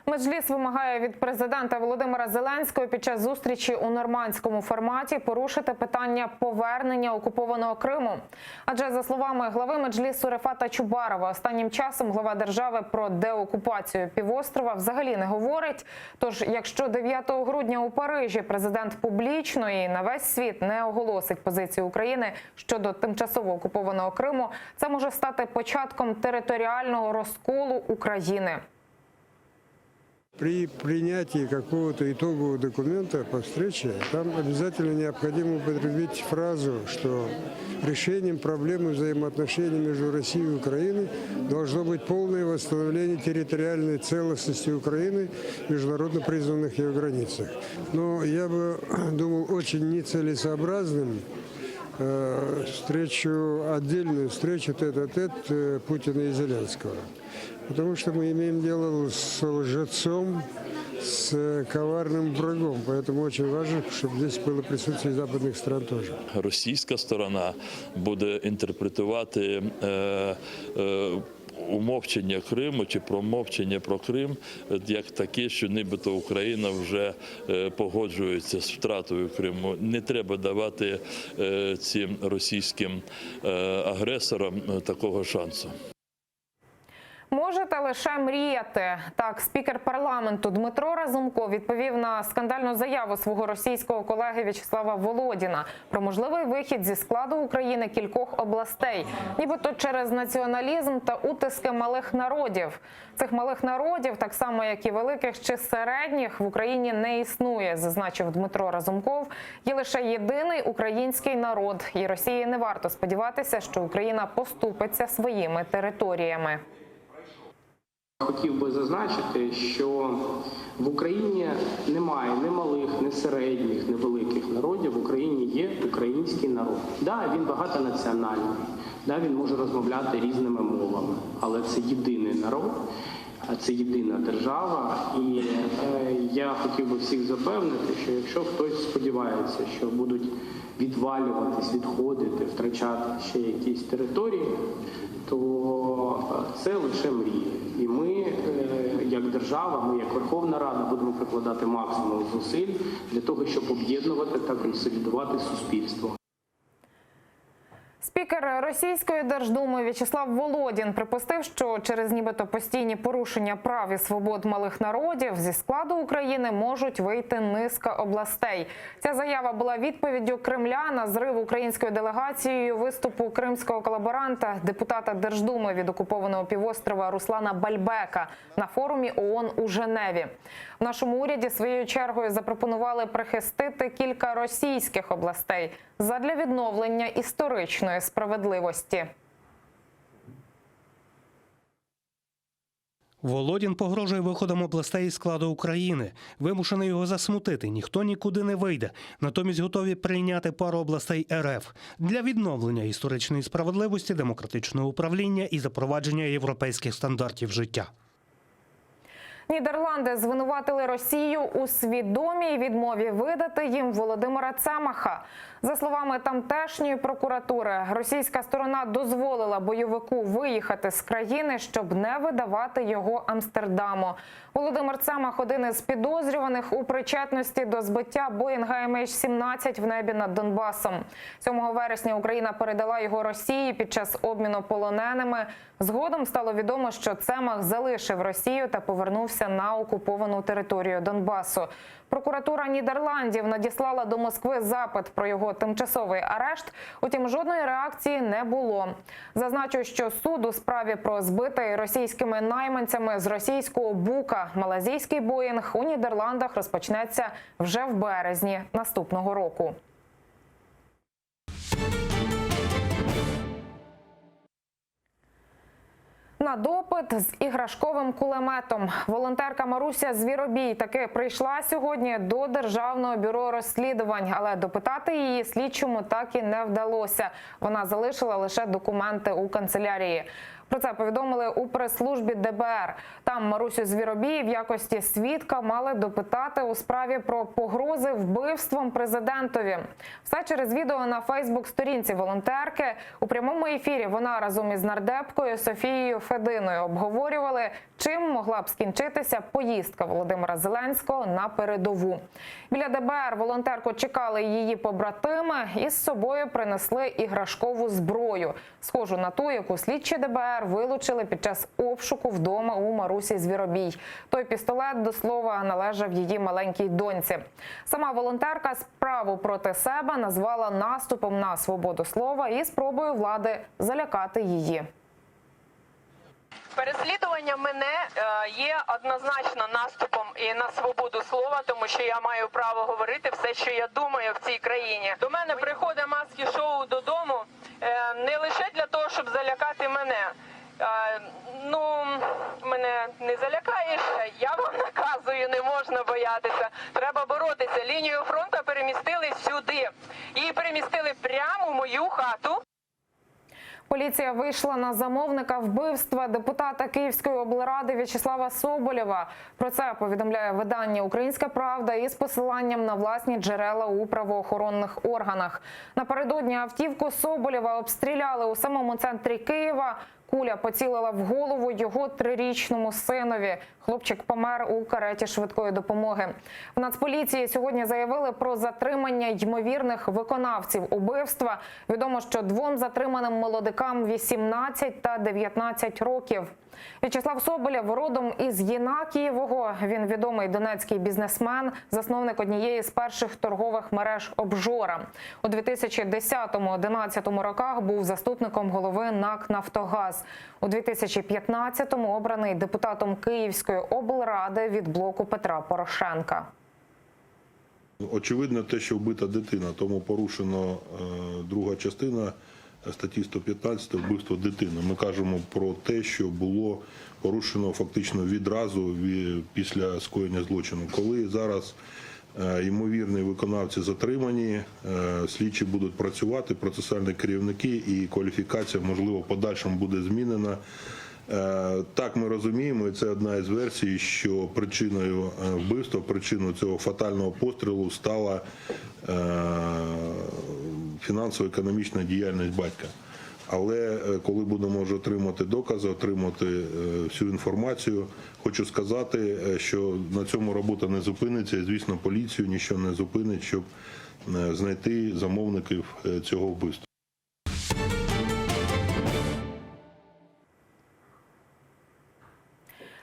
Меджліс вимагає від президента Володимира Зеленського під час зустрічі у нормандському форматі порушити питання повернення окупованого Криму. Адже за словами глави Меджлісу Рефата Чубарова, останнім часом глава держави про деокупацію півострова взагалі не говорить. Тож, якщо 9 грудня у Парижі президент публічно і на весь світ не оголосить позицію України щодо тимчасово окупованого Криму, це може стати початком територіального розколу України. При принятии какого-то итогового документа по встрече там обязательно необходимо употребить фразу, что решением проблемы взаимоотношений между Россией и Украиной должно быть полное восстановление территориальной целостности Украины в международно признанных ее границах. Но я бы думал очень нецелесообразным. э, встречу, отдельную встречу тет-а-тет э, Путина и Зеленского. Потому что мы имеем дело с лжецом, с э, коварным врагом. Поэтому очень важно, чтобы здесь было присутствие западных стран тоже. Російська сторона буде інтерпретувати е, е, умовчення Криму чи промовчення про Крим е, як таке, що нібито Україна вже е, погоджується з втратою Криму. Не треба давати е, цим російським е, агресорам е, такого шансу. Можете лише мріяти. Так, спікер парламенту Дмитро Разумков відповів на скандальну заяву свого російського колеги В'ячеслава Володіна про можливий вихід зі складу України кількох областей, нібито через націоналізм та утиски малих народів. Цих малих народів, так само як і великих чи середніх, в Україні не існує, зазначив Дмитро Разумков. Є лише єдиний український народ, і Росії не варто сподіватися, що Україна поступиться своїми територіями. Хотів би зазначити, що в Україні немає ні малих, ні середніх, ні великих народів. В Україні є український народ. Да, він багатонаціональний, да, він може розмовляти різними мовами, але це єдиний народ, а це єдина держава. І е, я хотів би всіх запевнити, що якщо хтось сподівається, що будуть відвалюватись, відходити, втрачати ще якісь території, то е, це лише мрії. І ми, е, як держава, ми як Верховна Рада, будемо прикладати максимум зусиль для того, щоб об'єднувати та консолідувати суспільство. Спікер Російської Держдуми В'ячеслав Володін припустив, що через нібито постійні порушення прав і свобод малих народів зі складу України можуть вийти низка областей. Ця заява була відповіддю Кремля на зрив українською делегацією виступу кримського колаборанта, депутата Держдуми від окупованого півострова Руслана Бальбека на форумі ООН у Женеві. В нашому уряді своєю чергою запропонували прихистити кілька російських областей задля відновлення історичної справедливості. Володін погрожує виходом областей із складу України. Вимушений його засмутити. Ніхто нікуди не вийде. Натомість готові прийняти пару областей РФ для відновлення історичної справедливості, демократичного управління і запровадження європейських стандартів життя. Нідерланди звинуватили Росію у свідомій відмові видати їм Володимира Цемаха. За словами тамтешньої прокуратури, російська сторона дозволила бойовику виїхати з країни, щоб не видавати його Амстердаму. Володимир Цемах – один із підозрюваних у причетності до збиття Боїнга MH17 в небі над Донбасом. 7 вересня Україна передала його Росії під час обміну полоненими. Згодом стало відомо, що Цемах залишив Росію та повернувся на окуповану територію Донбасу. Прокуратура Нідерландів надіслала до Москви запит про його тимчасовий арешт. Утім, жодної реакції не було. Зазначу, що суд у справі про збитий російськими найманцями з російського бука малазійський Боїнг у Нідерландах розпочнеться вже в березні наступного року. На допит з іграшковим кулеметом волонтерка Маруся Звіробій таки прийшла сьогодні до Державного бюро розслідувань, але допитати її слідчому так і не вдалося. Вона залишила лише документи у канцелярії. Про це повідомили у прес-службі ДБР. Там Марусю Звіробій в якості свідка мали допитати у справі про погрози вбивством президентові. Все через відео на Фейсбук-сторінці волонтерки. У прямому ефірі вона разом із нардепкою Софією Фединою обговорювали, чим могла б скінчитися поїздка Володимира Зеленського на передову. Біля ДБР волонтерку чекали її побратими і з собою принесли іграшкову зброю, схожу на ту, яку слідчі ДБР вилучили під час обшуку вдома у Марусі Звіробій. Той пістолет, до слова, належав її маленькій доньці. Сама волонтерка справу проти себе назвала наступом на свободу слова і спробою влади залякати її. Переслідування мене е, є однозначно наступом і на свободу слова, тому що я маю право говорити все, що я думаю в цій країні. До мене приходить маски шоу додому е, не лише для того, щоб залякати мене. Е, Ну, мене не залякаєш, я вам наказую. Росію не можна боятися. Треба боротися. Лінію фронту перемістили сюди. Її перемістили прямо в мою хату. Поліція вийшла на замовника вбивства депутата Київської облради В'ячеслава Соболєва. Про це повідомляє видання Українська Правда із посиланням на власні джерела у правоохоронних органах. Напередодні автівку Соболєва обстріляли у самому центрі Києва. Куля поцілила в голову його трирічному синові. Хлопчик помер у кареті швидкої допомоги. В Нацполіції сьогодні заявили про затримання ймовірних виконавців убивства. Відомо, що двом затриманим молодикам 18 та 19 років. В'ячеслав Соболєв родом із Єнакієвого. Він відомий донецький бізнесмен, засновник однієї з перших торгових мереж «Обжора». У 2010-2011 роках був заступником голови НАК «Нафтогаз». У 2015-му обраний депутатом Київської облради від блоку Петра Порошенка. Очевидно, те, що вбита дитина, тому порушено е, друга частина статті 115 вбивство дитини. Ми кажемо про те, що було порушено фактично відразу ві- після скоєння злочину. Коли зараз е, ймовірні виконавці затримані, е, слідчі будуть працювати, процесуальні керівники і кваліфікація, можливо, в подальшому буде змінена. Е, Так, ми розуміємо, і це одна із версій, що причиною е, вбивства, причиною цього фатального пострілу стала е, фінансово-економічна діяльність батька. Але е, коли будемо вже отримати докази, отримати е, всю інформацію, хочу сказати, е, що на цьому робота не зупиниться, і, звісно, поліцію нічого не зупинить, щоб е, знайти замовників е, цього вбивства.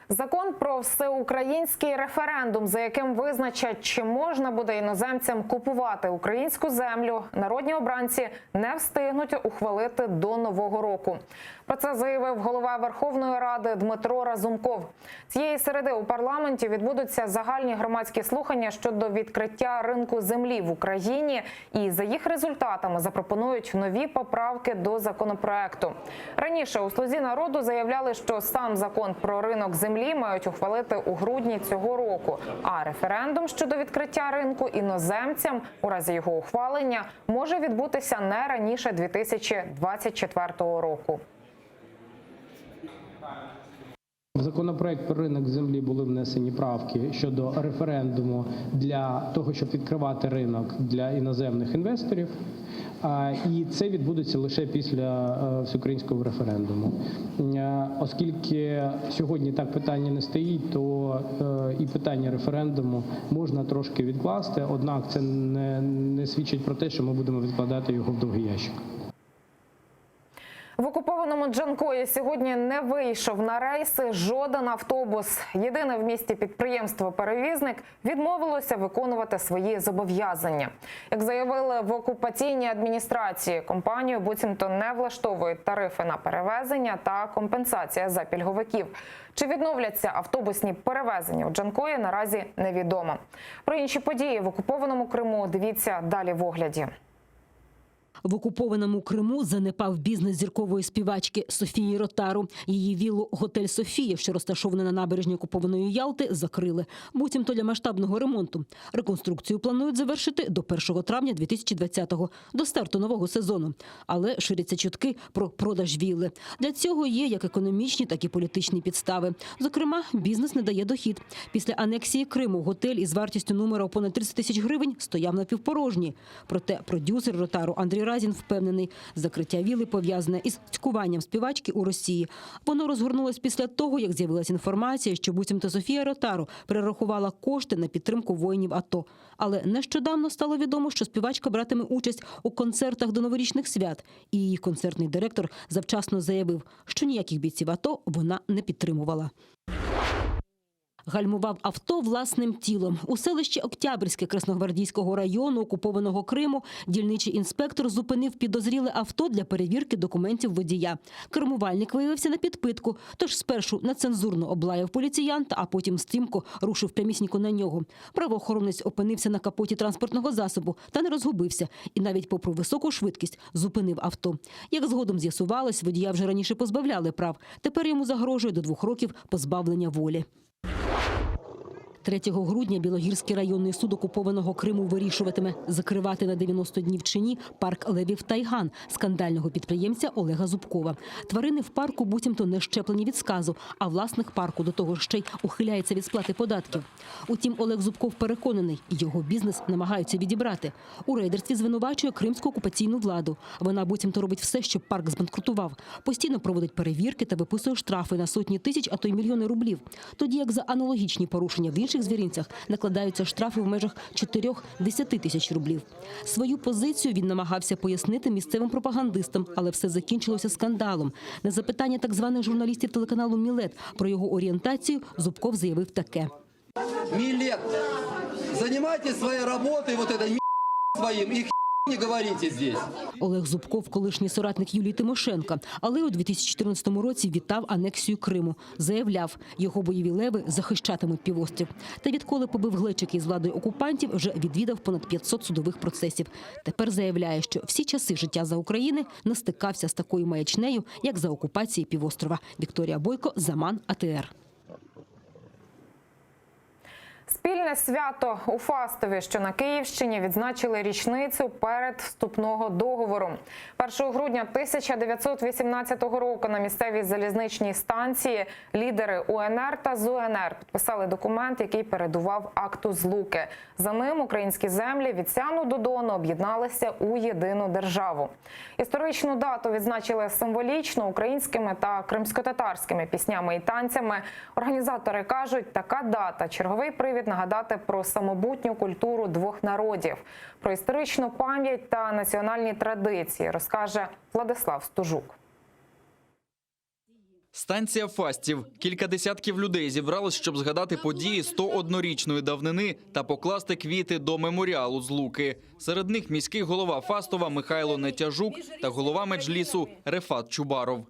Закон про всеукраїнський референдум, за яким визначать, чи можна буде іноземцям купувати українську землю, народні обранці не встигнуть ухвалити до нового року. Про це заявив голова Верховної Ради Дмитро Разумков. Цієї середи у парламенті відбудуться загальні громадські слухання щодо відкриття ринку землі в Україні, і за їх результатами запропонують нові поправки до законопроекту. Раніше у слузі народу заявляли, що сам закон про ринок землі мають ухвалити у грудні цього року. А референдум щодо відкриття ринку іноземцям у разі його ухвалення може відбутися не раніше 2024 року. В законопроект про ринок землі були внесені правки щодо референдуму для того, щоб відкривати ринок для іноземних інвесторів. А, І це відбудеться лише після е, всеукраїнського референдуму. Е, Оскільки сьогодні так питання не стоїть, то е, і питання референдуму можна трошки відкласти, однак це не, не свідчить про те, що ми будемо відкладати його в довгий ящик. В окупованому Джанкої сьогодні не вийшов на рейси жоден автобус. Єдине в місті підприємство-перевізник відмовилося виконувати свої зобов'язання. Як заявили в окупаційній адміністрації, компанію буцімто не влаштовують тарифи на перевезення та компенсація за пільговиків. Чи відновляться автобусні перевезення у Джанкої, наразі невідомо. Про інші події в окупованому Криму дивіться далі в огляді. В окупованому Криму занепав бізнес зіркової співачки Софії Ротару. Її віллу «Готель Софія», що розташована на набережні окупованої Ялти, закрили. Буцімто для масштабного ремонту. Реконструкцію планують завершити до 1 травня 2020-го, до старту нового сезону. Але ширяться чутки про продаж вілли. Для цього є як економічні, так і політичні підстави. Зокрема, бізнес не дає дохід. Після анексії Криму готель із вартістю номера у понад 30 тисяч гривень стояв напівпорожній. Проте продюсер Ротару Андрій Разін впевнений, закриття віли пов'язане із цькуванням співачки у Росії. Воно розгорнулось після того, як з'явилась інформація, що буцімто Софія Ротару перерахувала кошти на підтримку воїнів АТО. Але нещодавно стало відомо, що співачка братиме участь у концертах до новорічних свят. І її концертний директор завчасно заявив, що ніяких бійців АТО вона не підтримувала. Гальмував авто власним тілом. У селищі Октябрське Красногвардійського району окупованого Криму дільничий інспектор зупинив підозріле авто для перевірки документів водія. Кермувальник виявився на підпитку, тож спершу нецензурно облаяв поліціянта, а потім стрімко рушив прямісінько на нього. Правоохоронець опинився на капоті транспортного засобу та не розгубився. І навіть попри високу швидкість зупинив авто. Як згодом з'ясувалось, водія вже раніше позбавляли прав. Тепер йому загрожує до двох років позбавлення волі. 3 грудня Білогірський районний суд окупованого Криму вирішуватиме закривати на 90 днів чи ні парк Левів Тайган скандального підприємця Олега Зубкова. Тварини в парку буцімто не щеплені від сказу, а власник парку до того ж ще й ухиляється від сплати податків. Утім, Олег Зубков переконаний, його бізнес намагаються відібрати. У рейдерстві звинувачує кримську окупаційну владу. Вона буцімто робить все, щоб парк збанкрутував. Постійно проводить перевірки та виписує штрафи на сотні тисяч, а то й мільйони рублів. Тоді як за аналогічні порушення в інших звіринцях накладаються штрафи в межах 4-10 тисяч рублів. Свою позицію він намагався пояснити місцевим пропагандистам, але все закінчилося скандалом. На запитання так званих журналістів телеканалу «Мілет» про його орієнтацію Зубков заявив таке. Милет, занимайтесь своей работой, вот этой своим, и не говорите здесь. Олег Зубков – колишній соратник Юлії Тимошенко, але у 2014 році вітав анексію Криму. Заявляв, його бойові леви захищатимуть півострів. Та відколи побив глечики із владою окупантів, вже відвідав понад 500 судових процесів. Тепер заявляє, що всі часи життя за України не стикався з такою маячнею, як за окупації півострова. Вікторія Бойко, Заман, АТР. Спільне свято у Фастові, що на Київщині, відзначили річницю передвступного договору. 1 грудня 1918 року на місцевій залізничній станції лідери УНР та ЗУНР підписали документ, який передував акту злуки. За ним українські землі від Сяну до Дону об'єдналися у єдину державу. Історичну дату відзначили символічно українськими та кримськотатарськими піснями і танцями. Організатори кажуть, така дата черговий привід нагадати про самобутню культуру двох народів, про історичну пам'ять та національні традиції, розкаже Владислав Стужук. Станція Фастів. Кілька десятків людей зібрались, щоб згадати події 101-річної давнини та покласти квіти до меморіалу Злуки. Серед них міський голова Фастова Михайло Нетяжук та голова меджлісу Рефат Чубаров.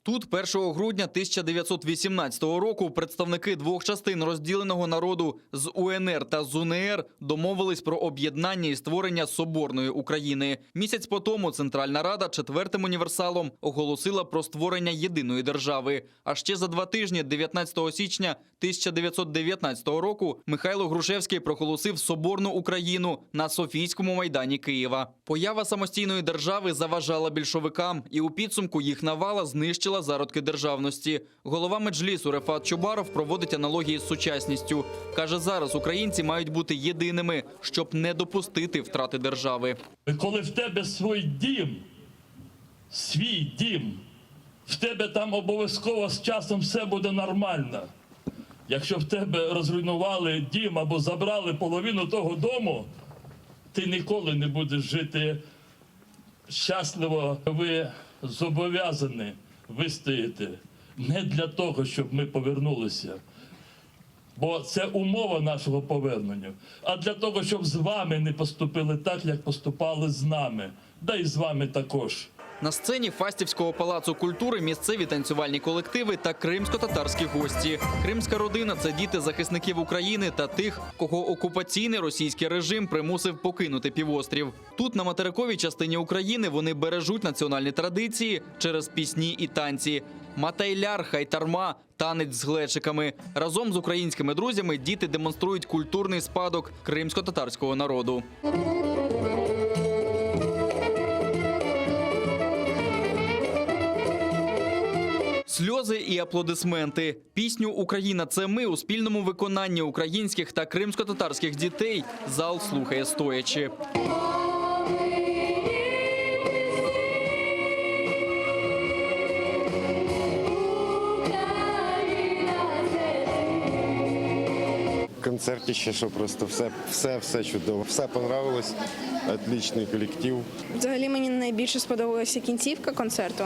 Тут 1 грудня 1918 року представники двох частин розділеного народу з УНР та ЗУНР домовились про об'єднання і створення Соборної України. Місяць по тому Центральна Рада четвертим універсалом оголосила про створення єдиної держави. А ще за два тижні, 19 січня 1919 року, Михайло Грушевський проголосив Соборну Україну на Софійському майдані Києва. Поява самостійної держави заважала більшовикам, і у підсумку їх навала знищила зародки державності. Голова меджлісу Рефат Чубаров проводить аналогії з сучасністю. Каже, зараз українці мають бути єдиними, щоб не допустити втрати держави. Коли в тебе свій дім, свій дім, в тебе там обов'язково з часом все буде нормально. Якщо в тебе розруйнували дім або забрали половину того дому, ти ніколи не будеш жити щасливо. Ви зобов'язані вистояти не для того, щоб ми повернулися, бо це умова нашого повернення, а для того, щоб з вами не поступили так, як поступали з нами, да і з вами також. На сцені Фастівського палацу культури місцеві танцювальні колективи та кримсько-татарські гості. Кримська родина це діти захисників України та тих, кого окупаційний російський режим примусив покинути півострів. Тут, на материковій частині України, вони бережуть національні традиції через пісні і танці. Матайляр, хайтарма, танець з глечиками. Разом з українськими друзями діти демонструють культурний спадок кримсько-татарського народу. Сльози і аплодисменти. Пісню Україна це ми у спільному виконанні українських та кримськотатарських дітей зал слухає стоячи. Концертище, що просто все, все, все чудово. Все понравилось. Отличный коллектив. Взагалі мені найбільше сподобалася кінцівка концерту,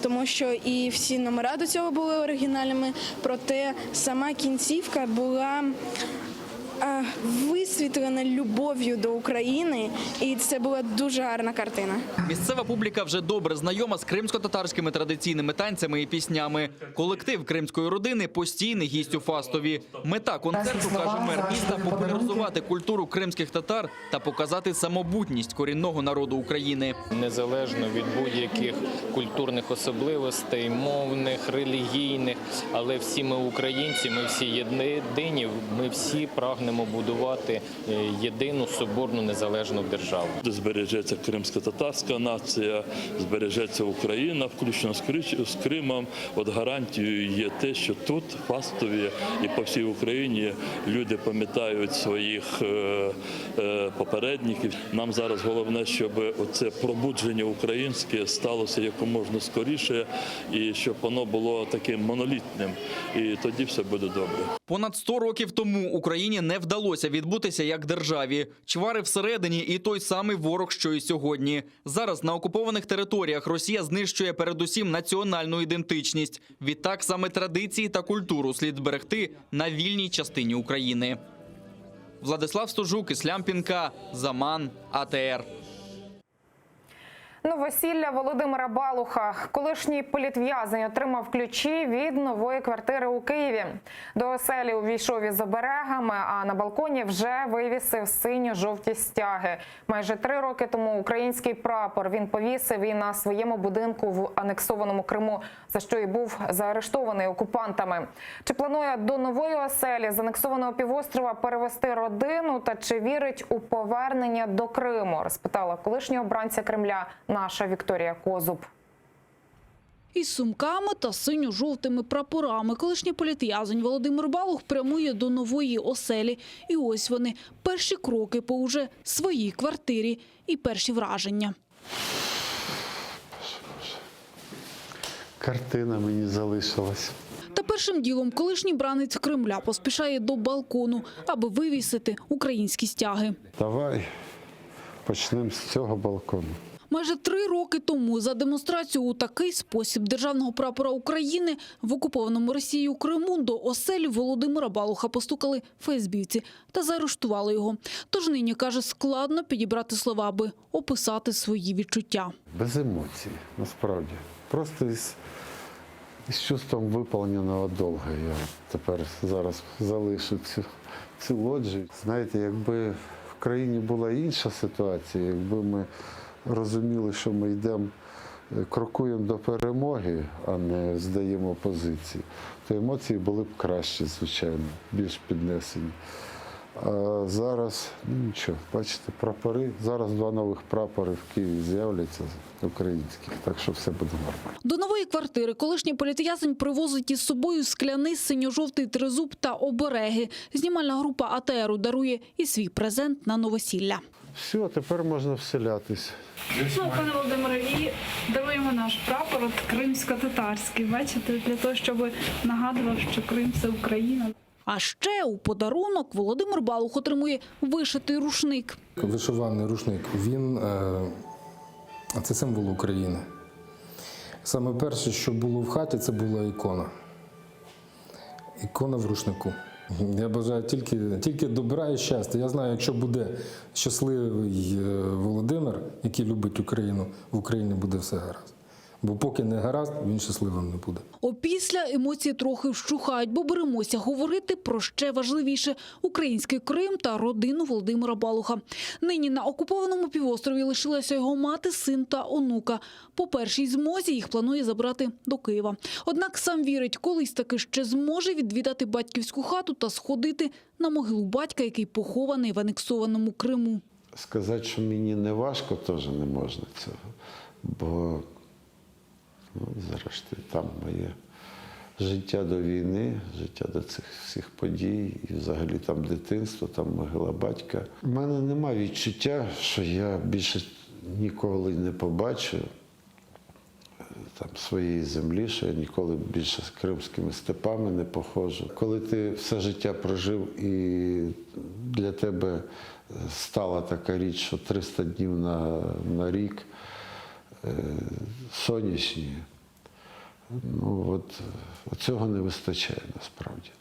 тому що і всі номера до цього були оригінальними, проте сама кінцівка була. Висвітлена любов'ю до України, і це була дуже гарна картина. Місцева публіка вже добре знайома з кримськотатарськими традиційними танцями і піснями. Колектив кримської родини постійний гість у Фастові. Мета концерту, каже мер міста, популяризувати культуру кримських татар та показати самобутність корінного народу України. Незалежно від будь-яких культурних особливостей, мовних, релігійних, але всі ми українці, ми всі єдині, ми всі прагнемо будувати е, єдину соборну незалежну державу. Збережеться кримсько-татарська нація, збережеться Україна, включно з Крич- з Кримом. От гарантією є те, що тут, в Фастові і по всій Україні люди пам'ятають своїх е, е, попередників. Нам зараз головне, щоб це пробудження українське сталося якомога скоріше і щоб воно було таким монолітним. І тоді все буде добре. Понад 100 років тому Україні не вдалося відбутися як державі. Чвари всередині і той самий ворог, що і сьогодні. Зараз на окупованих територіях Росія знищує передусім національну ідентичність. Відтак саме традиції та культуру слід зберегти на вільній частині України. Владислав Стужук, Іслям Пінка, Заман, АТР. Новосілля Володимира Балуха, колишній політв'язень, отримав ключі від нової квартири у Києві. До оселі увійшов із оберегами, а на балконі вже вивісив синьо-жовті стяги. Майже три роки тому український прапор він повісив і на своєму будинку в анексованому Криму, за що і був заарештований окупантами. Чи планує до нової оселі з анексованого півострова перевести родину та чи вірить у повернення до Криму? Розпитала колишнього бранця Кремля наша Вікторія Козуб. Із сумками та синьо-жовтими прапорами колишній політв'язень Володимир Балух прямує до нової оселі. І ось вони – перші кроки по уже своїй квартирі і перші враження. Картина мені залишилась. Та першим ділом колишній бранець Кремля поспішає до балкону, аби вивісити українські стяги. Давай почнемо з цього балкону. Майже три роки тому за демонстрацію у такий спосіб державного прапора України в окупованому Росією Криму до оселі Володимира Балуха постукали ФСБівці та заарештували його. Тож нині, каже, складно підібрати слова, аби описати свої відчуття. Без емоцій, насправді. Просто із, із чувством виповненого долга я тепер зараз залишу цю, цю лоджію. Знаєте, якби в країні була інша ситуація, якби ми розуміли, що ми йдемо, е, крокуємо до перемоги, а не здаємо позиції, то емоції були б кращі, звичайно, більш піднесені. А зараз, ну нічого, бачите, прапори. Зараз два нових прапори в Києві з'являться українських, так що все буде нормально. До нової квартири колишній політв'язень привозить із собою скляний синьо-жовтий тризуб та обереги. Знімальна група АТРу дарує і свій презент на новосілля. Все, тепер можна вселятись. Ну, пане Володимире, і даруємо наш прапор от кримсько-татарський, бачите, для того, щоб нагадував, що Крим це Україна. А ще у подарунок Володимир Балух отримує вишитий рушник. Вишиваний рушник, він е, це символ України. Саме перше, що було в хаті, це була ікона. Ікона в рушнику. Я бажаю тільки, тільки добра і щастя. Я знаю, якщо буде щасливий е, Володимир, який любить Україну, в Україні буде все гаразд. Бо поки не гаразд, він щасливим не буде. Опісля емоції трохи вщухають, бо беремося говорити про ще важливіше – український Крим та родину Володимира Балуха. Нині на окупованому півострові лишилася його мати, син та онука. По першій змозі їх планує забрати до Києва. Однак сам вірить, колись таки ще зможе відвідати батьківську хату та сходити на могилу батька, який похований в анексованому Криму. Сказати, що мені не важко, теж не можна цього. Бо, ну, зрештою, там моє життя до війни, життя до цих всіх подій, і взагалі там дитинство, там могила батька. У мене нема відчуття, що я більше ніколи не побачу е, там своєї землі, що я ніколи більше з кримськими степами не походжу. Коли ти все життя прожив і для тебе стала така річ, що 300 днів на, на рік е, сонячні, ну от, цього не вистачає насправді.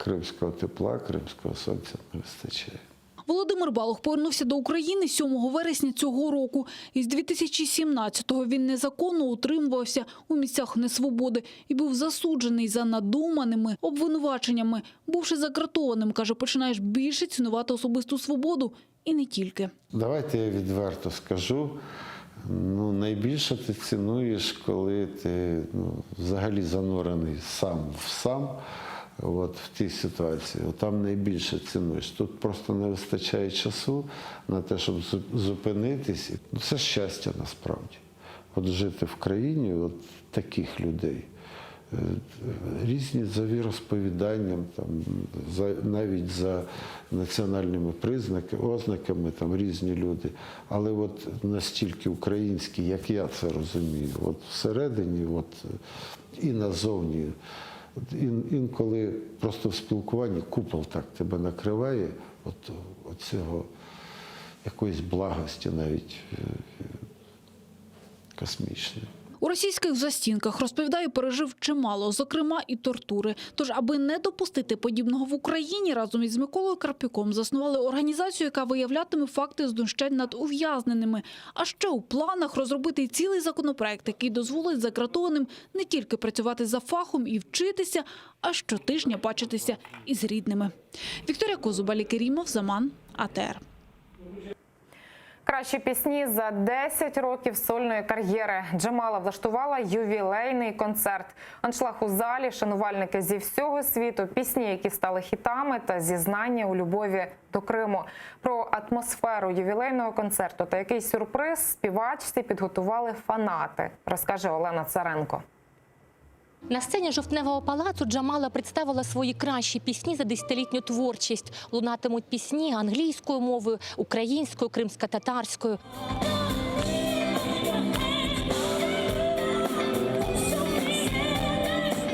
Кримського тепла, кримського сонця не вистачає. Володимир Балух повернувся до України 7 вересня цього року. Із 2017-го він незаконно утримувався у місцях несвободи і був засуджений за надуманими обвинуваченнями. Бувши закратованим, каже, починаєш більше цінувати особисту свободу і не тільки. Давайте я відверто скажу. Ну, найбільше ти цінуєш, коли ти ну, взагалі занурений сам в сам, от, в тій ситуації. От там найбільше цінуєш. Тут просто не вистачає часу на те, щоб зу- зупинитись. Ну, це щастя насправді. От жити в країні от таких людей. Е, Різні за віросповіданням, там, за, навіть за національними признаками, ознаками, там різні люди. Але от настільки українські, як я це розумію, от всередині от, і назовні. От ін, інколи просто в спілкуванні купол так тебе накриває, от, оцього якоїсь благості навіть е, космічної. У російських застінках, розповідає, пережив чимало, зокрема і тортури. Тож, аби не допустити подібного в Україні, разом із Миколою Карпюком заснували організацію, яка виявлятиме факти знущань над ув'язненими. А ще у планах розробити цілий законопроект, який дозволить закратованим не тільки працювати за фахом і вчитися, а щотижня бачитися із рідними. Вікторія Козубалі, Керімов, Заман, АТР. Кращі пісні за 10 років сольної кар'єри. Джамала влаштувала ювілейний концерт. Аншлаг у залі, шанувальники зі всього світу, пісні, які стали хітами, та зізнання у любові до Криму. Про атмосферу ювілейного концерту та який сюрприз співачці підготували фанати, розкаже Олена Царенко. На сцені жовтневого палацу Джамала представила свої кращі пісні за десятилітню творчість. Лунатимуть пісні англійською мовою, українською, кримськотатарською.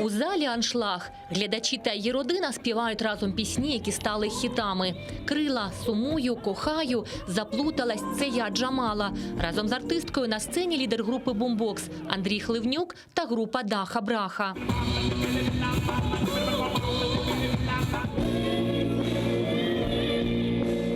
У залі аншлаг. Глядачі та її родина співають разом пісні, які стали хітами. Крила, сумую, кохаю, заплуталась. Це я Джамала. Разом з артисткою на сцені лідер групи Бумбокс Андрій Хливнюк та група Даха Браха.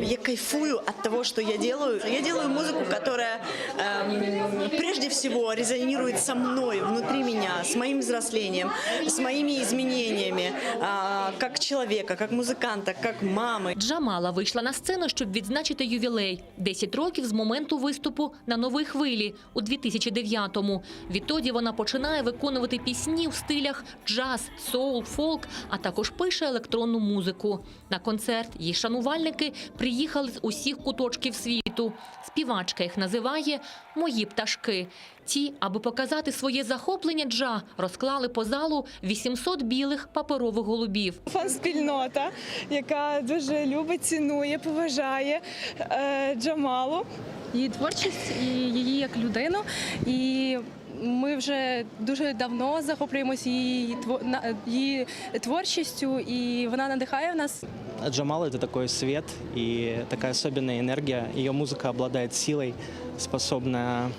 Я кайфую от того, что я делаю. Я делаю музыку, которая эм, прежде всего резонирует со мной, внутри меня, с моим взрослением, с моими изменениями, а, как человека, как музыканта, как мамы. Джамала вийшла на сцену, щоб відзначити ювілей – 10 років з моменту виступу на «Новій хвилі» у 2009-му. Відтоді вона починає виконувати пісні в стилях джаз, соул, фолк, а також пише електронну музику. На концерт її шанувальники приїхали з усіх куточків світу. Співачка їх називає «Мої пташки». Ті, аби показати своє захоплення джа, розклали по залу 800 білих паперових голубів. Фан-спільнота, яка дуже любить, цінує, поважає е, Джамалу. Її творчість і її як людину. І ми вже дуже давно захоплюємося її, тво- на- її творчістю, і вона надихає нас. Джамала – это такой свет и такая особенная энергия. Ее музыка обладает силой, способна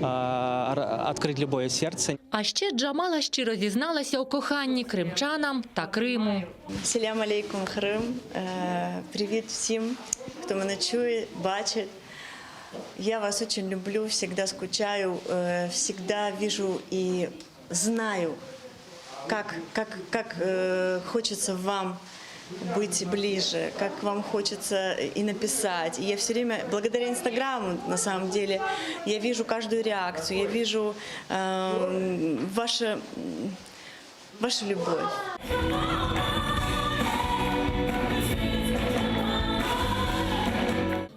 э, р- открыть любое сердце. А ще Джамала щиро зізналася у коханні кримчанам та Криму. Селям алейкум, Крим. Е, Привіт всім, хто мене чує, бачить. Я вас очень люблю, всегда скучаю, э, всегда вижу и знаю, как, как, как э, хочется вам быть ближе, как вам хочется и написать. И я все время, благодаря Инстаграму, на самом деле, я вижу каждую реакцию, я вижу э, ваше, вашу любовь.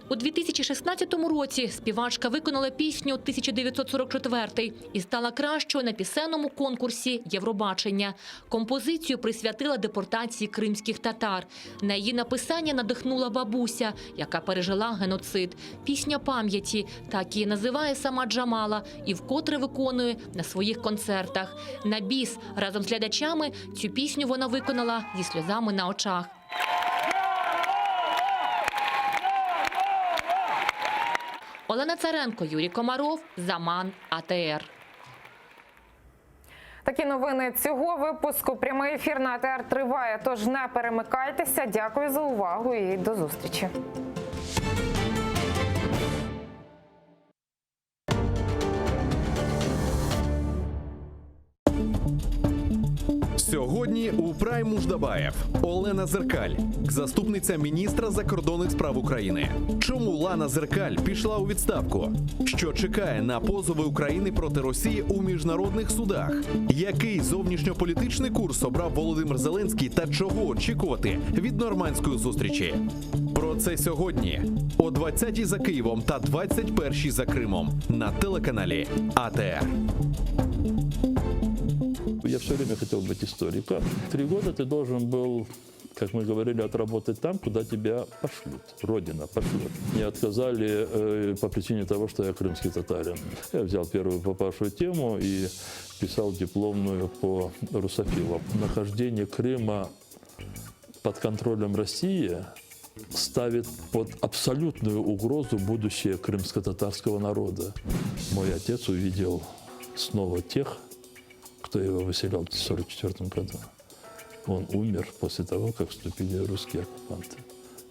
У 2016 році співачка виконала пісню «1944» і стала кращою на пісенному конкурсі Євробачення. Композицію присвятила депортації кримських татар. На її написання надихнула бабуся, яка пережила геноцид. Пісня пам'яті – так її називає сама Джамала і вкотре виконує на своїх концертах. На біс разом з глядачами цю пісню вона виконала зі сльозами на очах. Олена Царенко, Юрій Комаров, Заман, АТР. Такі новини цього випуску. Прямий ефір на АТР триває. Тож не перемикайтеся. Дякую за увагу і до зустрічі. Сьогодні у Прайм Муждабаєв Олена Зеркаль, заступниця міністра закордонних справ України. Чому Лана Зеркаль пішла у відставку? Що чекає на позови України проти Росії у міжнародних судах? Який зовнішньополітичний курс обрав Володимир Зеленський та чого очікувати від нормандської зустрічі? Про це сьогодні о 20-й за Києвом та 21-й за Кримом на телеканалі АТР. Я все время хотел быть историком. Три года ты должен был, как мы говорили, отработать там, куда тебя пошлют. Родина пошлет. Мне отказали э, по причине того, что я крымский татарин. Я взял первую попавшую тему и писал дипломную по русофилам. Нахождение Крыма под контролем России ставит под абсолютную угрозу будущее крымско-татарского народа. Мой отец увидел снова тех, кто его выселял в 1944 году. Он умер после того, как вступили русские оккупанты.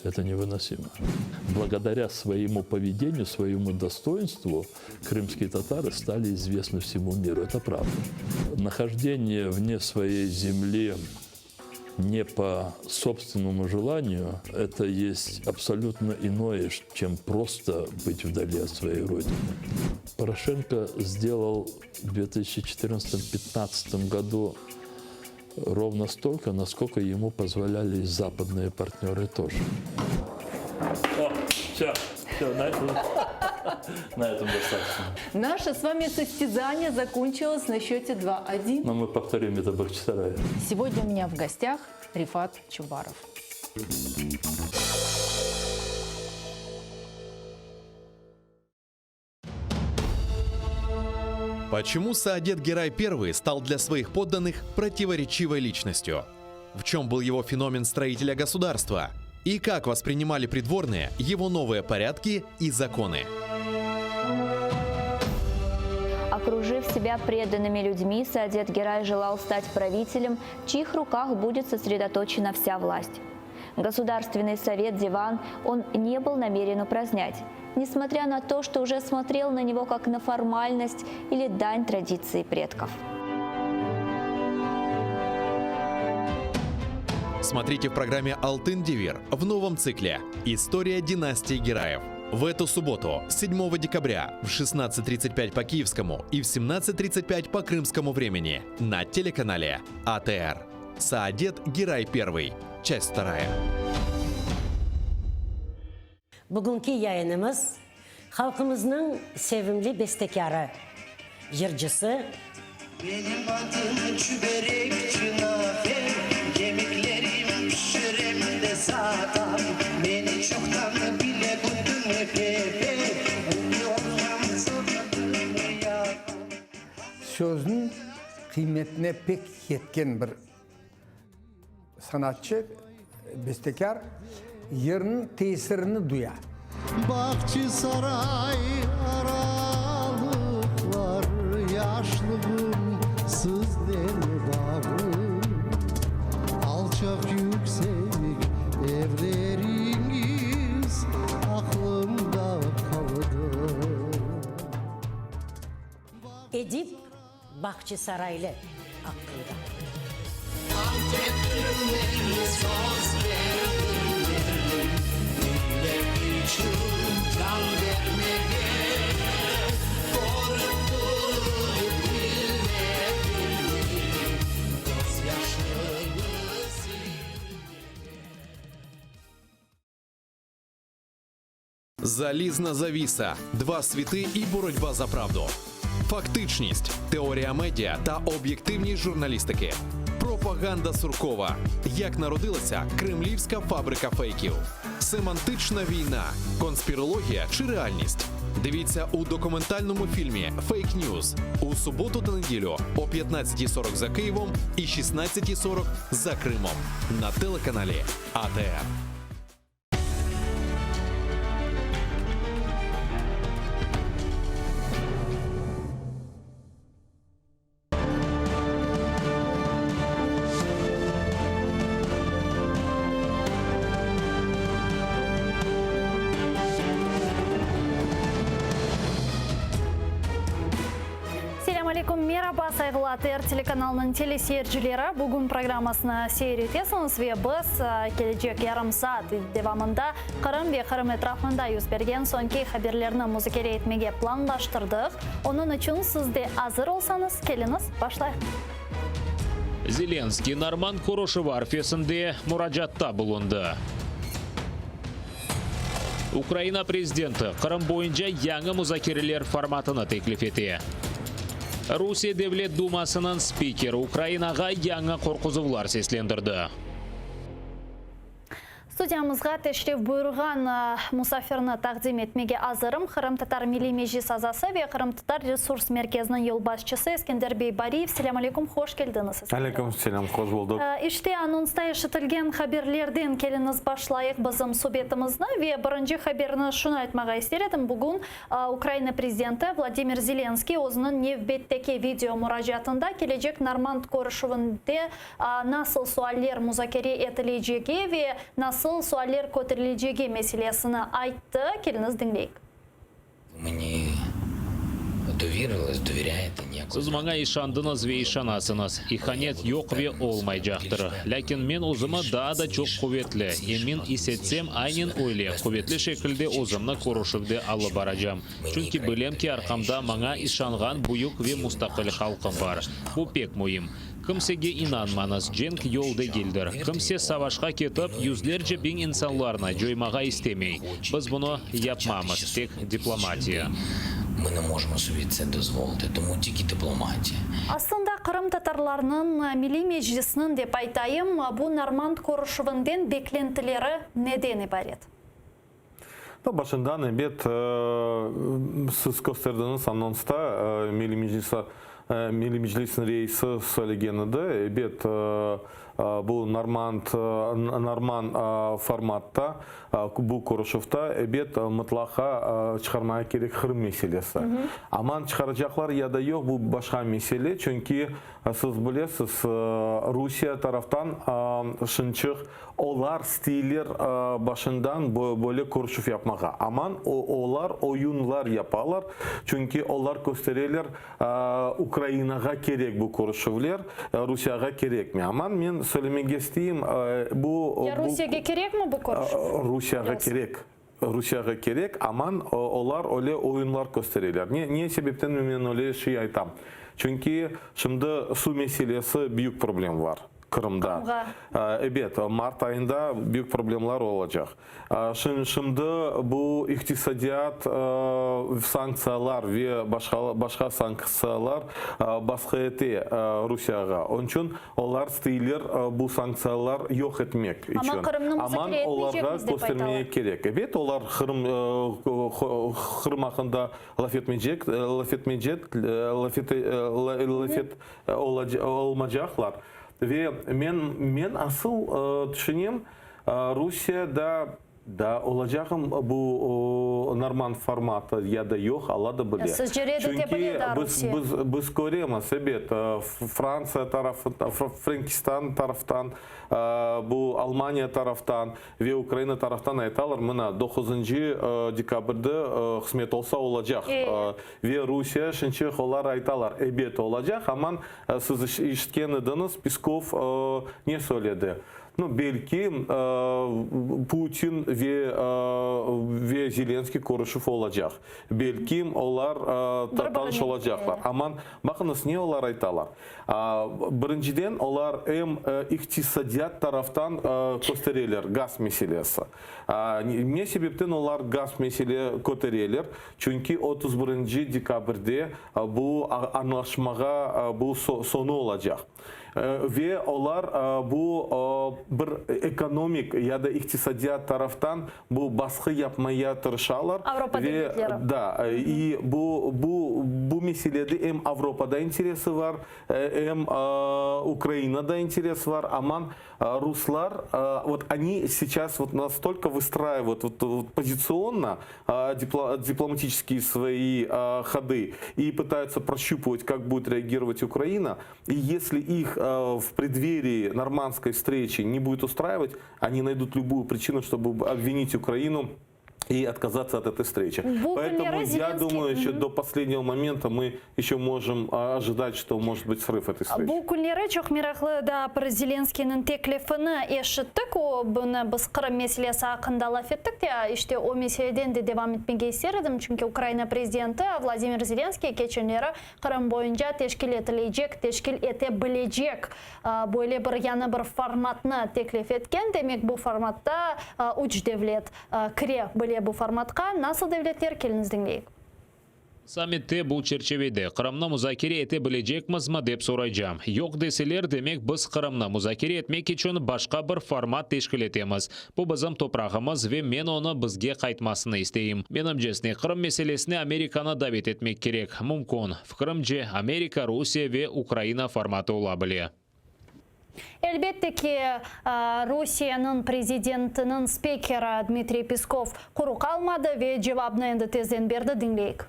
Это невыносимо. Благодаря своему поведению, своему достоинству крымские татары стали известны всему миру. Это правда. Нахождение вне своей земли не по собственному желанию, это есть абсолютно иное, чем просто быть вдали от своей родины. Порошенко сделал в 2014-2015 году ровно столько, насколько ему позволяли и западные партнеры тоже. О, все, все, на этом, на этом достаточно. Наше с вами состязание закончилось на счете 2-1. Но мы повторим это в Бахчисарае. Сегодня у меня в гостях Рифат Чубаров. Почему Саадет Герай I стал для своих подданных противоречивой личностью? В чем был его феномен строителя государства? И как воспринимали придворные его новые порядки и законы? Окружив себя преданными людьми, Саадет Герай желал стать правителем, в чьих руках будет сосредоточена вся власть. Государственный совет Диван он не был намерен упразднять, несмотря на то, что уже смотрел на него как на формальность или дань традиции предков. Смотрите в программе «Алтын Девир» в новом цикле «История династии Гераев». В эту субботу, 7 декабря, в 16.35 по киевскому и в 17.35 по крымскому времени на телеканале АТР. Саадет Герай I. Часть вторая. Bugünki yayınımız halqımıznıñ sevimli bestekârı, yırcısı, Benim adım Çüberekçi Nafe Yemeklerim pişirem de satam Beni çoktan bile bütün Efe Sözniñ qıymetine pek yetken bir sanatçı, bestekâr yırnıñ tesirini duya. Bağçasaray aralıqlar Yaşlığım siznen bağlı Alçaq yüksek evleriñiz Aqlımda qaldı. Edip Bağçasaraylı aqqında. Ant ettim men, söz berdim, berdim, Millet içün can bermege, Körip turıp bilmedim, bilmedim, Közyaşını silmege. Залізна завіса, два світи і боротьба за правду. Фактичність, теорія медіа та об'єктивність журналістики. Пропаганда Суркова. Як народилася кремлівська фабрика фейків. Семантична війна, конспірологія чи реальність. Дивіться у документальному фільмі Фейк Ньюз у суботу та неділю о 15.40 за Києвом і 16.40 за Кримом на телеканалі АТР. aleyküm, meraba, sayğılı ATR telekanalınıñ teleseyircileri. Bugün programmasını seyir etesiñiz ve biz kelecek yarım saat devamında Qırım ve Qırım etrafında yüz bergen soñki haberlerni muzakere etmege planlaştırdıq. Onıñ içün siz de azır olsañız, keliñiz, başlayıq. Zelenskıy normand körüşüvi arfesinde muracaatta bulundı. Ukraina prezidenti Qırım boyunca yañı muzakereler formatını teklif ete. Rusiye Devlet Dumasınıñ spikeri Ukrainağa yañı qorquzuvlar seslendirdi. Studiyamızğa teşrif buyurğan musafirni taqdim etmege azırım, Qırımtatar Milliy Meclis azası ve Qırımtatar Resurs Merkeziniñ yolbaşçısı Eskender bey Bariyev. Selâm aleyküm, hoş keldiñiz, Eskender. Aleyküm selâm, hoş buldıq. İşte, anonsta eşitilgen haberlerden keliñiz başlayıq bizim subetimizni. Ve birinci haberni şunı aytmağa ister edim, bugün Ukraina prezidenti Vladimir Zelenskiy özüniñ nevbetteki video muracaatında kelecek normand körüşüvinde nasıl sualler muzakere etilecegi ve nasıl sualler köterilecegi meselesini ayttı. Keliñiz diñleyik. Siz maña işandıñız ve işanasıñız. İhanet yoq ve olmaycaqtır. Lâkin men özümi daa da çoq quvetli, emin is etsem, aynen öyle quvetli şekilde özümni körüşüvde alıp baracam. Çünki bilem ki, arqamda maña işanğan büyük ve mustaqil halqım bar. Bu pek müim. Kimsege inanmañız, cenk yol degildir. Kimse savaşqa ketip, yüzlerce biñ insanlarnı coymağa istemey. Biz bunı yapmamız, tek diplomatiya. Aslında, qırımtatarlarnıñ Milliy Meclisniñ, dep aytayım, bu normand körüşüvinden beklentileri neden ibaret? Başından, ebet, siz kösterdiñiz anonsta, Milliy Meclis Milliy Meclisniñ reisi söylegen edi, ebet, bu normand norman formatta bu körüşüvde, ebet, mıtlaqa çıqarmağa kerek Qırım meselesi. Aman çıqaracaqlar ya da yoq, bu başqa mesele, çünki siz bilesiz, Rusiye taraftan şınçıq Olar isteyler başından böyle körüşüv yapmağa. Aman olar oyunlar yapalar, çünki olar köstereler Ukrainağa kerek bu körüşüvler, Rusiyağa kerekmi. Aman men söylemege isteyim, bu. Ya Rusiyege kerekmi bu körüşüv? Rusiyağa kerek. Rusiyağa kerek, aman olar öyle oyunlar köstereler. Ne, ne sebepten men öyle şey aytam? Çünki şimdi suv meselesi büyük problem var Qırımda. Qırımğa. Ebet, mart ayında büyük problemler olacaq. Şimdi bu iqtisadiyat sanktsiyalar ve başqa, başqa sanktsiyalar basqı ete Rusiyağa. Onıñ içün Olar isteyler bu sanktsiyalar yoq etmek içün. Amma Qırımnı Aman muzakere olarğa etmeycekmiz, dep köstermege aytalar. kerek. Ebet, olar Qırım Qırım aqqında laf etmeycek, laf etmeycek, laf ete, laf et olmacaqlar. Ve men, men asıl tüşünem, Rusiye da Da olacaqım bu normand formatı ya da yoq, Alla da bile. Sizce red ete bile daa Çünki Rusiye? biz, biz, biz köremiz, ebet, Frantsiya tarafından, Frenkistan taraftan, bu Almaniya taraftan ve Ukraina taraftan aytalar, mına, doquzıncı dekabrde qısmet olsa olacaq. Ve Rusiye şinçıq olar aytalar, ebet olacaq, aman siz işitken ediñiz, Peskov ne söyledi? Nu, belki, Putin ve ve Zelenskiy körüşüv olacaq. Belki, olar tanış olacaqlar. Aman, baqıñız, ne olar aytalar? Birinciden, olar em iqtisadiyat taraftan köstereler gaz meselesi. Ne sebepten olar gaz mesele kötereler? Çünki 31 dekabrde bu añlaşmağa bu soñu olacaq. Ve olar bu bir ekonomik ya da iqtisadiyat taraftan bu basqı yapmaya tırışalar. Avropa devletleri. Da, i bu bu bu meselede em Avropada interesi var, em Ukrainada interes var, aman ruslar, vot oni seyças vot nastolko vıstraivayut vot pozitsionno diplomatические свои ходы и пытаются прощупывать, как будет реагировать Украина. И если их в преддверии нормандской встречи не будет устраивать, они найдут любую причину, чтобы обвинить Украину. И отказаться от этой встречи. Bu Поэтому künleri я Зеленский- думаю, еще Мгм. до последнего момента мы еще можем а, ожидать, что может быть срыв этой встречи. Bu künleri çoq meraqlı da bir Zelenskiyniñ teklifini eşittik. O, bunı biz Qırım meselesi aqqında laf ettik de, işte o meseleden de devam etmege ister edim, çünki Ukraina prezidenti Vladimir Zelenskiy keçenleri Qırım boyunca teşkil etilecek, teşkil ete bilecek böyle bir yañı bir formatnı teklif etken. Demek, bu formatta üç devlet kire bile bu formatqa. Nasıl devletler, keliñiz diñleyik. Sammitte bu çerçivede Qırımnı muzakere ete bilecekmizmi dep soraycam. Yoq deseler, demek biz Qırımnı muzakere etmek içün başqa bir format teşkil etemiz. Bu bizim toprağımız ve men onı bizge qaytmasını isteyim. Menimcesine, Qırım meselesine Amerikanı davet etmek kerek. Mümkün. Fikrimce, Amerika, Rusiye ve Ukraina formatı ola bile. Elbette ki, Rusiyeniñ prezidentiniñ spikeri Dmitriy Peskov quru qalmadı ve cevabnı endi tezden berdi, diñleyik.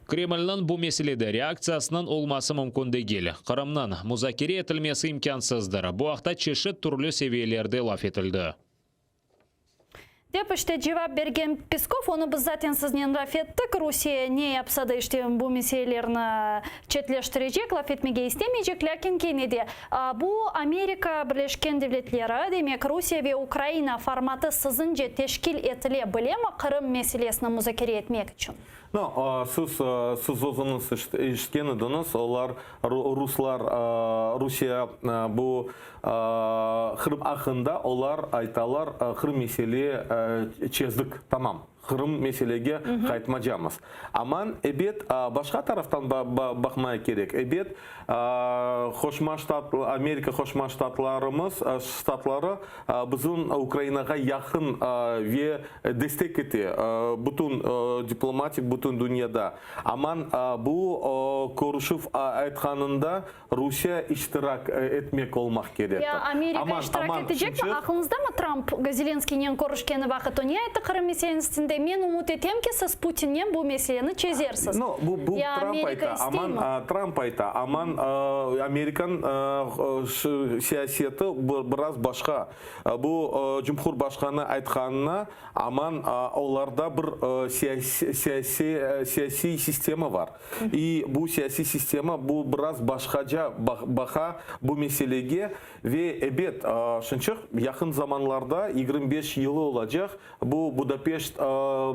Kremlniñ bu meselede reaktsiyasınıñ olması mümkün degil. Qırımnıñ muzakere etilmesi imkânsızdır. Bu aqta çeşit türlü seviyelerde laf etildi. Dep işte cevap bergen Peskov, onı biz zaten siznen laf ettik, Rusiye ne yapsa da işte bu meselelerni çetleştirecek, laf etmege istemeycek, lâkin kene de bu Amerika Birleşken Devletleri, demek Rusiye ve Ukraina formatı siziñce teşkil etile bilemi Qırım meselesini muzakere etmek içün? No, siz, siz özüñiz eşitken ediñiz, olar, ruslar, Rusiye bu Qırım aqqında olar aytalar, Qırım mesele çezdik, tamam, Qırım meselege qaytmacamız. Aman, ebet, başqa taraftan baqmaya kerek, ebet, Qoşma Ştat, Amerika Qoşma Ştatlarımız, Ştatları bizim Ukrainağa yaqın ve destek ete bütün diplomatik, bütün dünyada. Aman, bu körüşüv aytqanında Rusiye iştirak etmek olmaq kerektir. Ya Amerika iştirak etecekmi? Aqlıñızdamı Tramp Zelenskiynen körüşkeni vaqıt o ne ayttı Qırım meselesinde? Men ümüt etem ki, siz Putinnen bu meseleni çezersiz. No, bu, bu Ya Tramp Amerika ayta, aman isteymi? Tramp ayta, aman Amerikan siyaseti biraz başqa. Bu Cumhurbaşqanı aytqanına aman olarda bir siyasiy sistema bar. İ bu siyasiy sistema bu biraz başqaca baqa bu meselege ve ebet, şınçıq yaqın zamanlarda 25 yılı olacaq bu Budapeşt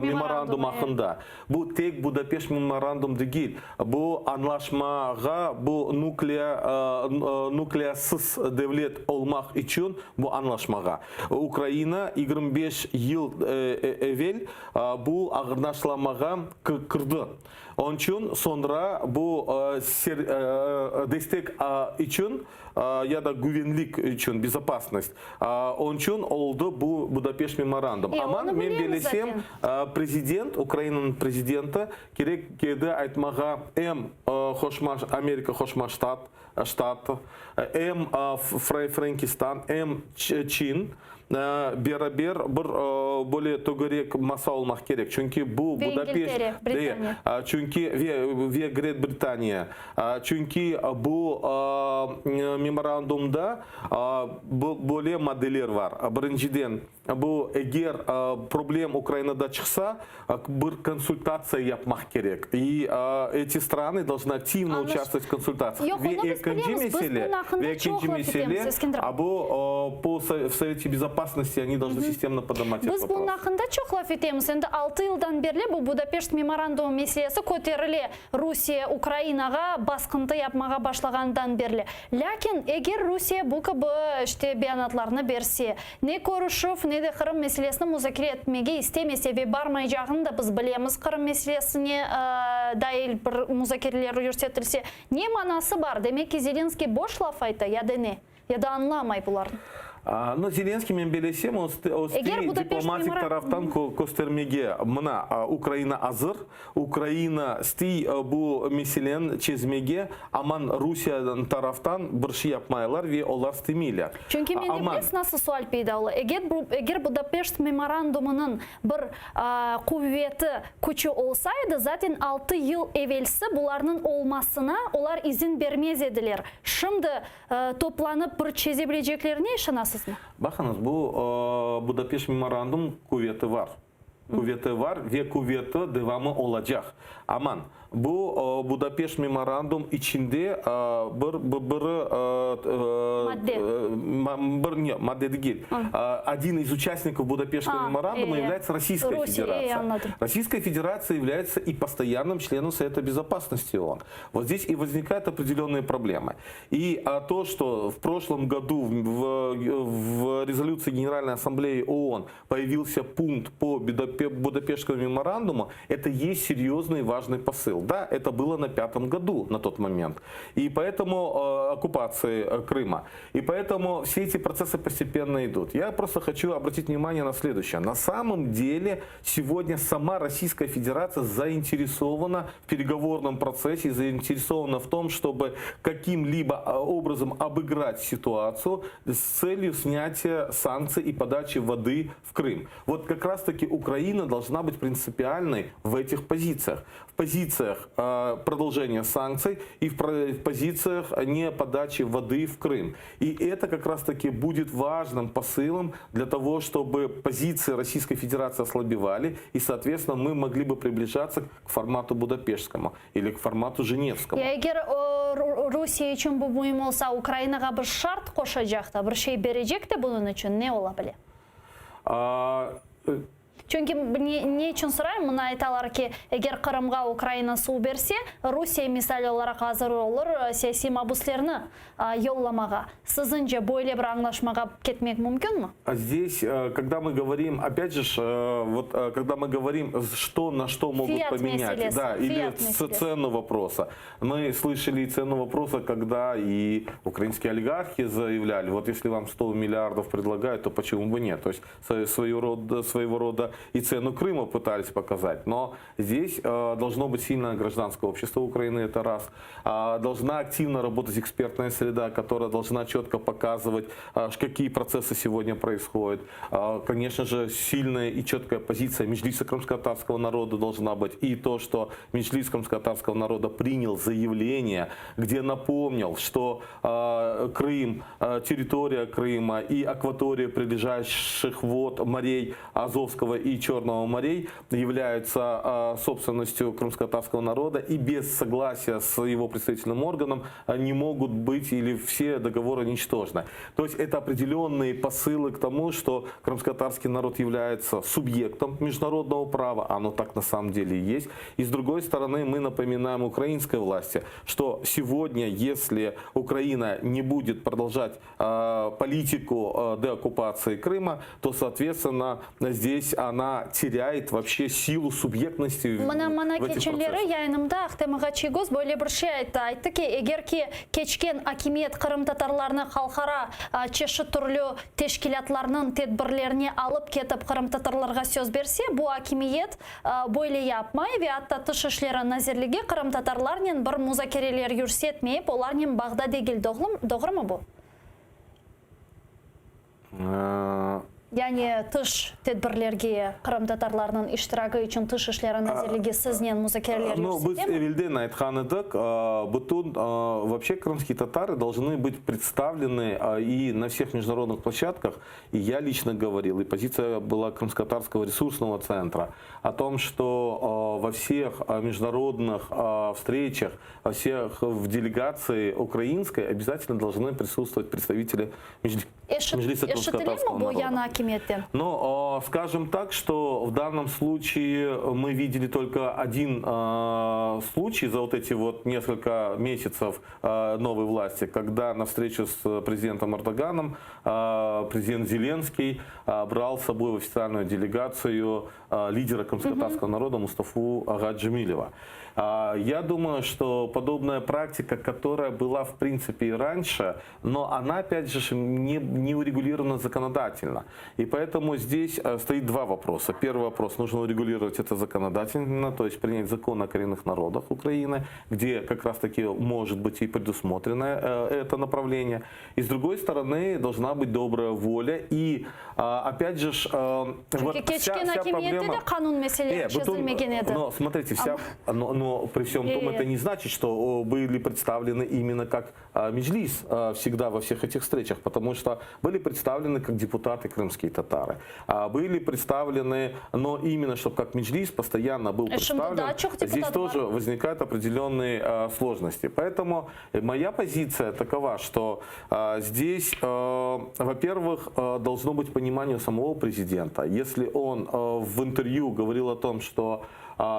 memorandum aqqında. Bu tek Budapeşt memorandum degil, bu añlaşmağa, bu nukleya, nukleyasız devlet olmaq içün bu añlaşmağa. Ukraina 25 yıl evel bu ağırnaşlamağa kirdi. Onıñ içün soñra bu destek içün ya da güvenlik içün, bezopasnost, onıñ içün oldı bu Budapeşt memorandum. Amma men bellesem, prezident, Ukrainanıñ prezidenti kerek edi aytmağa em Qoşma, Amerika Qoşma Ştat, Ştatı, em Frenkistan, em Çin beraber bir böyle tögerek masa olmaq kerek. Çünki bu Ve Budapeşt, İngiltere, Britaniya. çünki ve ve Great Britaniya. Çünki bu memorandumda böyle maddeler bar. Birinciden, Bu, eger problem Ukrainada çıqsa, bir konsultatsiya yapmaq kerek. İ eti strany dolžnı aktivno uçastvovat v konsultatsiyah. Yoq, Ve onı biz ekinci bilemiz, biz mesele, bunıñ ve aqqında çoq ekinci laf etemiz, mesele, Eskender. a bu po v Совете Безопасности oni dolžnı sistemno podnimat Biz etot bunıñ vopros. aqqında çoq laf etemiz. Endi altı yıldan berli bu Budapeşt memorandumı meselesi köterile, Rusiye Ukrainağa basqıntı yapmağa başlağandan berli. Lâkin eger Rusiye bu kibi, işte, beyanatlarnı berse, Ne körüşüv, ne de Qırım meselesini muzakere etmege istemese ve barmaycağını da biz bilemiz, Qırım meselesine dair bir muzakereler yürsetilse, ne manası bar? Demek ki, Zelenskıy boş laf ayta ya da ne? Ya da añlamay bularnı? No, Zelenskıy, men belesem, o Eger istey Budapeşt diplomatik memora taraftan köstermege, mına, Ukraina azır, Ukraina istey bu meseleni çezmege, aman Rusiyadan taraftan bir şey yapmaylar ve olar istemeyler. Çünki mende Aman. bilesiz nasıl sual peyda ola, eger bu eger Budapeşt memorandumınıñ bir quveti, küçü olsaydı, zaten altı yıl evelsi bularnıñ olmasına olar izin bermez ediler. Şimdi toplanıp bir çeze bileceklerine işanasızmı? Baqıñız, bu Budapeşt memorandum quveti var. Quveti var ve quveti devamı olacaq. Aman, bu Budapeşt memorandum içinde bir bir Madde. bir ne, madde degil. Один из участников Будапештского меморандума является Российская Rusiye, Федерация. añladım. Российская Федерация является и постоянным членом Совета Безопасности ООН. Вот здесь и возникают определенные проблемы. И а, то, что в прошлом году в, в, в резолюции Генеральной Ассамблеи ООН появился пункт по Будапе- Будапештскому меморандуму, это есть серьезный и важный посыл. Да, это было на пятом году на тот момент. И поэтому э, оккупации э, Крыма. И поэтому все эти процессы постепенно идут. Я просто хочу обратить внимание на следующее. На самом деле сегодня сама Российская Федерация заинтересована в переговорном процессе, заинтересована в том, чтобы каким-либо а, образом обыграть ситуацию с целью снятия санкций и подачи воды в Крым. Вот как раз-таки Украина должна быть принципиальной в этих позициях. В позициях э, продолжения санкций и в, про- в позициях не подачи воды в Крым. И это как раз-таки будет важным посылом для того, чтобы позиции Российской Федерации ослабевали, и, соответственно, мы могли бы приближаться к формату Будапештскому или к формату Женевскому. Ya eger o, Ru- Rusiye içün bu müim olsa Ukrainağa bir şart qoşacaq da, bir şey berecek de bunıñ içün ne ola bile? А, э, Çünki ne, ne içün sorayım, mına aytalar ki, eger Qırımğa Ukraina suv berse, Rusiye misal olaraq azır olur e, siyasiy mabüslerni e, yollamağa. Siziñce böyle bir añlaşmağa ketmek mümkünmi? А здесь, э, когда мы говорим, опять же, ж, э, вот э, когда мы говорим, что на что могут Fiyat поменять, meselesi, да, или fiyat ц- meselesi. цену вопроса. Мы слышали и цену вопроса, когда и украинские олигархи заявляли, вот если вам 100 миллиардов предлагают, то почему бы нет? То есть свою, свою рода, своего рода и цену Крыма пытались показать. Но здесь э, должно быть сильное гражданское общество Украины, это раз. А, должна активно работать экспертная среда, которая должна четко показывать, а, ш- какие процессы сегодня происходят. А, Конечно же, сильная и четкая позиция Меджлиса крымско-татарского народа должна быть. И то, что Меджлис крымско-татарского народа принял заявление, где напомнил, что а, Крым, а, территория Крыма и акватория прилежащих вод морей Азовского и Черного морей являются а, собственностью крымско-татарского народа и без согласия с его представительным органом а, не могут быть или все договоры ничтожны. То есть это определенные посылы к тому, что крымско-татарский народ является субъектом международного права, оно так на самом деле и есть. И с другой стороны, мы напоминаем украинской власти, что сегодня, если Украина не будет продолжать э, политику э, деоккупации Крыма, то, соответственно, здесь она теряет вообще силу субъектности в, Mına mına в этих keçenleri процессах. yayınımda Ahtem ağa Çiygoz böyle bir şey ayttı. Ayttı ki, eger ki keçken akimiyet qırımtatarlarnı halqara a, çeşit türlü teşkilâtlarnıñ tedbirlerine alıp ketip qırımtatarlarğa söz berse, bu akimiyet a, böyle yapmay ve atta Tış işleri nazirligi qırımtatarlarnen bir muzakereler yürsetmeyip, olarnen bağda degil. Doğru, doğrumı bu? Э, Yani tış tedbirlerge qırımtatarlarnıñ iştiragi içün Tış işleri nazirligi siznen muzakereler Ну, biz yürsetemi? evelden aytqan edik, bütün, вообще крымские татары должны быть представлены а, и на всех международных площадках. И я лично говорил, и позиция была Крымско-татарского ресурсного центра о том, что а, во всех а, международных а, встречах, во всех в делегации украинской обязательно должны присутствовать представители Меджли- Eşit, Меджлиса eşitilemi крымско-татарского bu народа. yañı akimiyetten? Но, э, скажем так, что в данном случае мы видели только один э, случай за вот эти вот несколько месяцев э, новой власти, когда на встречу с президентом Эрдоганом э, президент Зеленский э, брал с собой в официальную делегацию э, лидера крымско-татарского народа Мустафу ağa Джемилева. А, Я думаю, что подобная практика, которая была в принципе и раньше, но она опять же не, не урегулирована законодательно. И поэтому здесь э, стоит два вопроса. Первый вопрос, нужно урегулировать это законодательно, то есть принять закон о коренных народах Украины, где как раз таки может быть и предусмотрено э, это направление. И с другой стороны, должна быть добрая воля. И а, опять же, ж, э, вот Çünki вся, keçken вся akimiyette проблема... de qanun meseleleri E, bütün- çezilmegen edi. Но смотрите, вся, но, но. Но при всем том это не значит, что были представлены именно как Меджлис всегда во всех этих встречах, потому что были представлены как депутаты крымские татары, были представлены, но именно, чтобы как Меджлис постоянно был представлен, здесь тоже возникают определенные сложности. Поэтому моя позиция такова, что здесь, во-первых, должно быть понимание самого президента. Если он в интервью говорил о том, что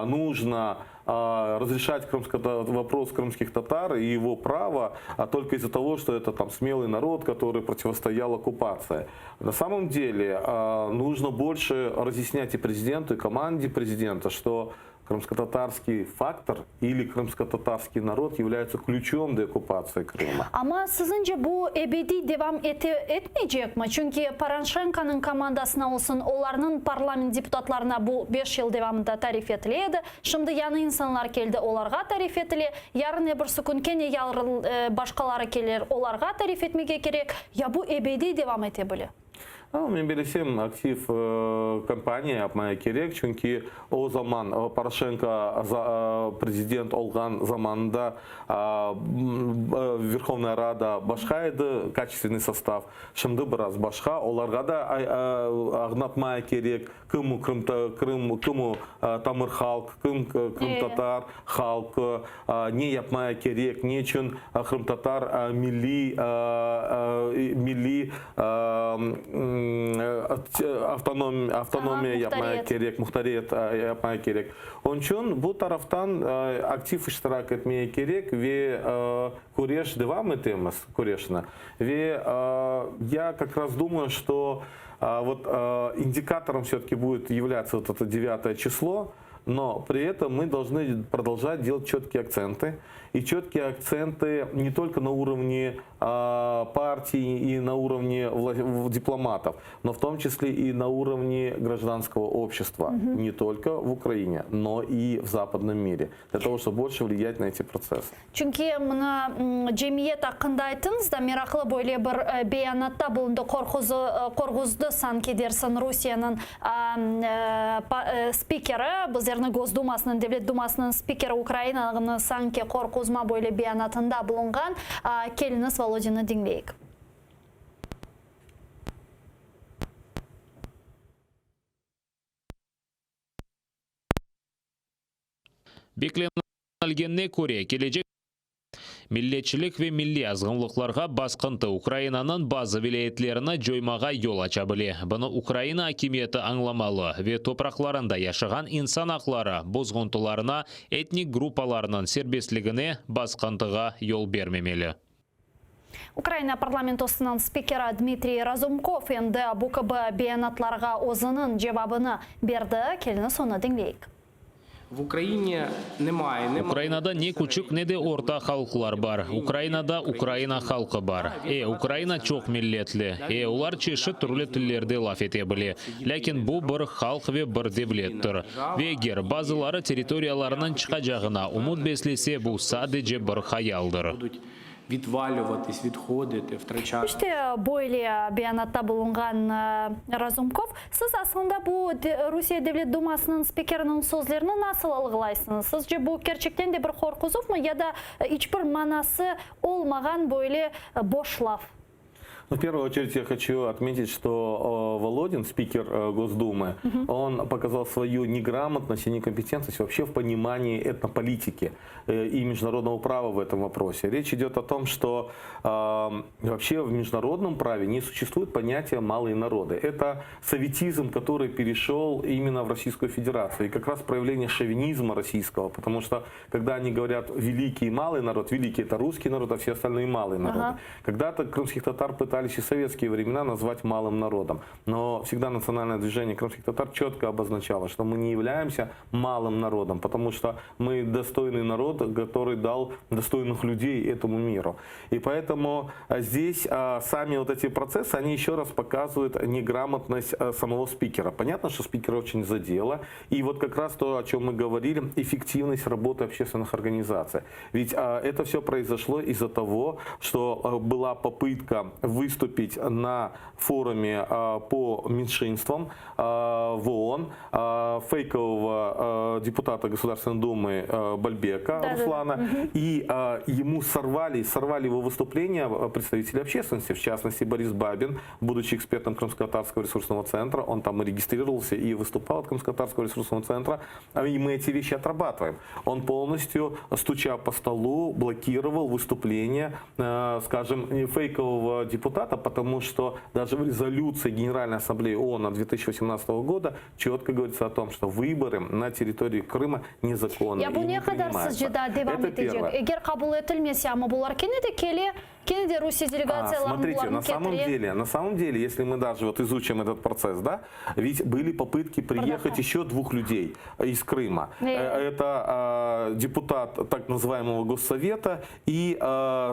нужно разрешать крымско вопрос крымских татар и его право а только из-за того, что это там смелый народ, который противостоял оккупации. На самом деле нужно больше разъяснять и президенту, и команде президента, что крымско-татарский фактор или крымско-татарский народ является ключом деоккупации Крыма. Amma siziñce bu ebediy devam ete, etmeycekmi? Çünki Poroşenkonıñ komandasına olsun, olarnıñ parlament deputatlarına bu 5 yıl devamında tarif etile edi. Şimdi yañı insanlar keldi, olarğa tarif etile. Yarın öbürsi kün kene başqaları kelir, olarğa tarif etmege kerek. Ya bu ebediy devam ete bile? Men bilsem aktiv kampaniya yapmaya kerek, çünki o zaman Poroşenko prezident olğan zamanında Верховная Рада başqa edi, качественный состав, şimdi biraz başqa, olarğa da añlatmaya kerek, kim Qırım, kim tamır halq, kim qırımtatar halqı, ne yapmaya kerek, ne içün qırımtatar milliy milliy avtonomiya yapmaya kerek, muhtariyet yapmaya kerek. Onıñ içün bu taraftan aktiv iştirak etmeye kerek ve küreş devam etemiz, küreşni. Ve я как раз думаю, что вот индикатором все-таки будет являться вот это девятое число, но при этом мы должны продолжать делать четкие акценты. И четкие акценты не только на уровне партии и на уровне дипломатов, но в том числе и на уровне гражданского общества. Угу. Не только в Украине, но и в западном мире. Для того, чтобы больше влиять на эти процессы. Çünki mına cemiyet aqqında ayttıñız da meraqlı böyle bir beyanatta bulundı qorquzdı sanki dersiñ Rusiyeniñ spikeri bizlerni Gosdumasınıñ Devlet dumasınıñ spikeri Ukrainanı sanki qorquzma böyle beyanatında bulunğan keliñiz Volodinni diñleyik. Beklenilgenine köre, kelecek milletçilik ve milliy azğınlıqlarğa basqıntı Ukrainanıñ bazı vilâyetlerini coymağa yol aça bile. Bunı Ukraina akimiyeti añlamalı ve topraqlarında yaşağan insan aqları bozğuntılarına, etnik gruppalarnıñ serbestligine basqıntığa yol bermemeli. Ukraina parlamentosınıñ spikeri Dmitriy Razumkov endi bu kibi beyanatlarğa özüniñ cevabını berdi. Keliñiz onı diñleyik. В Україні немає ні Ukrainada ne küçük, ne de orta halqlar bar. Ukrainada Ukraina halqı bar. E, Ukraina çoq milletli. E, olar çeşit türlü tillerde laf ete bile. Lâkin bu bir halq ve bir devlettir. Ve eger bazıları territoriyalarınıñ çıqacağına ümüt beslese, bu sadece bir hayaldır. відвалюватись, відходити, втрачати. İşte, böyle beyanatta bulunğan Razumkov. Siz aslında bu Rusiye Devlet Dumasınıñ spikeriniñ sözlerini nasıl alğılaysıñız? Sizce bu kerçekten de bir qorquzuvmı ya da iç bir manası olmağan böyle boş laf? Ну, в первую очередь я хочу отметить, что Володин, спикер Госдумы, он показал свою неграмотность и некомпетентность вообще в понимании этнополитики и международного права в этом вопросе. Речь идет о том, что вообще в международном праве не существует понятия «малые народы». Это советизм, который перешел именно в Российскую Федерацию. И как раз проявление шовинизма российского, потому что когда они говорят «великий и малый народ», великий это русский народ, а все остальные малые народы. Когда-то крымских татар пытались и в советские времена назвать малым народом. Но всегда национальное движение крымских татар четко обозначало, что мы не являемся малым народом, потому что мы достойный народ, который дал достойных людей этому миру. И поэтому а, здесь а, сами вот эти процессы, они еще раз показывают неграмотность а, самого спикера. Понятно, что спикера очень задело. И вот как раз то, о чем мы говорили, эффективность работы общественных организаций. Ведь а, это все произошло из-за того, что а, была попытка вывести. выступить на форуме по меньшинствам в ООН фейкового депутата Государственной Думы Бальбека Да, Руслана. Да, да. И ему сорвали, сорвали его выступление представители общественности, в частности Борис Бабин, будучи экспертом Крымско-Татарского ресурсного центра, он там и регистрировался и выступал от Крымско-Татарского ресурсного центра, и мы эти вещи отрабатываем. Он полностью, стуча по столу, блокировал выступление, скажем, фейкового депутата, потому что даже в резолюции Генеральной Ассамблеи ООН от 2018 года четко говорится о том, что выборы на территории Крыма незаконны. Ya bu ne qadar sizce daa devam etecek? Eger qabul etilmese, amma bular kene de kele, kene de Rusiye delegatsiyalarını Смотрите, на самом деле, на самом деле, если мы даже вот изучим этот процесс, да, ведь были попытки приехать еще двух людей из Крыма. Это депутат так называемого Госсовета и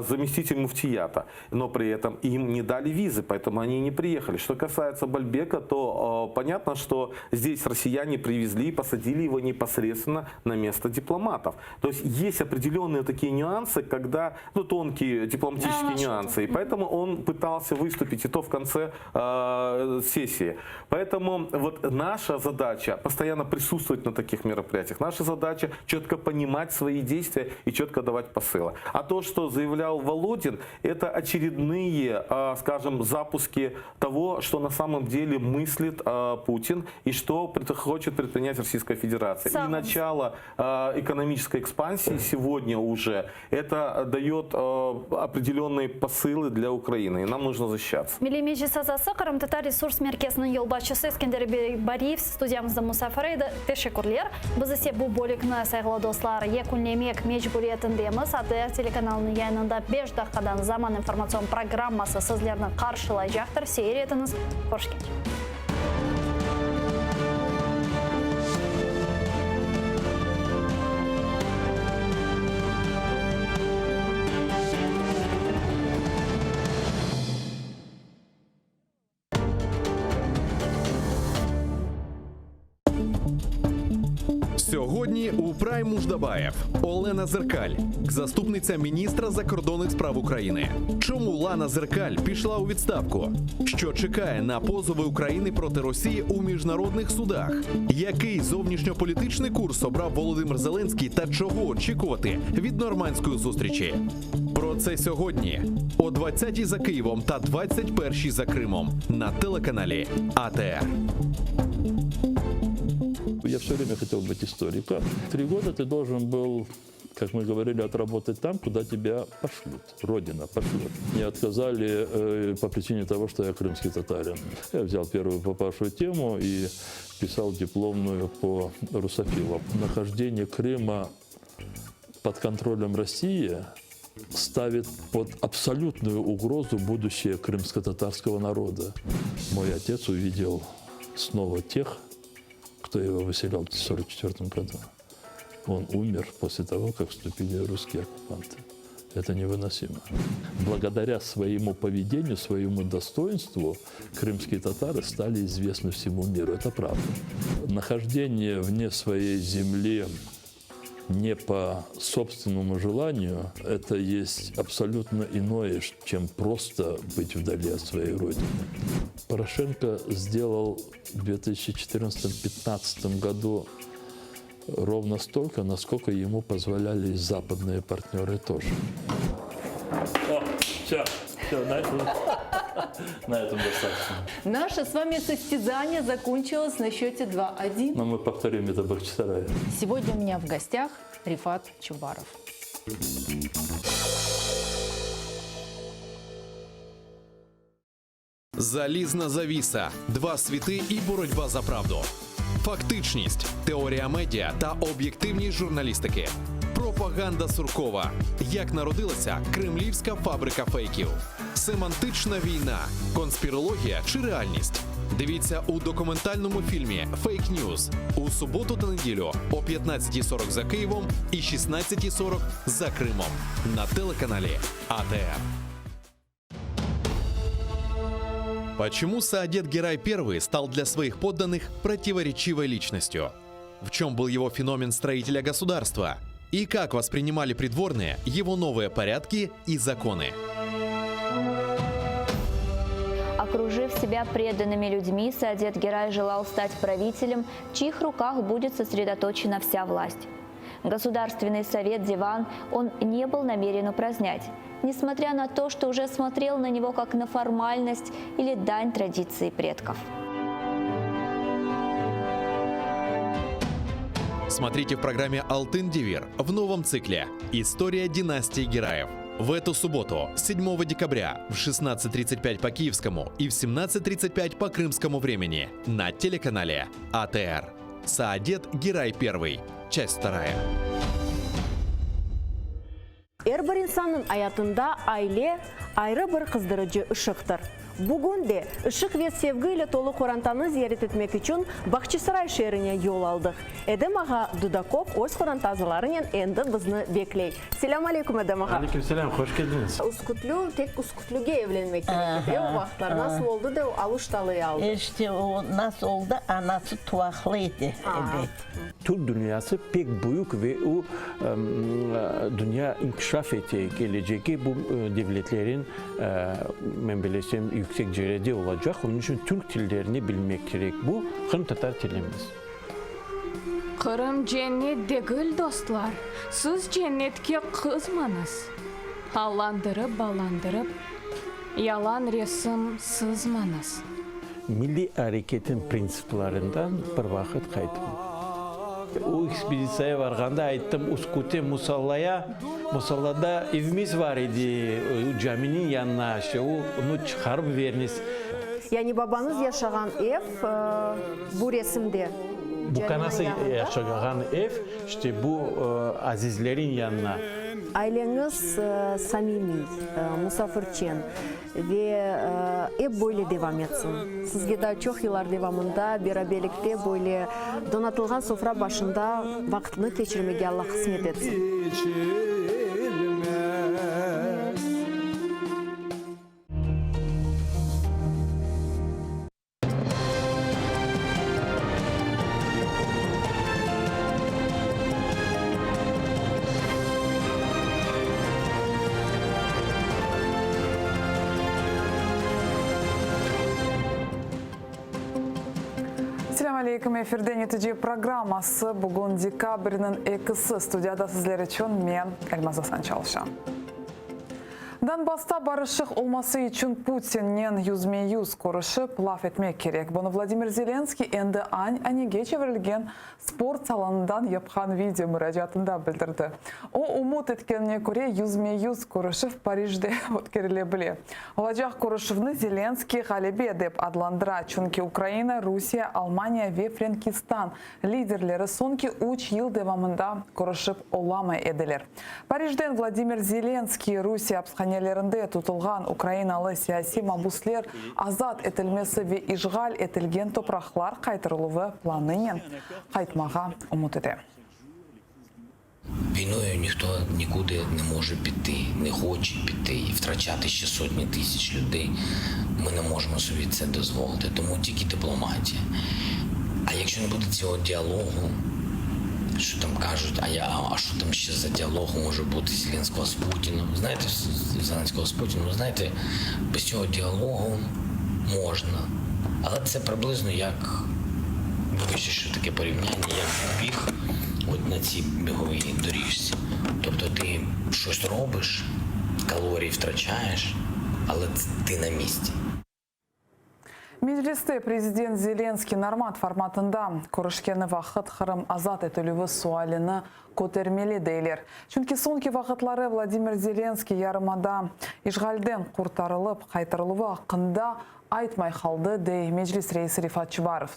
заместитель муфтията. Но при этом им не дали визы, поэтому они не приехали. Что касается Бальбека, то понятно, что здесь россияне привезли и посадили его непосредственно на место дипломатов. То есть есть определенные такие нюансы, когда, ну, тонкие дипломатические нюансы, и поэтому он пытался выступить и то в конце э, сессии. Поэтому вот наша задача постоянно присутствовать на таких мероприятиях. Наша задача четко понимать свои действия и четко давать посылы. А то, что заявлял Володин, это очередные, э, скажем, запуски того, что на самом деле мыслит э, Путин и что хочет предпринять Российская Федерация. И начало э, экономической экспансии сегодня уже это дает определенные посылы для Украины, и нам нужно защищаться. Milliy Meclis azası Qırımtatar resurs merkeziniñ yolbaşçısı Eskender Bariyev studiyamızda musafir edi. Teşekkürler. Biz ise bu bölükni, sayğılı dostlar, yekünlemek mecburiyetindemiz. ATR telekanalınıñ yayınında beş daqqadan Zaman informatsion programması sizlerni qarşılaycaqtır. Seyir etiñiz. Körüşkence. Сьогодні у Прайм Муждабаєв Олена Зеркаль, заступниця міністра закордонних справ України. Чому Лана Зеркаль пішла у відставку? Що чекає на позови України проти Росії у міжнародних судах? Який зовнішньополітичний курс обрав Володимир Зеленський та чого очікувати від нормандської зустрічі? Про це сьогодні о 20-й за Києвом та 21-й за Кримом на телеканалі АТР. Я все время хотел быть историком. Три года ты должен был, как мы говорили, отработать там, куда тебя пошлют. Родина пошлет. Мне отказали э, по причине того, что я крымский татарин. Я взял первую попавшую тему и писал дипломную по русофилам. Нахождение Крыма под контролем России ставит под абсолютную угрозу будущее крымско-татарского народа. Мой отец увидел снова тех, кто его выселял в 1944 году. Он умер после того, как вступили русские оккупанты. Это невыносимо. Благодаря своему поведению, своему достоинству крымские татары стали известны всему миру. Это правда. Нахождение вне своей земли не по собственному желанию, это есть абсолютно иное, чем просто быть вдали от своей родины. Порошенко сделал в 2014-2015 году ровно столько, насколько ему позволяли западные партнеры тоже. О, все, все, на этом, на этом достаточно. Наше с вами состязание закончилось на счете 2-1. Но мы повторим это в Бахчисарае. Сегодня у меня в гостях Рефат Чубаров. Залізна завіса, два світи і боротьба за правду. Фактичність, теорія медіа та об'єктивність журналістики. Пропаганда Суркова. Як народилася кремлівська фабрика фейків. Семантична війна, конспірологія чи реальність. Дивіться у документальному фільмі Фейк Ньюз у суботу та неділю о 15.40 за Києвом і 16.40 за Кримом на телеканалі АТР. Почему Саадет Герай I стал для своих подданных противоречивой личностью? В чем был его феномен строителя государства? И как воспринимали придворные его новые порядки и законы? Окружив себя преданными людьми, Саадет Герай желал стать правителем, в чьих руках будет сосредоточена вся власть. Государственный совет Диван он не был намерен упразднять, несмотря на то, что уже смотрел на него как на формальность или дань традиции предков. Смотрите в программе «Алтын Девир» в новом цикле «История династии Гераев». В эту субботу, 7 декабря, в 16.35 по киевскому и в 17.35 по крымскому времени на телеканале АТР. Саадет Герай Первый. Часть вторая. Er bir insannıñ ayatında aile, ayrı bir qızdırıcı ışıqtır. Bugün de ışıq ve sevgi ile tolu qorantanı ziyaret etmek içün Bahçisaray şeerine yol aldıq. Edem ağa Dudakov öz qoranta azalarınen endi bizni bekley. Selâm aleyküm, Edem ağa! Aleyküm selâm, hoş keldiñiz! Üskütlü, tek Üskütlüge evlenmek kerek edi, o vaqıtlar. Nasıl oldı da o Aluştalı'yı aldı? İşte o nasıl oldı, anası tuvaqlı edi, ebet. Türk dünyası pek büyük ve o, dünya inkişaf ete, kelecegi bu devletlerin, men bilesem, yüksek cerede olacaq, onıñ içün türk tillerini bilmek kerek, bu qırımtatar tilimiz. Qırım cennet degil, dostlar, siz cennetke qızmañız. Allandırıp-ballandırıp, yalan resim sızmañız. Milliy areketin printsiplerinden bir vaqıt qayttım. O ekspeditsiyaya varğanda ayttım, Uskute musallaya, musallada evimiz var edi, caminiñ yanına, işte onı çıqarıp veriniz. Yani babañız yaşağan ev bu resimde, Bu kanası yaşağan ev, işte bu azizlerin yanına. Aileñiz samimiy, musafirçen. Ve ep böyle devam etsin. Sizge daa çoq yıllar devamında beraberlikte böyle donatılğan sofra başında vaqıtnı keçirmege Alla qısmet etsin. Selâm aleyküm, efirde Netice programması. Bugün dekabrniñ ekisi. Studiyada sizler içün men, Elmaz Asan, çalışam. Donbassta barışıq olması içün Putinnen yüzme-yüz körüşip, laf etmek kerek. Bunı Vladimir Zelenskiy endi an-anege çevirilgen sport salonından yapqan video muracaatında bildirdi. O, ümüt etkenine köre, yüzme-yüz körüşüv Parijde ötkerile bile. Olacaq körüşüvni Zelenskiy ğalebe dep adlandıra, çünki Ukraina, Rusiye, Almaniya ve Frenkistan liderleri soñki üç yıl devamında körüşip olamay ediler. Parijden Vladimir Zelenskiy, Rusiye apishanelerinde tutulğan ukrainalı siyasiy mabusler azat etilmesi ve işğal etilgen topraqlar qaytarıluvı planınen qaytmağa ümüt ete. Війною ніхто нікуди не може піти, не хоче піти і втрачати ще сотні тисяч людей. Ми не можемо собі це дозволити, тому тільки дипломатія. А якщо не буде цього діалогу, що там кажуть, а я а що там ще за діалог може бути Зеленського з Путіним? Знаєте, Зеленського з Путіним, знаєте, без цього діалогу можна. Але це приблизно як, вибачте, що таке порівняння, як біг от на цій біговій доріжці. Тобто ти щось робиш, калорії втрачаєш, але ти на місці. Mecliste prezident Zelenskiy normand formatında körüşkeni vaqıt Qırım azat etilüvi sualini kötermeli, deyler. Çünki soñki vaqıtları Vladimir Zelenskiy yarımada işğalden qurtarılıp qaytarıluvı aqqında aytmay qaldı, dey Meclis reisi Refat Çubarov.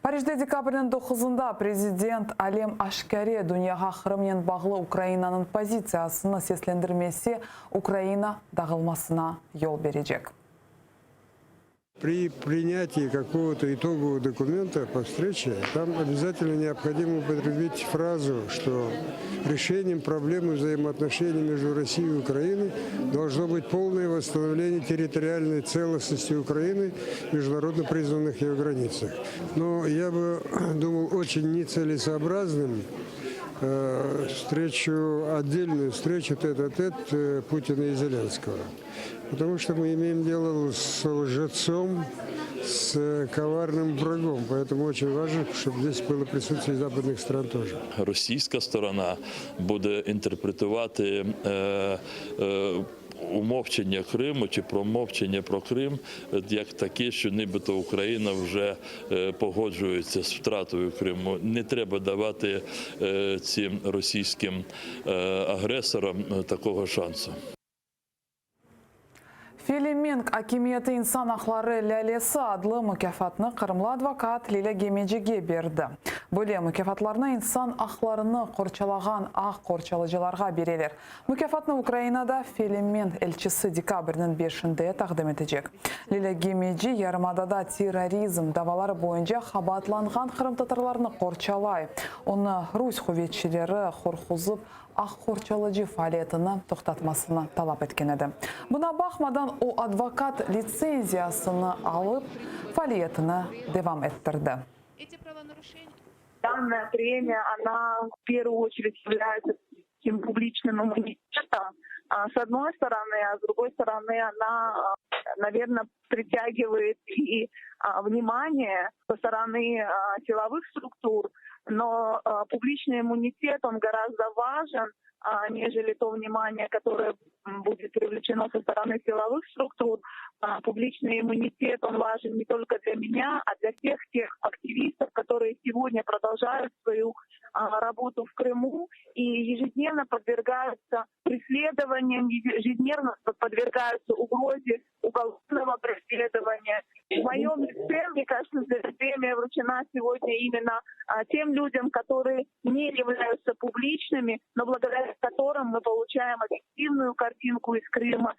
Parijde dekabrniñ doquzında prezident alem aşkâre dünyağa Qırımnen bağlı Ukrainanıñ pozitsiyasını seslendirmese, Ukraina dağılmasına yol berecek. При принятии какого-то итогового документа по встрече там обязательно необходимо употребить фразу, что решением проблемы взаимоотношений между Россией и Украиной должно быть полное восстановление территориальной целостности Украины в международно признанных ее границах. Но я бы думал очень нецелесообразным. встречу, отдельную встречу тет-а-тет Путина и Зеленского. Потому что мы имеем дело с лжецом, с коварным врагом. Поэтому очень важно, чтобы здесь было присутствие западных стран тоже. Російська сторона буде інтерпретувати е, е, умовчення Криму чи промовчення про Крим е, як таке, що нібито Україна вже е, погоджується з втратою Криму. Не треба давати е, цим російським е, агресорам е, такого шансу. Felemenk akimiyeti İnsan aqları lâlesi adlı mukâfatnı qırımlı advokat Lilâ Gemecige berdi. Böyle mukâfatlarnı insan aqlarını qorçalağan aq qorçalıcılarğa bereler. Mukâfatnı Ukrainada Felemenk elçisi dekabrniñ beşinde taqdim etecek. Lilâ Gemeci yarımadada terrorizm davaları boyunca qabaatlanğan qırımtatarlarnı qorçalay. Onı rus quvetçileri qorquzıp, aq qorçalıcı faaliyetini toqtatmasını talap etken edi. Buna baqmadan, o advokat litsenziyasını alıp, faaliyetini devam ettirdi. Данная премия, она в первую очередь является таким публичным иммунитетом, с одной стороны, а с другой стороны, она, наверное, притягивает и внимание со стороны силовых структур, но публичный иммунитет, он гораздо важен, нежели то внимание, которое будет привлечено со стороны силовых структур. Публичный иммунитет, он важен не только для меня, а для всех тех активистов, которые сегодня продолжают свою работу в Крыму и ежедневно подвергаются преследованиям, ежедневно подвергаются угрозе уголовного преследования. В моем лице, мне кажется, эта премия вручена сегодня именно тем людям, которые не являются публичными, но благодаря которым мы получаем объективную картинку из Крыма.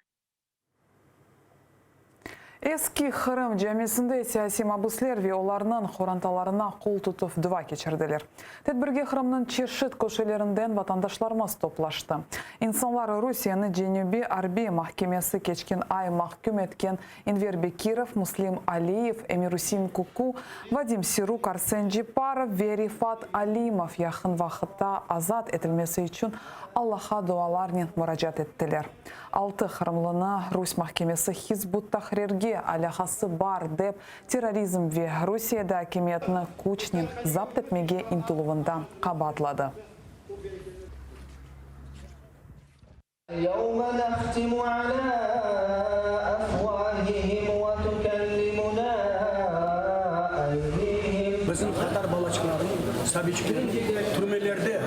Eski Qırım camisinde siyasiy mabüsler ve olarnıñ qorantalarına qol tutuv dua keçirdiler. Tedbirge Qırımnıñ çeşit köşelerinden vatandaşlarımız toplaştı. İnsanlar Rusiyeni Cenübiy arbiy mahkemesi keçken ay mahküm etken Enver Bekirov, Muslim Aliyev, Emirusein Kuku, Vadim Siruk, Arsen Ceparov ve Refat Alimov yaqın vaqıtta azat etilmesi içün Allaha dualarnen muracaat ettiler. Altı qırımlını rus mahkemesi Hizb ut-Tahrirge alâqası bar dep, terrorizm ve Rusiyede akimiyetni küçnen zapt etmege ıntıluvında qabaatladı. Bizim tatar balaçıqlarını, sabiyçiklerini türmelerde,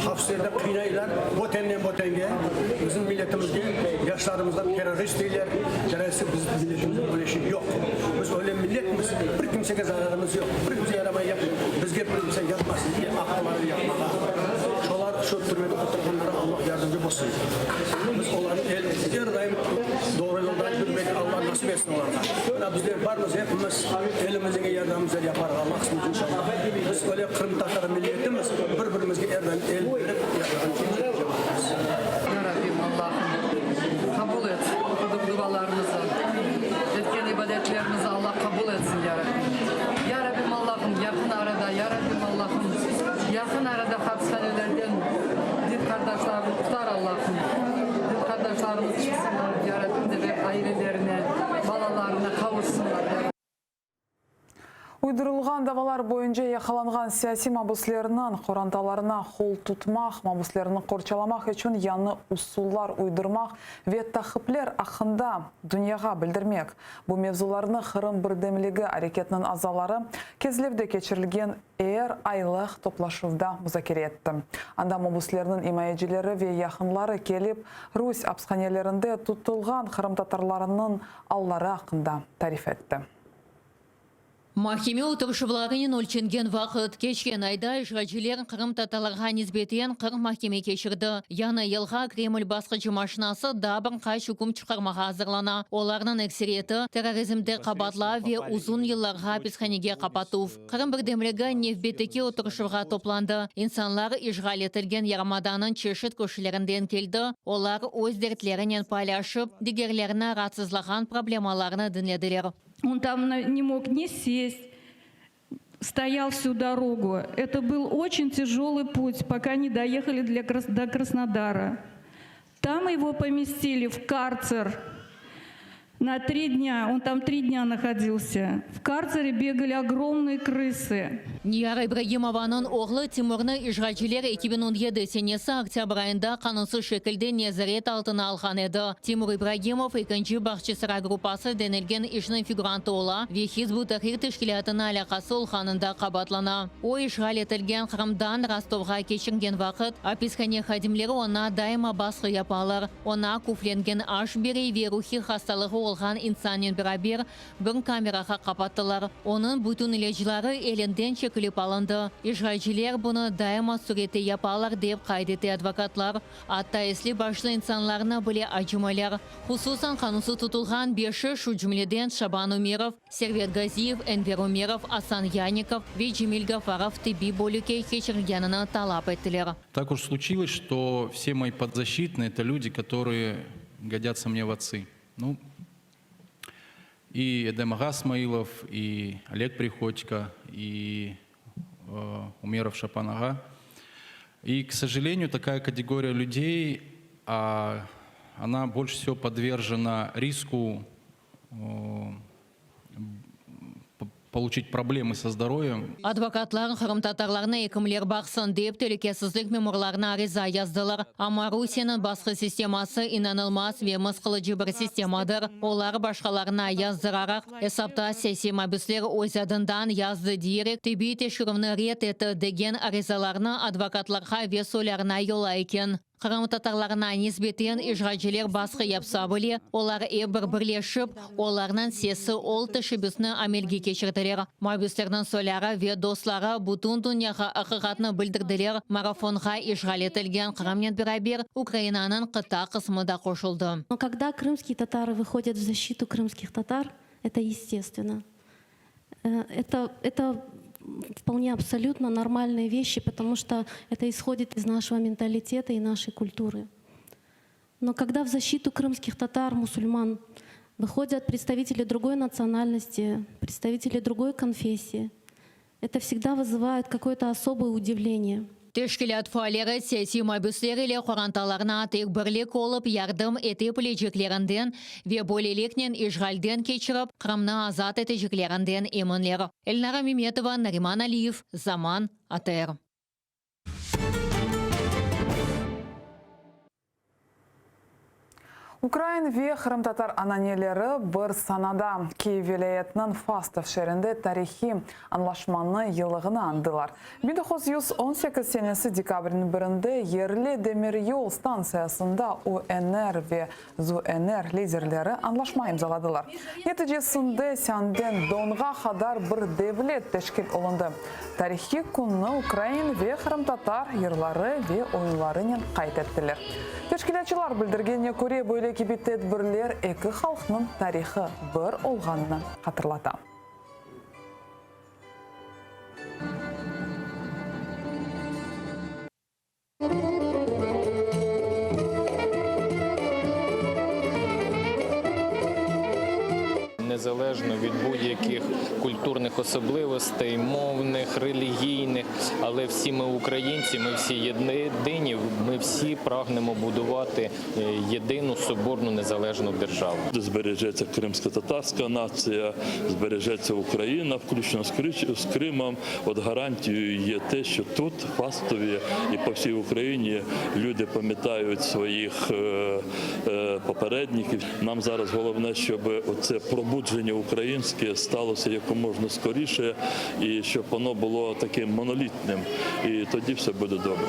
hapslerde qıynaylar, bötenden bötenge bizim milletimizge, yaşlarımızğa terrorist deyler, terrorist bizim milletimizde böyle şey yoq. Biz öyle milletmiz, bir kimsege zararımız yoq, bir kimse yaramay yapmay, bizge bir kimse yapmasın diye aqılları yapmağa. Şolar şu türmede oturğanlara Allah yardımcı bolsun. Biz olarnı el, er daim doğru yoldan yürmege Allah nasip etsin olarğa. Mına bizler barmız epimiz elimizge yardımımızı yaparıq Allah qısmet inşallah. Biz öyle qırımtatar milletimiz, bir-birimizge er daim el berip yaşağan cemaatımız. Ya Rabbim Allahım, qabul et oquduq dualarımızı, etken ibadetlerimizi Allah qabul etsin, Ya Rabbim. Ya Rabbim Allahım, yaqın arada, Ya Rabbim Allahım, yaqın arada hapishanelerden din qardaşlarını qutar, Allahım. Din qardaşlarımız çıqsınlar, Ya Rabbim de ve ailelerine, balalarına qavuşsınlar, Ya Rabbim. Uydurılğan davalar boyunca yaqalanğan siyasiy mabüslerniñ qorantalarına qol tutmaq, mabüslerni qorçalamaq içün yañı usullar uydurmaq ve taqipler aqqında dünyağa bildirmek, bu mevzularnı Qırım birdemligi areketiniñ azaları Kezlevde keçirilgen er aylıq toplaşuvda muzakere etti. Anda mabüslerniñ imayecileri ve yaqınları kelip, rus apishanelerinde tutulğan qırımtatarlarınıñ alları aqqında tarif etti. Mahkeme oturışuvlarınen ölçengen vaqıt, keçken ayda işğalciler qırımtatarlarğa nisbeten 40 mahkeme keçirdi. Yañı yılğa Kreml basqıcı maşinası daa bir qaç üküm çıqarmağa azırlana, olarnıñ ekseriyeti, terrorizmde qabaatlav ve uzun yıllarğa apishanege qapatuv. Qırım birdemligi nevbetteki oturışuvğa toplandı. İnsanlar işğal etilgen yarımadanıñ çeşit köşelerinden keldi, olar öz dertlerinen paylaşıp, digerlerini raatsızlağan problemalarnı diñlediler. On tam ne mog ne sest. Стоял всю дорогу. Это был очень тяжелый путь, пока не доехали для, до Краснодара. Там его поместили в карцер на три дня. Он там три дня находился. В карцере бегали огромные крысы. Niyara İbragimovanıñ oğlu Timurnı işğalciler 2017 senesi oktâbr ayında qanunsız şekilde nezaret altına alğan edi. Timur İbragimov ekinci Bağçasaray gruppası denilgen işniñ figurantı ola ve Hizb ut-Tahrir teşkilâtına alâqası olğanında qabaatlana. O, işğal etilgen Qırımdan Rostovğa keçingen vaqıt, apishane hadimleri oña daima basqı yapalar, oña küflengen aş bere ve ruhiy hastalığı olğan insannen beraber bir kamerağa qapattılar. Onıñ bütün ilâcları elinden çekilip alındı. İşğalciler bunı daima sürette yapalar, dep qayd ete advokatlar. Atta esli-başlı insanlarnı bile acımaylar. Hususan qanunsız tutulğan beşi, şu cümleden Şaban Umerov, Servet Gaziyev, Enver Umerov, Asan Yanikov ve Cemil Gafarov tibbiy bölükke keçirilgenini talap ettiler. Так уж случилось, что все мои подзащитные это люди, которые годятся мне в отцы. Ну, и Эдем ağa Смаилов, и Олег Приходько, и э, Умеров Шапан ağa. И, к сожалению, такая категория людей, а, она больше всего подвержена риску э, получить проблемы со здоровьем. Advokatlar qırımtatarlarnı ekimler baqsın dep telükesizlik memurlarına ariza yazdılar. Amma Rusiyeniñ basqı sisteması inanılmaz ve mısqılıcı bir sistemadır. Olar başqalarına yazdıraraq, esapta siyasiy mabüsler öz adından yazdı diyerek tibbiy teşkerüvni red etti degen arizalarnı advokatlarğa ve soylarına yollay eken. Qırımtatarlarına nisbeten işğalciler basqı yapsa bile, olar ep bir birleşip, olarnıñ sesi ol teşebbüsni amelge keçirdiler. Mabüslerniñ soyları ve dostları bütün dünyağa aqiqatnı bildirdiler, marafonğa işğal etilgen Qırımnen beraber Ukrainanıñ qıta qısmı da qoşuldı. Но когда крымские татары выходят в защиту крымских татар, это естественно. Это, это вполне абсолютно нормальные вещи, потому что это исходит из нашего менталитета и нашей культуры. Но когда в защиту крымских татар, мусульман, выходят представители другой национальности, представители другой конфессии, это всегда вызывает какое-то особое удивление. Teşkilât faalleri siyasiy mabüsler ile qorantalarına tek birlik olıp yardım ete bileceklerinden ve böyleliknen işğalden keçirip Qırımnı azat eteceklerinden eminler. Elnara Memetova, Nariman Aliyev, Zaman, ATR. Ukrain ve qırımtatar ananeleri bir sanada. Kyiv vilâyetiniñ Fastov şeerinde tarihiy añlaşmanıñ yıllığını añdılar. 1918 senesi dekabrniñ birinde yerli demiryol stantsiyasında UNR ve ZUNR liderleri añlaşma imzaladılar. Neticesinde Sânden Donğa qadar bir devlet teşkil olundı. Tarihiy künni ukrain ve qırımtatar yırları ve oyunlarınen qayd ettiler. Teşkilâtçılar bildirgenine köre, böyle kibi tedbirler eki halqnıñ tarihı bir olğanını hatırlata. Незалежно від будь-яких культурних особливостей, мовних, релігійних, але всі ми українці, ми всі єдині, ми всі прагнемо будувати е, єдину соборну незалежну державу. Збережеться кримсько-татарська нація, збережеться Україна, включно з Кримом. От гарантією є те, що тут, в Фастові і по всій Україні люди пам'ятають своїх е, е, попередників. Нам зараз головне, щоб це пробудження українське сталося якомога скоріше і щоб воно було таким монолітним. І тоді все буде добре.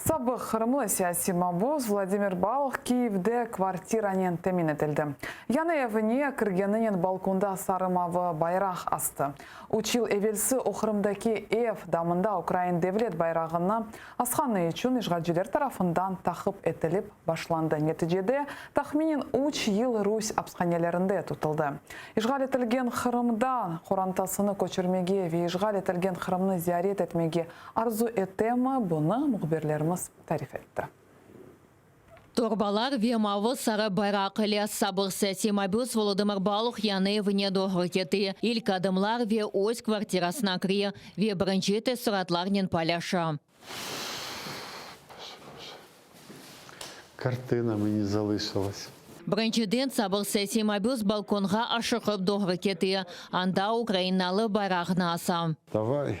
Sabıq qırımlı siyasiy mabus Vladimir Baluh Kiyevde kvartiranen temin etildi. Yañı evine kirgeninen balkonda sarı-mavı bayraq astı. Üç yıl evelsi o Qırımdaki ev damında ukrain devlet bayrağını asqanı içün işğalciler tarafından taqip etilip başlandı. Neticede, tahminen üç yıl rus apishanelerinde tutuldı. İşğal etilgen Qırımda qorantasını köçürmege ve işğal etilgen Qırımnı ziyaret etmege arzu etemi, bunı mühbirlerimiz tarif etti. Torbalar ve mavı-sarı bayraq ile sabıq siyasiy mabüs Volodımır Baluh yañı evine doğru kete. İlk adımlar ve öz kvartirasına kire ve birinci teessuratlarnen paylaşa. Kartina meni zalışılas. Birinciden sabıq siyasiy mabüs balkonğa aşıqıp doğru kete, anda ukrainalı bayrağını asa. Davay,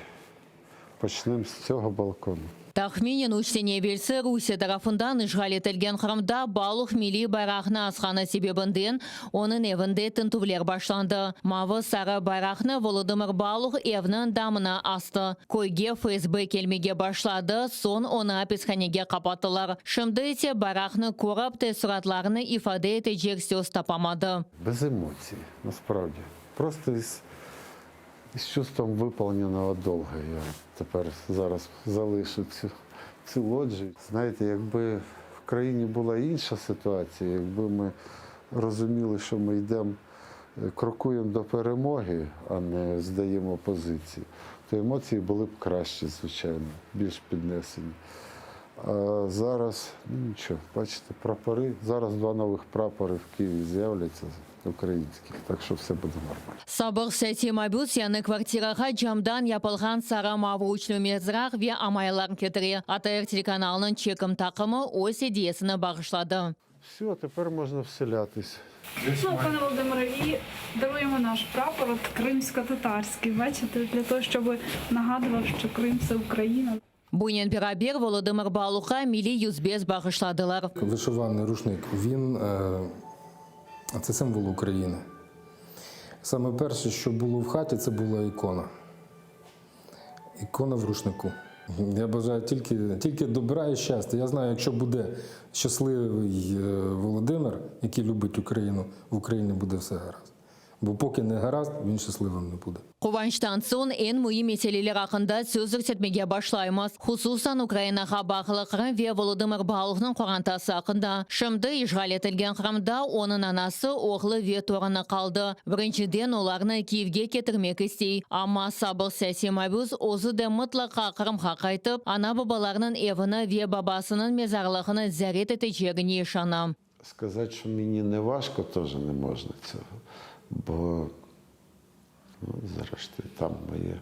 poçnem s tsього balkona. Tahminen üç sene evelsi Rusiye tarafından işğal etilgen Qırımda Baluh milliy bayrağını asqanı sebebinden onıñ evinde tintüvler başlandı. Mavı-sarı bayraqnı Volodımır Baluh evniñ damına astı. Köyge FSB kelmege başladı, soñ onı apishanege qapattılar. Şimdi ise bayraqnı körip, teessuratlarını ifade etecek söz tapamadı. Bez emotsiy, naspravdi. Prosto iz iz çuvstvom vıpolnenogo dolga ya teper zaraz zalışu tsю цю лоджію. Знаєте, якби в країні була інша ситуація, якби ми розуміли, що ми йдемо, крокуємо до перемоги, а не здаємо позиції, то емоції були б кращі, звичайно, більш піднесені. А зараз, ну нічого, бачите, прапори. Зараз два нових прапори в Києві з'являться українських, так що все буде нормально. Sabıq siyasiy mabüs yañı kvartirağa camdan yapılğan sarı-mavı üçlü mezraq ve amaylar ketire. ATR telekanalınıñ çekim taqımı öz ediyesini bağışladı. Все, тепер можна вселятись. Ну, пане Володимире, і даруємо наш прапор, от кримсько-татарський, бачите, для того, щоб нагадував, що Крим це Україна. Bunen beraber Volodımır Baluhqa milliy yüzbez bağışladılar. Вишиваний рушник, він це символ України. Саме перше, що було в хаті, це була ікона. Ікона в рушнику. Я бажаю тільки, тільки добра і щастя. Я знаю, якщо буде щасливий Володимир, який любить Україну, в Україні буде все гаразд. Бо поки не гаразд, він щасливим не буде. Quvançtan soñ eñ müim meseleler aqqında söz yürsetmege başlaymız, hususan Ukrainağa bağlı Qırım ve Volodımır Baluhnıñ qorantası aqqında. Şimdi işğal etilgen Qırımda onıñ anası, oğlu ve torunı qaldı. Birinciden olarnı Kyivge ketirmek istey. Amma sabıq siyasiy mabüs özü de mıtlaqa Qırımğa qaytıp, ana-babalarınıñ evini ve babasınıñ mezarlığını ziyaret etecegine işana. Сказати, що мені не важко, теж не можна цього. Бо, ну, зрештою, там моє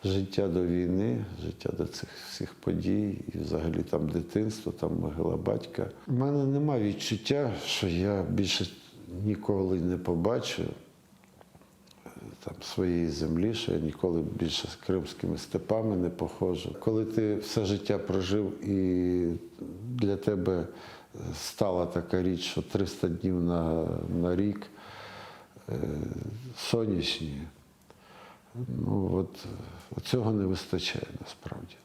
життя до війни, життя до цих всіх подій, і взагалі там дитинство, там могила батька. У мене нема відчуття, що я більше ніколи не побачу там своєї землі, що я ніколи більше з кримськими степами не походжу. Коли ти все життя прожив і для тебе стала така річ, що 300 днів на, на рік е, сонячні, ну от цього не вистачає насправді.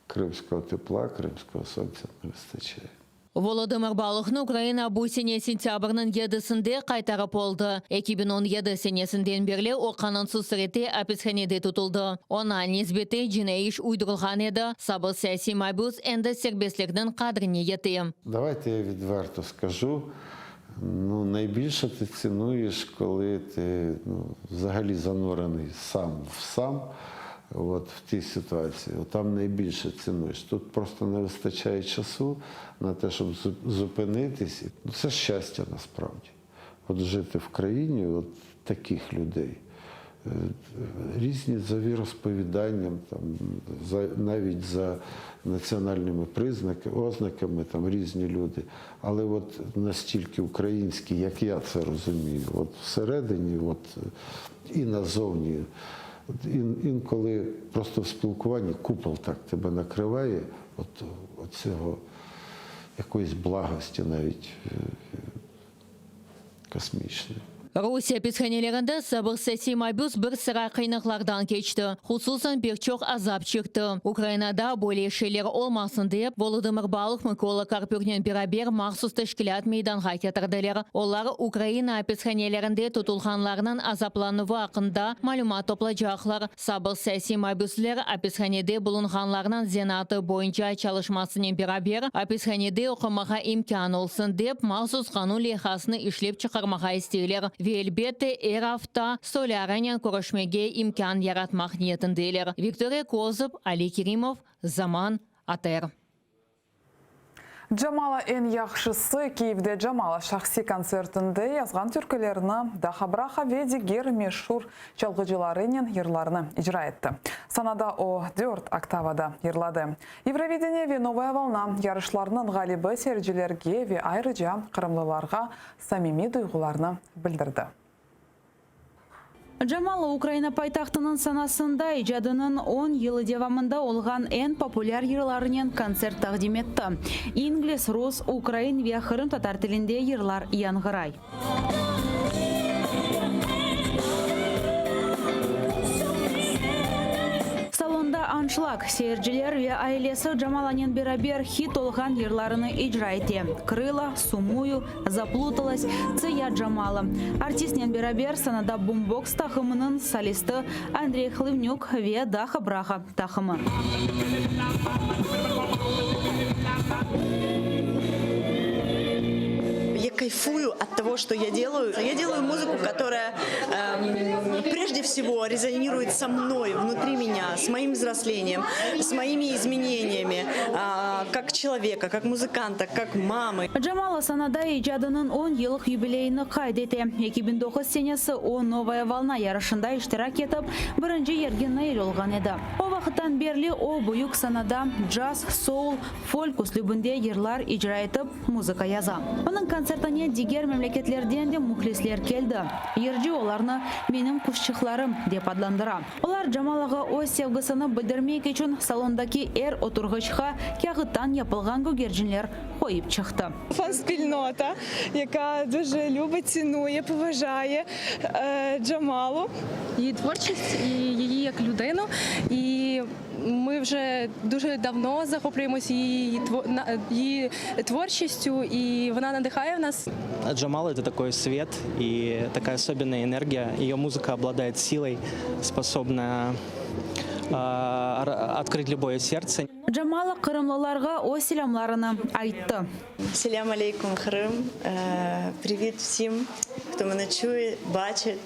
Кримського тепла, кримського сонця не вистачає. Volodımır Baluhnı Ukraina bu sene sentâbrniñ yedisinde qaytarıp oldı. 2017 senesinden berli o qanunsız sürette apishanede tutuldı. Oña nisbeten cinaiy iş uydurılğan edi, sabıq siyasiy mabüs endi serbestlikniñ qadrine yete. Давайте я відверто скажу. Ну, найбільше ти цінуєш, коли ти ну, взагалі занурений сам в сам, от, в тій ситуації. От там найбільше цінуєш. Тут просто не вистачає часу на те, щоб зупинитись. Ну, Це щастя насправді. От жити в країні от таких людей. Е, Різні за віросповіданням, там, за, навіть за національними признаками, ознаками, там різні люди. Але от настільки українські, як я це розумію, от всередині, от, і назовні. От ін, інколи просто в спілкуванні купол так тебе накриває, от, от цього якоїсь благості навіть е, космічної. Rusiye apishanelerinde sabıq siyasiy mabüs bir sıra qıyınlıqlardan keçti. Hususan pek çoq azap çekti. Ukrainada böyle şeyler olmasın dep, Volodımır Baluh Mıkola Karpüknen beraber mahsus teşkilât meydanğa ketirdiler. Olar Ukraina apishanelerinde tutulğanlarnıñ azaplanuvı aqqında malümat toplaycaqlar. Sabıq siyasiy mabüsler apishanede bulunğanlarnıñ zenaatı boyunca çalışmasınen beraber apishanede oqumağa imkân olsun dep, mahsus qanun leyhasını işlep çıqarmağa isteyler ve, elbette, er afta soylarınen körüşmege imkân yaratmaq niyetindeler. Viktoriya Kozub, Ali Kerimov, Zaman, ATR. Jamala eñ yahşısı Kiyevde Jamala şahsiy kontsertinde yazğan türkülerini, Daha Braha ve diger meşur çalğıcılarınen yırlarını icra etti. Sanada o, dört oktavada yırladı. Yevrovideniye ve Novaya volna yarışlarınıñ ğalibi seyircilerge ve ayrıca qırımlılarğa samimiy duyğularını bildirdi. Jamala Ukraina paytahtınıñ sanasında icadınıñ on yılı devamında olğan eñ populâr yırlarınen kontsert taqdim etti. İngliz, rus, ukrain ve qırımtatar tilinde yırlar yañğıray. Salonda anşlag, seyirciler ve ailesi Jamalanen beraber hit olğan yırlarını icra ete, Krıla, Sumuyu, Zaplutalaş, Tse ya Jamala. Artistnen beraber sanada Bumboks taqımınıñ solisti Andrey Hlıvnük ve Daha Braha taqımı. Я кайфую от того, что я делаю. Я делаю музыку, которая прежде всего резонирует со мной, внутри меня, с моим взрослением, с моими изменениями, как человека, как музыканта, как мамы. Jamala sanada icadınıñ on yıllıq yubileyini qayd ete. 2009 senesi o, Novaya volna yarışında iştirak etip, birinci yerge nail olğan edi. O vaqıttan berli o, büyük sanada caz, soul, folk üslübinde yırlar icra etip, muzıka yaza. Onıñ kontsertine diger memleketlerden de mühlisler keldi. Yırcı olarnı menim quşçıqlarım dep adlandıra. Olar Jamalağa öz sevgisini bildirmek içün salondaki er oturğıçqa kâğıttan yapılğan gögercinler qoyıp çıqtı. Фан-спільнота, яка дуже любить, цінує, поважає Джамалу. Її творчість і її як людину. І ми вже дуже давно захоплюємося її, її творчістю, і вона надихає нас. Джамала – это такой свет и такая особенная энергия. Ее музыка обладает силой, способна открыть любое сердце. Jamala qırımlılarğa öz selâmlarını ayttı. Selâm aleyküm, Qırım! Привет всем, кто мене чує, бачить.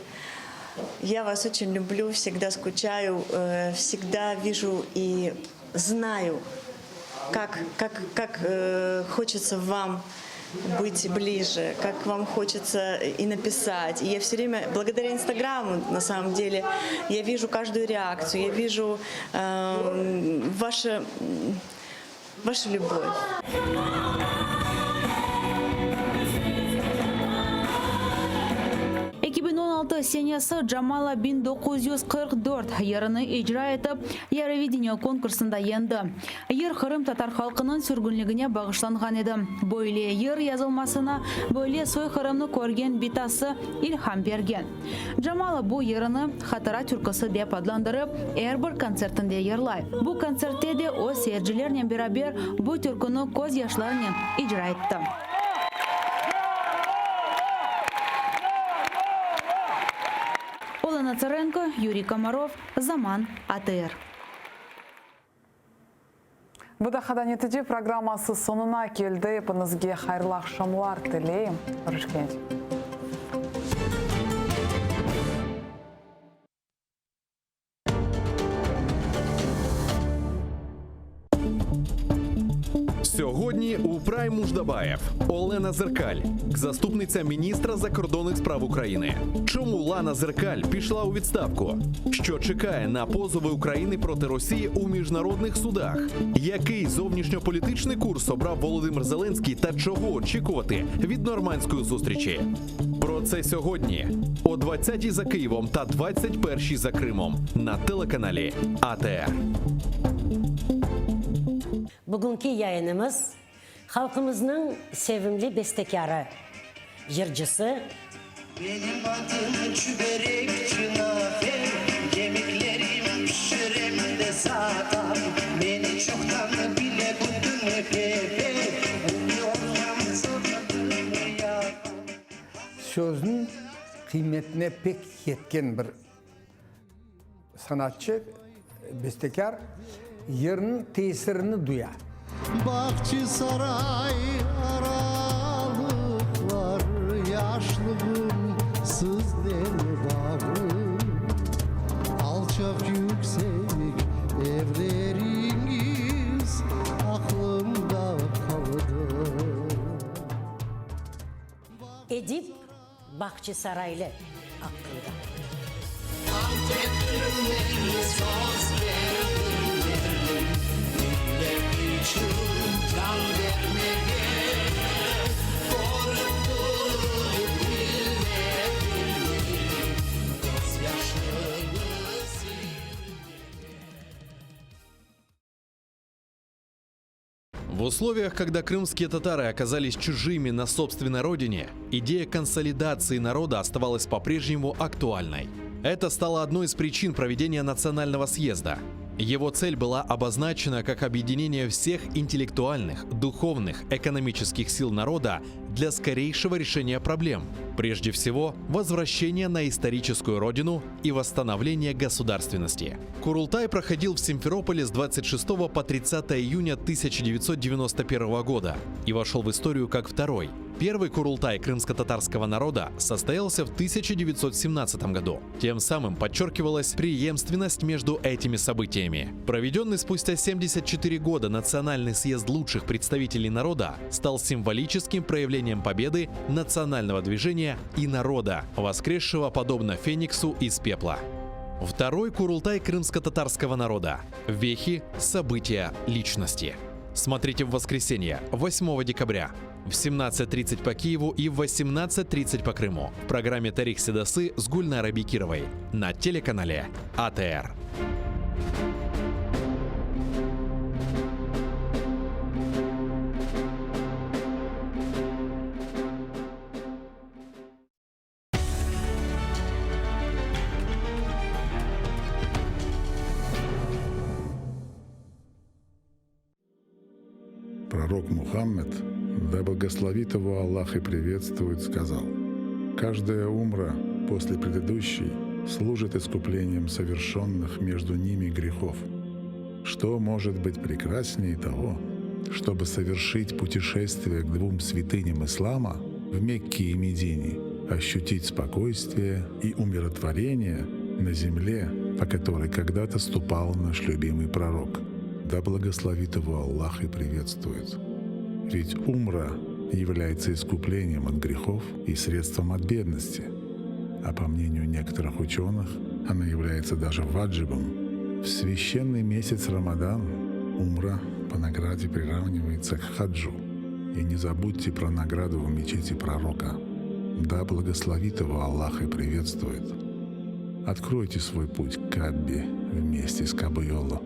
Я вас очень люблю, всегда скучаю, всегда вижу и знаю, как, как, как хочется вам быть ближе, как вам хочется и написать. И я все время, благодаря Инстаграму, на самом деле, я вижу каждую реакцию, я вижу э, ваше, вашу любовь. 2016 senesi Jamala 1944 yırını icra etip, Eurovideniye konkursında yeñdi. Yır qırımtatar halqınıñ sürgünligine bağışlanğan edi. Böyle yır yazılmasına böyle soyqırımnı körgen bitası ilham bergen. Jamala bu yırını Hatıra türküsi dep adlandırıp, er bir kontsertinde yırlay. Bu kontsertte de o, seyircilernen beraber bu türküni közyaşlarınen icra etti. Olena Tsarenko, Yuriy Komarov, Zaman, ATR. Bu daqqada Netice programması soñuna keldi. Epiñizge hayırlı aqşamlar tileyim. Körüşkence. Сьогодні у Прайм Муждабаєв Олена Зеркаль, заступниця міністра закордонних справ України. Чому Лана Зеркаль пішла у відставку? Що чекає на позови України проти Росії у міжнародних судах? Який зовнішньополітичний курс обрав Володимир Зеленський та чого очікувати від нормандської зустрічі? Про це сьогодні о 20-й за Києвом та 21-й за Кримом на телеканалі АТР. Bugünki yayınımız halqımıznıñ sevimli bestekârı, yırcısı, Menim adım Çüberekçi Nafe, Yemeklerim pişirem de satam, Meni çoqtan bile bütün Kefe, Ümü olğan salatımı yapam. Sözniñ qıymetine pek yetken bir sanatçı, bestekâr yırnıñ tesirini duya. Bağçasaray aralıqlar, Yaşlığım siznen bağlı. Alçaq yüksek evleriñiz Aqlımda qaldı. Edip Bahçesaraylı aqqında. Ant ettim söz berdim Millet içün can bermege Körip turıp bilmedim Közyaşını В условиях, когда крымские татары оказались чужими на собственной родине, идея консолидации народа оставалась по-прежнему актуальной. Это стало одной из причин проведения национального съезда. Его цель была обозначена как объединение всех интеллектуальных, духовных, экономических сил народа для скорейшего решения проблем. Прежде всего, возвращение на историческую родину и восстановление государственности. Курултай проходил в Симферополе с 26 по 30 июня 1991 года и вошел в историю как второй. Первый Курултай крымско-татарского народа состоялся в 1917 году. Тем самым подчеркивалась преемственность между этими событиями. Проведенный спустя 74 года Национальный съезд лучших представителей народа стал символическим проявлением победы национального движения и народа, воскресшего подобно Фениксу из пепла. Второй Курултай крымско-татарского народа. Вехи, события, личности. Смотрите в воскресенье, 8 декабря в 17.30 по Киеву и в 18.30 по Крыму в программе «Тарих Седасы» с Гульнарой Бекировой на телеканале АТР. Пророк Мухаммед, да благословит его Аллах и приветствует, сказал, «Каждая умра после предыдущей служит искуплением совершенных между ними грехов. Что может быть прекраснее того, чтобы совершить путешествие к двум святыням ислама в Мекке и Медине, ощутить спокойствие и умиротворение на земле, по которой когда-то ступал наш любимый пророк. Да благословит его Аллах и приветствует. Ведь умра является искуплением от грехов и средством от бедности. А по мнению некоторых ученых, она является даже ваджибом. В священный месяц Рамадан умра по награде приравнивается к хаджу. И не забудьте про награду в мечети пророка. Да благословит его Аллах и приветствует. Откройте свой путь к Каббе вместе с Кабуйоло.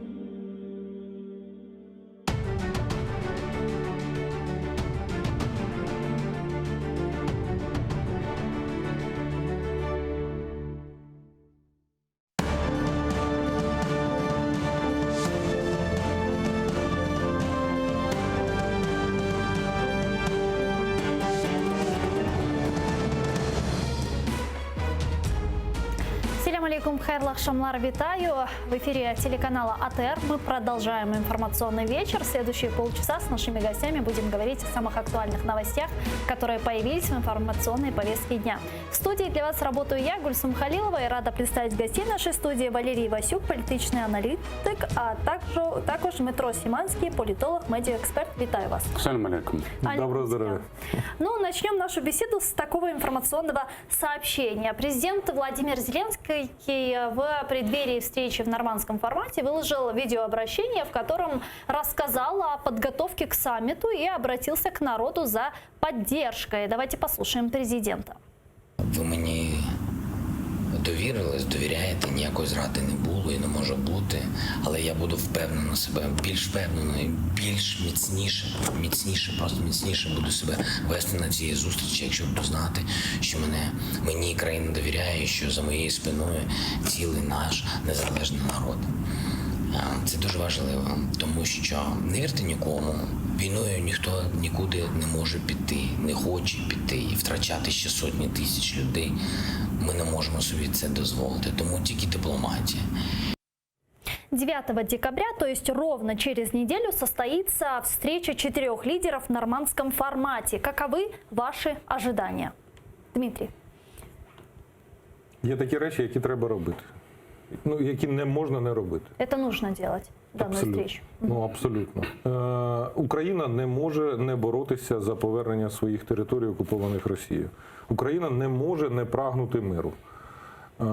Selâm aleyküm, hayırlı aqşamlar, вітаю. В эфире телеканала АТР мы продолжаем информационный вечер. Следующие полчаса с нашими гостями будем говорить о самых актуальных новостях, которые появились в информационной повестке дня. В студии для вас работаю я, Гульсум Халилова, и рада представить гостей нашей студии Валерий Васюк, політичний аналітик, а также, також Дмитро Симанский, политолог, медиаэксперт. Вітаю вас. Салям алейкум. Доброго здоровья. Ну, начнем нашу беседу с такого информационного сообщения. Президент Владимир Зеленский в преддверии встречи в нормандском формате выложил видеообращение, в котором рассказал о подготовке к саммиту и обратился к народу за поддержкой. Давайте послушаем президента. Ви мені довірились, довіряєте, ніякої зради не було і не може бути. Але я буду впевнено себе, більш впевнено і більш міцніше, міцніше, просто міцніше буду себе вести на цій зустрічі, якщо буду знати, що мене мені країна довіряє, що за моєю спиною цілий наш незалежний народ. Це дуже важливо, тому що не вірте нікому. Війною ніхто нікуди не може піти, не хоче піти і втрачати ще сотні тисяч людей. Ми не можемо собі це дозволити, тому тільки дипломатія. 9 декабря, то есть ровно через неделю, состоится встреча четырех лидеров в нормандском формате. Каковы ваши ожидания? Дмитрий. Є такі речі, які треба робити. Ну, які не можна не робити. Это нужно делать. данную Абсолютно. встречу? Ну абсолютно. Е, Україна не може не боротися за повернення своїх територій, окупованих Росією. Україна не може не прагнути миру. Е,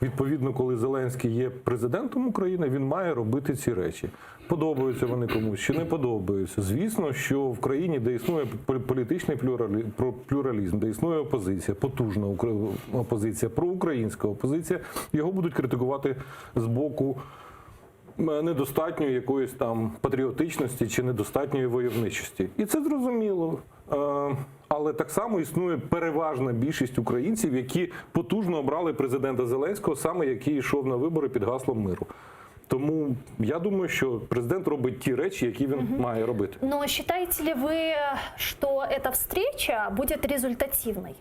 Відповідно, коли Зеленський є президентом України, він має робити ці речі. Подобаються вони комусь чи не подобаються. Звісно, що в країні, де існує пол- політичний плюралі- про- плюралізм, де існує опозиція, потужна укра- опозиція, проукраїнська опозиція, його будуть критикувати з боку е, недостатньої якоїсь там патріотичності чи недостатньої войовничості. І це зрозуміло. Е, Але так само існує переважна більшість українців, які потужно обрали президента Зеленського, саме який йшов на вибори під гаслом миру. Тому я думаю, що президент робить ті речі, які він має робити. Но считаете ли вы, что эта встреча будет результативной?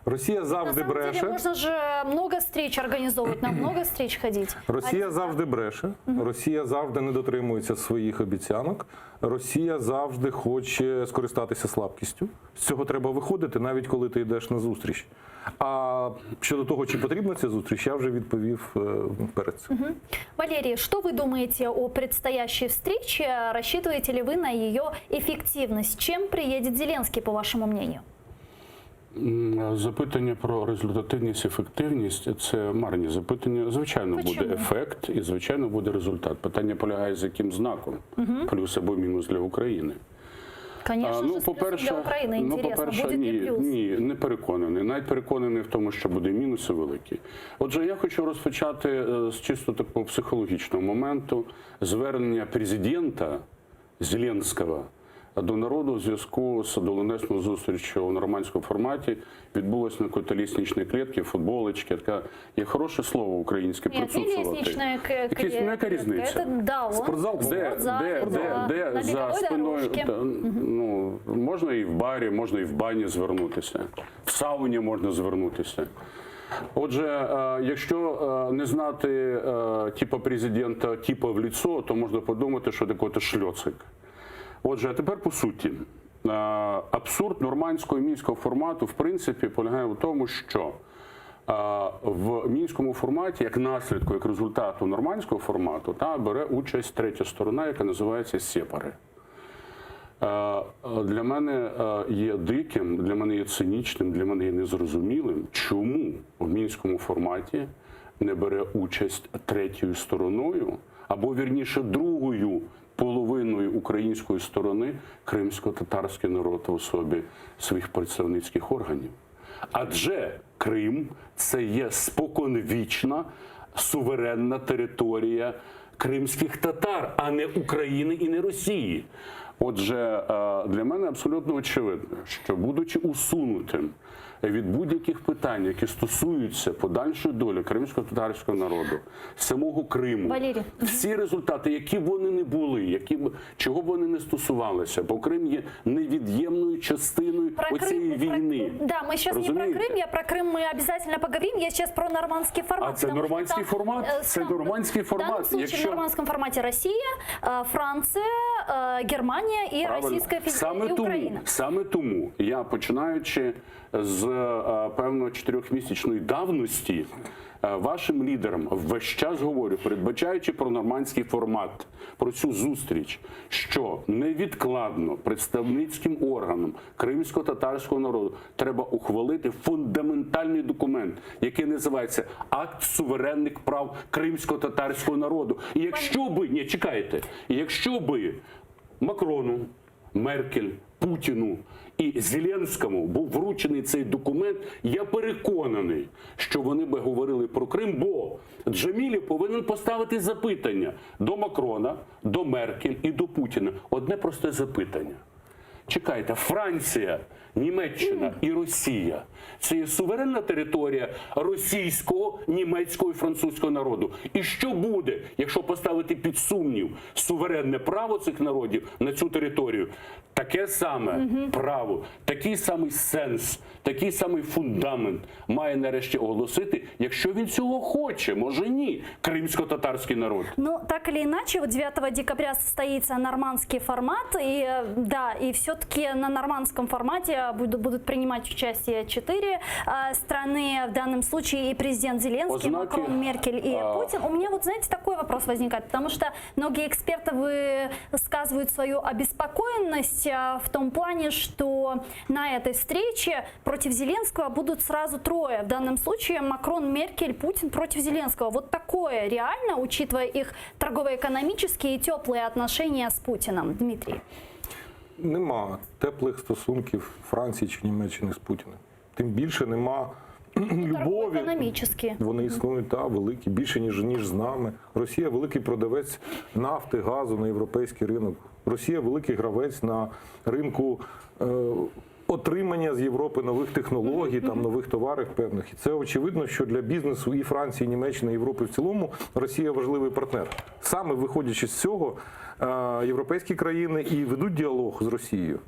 Росія На завжди самом деле бреше. можно же много встреч организовывать, на много встреч ходить. Росія завжди бреше, Росія завжди не дотримується своїх обіцянок. Росія завжди хоче скористатися слабкістю. З цього треба виходити, навіть коли ти йдеш на зустріч. А щодо того, чи потрібна ця зустріч, я вже відповів е, перед цим. Мгм. Валерий, что вы думаете о предстоящей встрече? Рассчитываете ли вы на ее эффективность? Чем приедет Зеленский, по вашему мнению? М, Запитання про результативність, ефективність це марні запитання. Звичайно, буде Почему? ефект і звичайно буде результат. Питання полягає з яким знаком Мгм. плюс або мінус для України. Конечно А, же, с плюсом для Украины. ну, Интересно, по-перше, будет ні, ли плюс? ні, не переконаний. Навіть переконаний в тому, що буде мінуси великі. Отже, я хочу розпочати е, з чисто такого психологічного моменту звернення президента Зеленського до народу в зв'язку з доленосною зустріччю у нормандському форматі відбулось на якій-то лестничній клітці, футболочки. Така є хороше слово українське Нет, не присутствувати. лестничная к- Якісь, ну, яка клетка. різниця? Это, да, он Спортзал, в де, спортзале, де, де, да, де на за беговой спиною дорожке. та, ну, можна і в барі, можна і в бані звернутися, в сауні можна звернутися. Отже, е, якщо е, не знати е, типа президента, типа в лицо, то можна подумати, що таке шльоцик. Отже, а тепер по суті. Е, Абсурд нормандського і мінського формату, в принципі, полягає в тому, що е, в мінському форматі, як наслідку, як результату нормандського формату, та, бере участь третя сторона, яка називається сепари. Е, Для мене е, є диким, для мене є цинічним, для мене є незрозумілим, чому в мінському форматі не бере участь третьою стороною, або вірніше другою половиною української сторони кримсько-татарський народ в особі своїх представницьких органів. Адже Крим це є споконвічна суверенна територія кримських татар, а не України і не Росії. Отже, е, для мене абсолютно очевидно, що будучи усунутим від будь-яких питань, які стосуються подальшої долі кримсько-татарського народу, самого Криму, Валерій. всі результати, які б вони не були, які б чого б вони не стосувалися, бо Крим є невід'ємною частиною Про оцієї Крым, про- війни. Да, мы сейчас не про Розумієте? Крым, я про Крым мы обязательно поговорим. Я сейчас про нормандский формат. А це потому что нормандський там, формат? э, Це сам- нормандський В данном формат. случае Якщо в нормандском формате Россия, э, Франция, э, Германия и Правильно. Российская Федерация Саме и тому, Украина. саме тому я починаючи з е, певно чотирьохмісячної давності. е, Вашим лідерам весь час говорю, передбачаючи про нормандський формат, про цю зустріч, що невідкладно представницьким органам кримсько-татарського народу треба ухвалити фундаментальний документ, який називається Акт суверенних прав кримсько-татарського народу. І якщо би ні, чекайте, і якщо би Макрону, Меркель, Путіну і Зеленському був вручений цей документ, я переконаний, що вони би говорили про Крим, бо Джемілєв повинен поставити запитання до Макрона, до Меркель і до Путіна. Одне просте запитання. Чекайте, Франція, Німеччина і Росія це є суверенна територія російського, німецького і французького народу. І що буде, якщо поставити під сумнів суверенне право цих народів на цю територію? Таке саме право, такий самий сенс, такий самий фундамент має нарешті оголосити, якщо він цього хоче, може ні, кримсько-татарський народ. Ну, так или иначе, вот 9 декабря состоится нормандский формат, и э, да, и все-таки на нормандском формате. Будут, будут принимать участие четыре а, страны, в данном случае и президент Зеленский, Ознаки, Макрон, Меркель и а, Путин. У меня вот, знаете, такой вопрос возникает, потому что многие эксперты высказывают свою обеспокоенность а, в том плане, что на этой встрече против Зеленского будут сразу трое. В данном случае Макрон, Меркель, Путин против Зеленского. Вот такое реально, учитывая их торгово-экономические и теплые отношения с Путиным. Дмитрий. Нема теплих стосунків Франції чи Німеччини з Путіним. Тим більше нема любові. Торгово-экономические. Вони існують та великі, більше ніж ніж з нами. Росія великий продавець нафти, газу на європейський ринок. Росія великий гравець на ринку е, отримання з Європи нових технологій, там нових товарів певних. І це очевидно, що для бізнесу і Франції, і Німеччини, і Європи в цілому Росія важливий партнер. Саме виходячи з цього, е, європейські країни і ведуть діалог з Росією.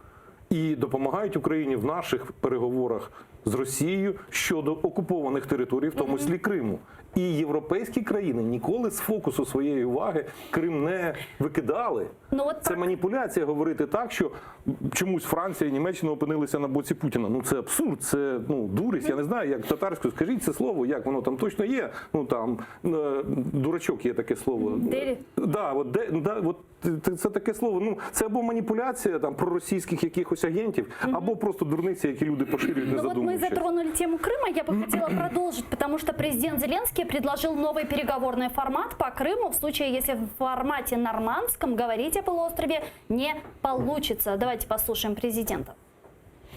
І допомагають Україні в наших переговорах з Росією щодо окупованих територій, в тому числі Криму. І європейські країни ніколи з фокусу своєї уваги Крим не викидали. Ну, от Це маніпуляція говорити так, що чомусь Франція і Німеччина опинилися на боці Путіна. Ну це абсурд, це ну дурість. Я не знаю, як татарською. Скажіть це слово, як воно там точно є. Ну там е, дурачок є таке слово. Deli. Да, от де да, от це- це таке слово. Ну це або маніпуляція там проросійських якихось агентів, або просто дурниці, які люди поширюють, не Ну вот мы задумуючись. затронули тему Крыма, я бы хотела продолжить, потому что президент Зеленский предложил новый переговорный формат по Крыму в случае, если в формате нормандском говорить о полуострове не получится. Давайте послушаем президента.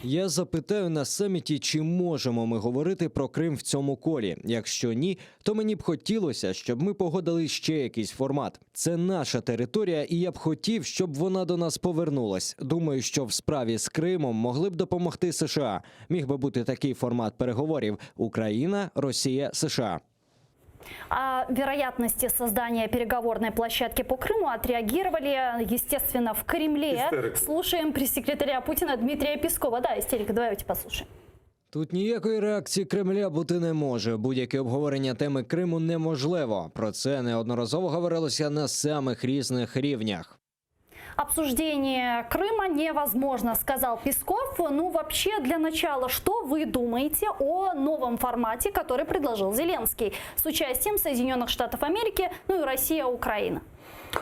Я запитаю на саміті, чи можемо ми говорити про Крим в цьому колі. Якщо ні, то мені б хотілося, щоб ми погодили ще якийсь формат. Це наша територія, і я б хотів, щоб вона до нас повернулась. Думаю, що в справі з Кримом могли б допомогти США. Міг би бути такий формат переговорів: Україна, Росія, США. О вероятности создания переговорной площадки по Крыму отреагировали, естественно, в Кремле. Истерика. Слушаем пресс-секретаря Путина Дмитрия Пескова. Да, истерика, давайте послушаем. Тут ніякої реакції Кремля бути не може. Будь-яке обговорення теми Криму неможливо. Про це неодноразово говорилося на самих різних рівнях. Обсуждение Крыма невозможно, сказал Песков. Ну, вообще, для начала, что вы думаете о новом формате, который предложил Зеленский с участием Соединенных Штатов Америки, ну и Россия, Украина?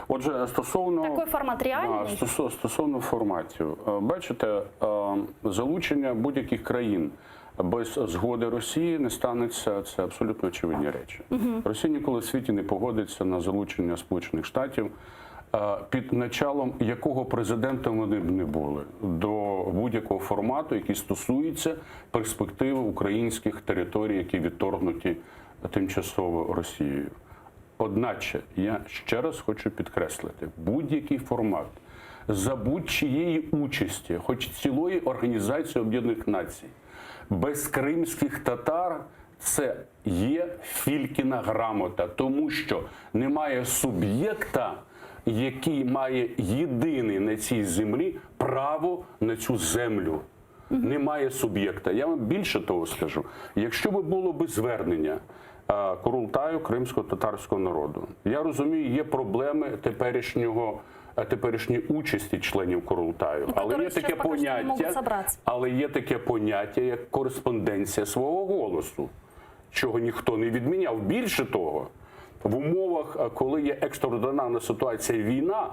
Отже, стосовно Такой формат реальный? Да, стосо- стосовно форматів, Е, бачите, е, залучення будь-яких країн без згоди Росії не станеться. Це абсолютно очевидні речі. Мгм. Росія ніколи в світі не погодиться на залучення Сполучених Штатів. е, Під началом якого президента вони б не були до будь-якого формату, який стосується перспективи українських територій, які відторгнуті тимчасово Росією. Одначе я ще раз хочу підкреслити: будь-який формат за будь-чиєї участі, хоч цілої Організації Об'єднаних Націй, без кримських татар це є фількіна грамота, тому що немає суб'єкта, який має єдиний на цій землі право на цю землю. Немає суб'єкта. Я вам більше того скажу. Якщо би було би звернення е, Курултаю кримсько-татарського народу, я розумію, є проблеми теперішнього. е, Теперішньої участі членів Курултаю, Ну, але которые є таке сейчас пока что не могут поняття, собраться. але є таке поняття, як кореспонденція свого голосу, чого ніхто не відміняв. Більше того, в умовах, е, коли є екстраординарна ситуація війна,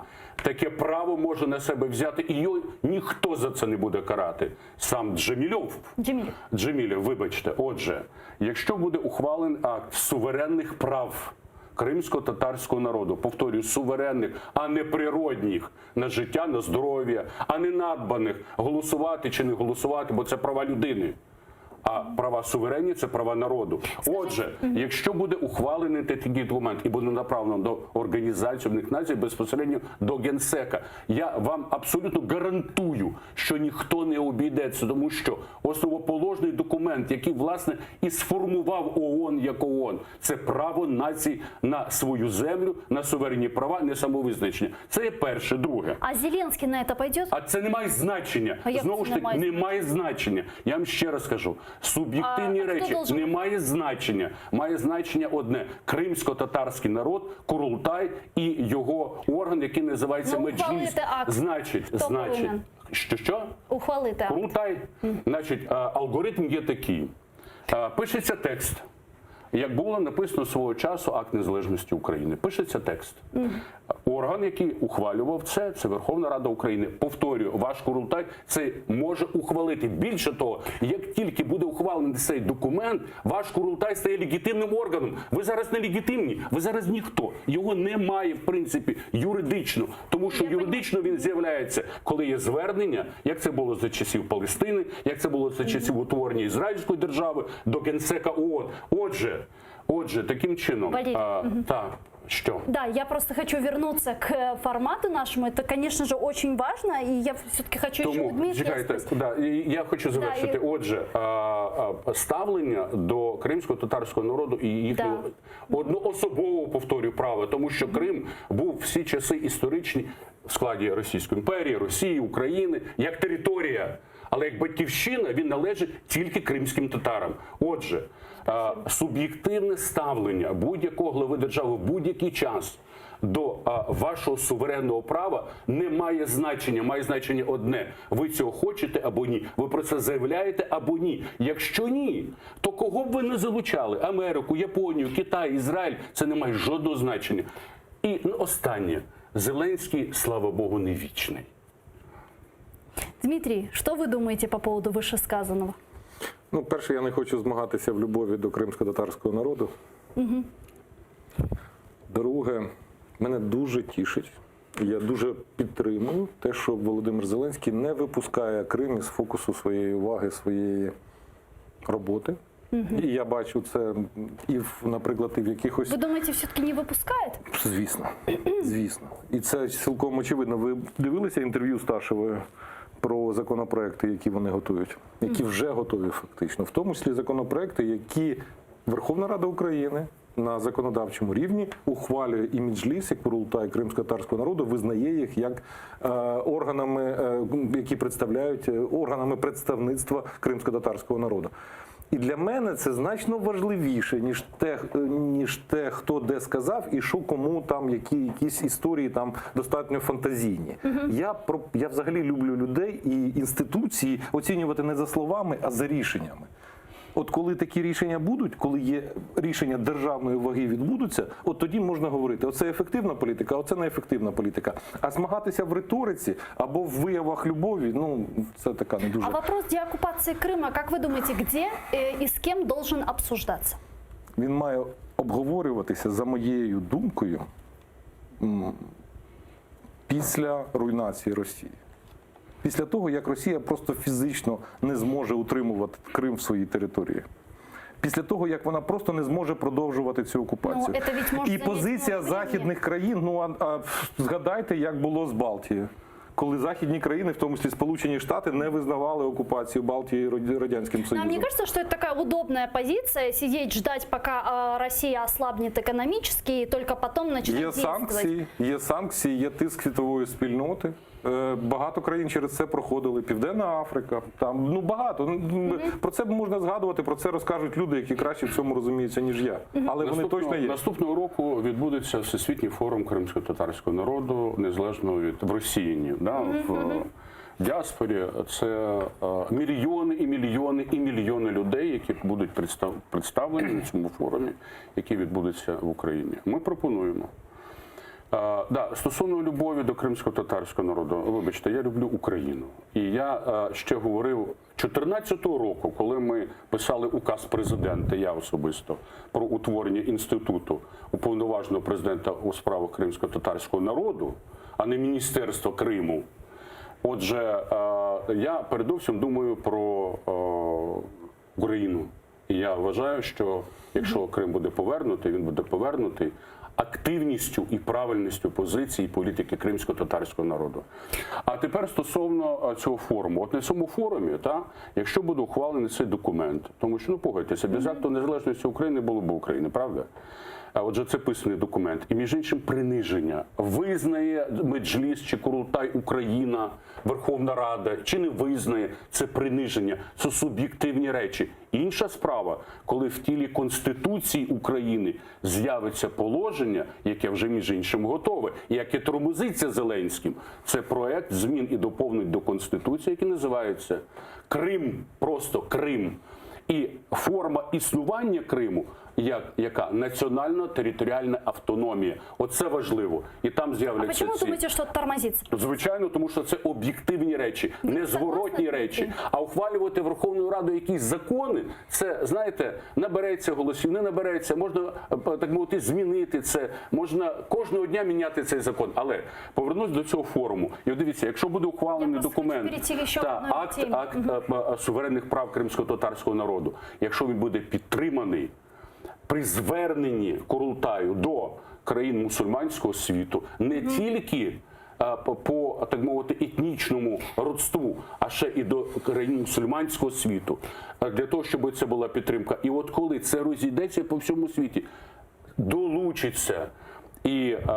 таке право може на себе взяти, і його ніхто за це не буде карати. Сам Джемільов. Джемілєв. Джемілєв, вибачте. Отже, якщо буде ухвалений акт суверенних прав кримсько-татарського народу, повторюю, суверенних, а не природних на життя, на здоров'я, а не надбаних голосувати чи не голосувати, бо це права людини. А права суверенні це права народу. Отже, якщо буде ухвалений такий документ і буде направлено до Організації Об'єднаних Націй, безпосередньо до генсека, я вам абсолютно гарантую, що ніхто не обійдеться, тому що основоположний документ, який власне і сформував ООН як ООН, це право націй на свою землю, на суверенні права, на самовизначення. Це є перше, друге. А Зеленский на это пойдет? А це не має значення. А як Знову це ж таки, не має не має значення. Я вам ще раз кажу: суб'єктивні А хто речі должен- не має значення. Має значення одне: кримсько-татарський народ, Курултай і його орган, який називається Ну, Меджліс. ухвалити акт. Значить, Хто значить, повинен? Що що? Ухвалити акт. Курултай. Значить, е, алгоритм є такий. Е, Пишеться текст. Як було написано свого часу Акт Незалежності України. Пишеться текст. Орган, який ухвалював це, це Верховна Рада України. Повторюю, ваш Курултай це може ухвалити. Більше того, як тільки буде ухвалений цей документ, ваш Курултай стає легітимним органом. Ви зараз не легітимні, ви зараз ніхто. Його немає, в принципі, юридично. Тому що юридично він з'являється, коли є звернення, як це було за часів Палестини, як це було за часів утворення Ізраїльської держави до генсека ООН. Отже, отже, таким чином, Валерій, а, мгм. так, що? Да, я просто хочу вернуться к э, формату нашему. Это, конечно же, очень важно. И я все-таки хочу еще у Тому Дмитрия чекайте, спросить. да, і я хочу завершити. і- Отже, а, а, ставлення до кримсько-татарського народу і їхнього одноособового повторюю права, тому що Крим був всі часи історичні в складі Російської імперії, Росії, України як територія. Але як батьківщина він належить тільки кримським татарам. Отже, а, суб'єктивне ставлення будь-якого глави держави в будь-який час до а, вашого суверенного права не має значення. Має значення одне: ви цього хочете або ні. Ви про це заявляєте або ні. Якщо ні, то кого б ви не залучали? Америку, Японію, Китай, Ізраїль це не має жодного значення. І ну, останнє Зеленський, слава Богу, не вічний. Дмитрий, что вы думаете по поводу вышесказанного? Ну, перше, я не хочу змагатися в любові до кримсько-татарського народу. Мгм. Друге, мене дуже тішить. Я дуже підтримую те, що Володимир Зеленський не випускає Крим із фокусу своєї уваги, своєї роботи. Мгм. І я бачу це і в, наприклад, і в якихось Вы думаете, все-таки не выпускает? Звісно, звісно. І це цілком очевидно. Ви дивилися інтерв'ю з Ташевою про законопроекти, які вони готують, які вже готові фактично, в тому числі законопроекти, які Верховна Рада України на законодавчому рівні ухвалює і Меджліс, і Курултай кримсько-татарського народу, визнає їх як е, органами, е, які представляють е, органами представництва кримсько-татарського народу. І для мене це значно важливіше, ніж те, ніж те, хто де сказав, і що кому там, які якісь історії там достатньо фантазійні. Я про я взагалі люблю людей і інституції оцінювати не за словами, а за рішеннями. От коли такі рішення будуть, коли є рішення державної ваги відбудуться, от тоді можна говорити: оце ефективна політика, а оце неефективна політика. А змагатися в риториці або в виявах любові, ну це така не дуже. А вопрос деоккупации Крыма, как вы думаете, где э, и с кем должен обсуждаться? Він має обговорюватися, за моєю думкою, м, після руйнації Росії. Після того, як Росія просто фізично не зможе утримувати Крим в своїй території. Після того, як вона просто не зможе продовжувати цю окупацію. Ну, это ведь може І занять позиція много времени. західних країн, ну а, а згадайте, як було з Балтією. Коли західні країни, в тому числі Сполучені Штати, не визнавали окупацію Балтії Радянським Нам Союзом. не кажется, что это такая удобная позиция, сидеть, ждать, пока а, Россия ослабнет экономически, и только потом начинать Є действовать? санкції, є санкції, є тиск світової спільноти. Е, Багато країн через це проходили. Південна Африка, там ну багато. Ну, Про це можна згадувати, про це розкажуть люди, які краще в цьому розуміються, ніж я. Але вони Наступного- точно є. Наступного року відбудеться Всесвітній форум кримсько-татарського народу, незалежно від в Росії, да, в е, діаспорі. Це е, мільйони і мільйони і мільйони людей, які будуть представ- представлені на цьому форумі, який відбудеться в Україні. Ми пропонуємо. Е, да, стосовно любові до кримсько-татарського народу, вибачте, я люблю Україну. І я е, ще говорив 14-го року, коли ми писали указ президента, я особисто, про утворення інституту уповноваженого президента у справах кримсько-татарського народу, а не Міністерства Криму. Отже, е, я передовсім думаю про е, Україну. І я вважаю, що якщо Крим буде повернутий, він буде повернутий активністю і правильністю позиції і політики кримсько-татарського народу. А тепер стосовно е, цього форуму. От на цьому форумі, та, якщо буде ухвалений цей документ, тому що ну погодьтеся, без акту незалежності України було б України, правда? Отже, це писаний документ. І між іншим приниження. Визнає Меджліс чи Курултай Україна, Верховна Рада, чи не визнає це приниження. Це суб'єктивні речі. Інша справа, коли в тілі Конституції України з'явиться положення, яке вже між іншим готове, і яке тормозиться Зеленським. Це проект змін і доповнень до Конституції, який називається Крим, просто Крим. І форма існування Криму, як яка національна територіальна автономія. Оце важливо. І там А з'являться почему ці. думаете, что тормозится? Звичайно, тому що це об'єктивні речі, незворотні речі. А ухвалювати Верховною Радою якісь закони, це знаєте, набереться голосів, не набереться, можна е, так мовити, змінити це, можна кожного дня міняти цей закон. Але повернусь до цього форуму. І от дивіться, якщо буде ухвалений документ перейти ще та к одной акт, теме. акт е, е, суверенних прав кримсько-татарського народу, якщо він буде підтриманий при зверненні Курултаю до країн мусульманського світу не тільки е, по, по, так мовити етнічному родству, а ще і до країн мусульманського світу, е, для того, щоб це була підтримка. І от коли це розійдеться по всьому світі, долучиться. І е, е,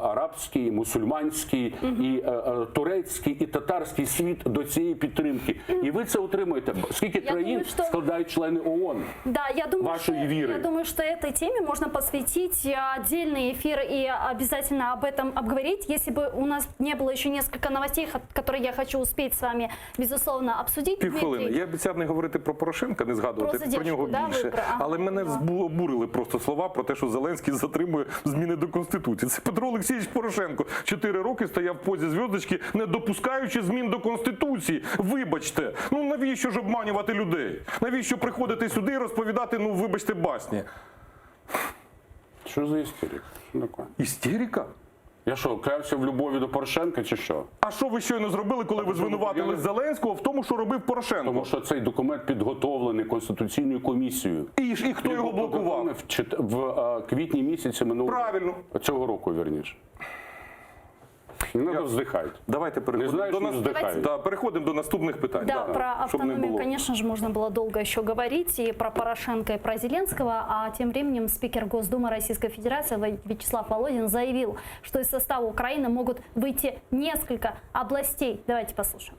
арабський, і мусульманський, і е, е, турецький, і татарський світ до цієї підтримки. І ви це отримаєте. Скільки Я країн думаю, що- складають члени ООН? Да, я думаю, Вашої что, віри. я думаю, что этой теме можно посвятить э, отдельный эфир и обязательно об этом обговорить. Если бы у нас не было еще несколько новостей, хо- которые я хочу успеть с вами, безусловно, обсудить. Півхвилини. Дмитрий, Я обіцяв не говорити про Порошенка, не згадувати Про про, задержку, нього да, ви більше. про- ага, Але мене збу- обурили просто слова про те, що Зеленський затримує зміни до Конституції. Це Петро Олексійович Порошенко. Чотири роки стояв в позі зв'язочки, не допускаючи змін до Конституції. Вибачте, ну навіщо ж обманювати людей? Навіщо приходити сюди і розповідати, ну вибачте, басні? Що за істерика? Що таке? Істерика? Я що, клявся в любові до Порошенка чи що? А що ви щойно зробили, коли ви звинуватили Зеленського в тому, що робив Порошенко? Тому що цей документ підготовлений Конституційною комісією. І, і хто Він його був блокував? підготовлений В, чет- в е, квітні місяці минулого Правильно. цього року, вірніше. Не треба вздихати. Давайте Не переходимо знаєш, до не нас... вздихай. Да, переходимо до наступних питань. Да, про щоб не автономию, було. конечно же, можно было долго еще говорить и про Порошенко, и про Зеленского. А тем временем спикер Госдумы Российской Федерации Ва- Вячеслав Володин заявил, что из состава Украины могут выйти несколько областей. Давайте послушаем.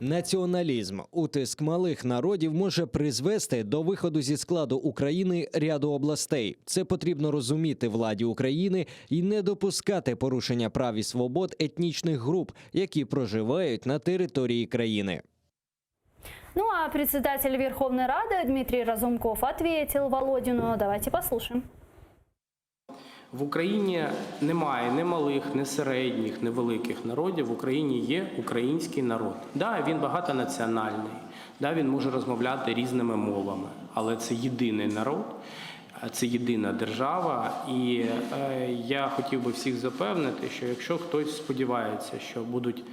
Націоналізм, утиск малих народів може призвести до виходу зі складу України ряду областей. Це потрібно розуміти владі України і не допускати порушення прав і свобод етнічних груп, які проживають на території країни. Ну а председатель Верховной Рады Дмитрий Разумков ответил Володину. Давайте послушаем. В Україні немає ні малих, ні середніх, ні великих народів. В Україні є український народ. Да, він багатонаціональний, да, він може розмовляти різними мовами, але це єдиний народ, це єдина держава. І е, я хотів би всіх запевнити, що якщо хтось сподівається, що будуть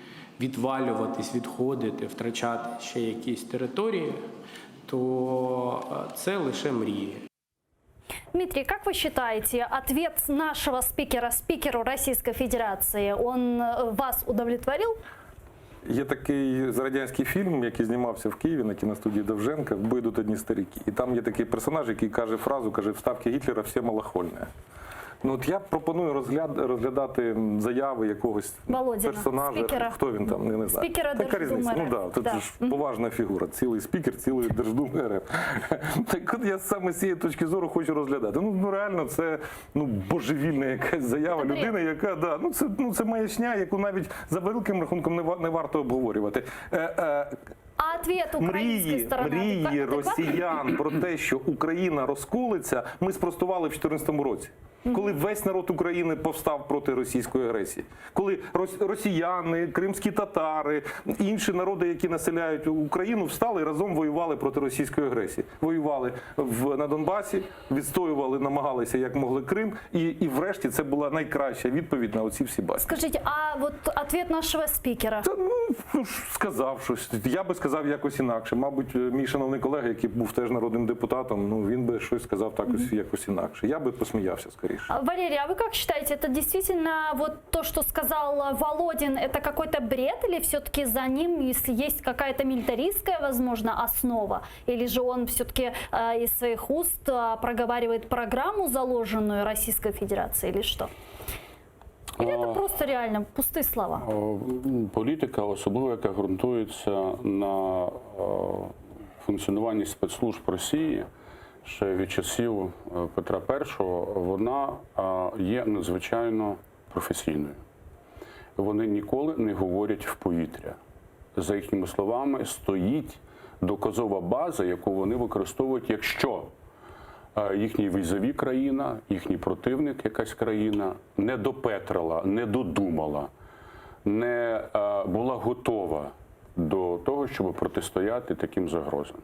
відвалюватись, відходити, втрачати ще якісь території, то е, це лише мрії. Дмитрий, как вы считаете, ответ нашего спикера спикеру Российской Федерации, он э, вас удовлетворил? Є такий радянський фільм, який знімався в Києві на кіностудії Довженка «В бой идут одни старики. І там є такий персонаж, який каже фразу, каже, в ставке Гітлера все малохольные. Ну от я пропоную розгляд, розглядати заяви якогось Володіна, персонажа. спікера. Хто він там, я не знаю. Спікера Така Держдуми різниця. Ну РФ. да, тут Да. ж поважна фігура. Цілий спікер, цілий Держдуми РФ. Так от я саме з цієї точки зору хочу розглядати. Ну, ну реально, це ну, божевільна якась заява Це бред. людини, яка да, ну це, ну, це маячня, яку навіть за великим рахунком не, ва- не варто обговорювати. Е, е, А ответ украинской Мрії, стороны мрії адекватный? росіян про те, що Україна розколиться, ми спростували в 2014 році. Коли весь народ України повстав проти російської агресії, коли рос- росіяни, кримські татари, інші народи, які населяють Україну, встали і разом воювали проти російської агресії. Воювали в на Донбасі, відстоювали, намагалися як могли Крим, і, і врешті це була найкраща відповідь на оці всі басні. Скажите, а вот ответ нашего спикера? Ну, ну ж сказав щось. Я би сказав. якось інакше. Мабуть, мій шановний колега, який був теж народним депутатом, ну він би щось сказав так ось якось інакше. Я би посміявся скоріше. А, Валерий, а вы как считаете, это действительно вот то, что сказал э, Володин, это какой-то бред или все-таки за ним, если есть какая-то милитаристская, возможно, основа, или же он все-таки э, из своих уст э, проговаривает программу, заложенную Российской Федерацией, или что? Или это А, просто реально пустые слова? О, м, Політика, особливо яка ґрунтується на е, функціонуванні спецслужб Росії ще від часів е, Петра І, вона е, є надзвичайно професійною. Вони ніколи не говорять в повітря. За їхніми словами, стоїть доказова база, яку вони використовують, якщо е, їхній візові країна, їхній противник, якась країна не допетрила, не додумала, не е, була готова до того, щоб протистояти таким загрозам.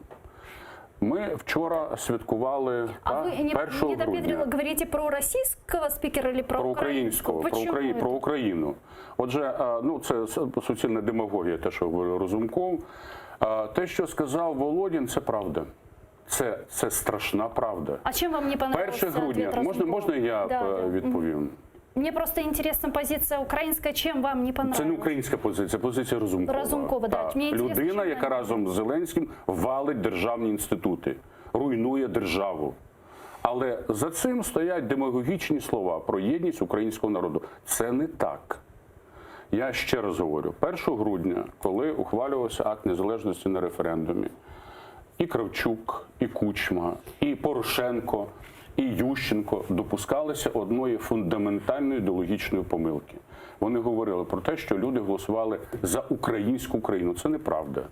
Ми вчора святкували А та, вы не, 1 не грудня допетрила, говорите про российского спикера или про, про українського, про, Почему Украї... это? про Україну. Отже, е, ну це с- суцільна демагогія, те, що говорив Разумков. Е, Те, що сказав Володін, це правда. Це, це страшна правда. А чем вам не понравился 1 грудня. ответ Можна, Разумкова? можна я Да, е, да. відповім? Мне просто интересна позиция украинская. Чем вам не понравилась? Це не українська позиція, це позиція Разумкова. Разумкова, да. Так. Мені інтересно, Людина, чим яка вона- разом з Зеленським валить державні інститути, руйнує державу. Але за цим стоять демагогічні слова про єдність українського народу. Це не так. Я ще раз говорю: 1 грудня, коли ухвалювався акт незалежності на референдумі, і Кравчук, і Кучма, і Порошенко, і Ющенко допускалися одної фундаментальної ідеологічної помилки. Вони говорили про те, що люди голосували за українську країну. Це неправда.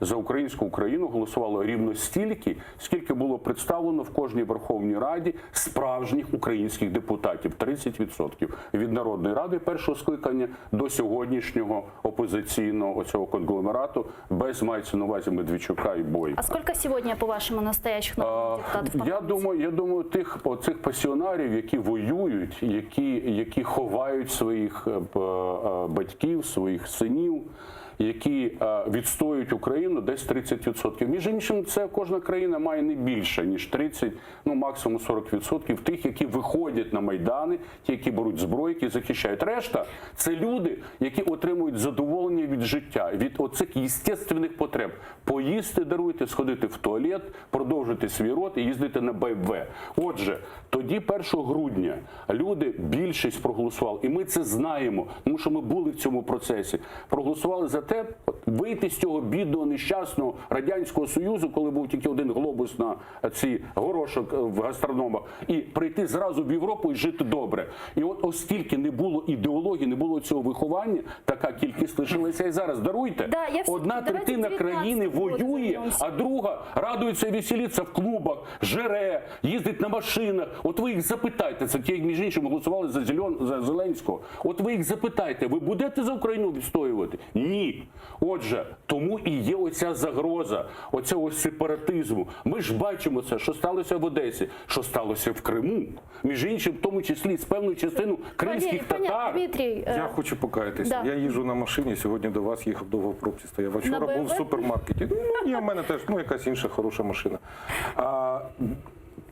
За українську Україну голосувало рівно стільки, скільки було представлено в кожній Верховній Раді справжніх українських депутатів 30% від Народної Ради першого скликання до сьогоднішнього опозиційного оцього конгломерату без мається на увазі Медведчука і Бойка. А сколько сегодня, по-вашему, настоящих народных депутатов? Я думаю, я думаю, тих оцих пасіонарів, які воюють, які, які ховають своїх е, б- е, батьків, своїх синів, які е, відстоюють Україну, десь 30%. Між іншим, це кожна країна має не більше ніж 30, ну максимум 40% тих, які виходять на майдани, ті, які беруть зброю, які захищають. Решта це люди, які отримують задоволення від життя, від оцих естественних потреб. Поїсти даруйте, сходити в туалет, продовжити свій рот і їздити на БМВ. Отже, тоді 1 грудня люди більшість проголосували, і ми це знаємо, тому що ми були в цьому процесі. Проголосували за те, от, вийти з цього бідного нещасного радянського союзу, коли був тільки один глобус на ці горошок е, в гастрономах, і прийти зразу в Європу і жити добре. І от оскільки не було ідеології, не було цього виховання, така кількість лишилася і зараз. Даруйте, Да, я все-таки- одна давайте третина країни 19-й год воює, вернемся. а друга радується, веселиться в клубах, жере, їздить на машинах. От ви їх запитайте, це ті, між іншим, голосували за, Зельон, за Зеленського. От ви їх запитайте, ви будете за Україну відстоювати? Ні. Отже, тому і є оця загроза, оцього сепаратизму. Ми ж бачимо це, що сталося в Одесі, що сталося в Криму. Між іншим, в тому числі з певною частиною кримських Валерий, понятно, татар. Дмитрий, э, Я хочу покаятися. Да. Я їжджу на машині, сьогодні до вас їхав довго в пробці стояв. А вчора На був в BMW? супермаркеті. Ну, ні, в мене теж ну, якась інша хороша машина. А,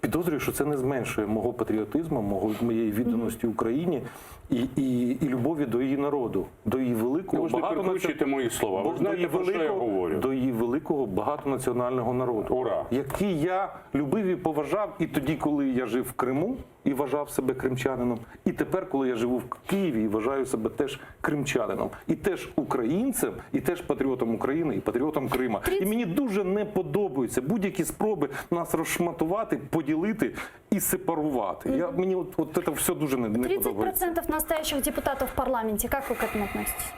підозрюю, що це не зменшує мого патріотизму, мого, моєї відданості Україні і, і, і любові до її народу, до її великого Ви ж не багатонаці- перекручуйте мої слова. Ви Бо- ж знаєте, до її про що я великого- говорю. До її великого багатонаціонального народу, Ура! який я любив і поважав і тоді, коли я жив в Криму і вважав себе кримчанином, і тепер, коли я живу в Києві і вважаю себе теж кримчанином, і теж українцем, і теж патріотом України, і патріотом Крима. І мені дуже не подобаються будь-які спроби нас розшматувати, поділити і сепарувати. Я мені от, от це все дуже не, не подобається. 30% настоящих депутатов в парламенте. Как вы к этому относитесь?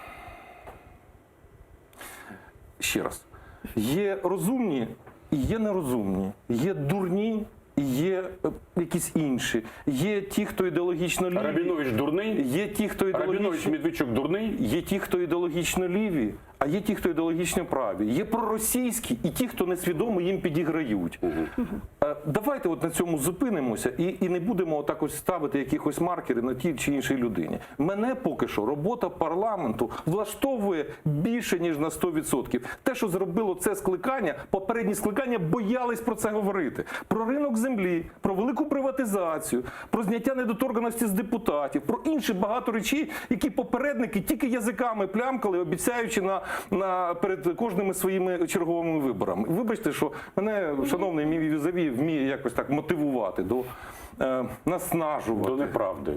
ще раз. Є розумні і є нерозумні, є дурні і є е, якісь інші. Є ті, хто ідеологічно ліві. Рабінович дурний? Є ті, хто Рабінович ідеологічно Медведчук дурний? Є ті, хто ідеологічно ліві, а. А є ті, хто ідеологічно праві, є проросійські і ті, хто несвідомо їм підіграють. Е, Давайте от на цьому зупинимося і, і не будемо отак ось ставити якихось маркери на тій чи іншій людині. Мене поки що робота парламенту влаштовує більше ніж на 100%. Те, що зробило це скликання, попередні скликання боялись про це говорити. Про ринок землі, про велику приватизацію, про зняття недоторканості з депутатів, про інші багато речей, які попередники тільки язиками плямкали, обіцяючи на, на перед кожними своїми черговими виборами. Вибачте, що мене, шановний мій візаві, вміє якось так мотивувати до е, наснажувати. До неправди.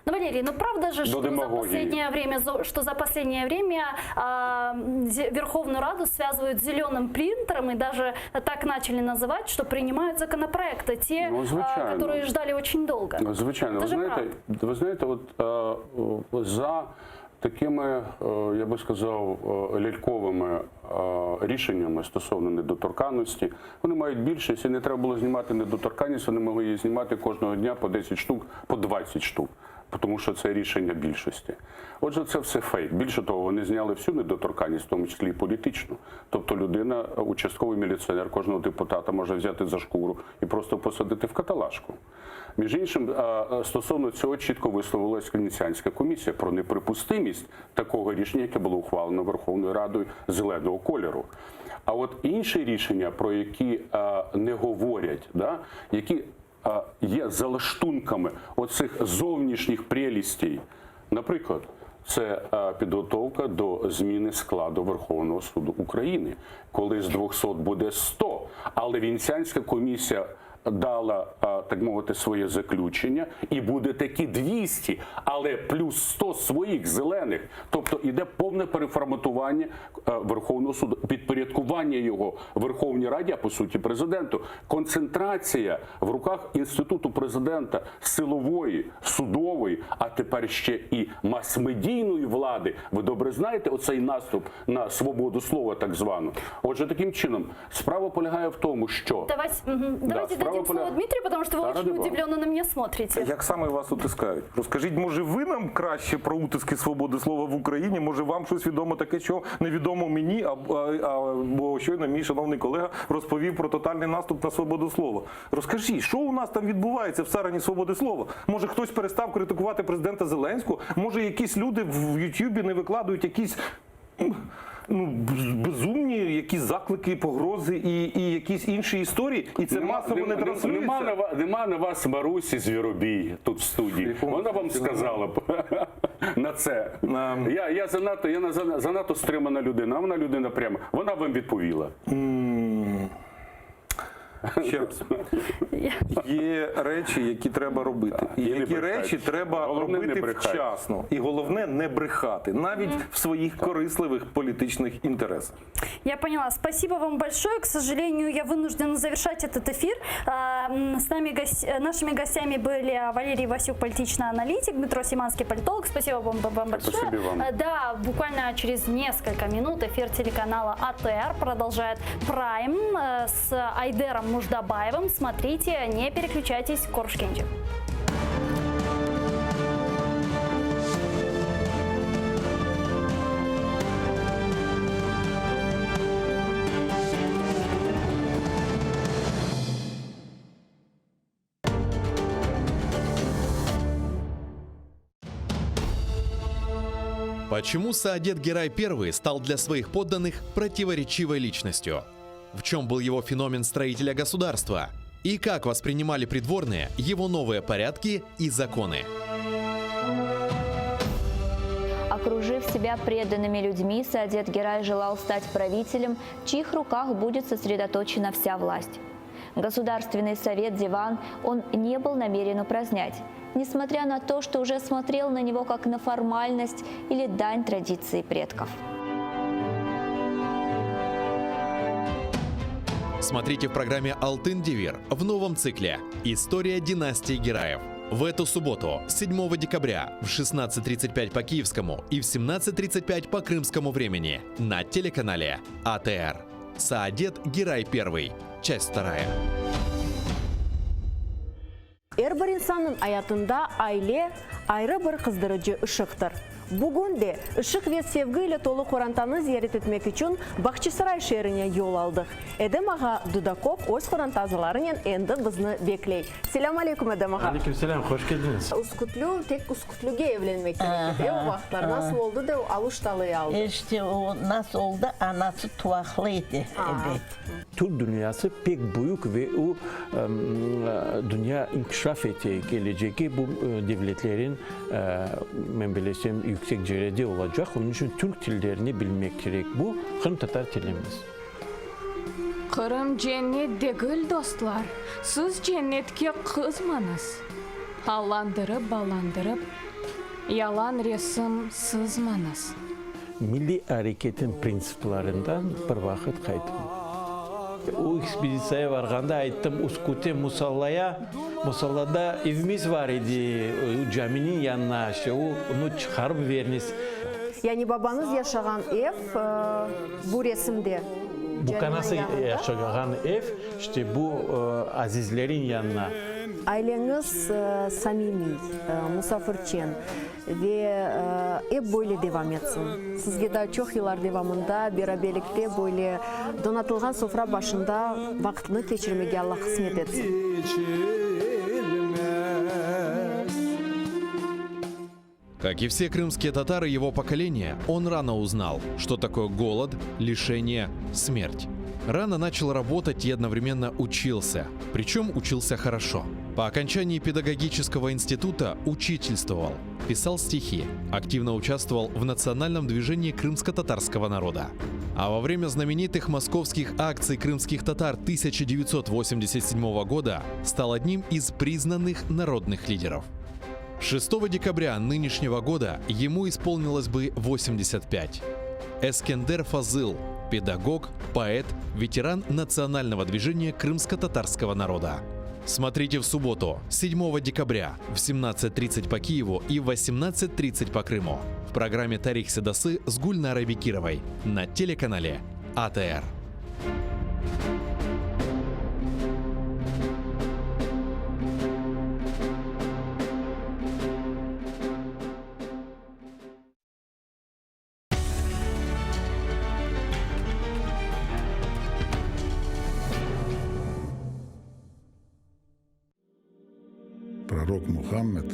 Ну, Валерий, ну правда же, До что за демагогии. последнее время, зо- что за последнее время а, зе- Верховную Раду связывают с зеленым принтером и даже так начали называть, что принимают законопроекты, те, Ну, а, звичайно. которые ждали очень долго. Ну, Звичайно, Це ви ж знаєте, ви знаєте, от е, о, за такими, е, я би сказав, е, ляльковими е, рішеннями стосовно недоторканності, вони мають більшість, і не треба було знімати недоторканність, вони могли її знімати кожного дня по 10 штук, по 20 штук. Тому що це рішення більшості. Отже, це все фейк. Більше того, вони зняли всю недоторканність, в тому числі і політичну. Тобто людина, е, участковий міліціонер кожного депутата може взяти за шкуру і просто посадити в каталажку. Між іншим, е, е, стосовно цього чітко висловилась Венеціанська комісія про неприпустимість такого рішення, яке було ухвалено Верховною Радою зеленого кольору. А от інші рішення, про які е, не говорять, да, які е, є залаштунками оцих зовнішніх прелістей, наприклад, це е, підготовка до зміни складу Верховного суду України, коли з 200 буде 100. Але Венеціанська комісія дала, е, так мовити, своє заключення, і буде такі 200, але плюс 100 своїх зелених. Тобто іде повне переформатування е, Верховного суду, підпорядкування його Верховній Раді, а по суті президенту. Концентрація в руках інституту президента силової, судової, а тепер ще і масмедійної влади. Ви добре знаєте оцей наступ на свободу слова, так звану. Отже, таким чином справа полягає в тому, що Давайте, мгм, Да, давайте справа дадим слово поля- Дмитрию, потому что вы Да, очень ради бога. удивленно на меня смотрите. Як саме вас утискають? Розкажіть, може, ви нам краще про утиски свободи слова в Україні? Може, вам щось відомо таке, що невідомо мені, а, а, а, бо щойно мій шановний колега розповів про тотальний наступ на свободу слова. Розкажіть, що у нас там відбувається в царині свободи слова? Може, хтось перестав критикувати президента Зеленського? Може, якісь люди в Ютубі не викладають якісь. м, Ну, безумні якісь заклики, погрози і, і якісь інші історії, і це Нема- масово не нема- транслюється. Нема на, ва- нема на вас Марусі Звіробій тут в студії. Вона вам сказала б на це. Я, я, занадто, я на- занадто стримана людина, а вона людина пряма. Вона вам відповіла. Ще раз. Є речі, які треба робити. І І не які брехати. речі треба Головне, не робити брехати. вчасно. І головне не брехати, навіть в своїх корисливих політичних інтересах. Я поняла. Спасибо вам большое. К сожалению, я вынуждена завершать этот эфир. А, м, С нами гос- э, нашими гостями были Валерий Васюк, политичный аналитик, Дмитро Симанский, политолог. Спасибо вам, вам большое. Спасибо вам. Э, Да, буквально через несколько минут эфир телеканала АТР продолжает Прайм э, с Айдером Муждабаевым. Смотрите, не переключайтесь. Корюшкендже. Почему Саадет Герай I стал для своих подданных противоречивой личностью? В чем был его феномен строителя государства? И как воспринимали придворные его новые порядки и законы? Окружив себя преданными людьми, Саадет Герай желал стать правителем, в чьих руках будет сосредоточена вся власть. Государственный совет Диван он не был намерен упразднять, несмотря на то, что уже смотрел на него как на формальность или дань традиции предков. Смотрите в программе «Алтын Девир» в новом цикле «История династии Гераев». В эту субботу, 7 декабря, в 16.35 по киевскому и в 17.35 по крымскому времени на телеканале АТР. Саадет Герай I. Часть вторая. Er bir insannıñ ayatında aile ayrı bir qızdırıcı ışıqtır. Bugün de ışıq ve sevgi ile tolu qorantanı ziyaret etmek içün Bahçisaray şeerine yol aldıq. Edem ağa Dudakov öz qoranta azalarınen endi bizni bekley. Selâm aleyküm, Edem ağa! Aleyküm selâm, hoş keldiñiz! Üskütlü, tek Üskütlüge evlenmek kerek edi, e, o vaqıtlar. Nasıl oldı da o Aluştalı'yı aldı? İşte o nasıl oldı, anası tuvaqlı edi, ebet. Türk dünyası pek büyük ve o, dünya inkişaf ete, kelecegi bu devletlerin, men bilesem, yüksek cerede olacaq, onıñ içün türk tillerini bilmek kerek, bu qırımtatar tilimiz. Qırım cennet degil, dostlar, siz cennetke qızmañız. Allandırıp-ballandırıp, yalan resim sızmañız. Milliy areketin printsiplerinden bir vaqıt qaytım. O ekspeditsiyaya varğanda ayttım, Uskute musallaya, musallada evimiz var edi, caminiñ yanına, işte onı çıqarıp veriniz. Yani babañız yaşağan ev bu resimde, Bukanası caminiñ yanında. yaşağan ev, işte bu azizlerin yanına. Aileñiz samimiy, musafirçen. Ve ep böyle devam etsin. Sizge daa çoq yıllar devamında beraberlikte böyle donatılğan sofra başında vaqıtnı keçirmege Alla qısmet etsin. Как и все крымские татары его поколения, он рано узнал, что такое голод, лишение, смерть. Рано начал работать и одновременно учился. Причем учился хорошо. По окончании педагогического института учительствовал, писал стихи, активно участвовал в национальном движении крымско-татарского народа. А во время знаменитых московских акций крымских татар 1987 года стал одним из признанных народных лидеров. 6 декабря нынешнего года ему исполнилось бы 85. Эскендер Фазыл – педагог, поэт, ветеран национального движения крымско-татарского народа. Смотрите в субботу, 7 декабря в 17.30 по Киеву и в 18.30 по Крыму в программе «Тарих Седасы» с Гульнарой Бекировой на телеканале АТР. Пророк Мухаммед,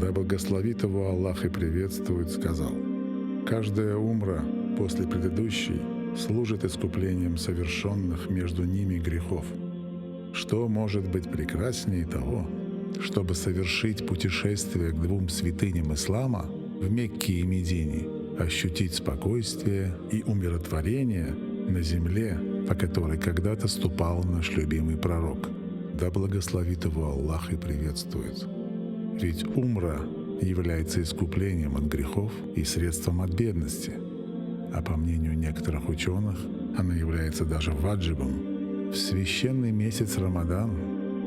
да благословит его Аллах и приветствует, сказал, «Каждая умра после предыдущей служит искуплением совершенных между ними грехов. Что может быть прекраснее того, чтобы совершить путешествие к двум святыням ислама в Мекке и Медине, ощутить спокойствие и умиротворение на земле, по которой когда-то ступал наш любимый пророк. Да благословит его Аллах и приветствует. Ведь умра является искуплением от грехов и средством от бедности. А по мнению некоторых ученых, она является даже ваджибом. В священный месяц Рамадан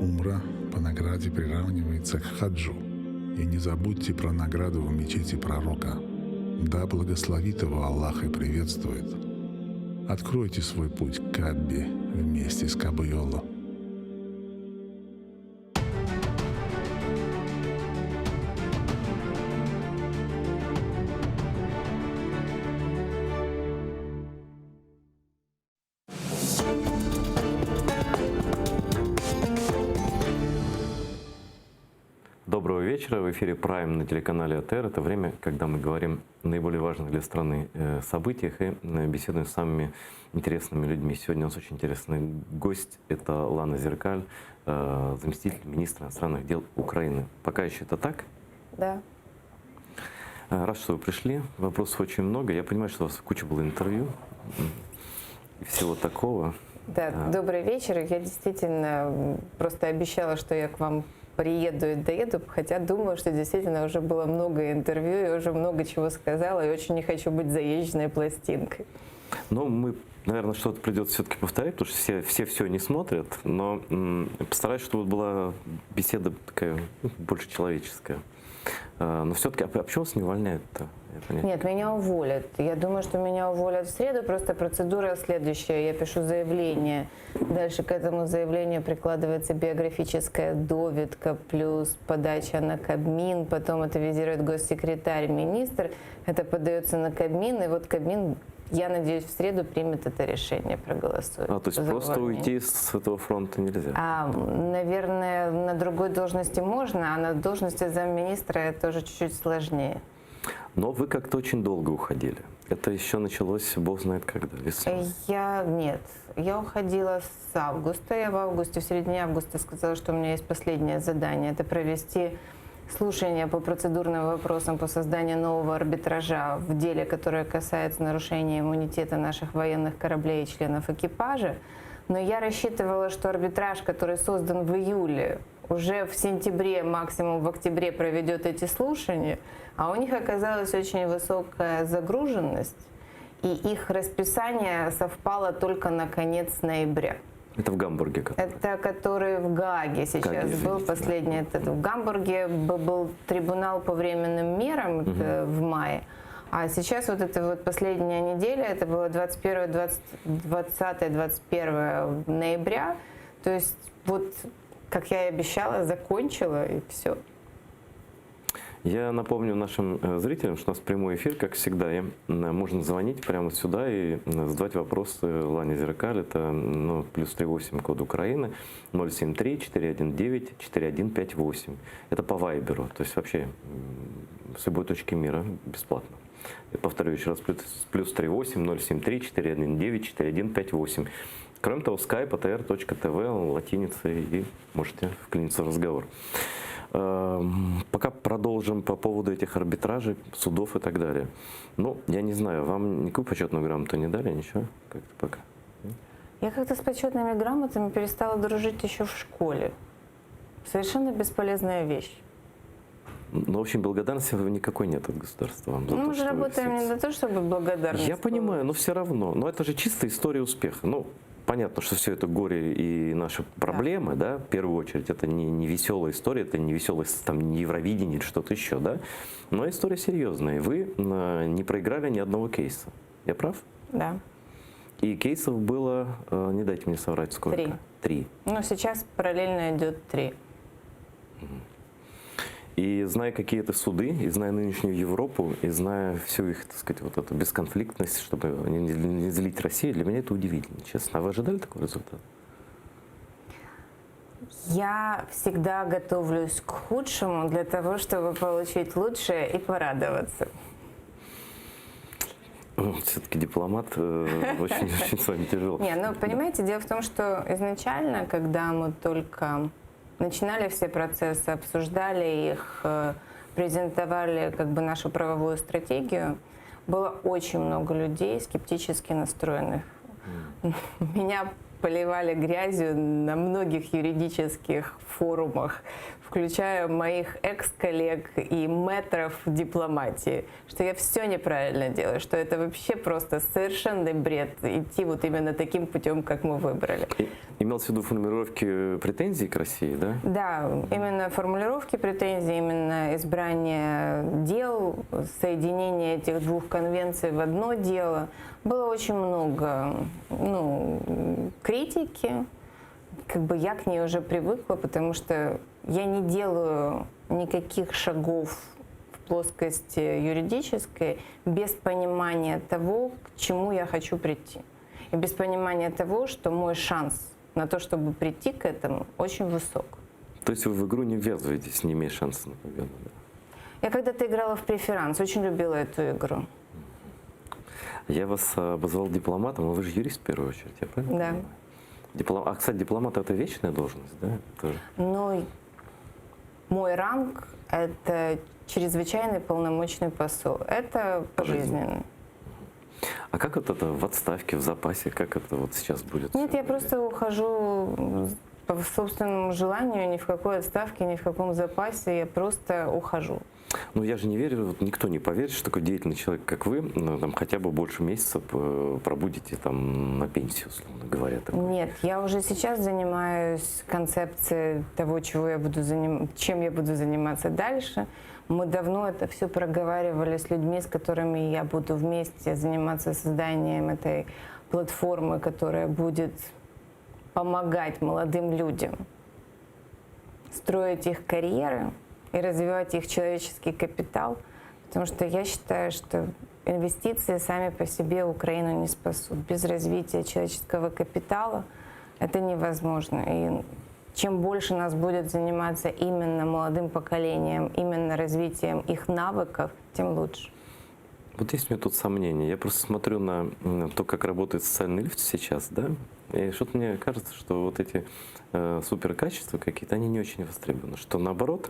умра по награде приравнивается к хаджу. И не забудьте про награду в мечети пророка. Да благословит его Аллах и приветствует. Откройте свой путь к Каббе вместе с Кабуйоло. Доброго вечера. В эфире Прайм на телеканале АТР. Это время, когда мы говорим о наиболее важных для страны э, событиях и э, беседуем с самыми интересными людьми. Сегодня у нас очень интересный гость. Это Лана Зеркаль, э, заместитель министра иностранных дел Украины. Пока еще это так? Да. Рад, что вы пришли. Вопросов очень много. Я понимаю, что у вас куча было интервью и всего такого. Да, а. добрый вечер. Я действительно просто обещала, что я к вам приеду и доеду, хотя думаю, что действительно уже было много интервью, и уже много чего сказала, и очень не хочу быть заезженной пластинкой. Ну, мы, наверное, что-то придется все-таки повторять, потому что все все, все не смотрят, но постараюсь, чтобы была беседа такая ну, больше человеческая. Э, Но все-таки, а почему вас не увольняют-то? Я понять Нет, меня уволят. Я думаю, что меня уволят в среду. Просто процедура следующая. Я пишу заявление. Дальше к этому заявлению прикладывается биографическая довідка плюс подача на Кабмин. Потом это визирует госсекретарь, министр. Это подается на Кабмин. И вот Кабмин, я надеюсь, в среду примет это решение, проголосует. А, то есть за просто увольнение. уйти с этого фронта нельзя? А, наверное, на другой должности можно, а на должности замминистра это тоже чуть-чуть сложнее. Но вы как-то очень долго уходили. Это еще началось, бог знает когда, весной. Я нет. Я уходила с августа. Я в августе, в середине августа сказала, что у меня есть последнее задание. Это провести слушание по процедурным вопросам по созданию нового арбитража в деле, которое касается нарушения иммунитета наших военных кораблей и членов экипажа. Но я рассчитывала, что арбитраж, который создан в июле, уже в сентябре, максимум в октябре проведет эти слушания, а у них оказалась очень высокая загруженность, и их расписание совпало только на конец ноября. Это в Гамбурге. как? Это который в Гааге сейчас Гааге, был, извините, последний этот. В Гамбурге б- был трибунал по временным мерам это в мае. А сейчас вот это вот последняя неделя, это было 21, 20, 20, 21 ноября. То есть вот, как я и обещала, закончила и все. Я напомню нашим э, зрителям, что у нас прямой эфир, как всегда, и м, можно звонить прямо сюда и м, задавать вопросы Лане Зеркаль. Это ну, плюс 38 код Украины, 073 419 4158. Это по Вайберу, то есть вообще м, с любой точки мира бесплатно. Я повторю еще раз, плюс, плюс 38 073 419 4158. Кроме того, skype atr.tv латиницей и можете вклиниться в разговор. Эм, Пока продолжим по поводу этих арбитражей, судов и так далее. Ну, я не знаю, вам никакую почетную грамоту не дали, ничего? Как-то пока. Я как-то с почетными грамотами перестала дружить еще в школе. Совершенно бесполезная вещь. Ну, в общем, благодарности никакой нет от государства вам за Ну, то, мы же что вы работаем не все- для того, чтобы благодарность. Я понимаю, но все равно. Но это же чистая история успеха. Ну, понятно, что все это горе и наши проблемы, да, в первую очередь, это не, не веселая история, это не веселое там, не Евровидение или что-то еще, да. Но история серьезная. И Вы э, не проиграли ни одного кейса. Я прав? Да. И кейсов было, э, не дайте мне соврать, сколько? Три. Три. Ну, сейчас параллельно идет три. И зная, какие это суды, и зная нынешнюю Европу, и зная всю их, так сказать, вот эту бесконфликтность, чтобы не, не злить Россию, для меня это удивительно, честно. А вы ожидали такого результата? Я всегда готовлюсь к худшему для того, чтобы получить лучшее и порадоваться. Все-таки дипломат очень-очень с вами тяжело. Не, ну понимаете, дело в том, что изначально, когда мы только начинали все процессы, обсуждали их, э, презентовали как бы нашу правовую стратегию, было очень много людей скептически настроенных. Меня поливали грязью на многих юридических форумах, включая моих экс-коллег и мэтров дипломатии, что я все неправильно делаю, что это вообще просто совершенный бред идти вот именно таким путем, как мы выбрали. И- Имелось в виду формулировки претензий к России, да? Да, именно формулировки претензий, именно избрание дел, соединение этих двух конвенций в одно дело. Было очень много ну, критики. Как бы я к ней уже привыкла, потому что я не делаю никаких шагов в плоскости юридической без понимания того, к чему я хочу прийти. И без понимания того, что мой шанс на то, чтобы прийти к этому, очень высок. То есть вы в игру не ввязываетесь, не имея шанса на победу, да? Я когда-то играла в преферанс, очень любила эту игру. Я вас э, обозвал дипломатом, но вы же юрист в первую очередь, я правильно? Да. Диплом... А, кстати, дипломат это вечная должность, да? Тоже. Но мой ранг – это чрезвычайный полномочный посол. Это пожизненно. А как вот это в отставке, в запасе, как это вот сейчас будет? Нет, я просто ухожу по собственному желанию, ни в какой отставке, ни в каком запасе. Я просто ухожу. Ну, я же не верю, вот никто не поверит, что такой деятельный человек, как вы, ну, там хотя бы больше месяца э, пробудете там на пенсии, условно говоря. Такой. Нет, я уже сейчас занимаюсь концепцией того, чего я буду заним... чем я буду заниматься дальше. Мы давно это все проговаривали с людьми, с которыми я буду вместе заниматься созданием этой платформы, которая будет помогать молодым людям строить их карьеры и развивать их человеческий капитал, потому что я считаю, что инвестиции сами по себе Украину не спасут. Без развития человеческого капитала это невозможно. И чем больше нас будет заниматься именно молодым поколением, именно развитием их навыков, тем лучше. Вот есть у меня тут сомнения. Я просто смотрю на то, как работает социальный лифт сейчас, да, и что-то мне кажется, что вот эти э, суперкачества какие-то, они не очень востребованы. Что наоборот,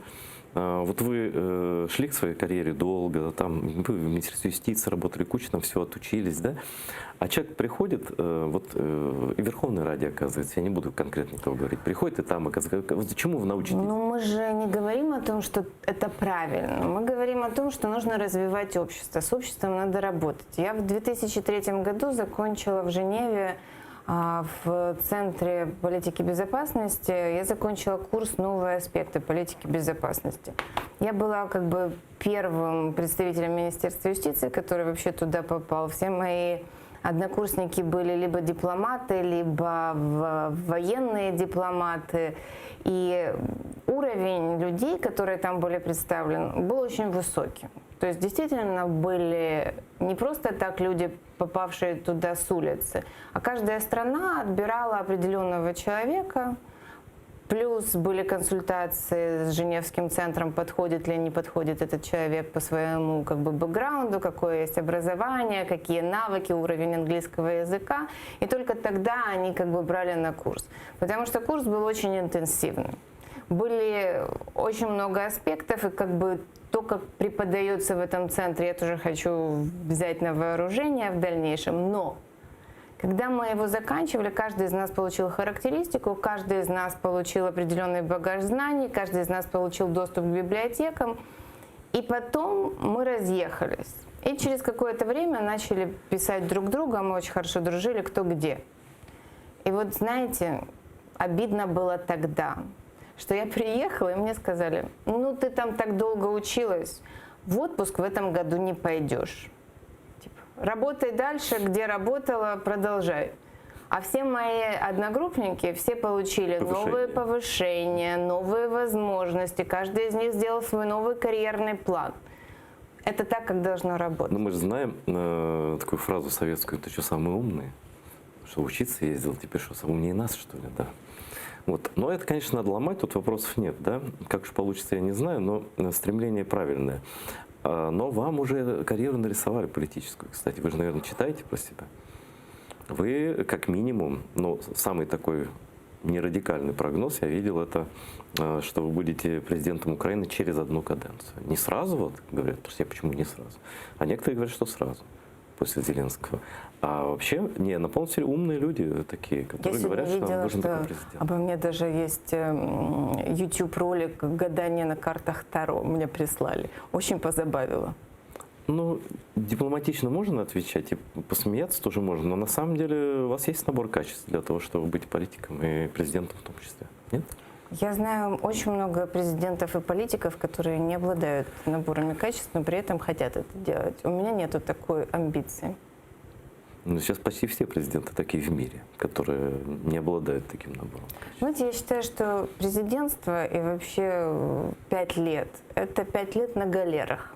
э, вот вы э, шли к своей карьере долго, там вы в Министерстве юстиции работали, кучу там всего отучились, да, а человек приходит, э, вот э, и в Верховной Раде, оказывается, я не буду конкретно никого говорить, приходит и там, оказывается, вот чему вы научитесь? Ну, мы же не говорим о том, что это правильно. Мы говорим о том, что нужно развивать общество. С обществом надо работать. Я в 2003 году закончила в Женеве а, в Центре политики безопасности. Я закончила курс «Новые аспекты политики безопасности». Я была как бы первым представителем Министерства юстиции, который вообще туда попал. Все мои однокурсники были либо дипломаты, либо военные дипломаты. И уровень людей, которые там были представлены, был очень высоким. То есть действительно были не просто так люди, попавшие туда с улицы, а каждая страна отбирала определенного человека, Плюс были консультации с Женевским центром, подходит ли, не подходит этот человек по своему как бы бэкграунду, какое есть образование, какие навыки, уровень английского языка. И только тогда они как бы брали на курс. Потому что курс был очень интенсивным. Были очень много аспектов, и как бы то, как преподается в этом центре, я тоже хочу взять на вооружение в дальнейшем. Но когда мы его заканчивали, каждый из нас получил характеристику, каждый из нас получил определенный багаж знаний, каждый из нас получил доступ к библиотекам. И потом мы разъехались. И через какое-то время начали писать друг другу, мы очень хорошо дружили, кто где. И вот, знаете, обидно было тогда, что я приехала, и мне сказали, ну ты там так долго училась, в отпуск в этом году не пойдешь. Работай дальше, где работала, продолжай. А все мои одногруппники, все получили Повышение. новые повышения, новые возможности. Каждый из них сделал свой новый карьерный план. Это так, как должно работать. Ну, мы же знаем э, такую фразу советскую, ты что, самый умный? Что учиться ездил, теперь что, самый умнее нас, что ли, да? Вот. Но это, конечно, надо ломать, тут вопросов нет, да? Как уж получится, я не знаю, но э, стремление правильное. А, Но вам уже карьеру нарисовали политическую, кстати. Вы же, наверное, читаете про себя. Вы, как минимум, ну, самый такой нерадикальный прогноз я видел, это, э, что вы будете президентом Украины через одну каденцию. Не сразу, вот, говорят, потому что я почему не сразу? А некоторые говорят, что сразу, после Зеленского. А вообще, не, на полном серьезе умные люди такие, Я которые сегодня говорят, что видела, нужен что такой президент. обо мне даже есть эм, YouTube-ролик «Гадание на картах Таро» мне прислали. Очень позабавило. Ну, дипломатично можно отвечать и посмеяться тоже можно, но на самом деле у вас есть набор качеств для того, чтобы быть политиком и президентом в том числе. Нет? Я знаю очень много президентов и политиков, которые не обладают наборами качеств, но при этом хотят это делать. У меня нету такой амбиции. Ну, сейчас почти все президенты такие в мире, которые не обладают таким набором. Знаете, я считаю, что президентство и вообще э, пять лет – это пять лет на галерах.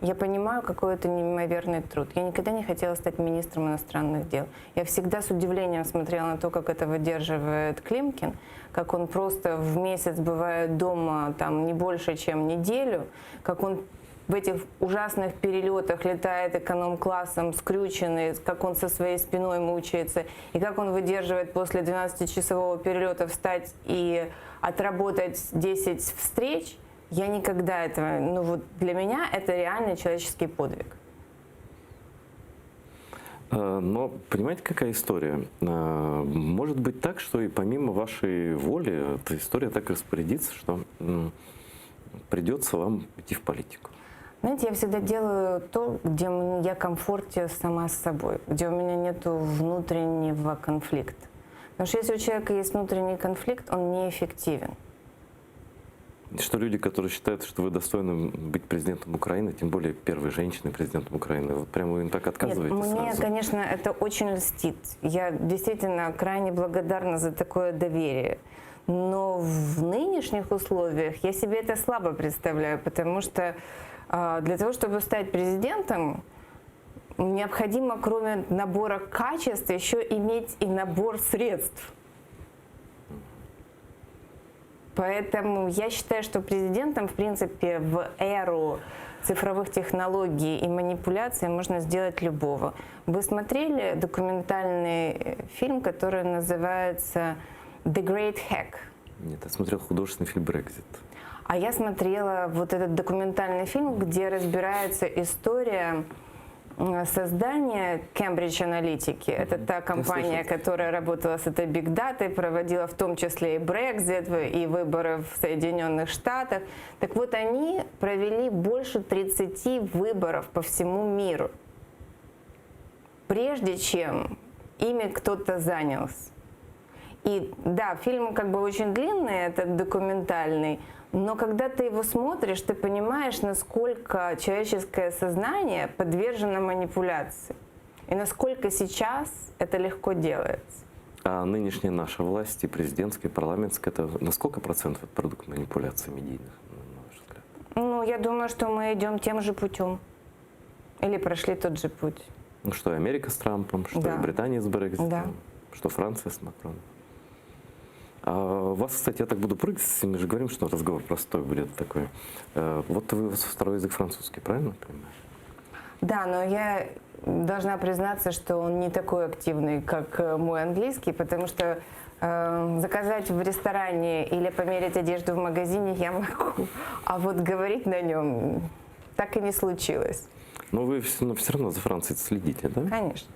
Я понимаю, какой это неимоверный труд. Я никогда не хотела стать министром иностранных дел. Я всегда с удивлением смотрела на то, как это выдерживает Климкин, как он просто в месяц бывает дома там не больше, чем неделю, как он в этих ужасных перелетах летает эконом-классом, скрюченный, как он со своей спиной мучается, и как он выдерживает после 12-часового перелета встать и отработать 10 встреч, я никогда этого... Ну вот для меня это реально человеческий подвиг. Э, Но понимаете, какая история? Э, Может быть так, что и помимо вашей воли эта история так распорядится, что м, Придется вам идти в политику. Знаете, я всегда делаю то, где я комфорте сама с собой, где у меня нет внутреннего конфликта. Потому что если у человека есть внутренний конфликт, он неэффективен. Что люди, которые считают, что вы достойны быть президентом Украины, тем более первой женщиной президентом Украины, вот прямо вы им так отказываете Нет, мне, сразу? конечно, это очень льстит. Я действительно крайне благодарна за такое доверие. Но в нынешних условиях я себе это слабо представляю, потому что а, для того, чтобы стать президентом, необходимо, кроме набора качеств, еще иметь и набор средств. Поэтому я считаю, что президентом, в принципе, в эру цифровых технологий и манипуляций можно сделать любого. Вы смотрели документальный э, фильм, который называется «The Great Hack»? Нет, я смотрел художественный фильм «Брекзит». А я смотрела вот этот документальный фильм, где разбирается история создания Cambridge Аналитики. Это та компания, которая работала с этой big data, проводила в том числе и Brexit, и выборы в Соединенных Штатах. Так вот, они провели больше 30 выборов по всему миру, прежде чем ими кто-то занялся. И да, фильм как бы очень длинный, этот документальный, но когда ты его смотришь, ты понимаешь, насколько человеческое сознание подвержено манипуляции. И насколько сейчас это легко делается. А нынешняя наша власть, и президентская, и парламентская, это на сколько процентов это продукт манипуляций медийных, на ваш взгляд? Ну, я думаю, что мы идем тем же путем. Или прошли тот же путь. Ну, что и Америка с Трампом, что Да. и Британия с Брекзитом, Да. что Франция с Макроном. А у вас, кстати, я так буду прыгать, мы же говорим, что разговор простой будет такой. Э, Вот вы второй язык французский, правильно понимаю? Да, но я должна признаться, что он не такой активный, как э, мой английский, потому что э, заказать в ресторане или померить одежду в магазине я могу, а вот говорить на нем так и не случилось. Но вы все, но все равно за Францией следите, да? Конечно.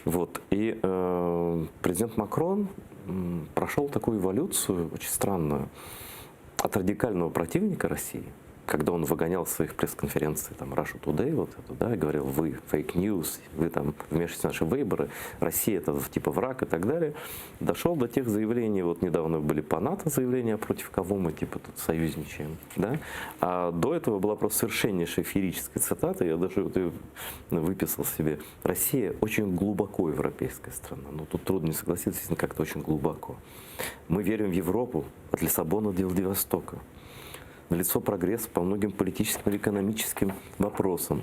Вот. И э, президент Макрон прошел такую эволюцию очень странную от радикального противника России, когда он выгонял своих пресс-конференций, там, Russia Today, вот эту, да, и говорил, вы fake news, вы там вмешиваетесь в наши выборы, Россия это типа враг и так далее, дошел до тех заявлений, вот недавно были по НАТО заявления, против кого мы типа тут союзничаем, да, а до этого была просто совершеннейшая феерическая цитата, я даже вот ее выписал себе, Россия очень глубоко европейская страна, но тут трудно не согласиться, действительно как-то очень глубоко. Мы верим в Европу от Лиссабона до Владивостока. Налицо прогресс по многим политическим и экономическим вопросам.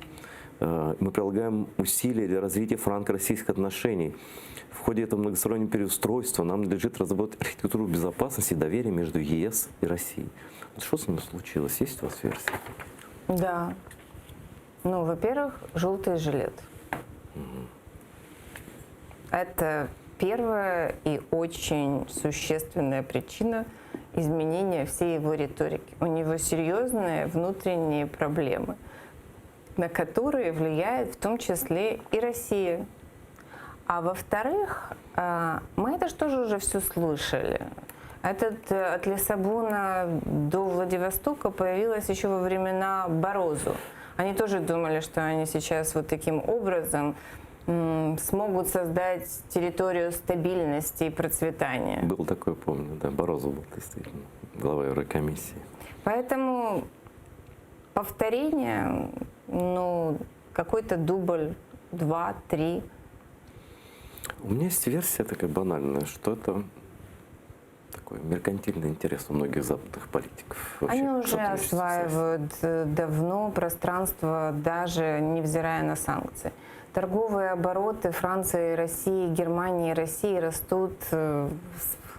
Э, Мы прилагаем усилия для развития франко-российских отношений. В ходе этого многостороннего переустройства нам надлежит разработать архитектуру безопасности и доверия между ЕС и Россией. Вот Что с ним случилось? Есть у вас версия? Да. Ну, во-первых, желтый жилет. Это первая и очень существенная причина изменения всей его риторики. У него серьезные внутренние проблемы, на которые влияет в том числе и Россия. А во-вторых, а, мы это же тоже уже все слышали. Этот э, от Лиссабона до Владивостока появилось еще во времена Барозу. Они тоже думали, что они сейчас вот таким образом смогут создать территорию стабильности и процветания. Был такой, помню, да, Барозу был действительно глава Еврокомиссии. Поэтому повторение, ну, какой-то дубль, два, три. У меня есть версия такая банальная, что это такой меркантильный интерес у многих западных политиков. вообще Они уже осваивают э, давно пространство, даже невзирая на санкции. Торговые обороты Франции, России, Германии и России растут э,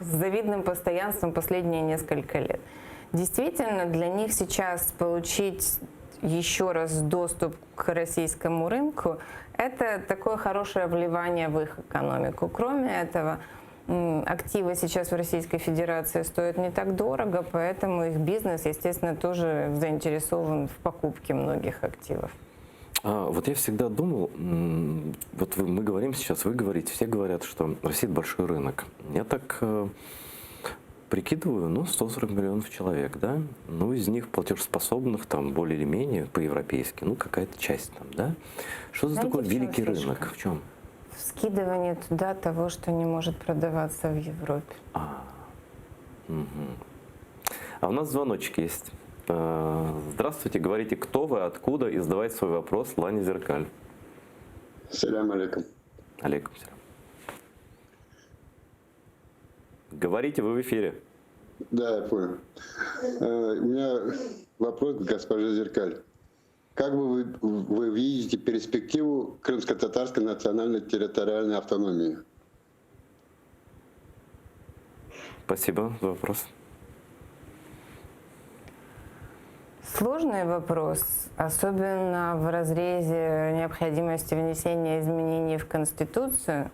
с завидным постоянством последние несколько лет. Действительно, для них сейчас получить еще раз доступ к российскому рынку – это такое хорошее вливание в их экономику. Кроме этого, активы сейчас в Российской Федерации стоят не так дорого, поэтому их бизнес, естественно, тоже заинтересован в покупке многих активов. А, вот я всегда думал, вот вы- мы говорим сейчас, вы говорите, все говорят, что Россия большой рынок. Я так э, прикидываю, ну, 140 миллионов человек, да? Ну, из них платежеспособных там более или менее по-европейски, ну, какая-то часть там, да? Что за Знаете, такой в чем великий фишка? рынок? В чем? В скидывании туда того, что не может продаваться в Европе. Мгм. А у нас звоночек есть. Э, Здравствуйте, говорите, кто вы, откуда, и задавайте свой вопрос Лане Зеркаль. Selâm aleyküm. Aleyküm selâm. Говорите, вы в эфире. Да, я понял. Э, У меня вопрос к госпоже Зеркаль. Как вы, вы видите перспективу крымско-татарской национальной территориальной автономии? Спасибо за вопрос. Сложный вопрос, особенно в разрезе необходимости внесения изменений в Конституцию.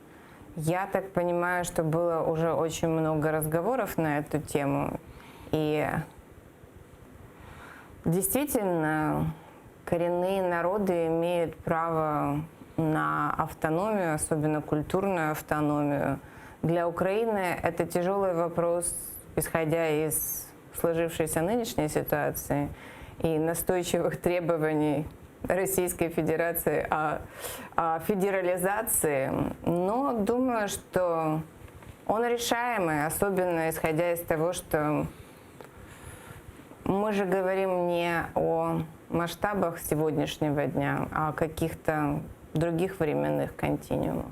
Я так понимаю, что было уже очень много разговоров на эту тему. И действительно, коренные народы имеют право на автономию, особенно культурную автономию. Для Украины это тяжелый вопрос, исходя из сложившейся нынешней ситуации и настойчивых требований Российской Федерации о, о федерализации. Но думаю, что он решаемый, особенно исходя из того, что мы же говорим не о масштабах сегодняшнего дня, а о каких-то других временных континуумах.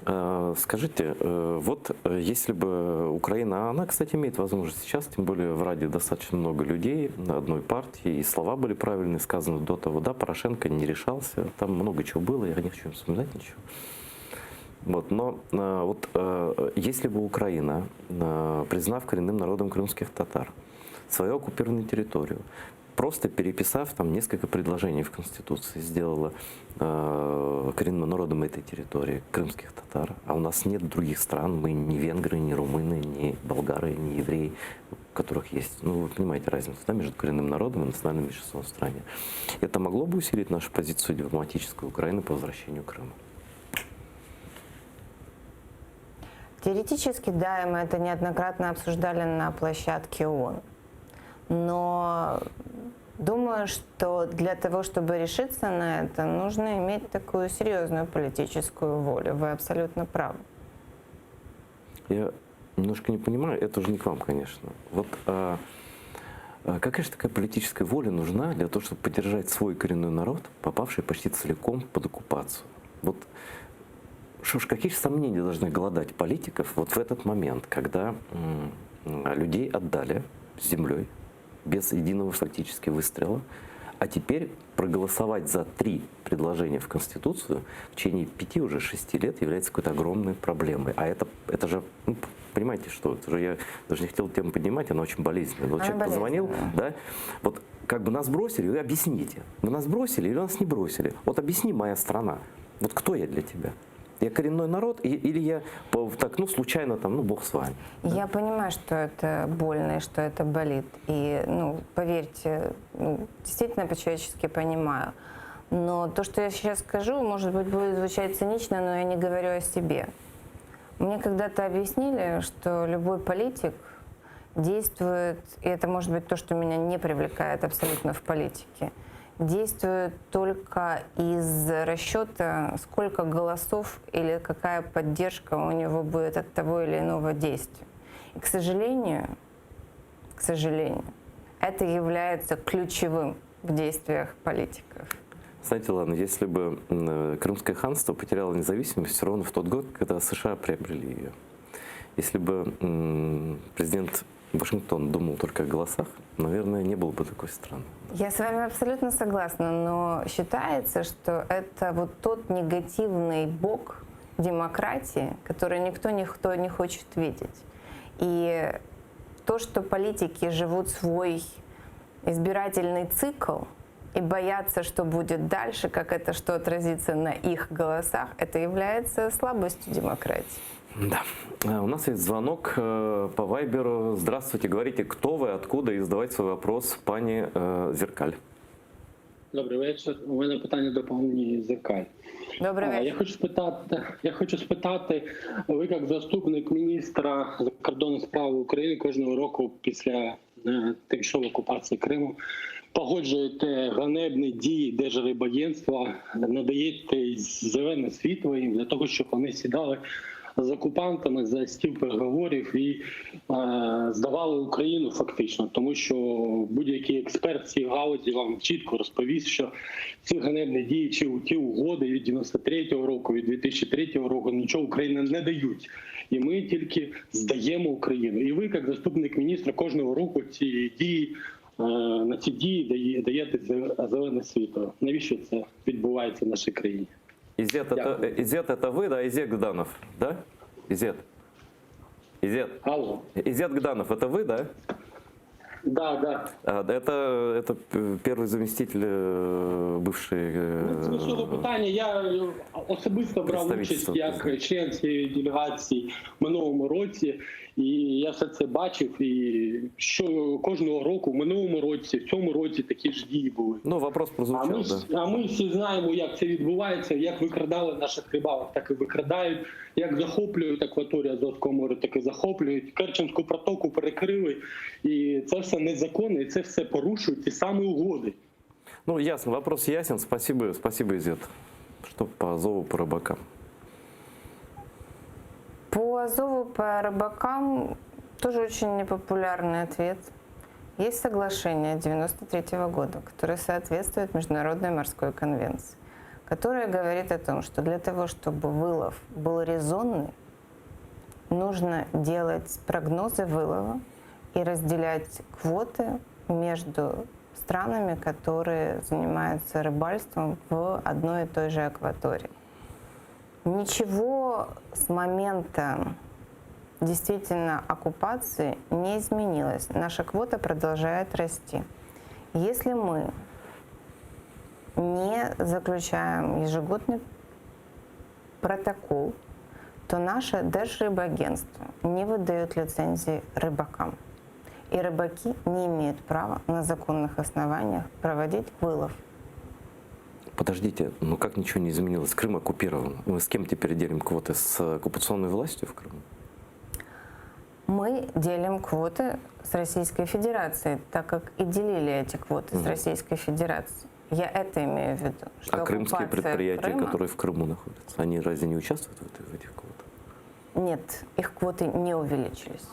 Э, Скажите, э, вот э, если бы Украина, она, кстати, имеет возможность сейчас, тем более в Раде достаточно много людей на одной партии, и слова были правильные сказаны до того, да, Порошенко не решался, там много чего было, я не хочу вспоминать ничего. Вот, но э, вот э, если бы Украина, э, признав коренным народом крымских татар, свою оккупированную территорию, просто переписав там несколько предложений в Конституции, сделала э, коренным народом этой территории крымских татар, а у нас нет других стран, мы не венгры, не румыны, не болгары, не евреи, у которых есть, ну вы понимаете разницу да, между коренным народом и национальным меньшинством в стране. Это могло бы усилить нашу позицию дипломатическую Украины по возвращению Крыма? Теоретически, да, и мы это неоднократно обсуждали на площадке ООН. Но думаю, что для того, чтобы решиться на это, нужно иметь такую серьезную политическую волю. Вы абсолютно правы. Я немножко не понимаю, это уже не к вам, конечно. Вот а, а какая же такая политическая воля нужна для того, чтобы поддержать свой коренной народ, попавший почти целиком под оккупацию? Вот что ж, какие же сомнения должны голодать политиков вот в этот момент, когда м, людей отдали с землей, без единого фактически выстрела, а теперь проголосовать за три предложения в Конституцию в течение пяти, уже шести лет является какой-то огромной проблемой. А это, это же, ну, понимаете, что это же я даже не хотел тему поднимать, она очень болезненная. Вот Она человек позвонил, да, вот как бы нас бросили, вы объясните. Вы нас бросили или нас не бросили? Вот объясни, моя страна, вот кто я для тебя? Я коренной народ или я так, ну, случайно там, ну, бог с вами. Я понимаю, что это больно и что это болит. И, ну, поверьте, ну, действительно по-человечески понимаю. Но то, что я сейчас скажу, может быть, будет звучать цинично, но я не говорю о себе. Мне когда-то объяснили, что любой политик действует, и это может быть то, что меня не привлекает абсолютно в политике, действует только из расчета, сколько голосов или какая поддержка у него будет от того или иного действия. И, к сожалению, к сожалению, это является ключевым в действиях политиков. Знаете, ладно, если бы э, Крымское ханство потеряло независимость ровно в тот год, когда США приобрели ее. Если бы президент Вашингтон думал только о голосах, наверное, не было бы такой страны. Я с вами абсолютно согласна, но считается, что это вот тот негативный бок демократии, который никто, никто не хочет видеть. И то, что политики живут свой избирательный цикл и боятся, что будет дальше, как это что отразится на их голосах, это является слабостью демократии. Да. А, У нас есть звонок э, по Вайберу. Здравствуйте, говорите, кто вы, откуда, и задавайте свой вопрос пани э, Зеркаль. Добрий вечір. У мене питання до пані Зеркаль. Добрий А, вечір. Я хочу спитати, я хочу спитати, ви як заступник міністра закордонних справ України кожного року після е, тимчасової окупації Криму погоджуєте ганебні дії Держрибагентства, надаєте зелене світло їм для того, щоб вони сідали з окупантами за стіл переговорів і е, здавали Україну фактично, тому що будь-який експерт в цій галузі вам чітко розповість, що ці ганебні дії чи ті угоди від 93-го року, від 2003 року нічого Україна не дають. І ми тільки здаємо Україну. І ви, як заступник міністра, кожного року ці дії. е, На ці дії дає- даєте зелене світло. Навіщо це відбувається в нашій країні? Изет, это, Изет, это вы, да? Изет Гданов, да? Изет. Изет. Алло. Изет Гданов, это вы, да? Да, да. А, да, Это, это первый заместитель, э, бывший... э, Це важливе питання. Я е, особисто брав участь Представительство як член цієї делегації в минулому році, і я все це бачив. І що кожного року, в минулому році, в цьому році такі ж дії були. Ну, вопрос А прозвучал, ми, да. ж- а ми всі знаємо, як це відбувається, як викрадали наших рибалок, так і викрадають, як захоплюють акваторію Азовського моря, так і захоплюють. Керченську протоку перекрили, і це все незаконно, і це все порушують ті самі угоди. Ну, ясно, вопрос ясен. Спасибо, спасибо, Изет. Что по Азову, по рыбакам? По Азову, по рыбакам тоже очень непопулярный ответ. Есть соглашение 1993 года, которое соответствует Международной морской конвенции, которое говорит о том, что для того, чтобы вылов был резонный, нужно делать прогнозы вылова и разделять квоты между странами, которые занимаются рыбальством в одной и той же акватории. Ничего с момента действительно оккупации не изменилось. Наша квота продолжает расти. Если мы не заключаем ежегодный протокол, то наше Держрыбагентство не выдает лицензии рыбакам. И рыбаки не имеют права на законных основаниях проводить вылов. Подождите, ну как ничего не изменилось? Крым оккупирован. Мы с кем теперь делим квоты? С оккупационной властью в Крыму? Мы делим квоты с Российской Федерацией, так как и делили эти квоты с Мгм. Российской Федерацией. Я это имею в виду. Что А крымские оккупация предприятия, Крыма- которые в Крыму находятся, они разве не участвуют в, этой- в этих квотах? Нет, их квоты не увеличились.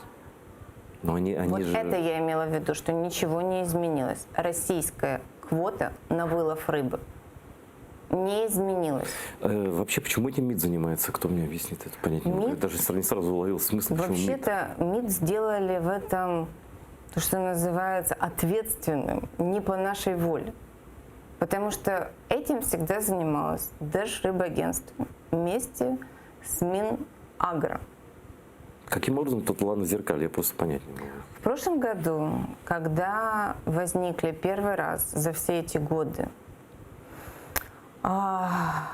Но они, они вот же... это я имела в виду, что ничего не изменилось. Российская квота на вылов рыбы не изменилась. Э, вообще, почему этим МИД занимается? Кто мне объяснит это? Понять не могу. Я МИД? даже не сразу уловил смысл, почему МИД. Вообще-то МИД сделали в этом, то, что называется, ответственным, не по нашей воле. Потому что этим всегда занималось Держрыбагентство вместе с Минагро. Каким образом тут Лана Зеркаль? Я просто понять не могу. В прошлом году, когда возникли первый раз за все эти годы а,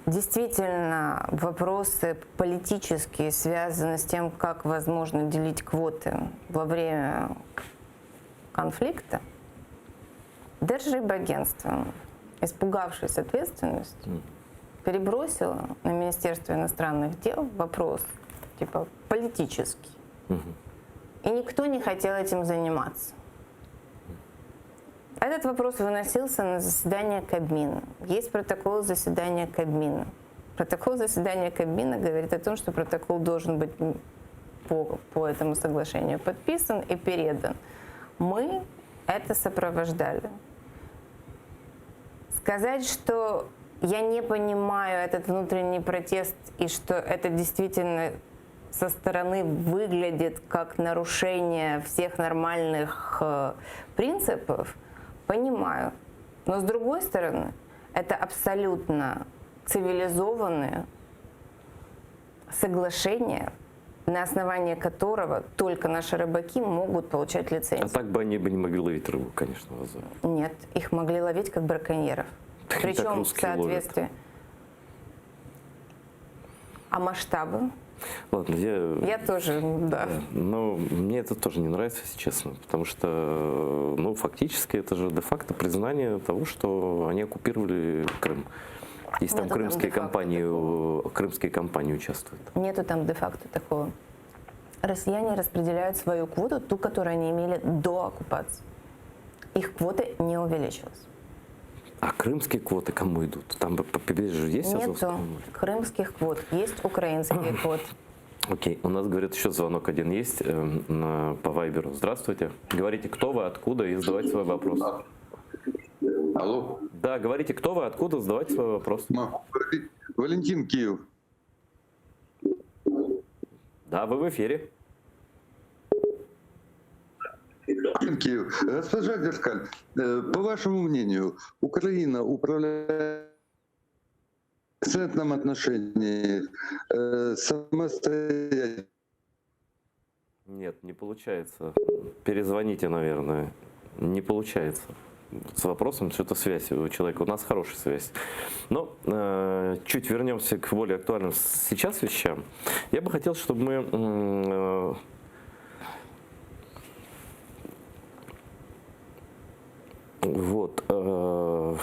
действительно вопросы политические, связанные с тем, как возможно делить квоты во время конфликта, Держрыбагентство, испугавшись ответственности, перебросило на Министерство иностранных дел вопрос, типа политический. И никто не хотел этим заниматься. Этот вопрос выносился на заседание Кабмина. Есть протокол заседания Кабмина. Протокол заседания Кабмина говорит о том, что протокол должен быть по, по этому соглашению подписан и передан. Мы это сопровождали. Сказать, что я не понимаю этот внутренний протест и что это действительно со стороны выглядит как нарушение всех нормальных э, принципов, понимаю. Но с другой стороны, это абсолютно цивилизованное соглашение, на основании которого только наши рыбаки могут получать А лицензию. так бы они бы не могли ловить рыбу, конечно, в Азове. Нет, их могли ловить как браконьеров. Так и так Причем в русские ловят. соответствии. А масштабы? Ладно, я... Я тоже, да. Но мне это тоже не нравится, если честно, потому что, ну, фактически это же де-факто признание того, что они оккупировали Крым. Если там Нету там крымские де-факто компании, крымские компании участвуют. Нету там де-факто такого. Россияне распределяют свою квоту, ту, которую они имели до оккупации. Их квота не увеличилась. А крымские квоты кому идут? Там по побережью есть Азовское Нету море? крымских квот, есть украинские квоты. Окей, у нас, говорят, еще звонок один есть э, на- по Вайберу. Здравствуйте. Говорите, кто вы, откуда, и задавайте свой вопрос. Алло. Да, говорите, кто вы, откуда, задавайте свой вопрос. Валентин Киев. Да, вы в эфире. Валентин Киев. Госпожа Зеркаль, э, по вашему мнению, Украина управляет в процентном отношении э, самостоятельно? Нет, не получается. Перезвоните, наверное. Не получается. С вопросом что-то связь у человека. У нас хорошая связь. Но э, чуть вернемся к более актуальным сейчас вещам. Я бы хотел, чтобы мы м, э, вот э,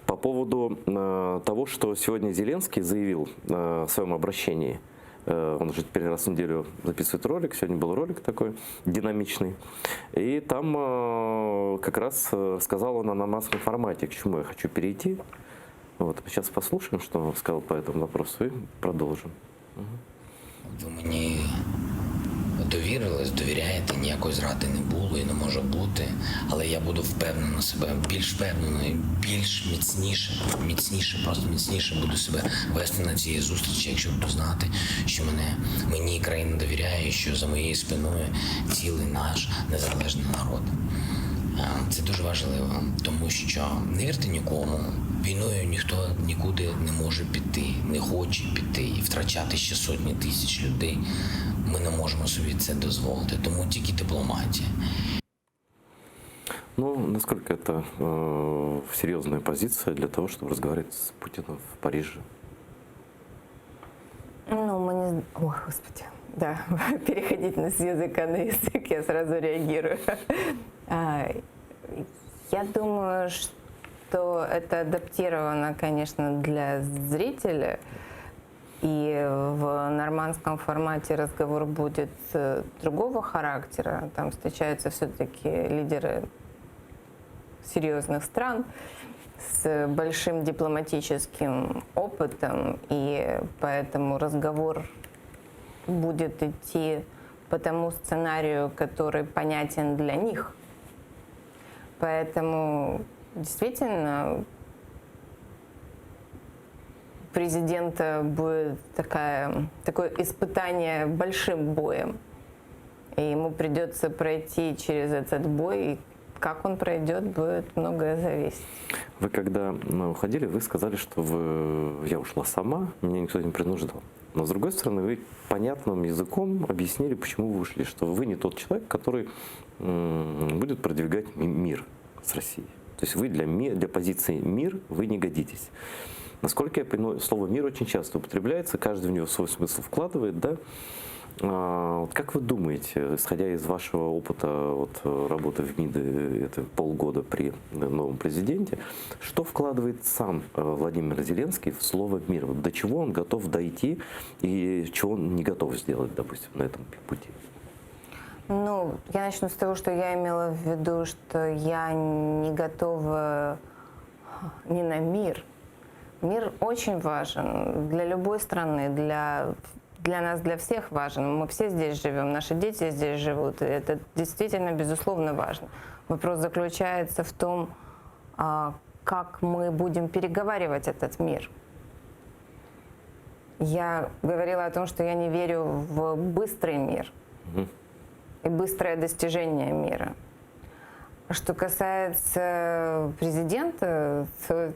по поводу э, того, что сегодня Зеленский заявил э, в своем обращении. Э, Он же теперь раз в неделю записывает ролик. Сегодня был ролик такой динамичный. И там э, как раз э, рассказал он о намазском формате, к чему я хочу перейти. Вот, сейчас послушаем, что он сказал по этому вопросу, и продолжим. Ви мені довірились, довіряєте, ніякої зради не було і не може бути. Але я буду впевнено себе, більш впевнено і більш міцніше, міцніше, просто міцніше буду себе вести на цій зустрічі, якщо буду знати, що мене мені країна довіряє, і що за моєю спиною цілий наш незалежний народ. Е, Це дуже важливо, тому що не вірте нікому. Війною ніхто нікуди не може піти, не хоче піти і втрачати ще сотні тисяч людей. Ми не можемо собі це дозволити, тому тільки дипломатія. Ну, насколько это э, серьезная позиция для того, чтобы разговаривать с Путиным в Париже? Ну, мы не... Ой, господи, да, переходить на с языка на язык, я сразу реагирую. А, Я думаю, что это адаптировано, конечно, для зрителя. И в нормандском формате разговор будет э, другого характера. Там встречаются все-таки лидеры серьезных стран с большим дипломатическим опытом, и поэтому разговор будет идти по тому сценарию, который понятен для них. Поэтому действительно президента будет такая, такое испытание большим боем. И ему придется пройти через этот бой, и как он пройдет, будет многое зависеть. Вы когда ну, уходили, вы сказали, что вы... я ушла сама, меня никто не принуждал. Но с другой стороны, вы понятным языком объяснили, почему вы ушли, что вы не тот человек, который м, будет продвигать ми- мир с Россией. То есть вы для, ми- для позиции мир вы не годитесь. Насколько я понимаю, слово мир очень часто употребляется, каждый в него свой смысл вкладывает, да? А, вот Как вы думаете, исходя из вашего опыта вот, э, работы в МИД, э, это полгода при новом президенте, что вкладывает сам э, Владимир Зеленский в слово «мир»? Вот до чего он готов дойти и чего он не готов сделать, допустим, на этом пути? Ну, я начну с того, что я имела в виду, что я не готова ни на мир. Мир очень важен для любой страны, для, для нас, для всех важен. Мы все здесь живем, наши дети здесь живут, и это действительно, безусловно, важно. Вопрос заключается в том, а, как мы будем переговаривать этот мир. Я говорила о том, что я не верю в быстрый мир и быстрое достижение мира. Что касается президента, то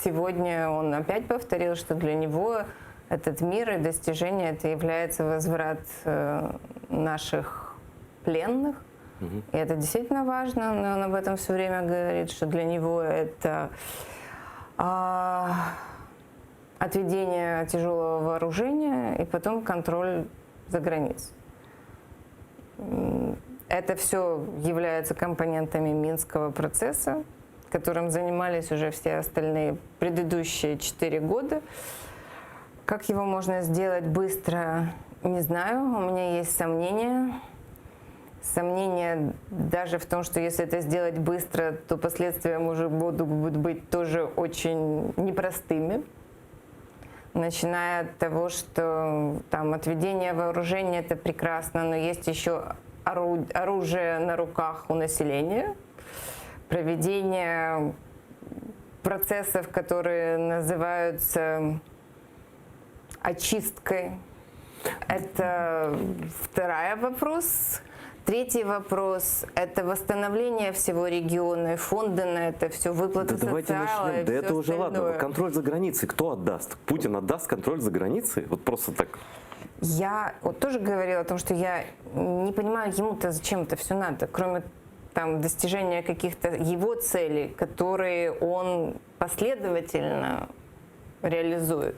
сегодня он опять повторил, что для него этот мир и достижение это является возврат э, наших пленных. И это действительно важно, но он об этом все время говорит, что для него это а,. Отведение тяжелого вооружения и потом контроль за границей. Это все является компонентами Минского процесса, которым занимались уже все остальные предыдущие 4 года. Как его можно сделать быстро, не знаю. У меня есть сомнения. Сомнения даже в том, что если это сделать быстро, то последствия может будут быть тоже очень непростыми. Начиная от того, что там отведение вооружения это прекрасно, но есть еще оружие на руках у населения, проведение процессов, которые называются очисткой. Это второй вопрос. Третий вопрос – это восстановление всего региона, фонды на это все, выплаты Да давайте социала начнем. и Да всё это уже ладно. остальное. Контроль за границей кто отдаст? Путин отдаст контроль за границей? Вот просто так. Я вот тоже говорила о том, что я не понимаю, ему-то зачем это все надо, кроме там, достижения каких-то его целей, которые он последовательно реализует.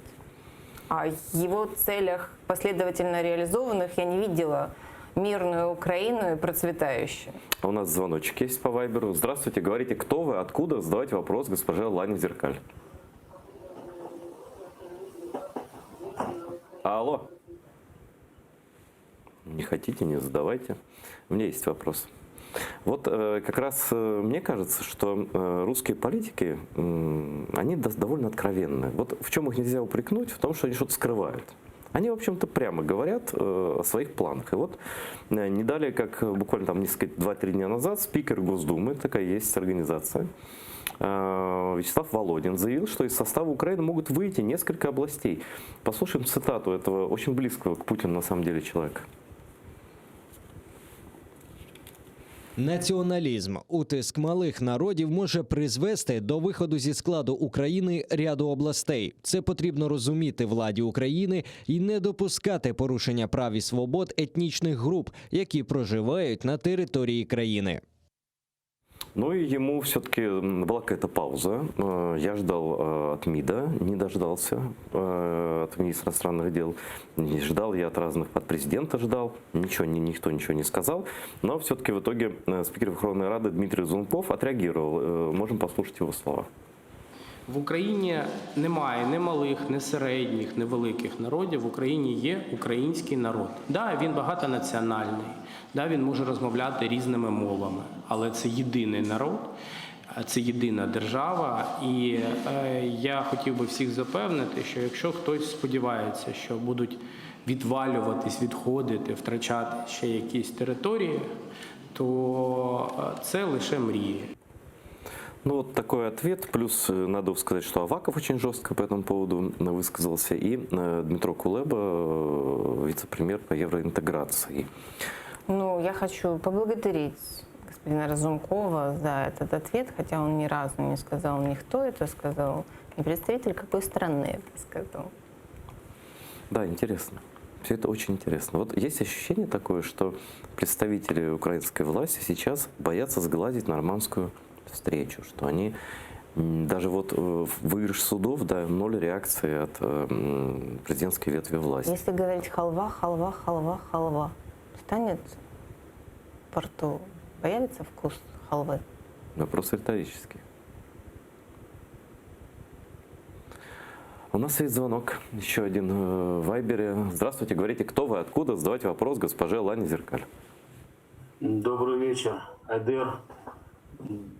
А его целях последовательно реализованных я не видела мирную Украину и процветающую. А у нас звоночек есть по Вайберу. Здравствуйте, говорите, кто вы, откуда? Задавайте вопрос госпоже Лане Зеркаль. Алло. Не хотите, не задавайте. У меня есть вопрос. Вот как раз мне кажется, что русские политики, они довольно откровенны. Вот в чем их нельзя упрекнуть? В том, что они что-то скрывают. Они, в общем-то, прямо говорят о своих планах. И вот не далее, как буквально там несколько, два-три дня назад, спикер Госдумы, такая есть организация, Вячеслав Володин заявил, что из состава Украины могут выйти несколько областей. Послушаем цитату этого очень близкого к Путину на самом деле человека. Націоналізм, утиск малих народів може призвести до виходу зі складу України ряду областей. Це потрібно розуміти владі України і не допускати порушення прав і свобод етнічних груп, які проживають на території країни. И ему все-таки была какая-то пауза. Я ждал от МИДа, не дождался от министра иностранных дел. Не ждал я от разных, от президента ждал. Ничего, никто ничего не сказал. Но все-таки в итоге спикер Верховной Рады Дмитрий Разумков отреагировал. Можем послушать его слова. В Україні немає ні малих, ні середніх, ні великих народів. В Україні є український народ. Да, він багатонаціональний, да, він може розмовляти різними мовами, але це єдиний народ, це єдина держава. І я хотів би всіх запевнити, що якщо хтось сподівається, що будуть відвалюватись, відходити, втрачати ще якісь території, то це лише мрії. Вот такой ответ. Плюс надо сказать, что Аваков очень жестко по этому поводу высказался. И Дмитро Кулеба, вице-премьер по евроинтеграции. Я хочу поблагодарить господина Разумкова за этот ответ, хотя он ни разу не сказал, ни кто это сказал, ни представитель какой страны это сказал. Да, интересно. Все это очень интересно. Вот есть ощущение такое, что представители украинской власти сейчас боятся сглазить нормандскую встречу, что они даже выигрыш судов, да, ноль реакции от президентской ветви власти. Если говорить халва, халва, халва, халва, станет во рту, появится вкус халвы? Вопрос риторический. У нас есть звонок, еще один в Вайбере. Здравствуйте, говорите, кто вы, откуда? Задавайте вопрос госпоже Лане Зеркаль. Добрый вечер, Айдер.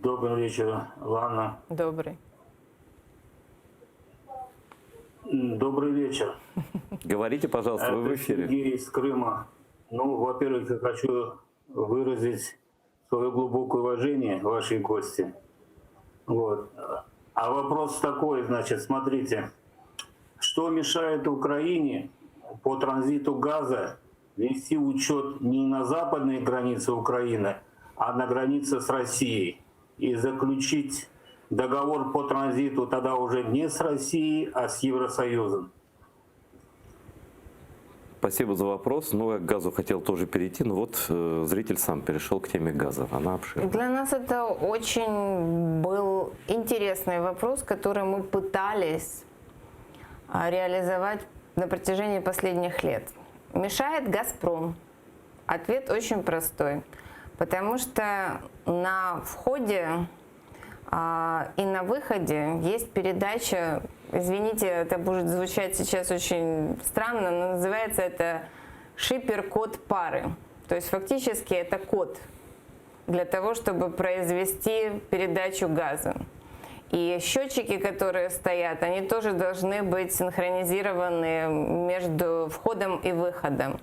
Добрый вечер, Лана. Добрый. Добрый вечер. Говорите, пожалуйста, вы в Это эфире. Сергей из Крыма. Во-первых, я хочу выразить свое глубокое уважение вашей гости. А вопрос такой, смотрите. Что мешает Украине по транзиту газа вести учет не на западной границе Украины, а на границе с Россией и заключить договор по транзиту тогда уже не с Россией, а с Евросоюзом? Спасибо за вопрос. Я к газу хотел тоже перейти, но зритель сам перешел к теме газа. Она обширна. Для нас это очень был интересный вопрос, который мы пытались. реализовать на протяжении последних лет. Мешает «Газпром». Ответ очень простой. Потому что на входе а, и на выходе есть передача, извините, это будет звучать сейчас очень странно, но называется это шипер-код пары. То есть фактически это код для того, чтобы произвести передачу газа. И счетчики, которые стоят, они тоже должны быть синхронизированы между входом и выходом.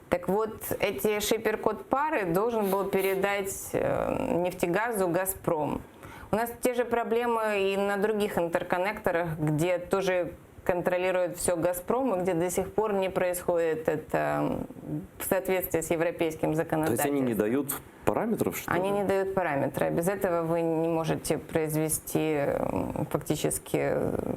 Так вот, эти шипер-код пары должен был передать э, нефтегазу «Газпром». У нас те же проблемы и на других интерконнекторах, где тоже контролирует все «Газпром», и где до сих пор не происходит это в соответствии с европейским То есть законодательством. они не дают параметров, что Они ли? не дают параметры. Без этого вы не можете произвести м, фактически э,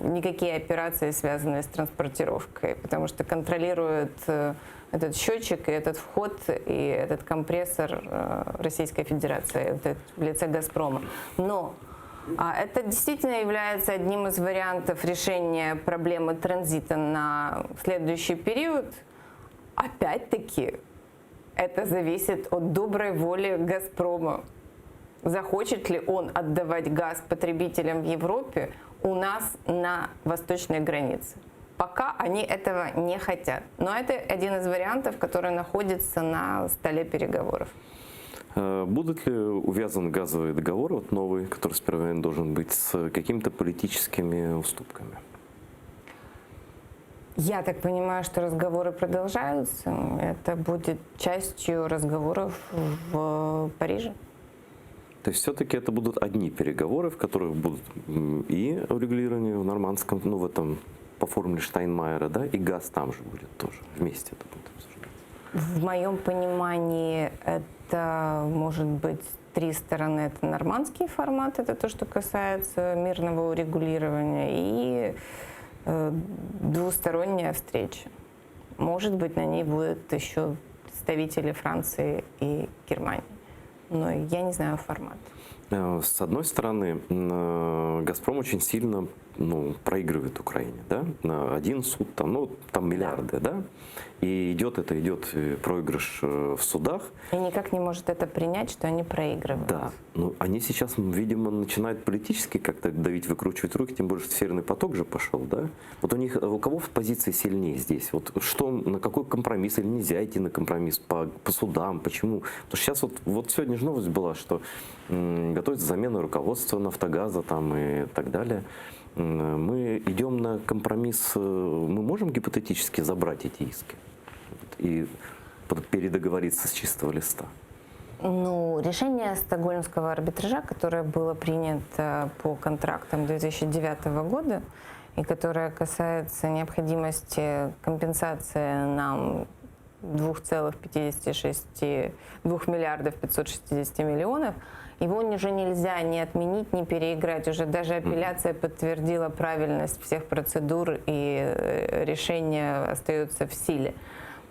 никакие операции, связанные с транспортировкой, потому что контролирует э, этот счетчик и этот вход и этот компрессор э, Российской Федерации это в лице «Газпрома». Но а, это действительно является одним из вариантов решения проблемы транзита на следующий период. Опять-таки, это зависит от доброй воли «Газпрома». Захочет ли он отдавать газ потребителям в Европе у нас на восточной границе? Пока они этого не хотят. Но это один из вариантов, который находится на столе переговоров. Э, Будут ли увязан газовый договор, вот новый, который с 1 января должен быть, с какими-то политическими уступками? Я так понимаю, что разговоры продолжаются. Это будет частью разговоров в Париже. То есть все-таки это будут одни переговоры, в которых будут м, и урегулирование в нормандском, ну в этом по формуле Штайнмайера, да, и газ там же будет тоже. Вместе это будет обсуждаться. В моем понимании это может быть три стороны. Это нормандский формат, это то, что касается мирного урегулирования, и э, двусторонняя встреча. Может быть, на ней будут еще представители Франции и Германии. Но я не знаю формат. Э, С одной стороны, м, э, «Газпром» очень сильно ну, проигрывает Украине, да? На Один суд, там, ну, там миллиарды, да? И идет это, идет э, проигрыш э, в судах. И никак не может это принять, что они проигрывают. Да, ну они сейчас, видимо, начинают политически как-то давить, выкручивать руки, тем более, что Северный поток же пошел, да? Вот у них, э, у кого в позиции сильнее здесь? Вот что, на какой компромисс или нельзя идти на компромисс по, по судам, почему? Потому что сейчас вот, вот сегодня же новость была, что м, готовится замена руководства «Нафтогаза» там и так далее. М, Мы идем на компромисс, э, мы можем гипотетически забрать эти иски Вот, и под- передоговориться с чистого листа? Ну, решение Стокгольмского арбитража, которое было принято по контрактам 2009 года и которое касается необходимости компенсации нам 2,56 2 миллиардов 560 миллионов, его уже нельзя ни отменить, ни переиграть. Уже даже апелляция подтвердила правильность всех процедур, и э, решение остается в силе.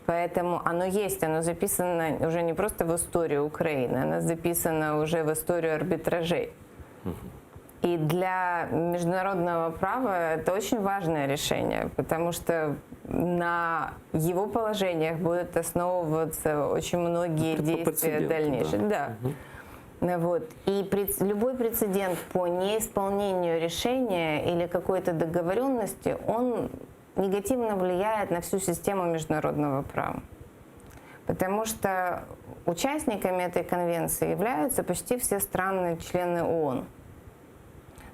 Поэтому оно есть, оно записано уже не просто в историю Украины, оно записано уже в историю арбитражей. И для международного права это очень важное решение, потому что на его положениях будут основываться очень многие Ну, по действия прецеденту, дальнейшие. да. Да. Ну Вот. И прец- любой прецедент по неисполнению решения или какой-то договоренности, он негативно влияет на всю систему международного права. Потому что участниками этой конвенции являются почти все страны-члены ООН.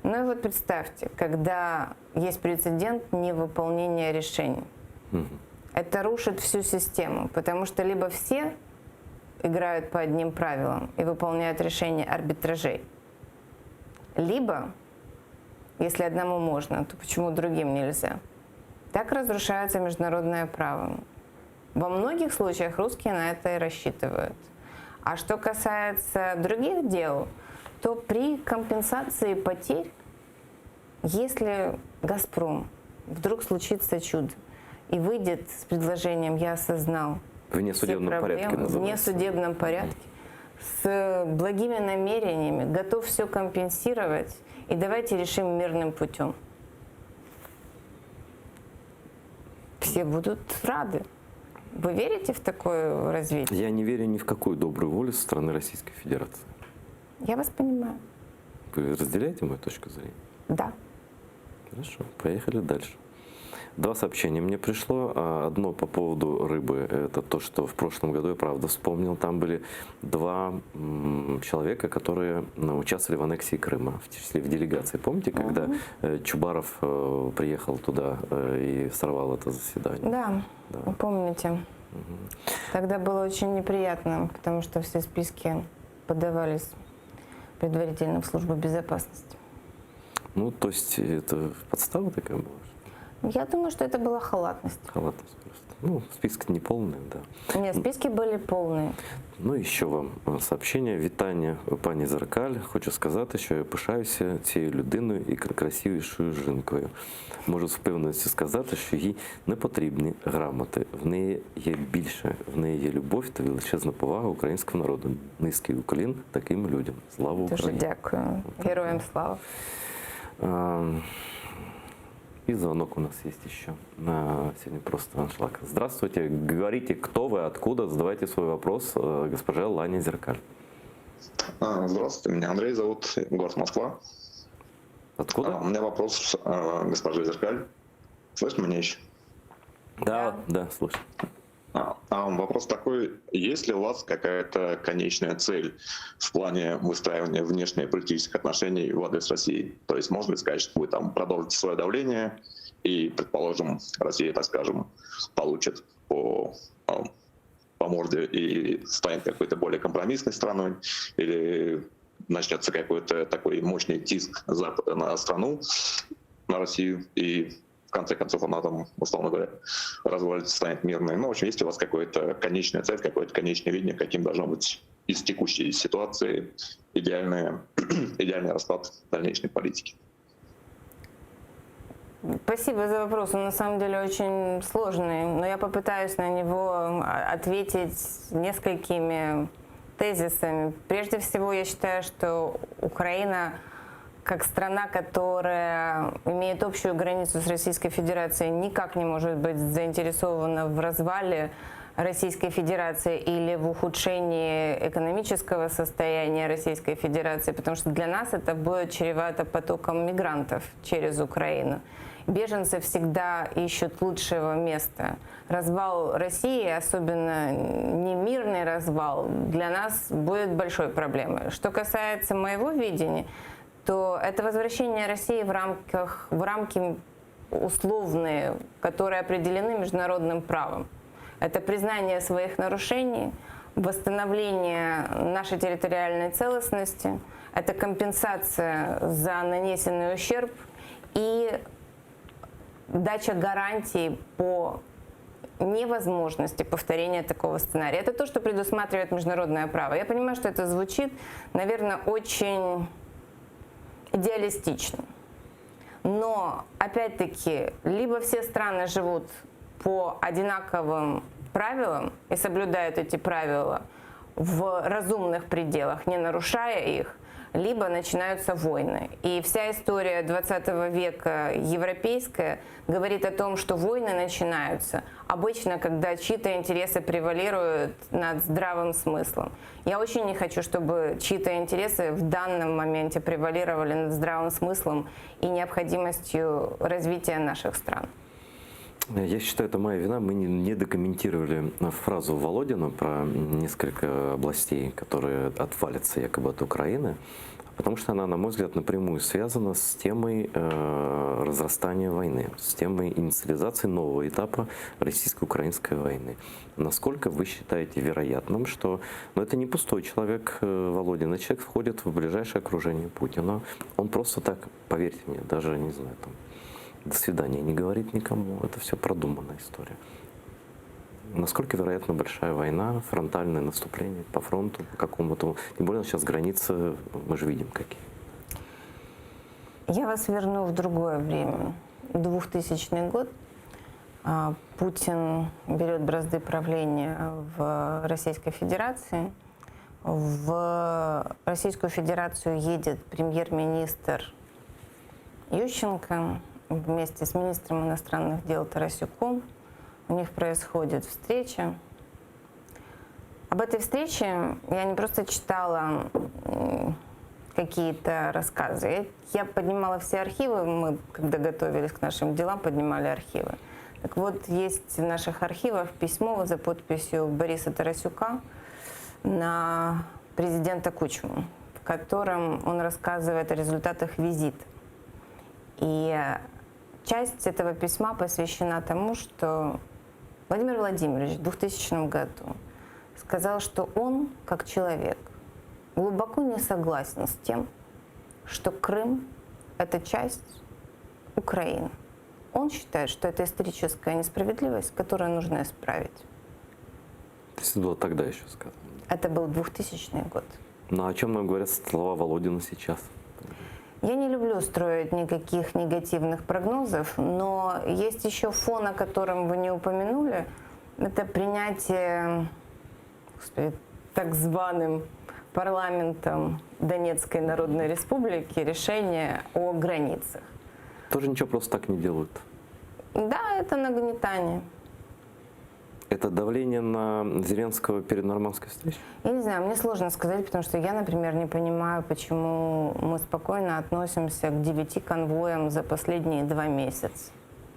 Ну и вот представьте, когда есть прецедент невыполнения решений. Это рушит всю систему, потому что либо все играют по одним правилам и выполняют решения арбитражей, либо, если одному можно, то почему другим нельзя? Так разрушается международное право. Во многих случаях русские на это и рассчитывают. А что касается других дел, то при компенсации потерь, если «Газпром» вдруг случится чудо и выйдет с предложением «я осознал», В несудебном все порядке проблемы, в называется. несудебном порядке, с благими намерениями, готов все компенсировать, и давайте решим мирным путем. Все будут рады. Вы верите в такое развитие? Я не верю ни в какую добрую волю со стороны Российской Федерации. Я вас понимаю. Вы разделяете мою точку зрения? Да. Хорошо, поехали дальше. Два сообщения мне пришло. А, одно по поводу рыбы. Это то, что в прошлом году я правда вспомнил. Там были два человека, которые ну, участвовали в аннексии Крыма, в числе в делегации. Помните, когда угу. Чубаров э, приехал туда э, и сорвал это заседание? Да, да. помните. Угу. Тогда было очень неприятно, потому что все списки подавались предварительно в службу безопасности. Ну, то есть это подстава такая была? Я думаю, что это была халатность. Халатность просто. Ну, списки не полные, да. Нет, списки были полные. Ну, і ще вам е, сообщення. Вітання, пані Зеркаль. Хочу сказати, що я пишаюся цією людиною і красивішою жінкою. Можу з впевненістю сказати, що їй не потрібні грамоти. В неї є більше, в неї є любов та величезна повага українського народу. Низький уклін таким людям. Слава Дуже Україні! дякую. Героям слава. Ем, И звонок у нас есть еще. На сегодня просто аншлаг. Здравствуйте. Говорите, кто вы, откуда, задавайте свой вопрос э, госпоже Лане Зеркаль. А, здравствуйте, меня Андрей зовут, город Москва. Откуда? А, у меня вопрос э, госпоже Зеркаль. Слышно меня еще? Да, да, да слышу. А, а, вопрос такой, есть ли у вас какая-то конечная цель в плане выстраивания внешнеполитических отношений в адрес России? То есть можно ли сказать, что вы там продолжите свое давление и, предположим, Россия, так скажем, получит по, а, по морде и станет какой-то более компромиссной страной, или начнется какой-то такой мощный тиск Запада на страну, на Россию, и в конце концов она там, условно говоря, развалится, станет мирной. Ну, в общем, есть у вас какая-то конечная цель, какое-то конечное видение, каким должно быть из текущей ситуации идеальный, идеальный расклад дальнейшей политики? Спасибо за вопрос. Он на самом деле очень сложный, но я попытаюсь на него ответить несколькими тезисами. Прежде всего, я считаю, что Украина как страна, которая имеет общую границу с Российской Федерацией, никак не может быть заинтересована в развале Российской Федерации или в ухудшении экономического состояния Российской Федерации, потому что для нас это будет чревато потоком мигрантов через Украину. Беженцы всегда ищут лучшего места. Развал России, особенно не мирный развал, для нас будет большой проблемой. Что касается моего видения, то это возвращение России в, рамках, в рамки условные, которые определены международным правом. Это признание своих нарушений, восстановление нашей территориальной целостности, это компенсация за нанесенный ущерб и дача гарантий по невозможности повторения такого сценария. Это то, что предусматривает международное право. Я понимаю, что это звучит, наверное, очень идеалистично. Но, опять-таки, либо все страны живут по одинаковым правилам и соблюдают эти правила в разумных пределах, не нарушая их, либо начинаются войны. И вся история 20 века европейская говорит о том, что войны начинаются обычно, когда чьи-то интересы превалируют над здравым смыслом. Я очень не хочу, чтобы чьи-то интересы в данном моменте превалировали над здравым смыслом и необходимостью развития наших стран. Я считаю, это моя вина. Мы не, не докомментировали фразу Володина про несколько областей, которые отвалятся якобы от Украины, потому что она, на мой взгляд, напрямую связана с темой э, разрастания войны, с темой инициализации нового этапа российско-украинской войны. Насколько вы считаете вероятным, что... Но это не пустой человек э, Володин, это человек входит в ближайшее окружение Путина. Он просто так, поверьте мне, даже, не знаю, там, до свидания не говорит никому. Это все продуманная история. Насколько вероятна большая война, фронтальное наступление по фронту, по какому-то... Тем более сейчас границы, мы же видим какие. Я вас верну в другое время. 2000 год. А, Путин берет бразды правления в Российской Федерации. В Российскую Федерацию едет премьер-министр Ющенко вместе с министром иностранных дел Тарасюком. У них происходит встреча. Об этой встрече я не просто читала какие-то рассказы. Я поднимала все архивы, мы, когда готовились к нашим делам, поднимали архивы. Так вот, есть в наших архивах письмо за подписью Бориса Тарасюка на президента Кучму, в котором он рассказывает о результатах визита. И часть этого письма посвящена тому, что Владимир Владимирович в 2000 году сказал, что он, как человек, глубоко не согласен с тем, что Крым – это часть Украины. Он считает, что это историческая несправедливость, которую нужно исправить. То есть это было тогда еще сказано? Это был 2000 год. Ну, о чем нам говорят слова Володина сейчас? Я не люблю строить никаких негативных прогнозов, но есть еще фон, о котором вы не упомянули. Это принятие, господи, так званым парламентом Донецкой Народной Республики решение о границах. Тоже ничего просто так не делают. Да, это нагнетание. Это давление на Зеленского перед нормандской встречей? Я не знаю, мне сложно сказать, потому что я, например, не понимаю, почему мы спокойно относимся к 9 конвоям за последние 2 месяца.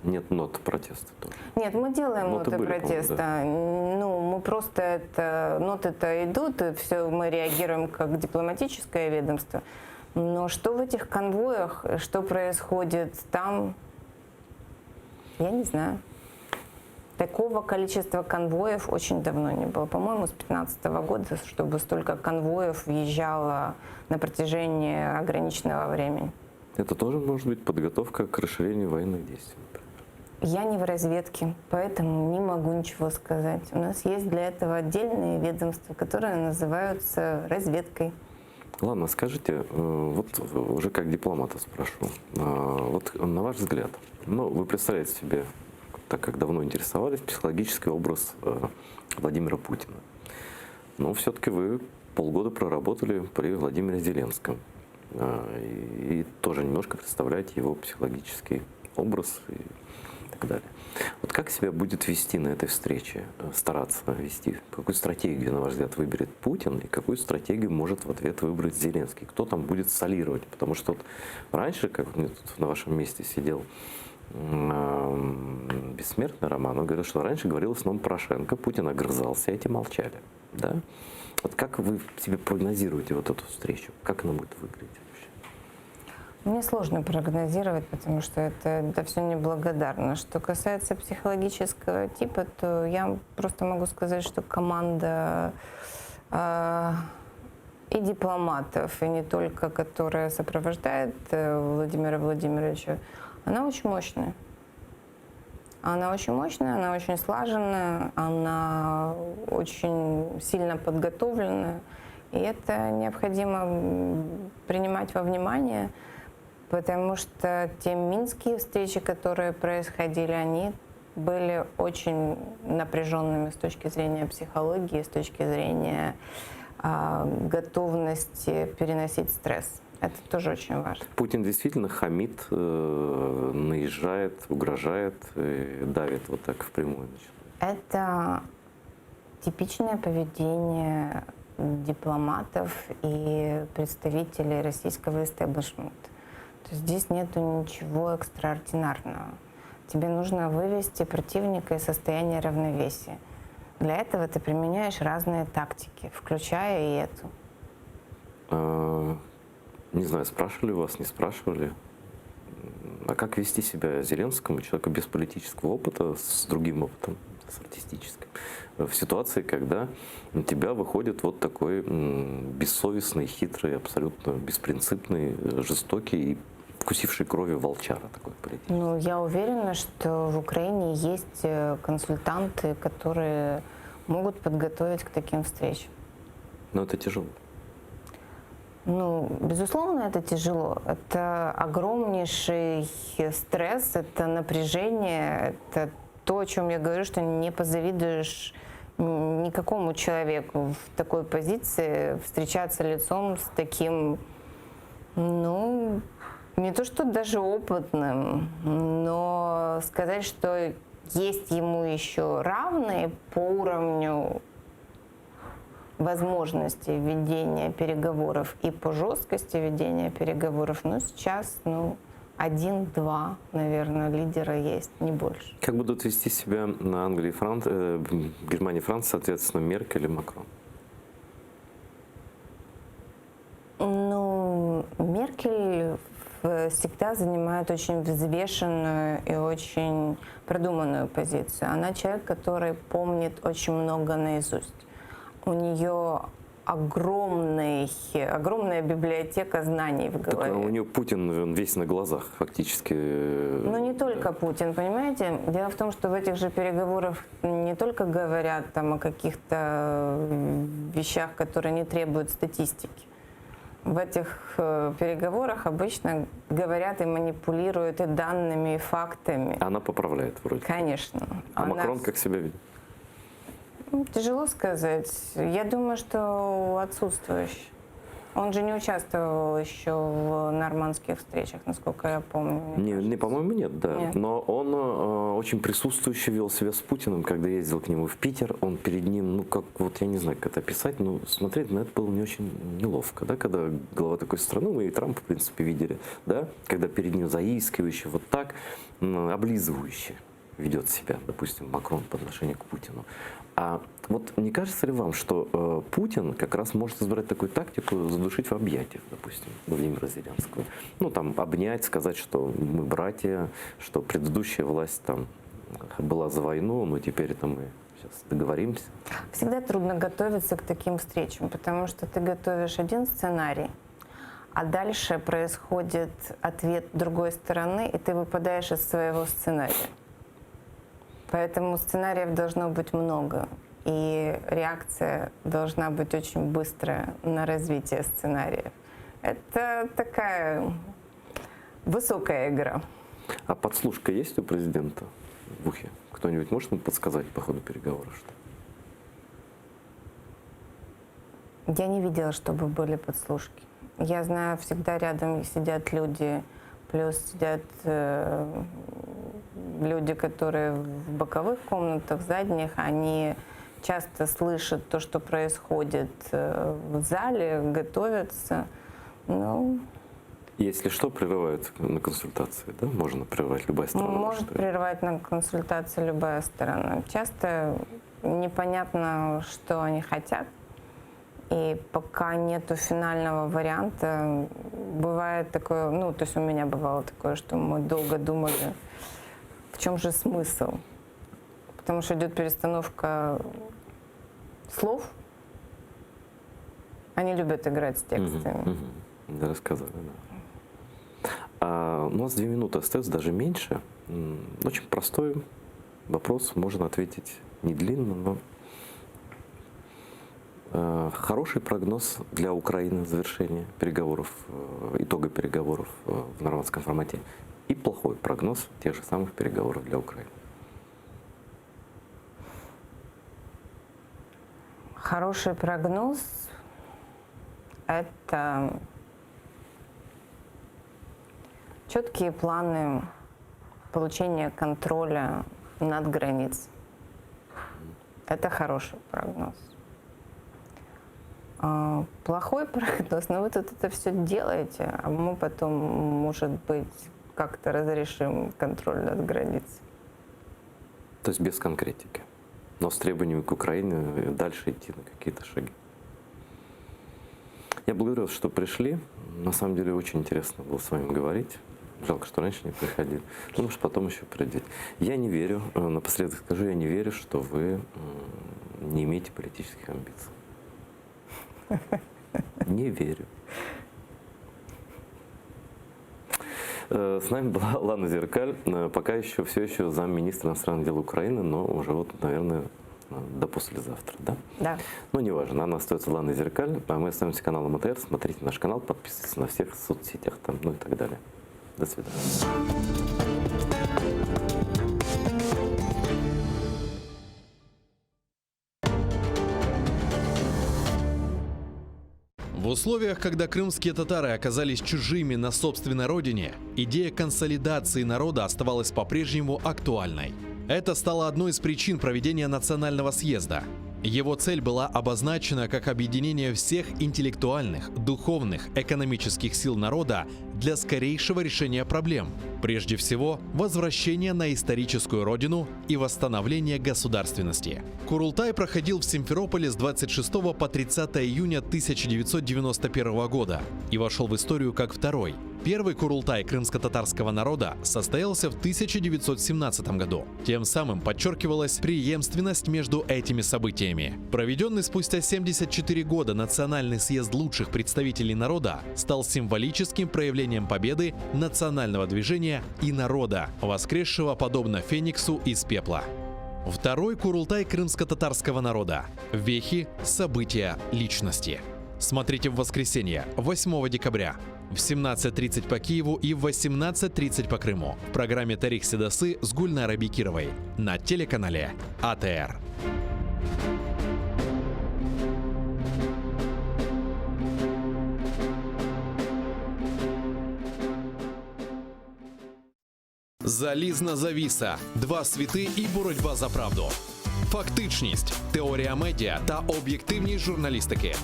Нет нот протеста тоже. Нет, мы делаем Ноты ноты были, по-моему, протеста. да. Ну, мы просто это, ноты-то идут, и все, мы реагируем как дипломатическое ведомство. Но что в этих конвоях, что происходит там, я не знаю. Такого количества конвоев очень давно не было. По-моему, с пятнадцатого года, чтобы столько конвоев въезжало на протяжении ограниченного времени. Это тоже может быть подготовка к расширению военных действий, например? Я не в разведке, поэтому не могу ничего сказать. У нас есть для этого отдельные ведомства, которые называются разведкой. Ладно, скажите, вот уже как дипломата спрошу. Вот на ваш взгляд, вы представляете себе, так как давно интересовались, психологический образ Владимира Путина. Но все-таки вы полгода проработали при Владимире Зеленском. И тоже немножко представляете его психологический образ и так далее. Вот как себя будет вести на этой встрече, стараться вести? Какую стратегию, на ваш взгляд, выберет Путин и какую стратегию может в ответ выбрать Зеленский? Кто там будет солировать? Потому что раньше, как мне тут на вашем месте сидел бессмертный Роман, он говорил, что раньше говорил в основном Порошенко, Путин огрызался, эти молчали. Да? Вот как вы себе прогнозируете эту встречу? Как она будет выглядеть вообще? Мне сложно прогнозировать, потому что это все неблагодарно. Что касается психологического типа, то я просто могу сказать, что команда и дипломатов, и не только, которая сопровождает Владимира Владимировича, она очень мощная. Она очень мощная, она очень слаженная, она очень сильно подготовленная. И это необходимо принимать во внимание, потому что те минские встречи, которые происходили, они были очень напряженными с точки зрения психологии, с точки зрения готовности переносить стресс. Это тоже очень важно. Путин действительно хамит, наезжает, угрожает, давит вот так впрямую. Это типичное поведение дипломатов и представителей российского истеблишмента. То есть здесь нету ничего экстраординарного. Тебе нужно вывести противника из состояния равновесия. Для этого ты применяешь разные тактики, включая и эту. Не знаю, спрашивали вас, не спрашивали. А как вести себя Зеленскому, человеку без политического опыта, с другим опытом, с артистическим, в ситуации, когда на тебя выходит вот такой бессовестный, хитрый, абсолютно беспринципный, жестокий и вкусивший крови волчара такой политический? Я уверена, что в Украине есть консультанты, которые могут подготовить к таким встречам. Но это тяжело. Безусловно, это тяжело. Это огромнейший стресс, это напряжение, это то, о чем я говорю, что не позавидуешь никакому человеку в такой позиции встречаться лицом с таким, не то что даже опытным, но сказать, что... Есть ему еще равные по уровню возможности ведения переговоров и по жесткости ведения переговоров, но сейчас, ну, один-два, наверное, лидера есть, не больше. Как будут вести себя на Англии, Фран... э, Германия и Франция, соответственно, Меркель и Макрон? Ну, Меркель всегда занимает очень взвешенную и очень продуманную позицию. Она человек, который помнит очень много наизусть. У нее огромный, огромная библиотека знаний в голове. Так, а у нее Путин он весь на глазах фактически. Ну не только Путин, понимаете? Дело в том, что в этих же переговорах не только говорят там о каких-то вещах, которые не требуют статистики. В этих э, переговорах обычно говорят и манипулируют и данными, и фактами. Она поправляет вроде. Конечно. А Она... Макрон как себя ведет? Ну, тяжело сказать. Я думаю, что отсутствующий. Он же не участвовал еще в нормандских встречах, насколько я помню. Не, не по-моему, нет, да. Нет. Но он э, очень присутствующе вел себя с Путиным, когда ездил к нему в Питер. Он перед ним, ну как, вот я не знаю, как это описать, но смотреть на это было не очень неловко, да, когда глава такой страны, мы и Трампа, в принципе, видели, да, когда перед ним заискивающе, вот так, облизывающе ведет себя, допустим, Макрон по отношению к Путину. А вот не кажется ли вам, что э, Путин как раз может избрать такую тактику, задушить в объятиях, допустим, Владимира Зеленского? Ну, там, обнять, сказать, что мы братья, что предыдущая власть там была за войну, но теперь это мы сейчас договоримся. Всегда трудно готовиться к таким встречам, потому что ты готовишь один сценарий, а дальше происходит ответ другой стороны, и ты выпадаешь из своего сценария. Поэтому сценариев должно быть много, и реакция должна быть очень быстрая на развитие сценариев. Это такая высокая игра. А подслушка есть у президента в ухе? Кто-нибудь может ему подсказать по ходу переговоров? Что? Я не видела, чтобы были подслушки. Я знаю, всегда рядом сидят люди, плюс сидят э, люди, которые в боковых комнатах, задних, они часто слышат то, что происходит э, в зале, готовятся. Ну, Если что, прерывают на консультации, да? Можно прервать, любая сторона. Может прервать на консультации любая сторона. Часто непонятно, что они хотят. И пока нету финального варианта, бывает такое, ну, то есть у меня бывало такое, что мы долго думали, в чем же смысл? Потому что идет перестановка слов. Они любят играть с текстами. Угу, угу. Да, рассказали, да. А, у нас две минуты остается, даже меньше. Очень простой вопрос, можно ответить не длинно, но э, хороший прогноз для Украины завершения переговоров, э, итога переговоров э, в нормандском формате и плохой прогноз тех же самых переговоров для Украины. Хороший прогноз – это четкие планы получения контроля над границей. Это хороший прогноз. А, Плохой прогноз, но вы тут это все делаете, а мы потом, может быть, как-то разрешим контроль над границей. То есть без конкретики, но с требованиями к Украине дальше идти на какие-то шаги. Я благодарю вас, что пришли. На самом деле очень интересно было с вами говорить. Жалко, что раньше не приходили. Ну, может, потом еще придете. Я не верю, э, напоследок скажу, я не верю, что вы не имеете политических амбиций. Не верю. Э, С нами была Лана Зеркаль, э, пока еще все еще замминистра иностранных дел Украины, но уже вот, наверное, до послезавтра, да? Да. Ну, неважно, она остается Ланой Зеркаль, а мы остаемся каналом АТР. Смотрите наш канал, подписывайтесь на всех соцсетях там, ну и так далее. До свидания. В условиях, когда крымские татары оказались чужими на собственной родине, идея консолидации народа оставалась по-прежнему актуальной. Это стало одной из причин проведения национального съезда. Его цель была обозначена как объединение всех интеллектуальных, духовных, экономических сил народа для скорейшего решения проблем. Прежде всего, возвращение на историческую родину и восстановление государственности. Курултай проходил в Симферополе с 26 по 30 июня 1991 года и вошел в историю как второй. Первый Курултай крымско-татарского народа состоялся в 1917 году. Тем самым подчеркивалась преемственность между этими событиями. Проведенный спустя 74 года Национальный съезд лучших представителей народа стал символическим проявлением победы национального движения и народа, воскресшего подобно Фениксу из пепла. Второй Курултай крымско-татарского народа. Вехи, события, личности. Смотрите в воскресенье, 8 декабря в 17.30 по Киеву и в 18.30 по Крыму в программе «Тарих Седасы» с Гульнарой Бекировой на телеканале АТР. Залізна завіса, два світи і боротьба за правду. Фактичність, теорія медіа та об'єктивність журналістики.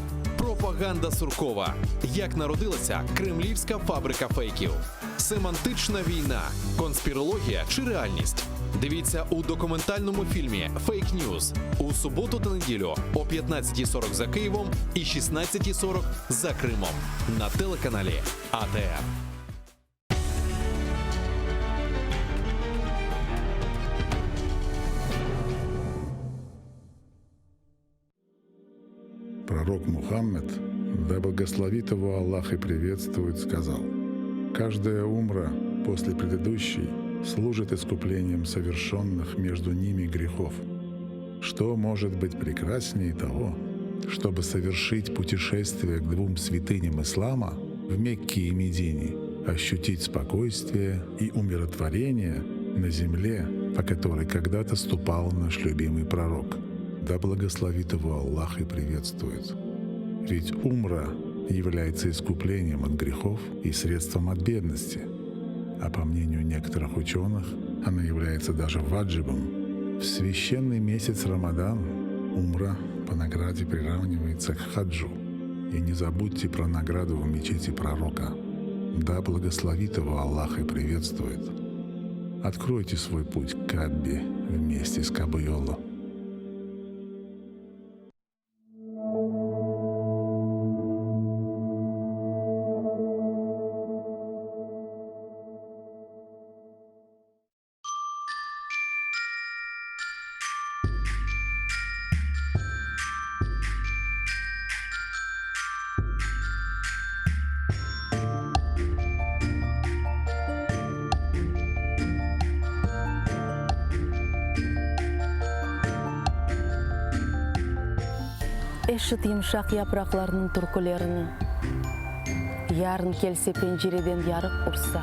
Пропаганда Суркова. Як народилася кремлівська фабрика фейків. Семантична війна, конспірологія чи реальність. Дивіться у документальному фільмі Фейк Ньюз у суботу та неділю о 15.40 за Києвом і 16.40 за Кримом на телеканалі АТР. Пророк Мухаммед, да благословит его Аллах и приветствует, сказал, «Каждая умра после предыдущей служит искуплением совершенных между ними грехов. Что может быть прекраснее того, чтобы совершить путешествие к двум святыням ислама в Мекке и Медине, ощутить спокойствие и умиротворение на земле, по которой когда-то ступал наш любимый пророк. Да благословит его Аллах и приветствует. Ведь умра является искуплением от грехов и средством от бедности. А по мнению некоторых ученых, она является даже ваджибом. В священный месяц Рамадан умра по награде приравнивается к хаджу. И не забудьте про награду в мечети пророка. Да благословит его Аллах и приветствует. Откройте свой путь к Каббе вместе с Кабуйоло. Eşit yımşaq yapraqlarnıñ türkülerini, Yarın kelse pencereden yarıq ursa.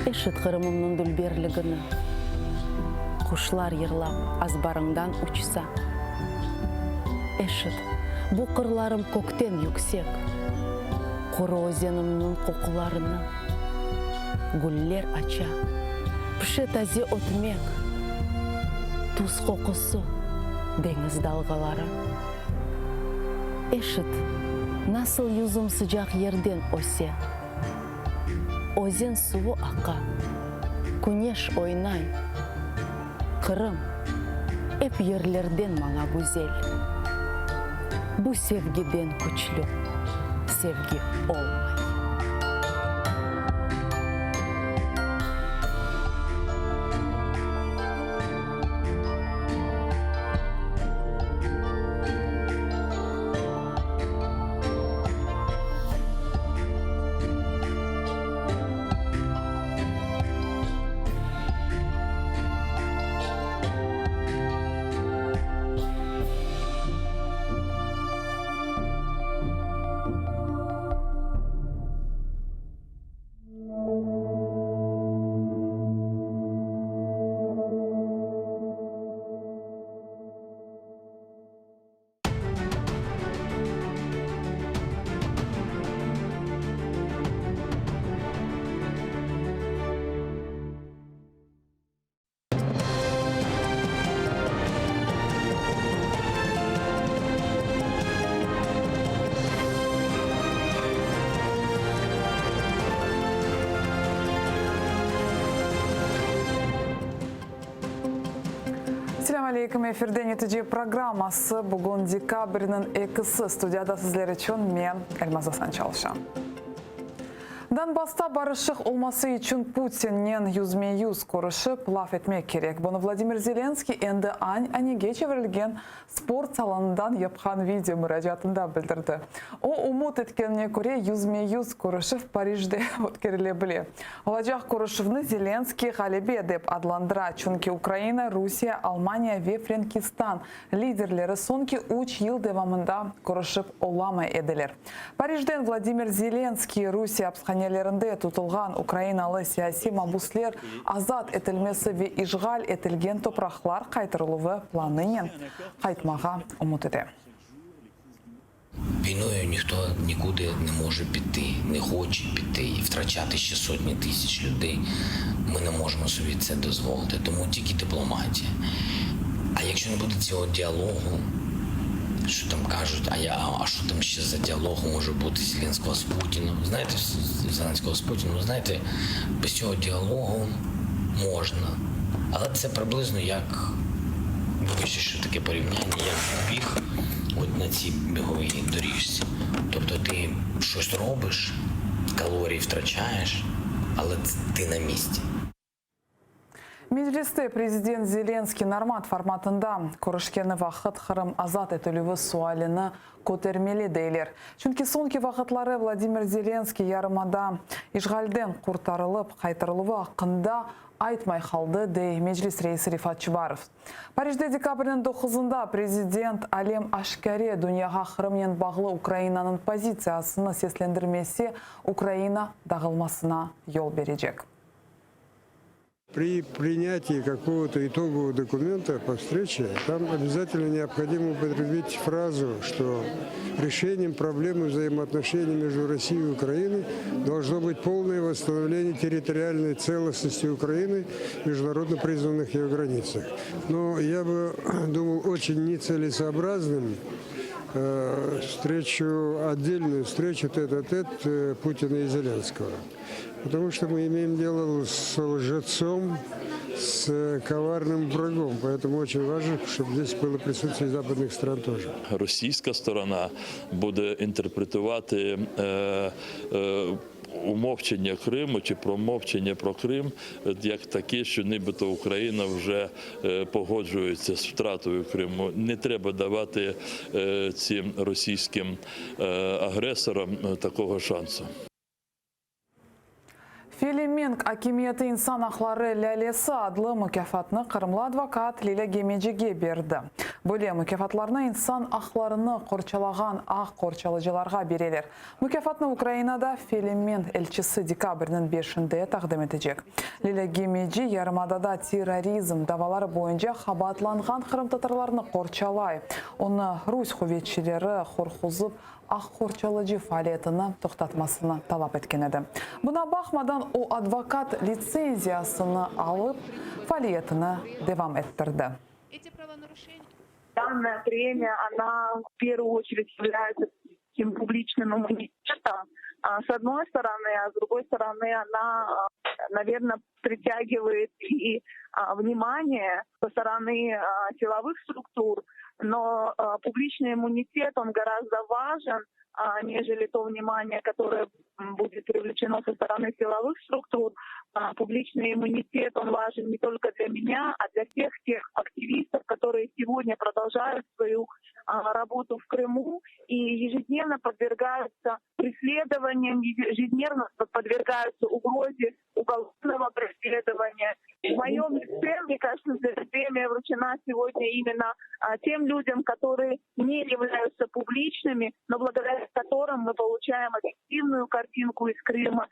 Eşit Qırımımnıñ dülberligini, Quşlar yırlap azbarıñdan uçsa. Eşit, bu qırlarım kökten yüksek, Quru özenimniñ qoqularını. Güller aça, pişe taze ötmek, Tuz qoqusı, deñiz dalğaları. Eşit, nasıl yüzüm sıcaq yerden öse, Özen suvu aqa, küneş oynay. Qırım, ep yerlerden maña güzel. Bu sevgiden küçlü sevgi olmay. aleykum! Efirde Netice programması. Bugün dekabrniñ ekisi. Studiyada sizler içün men, Elmaz Asan, çalışam. Donbassta barışıq olması içün Putinnen yüzme-yüz körüşip, laf etmek kerek. Bunı Vladimir Zelenskiy endi an-anege çevirilgen sport salonından yapqan video muracaatında bildirdi. O, ümüt etkenine köre, yüzme-yüz körüşüv Parijde ötkerile bile. Olacaq körüşüvni Zelenskiy ğalebe dep adlandıra, çünki Ukraina, Rusiye, Almaniya ve Frenkistan liderleri soñki üç yıl devamında körüşip olamay ediler. Parijden Vladimir Zelenskiy Rusiye apishanelerinde tutulğan ukrainalı siyasiy mabusler azat etilmesi ve işğal etilgen topraqlar qaytarıluvı planınen qaytmağa ümüt ete. Війною ніхто нікуди не може піти, не хоче піти і втрачати ще сотні тисяч людей. Ми не можемо собі це дозволити, тому тільки дипломатія. А якщо не буде цього діалогу, що там кажуть, а я а що там ще за діалог може бути Зеленського з Путіним? Знаєте, Зеленського з Путіним, знаєте, без цього діалогу можна. Але це приблизно як, вибачте, що таке порівняння, як біг от на цій біговій доріжці. Тобто ти щось робиш, калорії втрачаєш, але ти на місці. Mecliste prezident Zelenskiy normand formatında körüşkeni vaqıt Qırım azat etilüvi sualini kötermeli, deyler. Çünki soñki vaqıtları Vladimir Zelenskiy yarımada işğalden qurtarılıp qaytarıluvı aqqında aytmay qaldı, dey Meclis reisi Refat Çubarov. Parijde dekabrniñ doquzında prezident alem aşkâre dünyağa Qırımnen bağlı Ukrainanıñ pozitsiyasını seslendirmese, Ukraina dağılmasına yol berecek. При принятии какого-то итогового документа по встрече там обязательно необходимо употребить фразу, что решением проблемы взаимоотношений между Россией и Украиной должно быть полное восстановление территориальной целостности Украины в международно признанных ее границах. Но я бы думал очень нецелесообразным э, встречу, отдельную встречу тет-а-тет э, Путина и Зеленского. Потому что мы имеем дело с лжецом, с коварным врагом. Поэтому очень важно, чтобы здесь было присутствие западных стран тоже. Російська сторона буде інтерпретувати е, е, умовчення Криму чи промовчення про Крим е, як таке, що нібито Україна вже е, погоджується з втратою Криму. Не треба давати е, цим російським е, агресорам е, такого шансу. Felemenk akimiyeti İnsan aqları lâlesi adlı mukâfatnı qırımlı advokat Lilâ Gemecige berdi. Böyle mukâfatlarnı insan aqlarını qorçalağan aq qorçalıcılarğa bereler. Mukâfatnı Ukrainada Felemenk elçisi dekabrniñ beşinde taqdim etecek. Lilâ Gemeci yarımadada terrorizm davaları boyunca qabaatlanğan qırımtatarlarnı qorçalay. Onı rus quvetçileri qorquzıp, aq qorçalıcı faaliyetini toqtatmasını talap etken edi. Buna baqmadan, o, advokat litsenziyasını alıp, faaliyetini devam ettirdi. Данная премия, она в первую очередь является таким публичным иммунитетом, с одной стороны, а с другой стороны, она, наверное, притягивает и внимание со стороны силовых структур, но публичный иммунитет, он гораздо важен, нежели то внимание, которое будет привлечено со стороны силовых структур. Публичный иммунитет, он важен не только для меня, а для всех тех активистов, которые сегодня продолжают свою работу в Крыму и ежедневно подвергаются преследованиям, ежедневно подвергаются угрозе уголовного преследования. В моем лице, мне кажется, премия вручена сегодня именно тем людям, которые не являются публичными, но благодаря которым мы получаем объективную картинку из Крыма.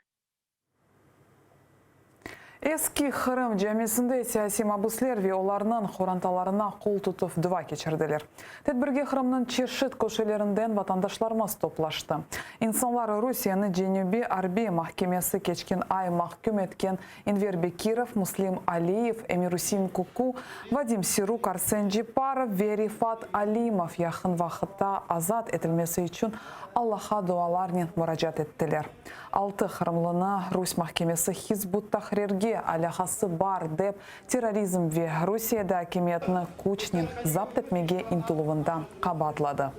Eski Qırım camisinde siyasiy mabüsler ve olarnıñ qorantalarına qol tutuv dua keçirdiler. Tedbirge Qırımnıñ çeşit köşelerinden vatandaşlarımız toplaştı. İnsanlar Rusiyeni Cenübiy arbiy mahkemesi keçken ay mahküm etken Enver Bekirov, Muslim Aliyev, Emirusein Kuku, Vadim Siruk, Arsen Ceparov ve Refat Alimov yaqın vaqıtta azat etilmesi içün Allaha dualarnen muracaat ettiler. Altı qırımlını rus mahkemesi Hizb ut-Tahrirge. terrorizmge alâqası bar dep, terrorizm ve Rusiyede akimiyetni küçnen zapt etmege ıntıluvında qabaatladı.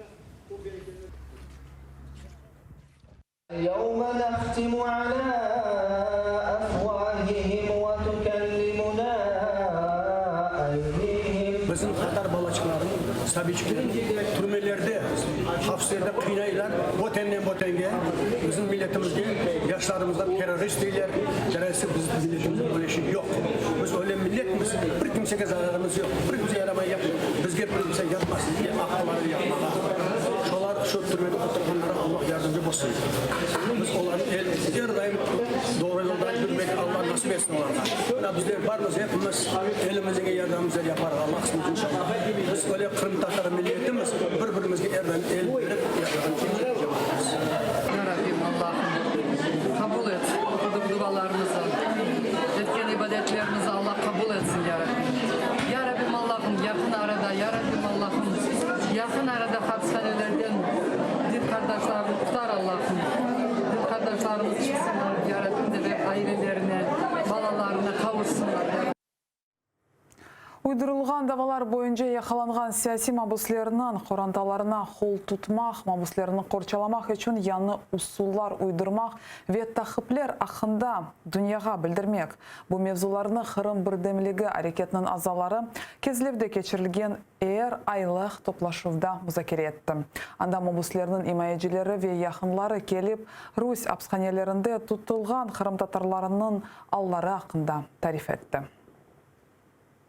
Bizim tatar balaçıqlarını, sabiyçiklerini türmelerde, hapslerde qıynaylar, bötenden bötenge bizim milletimizge, yaşlarımızğa terrorist deyler. Terrorist bizim milletimizde öyle şey yoq. Biz öyle milletmiz, bir kimsege zararımız yoq, bir kimsege yaramay yapmay, bizge bir kimse yapmasın diye aqılları yapmağa. Şolar şu türmede oturğanlara Allah yardımcı bolsun. Biz olarnı el, er daim doğru yoldan yürmek Alla nasip etsin olarğa. Mına bizler barmız epimiz elimizge yardımımızı yaparıq Alla qısmet inşallah. Biz öyle qırımtatar milletimiz bir birimizge er daim el berip yaşağan cemaatımız. Ya Rabbim Allahım, qabul et oquduq dualarımızı, etken ibadetlerimizi Alla qabul etsin, Ya Rabbim. Ya Rabbim Allahım, yaqın arada, Ya Rabbim Allahım, yaqın arada hapishanelerden din qardaşlarını qutar, Allahım. Din qardaşlarımız çıqsınlar, Ya Rabbim de ve ailelerine, balalarına qavuşsınlar, Ya Rabbim. Uydurılğan davalar boyunca yaqalanğan siyasiy mabüslerniñ qorantalarına qol tutmaq, mabüslerni qorçalamaq içün yañı usullar uydurmaq ve taqipler aqqında dünyağa bildirmek, bu mevzularnı Qırım birdemligi areketiniñ azaları Kezlevde keçirilgen er aylıq toplaşuvda muzakere etti. Anda mabüslerniñ imayecileri ve yaqınları kelip, rus apishanelerinde tutulğan qırımtatarlarınıñ alları aqqında tarif etti.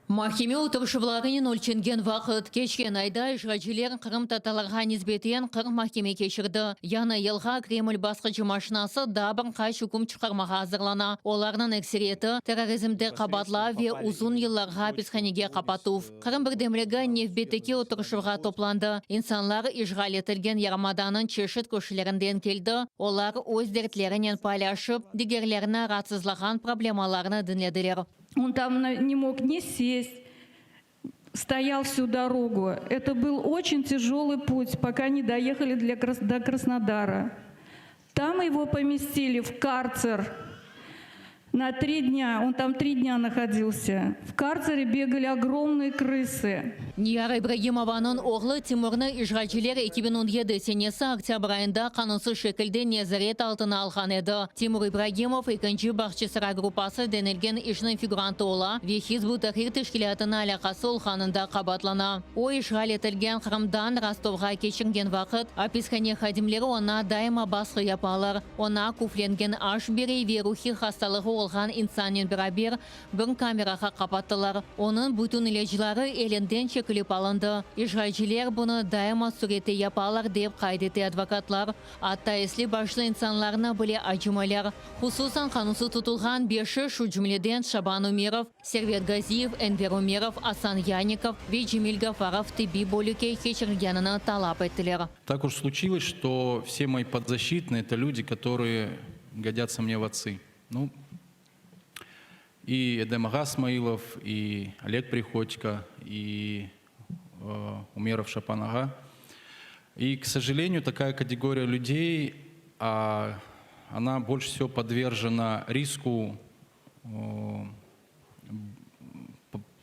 Mahkeme oturışuvlarınen ölçengen vaqıt, keçken ayda işğalciler qırımtatarlarğa nisbeten 40 mahkeme keçirdi. Yañı yılğa Kreml basqıcı maşinası daa bir qaç üküm çıqarmağa azırlana, olarnıñ ekseriyeti, terrorizmde qabaatlav ve uzun yıllarğa apishanege qapatuv. Qırım birdemligi nevbetteki oturışuvğa toplandı. İnsanlar işğal etilgen yarımadanıñ çeşit köşelerinden keldi, olar öz dertlerinen paylaşıp, digerlerini raatsızlağan problemalarını diñlediler. On tam ne mog ne sest, stoyal vsю dorogu. Eto byl oçen tyajolıy put, poka ne doehali для do Krasnodara. Tam ego pomestili v kartser na tri dnâ, on tam tri dnâ nahodilsâ. V kartsere begali ogromnıye krısı. Niyara İbragimovanıñ oğlu Timurnı işğalciler 2017 senesi oktâbr ayında qanunsız şekilde nezaret altına alğan edi. Timur İbragimov ekinci Bağçasaray gruppası denilgen işniñ figurantı ola ve Hizb ut-Tahrir teşkilâtına alâqası olğanında qabaatlana. O, işğal etilgen Qırımdan Rostovğa keçirgen vaqıt, apishane hadimleri oña daima basqı yapalar, oña küflengen aş bere ve ruhiy hastalığı olğan insannen beraber bir kamerağa qapattılar. Onıñ bütün ilâcları elinden çekilip alındı. İşğalciler bunı daima sürette yapalar, dep qayd ete advokatlar. Atta esli-başlı insanlarnı bile acımaylar. Hususan qanunsız tutulğan beşi, şu cümleden Şaban Umerov, Servet Gaziyev, Enver Umerov, Asan Yanikov ve Cemil Gafarov tibbiy bölükke keçirilgenini talap ettiler. Так уж случилось, что все мои подзащитные это люди, которые годятся мне в отцы. Ну, и Эдем ağa Смаилов, и Олег Приходько, и э, Умеров Шапан ağa. И, к сожалению, такая категория людей, а, она больше всего подвержена риску э,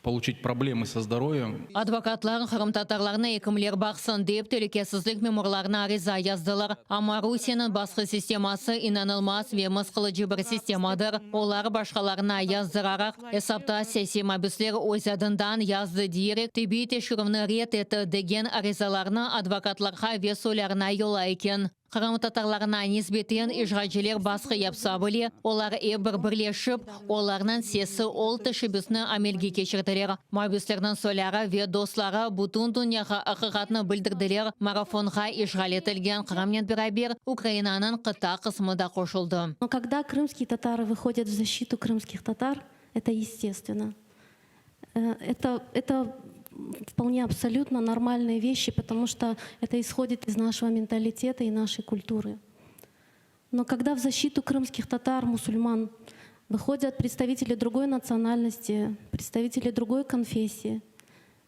получить проблемы со здоровьем. Advokatlar qırımtatarlarnı ekimler baqsın dep telükesizlik memurlarına ariza yazdılar. Amma Rusiyeniñ basqı sisteması inanılmaz ve mısqıllıcı bir sistemadır. Olar başqalarına yazdıraraq, esapta siyasiy mabüsler öz adından yazdı diyerek tibbiy teşkerüvni red etti degen arizalarnı advokatlarğa ve soylarına yollay eken. Qırımtatarlarına nisbeten işğalciler basqı yapsa bile, olar ep bir birleşip, olarnıñ sesi ol teşebbüsni amelge keçirdiler. Mabüslerniñ soyları ve dostları bütün dünyağa aqiqatnı bildirdiler, marafonğa işğal etilgen Qırımnen beraber Ukrainanıñ qıta qısmı da qoşuldı. Но когда крымские татары выходят в защиту крымских татар, это естественно. Э, это, это вполне абсолютно нормальные вещи, потому что это исходит из нашего менталитета и нашей культуры. Но когда в защиту крымских татар, мусульман, выходят представители другой национальности, представители другой конфессии,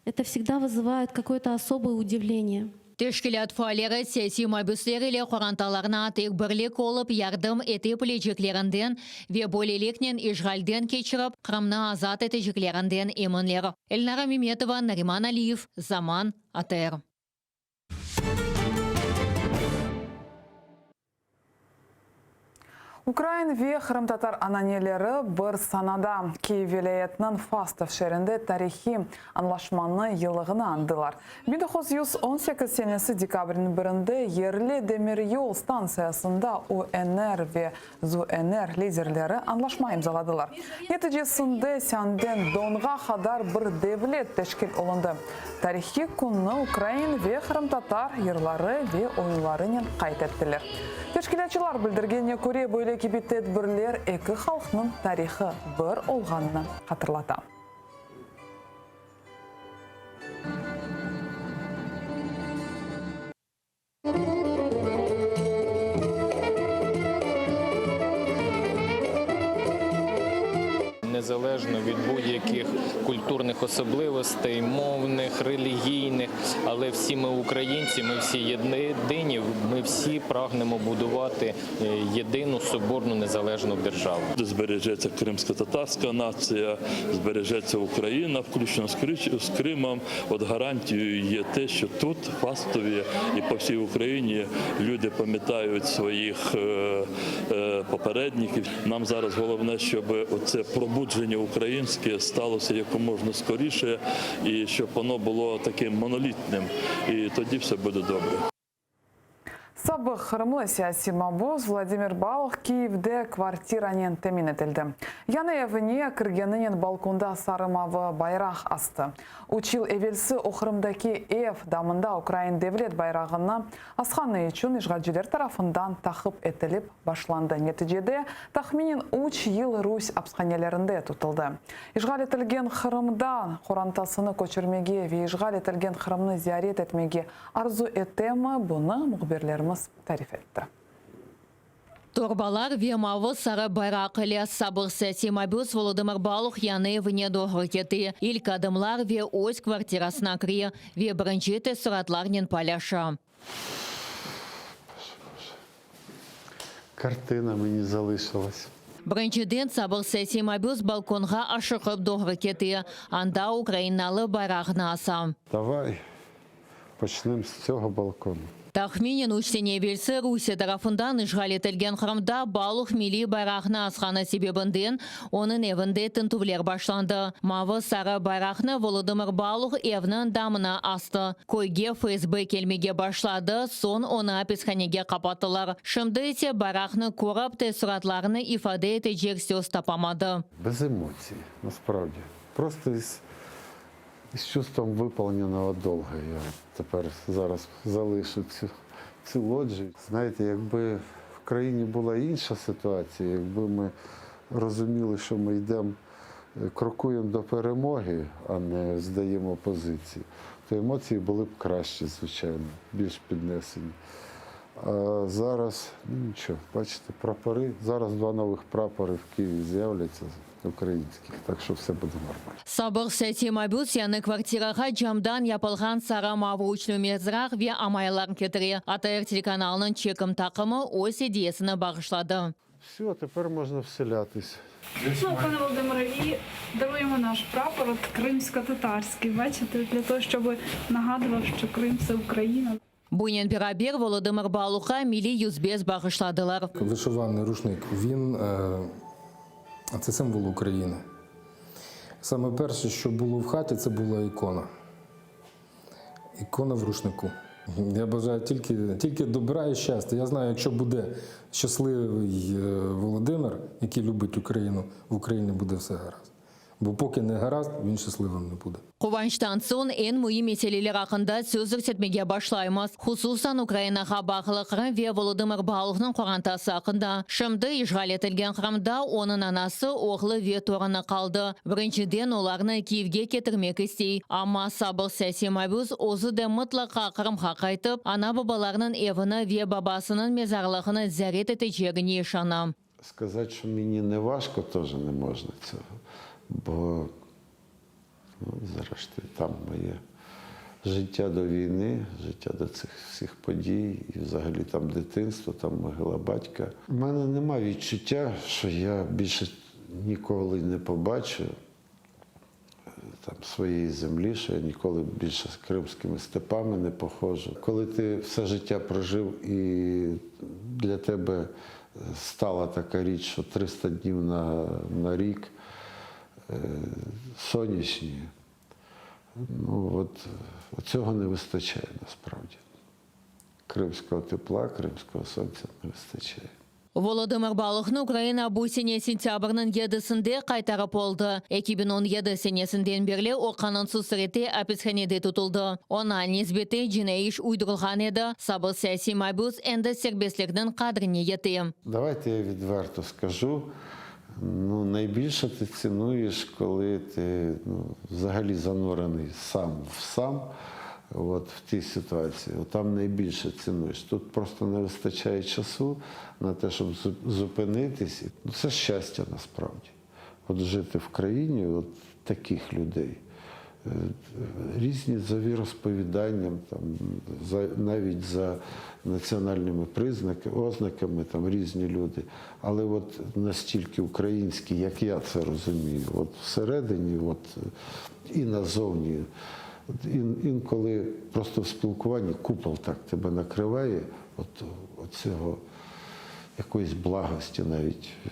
это всегда вызывает какое-то особое удивление. Teşkilât faalleri siyasiy mabüsler ile qorantalarına tek birlik olıp yardım ete bileceklerinden ve böyleliknen işğalden keçirip, Qırımnı azat eteceklerinden eminler. Elnara Memetova, Nariman Aliyev, Zaman, ATR. Ukrain ve qırımtatar ananeleri bir sanada, Kyiv vilâyetiniñ Fastov şeerinde tarihiy añlaşmanıñ yıllığını añdılar. 1918 senesi dekabrniñ birinde yerli demiryol stantsiyasında UNR ve ZUNR liderleri añlaşma imzaladılar. Neticesinde Sânden Donğa qadar bir devlet teşkil olundı. Tarihiy künni ukrain ve qırımtatar yırları ve oyunlarınen qayd ettiler. Teşkilâtçılar bildirgenine köre, böyle kibi tedbirler eki halqnıñ tarihı bir olğanını hatırlata. Незалежно від будь-яких культурних особливостей, мовних, релігійних, але всі ми українці, ми всі єдині, ми всі прагнемо будувати єдину соборну незалежну державу. Збережеться кримськотатарська нація, збережеться Україна, включно з Кримом. От гарантією є те, що тут, в Фастові і по всій Україні люди пам'ятають своїх попередників. Нам зараз головне, щоб оце пробудження українське сталося якомога скоріше і щоб воно було таким монолітним. І тоді все буде добре. Sabıq qırımlı siyasiy mabus Vladimir Baluh Kiyevde kvartiranen temin etildi. Yañı evine kirgeninen balkonda sarı-mavı bayraq astı. Üç yıl evelsi o Qırımdaki ev damında ukrain devlet bayrağını asqanı içün işğalciler tarafından taqip etilip başlandı. Neticede, tahminen üç yıl rus apshanelerinde tutuldı. İşğal etilgen Qırımdan qorantasını köçürmege ve işğal etilgen Qırımnı ziyaret etmege Arzu etemi, bunı mühbirlerimiz tarif etti. Torbalar ve mavı-sarı bayraq ile sabıq siyasiy mabüs Volodımır Baluh yañı evine doğru kete. İlk adımlar ve öz kvartirasına kire ve birinci teessuratlarnen paylaşa. Kartina meni zalışılas. Birinciden sabıq siyasiy mabüs balkonğa aşıqıp doğru kete, anda ukrainalı bayrağını asa. Davay, Poçnem s tsögo balkona. Tahminen üç sene evelsi Rusiye tarafından işğal etilgen Qırımda Baluh milliy bayraqnı asqanı sebebinden onıñ evinde tintüvler başlandı. Mavı-sarı bayraqnı Volodımır Baluh evniñ damına astı. Köyge FSB kelmege başladı, soñ onı apishanege qapattılar. Şimdi ise bayraqnı körip, teessuratlarını ifade etecek söz tapamadı. Bez emotsiy, naspravdi. Prosto iz З чувством выполненного долга я тепер зараз залишу цю, цю лоджію. Знаєте, якби в країні була інша ситуація, якби ми розуміли, що ми йдемо, крокуємо до перемоги, а не здаємо позиції, то емоції були б кращі, звичайно, більш піднесені. А зараз, ну нічого, бачите, прапори. Зараз два нових прапори в Києві з'являться українських, так що все буде нормально. Sabıq siyasiy mabüs yañı kvartirağa camdan yapılğan sarı-mavı üçlü mezraq ve amayalar ketire. ATR telekanalınıñ çekim taqımı öz ediyesini bağışladı. Все, тепер можна вселятись. Ну, пане Володимире, і даруємо наш прапор, от кримськотатарський, бачите, для того, щоб нагадував, що Крим це Україна. Bunen beraber Volodımır Baluhqa milliy yüzbez bağışladılar. Вишиваний рушник, він е, це символ України. Саме перше, що було в хаті, це була ікона. Ікона в рушнику. Я бажаю тільки, тільки добра і щастя. Я знаю, якщо буде щасливий е, Володимир, який любить Україну, в Україні буде все гаразд. Бо поки не гаразд, він щасливим не буде. Quvançtan soñ eñ müim meseleler aqqında söz yürsetmege başlaymız, hususan Ukrainağa bağlı Qırım ve Volodımır Baluhnıñ qorantası aqqında. Şimdi işğal etilgen Qırımda onıñ anası, oğlu ve torunı qaldı. Birinciden olarnı Kyivge ketirmek istey. Amma sabıq siyasiy mabüs özü de mıtlaqa Qırımğa qaytıp, ana-babalarınıñ evini ve babasınıñ mezarlığını ziyaret etecegine işana. Сказати, що мені не важко, теж не можна цього. Бо, ну, зрештою, там моє. Життя до війни, життя до цих всіх подій, і взагалі там дитинство, там могила батька. У мене нема відчуття, що я більше ніколи не побачу е, там, своєї землі, що я ніколи більше з кримськими степами не походжу. Коли ти все життя прожив і для тебе стала така річ, що 300 днів на, на рік е, сонячні, ну от цього не вистачає насправді. Кримського тепла, кримського сонця не вистачає. Volodımır Baluhnı Ukraina bu sene sentâbrniñ yedisinde qaytarıp oldı. 2017 senesinden berli o qanunsız sürette apishanede tutuldı. Oña nisbeten cinaiy iş uydurılğan edi. Sabıq siyasiy mabüs endi serbestlikniñ qadrine yete. Давайте я відверто скажу. Ну, найбільше ти цінуєш, коли ти ну, взагалі занурений сам в сам, от, в тій ситуації. От там найбільше цінуєш. Тут просто не вистачає часу на те, щоб зу- зупинитись. Ну, це щастя насправді. От жити в країні от таких людей. Е, Різні за віросповіданням, там, за, навіть за національними признаками, ознаками, там різні люди. Але от настільки українські, як я це розумію, от всередині от, і назовні. От ін, інколи просто в спілкуванні купол так тебе накриває, от, оцього якоїсь благості навіть е,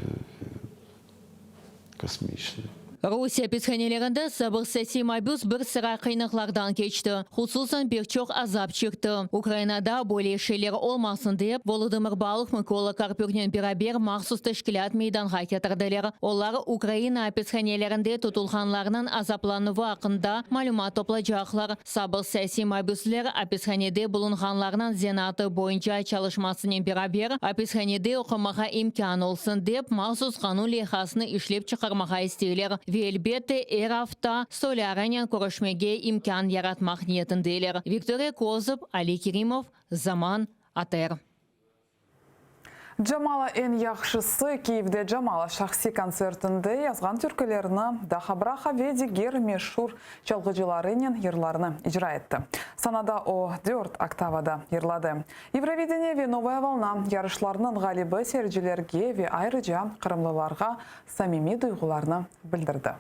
космічної. Rusiye apishanelerinde sabıq siyasiy mabüs bir sıra qıyınlıqlardan keçti. Hususan pek çoq azap çekti. Ukrainada böyle şeyler olmasın dep, Volodımır Baluh Mıkola Karpüknen beraber mahsus teşkilât meydanğa ketirdiler. Olar Ukraina apishanelerinde tutulğanlarnıñ azaplanuvı aqqında malümat toplaycaqlar. Sabıq siyasiy mabüsler apishanede bulunğanlarnıñ zenaatı boyunca çalışmasınen beraber apishanede oqumağa imkân olsun dep, mahsus qanun leyhasını işlep çıqarmağa isteyler ve, elbette, er afta soylarınen körüşmege imkân yaratmaq niyetindeler. Viktoriya Kozub, Ali Kerimov, Zaman, ATR. Jamala eñ yahşısı Kiyevde Jamala şahsiy kontsertinde yazğan türkülerini, DakhaBrakha ve diger meşur çalğıcılarınen yırlarını icra etti. Sanada o, dört oktavada yırladı. Yevrovideniye ve Novaya volna yarışlarınıñ ğalibi seyircilerge ve ayrıca qırımlılarğa samimiy duyğularını bildirdi.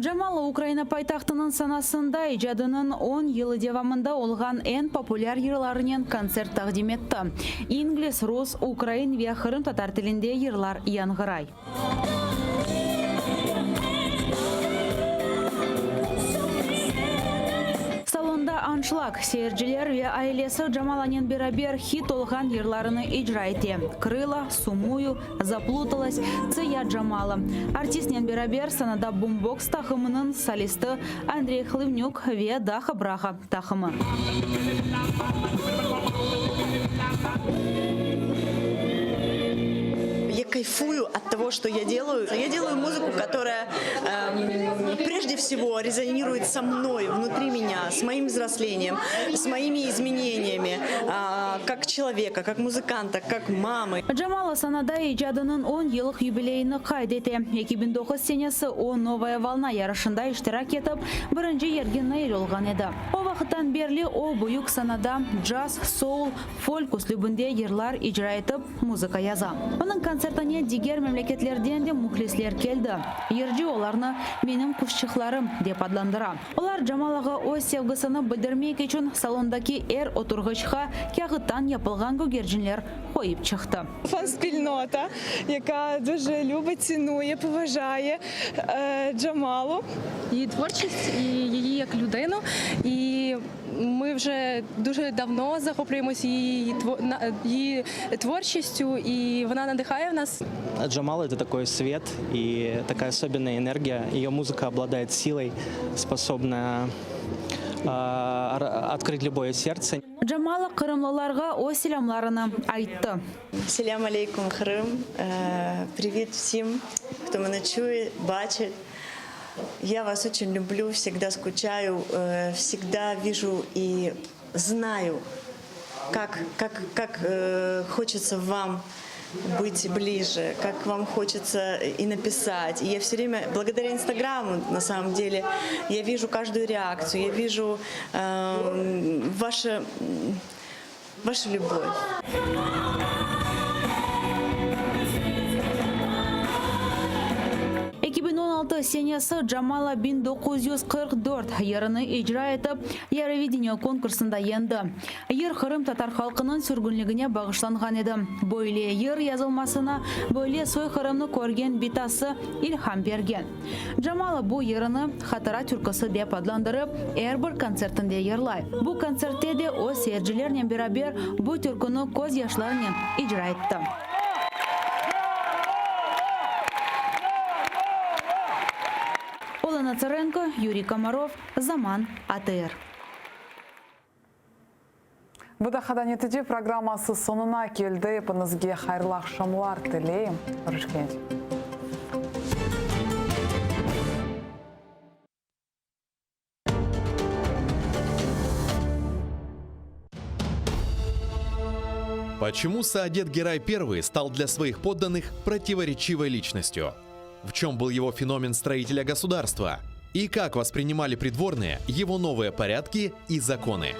Jamala Ukraina paytahtınıñ sanasında icadınıñ on yılı devamında olğan eñ populâr yırlarınen kontsert taqdim etti. İngliz, rus, ukrain ve qırımtatar tilinde yırlar yañğıray. Salonda anşlag, seyirciler ve ailesi Jamalanen beraber hit olğan yırlarını icra ete, Krıla, Sumuyu, Zaplutalas, Tse ya Jamala. Artistnen beraber sanada Bumboks taqımınıñ solisti Andrey Hlıvnük ve DakhaBrakha taqımı. Я кайфую от того, что я делаю. Я делаю музыку, которая прежде всего резонирует со мной, внутри меня, с моим взрослением, с моими изменениями, как человека, как музыканта, как мамы. Jamala sanada icadınıñ on yıllıq yubileyini qayd ete. 2009 senesi o, Novaya volna yarışında iştirak etip, birinci yerge nail olğan edi. O vaqıttan berli o, büyük sanada caz, soul, folk üslübinde yırlar icra etip, muzıka yaza. Onıñ kontsertine diger memleketlerden de mühlisler keldi. Yırcı olarnı menim quşçıqlarım dep adlandıra. Olar Jamalağa öz sevgisini bildirmek içün salondaki er oturğıçqa kâğıttan yapılğan gögercinler qoyıp çıqtı. Fan-spilnota, яка дуже любить, цінує, поважає Джамалу. Її творчість і її як людину. І ми вже дуже давно захоплюємося її, її творчістю, і вона надихає нас. Джамала – это такой свет и такая особенная энергия. Ее музыка обладает силой, способная открыть любое сердце. Jamala qırımlılarğa öz selâmlarını ayttı. Selâm aleyküm, Qırım. Привет всем, хто мене чує, бачить. Я вас очень люблю, всегда скучаю, всегда вижу и знаю, как, как, как хочется вам. быть ближе, как вам хочется и написать. И я все время, благодаря Инстаграму, на самом деле, я вижу каждую реакцию, я вижу э, ваше, вашу любовь. 2016 senesi Jamala 1944 yırını icra etip, Eurovideniye konkursında yeñdi. Yır qırımtatar halqınıñ sürgünligine bağışlanğan edi. Böyle yır yazılmasına böyle soyqırımnı körgen bitası ilham bergen. Jamala bu yırını Hatıra türküsi dep adlandırıp, er bir kontsertinde yırlay. Bu kontsertte de o seyircilernen beraber bu türküni közyaşlarınen icra etti. Olena Tsarenko, Yuriy Komarov, Zaman, ATR. Bu daqqada Netice programması soñuna keldi. Epiñizge hayırlı aqşamlar tileyim. Körüşkence. Почему Саадет Герай I стал для своих подданных противоречивой личностью? В чем был его феномен строителя государства? И как воспринимали придворные его новые порядки и законы?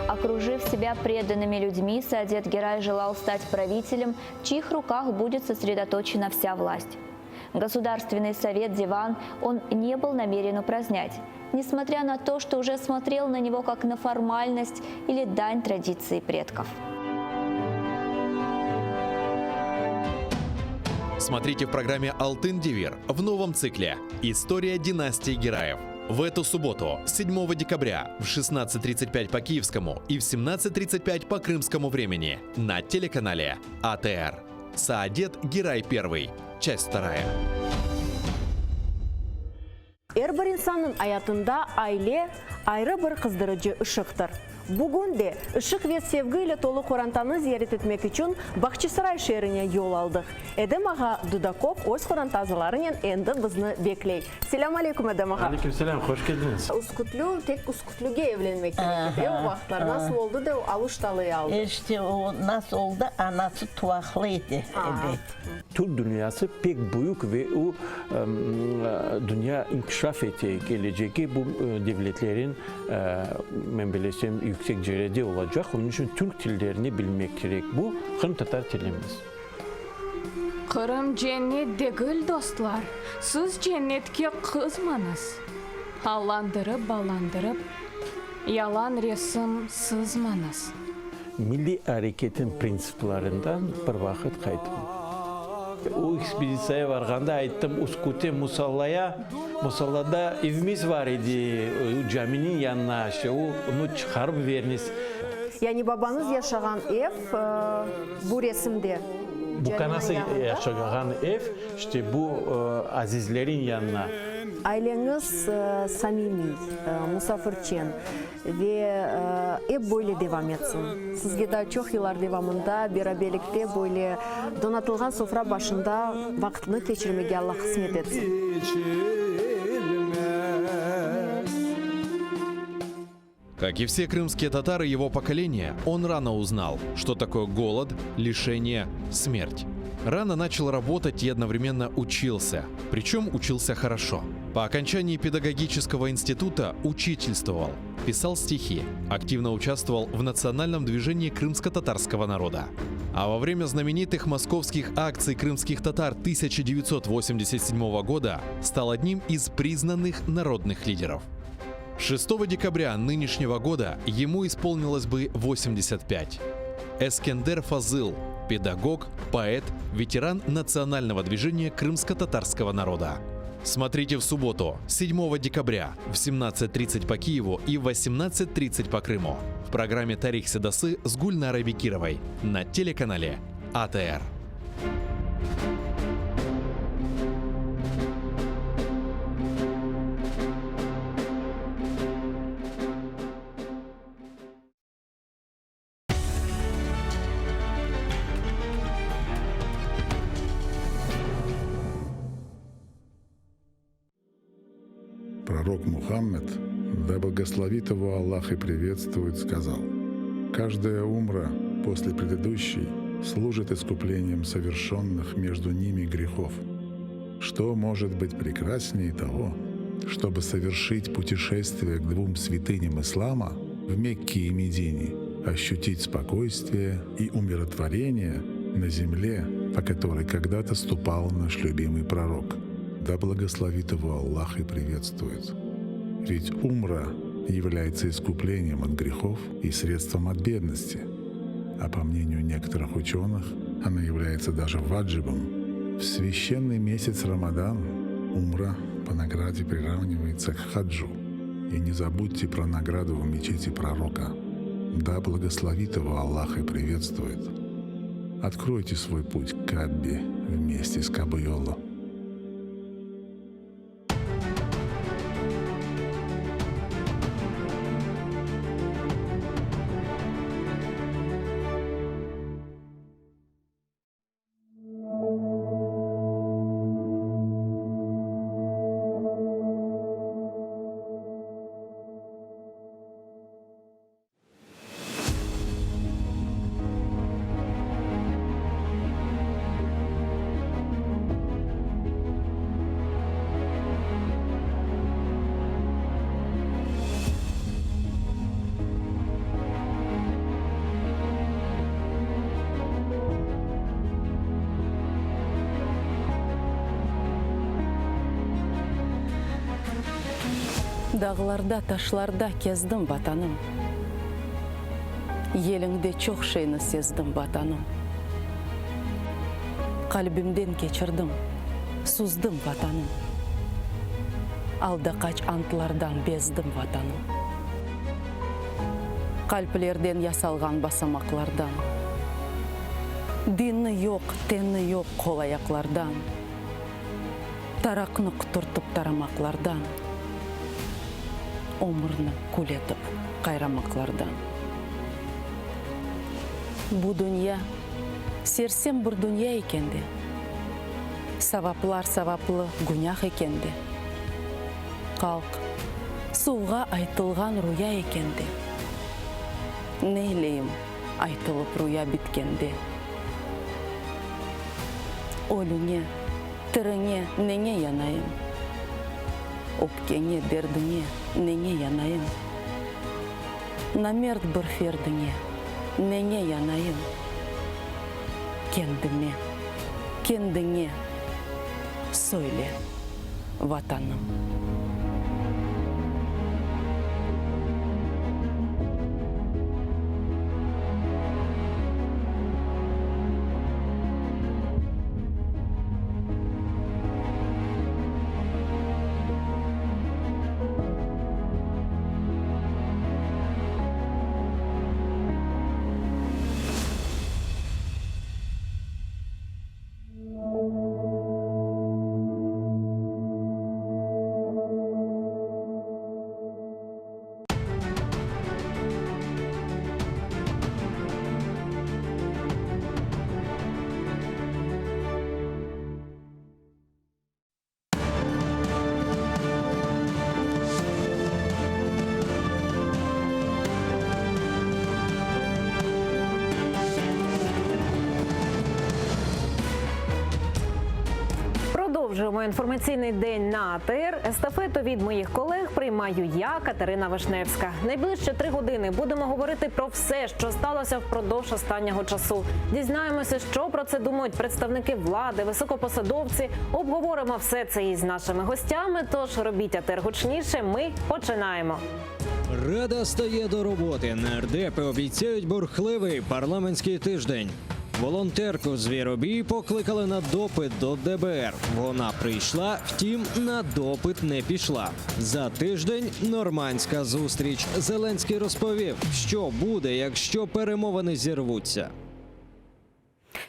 Окружив себя преданными людьми, Саадет Герай желал стать правителем, в чьих руках будет сосредоточена вся власть. Государственный совет Диван он не был намерен упразднять, несмотря на то, что уже смотрел на него как на формальность или дань традиции предков. Смотрите в программе «Алтын Девир» в новом цикле «История династии Гераев». В эту субботу, 7 декабря, в 16.35 по киевскому и в 17.35 по крымскому времени на телеканале АТР. Саадет Герай I. Часть вторая. Er bir insannıñ ayatında aile, ayrı bir qızdırıcı ışıqtır. Bugün de ışıq ve sevgi ile tolu qorantanı ziyaret etmek içün Bağçasaray şeerine yol aldıq. Edem ağa Dudakov öz qoranta azalarınen endi bizni bekley. Selâm aleyküm, Edem ağa! Aleyküm selâm, hoş keldiñiz! Üskütlü, tek Üskütlüge evlenmek kerek edi, e, o vaqıtlar. Nasıl oldı da o Aluştalı'yı aldı? İşte o nasıl oldı, anası tuvaqlı edi, ebet. Türk dünyası pek büyük ve o, dünya inkişaf ete, kelecegi bu devletlerin, men bilesem, yüksek cerede olacaq. Onıñ içün türk tillerini bilmek kerek. Bu, qırımtatar tilimiz. Qırım cennet degil, dostlar, siz cennetke qızmañız. Allandırıp-ballandırıp, yalan resim sızmañız. Milliy areketin printsiplerinden bir vaqıt qayttım. O ekspeditsiyaya varğanda ayttım, Uskute musallaya, musallada evimiz var edi, o caminiñ yanına, işte o, onı çıqarıp veriniz. Yani babañız yaşağan ev bu resimde, Bu kanası yaşağan ev, işte bu azizlerin yanına. Aileñiz samimiy, musafirçen. Ve ep böyle devam etsin. Sizge daa çoq yıllar devamında beraberlikte böyle donatılğan sofra başında vaqıtnı keçirmege Alla qısmet etsin. Как и все крымские татары его поколения, он рано узнал, что такое голод, лишение, смерть. Рано начал работать и одновременно учился. Причем учился хорошо. По окончании педагогического института учительствовал, писал стихи, активно участвовал в национальном движении крымско-татарского народа. А во время знаменитых московских акций крымских татар 1987 года стал одним из признанных народных лидеров. 6 декабря нынешнего года ему исполнилось бы 85. Эскендер Фазыл – педагог, поэт, ветеран национального движения крымско-татарского народа. Смотрите в субботу, 7 декабря в 17.30 по Киеву и в 18.30 по Крыму в программе «Тарих Седасы» с Гульнарой Бекировой на телеканале АТР. Пророк Мухаммед, да благословит его Аллах и приветствует, сказал, «Каждая умра. после предыдущей служит искуплением совершенных между ними грехов. Что может быть прекраснее того, чтобы совершить путешествие к двум святыням ислама в Мекке и Медине, ощутить спокойствие и умиротворение на земле, по которой когда-то ступал наш любимый пророк. Да благословит его Аллах и приветствует. Ведь умра является искуплением от грехов и средством от бедности. А по мнению некоторых ученых, она является даже ваджибом. В священный месяц Рамадан умра по награде приравнивается к хаджу. И не забудьте про награду в мечети пророка. Да благословит его Аллах и приветствует. Откройте свой путь к Каббе вместе с Кабайоло. Dağlarda, taşlarda kezdim, Vatanım. Yeliñde çoq şeyni sezdim, Vatanım. Qalbimden keçirdim, suzdım, Vatanım. Aldaqaç antlardan bezdim, Vatanım. Qalplerden yasalğan basamaqlardan. Dini yoq, teni yoq qol-ayaqlardan. Taraqnı quturtıp taramaqlardan, Ömürni kül etip qayramaqlardan. Bu dünya sersem bir dünya eken de, Savaplar savaplı günâh eken de, Qalq, suvğa aytılğan ruya eken de, Neyleyim aytılıp ruya bitkende? Ölüñe, tiriñe neñe yanayım? Öpkeñe, derdiñe neñe yanayım? Namert bir ferdiñe neñe yanayım? Kendime, kendiñe söyle, Vatanım. Продовжуємо інформаційний день на АТР. Естафету від моїх колег приймаю я, Катерина Вишневська. Найближче три години будемо говорити про все, що сталося впродовж останнього часу. Дізнаємося, що про це думають представники влади, високопосадовці. Обговоримо все це із нашими гостями. Тож робіть АТР гучніше. Ми починаємо. Рада стає до роботи. Нардепи обіцяють бурхливий парламентський тиждень. Волонтерку Звіробій покликали на допит до ДБР. Вона прийшла, втім, на допит не пішла. За тиждень нормандська зустріч. Зеленський розповів, що буде, якщо перемовини зірвуться.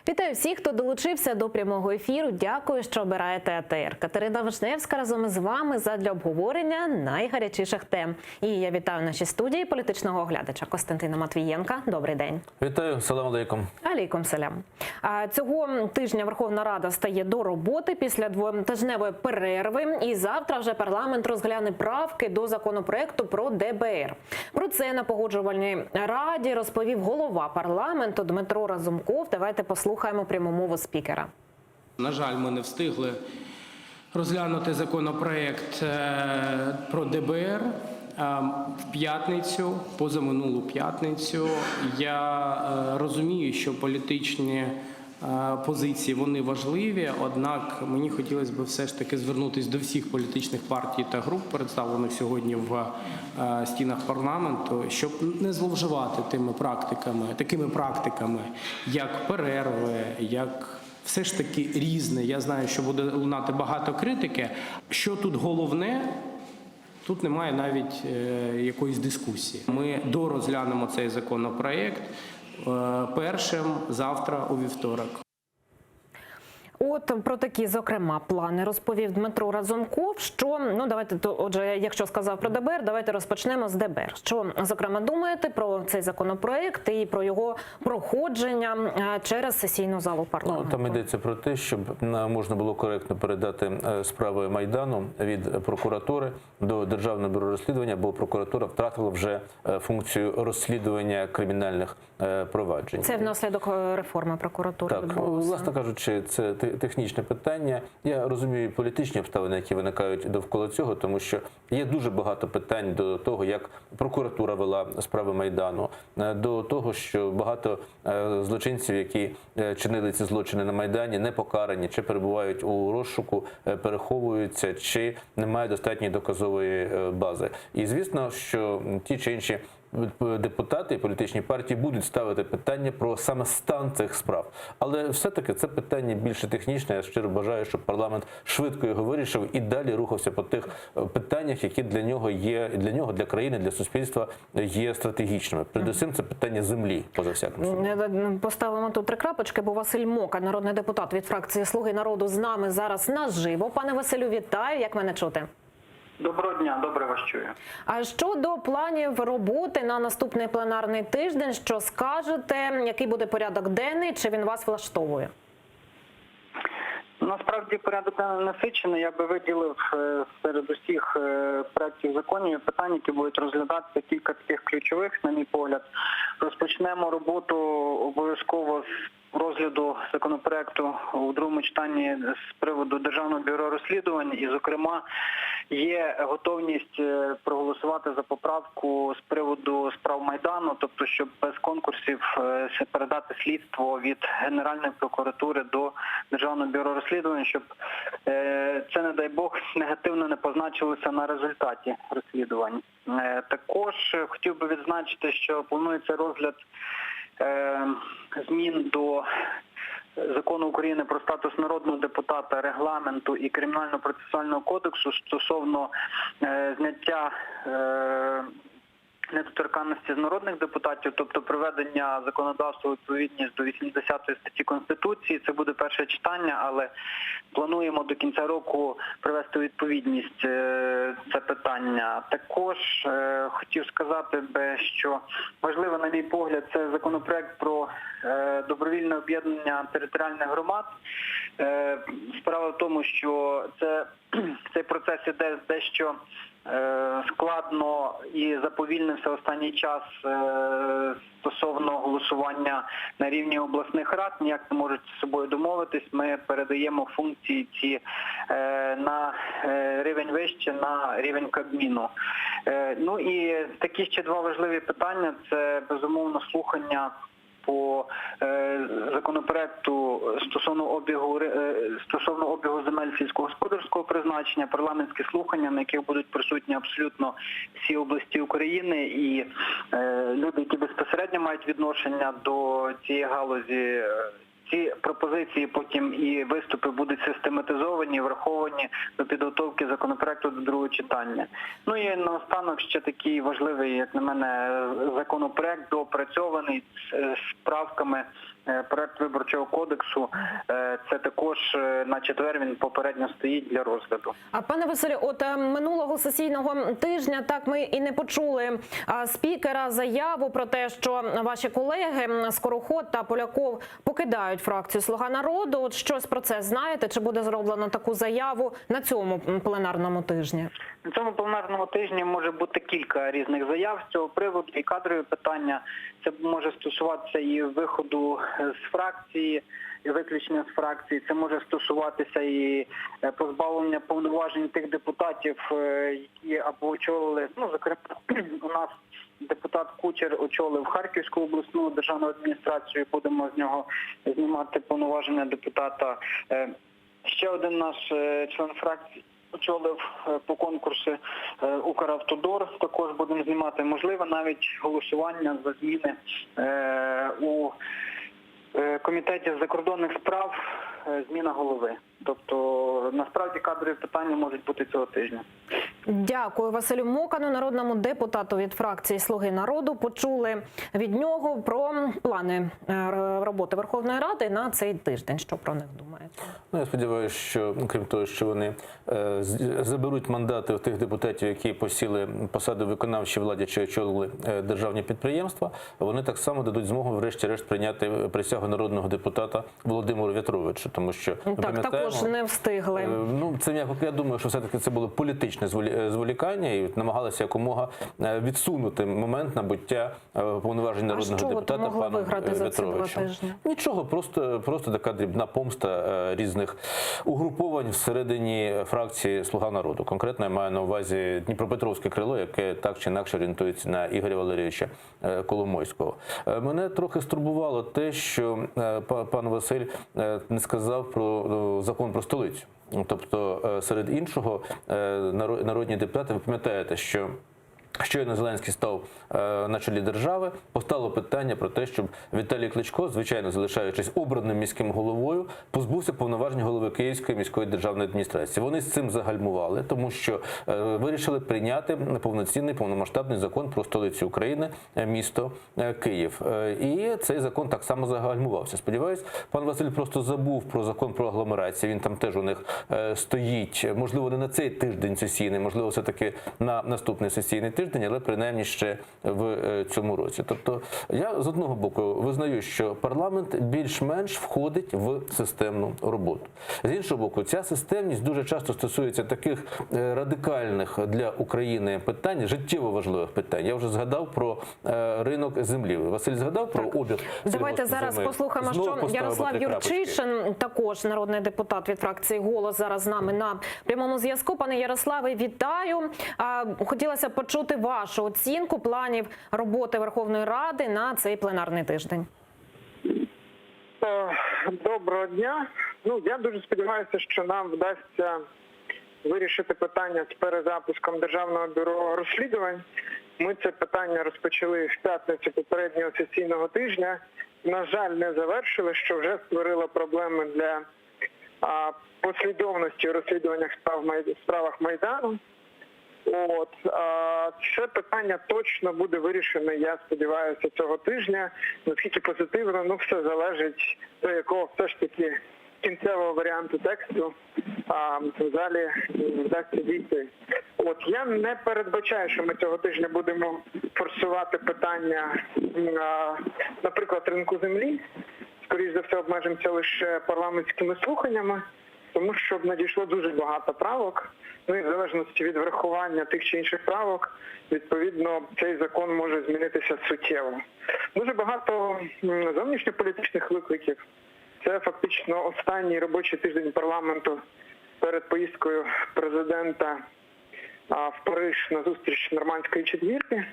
Вітаю всіх, хто долучився до прямого ефіру. Дякую, що обираєте АТР. Катерина Вишневська разом із вами задля обговорення найгарячіших тем. І я вітаю в нашій студії політичного оглядача Костянтина Матвієнка. Добрий день. Вітаю, салам алейкум. Алейкум салям. А Цього тижня Верховна Рада стає до роботи після двотижневої перерви. І завтра вже парламент розгляне правки до законопроекту про ДБР. Про це на погоджувальній раді розповів голова парламенту Дмитро Разумков. Давайте послухаємо пряму мову спікера. На жаль, ми не встигли розглянути законопроект е, про ДБР. Е, В п'ятницю, позаминулу п'ятницю, я е, розумію, що політичні е, позиції вони важливі, однак мені хотілося б все ж таки звернутися до всіх політичних партій та груп, представлених сьогодні в е, стінах парламенту, щоб не зловживати тими практиками, такими практиками, як перерви, як все ж таки різне. Я знаю, що буде лунати багато критики. Що тут головне? Тут немає навіть е, якоїсь дискусії. Ми дорозглянемо цей законопроект е, першим завтра у вівторок. От про такі, зокрема, плани розповів Дмитро Разумков. Що ну давайте то, отже, якщо сказав про ДБР, давайте розпочнемо з ДБР. Що зокрема думаєте про цей законопроект і про його проходження е, через сесійну залу парламенту? Ну, там йдеться про те, щоб е, можна було коректно передати е, справи Майдану від прокуратури до Державного бюро розслідування, бо прокуратура втратила вже е, функцію розслідування кримінальних е, проваджень. Це внаслідок е, реформи прокуратури. Так, відбулося. власне кажучи, це те- технічне питання. Я розумію політичні обставини, які виникають довкола цього, тому що є дуже багато питань до того, як прокуратура вела справи Майдану, е, до того, що багато е, злочинців, які е, чинили ці злочини на Майдані, не покарані, чи перебувають у розшуку, е, переховуються, чи немає достатньої доказової е, бази. І звісно, що ті чи інші депутати і політичні партії будуть ставити питання про саме стан цих справ. Але все-таки це питання більше технічне. Я щиро бажаю, щоб парламент швидко його вирішив і далі рухався по тих е, питаннях, які для нього є для нього, для країни, для суспільства є стратегічними. Передусім, це питання землі, поза всяким сумнівом. Е, Поставимо тут три крапочки, бо Василь Мока, народний депутат від фракції Слуги народу, з нами зараз наживо. Пане Василю, вітаю. Як мене чути? Доброго дня, добре вас чую. А щодо планів роботи на наступний пленарний тиждень, що скажете, який буде порядок денний, чи він вас влаштовує? Насправді порядок денний насичений. Я би виділив е, серед усіх е, проєктів законів і питань, які будуть розглядатися кілька таких ключових, на мій погляд. Розпочнемо роботу обов'язково з розгляду законопроекту у другому читанні з приводу Державного бюро розслідувань. І, зокрема, є готовність е, проголосувати за поправку з приводу справ Майдану, тобто, щоб без конкурсів е, передати слідство від Генеральної прокуратури до Державного бюро розслідувань, щоб е, це, не дай Бог, негативно не позначилося на результаті розслідувань. Е, Також е, хотів би відзначити, що планується розгляд е, змін до Закону України про статус народного депутата, регламенту і кримінально-процесуального кодексу стосовно е, зняття е, недоторканності з народних депутатів, тобто приведення законодавства у відповідність до 80 статті Конституції. Це буде перше читання, але плануємо до кінця року привести у відповідність е, це питання. Також е, хотів сказати би, що важливо, на мій погляд, це законопроект про е, добровільне об'єднання територіальних громад. Е, Справа в тому, що це, цей процес іде дещо е, складно і заповільнився останній час е, стосовно голосування на рівні обласних рад. Ніяк не можуть з собою домовитись. Ми передаємо функції ці е, на е, рівень вище, на рівень Кабміну. Е, Ну і такі ще два важливі питання: це безумовно слухання по е, законопроекту стосовно обігу ри- е, стосовно обігу земель сільськогосподарського призначення, парламентські слухання, на яких будуть присутні абсолютно всі області України і е, люди, які безпосередньо мають відношення до цієї галузі. е, Ці пропозиції потім і виступи будуть систематизовані, враховані до підготовки законопроекту до другого читання. Ну і наостанок ще такий важливий, як на мене, законопроект доопрацьований з, з правками. е, Проект виборчого кодексу Е, це також е, на четвер він попередньо стоїть для розгляду. А пане Василю, от е, минулого сесійного тижня так ми і не почули а, спікера заяву про те, що ваші колеги м, Скороход та Поляков покидають фракцію Слуга народу. От щось про це знаєте? Чи буде зроблено таку заяву на цьому м, пленарному тижні? На цьому пленарному тижні може бути кілька різних заяв з цього приводу і кадрові питання. Це може стосуватися і виходу е, з фракції, і виключення з фракції. Це може стосуватися і е, позбавлення повноважень тих депутатів, е, які або очолили, ну зокрема, у нас депутат Кучер очолив Харківську обласну державну адміністрацію. Будемо з нього знімати повноваження депутата. Е, Ще один наш е, член фракції очолив е, по конкурсу е, Укравтодор. Також будемо знімати. Можливо, навіть голосування за зміни е, у е, комітеті з закордонних справ е, зміна голови. Тобто, насправді кадрові питання можуть бути цього тижня. Дякую Василю Мокану, народному депутату від фракції Слуги народу. Почули від нього про плани е, роботи Верховної Ради на цей тиждень. Що про них думаєте? Ну, я сподіваюся, що ну, крім того, що вони е, з- заберуть мандати в тих депутатів, які посіли посади в виконавчій владі чи очолили е, державні підприємства, вони так само дадуть змогу, врешті-решт, прийняти присягу народного депутата Володимиру В'ятровичу, тому що ми Так, також пам'ятаємо, не встигли. Е, Ну, це м'яко. Я думаю, що все-таки це було політичне зволі- е, зволікання і намагалися якомога е, відсунути момент набуття е, повноважень народного що от депутата могли паном виграти е, за ці два В'ятровичем. тижні? Нічого, просто, просто така дрібна помста е, різних угруповань всередині фракції Слуга народу. Конкретно я маю на увазі Дніпропетровське крило, яке так чи інакше орієнтується на Ігоря Валерійовича е, Коломойського. Е, Мене трохи стурбувало те, що е, па- пан Василь е, не сказав про е, закон про столицю. Ну, Тобто, е, серед іншого, е, наро- народні депутати, ви пам'ятаєте, що Щойно Зеленський став е, на чолі держави, постало питання про те, щоб Віталій Кличко, звичайно, залишаючись обраним міським головою, позбувся повноважень голови Київської міської державної адміністрації. Вони з цим загальмували, тому що е, вирішили прийняти повноцінний повномасштабний закон про столицю України, е, місто е, Київ. Е, І цей закон так само загальмувався. Сподіваюсь, пан Василь просто забув про закон про агломерацію. Він там теж у них е, стоїть. Можливо, не на цей тиждень сесійний, можливо, все таки на наступний сесійний тиждень, але принаймні ще в е, цьому році. Тобто, я з одного боку визнаю, що парламент більш-менш входить в системну роботу. З іншого боку, ця системність дуже часто стосується таких е, радикальних для України питань, життєво важливих питань. Я вже згадав про е, ринок землі. Василь згадав про обіг. Давайте зараз сільгоспземель. послухаємо, Знову що поставимо Ярослав три крапочки. Юрчишин, також народний депутат від фракції Голос, зараз з нами на прямому зв'язку. Пане Ярославе, вітаю. А, Хотілося б почути вашу оцінку планів роботи Верховної Ради на цей пленарний тиждень. Е, Доброго дня. Ну я дуже сподіваюся, що нам вдасться вирішити питання з перезапуском Державного бюро розслідувань. Ми це питання розпочали в п'ятницю попереднього сесійного тижня. На жаль, не завершили, що вже створило проблеми для а, послідовності у розслідуваннях справ Май- справах Майдану. От а, це питання точно буде вирішене, я сподіваюся, цього тижня. Наскільки позитивно, ну все залежить до якого все ж таки кінцевого варіанту тексту а, в залі вдасться дійти. От я не передбачаю, що ми цього тижня будемо форсувати питання, м, а, наприклад, ринку землі. Скоріше за все, обмежимося лише парламентськими слуханнями тому що надійшло дуже багато правок. Ну і в залежності від врахування тих чи інших правок, відповідно, цей закон може змінитися суттєво. Дуже багато м, зовнішньополітичних викликів. Це фактично останній робочий тиждень парламенту перед поїздкою президента а, в Париж на зустріч нормандської четвірки.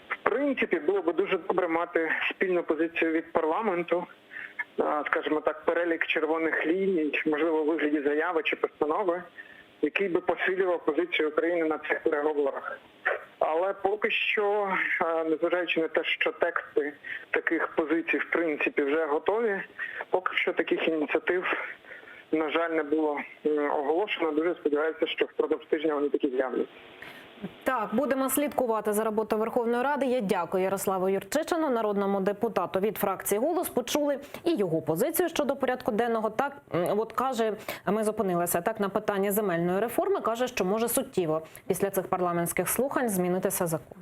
В принципі, було б дуже добре мати спільну позицію від парламенту, а, скажімо так, перелік червоних ліній, можливо, у вигляді заяви чи постанови, який би посилював позицію України на цих переговорах. Але поки що, е, незважаючи на те, що тексти таких позицій в принципі вже готові, поки що таких ініціатив, на жаль, не було м, оголошено. Дуже сподіваюся, що впродовж тижня вони таки з'являться. Так, будемо слідкувати за роботою Верховної Ради. Я дякую Ярославу Юрчишину, народному депутату від фракції «Голос». Почули і його позицію щодо порядку денного. Так, м, от каже, ми зупинилися так на питанні земельної реформи. Каже, що може суттєво після цих парламентських слухань змінитися закон.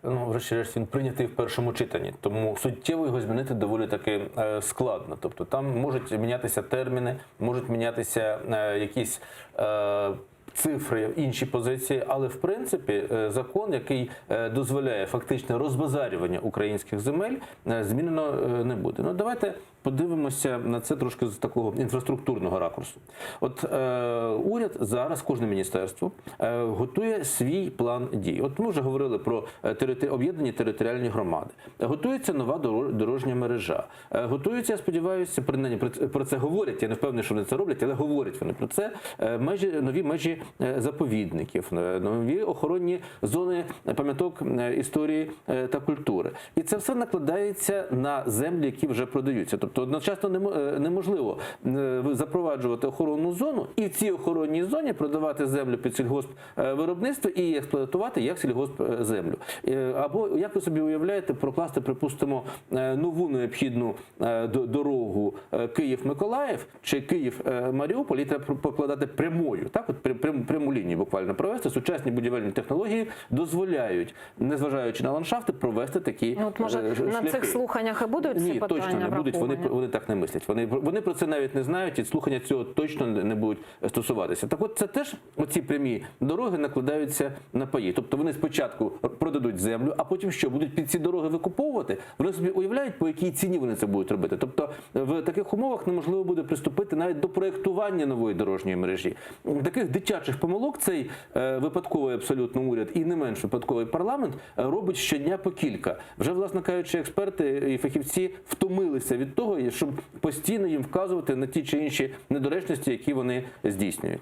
Ну, врешті-решт, він прийнятий в першому читанні, тому суттєво його змінити доволі таки е, складно. Тобто там можуть мінятися терміни, можуть мінятися е, якісь. Е, Цифри, інші позиції, але в принципі е, закон, який е, дозволяє фактичне розбазарювання українських земель, е, змінено е, не буде. Ну давайте подивимося на це трошки з такого інфраструктурного ракурсу. От е, уряд зараз, кожне міністерство е, готує свій план дій. От ми вже говорили про е, територи- об'єднані територіальні громади. Готується нова доро- дорожня мережа. Е, Готується, я сподіваюся, принаймні про це- про це говорять. Я не впевнений, що вони це роблять, але говорять вони про це. Е, Межі нові межі е, заповідників, е, нові охоронні зони пам'яток е, історії е, та культури. І це все накладається на землі, які вже продаються. Тобто одночасно немо- е, неможливо е, запроваджувати охоронну зону і в цій охоронній зоні продавати землю під сільгосп е, виробництво і експлуатувати як сільгосп е, землю. Е, Або як ви собі уявляєте, прокласти, припустимо, е, нову необхідну е, до- дорогу е, Київ-Миколаїв чи Київ-Маріуполь, і треба покладати прямою, так от прям- прям- пряму лінію буквально провести. Сучасні будівельні технології дозволяють, незважаючи на ландшафти, провести такі Ну, от може е, на шляхи. цих слуханнях і будуть ці Ні, питання точно не будуть. Вони, враховані? вони так не мислять. Вони, вони про це навіть не знають, і слухання цього точно не не будуть стосуватися. Так от це теж оці прямі дороги накладаються на паї. Тобто вони спочатку продадуть землю, а потім що будуть під ці дороги викуповувати? Вони собі уявляють, по якій ціні вони це будуть робити. Тобто в таких умовах неможливо буде приступити навіть до проєктування нової дорожньої мережі. Таких дитячих помилок цей е, випадковий абсолютно уряд і не менш випадковий парламент е, робить щодня по кілька. Вже, власне кажучи, експерти і фахівці втомилися від того, щоб постійно їм вказувати на ті чи інші недоречності, які вони здійснюють.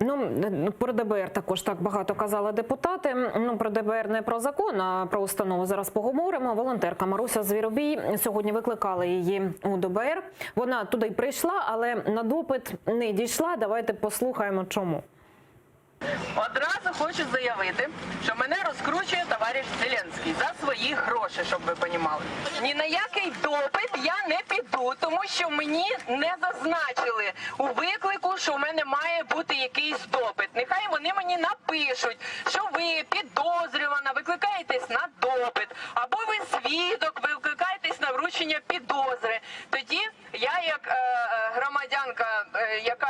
Ну, е, про ДБР також так багато казали депутати. Ну, про ДБР не про закон, а про установу зараз поговоримо. Волонтерка Маруся Звіробій сьогодні викликали її у ДБР. Вона туди й прийшла, але на допит не дійшла. Давайте послухаємо, чому. Одразу хочу заявити, що мене розкручує товариш Зеленський за свої гроші, щоб ви понімали. Ні на який допит я не піду, тому що мені не зазначили у виклику, що у мене має бути якийсь допит. Нехай вони мені напишуть, що ви підозрювана, викликаєтесь на допит, або ви свідок, викликаєтесь на вручення підозри. Тоді я, як е, е, громадянка, е, яка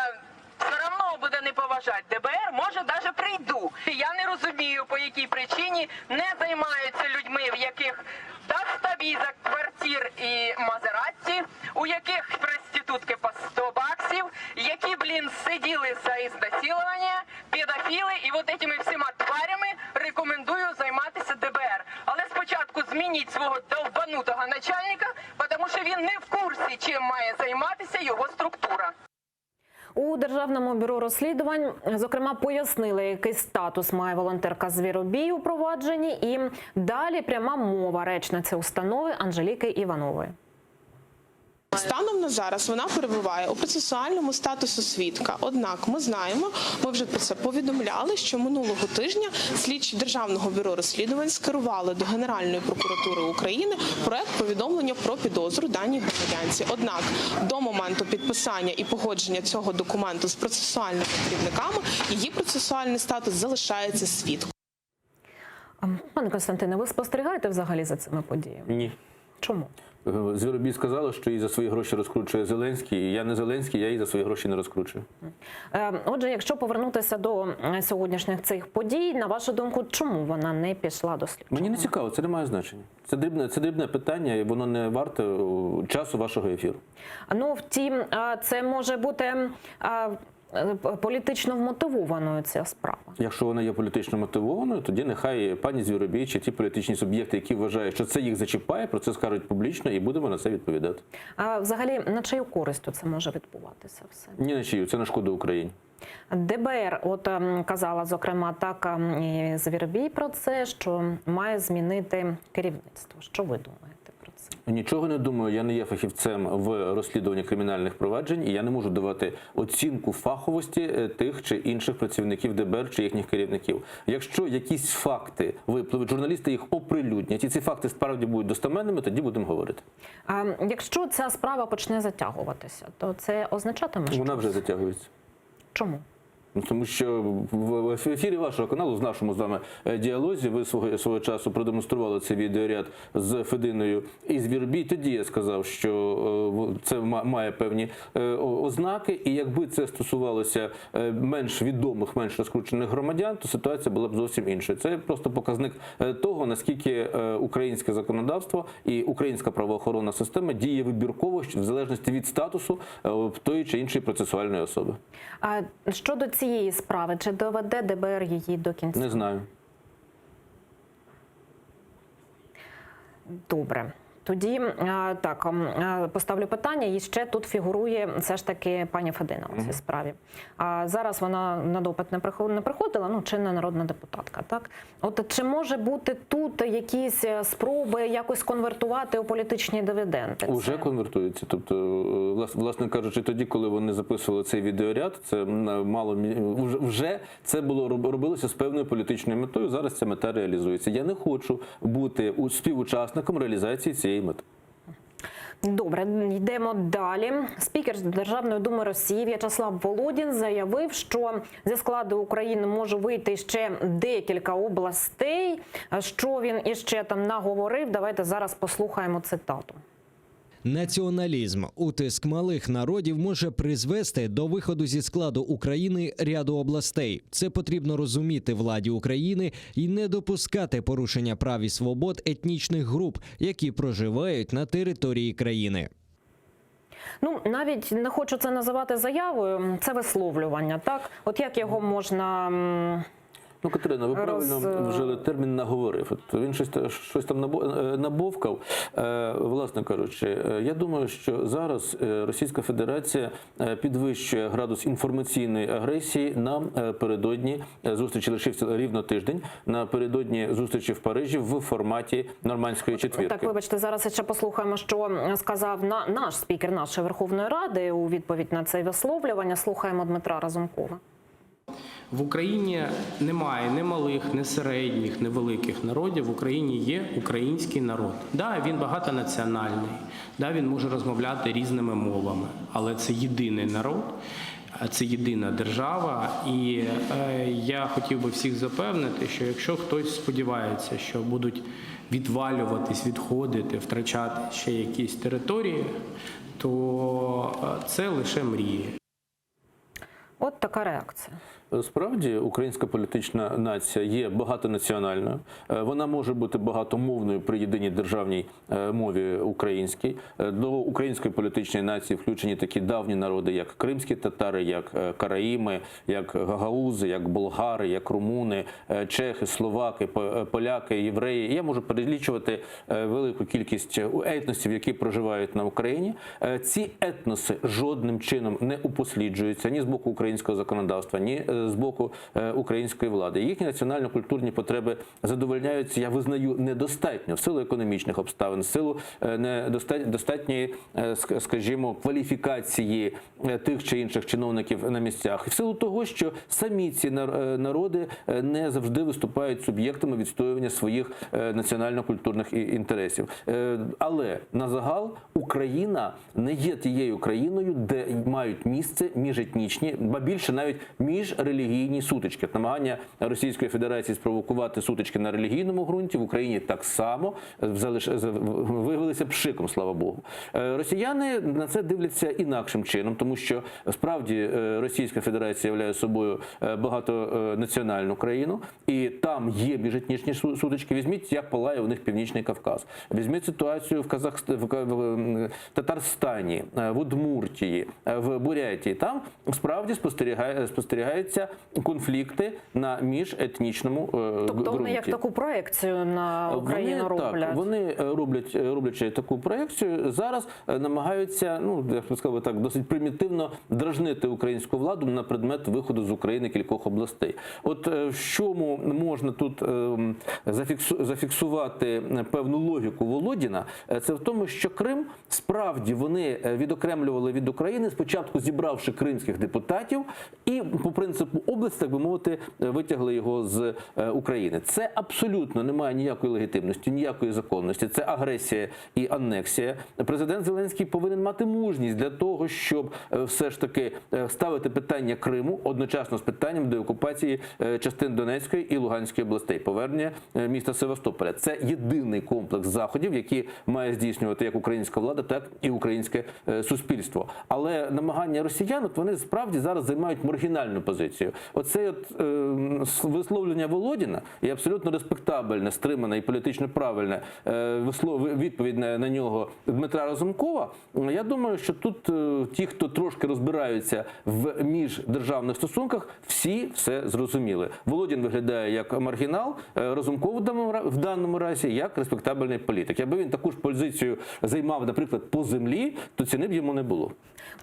все равно буде не поважати ДБР, може даже прийду. Я не розумію, по якій причині не займаються людьми, в яких доставізок, квартир і Мазератті, у яких проститутки по 100 баксів, які, блін, сиділи за изнасилование, педофіли, і вот этими всіма тварями рекомендую займатися ДБР. Але спочатку змініть свого долбанутого начальника, тому що він не в курсі, чим має займатися його структура. У Державному бюро розслідувань, зокрема, пояснили, який статус має волонтерка Звіробій у провадженні. І далі пряма мова речниці установи Анжеліки Іванової. Станом на зараз вона перебуває у процесуальному статусу свідка. Однак ми знаємо, ми вже про це повідомляли, що минулого тижня слідчі Державного бюро розслідувань скерували до Генеральної прокуратури України проект повідомлення про підозру даній громадянці. Однак до моменту підписання і погодження цього документу з процесуальними керівниками її процесуальний статус залишається свідком. Пане Константине, ви спостерігаєте взагалі за цими подіями? Ні. Чому? Е, Звіробій сказала, що її за свої гроші розкручує Зеленський. І Я не Зеленський, я її за свої гроші не розкручую. Е, Отже, якщо повернутися до е, сьогоднішніх цих подій, на вашу думку, чому вона не пішла до слідчого? Мені не цікаво, це не має значення. Це дрібне, це дрібне питання, і воно не варте е, часу вашого ефіру. Ну, втім, е, це може бути е, е, політично вмотивованою ця справа. Якщо вона є політично мотивованою, тоді нехай пані Звіробій чи ті політичні суб'єкти, які вважають, що це їх зачіпає, про це скажуть публічно і будемо на це відповідати. А взагалі, на чию користь це може відбуватися все? Ні на чию, це на шкоду Україні. ДБР, от ем, казала зокрема так ем, і Звіробій про це, що має змінити керівництво. Що ви думаєте про це? Нічого не думаю, я не є фахівцем в розслідуванні кримінальних проваджень, і я не можу давати оцінку фаховості е, тих чи інших працівників ДБР чи їхніх керівників. Якщо якісь факти випливуть, журналісти їх оприлюднять, і ці факти справді будуть достеменними, тоді будемо говорити. А якщо ця справа почне затягуватися, то це означатиме, що Вона вже затягується. чому? Ну, тому що в в ефірі вашого каналу, в нашому з вами е, діалозі, ви свого, свого часу продемонстрували цей відеоряд з Фединою і Звірбій. Тоді я сказав, що е, в- це ма- має певні е, о- ознаки, і якби це стосувалося е, менш відомих, менш розкручених громадян, то ситуація була б зовсім іншою. Це просто показник е, того, наскільки е, українське законодавство і українська правоохоронна система діє вибірково в залежності від статусу е, тої чи іншої процесуальної особи. А щодо цієї справи, чи доведе ДБР її до кінця? Не знаю. Добре. Тоді е, так м, е, поставлю питання, і ще тут фігурує все ж таки пані Федина у цій справі. А зараз вона на допит не прихо- не приходила, ну чинна народна депутатка. Так, от чи може бути тут якісь е, спроби якось конвертувати у політичні дивіденди? Уже конвертується. Тобто, е, влас- власне кажучи, тоді, коли вони записували цей відеоряд, це м, мало мі- вже- вже це було роб- робилося з певною політичною метою. Зараз ця мета реалізується. Я не хочу бути у- співучасником реалізації цієї мети. Добре, йдемо далі. Спікер Державної думи Росії В'ячеслав Володін заявив, що зі складу України може вийти ще декілька областей. Що він іще там наговорив? Давайте зараз послухаємо цитату. Націоналізм, утиск малих народів може призвести до виходу зі складу України ряду областей. Це потрібно розуміти владі України і не допускати порушення прав і свобод етнічних груп, які проживають на території країни. Ну навіть не хочу це називати заявою, це висловлювання. Так, от як його можна. м, Ну, Катерина, ви правильно Роз- вжили термін наговорив. От він щось, та- щось там набо- е, набовкав. Е, Власне кажучи, е, я думаю, що зараз е, Російська Федерація е, підвищує градус інформаційної агресії напередодні зустрічі лишився рівно тиждень, напередодні зустрічі в Парижі в форматі нормандської четвірки. Так, вибачте, зараз ще послухаємо, що сказав на наш спікер нашої Верховної Ради у відповідь на це висловлювання. Слухаємо Дмитра Разумкова. В Україні немає ні малих, ні середніх, ні великих народів. В Україні є український народ. Да, він багатонаціональний, да, він може розмовляти різними мовами, але це єдиний народ, а це єдина держава. І е, я хотів би всіх запевнити, що якщо хтось сподівається, що будуть відвалюватись, відходити, втрачати ще якісь території, то е, це лише мрії. От така реакція. Справді, українська політична нація є багатонаціональною. Е, Вона може бути багатомовною при єдиній державній е, мові українській. Е, До української політичної нації включені такі давні народи, як кримські татари, як е, караїми, як гагаузи, як болгари, як румуни, е, чехи, словаки, по- е, поляки, євреї. Я можу перелічувати е, велику кількість етносів, які проживають на Україні. Е, Ці етноси жодним чином не упосліджуються ні з боку українського законодавства, ні е, з боку е, української влади. Їхні національно-культурні потреби задовольняються, я визнаю, недостатньо в силу економічних обставин, в силу е, недоста- достатньої, е, ск- скажімо, кваліфікації е, тих чи інших чиновників на місцях, і в силу того, що самі ці нар- е, народи е, не завжди виступають суб'єктами відстоювання своїх е, національно-культурних і- інтересів. Е, Але на загал Україна не є тією країною, де мають місце міжетнічні, ба більше навіть міжрелігійні сутички. От Намагання Російської Федерації спровокувати сутички на релігійному ґрунті в Україні так само е, залиш- з- виявилися пшиком, слава Богу. Е, Росіяни на це дивляться інакшим чином, тому що справді е, Російська Федерація являє собою е, багатонаціональну країну, і там є міжетнічні су- сутички. Візьміть, як палає у них Північний Кавказ. Візьміть ситуацію в Казахст... в Ка- в, м, Татарстані, е, в Удмуртії, е, в Бурятії. Там справді спостерігає... спостерігаються. починаються конфлікти на міжетнічному е, Тобто вони як ґрунті. таку проекцію на Україну Вони, роблять. Так, вони е, роблять, е, роблячи таку проекцію, зараз е, намагаються, ну як би сказав, так, досить примітивно дражнити українську владу на предмет виходу з України кількох областей. От е, в чому можна тут е, м, зафіксу- зафіксувати певну логіку Володіна, е, це в тому, що Крим справді вони е, відокремлювали від України, спочатку зібравши кримських депутатів, і по принципу області, так би мовити, е, витягли його з е, України. Це абсолютно не має ніякої легітимності, ніякої законності. Це агресія і анексія. Президент Зеленський повинен мати мужність для того, щоб е, все ж таки е, ставити питання Криму одночасно з питанням деокупації е, частин Донецької і Луганської областей, повернення е, міста Севастополя. Це єдиний комплекс заходів, які має здійснювати як українська влада, так і українське е, суспільство. Але намагання росіян, от вони справді зараз займають маргінальну позицію. Оце от е, с- висловлення Володіна і абсолютно респектабельне, стримане і політично правильне е, вислов- відповідь на, на нього Дмитра Разумкова. Я думаю, що тут е, ті, хто трошки розбираються в міждержавних стосунках, всі все зрозуміли. Володін виглядає як маргінал, е, Разумков в даному ра- в даному разі як респектабельний політик. Якби він таку ж позицію займав, наприклад, по землі, то ціни б йому не було.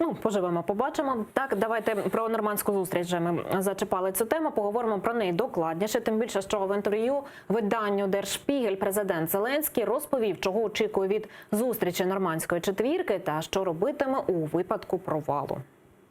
Ну, поживемо, побачимо. Так, давайте про нормандську зустріч вже ми зачіпали цю тему. Поговоримо про неї докладніше. Тим більше, що в інтерв'ю виданню Дершпігель президент Зеленський розповів, чого очікує від зустрічі нормандської четвірки та що робитиме у випадку провалу.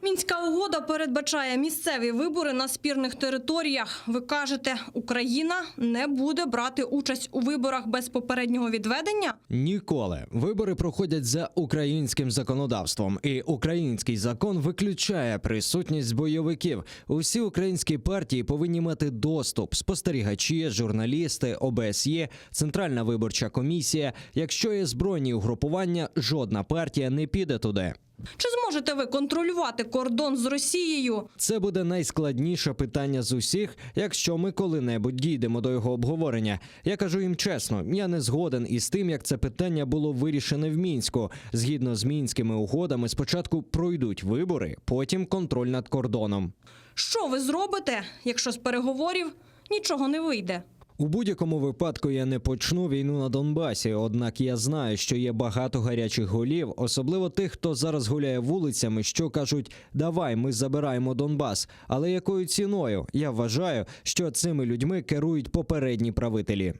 Мінська угода передбачає місцеві вибори на спірних територіях. Ви кажете, Україна не буде брати участь у виборах без попереднього відведення? Ніколи вибори проходять за українським законодавством, і український закон виключає присутність бойовиків. Усі українські партії повинні мати доступ: спостерігачі, журналісти, ОБСЄ, Центральна виборча комісія. Якщо є збройні угрупування, жодна партія не піде туди. Чи зможете ви контролювати кордон з Росією? Це буде найскладніше питання з усіх, якщо ми коли-небудь дійдемо до його обговорення. Я кажу їм чесно, я не згоден із тим, як це питання було вирішене в мінську. Згідно з мінськими угодами, спочатку пройдуть вибори, потім контроль над кордоном. Що ви зробите, якщо з переговорів нічого не вийде? У будь-якому випадку я не почну війну на Донбасі. Однак я знаю, що є багато гарячих голів, особливо тих, хто зараз гуляє вулицями, що кажуть, давай ми забираємо Донбас. Але якою ціною? Я вважаю, що цими людьми керують попередні правителі.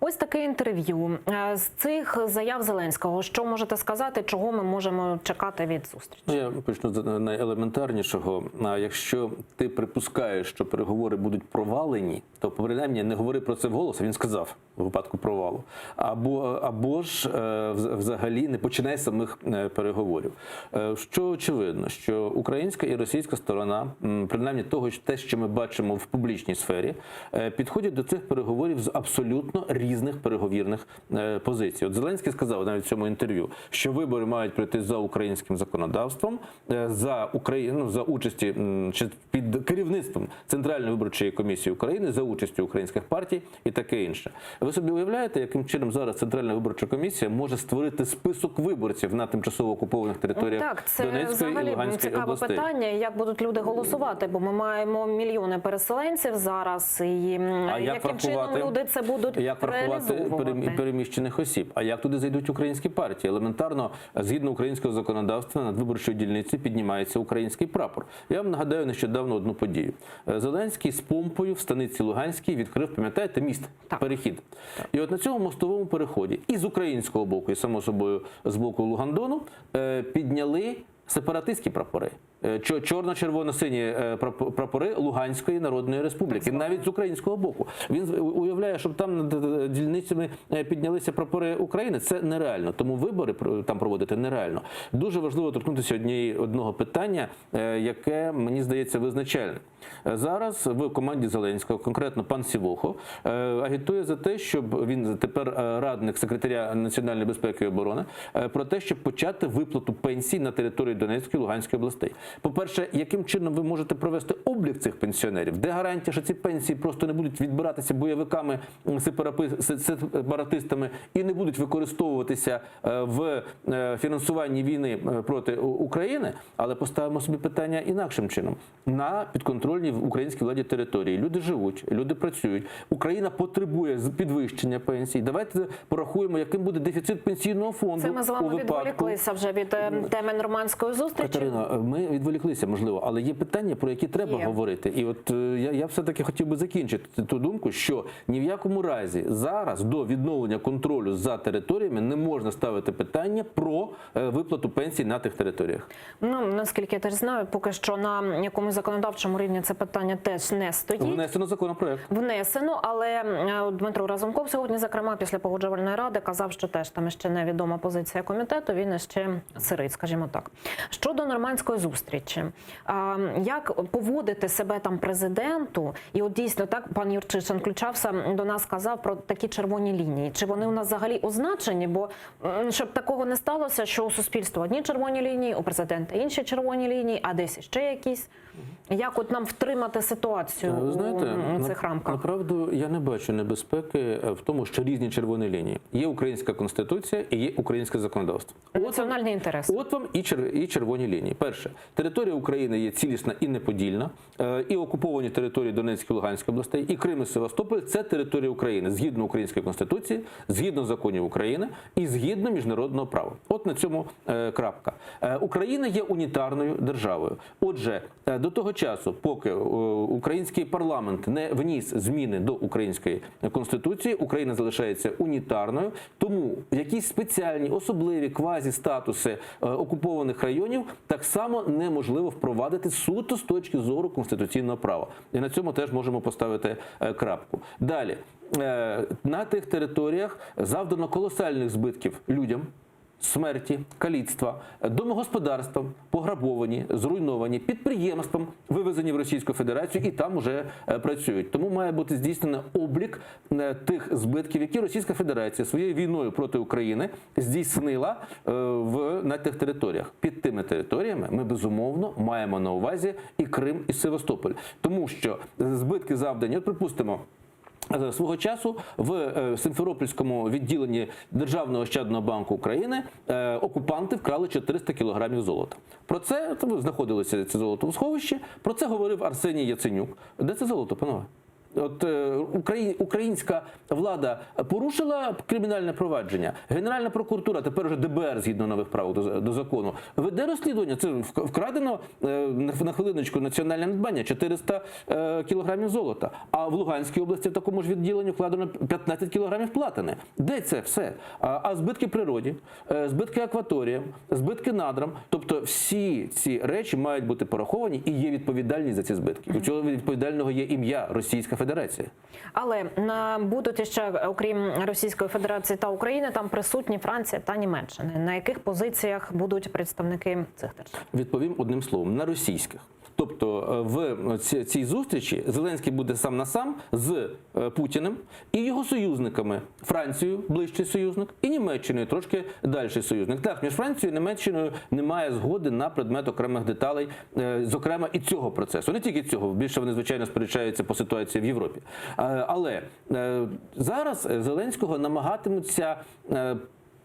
Ось таке інтерв'ю Е, з цих заяв Зеленського. Що можете сказати, чого ми можемо чекати від зустрічі? Ну, я почну з найелементарнішого. А якщо ти припускаєш, що переговори будуть провалені, то принаймні не говори про це вголос, а він сказав у випадку провалу. Або, або ж е, вз- взагалі не починай самих е, переговорів. Е, Що очевидно, що українська і російська сторона, м, принаймні того, що- те, що ми бачимо в публічній сфері, е, підходять до цих переговорів з абсолютно різних переговірних е, позицій. От Зеленський сказав навіть в цьому інтерв'ю, що вибори мають пройти за українським законодавством, е, за Україну за участі м, чи під керівництвом Центральної виборчої комісії України, за участю українських партій і таке інше. Ви собі уявляєте, яким чином зараз Центральна виборча комісія може створити список виборців на тимчасово окупованих територіях Так, це Донецької і взагалі Луганської цікаве областей? питання. Як будуть люди голосувати? Бо ми маємо мільйони переселенців зараз, і м, А як яким чином врахувати- люди це будуть Як врахувати реалізовувати? перем- переміщених осіб? А як туди зайдуть українські партії? Елементарно, згідно українського законодавства, над виборчою дільницею піднімається український прапор. Я вам нагадаю нещодавно одну подію. Е, Зеленський з помпою в станиці Луганській відкрив, пам'ятаєте, міст, перехід. І от на цьому мостовому переході і з українського боку, і само собою з боку Лугандону е, підняли сепаратистські прапори. Е, чо- Чорно-червоно-сині е, прап- прапори Луганської Народної Республіки, навіть з українського боку. Він з- уявляє, щоб там над е, дільницями е, піднялися прапори України. Це нереально. Тому вибори про- там проводити нереально. Дуже важливо торкнутися однієї одного питання, е, яке мені здається визначальне. Е, Зараз в команді Зеленського, конкретно пан Сівохо, е, агітує за те, щоб він тепер е, радник секретаря національної безпеки і оборони, е, про те, щоб почати виплату пенсій на території Донецької і Луганської областей. По-перше, яким чином ви можете провести облік цих пенсіонерів? Де гарантія, що ці пенсії просто не будуть відбиратися бойовиками, м, сепарапи- се- сепаратистами і не будуть використовуватися е, в е, фінансуванні війни е, проти У- України? Але поставимо собі питання інакшим чином: на підконтрольній українській владі території люди живуть, люди працюють. Україна потребує з- підвищення пенсій. Давайте порахуємо, яким буде дефіцит пенсійного фонду Це ми з у вами випадку. відволіклися вже від е, теми нормандської зустрічі. Катерина, е, ми відволіклися, можливо, але є питання, про які треба Є. говорити. І от е, я, я все-таки хотів би закінчити ту думку, що ні в якому разі зараз до відновлення контролю за територіями не можна ставити питання про е, виплату пенсій на тих територіях. Ну наскільки я теж знаю, поки що на якомусь законодавчому рівні це питання теж не стоїть. Внесено законопроект. Внесено, але е, Дмитро Разумков сьогодні, зокрема, після погоджувальної ради казав, що теж там ще невідома позиція комітету. Він ще сирий, скажімо так. Щодо нормандської зустрічі, а, як поводити себе там президенту, і от дійсно так пан Юрчишин включався до нас, казав про такі червоні лінії. Чи вони у нас взагалі означені? Бо м, щоб такого не сталося, що у суспільства одні червоні лінії, у президента інші червоні лінії, а десь ще якісь. Як от нам втримати ситуацію Е, Ви знаєте, у цих на- рамках? Направду я не бачу небезпеки е, в тому, що різні червоні лінії. Є українська конституція і є українське законодавство. Національний інтерес. От вам і, чер- і червоні лінії. Перше, територія України є цілісна і неподільна, е, і окуповані території Донецької і Луганської областей, і Крим і Севастополь це територія України згідно української конституції, згідно законів України і згідно міжнародного права. От на цьому е, крапка. Е, Україна є унітарною державою. Отже, е, до того часу, поки е, український парламент не вніс зміни до української конституції, Україна залишається унітарною. Тому якісь спеціальні особливі квазістатуси е, окупованих районів так само неможливо впровадити суто з точки зору конституційного права. І на цьому теж можемо поставити е, крапку. Далі Е, на тих територіях завдано колосальних збитків людям смерті, каліцтва, домогосподарствам пограбовані, зруйновані, підприємствам вивезені в Російську Федерацію і там уже е, працюють. Тому має бути здійснено облік е, тих збитків, які Російська Федерація своєю війною проти України здійснила е, в на тих територіях. Під тими територіями ми безумовно маємо на увазі і Крим, і Севастополь, тому що збитки завдані, от припустимо. Е, Свого часу в е, Симферопольському відділенні Державного ощадного банку України е, окупанти вкрали 400 кілограмів золота. Про це там знаходилося це золото у сховищі. Про це говорив Арсеній Яценюк. Де це золото, панове? От е, Украї- українська влада порушила кримінальне провадження. Генеральна прокуратура, тепер уже ДБР згідно нових правил до, до закону, веде розслідування. Це вк- вкрадено е, на на хвилиночку національне надбання 400 е, кілограмів золота. А в Луганській області в такому ж відділенні вкладено 15 кілограмів платини. Де це все? А, а збитки природі, е, збитки акваторіям, збитки надрам. Тобто всі ці речі мають бути пораховані і є відповідальність за ці збитки. У цього відповідального є ім'я Російська Федерація. Але на будуть ще, окрім Російської Федерації та України, там присутні Франція та Німеччина. На яких позиціях будуть представники цих держав? Відповім одним словом на російських. Тобто е, в ці- цій зустрічі Зеленський буде сам на сам з е, Путіним і його союзниками Францією, ближчий союзник, і Німеччиною, трошки дальший союзник. Так, між Францією і Німеччиною немає згоди на предмет окремих деталей, е, зокрема і цього процесу. Не тільки цього, більше вони звичайно сперечаються по ситуації в Європі. Е, Але е, зараз Зеленського намагатимуться. е,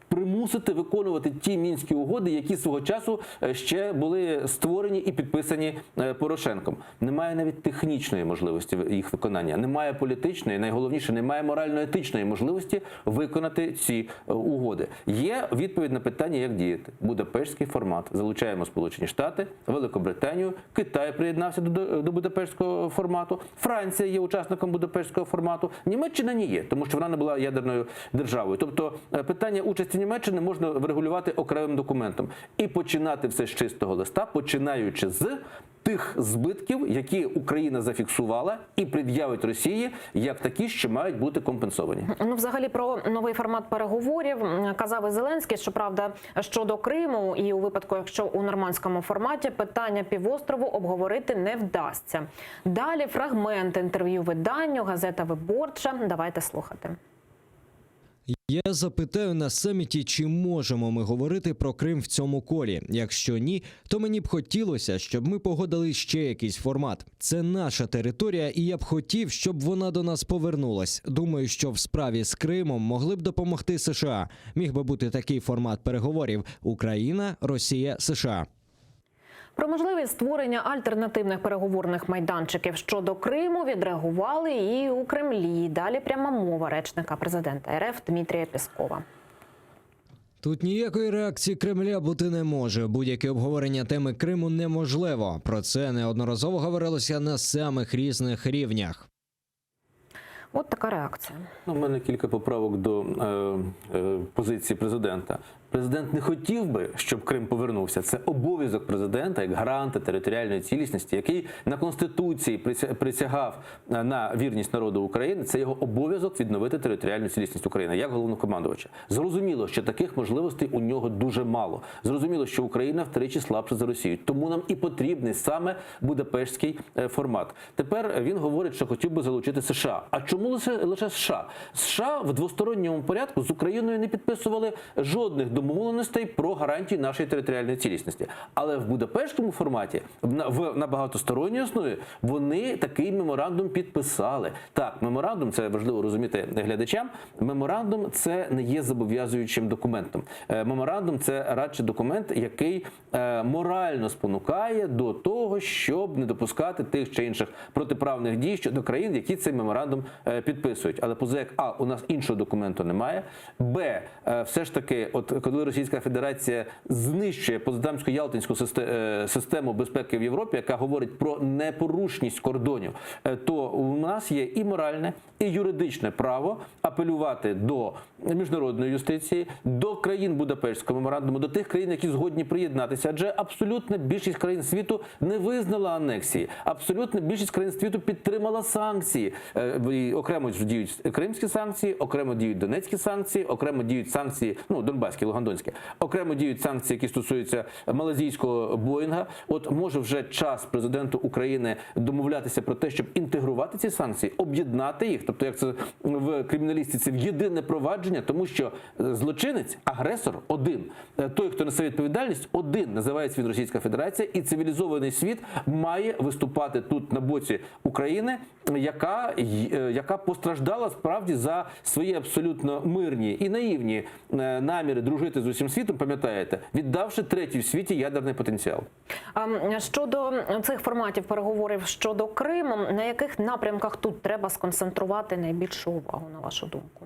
примусити виконувати ті мінські угоди, які свого часу е, ще були створені і підписані е, Порошенком. Немає навіть технічної можливості їх виконання, немає політичної, найголовніше, немає морально-етичної можливості виконати ці е, угоди. Є відповідь на питання, як діяти. Будапештський формат. Залучаємо Сполучені Штати, Великобританію, Китай приєднався до, до, до Будапештського формату, Франція є учасником Будапештського формату, Німеччина не є, тому що вона не була ядерною державою. Тобто е, питання участі Німеччини можна врегулювати окремим документом і починати все з чистого листа, починаючи з тих збитків, які Україна зафіксувала і пред'явить Росії як такі, що мають бути компенсовані. Ну, взагалі, про новий формат переговорів м, казав і Зеленський, щоправда, щодо Криму, і у випадку, якщо у нормандському форматі питання півострову обговорити не вдасться. Далі фрагмент інтерв'ю виданню, газета Виборча. Давайте слухати. Я запитаю на саміті, чи можемо ми говорити про Крим в цьому колі. Якщо ні, то мені б хотілося, щоб ми погодили ще якийсь формат. Це наша територія, і я б хотів, щоб вона до нас повернулась. Думаю, що в справі з Кримом могли б допомогти США. Міг би бути такий формат переговорів: Україна, Росія, США. Про можливість створення альтернативних переговорних майданчиків щодо Криму відреагували і у Кремлі. Далі пряма мова речника президента РФ Дмитрія Пєскова. Тут ніякої реакції Кремля бути не може. Будь-яке обговорення теми Криму неможливо. Про це неодноразово говорилося на самих різних рівнях. От така реакція. Ну, у мене кілька поправок до е, е, позиції президента. Президент не хотів би, щоб Крим повернувся. Це обов'язок президента як гаранта територіальної цілісності, який на конституції прися- присягав е, на вірність народу України. Це його обов'язок відновити територіальну цілісність України як головнокомандувача. Зрозуміло, що таких можливостей у нього дуже мало. Зрозуміло, що Україна втричі слабша за Росію. Тому нам і потрібний саме Будапештський е, формат. Тепер він говорить, що хотів би залучити США. А чому лише, лише США? США в двосторонньому порядку з Україною не підписували жодних домовленостей про гарантії нашої територіальної цілісності. Але в Будапештському форматі, в на, в, на багатосторонній основі, вони такий меморандум підписали. Так, меморандум це важливо розуміти глядачам. Меморандум це не є зобов'язуючим документом. Е, Меморандум це радше документ, який е, морально спонукає до того, щоб не допускати тих чи інших протиправних дій щодо країн, які цей меморандум е, підписують. Але позаяк А, у нас іншого документу немає. Б, е, все ж таки, от коли Російська Федерація знищує Потсдамсько-Ялтинську систе- е, систему безпеки в Європі, яка говорить про непорушність кордонів, е, то у нас є і моральне, і юридичне право апелювати до міжнародної юстиції, до країн Будапештського меморандуму, до тих країн, які згодні приєднатися. Адже абсолютна більшість країн світу не визнала анексії. Абсолютна більшість країн світу підтримала санкції. Е, і Окремо ж діють кримські санкції, окремо діють донецькі санкції, окремо діють санкції, ну донбаські, лугандонські, окремо діють санкції, які стосуються малазійського Боїнга. От може вже час президенту України домовлятися про те, щоб інтегрувати ці санкції, об'єднати їх, тобто як це в криміналістиці, в єдине провадження, тому що е, злочинець, агресор один. Е, Той, хто несе відповідальність, один називається він Російська Федерація, і цивілізований світ має виступати тут на боці України, яка, й- е, яка постраждала справді за свої абсолютно мирні і наївні е, наміри дружити з усім світом, пам'ятаєте, віддавши третій в світі ядерний потенціал. А, м, Щодо цих форматів переговорів щодо Криму, на яких напрямках тут треба сконцентрувати найбільшу увагу, на вашу думку?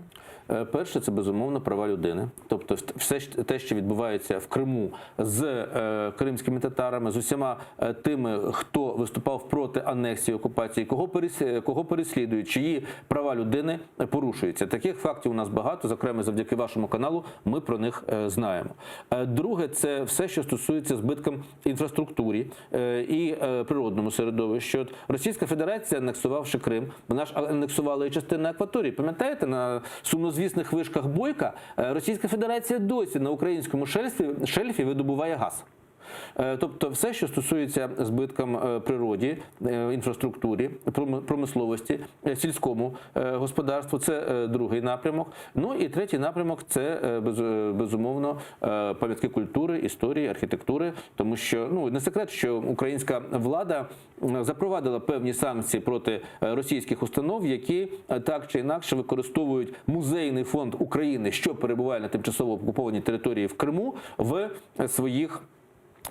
Е, Перше, це безумовно права людини, тобто все ж те, що відбувається в Криму з е, кримськими татарами, з усіма е, тими, хто виступав проти анексії окупації, кого перес- кого переслідують, чиї права людини порушуються. Таких фактів у нас багато, зокрема завдяки вашому каналу. Ми про них е, знаємо. Е, Друге, це все, що стосується збиткам інфраструктурі е, і е, природному середовищу. От Російська Федерація, анексувавши Крим, вона ж анексувала і частину акваторії. Пам'ятаєте, на сумнозвісних вишках Бойка е, Російська Федерація досі на українському шельфі, шельфі видобуває газ. Е, Тобто, все, що стосується збиткам е, природі, е, інфраструктурі, пром- промисловості, е, сільському е, господарству, це е, другий напрямок. Ну і третій напрямок це е, без- е, безумовно е, пам'ятки культури, історії, архітектури, тому що ну не секрет, що українська влада м, запровадила певні санкції проти е, російських установ, які е, так чи інакше використовують музейний фонд України, що перебуває на тимчасово окупованій території в Криму, в е, своїх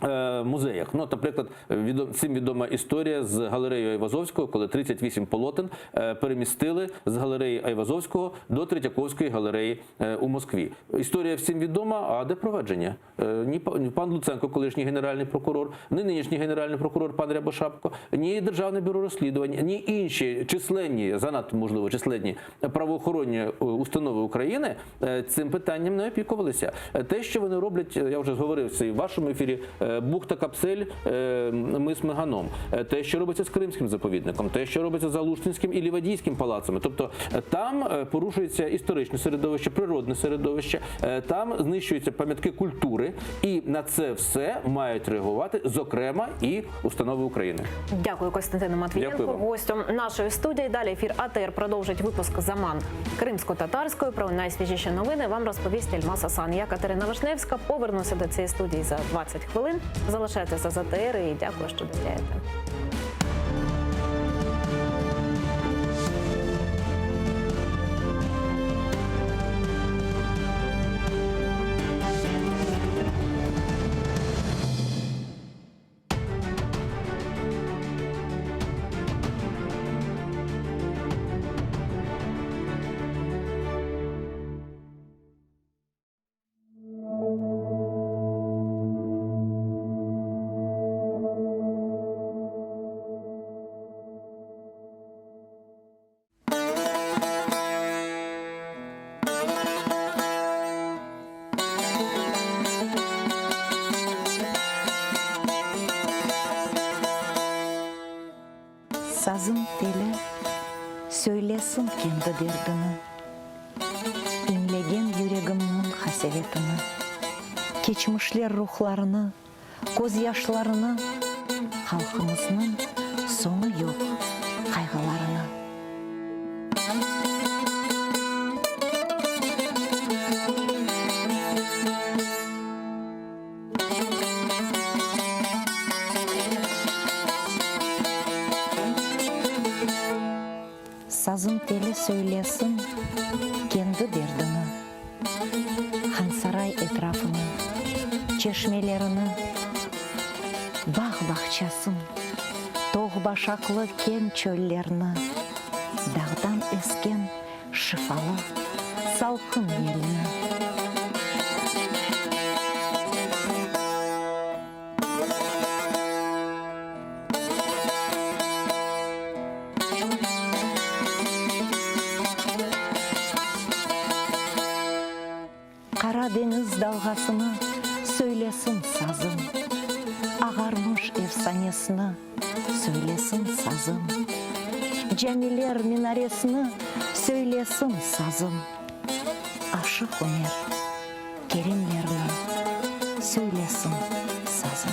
е, Музеях, ну, наприклад, відом, цим відома історія з галереєю Айвазовського, коли 38 полотен е, перемістили з галереї Айвазовського до Третьяковської галереї е, у Москві. Історія всім відома, а де провадження? Е, Ні па- ні пан Луценко, колишній генеральний прокурор, ні нинішній генеральний прокурор пан Рябошапко, ні Державне бюро розслідувань, ні інші численні, занадто можливо, численні правоохоронні е, установи України е, цим питанням не опікувалися. Е, Те, що вони роблять, е, я вже говорив це і в вашому ефірі. Бухта Капсель, мис Меганом, те, що робиться з Кримським заповідником, те, що робиться з Алуштинським і Лівадійським палацами. Тобто там порушується історичне середовище, природне середовище, там знищуються пам'ятки культури, і на це все мають реагувати, зокрема, і установи України. Дякую, Костянтину Матвієнку, Дякую вам. гостю нашої студії. Далі ефір АТР продовжить випуск Заман кримсько-татарською. Про найсвіжіші новини вам розповість Ельмас Асан. Я Катерина Вишневська. Повернуся до цієї студії за 20 хвилин. Залишайтеся з АТР і дякую, що довіряєте. Sazım teli söylesin kendi derdini, İñlegen yüregimniñ qasevetini, Keçmişler ruhlarını, közyaşlarını, Halqımıznıñ soñu yoq qayğılarını. Sazım teli söylesin kendi derdini, Hansaray etrafını, çeşmelerini, Bağ-bağçasın, toğ-başaqlı keñ çöllerni, Dağdan esken şifalı salqın yelni. Qara deñiz dalğasını söylesin sazım, Ağarmış efsanesini söylesin sazım, Camiler minaresini söylesin sazım, Aşıq Ümer Kerimlerni söylesin sazım.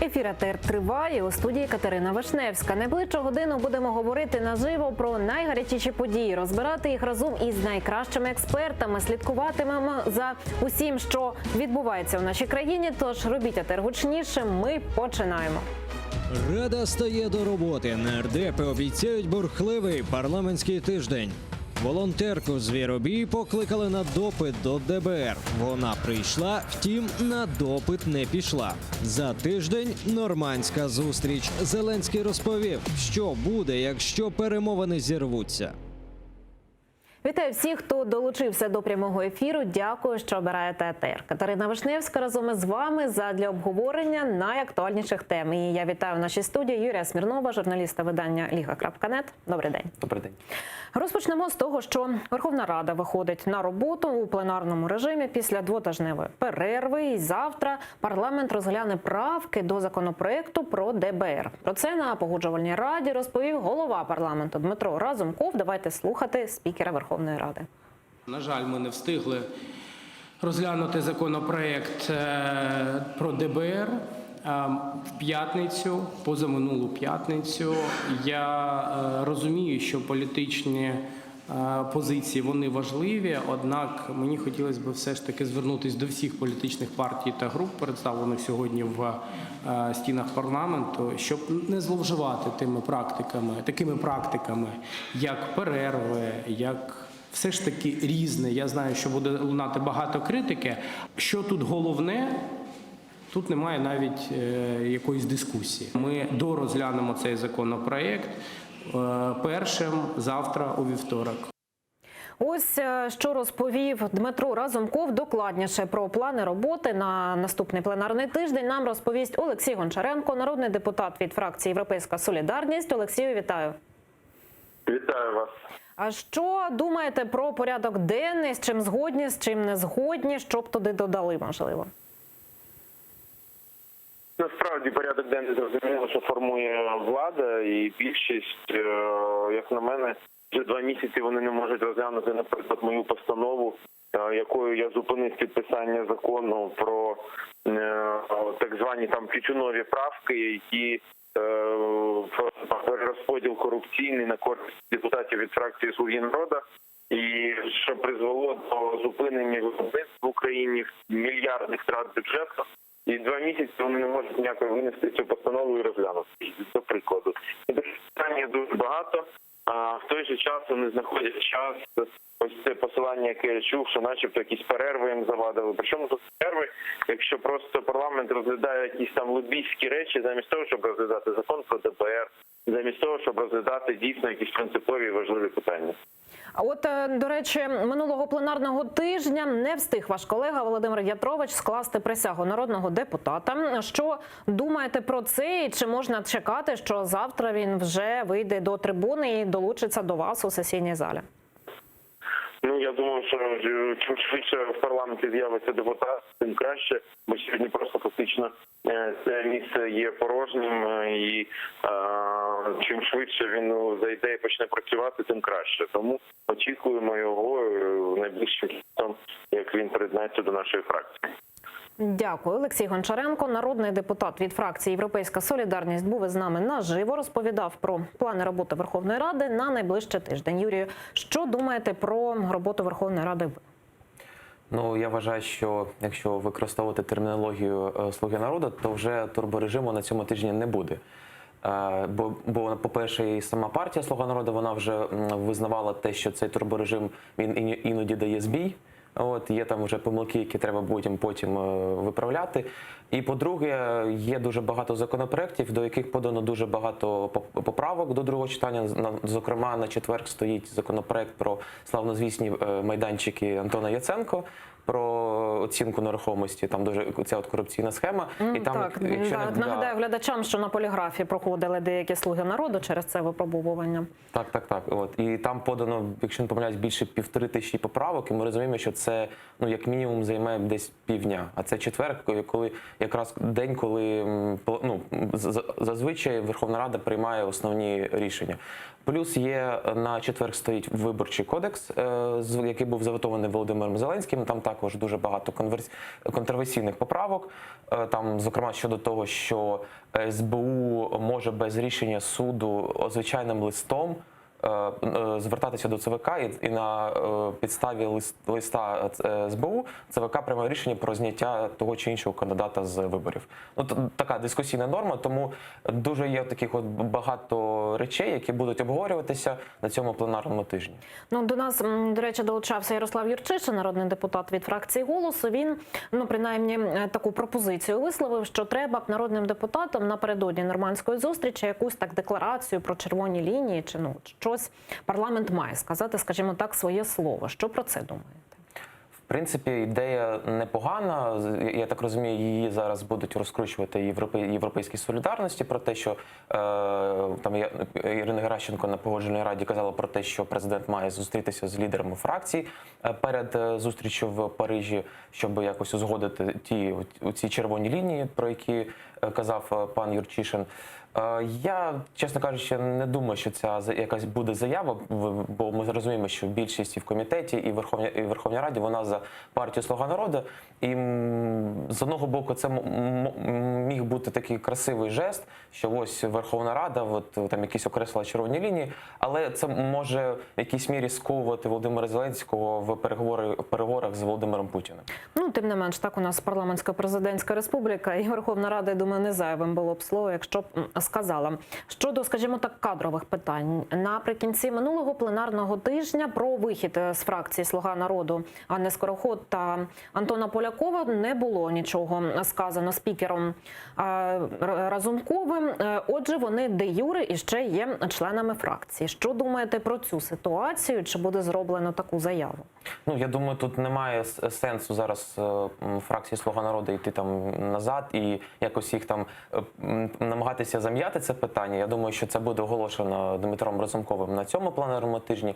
Ефір АТР триває у студії Катерина Вишневська. Найближчу годину будемо говорити наживо про найгарячіші події, розбирати їх разом із найкращими експертами. Слідкуватимемо за усім, що відбувається в нашій країні. Тож робіть АТР гучніше. Ми починаємо. Рада стає до роботи. Нардепи обіцяють бурхливий парламентський тиждень. Волонтерку Звіробій покликали на допит до ДБР. Вона прийшла, втім, на допит не пішла. За тиждень нормандська зустріч. Зеленський розповів, що буде, якщо перемовини зірвуться. Вітаю всіх, хто долучився до прямого ефіру. Дякую, що обираєте АТР. Катерина Вишневська разом із вами задля обговорення найактуальніших тем. І я вітаю в нашій студії Юрія Смірнова, журналіста видання Ліга.нет. Добрий день. Добрий день. Розпочнемо з того, що Верховна Рада виходить на роботу у пленарному режимі після двотижневої перерви. І завтра парламент розгляне правки до законопроекту про ДБР. Про це на погоджувальній раді розповів голова парламенту Дмитро Разумков. Давайте слухати спікера Верховної Ради. На жаль, ми не встигли розглянути законопроект про ДБР. В п'ятницю, позаминулу п'ятницю, я розумію, що політичні позиції вони важливі, однак мені хотілося б все ж таки звернутися до всіх політичних партій та груп, представлених сьогодні в стінах парламенту, щоб не зловживати тими практиками, такими практиками, як перерви, як все ж таки різне. Я знаю, що буде лунати багато критики. Що тут головне? Тут немає навіть якоїсь дискусії. Ми дорозглянемо цей законопроект першим завтра у вівторок. Ось що розповів Дмитро Разумков. Докладніше про плани роботи на наступний пленарний тиждень нам розповість Олексій Гончаренко, народний депутат від фракції «Європейська солідарність». Олексію, вітаю. Вітаю вас. А що думаєте про порядок денний, з чим згодні, з чим не згодні, що б туди додали, можливо? Насправді порядок денний зрозуміло, що формує влада, і більшість, як на мене, вже 2 місяці вони не можуть розглянути, наприклад, мою постанову, якою я зупинив підписання закону про так звані там тютюнові правки, які перерозподіл корупційний на користь депутатів від фракції «Слуги народу», і що призвело до зупинення виробництва в Україні, мільярдних втрат бюджету. І 2 місяці вони не можуть ніяк винести цю постанову і розглянути, до прикладу. І питань є дуже багато, а в той же час вони знаходять час, ось це посилання, яке я чув, що начебто якісь перерви їм завадили. Причому тут перерви, якщо просто парламент розглядає якісь там лобістські речі, замість того, щоб розглядати закон про ДБР, замість того, щоб розглядати дійсно якісь принципові і важливі питання. А от, до речі, минулого пленарного тижня не встиг ваш колега Володимир В'ятрович скласти присягу народного депутата. Що думаєте про це і чи можна чекати, що завтра він вже вийде до трибуни і долучиться до вас у сесійній залі? Ну, я думаю, що чим швидше в парламенті з'явиться депутат, тим краще, бо сьогодні просто фактично це місце є порожнім, і чим швидше він зайде і почне працювати, тим краще. Тому очікуємо його найближчим часом, як він приєднається до нашої фракції. Дякую. Олексій Гончаренко, народний депутат від фракції «Європейська солідарність», був із нами наживо, розповідав про плани роботи Верховної Ради на найближчий тиждень. Юрію, що думаєте про роботу Верховної Ради ви? Ну, я вважаю, що якщо використовувати термінологію «Слуги народу», то вже турборежиму на цьому тижні не буде. Бо, по-перше, і сама партія «Слуга народу», вона вже визнавала те, що цей турборежим, він іноді дає збій. От, є там вже помилки, які треба потім, потім виправляти. І, по-друге, є дуже багато законопроєктів, до яких подано дуже багато поправок до другого читання. Зокрема, на четвер стоїть законопроект про славнозвісні майданчики Антона Яценко, про оцінку нерухомості, там дуже ця от корупційна схема. І там, так, якщо так, не, нагадаю да. глядачам, що на поліграфі проходили деякі «Слуги народу» через це випробовування. Так, так, так. От. І там подано, якщо не помиляюсь, більше 1500 поправок, і ми розуміємо, що це, ну, як мінімум займе десь півдня. А це четвер, коли якраз день, коли ну, зазвичай Верховна Рада приймає основні рішення. Плюс є на четвер стоїть виборчий кодекс, який був заветований Володимиром Зеленським. Там також дуже багато контроверсійних поправок. Там, зокрема, щодо того, що СБУ може без рішення суду звичайним листом звертатися до ЦВК і на підставі листа СБУ ЦВК приймає рішення про зняття того чи іншого кандидата з виборів. Ну, така дискусійна норма, тому дуже є таких от багато речей, які будуть обговорюватися на цьому пленарному тижні. Ну, до нас, до речі, долучався Ярослав Юрчишин, народний депутат від фракції «Голосу». Він, ну, принаймні, таку пропозицію висловив, що треба б народним депутатам напередодні нормандської зустрічі якусь так декларацію про червоні лінії, чи, ну, щось парламент має сказати, скажімо так, своє слово. Що про це думаєте? В принципі, ідея непогана. Я так розумію, її зараз будуть розкручувати Європейській солідарності про те, що, там Ірина Геращенко на погоджувальній раді казала про те, що президент має зустрітися з лідерами фракцій, перед зустріччю в Парижі, щоб якось узгодити ці червоні лінії, про які казав пан Юрчишин. Е, Я, чесно кажучи, не думаю, що ця за- якась буде заява, в- бо ми розуміємо, що більшість і в комітеті, і в Верховній, і в Верховній Раді вона за партію Слуга народу. І м, з одного боку, це м- м- міг бути такий красивий жест, що ось Верховна Рада, от там якісь окреслила червоні лінії, але це може в якійсь мірі сковувати Володимира Зеленського в переговори в переговорах з Володимиром Путіним. Ну, тим не менш, так у нас парламентсько-президентська республіка, і Верховна Рада, я думаю, не зайвим було б слово, якщо б м, сказала. Щодо, скажімо так, кадрових питань наприкінці минулого пленарного тижня про вихід е, з фракції Слуга народу Анни Скороход та Антона Полякова не було нічого сказано спікером е, Р- Разумковим. Е, Отже, вони де юре і ще є членами фракції. Що думаєте про цю ситуацію? Чи буде зроблено таку заяву? Ну, я думаю, тут немає с- сенсу зараз е, м, фракції Слуга народу йти там назад і якось їх там е, м, намагатися зам'яти це питання. Я думаю, що це буде оголошено Дмитром Разумковим на цьому пленарному тижні.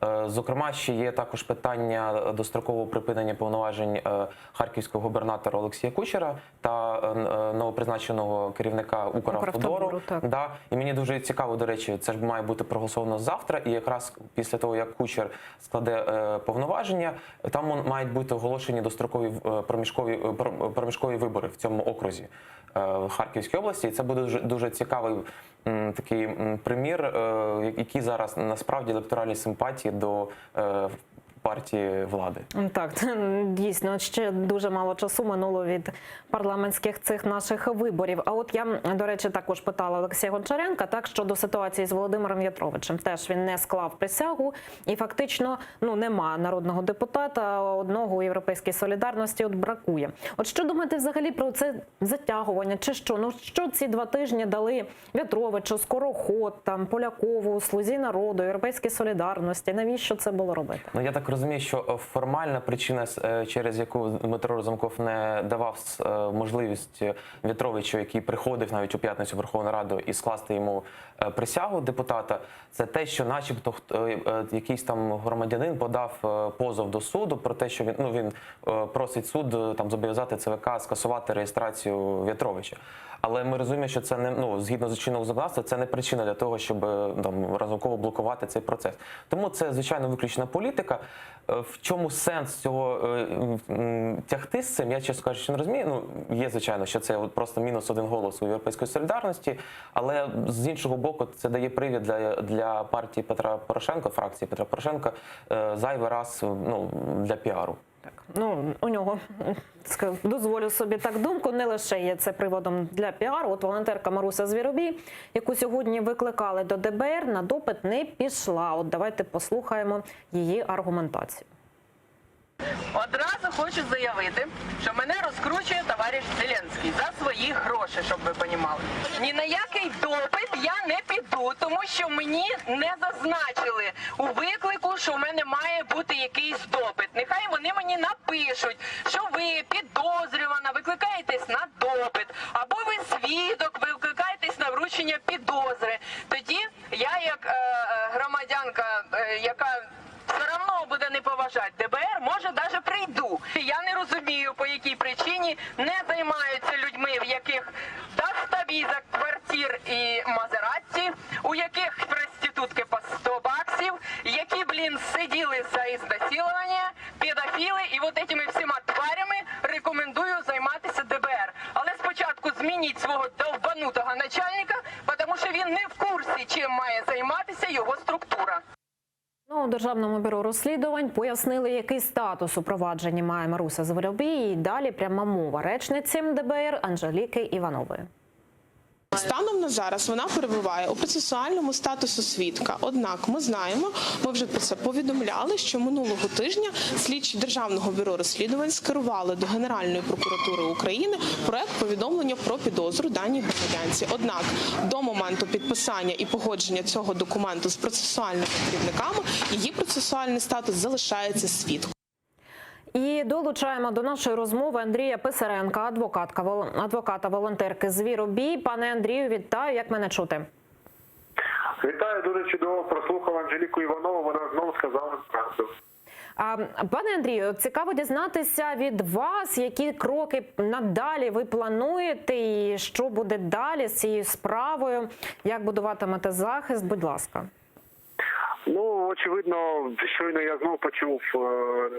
Е, Зокрема, ще є також питання дострокового припинення повноважень е, харківського губернатора Олексія Кучера та е, н- е, новопризначеного керівника Укравтодору. «Укравтодору», так. Да, і мені дуже цікаво, до речі, це ж має бути проголосовано завтра. І якраз після того, як Кучер складе е, повноваження, там он- мають бути оголошені дострокові е, проміжкові е, пр- проміжкові вибори в цьому окрузі е, в Харківській області. І це буде дуже, дуже цікавий м, такий м, примір, е, які зараз насправді електоральні симпатії до е, партії влади. Так, це дійсно ще дуже мало часу минуло від парламентських цих наших виборів. А от я, до речі, також питала Олексія Гончаренка так щодо ситуації з Володимиром В'ятровичем. Теж він не склав присягу, і фактично ну нема народного депутата одного у європейській солідарності. От бракує. От що думаєте взагалі про це затягування? Чи що? Ну що ці два тижні дали В'ятровичу, Скороход, там Полякову, Слузі народу, Європейській солідарності? Навіщо це було робити? Ну я так розумію, що е, формальна причина, с- е, через яку Дмитро Разумков не давав с- е, можливість е, В'ятровичу, який приходив навіть у п'ятницю в Верховну Раду, і скласти йому е, присягу депутата, це те, що, начебто, хт- е, е, якийсь там громадянин подав е, позов до суду про те, що він ну він е, просить суд е, там зобов'язати ЦВК скасувати реєстрацію В'ятровича. Але ми розуміємо, що це не ну згідно з чинного законодавства, це не причина для того, щоб е, там Разумково блокувати цей процес. Тому це звичайно виключна політика. Е, В чому сенс цього е, м, тягти з цим? Я чесно кажучи, не розумію. Ну є звичайно, що це от просто мінус один голос у європейської солідарності, але з іншого боку, це дає привід для, для партії Петра Порошенка, фракції Петра Порошенка, е, зайвий раз ну для піару. Ну, у нього ска- дозволю собі так думку, не лише є це приводом для піару. От волонтерка Маруся Звіробій, яку сьогодні викликали до ДБР, на допит не пішла. От давайте послухаємо її аргументацію. Одразу хочу заявити, що мене розкручує товариш Зеленський за свої гроші, щоб ви понімали. Ні на який допит я не піду, тому що мені не зазначили у виклику, що в мене має бути якийсь допит. Нехай вони мені напишуть, що ви підозрювана, викликаєтесь на допит, або ви свідок, викликаєтесь на вручення підозри. Тоді я, як е, е, громадянка, е, яка все равно буде не поважати ДБР, може даже прийду. Я не розумію, по якій причині не займаються людьми, в яких доставізок, квартир і Мазератті, у яких проститутки по 100 баксів, які, блін, сиділи за изнасилование, педофіли, і вот этими всіма тварями рекомендую займатися ДБР. Але спочатку змініть свого долбанутого начальника, тому що він не в курсі, чим має займатися його структура. Ну, у Державному бюро розслідувань пояснили, який статус у провадженні має Маруся Звіробій. І далі пряма мова речниці ДБР Анжеліки Іванової. Станом на зараз вона перебуває у процесуальному статусу свідка. Однак ми знаємо, ми вже про це повідомляли, що минулого тижня слідчі Державного бюро розслідувань скерували до Генеральної прокуратури України проект повідомлення про підозру даній громадянці. Однак до моменту підписання і погодження цього документу з процесуальними керівниками її процесуальний статус залишається свідком. І долучаємо до нашої розмови Андрія Писаренка, адвокатка, вол- адвоката волонтерки Звіробій. Пане Андрію, вітаю. Як мене чути? Вітаю, дуже чудово прослухав Анжеліку Іванову. Вона знову сказала правду. Пане Андрію, цікаво дізнатися від вас, які кроки надалі ви плануєте, і що буде далі з цією справою, як будуватимете захист, будь ласка. Ну, очевидно, щойно я знов почув е,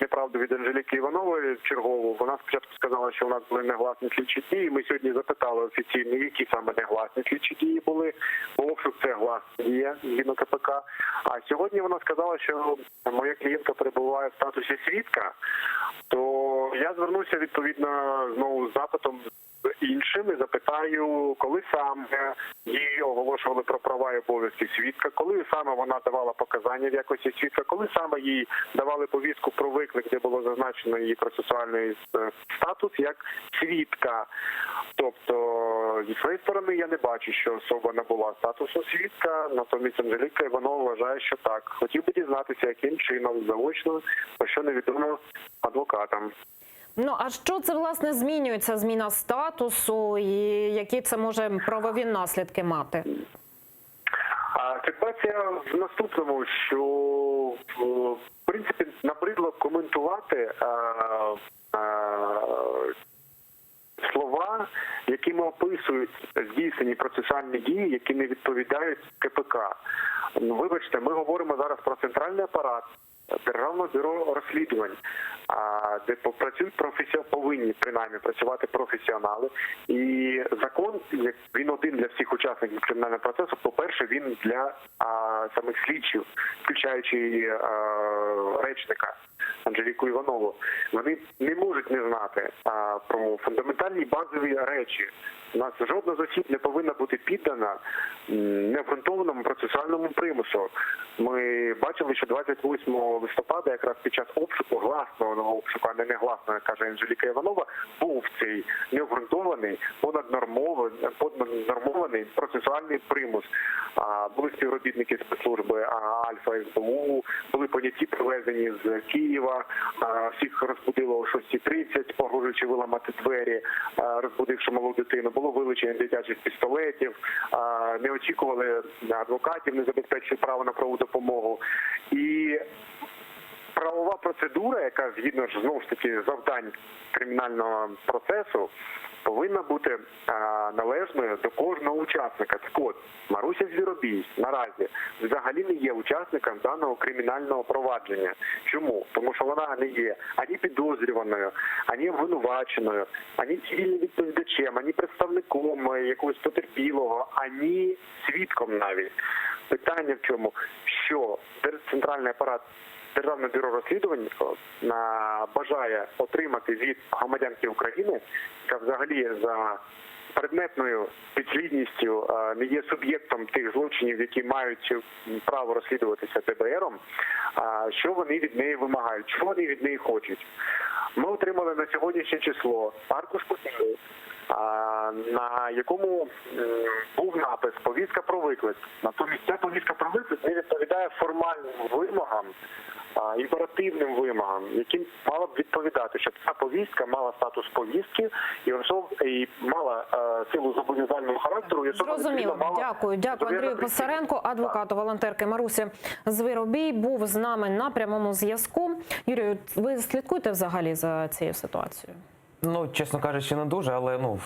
неправду від Анжеліки Іванової чергову. Вона спочатку сказала, що у нас були негласні слідчі дії. Ми сьогодні запитали офіційно, які саме негласні слідчі дії були, бо обшук це гласна дія згідно КПК. А сьогодні вона сказала, що моя клієнтка перебуває в статусі свідка, то я звернувся відповідно знову з запитом з іншим і запитаю, коли саме їй оголошували про права і обов'язки свідка, коли саме вона давала показання в якості свідка, коли саме їй давали повістку про виклик, де було зазначено її процесуальний е, статус як свідка. Тобто, зі своєї сторони, я не бачу, що особа набула статусу свідка, натомість Анжеліка Іванова вважає, що так. Хотів би дізнатися, яким чином заочно, про що невідомо адвокатам. Ну а що це власне змінюється? Зміна статусу, і які це може правові наслідки мати? А ситуація в наступному, що в принципі набридло коментувати е, е, слова, якими описують здійснені процесуальні дії, які не відповідають КПК. Ну, вибачте, ми говоримо зараз про центральний апарат. Державного бюро розслідувань, а, де працюють професіо повинні принаймні працювати професіонали, і закон як він один для всіх учасників кримінального процесу. По-перше, він для а, самих слідчів, включаючи а, речника Анжеліку Іванову. Вони не можуть не знати а, про фундаментальні базові речі. У нас жодна з осіб не повинна бути піддана м, необґрунтованому процесуальному примусу. Ми бачили, що 28 листопада, якраз під час обшуку, гласного обшуку, а не негласного, як каже Анжеліка Іванова, був цей необґрунтований, понаднормований, понаднормований процесуальний примус. А, Були співробітники спецслужби а, Альфа СБУ, були поняті привезені з Києва. а, Всіх розбудило о 6.30, погрожуючи виламати двері, а, розбудивши малу дитину. Було вилучення дитячих пістолетів, а, не очікували адвокатів, не забезпечили право на правову допомогу. І правова процедура, яка згідно ж знову ж таки завдань кримінального процесу, повинна бути е, належною до кожного учасника. Так от Маруся Звіробій наразі взагалі не є учасником даного кримінального провадження. Чому? Тому що вона не є ані підозрюваною, ані обвинуваченою, ані цивільним відповідачем, ані представником е, якогось потерпілого, ані свідком навіть. Питання в чому? Що центральний апарат Державне бюро розслідувань е, на- бажає отримати від громадянки України, яка взагалі за предметною підслідністю е, не є суб'єктом тих злочинів, які мають право розслідуватися ДБРом, а що вони від неї вимагають, що вони від неї хочуть. Ми отримали на сьогоднішнє число аркуш паперу, а, на якому м, був напис Повістка про виклик. Натомість ця повістка про виклик не відповідає формальним вимогам, а, імперативним вимогам, яким мала б відповідати, щоб ця повістка мала статус повістки і особ і мала е, силу зобов'язального характеру, і особа Зрозуміло. відповідно мала Дякую, дякую Андрію зобов'язана прийти. Писаренку, адвокату волонтерки Марусі Звіробій, був з нами на прямому зв'язку. Юрію, ви слідкуєте взагалі за цією ситуацією? Ну, чесно кажучи, не дуже, але ну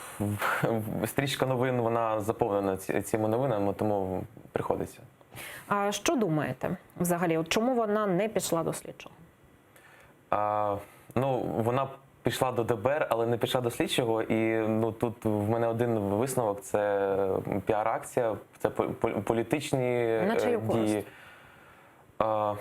стрічка новин вона заповнена ці- цими новинами, тому приходиться. А що думаєте взагалі? От чому вона не пішла до слідчого? А, ну, вона пішла до ДБР, але не пішла до слідчого. І ну тут в мене один висновок: це піар-акція, це по- по- політичні На е, чию користь? дії. А,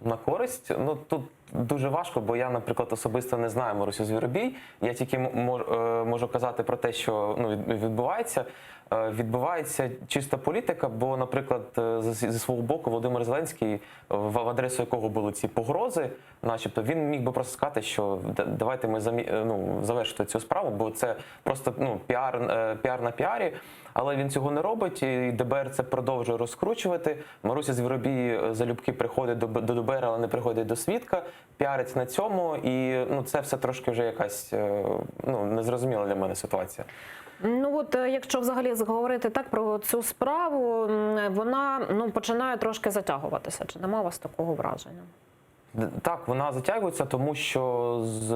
на користь? Ну тут дуже важко, бо я, наприклад, особисто не знаю Марусю Звіробій. Я тільки м- мож- е, можу казати про те, що ну, від- відбувається. Е, Відбувається чиста політика, бо, наприклад, е, зі зі свого боку Володимир Зеленський, е, в в адресу якого були ці погрози, начебто, він міг би просто сказати, що «Да- давайте ми замі- е, ну, завершити цю справу, бо це просто ну, піар, е, піар на піарі. Але він цього не робить, і ДБР це продовжує розкручувати. Маруся Звіробій е, залюбки приходить до, Б- до ДБР, але не приходить до свідка, піариться на цьому, і ну, це все трошки вже якась е, ну, незрозуміла для мене ситуація. Ну от е, якщо взагалі говорити так про цю справу, м, вона ну починає трошки затягуватися. Чи нема у вас такого враження? Так, вона затягується, тому що з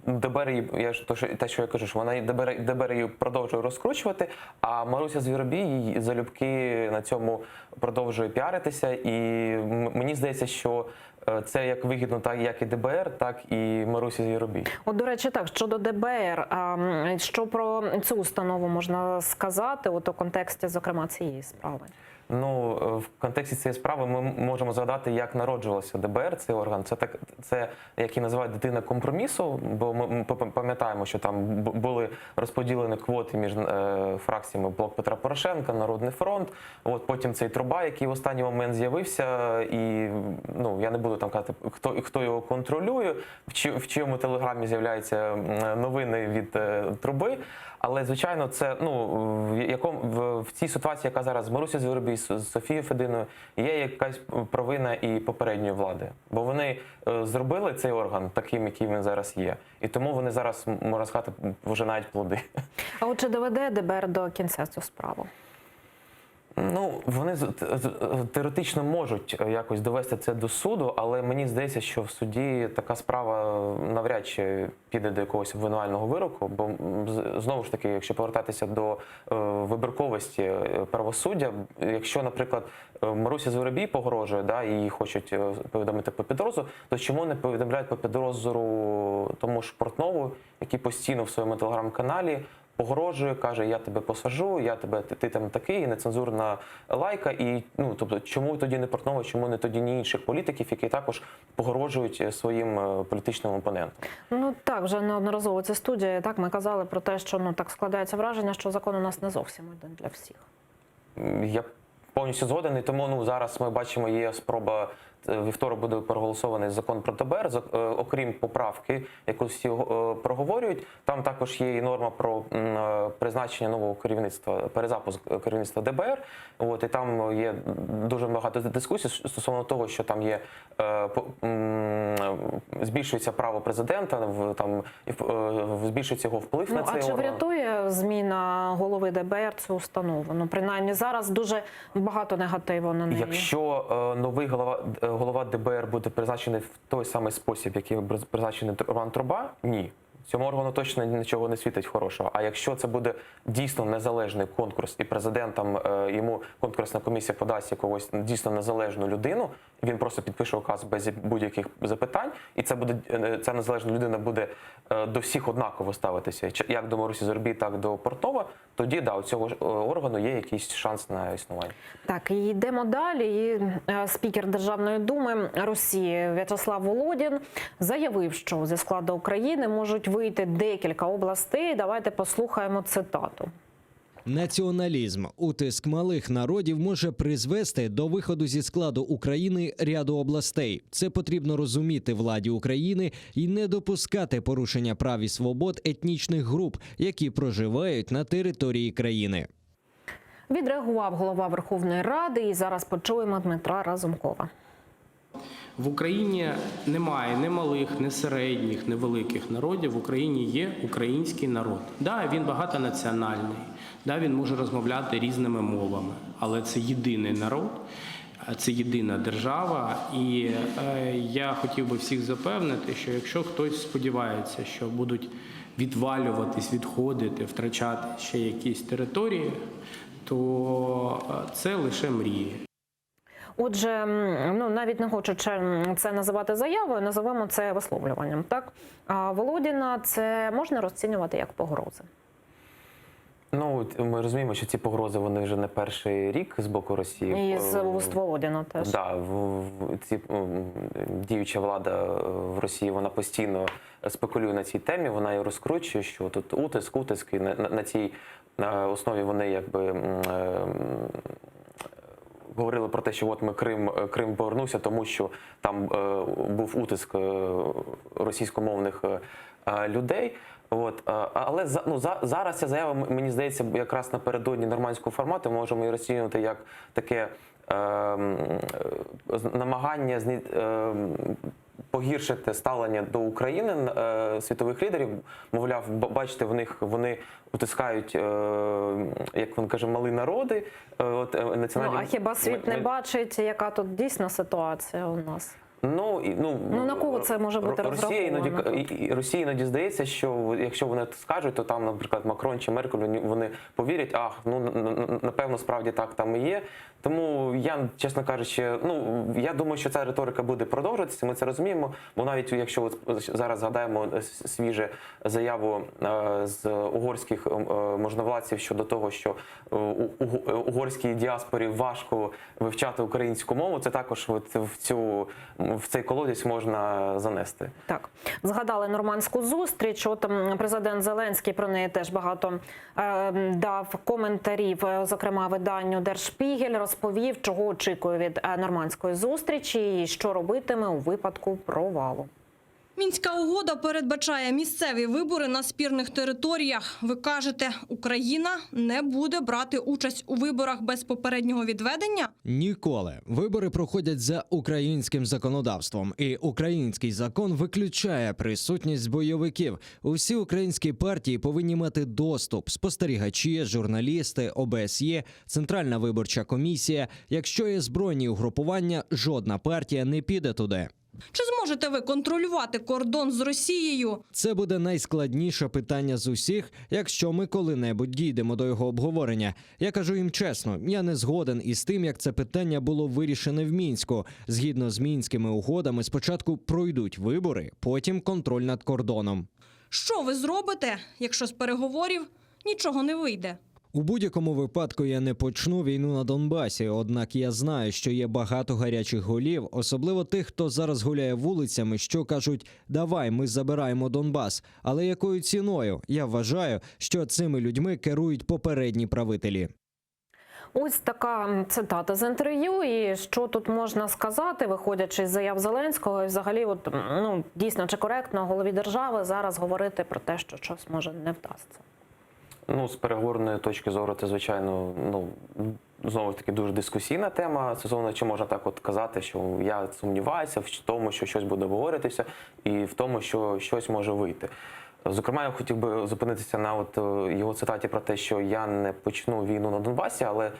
ДБР, її- я ж то, що, те, що я кажу, що вона і ДБР, ДБР її продовжує розкручувати, а Маруся Звіробій її залюбки на цьому продовжує піаритися. І м- мені здається, що е, це як вигідно, так як і ДБР, так і Марусі Звіробій. От, до речі, так щодо ДБР, а, м, що про цю установу можна сказати, от у контексті, зокрема, цієї справи? Ну, е, в контексті цієї справи ми можемо згадати, як народжувався ДБР, цей орган. Це так, це як і називають дитина компромісу, бо ми ми пам'ятаємо, що там бу- були розподілені квоти між е, фракціями Блок Петра Порошенка, Народний фронт. От потім цей труба, який в останній момент з'явився, і ну я не буду там казати, хто хто його контролює, в чи в чиєму телеграмі з'являються м, новини від е, труби. Але звичайно, це ну в якому в, в цій ситуації, яка зараз з Марусі Звіробій, з з Софією Фединою, є якась провина і попередньої влади, бо вони е, зробили цей орган таким, який він зараз є, і тому вони зараз можна сказати вже навіть плоди. А от чи доведе ДБР до кінця цю справу? Ну, вони з- т- з- теоретично можуть е, якось довести це до суду, але мені здається, що в суді така справа навряд чи піде до якогось обвинувального вироку, бо м, з- знову ж таки, якщо повертатися до е, вибірковості е, правосуддя, якщо, наприклад, е, Маруся Звіробій погрожує, да, і її хочуть е, повідомити про підозру, то чому не повідомляють про підозру тому ж Портнову, який постійно в своєму телеграм-каналі погрожує, каже, я тебе посажу, я тебе, ти, ти там такий, нецензурна лайка. І ну тобто, чому тоді не Портнова, чому не тоді ні інших політиків, які також погрожують е, своїм е, політичним опонентам? Ну так, вже неодноразово ця студія. Так, ми казали про те, що ну так складається враження, що закон у нас не зовсім один для всіх. М, Я повністю згоден, і тому ну зараз ми бачимо, є спроба е, вівторок буде проголосований закон про ДБР, зак- е, окрім поправки, яку всі е, проговорюють. Там також є і норма про м, е, призначення нового керівництва, перезапуск е, керівництва ДБР. От і там є дуже багато дискусій стосовно того, що там є е, по- м, збільшується право президента, в там і в- е, збільшується його вплив Ну на а цей чи орган. врятує зміна голови ДБР цю установу? Ну принаймні зараз дуже багато негативу на неї. Якщо е, новий голова, е, голова ДБР буде призначений в той самий спосіб, який бр- призначений Тр- Роман Труба, ні. Цьому органу точно нічого не світить хорошого. А якщо це буде дійсно незалежний конкурс, і президентом е, йому конкурсна комісія подасть якогось дійсно незалежну людину, він просто підпише указ без будь-яких запитань, і це буде е, ця незалежна людина буде е, до всіх однаково ставитися, чи- як до Марусі Зорбі, так до Портнова, тоді да, у цього ж е, органу є якийсь шанс на існування. Так, і йдемо далі. І е, спікер Державної думи Росії В'ячеслав Володін заявив, що зі складу України можуть вийти декілька областей. Давайте послухаємо цитату. Націоналізм, утиск малих народів може призвести до виходу зі складу України ряду областей. Це потрібно розуміти владі України і не допускати порушення прав і свобод етнічних груп, які проживають на території країни. Відреагував голова Верховної Ради, і зараз почуємо Дмитра Разумкова. В Україні немає ні малих, ні середніх, ні великих народів. В Україні є український народ. Да, він багатонаціональний, да, він може розмовляти різними мовами, але це єдиний народ, це єдина держава. І е, я хотів би всіх запевнити, що якщо хтось сподівається, що будуть відвалюватись, відходити, втрачати ще якісь території, то е, це лише мрії. Отже, м, ну навіть не хочу це називати заявою, називемо це висловлюванням. Так А Володіна це можна розцінювати як погрози. Ну, от ми розуміємо, що ці погрози вони вже не перший рік з боку Росії. І з Е, вуст Володіна теж. Да, в, в ці м, діюча влада е, в Росії вона постійно спекулює на цій темі, вона її розкручує, що тут утиск, утиск, і на, на, на цій е, основі вони якби. м, е, м, Говорили про те, що от ми Крим, е, Крим повернувся, тому що там е, був утиск е, російськомовних е, е, людей. От, е, але за, ну, за, зараз ця заява, м- мені здається, якраз напередодні нормандського формату ми можемо її розцінювати як таке е, м, е, з- намагання зні, е, м, погіршити ставлення до України е, світових лідерів. Мовляв, б- бачите, в них вони утискають, е, як він каже, малі народи. Е, от, е, Ну національні а хіба світ не ми- бачить, яка тут дійсна ситуація у нас? Ну, і- ну, Ну, на кого це може бути Росія іноді, розраховано? і- і- Росії іноді здається, що якщо вони скажуть, то там, наприклад, Макрон чи Меркель, вони- вони повірять, ах, ну н- н- напевно, справді так там і є. Тому я, чесно кажучи, ну я думаю, що ця риторика буде продовжуватися. Ми це розуміємо. Бо навіть якщо от зараз згадаємо свіже заяву е, з угорських е, можновладців щодо того, що е, у- у- угорській діаспорі важко вивчати українську мову, це також от в цю в цей колодязь можна занести. Так, згадали нормандську зустріч. От м, президент Зеленський про неї теж багато е, дав коментарів. е, Зокрема, виданню Дершпігель розповів, чого очікує від е, нормандської зустрічі і що робитиме у випадку провалу. Мінська угода передбачає місцеві вибори на спірних територіях. Ви кажете, Україна не буде брати участь у виборах без попереднього відведення? Ніколи вибори проходять за українським законодавством, і український закон виключає присутність бойовиків. Усі українські партії повинні мати доступ: спостерігачі, журналісти, ОБСЄ, Центральна виборча комісія. Якщо є збройні угрупування, жодна партія не піде туди. Чи зможете ви контролювати кордон з Росією? Це буде найскладніше питання з усіх, якщо ми коли-небудь дійдемо до його обговорення. Я кажу їм чесно, я не згоден із тим, як це питання було вирішене в мінську. Згідно з мінськими угодами, спочатку пройдуть вибори, потім контроль над кордоном. Що ви зробите, якщо з переговорів нічого не вийде? У будь-якому випадку я не почну війну на Донбасі. Однак я знаю, що є багато гарячих голів, особливо тих, хто зараз гуляє вулицями, що кажуть, давай ми забираємо Донбас. Але якою ціною? Я вважаю, що цими людьми керують попередні правителі. Ось така м, цитата з інтерв'ю. І що тут можна сказати, виходячи з заяв Зеленського, і взагалі, от м, ну дійсно чи коректно голові держави зараз говорити про те, що щось може не вдасться. Ну, з переговорної точки зору, це звичайно, ну знову ж таки дуже дискусійна тема. Стосовно чи можна так от казати, що я сумніваюся в тому, що щось буде обговоритися, і в тому, що щось може вийти. Зокрема, я хотів би зупинитися на от е, його цитаті про те, що я не почну війну на Донбасі, але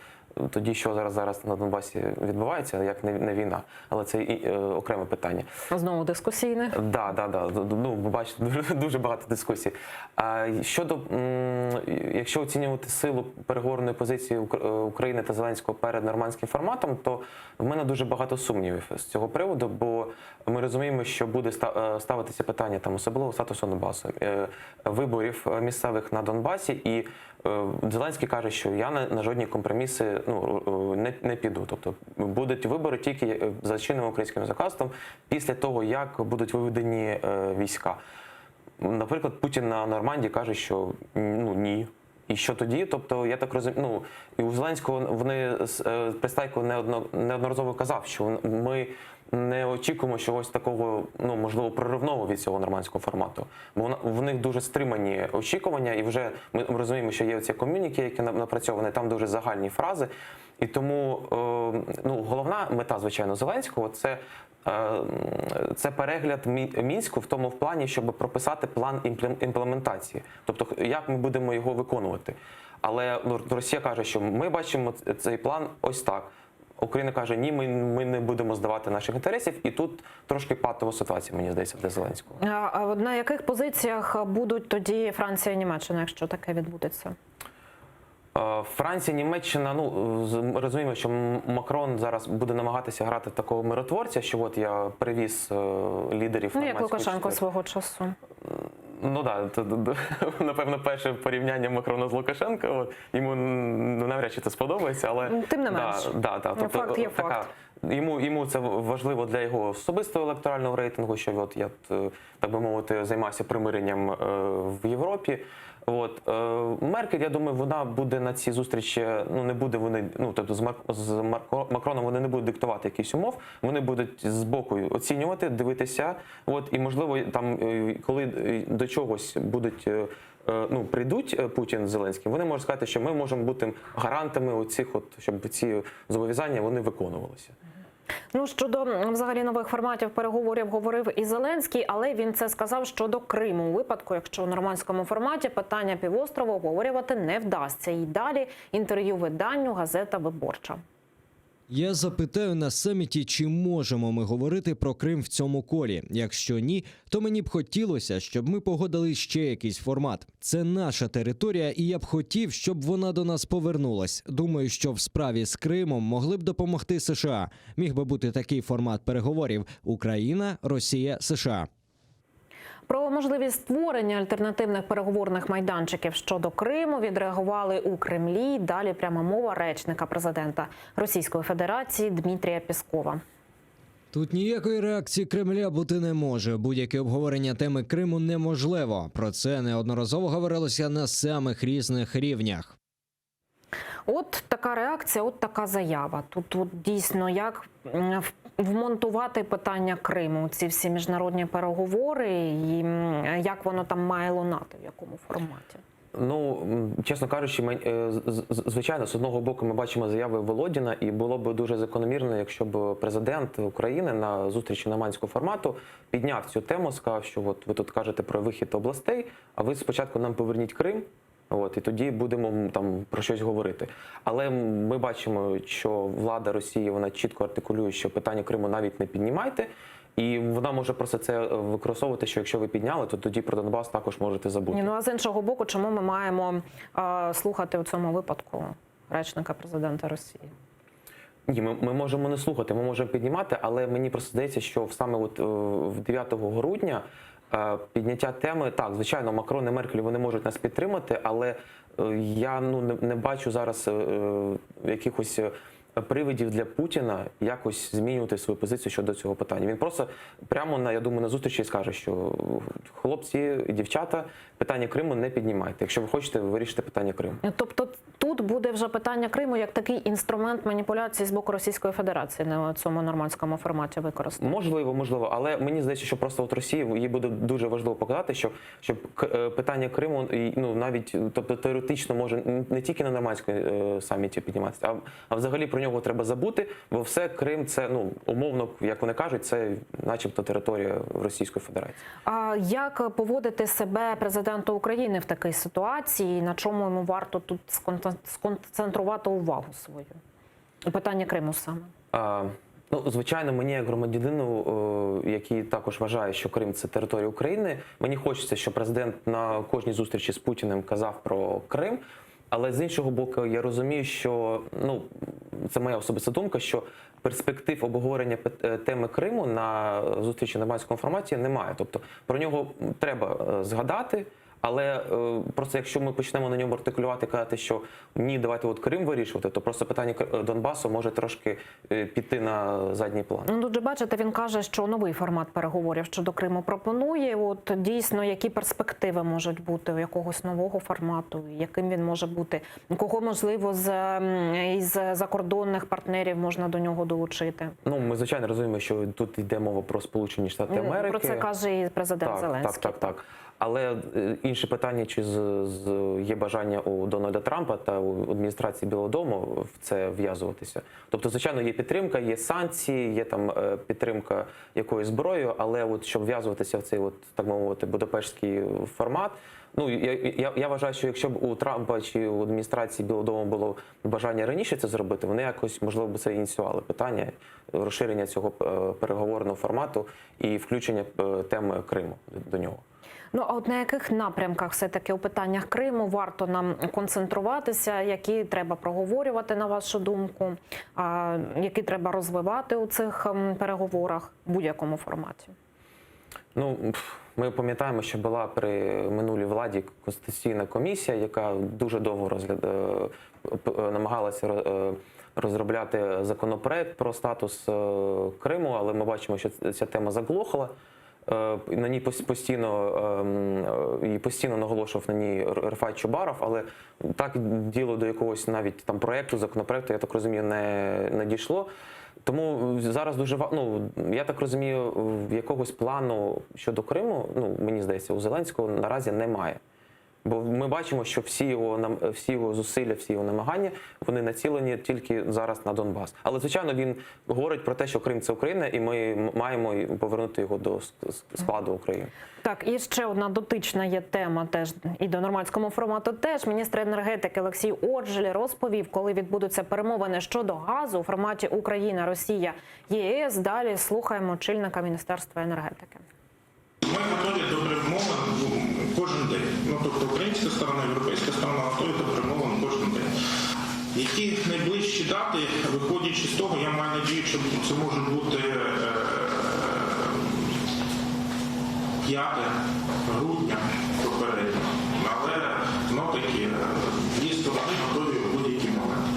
тоді що зараз зараз на Донбасі відбувається, як не, не війна, але це і е, окреме питання. Знову дискусійне. Да, да, да. Ну, ви бачите, дуже, дуже багато дискусій. А щодо, м, якщо оцінювати силу переговорної позиції Ук- е, України та Зеленського перед нормандським форматом, то в мене дуже багато сумнівів з цього приводу, бо ми розуміємо, що буде ста- е, ставитися питання там особливо статусу Донбасу, е, виборів е, місцевих на Донбасі, і е, Зеленський каже, що я на, на жодні компроміси ну, е, не, не піду. Тобто будуть вибори тільки е, за чинним українським законодавством після того, як будуть виведені е, війська. Наприклад, Путін на Норманді каже, що ну ні. І що тоді? Тобто, я так розумію, ну і у Зеленського вони з е, Пристайко неодно, неодноразово казав, що ми не очікуємо чогось такого, ну можливо, проривного від цього нормандського формату. Бо вона- в них дуже стримані очікування, і вже ми розуміємо, що є ці ком'юніки, які на- напрацьовані, там дуже загальні фрази. І тому е, ну, головна мета, звичайно, Зеленського це Е, це перегляд Мі- мінську в тому в плані, щоб прописати план імплем- імплементації, тобто як ми будемо його виконувати. Але ну, Росія каже, що ми бачимо ц- цей план ось так. Україна каже, ні, ми, ми не будемо здавати наших інтересів, і тут трошки патова ситуація, мені здається, для Зеленського. А а от на яких позиціях будуть тоді Франція і Німеччина, якщо таке відбудеться? Е, Франція, Німеччина, ну з- ми розуміємо, що М- Макрон зараз буде намагатися грати такого миротворця, що от я привіз е, лідерів Ну як нормандської Лукашенко четвірки. свого часу. Ну да, це, напевно, перше порівняння Макрона з Лукашенко. От, йому ну, навряд чи це сподобається, але Ну, Тим не да, менш. да, да, Ну, тобто, факт є така, факт. Йому, йому це важливо для його особистого електорального рейтингу, що от я, е, так би мовити, займався примиренням е, в Європі. От е, Меркель, я думаю, вона буде на цій зустрічі. Ну не буде вони, ну тобто з Мар з Марко Макроном вони не будуть диктувати якісь умов. Вони будуть збоку оцінювати, дивитися. От і можливо, там е, коли е, до чогось будуть. е, е, Ну, прийдуть е, Путін з Зеленським, вони можуть сказати, що ми можемо бути гарантами оцих, от щоб ці зобов'язання вони виконувалися. Ну щодо м, взагалі нових форматів переговорів говорив і Зеленський, але він це сказав щодо Криму. У випадку, якщо у нормандському форматі питання півострову обговорювати не вдасться. І далі інтерв'ю виданню газета Виборча. Я запитаю на саміті, чи можемо ми говорити про Крим в цьому колі. Якщо ні, то мені б хотілося, щоб ми погодили ще якийсь формат. Це наша територія, і я б хотів, щоб вона до нас повернулась. Думаю, що в справі з Кримом могли б допомогти США. Міг би бути такий формат переговорів: Україна, Росія, США. Про можливість створення альтернативних переговорних майданчиків щодо Криму відреагували у Кремлі. Далі пряма мова речника президента Російської Федерації Дмитрія Пєскова. Тут ніякої реакції Кремля бути не може. Будь-яке обговорення теми Криму неможливо. Про це неодноразово говорилося на самих різних рівнях. От така реакція, от така заява. Тут от, дійсно як м, в- вмонтувати питання Криму, ці всі міжнародні переговори, і м, як воно там має лунати, в якому форматі. Ну, м, чесно кажучи, ми, е, з- з- звичайно, з одного боку ми бачимо заяви Володіна, і було б дуже закономірно, якщо б президент України на зустрічі нормандського формату підняв цю тему, сказав, що от ви тут кажете про вихід областей, а ви спочатку нам поверніть Крим. От, і тоді будемо м, там про щось говорити. Але ми бачимо, що влада Росії вона чітко артикулює, що питання Криму навіть не піднімайте. І вона може просто це е, використовувати, що якщо ви підняли, то тоді про Донбас також можете забути. Ні, ну а з іншого боку, чому ми маємо е, слухати у цьому випадку речника президента Росії? Ні, ми, ми можемо не слухати, ми можемо піднімати, але мені просто здається, що саме от е, в 9 грудня е, підняття теми, так, звичайно, Макрон і Меркель вони можуть нас підтримати, але е, я ну не, не бачу зараз е, е, якихось е, привидів для Путіна якось змінювати свою позицію щодо цього питання. Він просто прямо на я думаю на зустрічі скаже, що хлопці і дівчата, питання Криму не піднімайте. Якщо ви хочете вирішити питання Криму. Тобто тут буде вже питання Криму як такий інструмент маніпуляції з боку Російської Федерації на цьому нормандському форматі використано. Можливо, можливо, але мені здається, що просто от Росії їй буде дуже важливо показати, що щоб к- е, питання Криму і, ну навіть тобто теоретично може не тільки на нормандському е, саміті підніматися, а, а взагалі про нього треба забути, бо все Крим це ну умовно, як вони кажуть, це начебто територія Російської Федерації. А як поводити себе президенту України в такій ситуації? і На чому йому варто тут сконцен- сконцентрувати увагу свою? У питанні Криму саме. А, ну, звичайно, мені як громадянину, е, який також вважає, що Крим це територія України, мені хочеться, щоб президент на кожній зустрічі з Путіним казав про Крим. Але з іншого боку, я розумію, що ну це моя особиста думка, що перспектив обговорення пит- е, теми Криму на зустрічі на нормандському форматі немає. Тобто про нього треба е, згадати. Але е, просто якщо ми почнемо на ньому артикулювати, казати, що ні, давайте от Крим вирішувати, то просто питання Кр- е, Донбасу може трошки е, піти на задній план. Ну, тут же бачите, він каже, що новий формат переговорів щодо Криму пропонує. От дійсно, які перспективи можуть бути у якогось нового формату, яким він може бути, кого можливо з м, із закордонних партнерів можна до нього долучити. Ну ми звичайно розуміємо, що тут йде мова про Сполучені Штати Ну, Америки. Про це каже і президент так, Зеленський. Так, так, так. Але е, інше питання, чи з, з є бажання у Дональда Трампа та у адміністрації Білого Дому в це в'язуватися. Тобто, звичайно, є підтримка, є санкції, є там е, підтримка якоюсь зброєю, але от щоб в'язуватися в цей, от так мовити, будапештський формат. Ну я, я, я вважаю, що якщо б у Трампа чи у адміністрації Білого Дому було бажання раніше це зробити, вони якось можливо б це ініціювали питання розширення цього е, переговорного формату і включення е, теми Криму до нього. Ну а от на яких напрямках все таки у питаннях Криму варто нам концентруватися, які треба проговорювати на вашу думку, а, які треба розвивати у цих м, переговорах в будь-якому форматі? Ну, пф, ми пам'ятаємо, що була при минулій владі конституційна комісія, яка дуже довго розгляд... е, п- е, намагалася ро- е, розробляти законопроект про статус е, Криму, але ми бачимо, що ця тема заглохла. Е, На ній пос- постійно ем, е, і постійно наголошував на ній Р- Рефат Чубаров, але так діло до якогось навіть там проекту, законопроекту, я так розумію, не, не дійшло. Тому зараз дуже ва- ну, я так розумію, в якогось плану щодо Криму, ну мені здається, у Зеленського наразі немає. Бо ми бачимо, що всі його нам всі його зусилля, всі його намагання вони націлені тільки зараз на Донбас. Але звичайно він говорить про те, що Крим це Україна, і ми маємо повернути його до складу України. Так, і ще одна дотична є тема теж і до нормандському формату. Теж міністр енергетики Олексій Оржель розповів, коли відбудуться перемовини щодо газу у форматі Україна, Росія, ЄС. Далі слухаємо очільника Міністерства енергетики. Ми готові до перемовин кожен день. Ну тобто українська сторона, європейська сторона готові до перемовин кожен день. Які найближчі дати, виходячи з того, я маю надію, що це може бути 5 грудня попередньо. Але знов таки дві сторони готові в будь-який момент.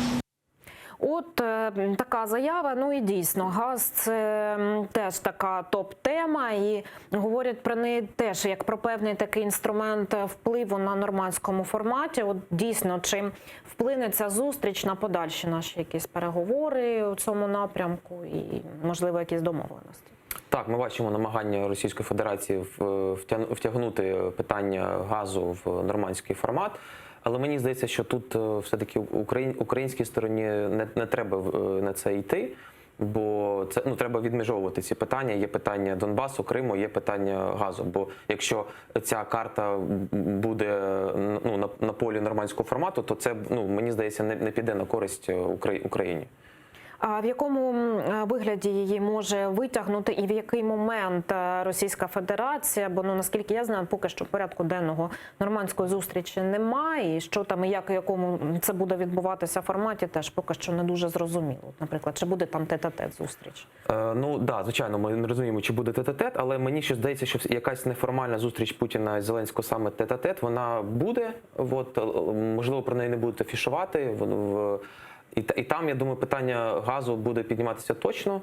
От е, така заява. Ну і дійсно, газ це теж така топ-тема, і говорять про неї теж як про певний такий інструмент впливу на нормандському форматі. От дійсно, чим вплине ця зустріч на подальші наші якісь переговори у цьому напрямку і, можливо, якісь домовленості. Так, ми бачимо намагання Російської Федерації втягнути питання газу в нормандський формат. Але мені здається, що тут е, все-таки українській стороні не, не треба е, на це йти, бо це ну треба відмежовувати ці питання. Є питання Донбасу, Криму, є питання газу. Бо якщо ця карта буде ну, на, на полі нормандського формату, то це ну мені здається не, не піде на користь е, Україні. А в якому е, вигляді її може витягнути і в який момент е, Російська Федерація? Бо ну наскільки я знаю, поки що порядку денного нормандської зустрічі немає. І що там і як і якому це буде відбуватися форматі, теж поки що не дуже зрозуміло. Наприклад, чи буде там тет-а-тет зустріч? Е, ну да, звичайно, ми не розуміємо, чи буде тет-а-тет, але мені ще здається, що якась неформальна зустріч Путіна і Зеленського саме тет-а-тет, вона буде. От, можливо, про неї не будуть афішувати. В, і, і там, я думаю, питання газу буде підніматися точно.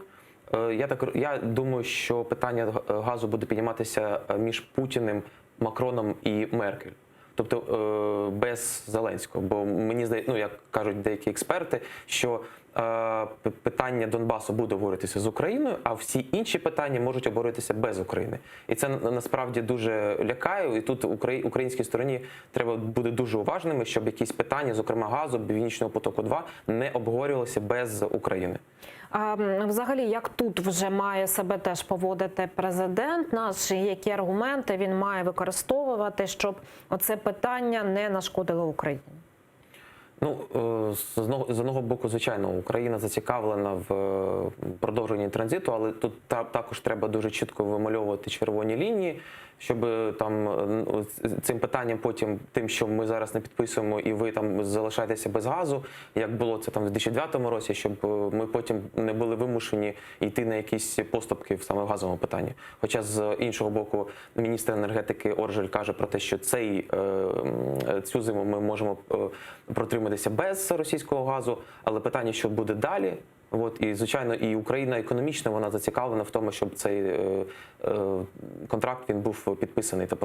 Е, Я так я думаю, що питання газу буде підніматися е, між Путіним, Макроном і Меркель. Тобто е, без Зеленського. Бо мені здається, ну як кажуть деякі експерти, що е, питання Донбасу буде обговоритися з Україною, а всі інші питання можуть обговоритися без України. І це насправді дуже лякає. І тут українській стороні треба бути дуже уважними, щоб якісь питання, зокрема газу, Північного потоку 2 не обговорювалися без України. А взагалі, як тут вже має себе теж поводити президент наш, і які аргументи він має використовувати, щоб оце питання не нашкодило Україні? Ну, е, з одного, з одного боку, звичайно, Україна зацікавлена в е, продовженні транзиту, але тут також треба дуже чітко вимальовувати червоні лінії, щоб е, там е, цим питанням потім, тим, що ми зараз не підписуємо, і ви там залишаєтеся без газу, як було це там в 2009 році, щоб е, ми потім не були вимушені йти на якісь поступки в саме в газовому питанні. Хоча з іншого боку, міністр енергетики Оржель каже про те, що цей, цю зиму ми можемо протриматися без російського газу, але питання, що буде далі. От і звичайно, і Україна економічно вона зацікавлена в тому, щоб цей е, е, контракт він був підписаний та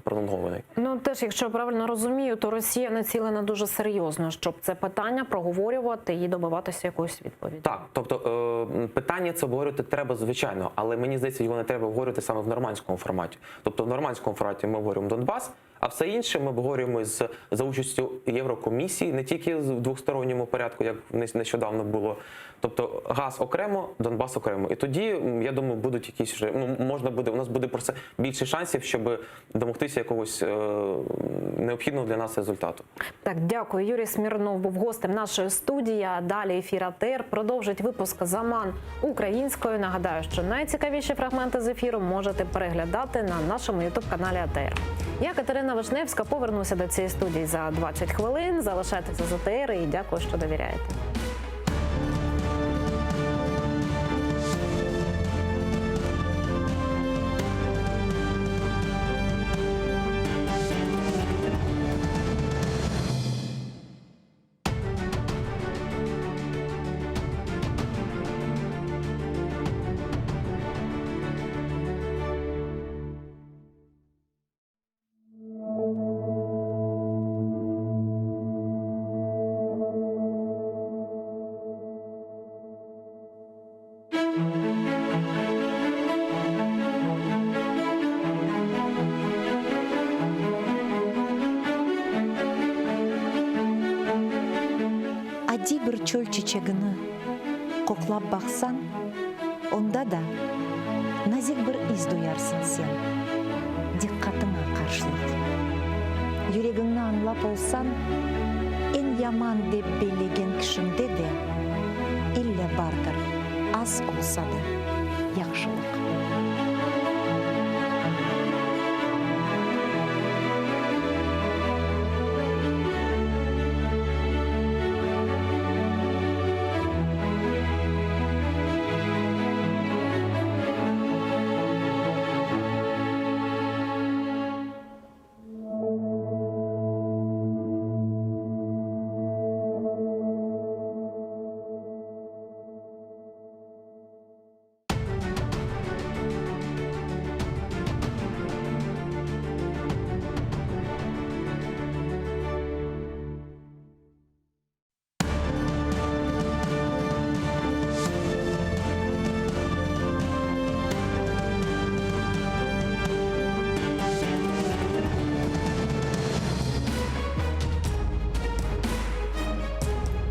пролонгований. Ну теж, якщо я правильно розумію, то Росія націлена дуже серйозно, щоб це питання проговорювати і добиватися якоїсь відповіді. Так, тобто е, питання це обговорювати треба, звичайно, але мені здається, його не треба обговорювати саме в нормандському форматі. Тобто в нормандському форматі ми обговорюємо Донбас, а все інше ми обговорюємо з за участю Єврокомісії, не тільки в двосторонньому порядку, як нещодавно було. Тобто газ окремо, Донбас окремо. І тоді, я думаю, будуть якісь вже ну можна буде. У нас буде просто більше шансів, щоб домогтися якогось е, необхідного для нас результату. Так, дякую. Юрій Смірнов був гостем нашої студії. А Далі ефір АТР продовжить випуск Заман українською. Нагадаю, що найцікавіші фрагменти з ефіру можете переглядати на нашому ютуб каналі АТР. Я Катерина Вишневська повернуся до цієї студії за 20 хвилин. Залишайтеся з АТР і дякую, що довіряєте. Çöl çiçegini qoqlap baqsañ, onda da nazik bir is duyarsıñ sen, diqqatıña qarşılıq. Yüregiñni añlap olsañ, eñ yaman dep bellegen kişiñde de ille bardır, az olsa da, yahşılıq.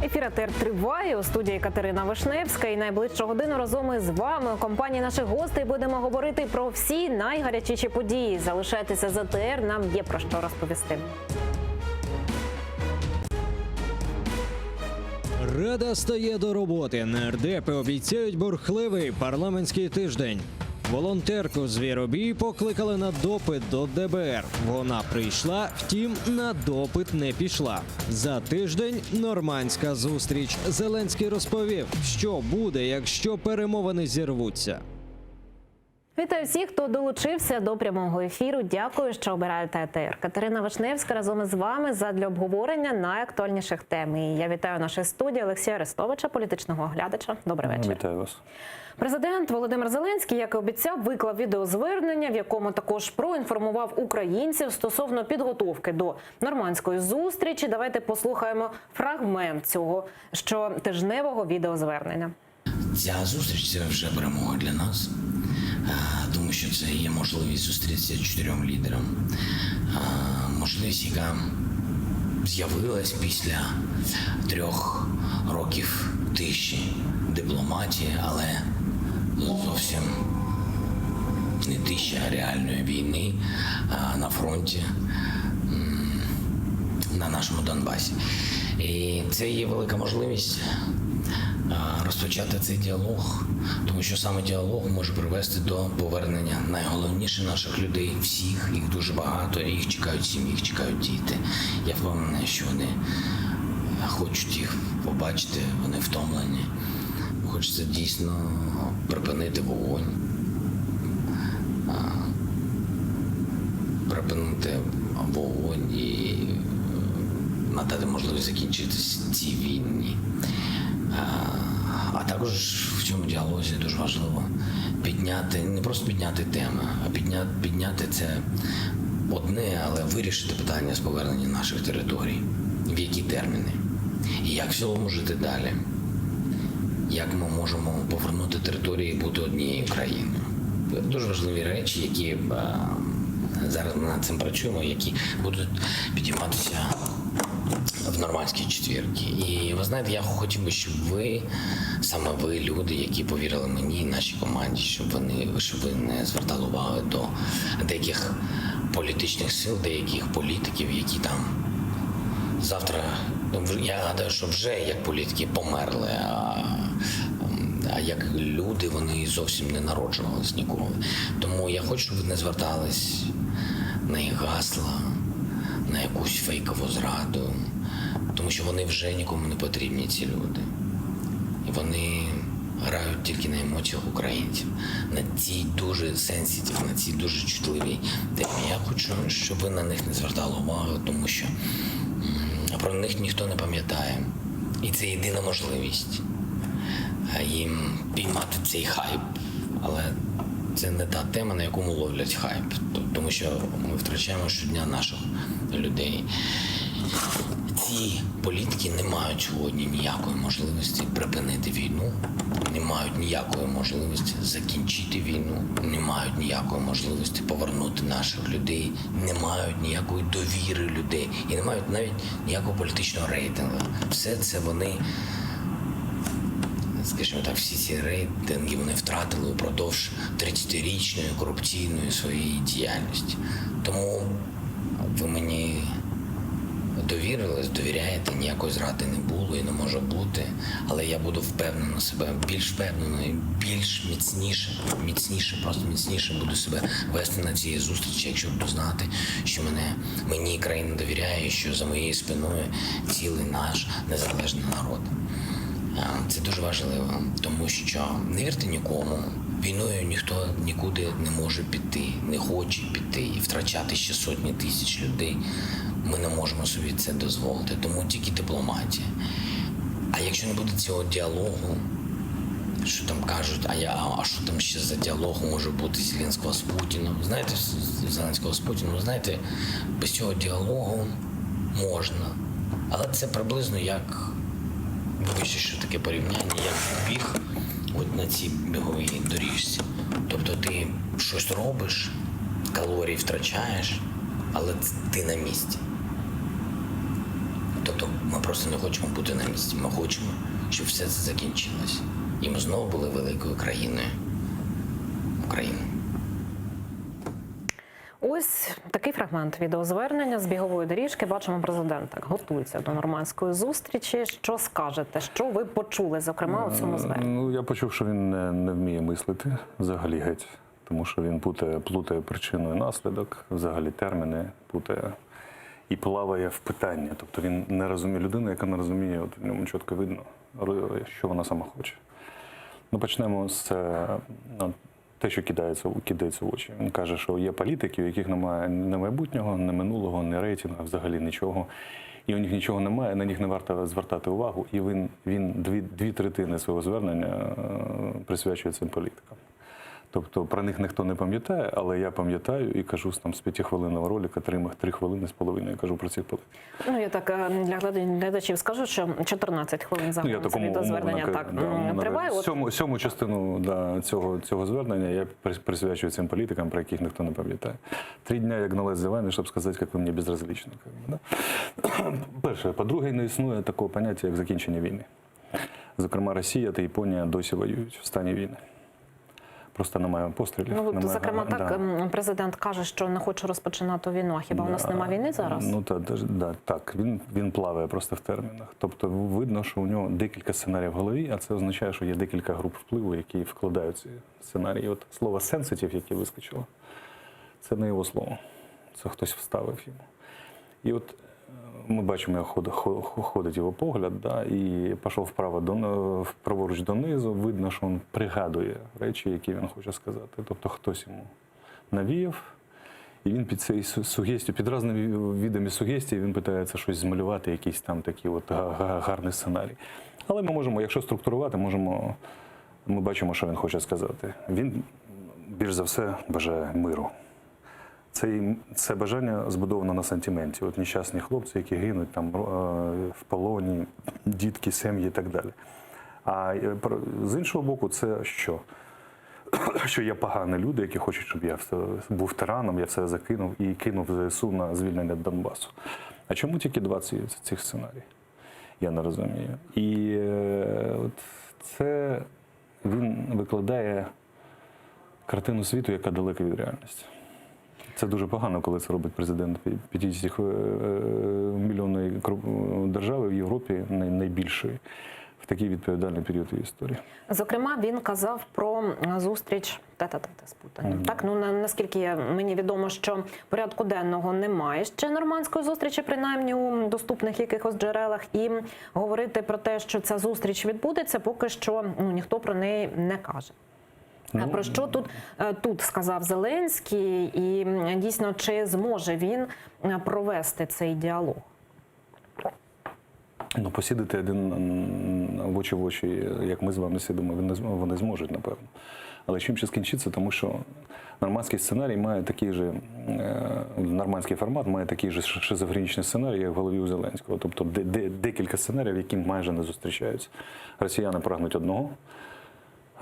Ефір АТР триває у студії Катерина Вишневська. І найближчу годину разом із вами у компанії наших гостей будемо говорити про всі найгарячіші події. Залишайтеся з АТР, нам є про що розповісти. Рада стає до роботи. Нардепи обіцяють бурхливий парламентський тиждень. Волонтерку Звіробій покликали на допит до ДБР. Вона прийшла, втім, на допит не пішла. За тиждень нормандська зустріч. Зеленський розповів, що буде, якщо перемовини зірвуться. Вітаю всіх, хто долучився до прямого ефіру. Дякую, що обираєте АТР. Катерина Вишневська разом із вами задля обговорення найактуальніших тем. І я вітаю нашій студії Олексія Арестовича, політичного оглядача. Добрий вечір. Вітаю вас. Президент Володимир Зеленський, як і обіцяв, виклав відеозвернення, в якому також проінформував українців стосовно підготовки до нормандської зустрічі. Давайте послухаємо фрагмент цього щотижневого відеозвернення. Ця зустріч це вже перемога для нас, е, тому що це є можливість зустрітися чотирьом лідерам. Е, Можливість, яка з'явилась після трьох років тиші дипломатії, але зовсім не тиші, а реальної війни е, на фронті м, на нашому Донбасі. І це є велика можливість е, розпочати цей діалог, тому що саме діалог може привести до повернення найголовніше наших людей, всіх, їх дуже багато, їх чекають сім'ї, їх чекають діти. Я впевнений, що вони хочуть їх побачити, вони втомлені. Хочеться дійсно припинити вогонь, а, припинити вогонь і е, надати можливість закінчити цій війні. А, А також в цьому діалозі дуже важливо підняти, не просто підняти теми, а підняти, підняти це одне, але вирішити питання з повернення наших територій, в які терміни, і як в цілому жити далі, як ми можемо повернути території і бути однією країною. Дуже важливі речі, які е, зараз ми над цим працюємо, які будуть підійматися в нормандській четвірці. І ви знаєте, я хотів би, щоб ви, саме ви, люди, які повірили мені і нашій команді, щоб вони щоб ви не звертали уваги до деяких політичних сил, деяких політиків, які там завтра, ну, вже- я гадаю, що вже як політики померли, а, а як люди вони зовсім не народжувались ніколи. Тому я хочу, щоб ви не звертались на їх гасла, на якусь фейкову зраду, тому що вони вже нікому не потрібні, ці люди. І вони грають тільки на емоціях українців, на цій дуже сенситив, на цій дуже чутливій темі. Я хочу, щоб ви на них не звертали увагу, тому що м, про них ніхто не пам'ятає. І це єдина можливість е, їм піймати цей хайп. Але це не та тема, на якому ловлять хайп, тому що ми втрачаємо щодня наших людей. Ці політики не мають сьогодні ніякої можливості припинити війну, не мають ніякої можливості закінчити війну, не мають ніякої можливості повернути наших людей, не мають ніякої довіри людей і не мають навіть ніякого політичного рейтингу. Все це вони. Скажімо так, всі ці рейтинги вони втратили упродовж 30-річної корупційної своєї діяльності. Тому ви мені довірились, довіряєте, ніякої зради не було і не може бути. Але я буду впевнено себе, більш впевнено і більш міцніше, міцніше, просто міцніше буду себе вести на цій зустрічі, якщо буду знати, що мене мені країна довіряє, і що за моєю спиною цілий наш незалежний народ. Е, Це дуже важливо, тому що не вірте нікому. Війною ніхто нікуди не може піти, не хоче піти і втрачати ще сотні тисяч людей. Ми не можемо собі це дозволити, тому тільки дипломатія. А якщо не буде цього діалогу, що там кажуть, а я а що там ще за діалог може бути Зеленського з Путіним? Знаєте, Зеленського з Путіним, знаєте, без цього діалогу можна. Але це приблизно як Вибачте, що таке порівняння, як біг от на цій біговій доріжці. Тобто ти щось робиш, калорії втрачаєш, але ти на місці. Тобто ми просто не хочемо бути на місці. Ми хочемо, щоб все це закінчилось. І ми знову були великою країною України. Ось такий фрагмент відеозвернення з бігової доріжки. Бачимо, президент так готується до нормандської зустрічі. Що скажете? Що ви почули, зокрема, у цьому зверненні? Ну, я почув, що він не, не вміє мислити взагалі геть, тому що він путає, плутає причину і наслідок, взагалі терміни путає і плаває в питання. Тобто він не розуміє людину, яка не розуміє, от в ньому чітко видно, що вона сама хоче. Ну, почнемо з е, ну, те, що кидається, кидається в очі. Він каже, що є політики, у яких немає ні майбутнього, ні минулого, ні рейтингу, взагалі нічого. І у них нічого немає, на них не варто звертати увагу. І він, він дві, дві третини свого звернення е, присвячує цим політикам. Тобто про них ніхто не пам'ятає, але я пам'ятаю і кажу там з п'ятихвилинного ролика, три, три хвилини з половиною кажу про цих політиків. Ну я так е, для глядачів скажу, що 14 хвилин Ну, загалом це відеозвернення умовно, так да, умовно, триває. От Сьому, сьому частину да, цього, цього звернення я присвячую цим політикам, про яких ніхто не пам'ятає. Три дня я гналась за вами, щоб сказати, як ви мені безразличні. Как бы, да? Перше. По-друге, не існує такого поняття, як закінчення війни. Зокрема, Росія та Японія досі воюють в стані війни. Просто немає пострілів. Ну, от, немає, зокрема, так да. президент каже, що не хоче розпочинати війну. А хіба у нас нема війни зараз? Ну та, да, так, він, він плаває просто в термінах. Тобто видно, що у нього декілька сценаріїв в голові, а це означає, що є декілька груп впливу, які вкладають ці сценарії. От слово sensitive, яке вискочило, це не його слово. Це хтось вставив йому. І от ми бачимо, як ходить його погляд, да, і пішов вправо до, праворуч донизу. Видно, що він пригадує речі, які він хоче сказати. Тобто хтось йому навіяв, і він під цією сугестію, під різними видами сугестії, він питається щось змалювати, якийсь там такий от гарний сценарій. Але ми можемо, якщо структурувати, можемо, ми бачимо, що він хоче сказати. Він більш за все бажає миру. Це, це бажання збудовано на сантименті. От нещасні хлопці, які гинуть там е, в полоні, дітки, сім'ї і так далі. А е, з іншого боку, це що? Що є погані люди, які хочуть, щоб я все, був тираном, я все закинув і кинув ЗСУ на звільнення Донбасу. А чому тільки два ці, цих сценарії? Я не розумію. І е, от це він викладає картину світу, яка далека від реальності. Це дуже погано, коли це робить президент 50 мільйонної держави в Європі, найбільшої, в такий відповідальний період її історії. Зокрема, він казав про зустріч тет-а-тет з Путіним. Мгм. Так, ну на, наскільки мені відомо, що порядку денного немає ще нормандської зустрічі, принаймні у доступних якихось джерелах, і говорити про те, що ця зустріч відбудеться, поки що ну ніхто про неї не каже. А про що тут, е, тут сказав Зеленський, і дійсно чи зможе він е, провести цей діалог? Ну, посідати один в очі в очі, як ми з вами сидимо, вони зможуть, напевно. Але чим ще скінчиться, тому що нормандський сценарій має такий же, е, нормандський формат має такий же шизофренічний сценарій, як в голові у Зеленського. Тобто де, де, декілька сценаріїв, які майже не зустрічаються. Росіяни прагнуть одного.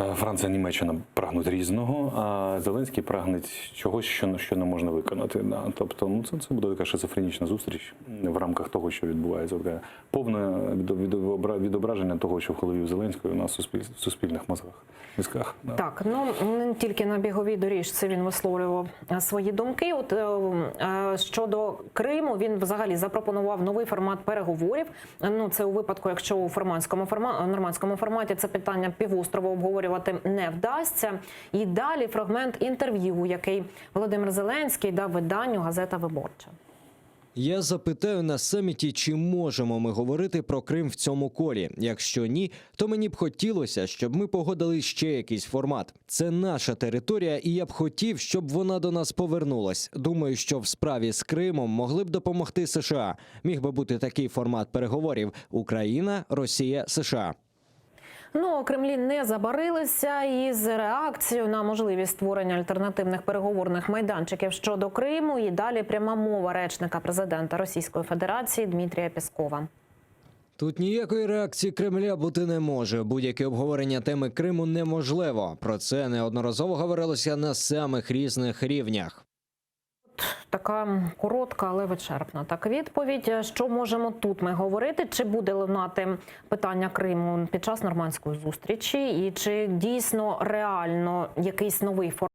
Е, Франція, Німеччина прагнуть різного, а Зеленський прагне чогось, що, що не можна виконати. Да. Тобто, ну це, це буде така шизофренічна зустріч в рамках того, що відбувається. Таке повне відо- відобра- відображення того, що в голові у Зеленського і у нас в суспіль, в суспільних мозгах, мізках. Да. Так, ну не тільки на біговій доріжці він висловлював е, свої думки. От е, е, щодо Криму, він взагалі запропонував новий формат переговорів. Е, Ну це у випадку, якщо у форматському форма нормандському форматі це питання півострова обговорювати не вдасться. І далі фрагмент інтерв'ю, який Володимир Зеленський дав виданню Газета Виборча. Я запитаю на саміті, чи можемо ми говорити про Крим в цьому колі. Якщо ні, то мені б хотілося, щоб ми погодили ще якийсь формат. Це наша територія, і я б хотів, щоб вона до нас повернулась. Думаю, що в справі з Кримом могли б допомогти США. Міг би бути такий формат переговорів: Україна, Росія, США. Ну, у Кремлі не забарилися із реакцією на можливість створення альтернативних переговорних майданчиків щодо Криму. І далі пряма мова речника президента Російської Федерації Дмитрія Пєскова. Тут ніякої реакції Кремля бути не може. Будь-яке обговорення теми Криму неможливо. Про це неодноразово говорилося на самих різних рівнях. Така коротка, але вичерпна. Так відповідь, що можемо тут ми говорити? Чи буде лунати питання Криму під час нормандської зустрічі, і чи дійсно реально якийсь новий формат?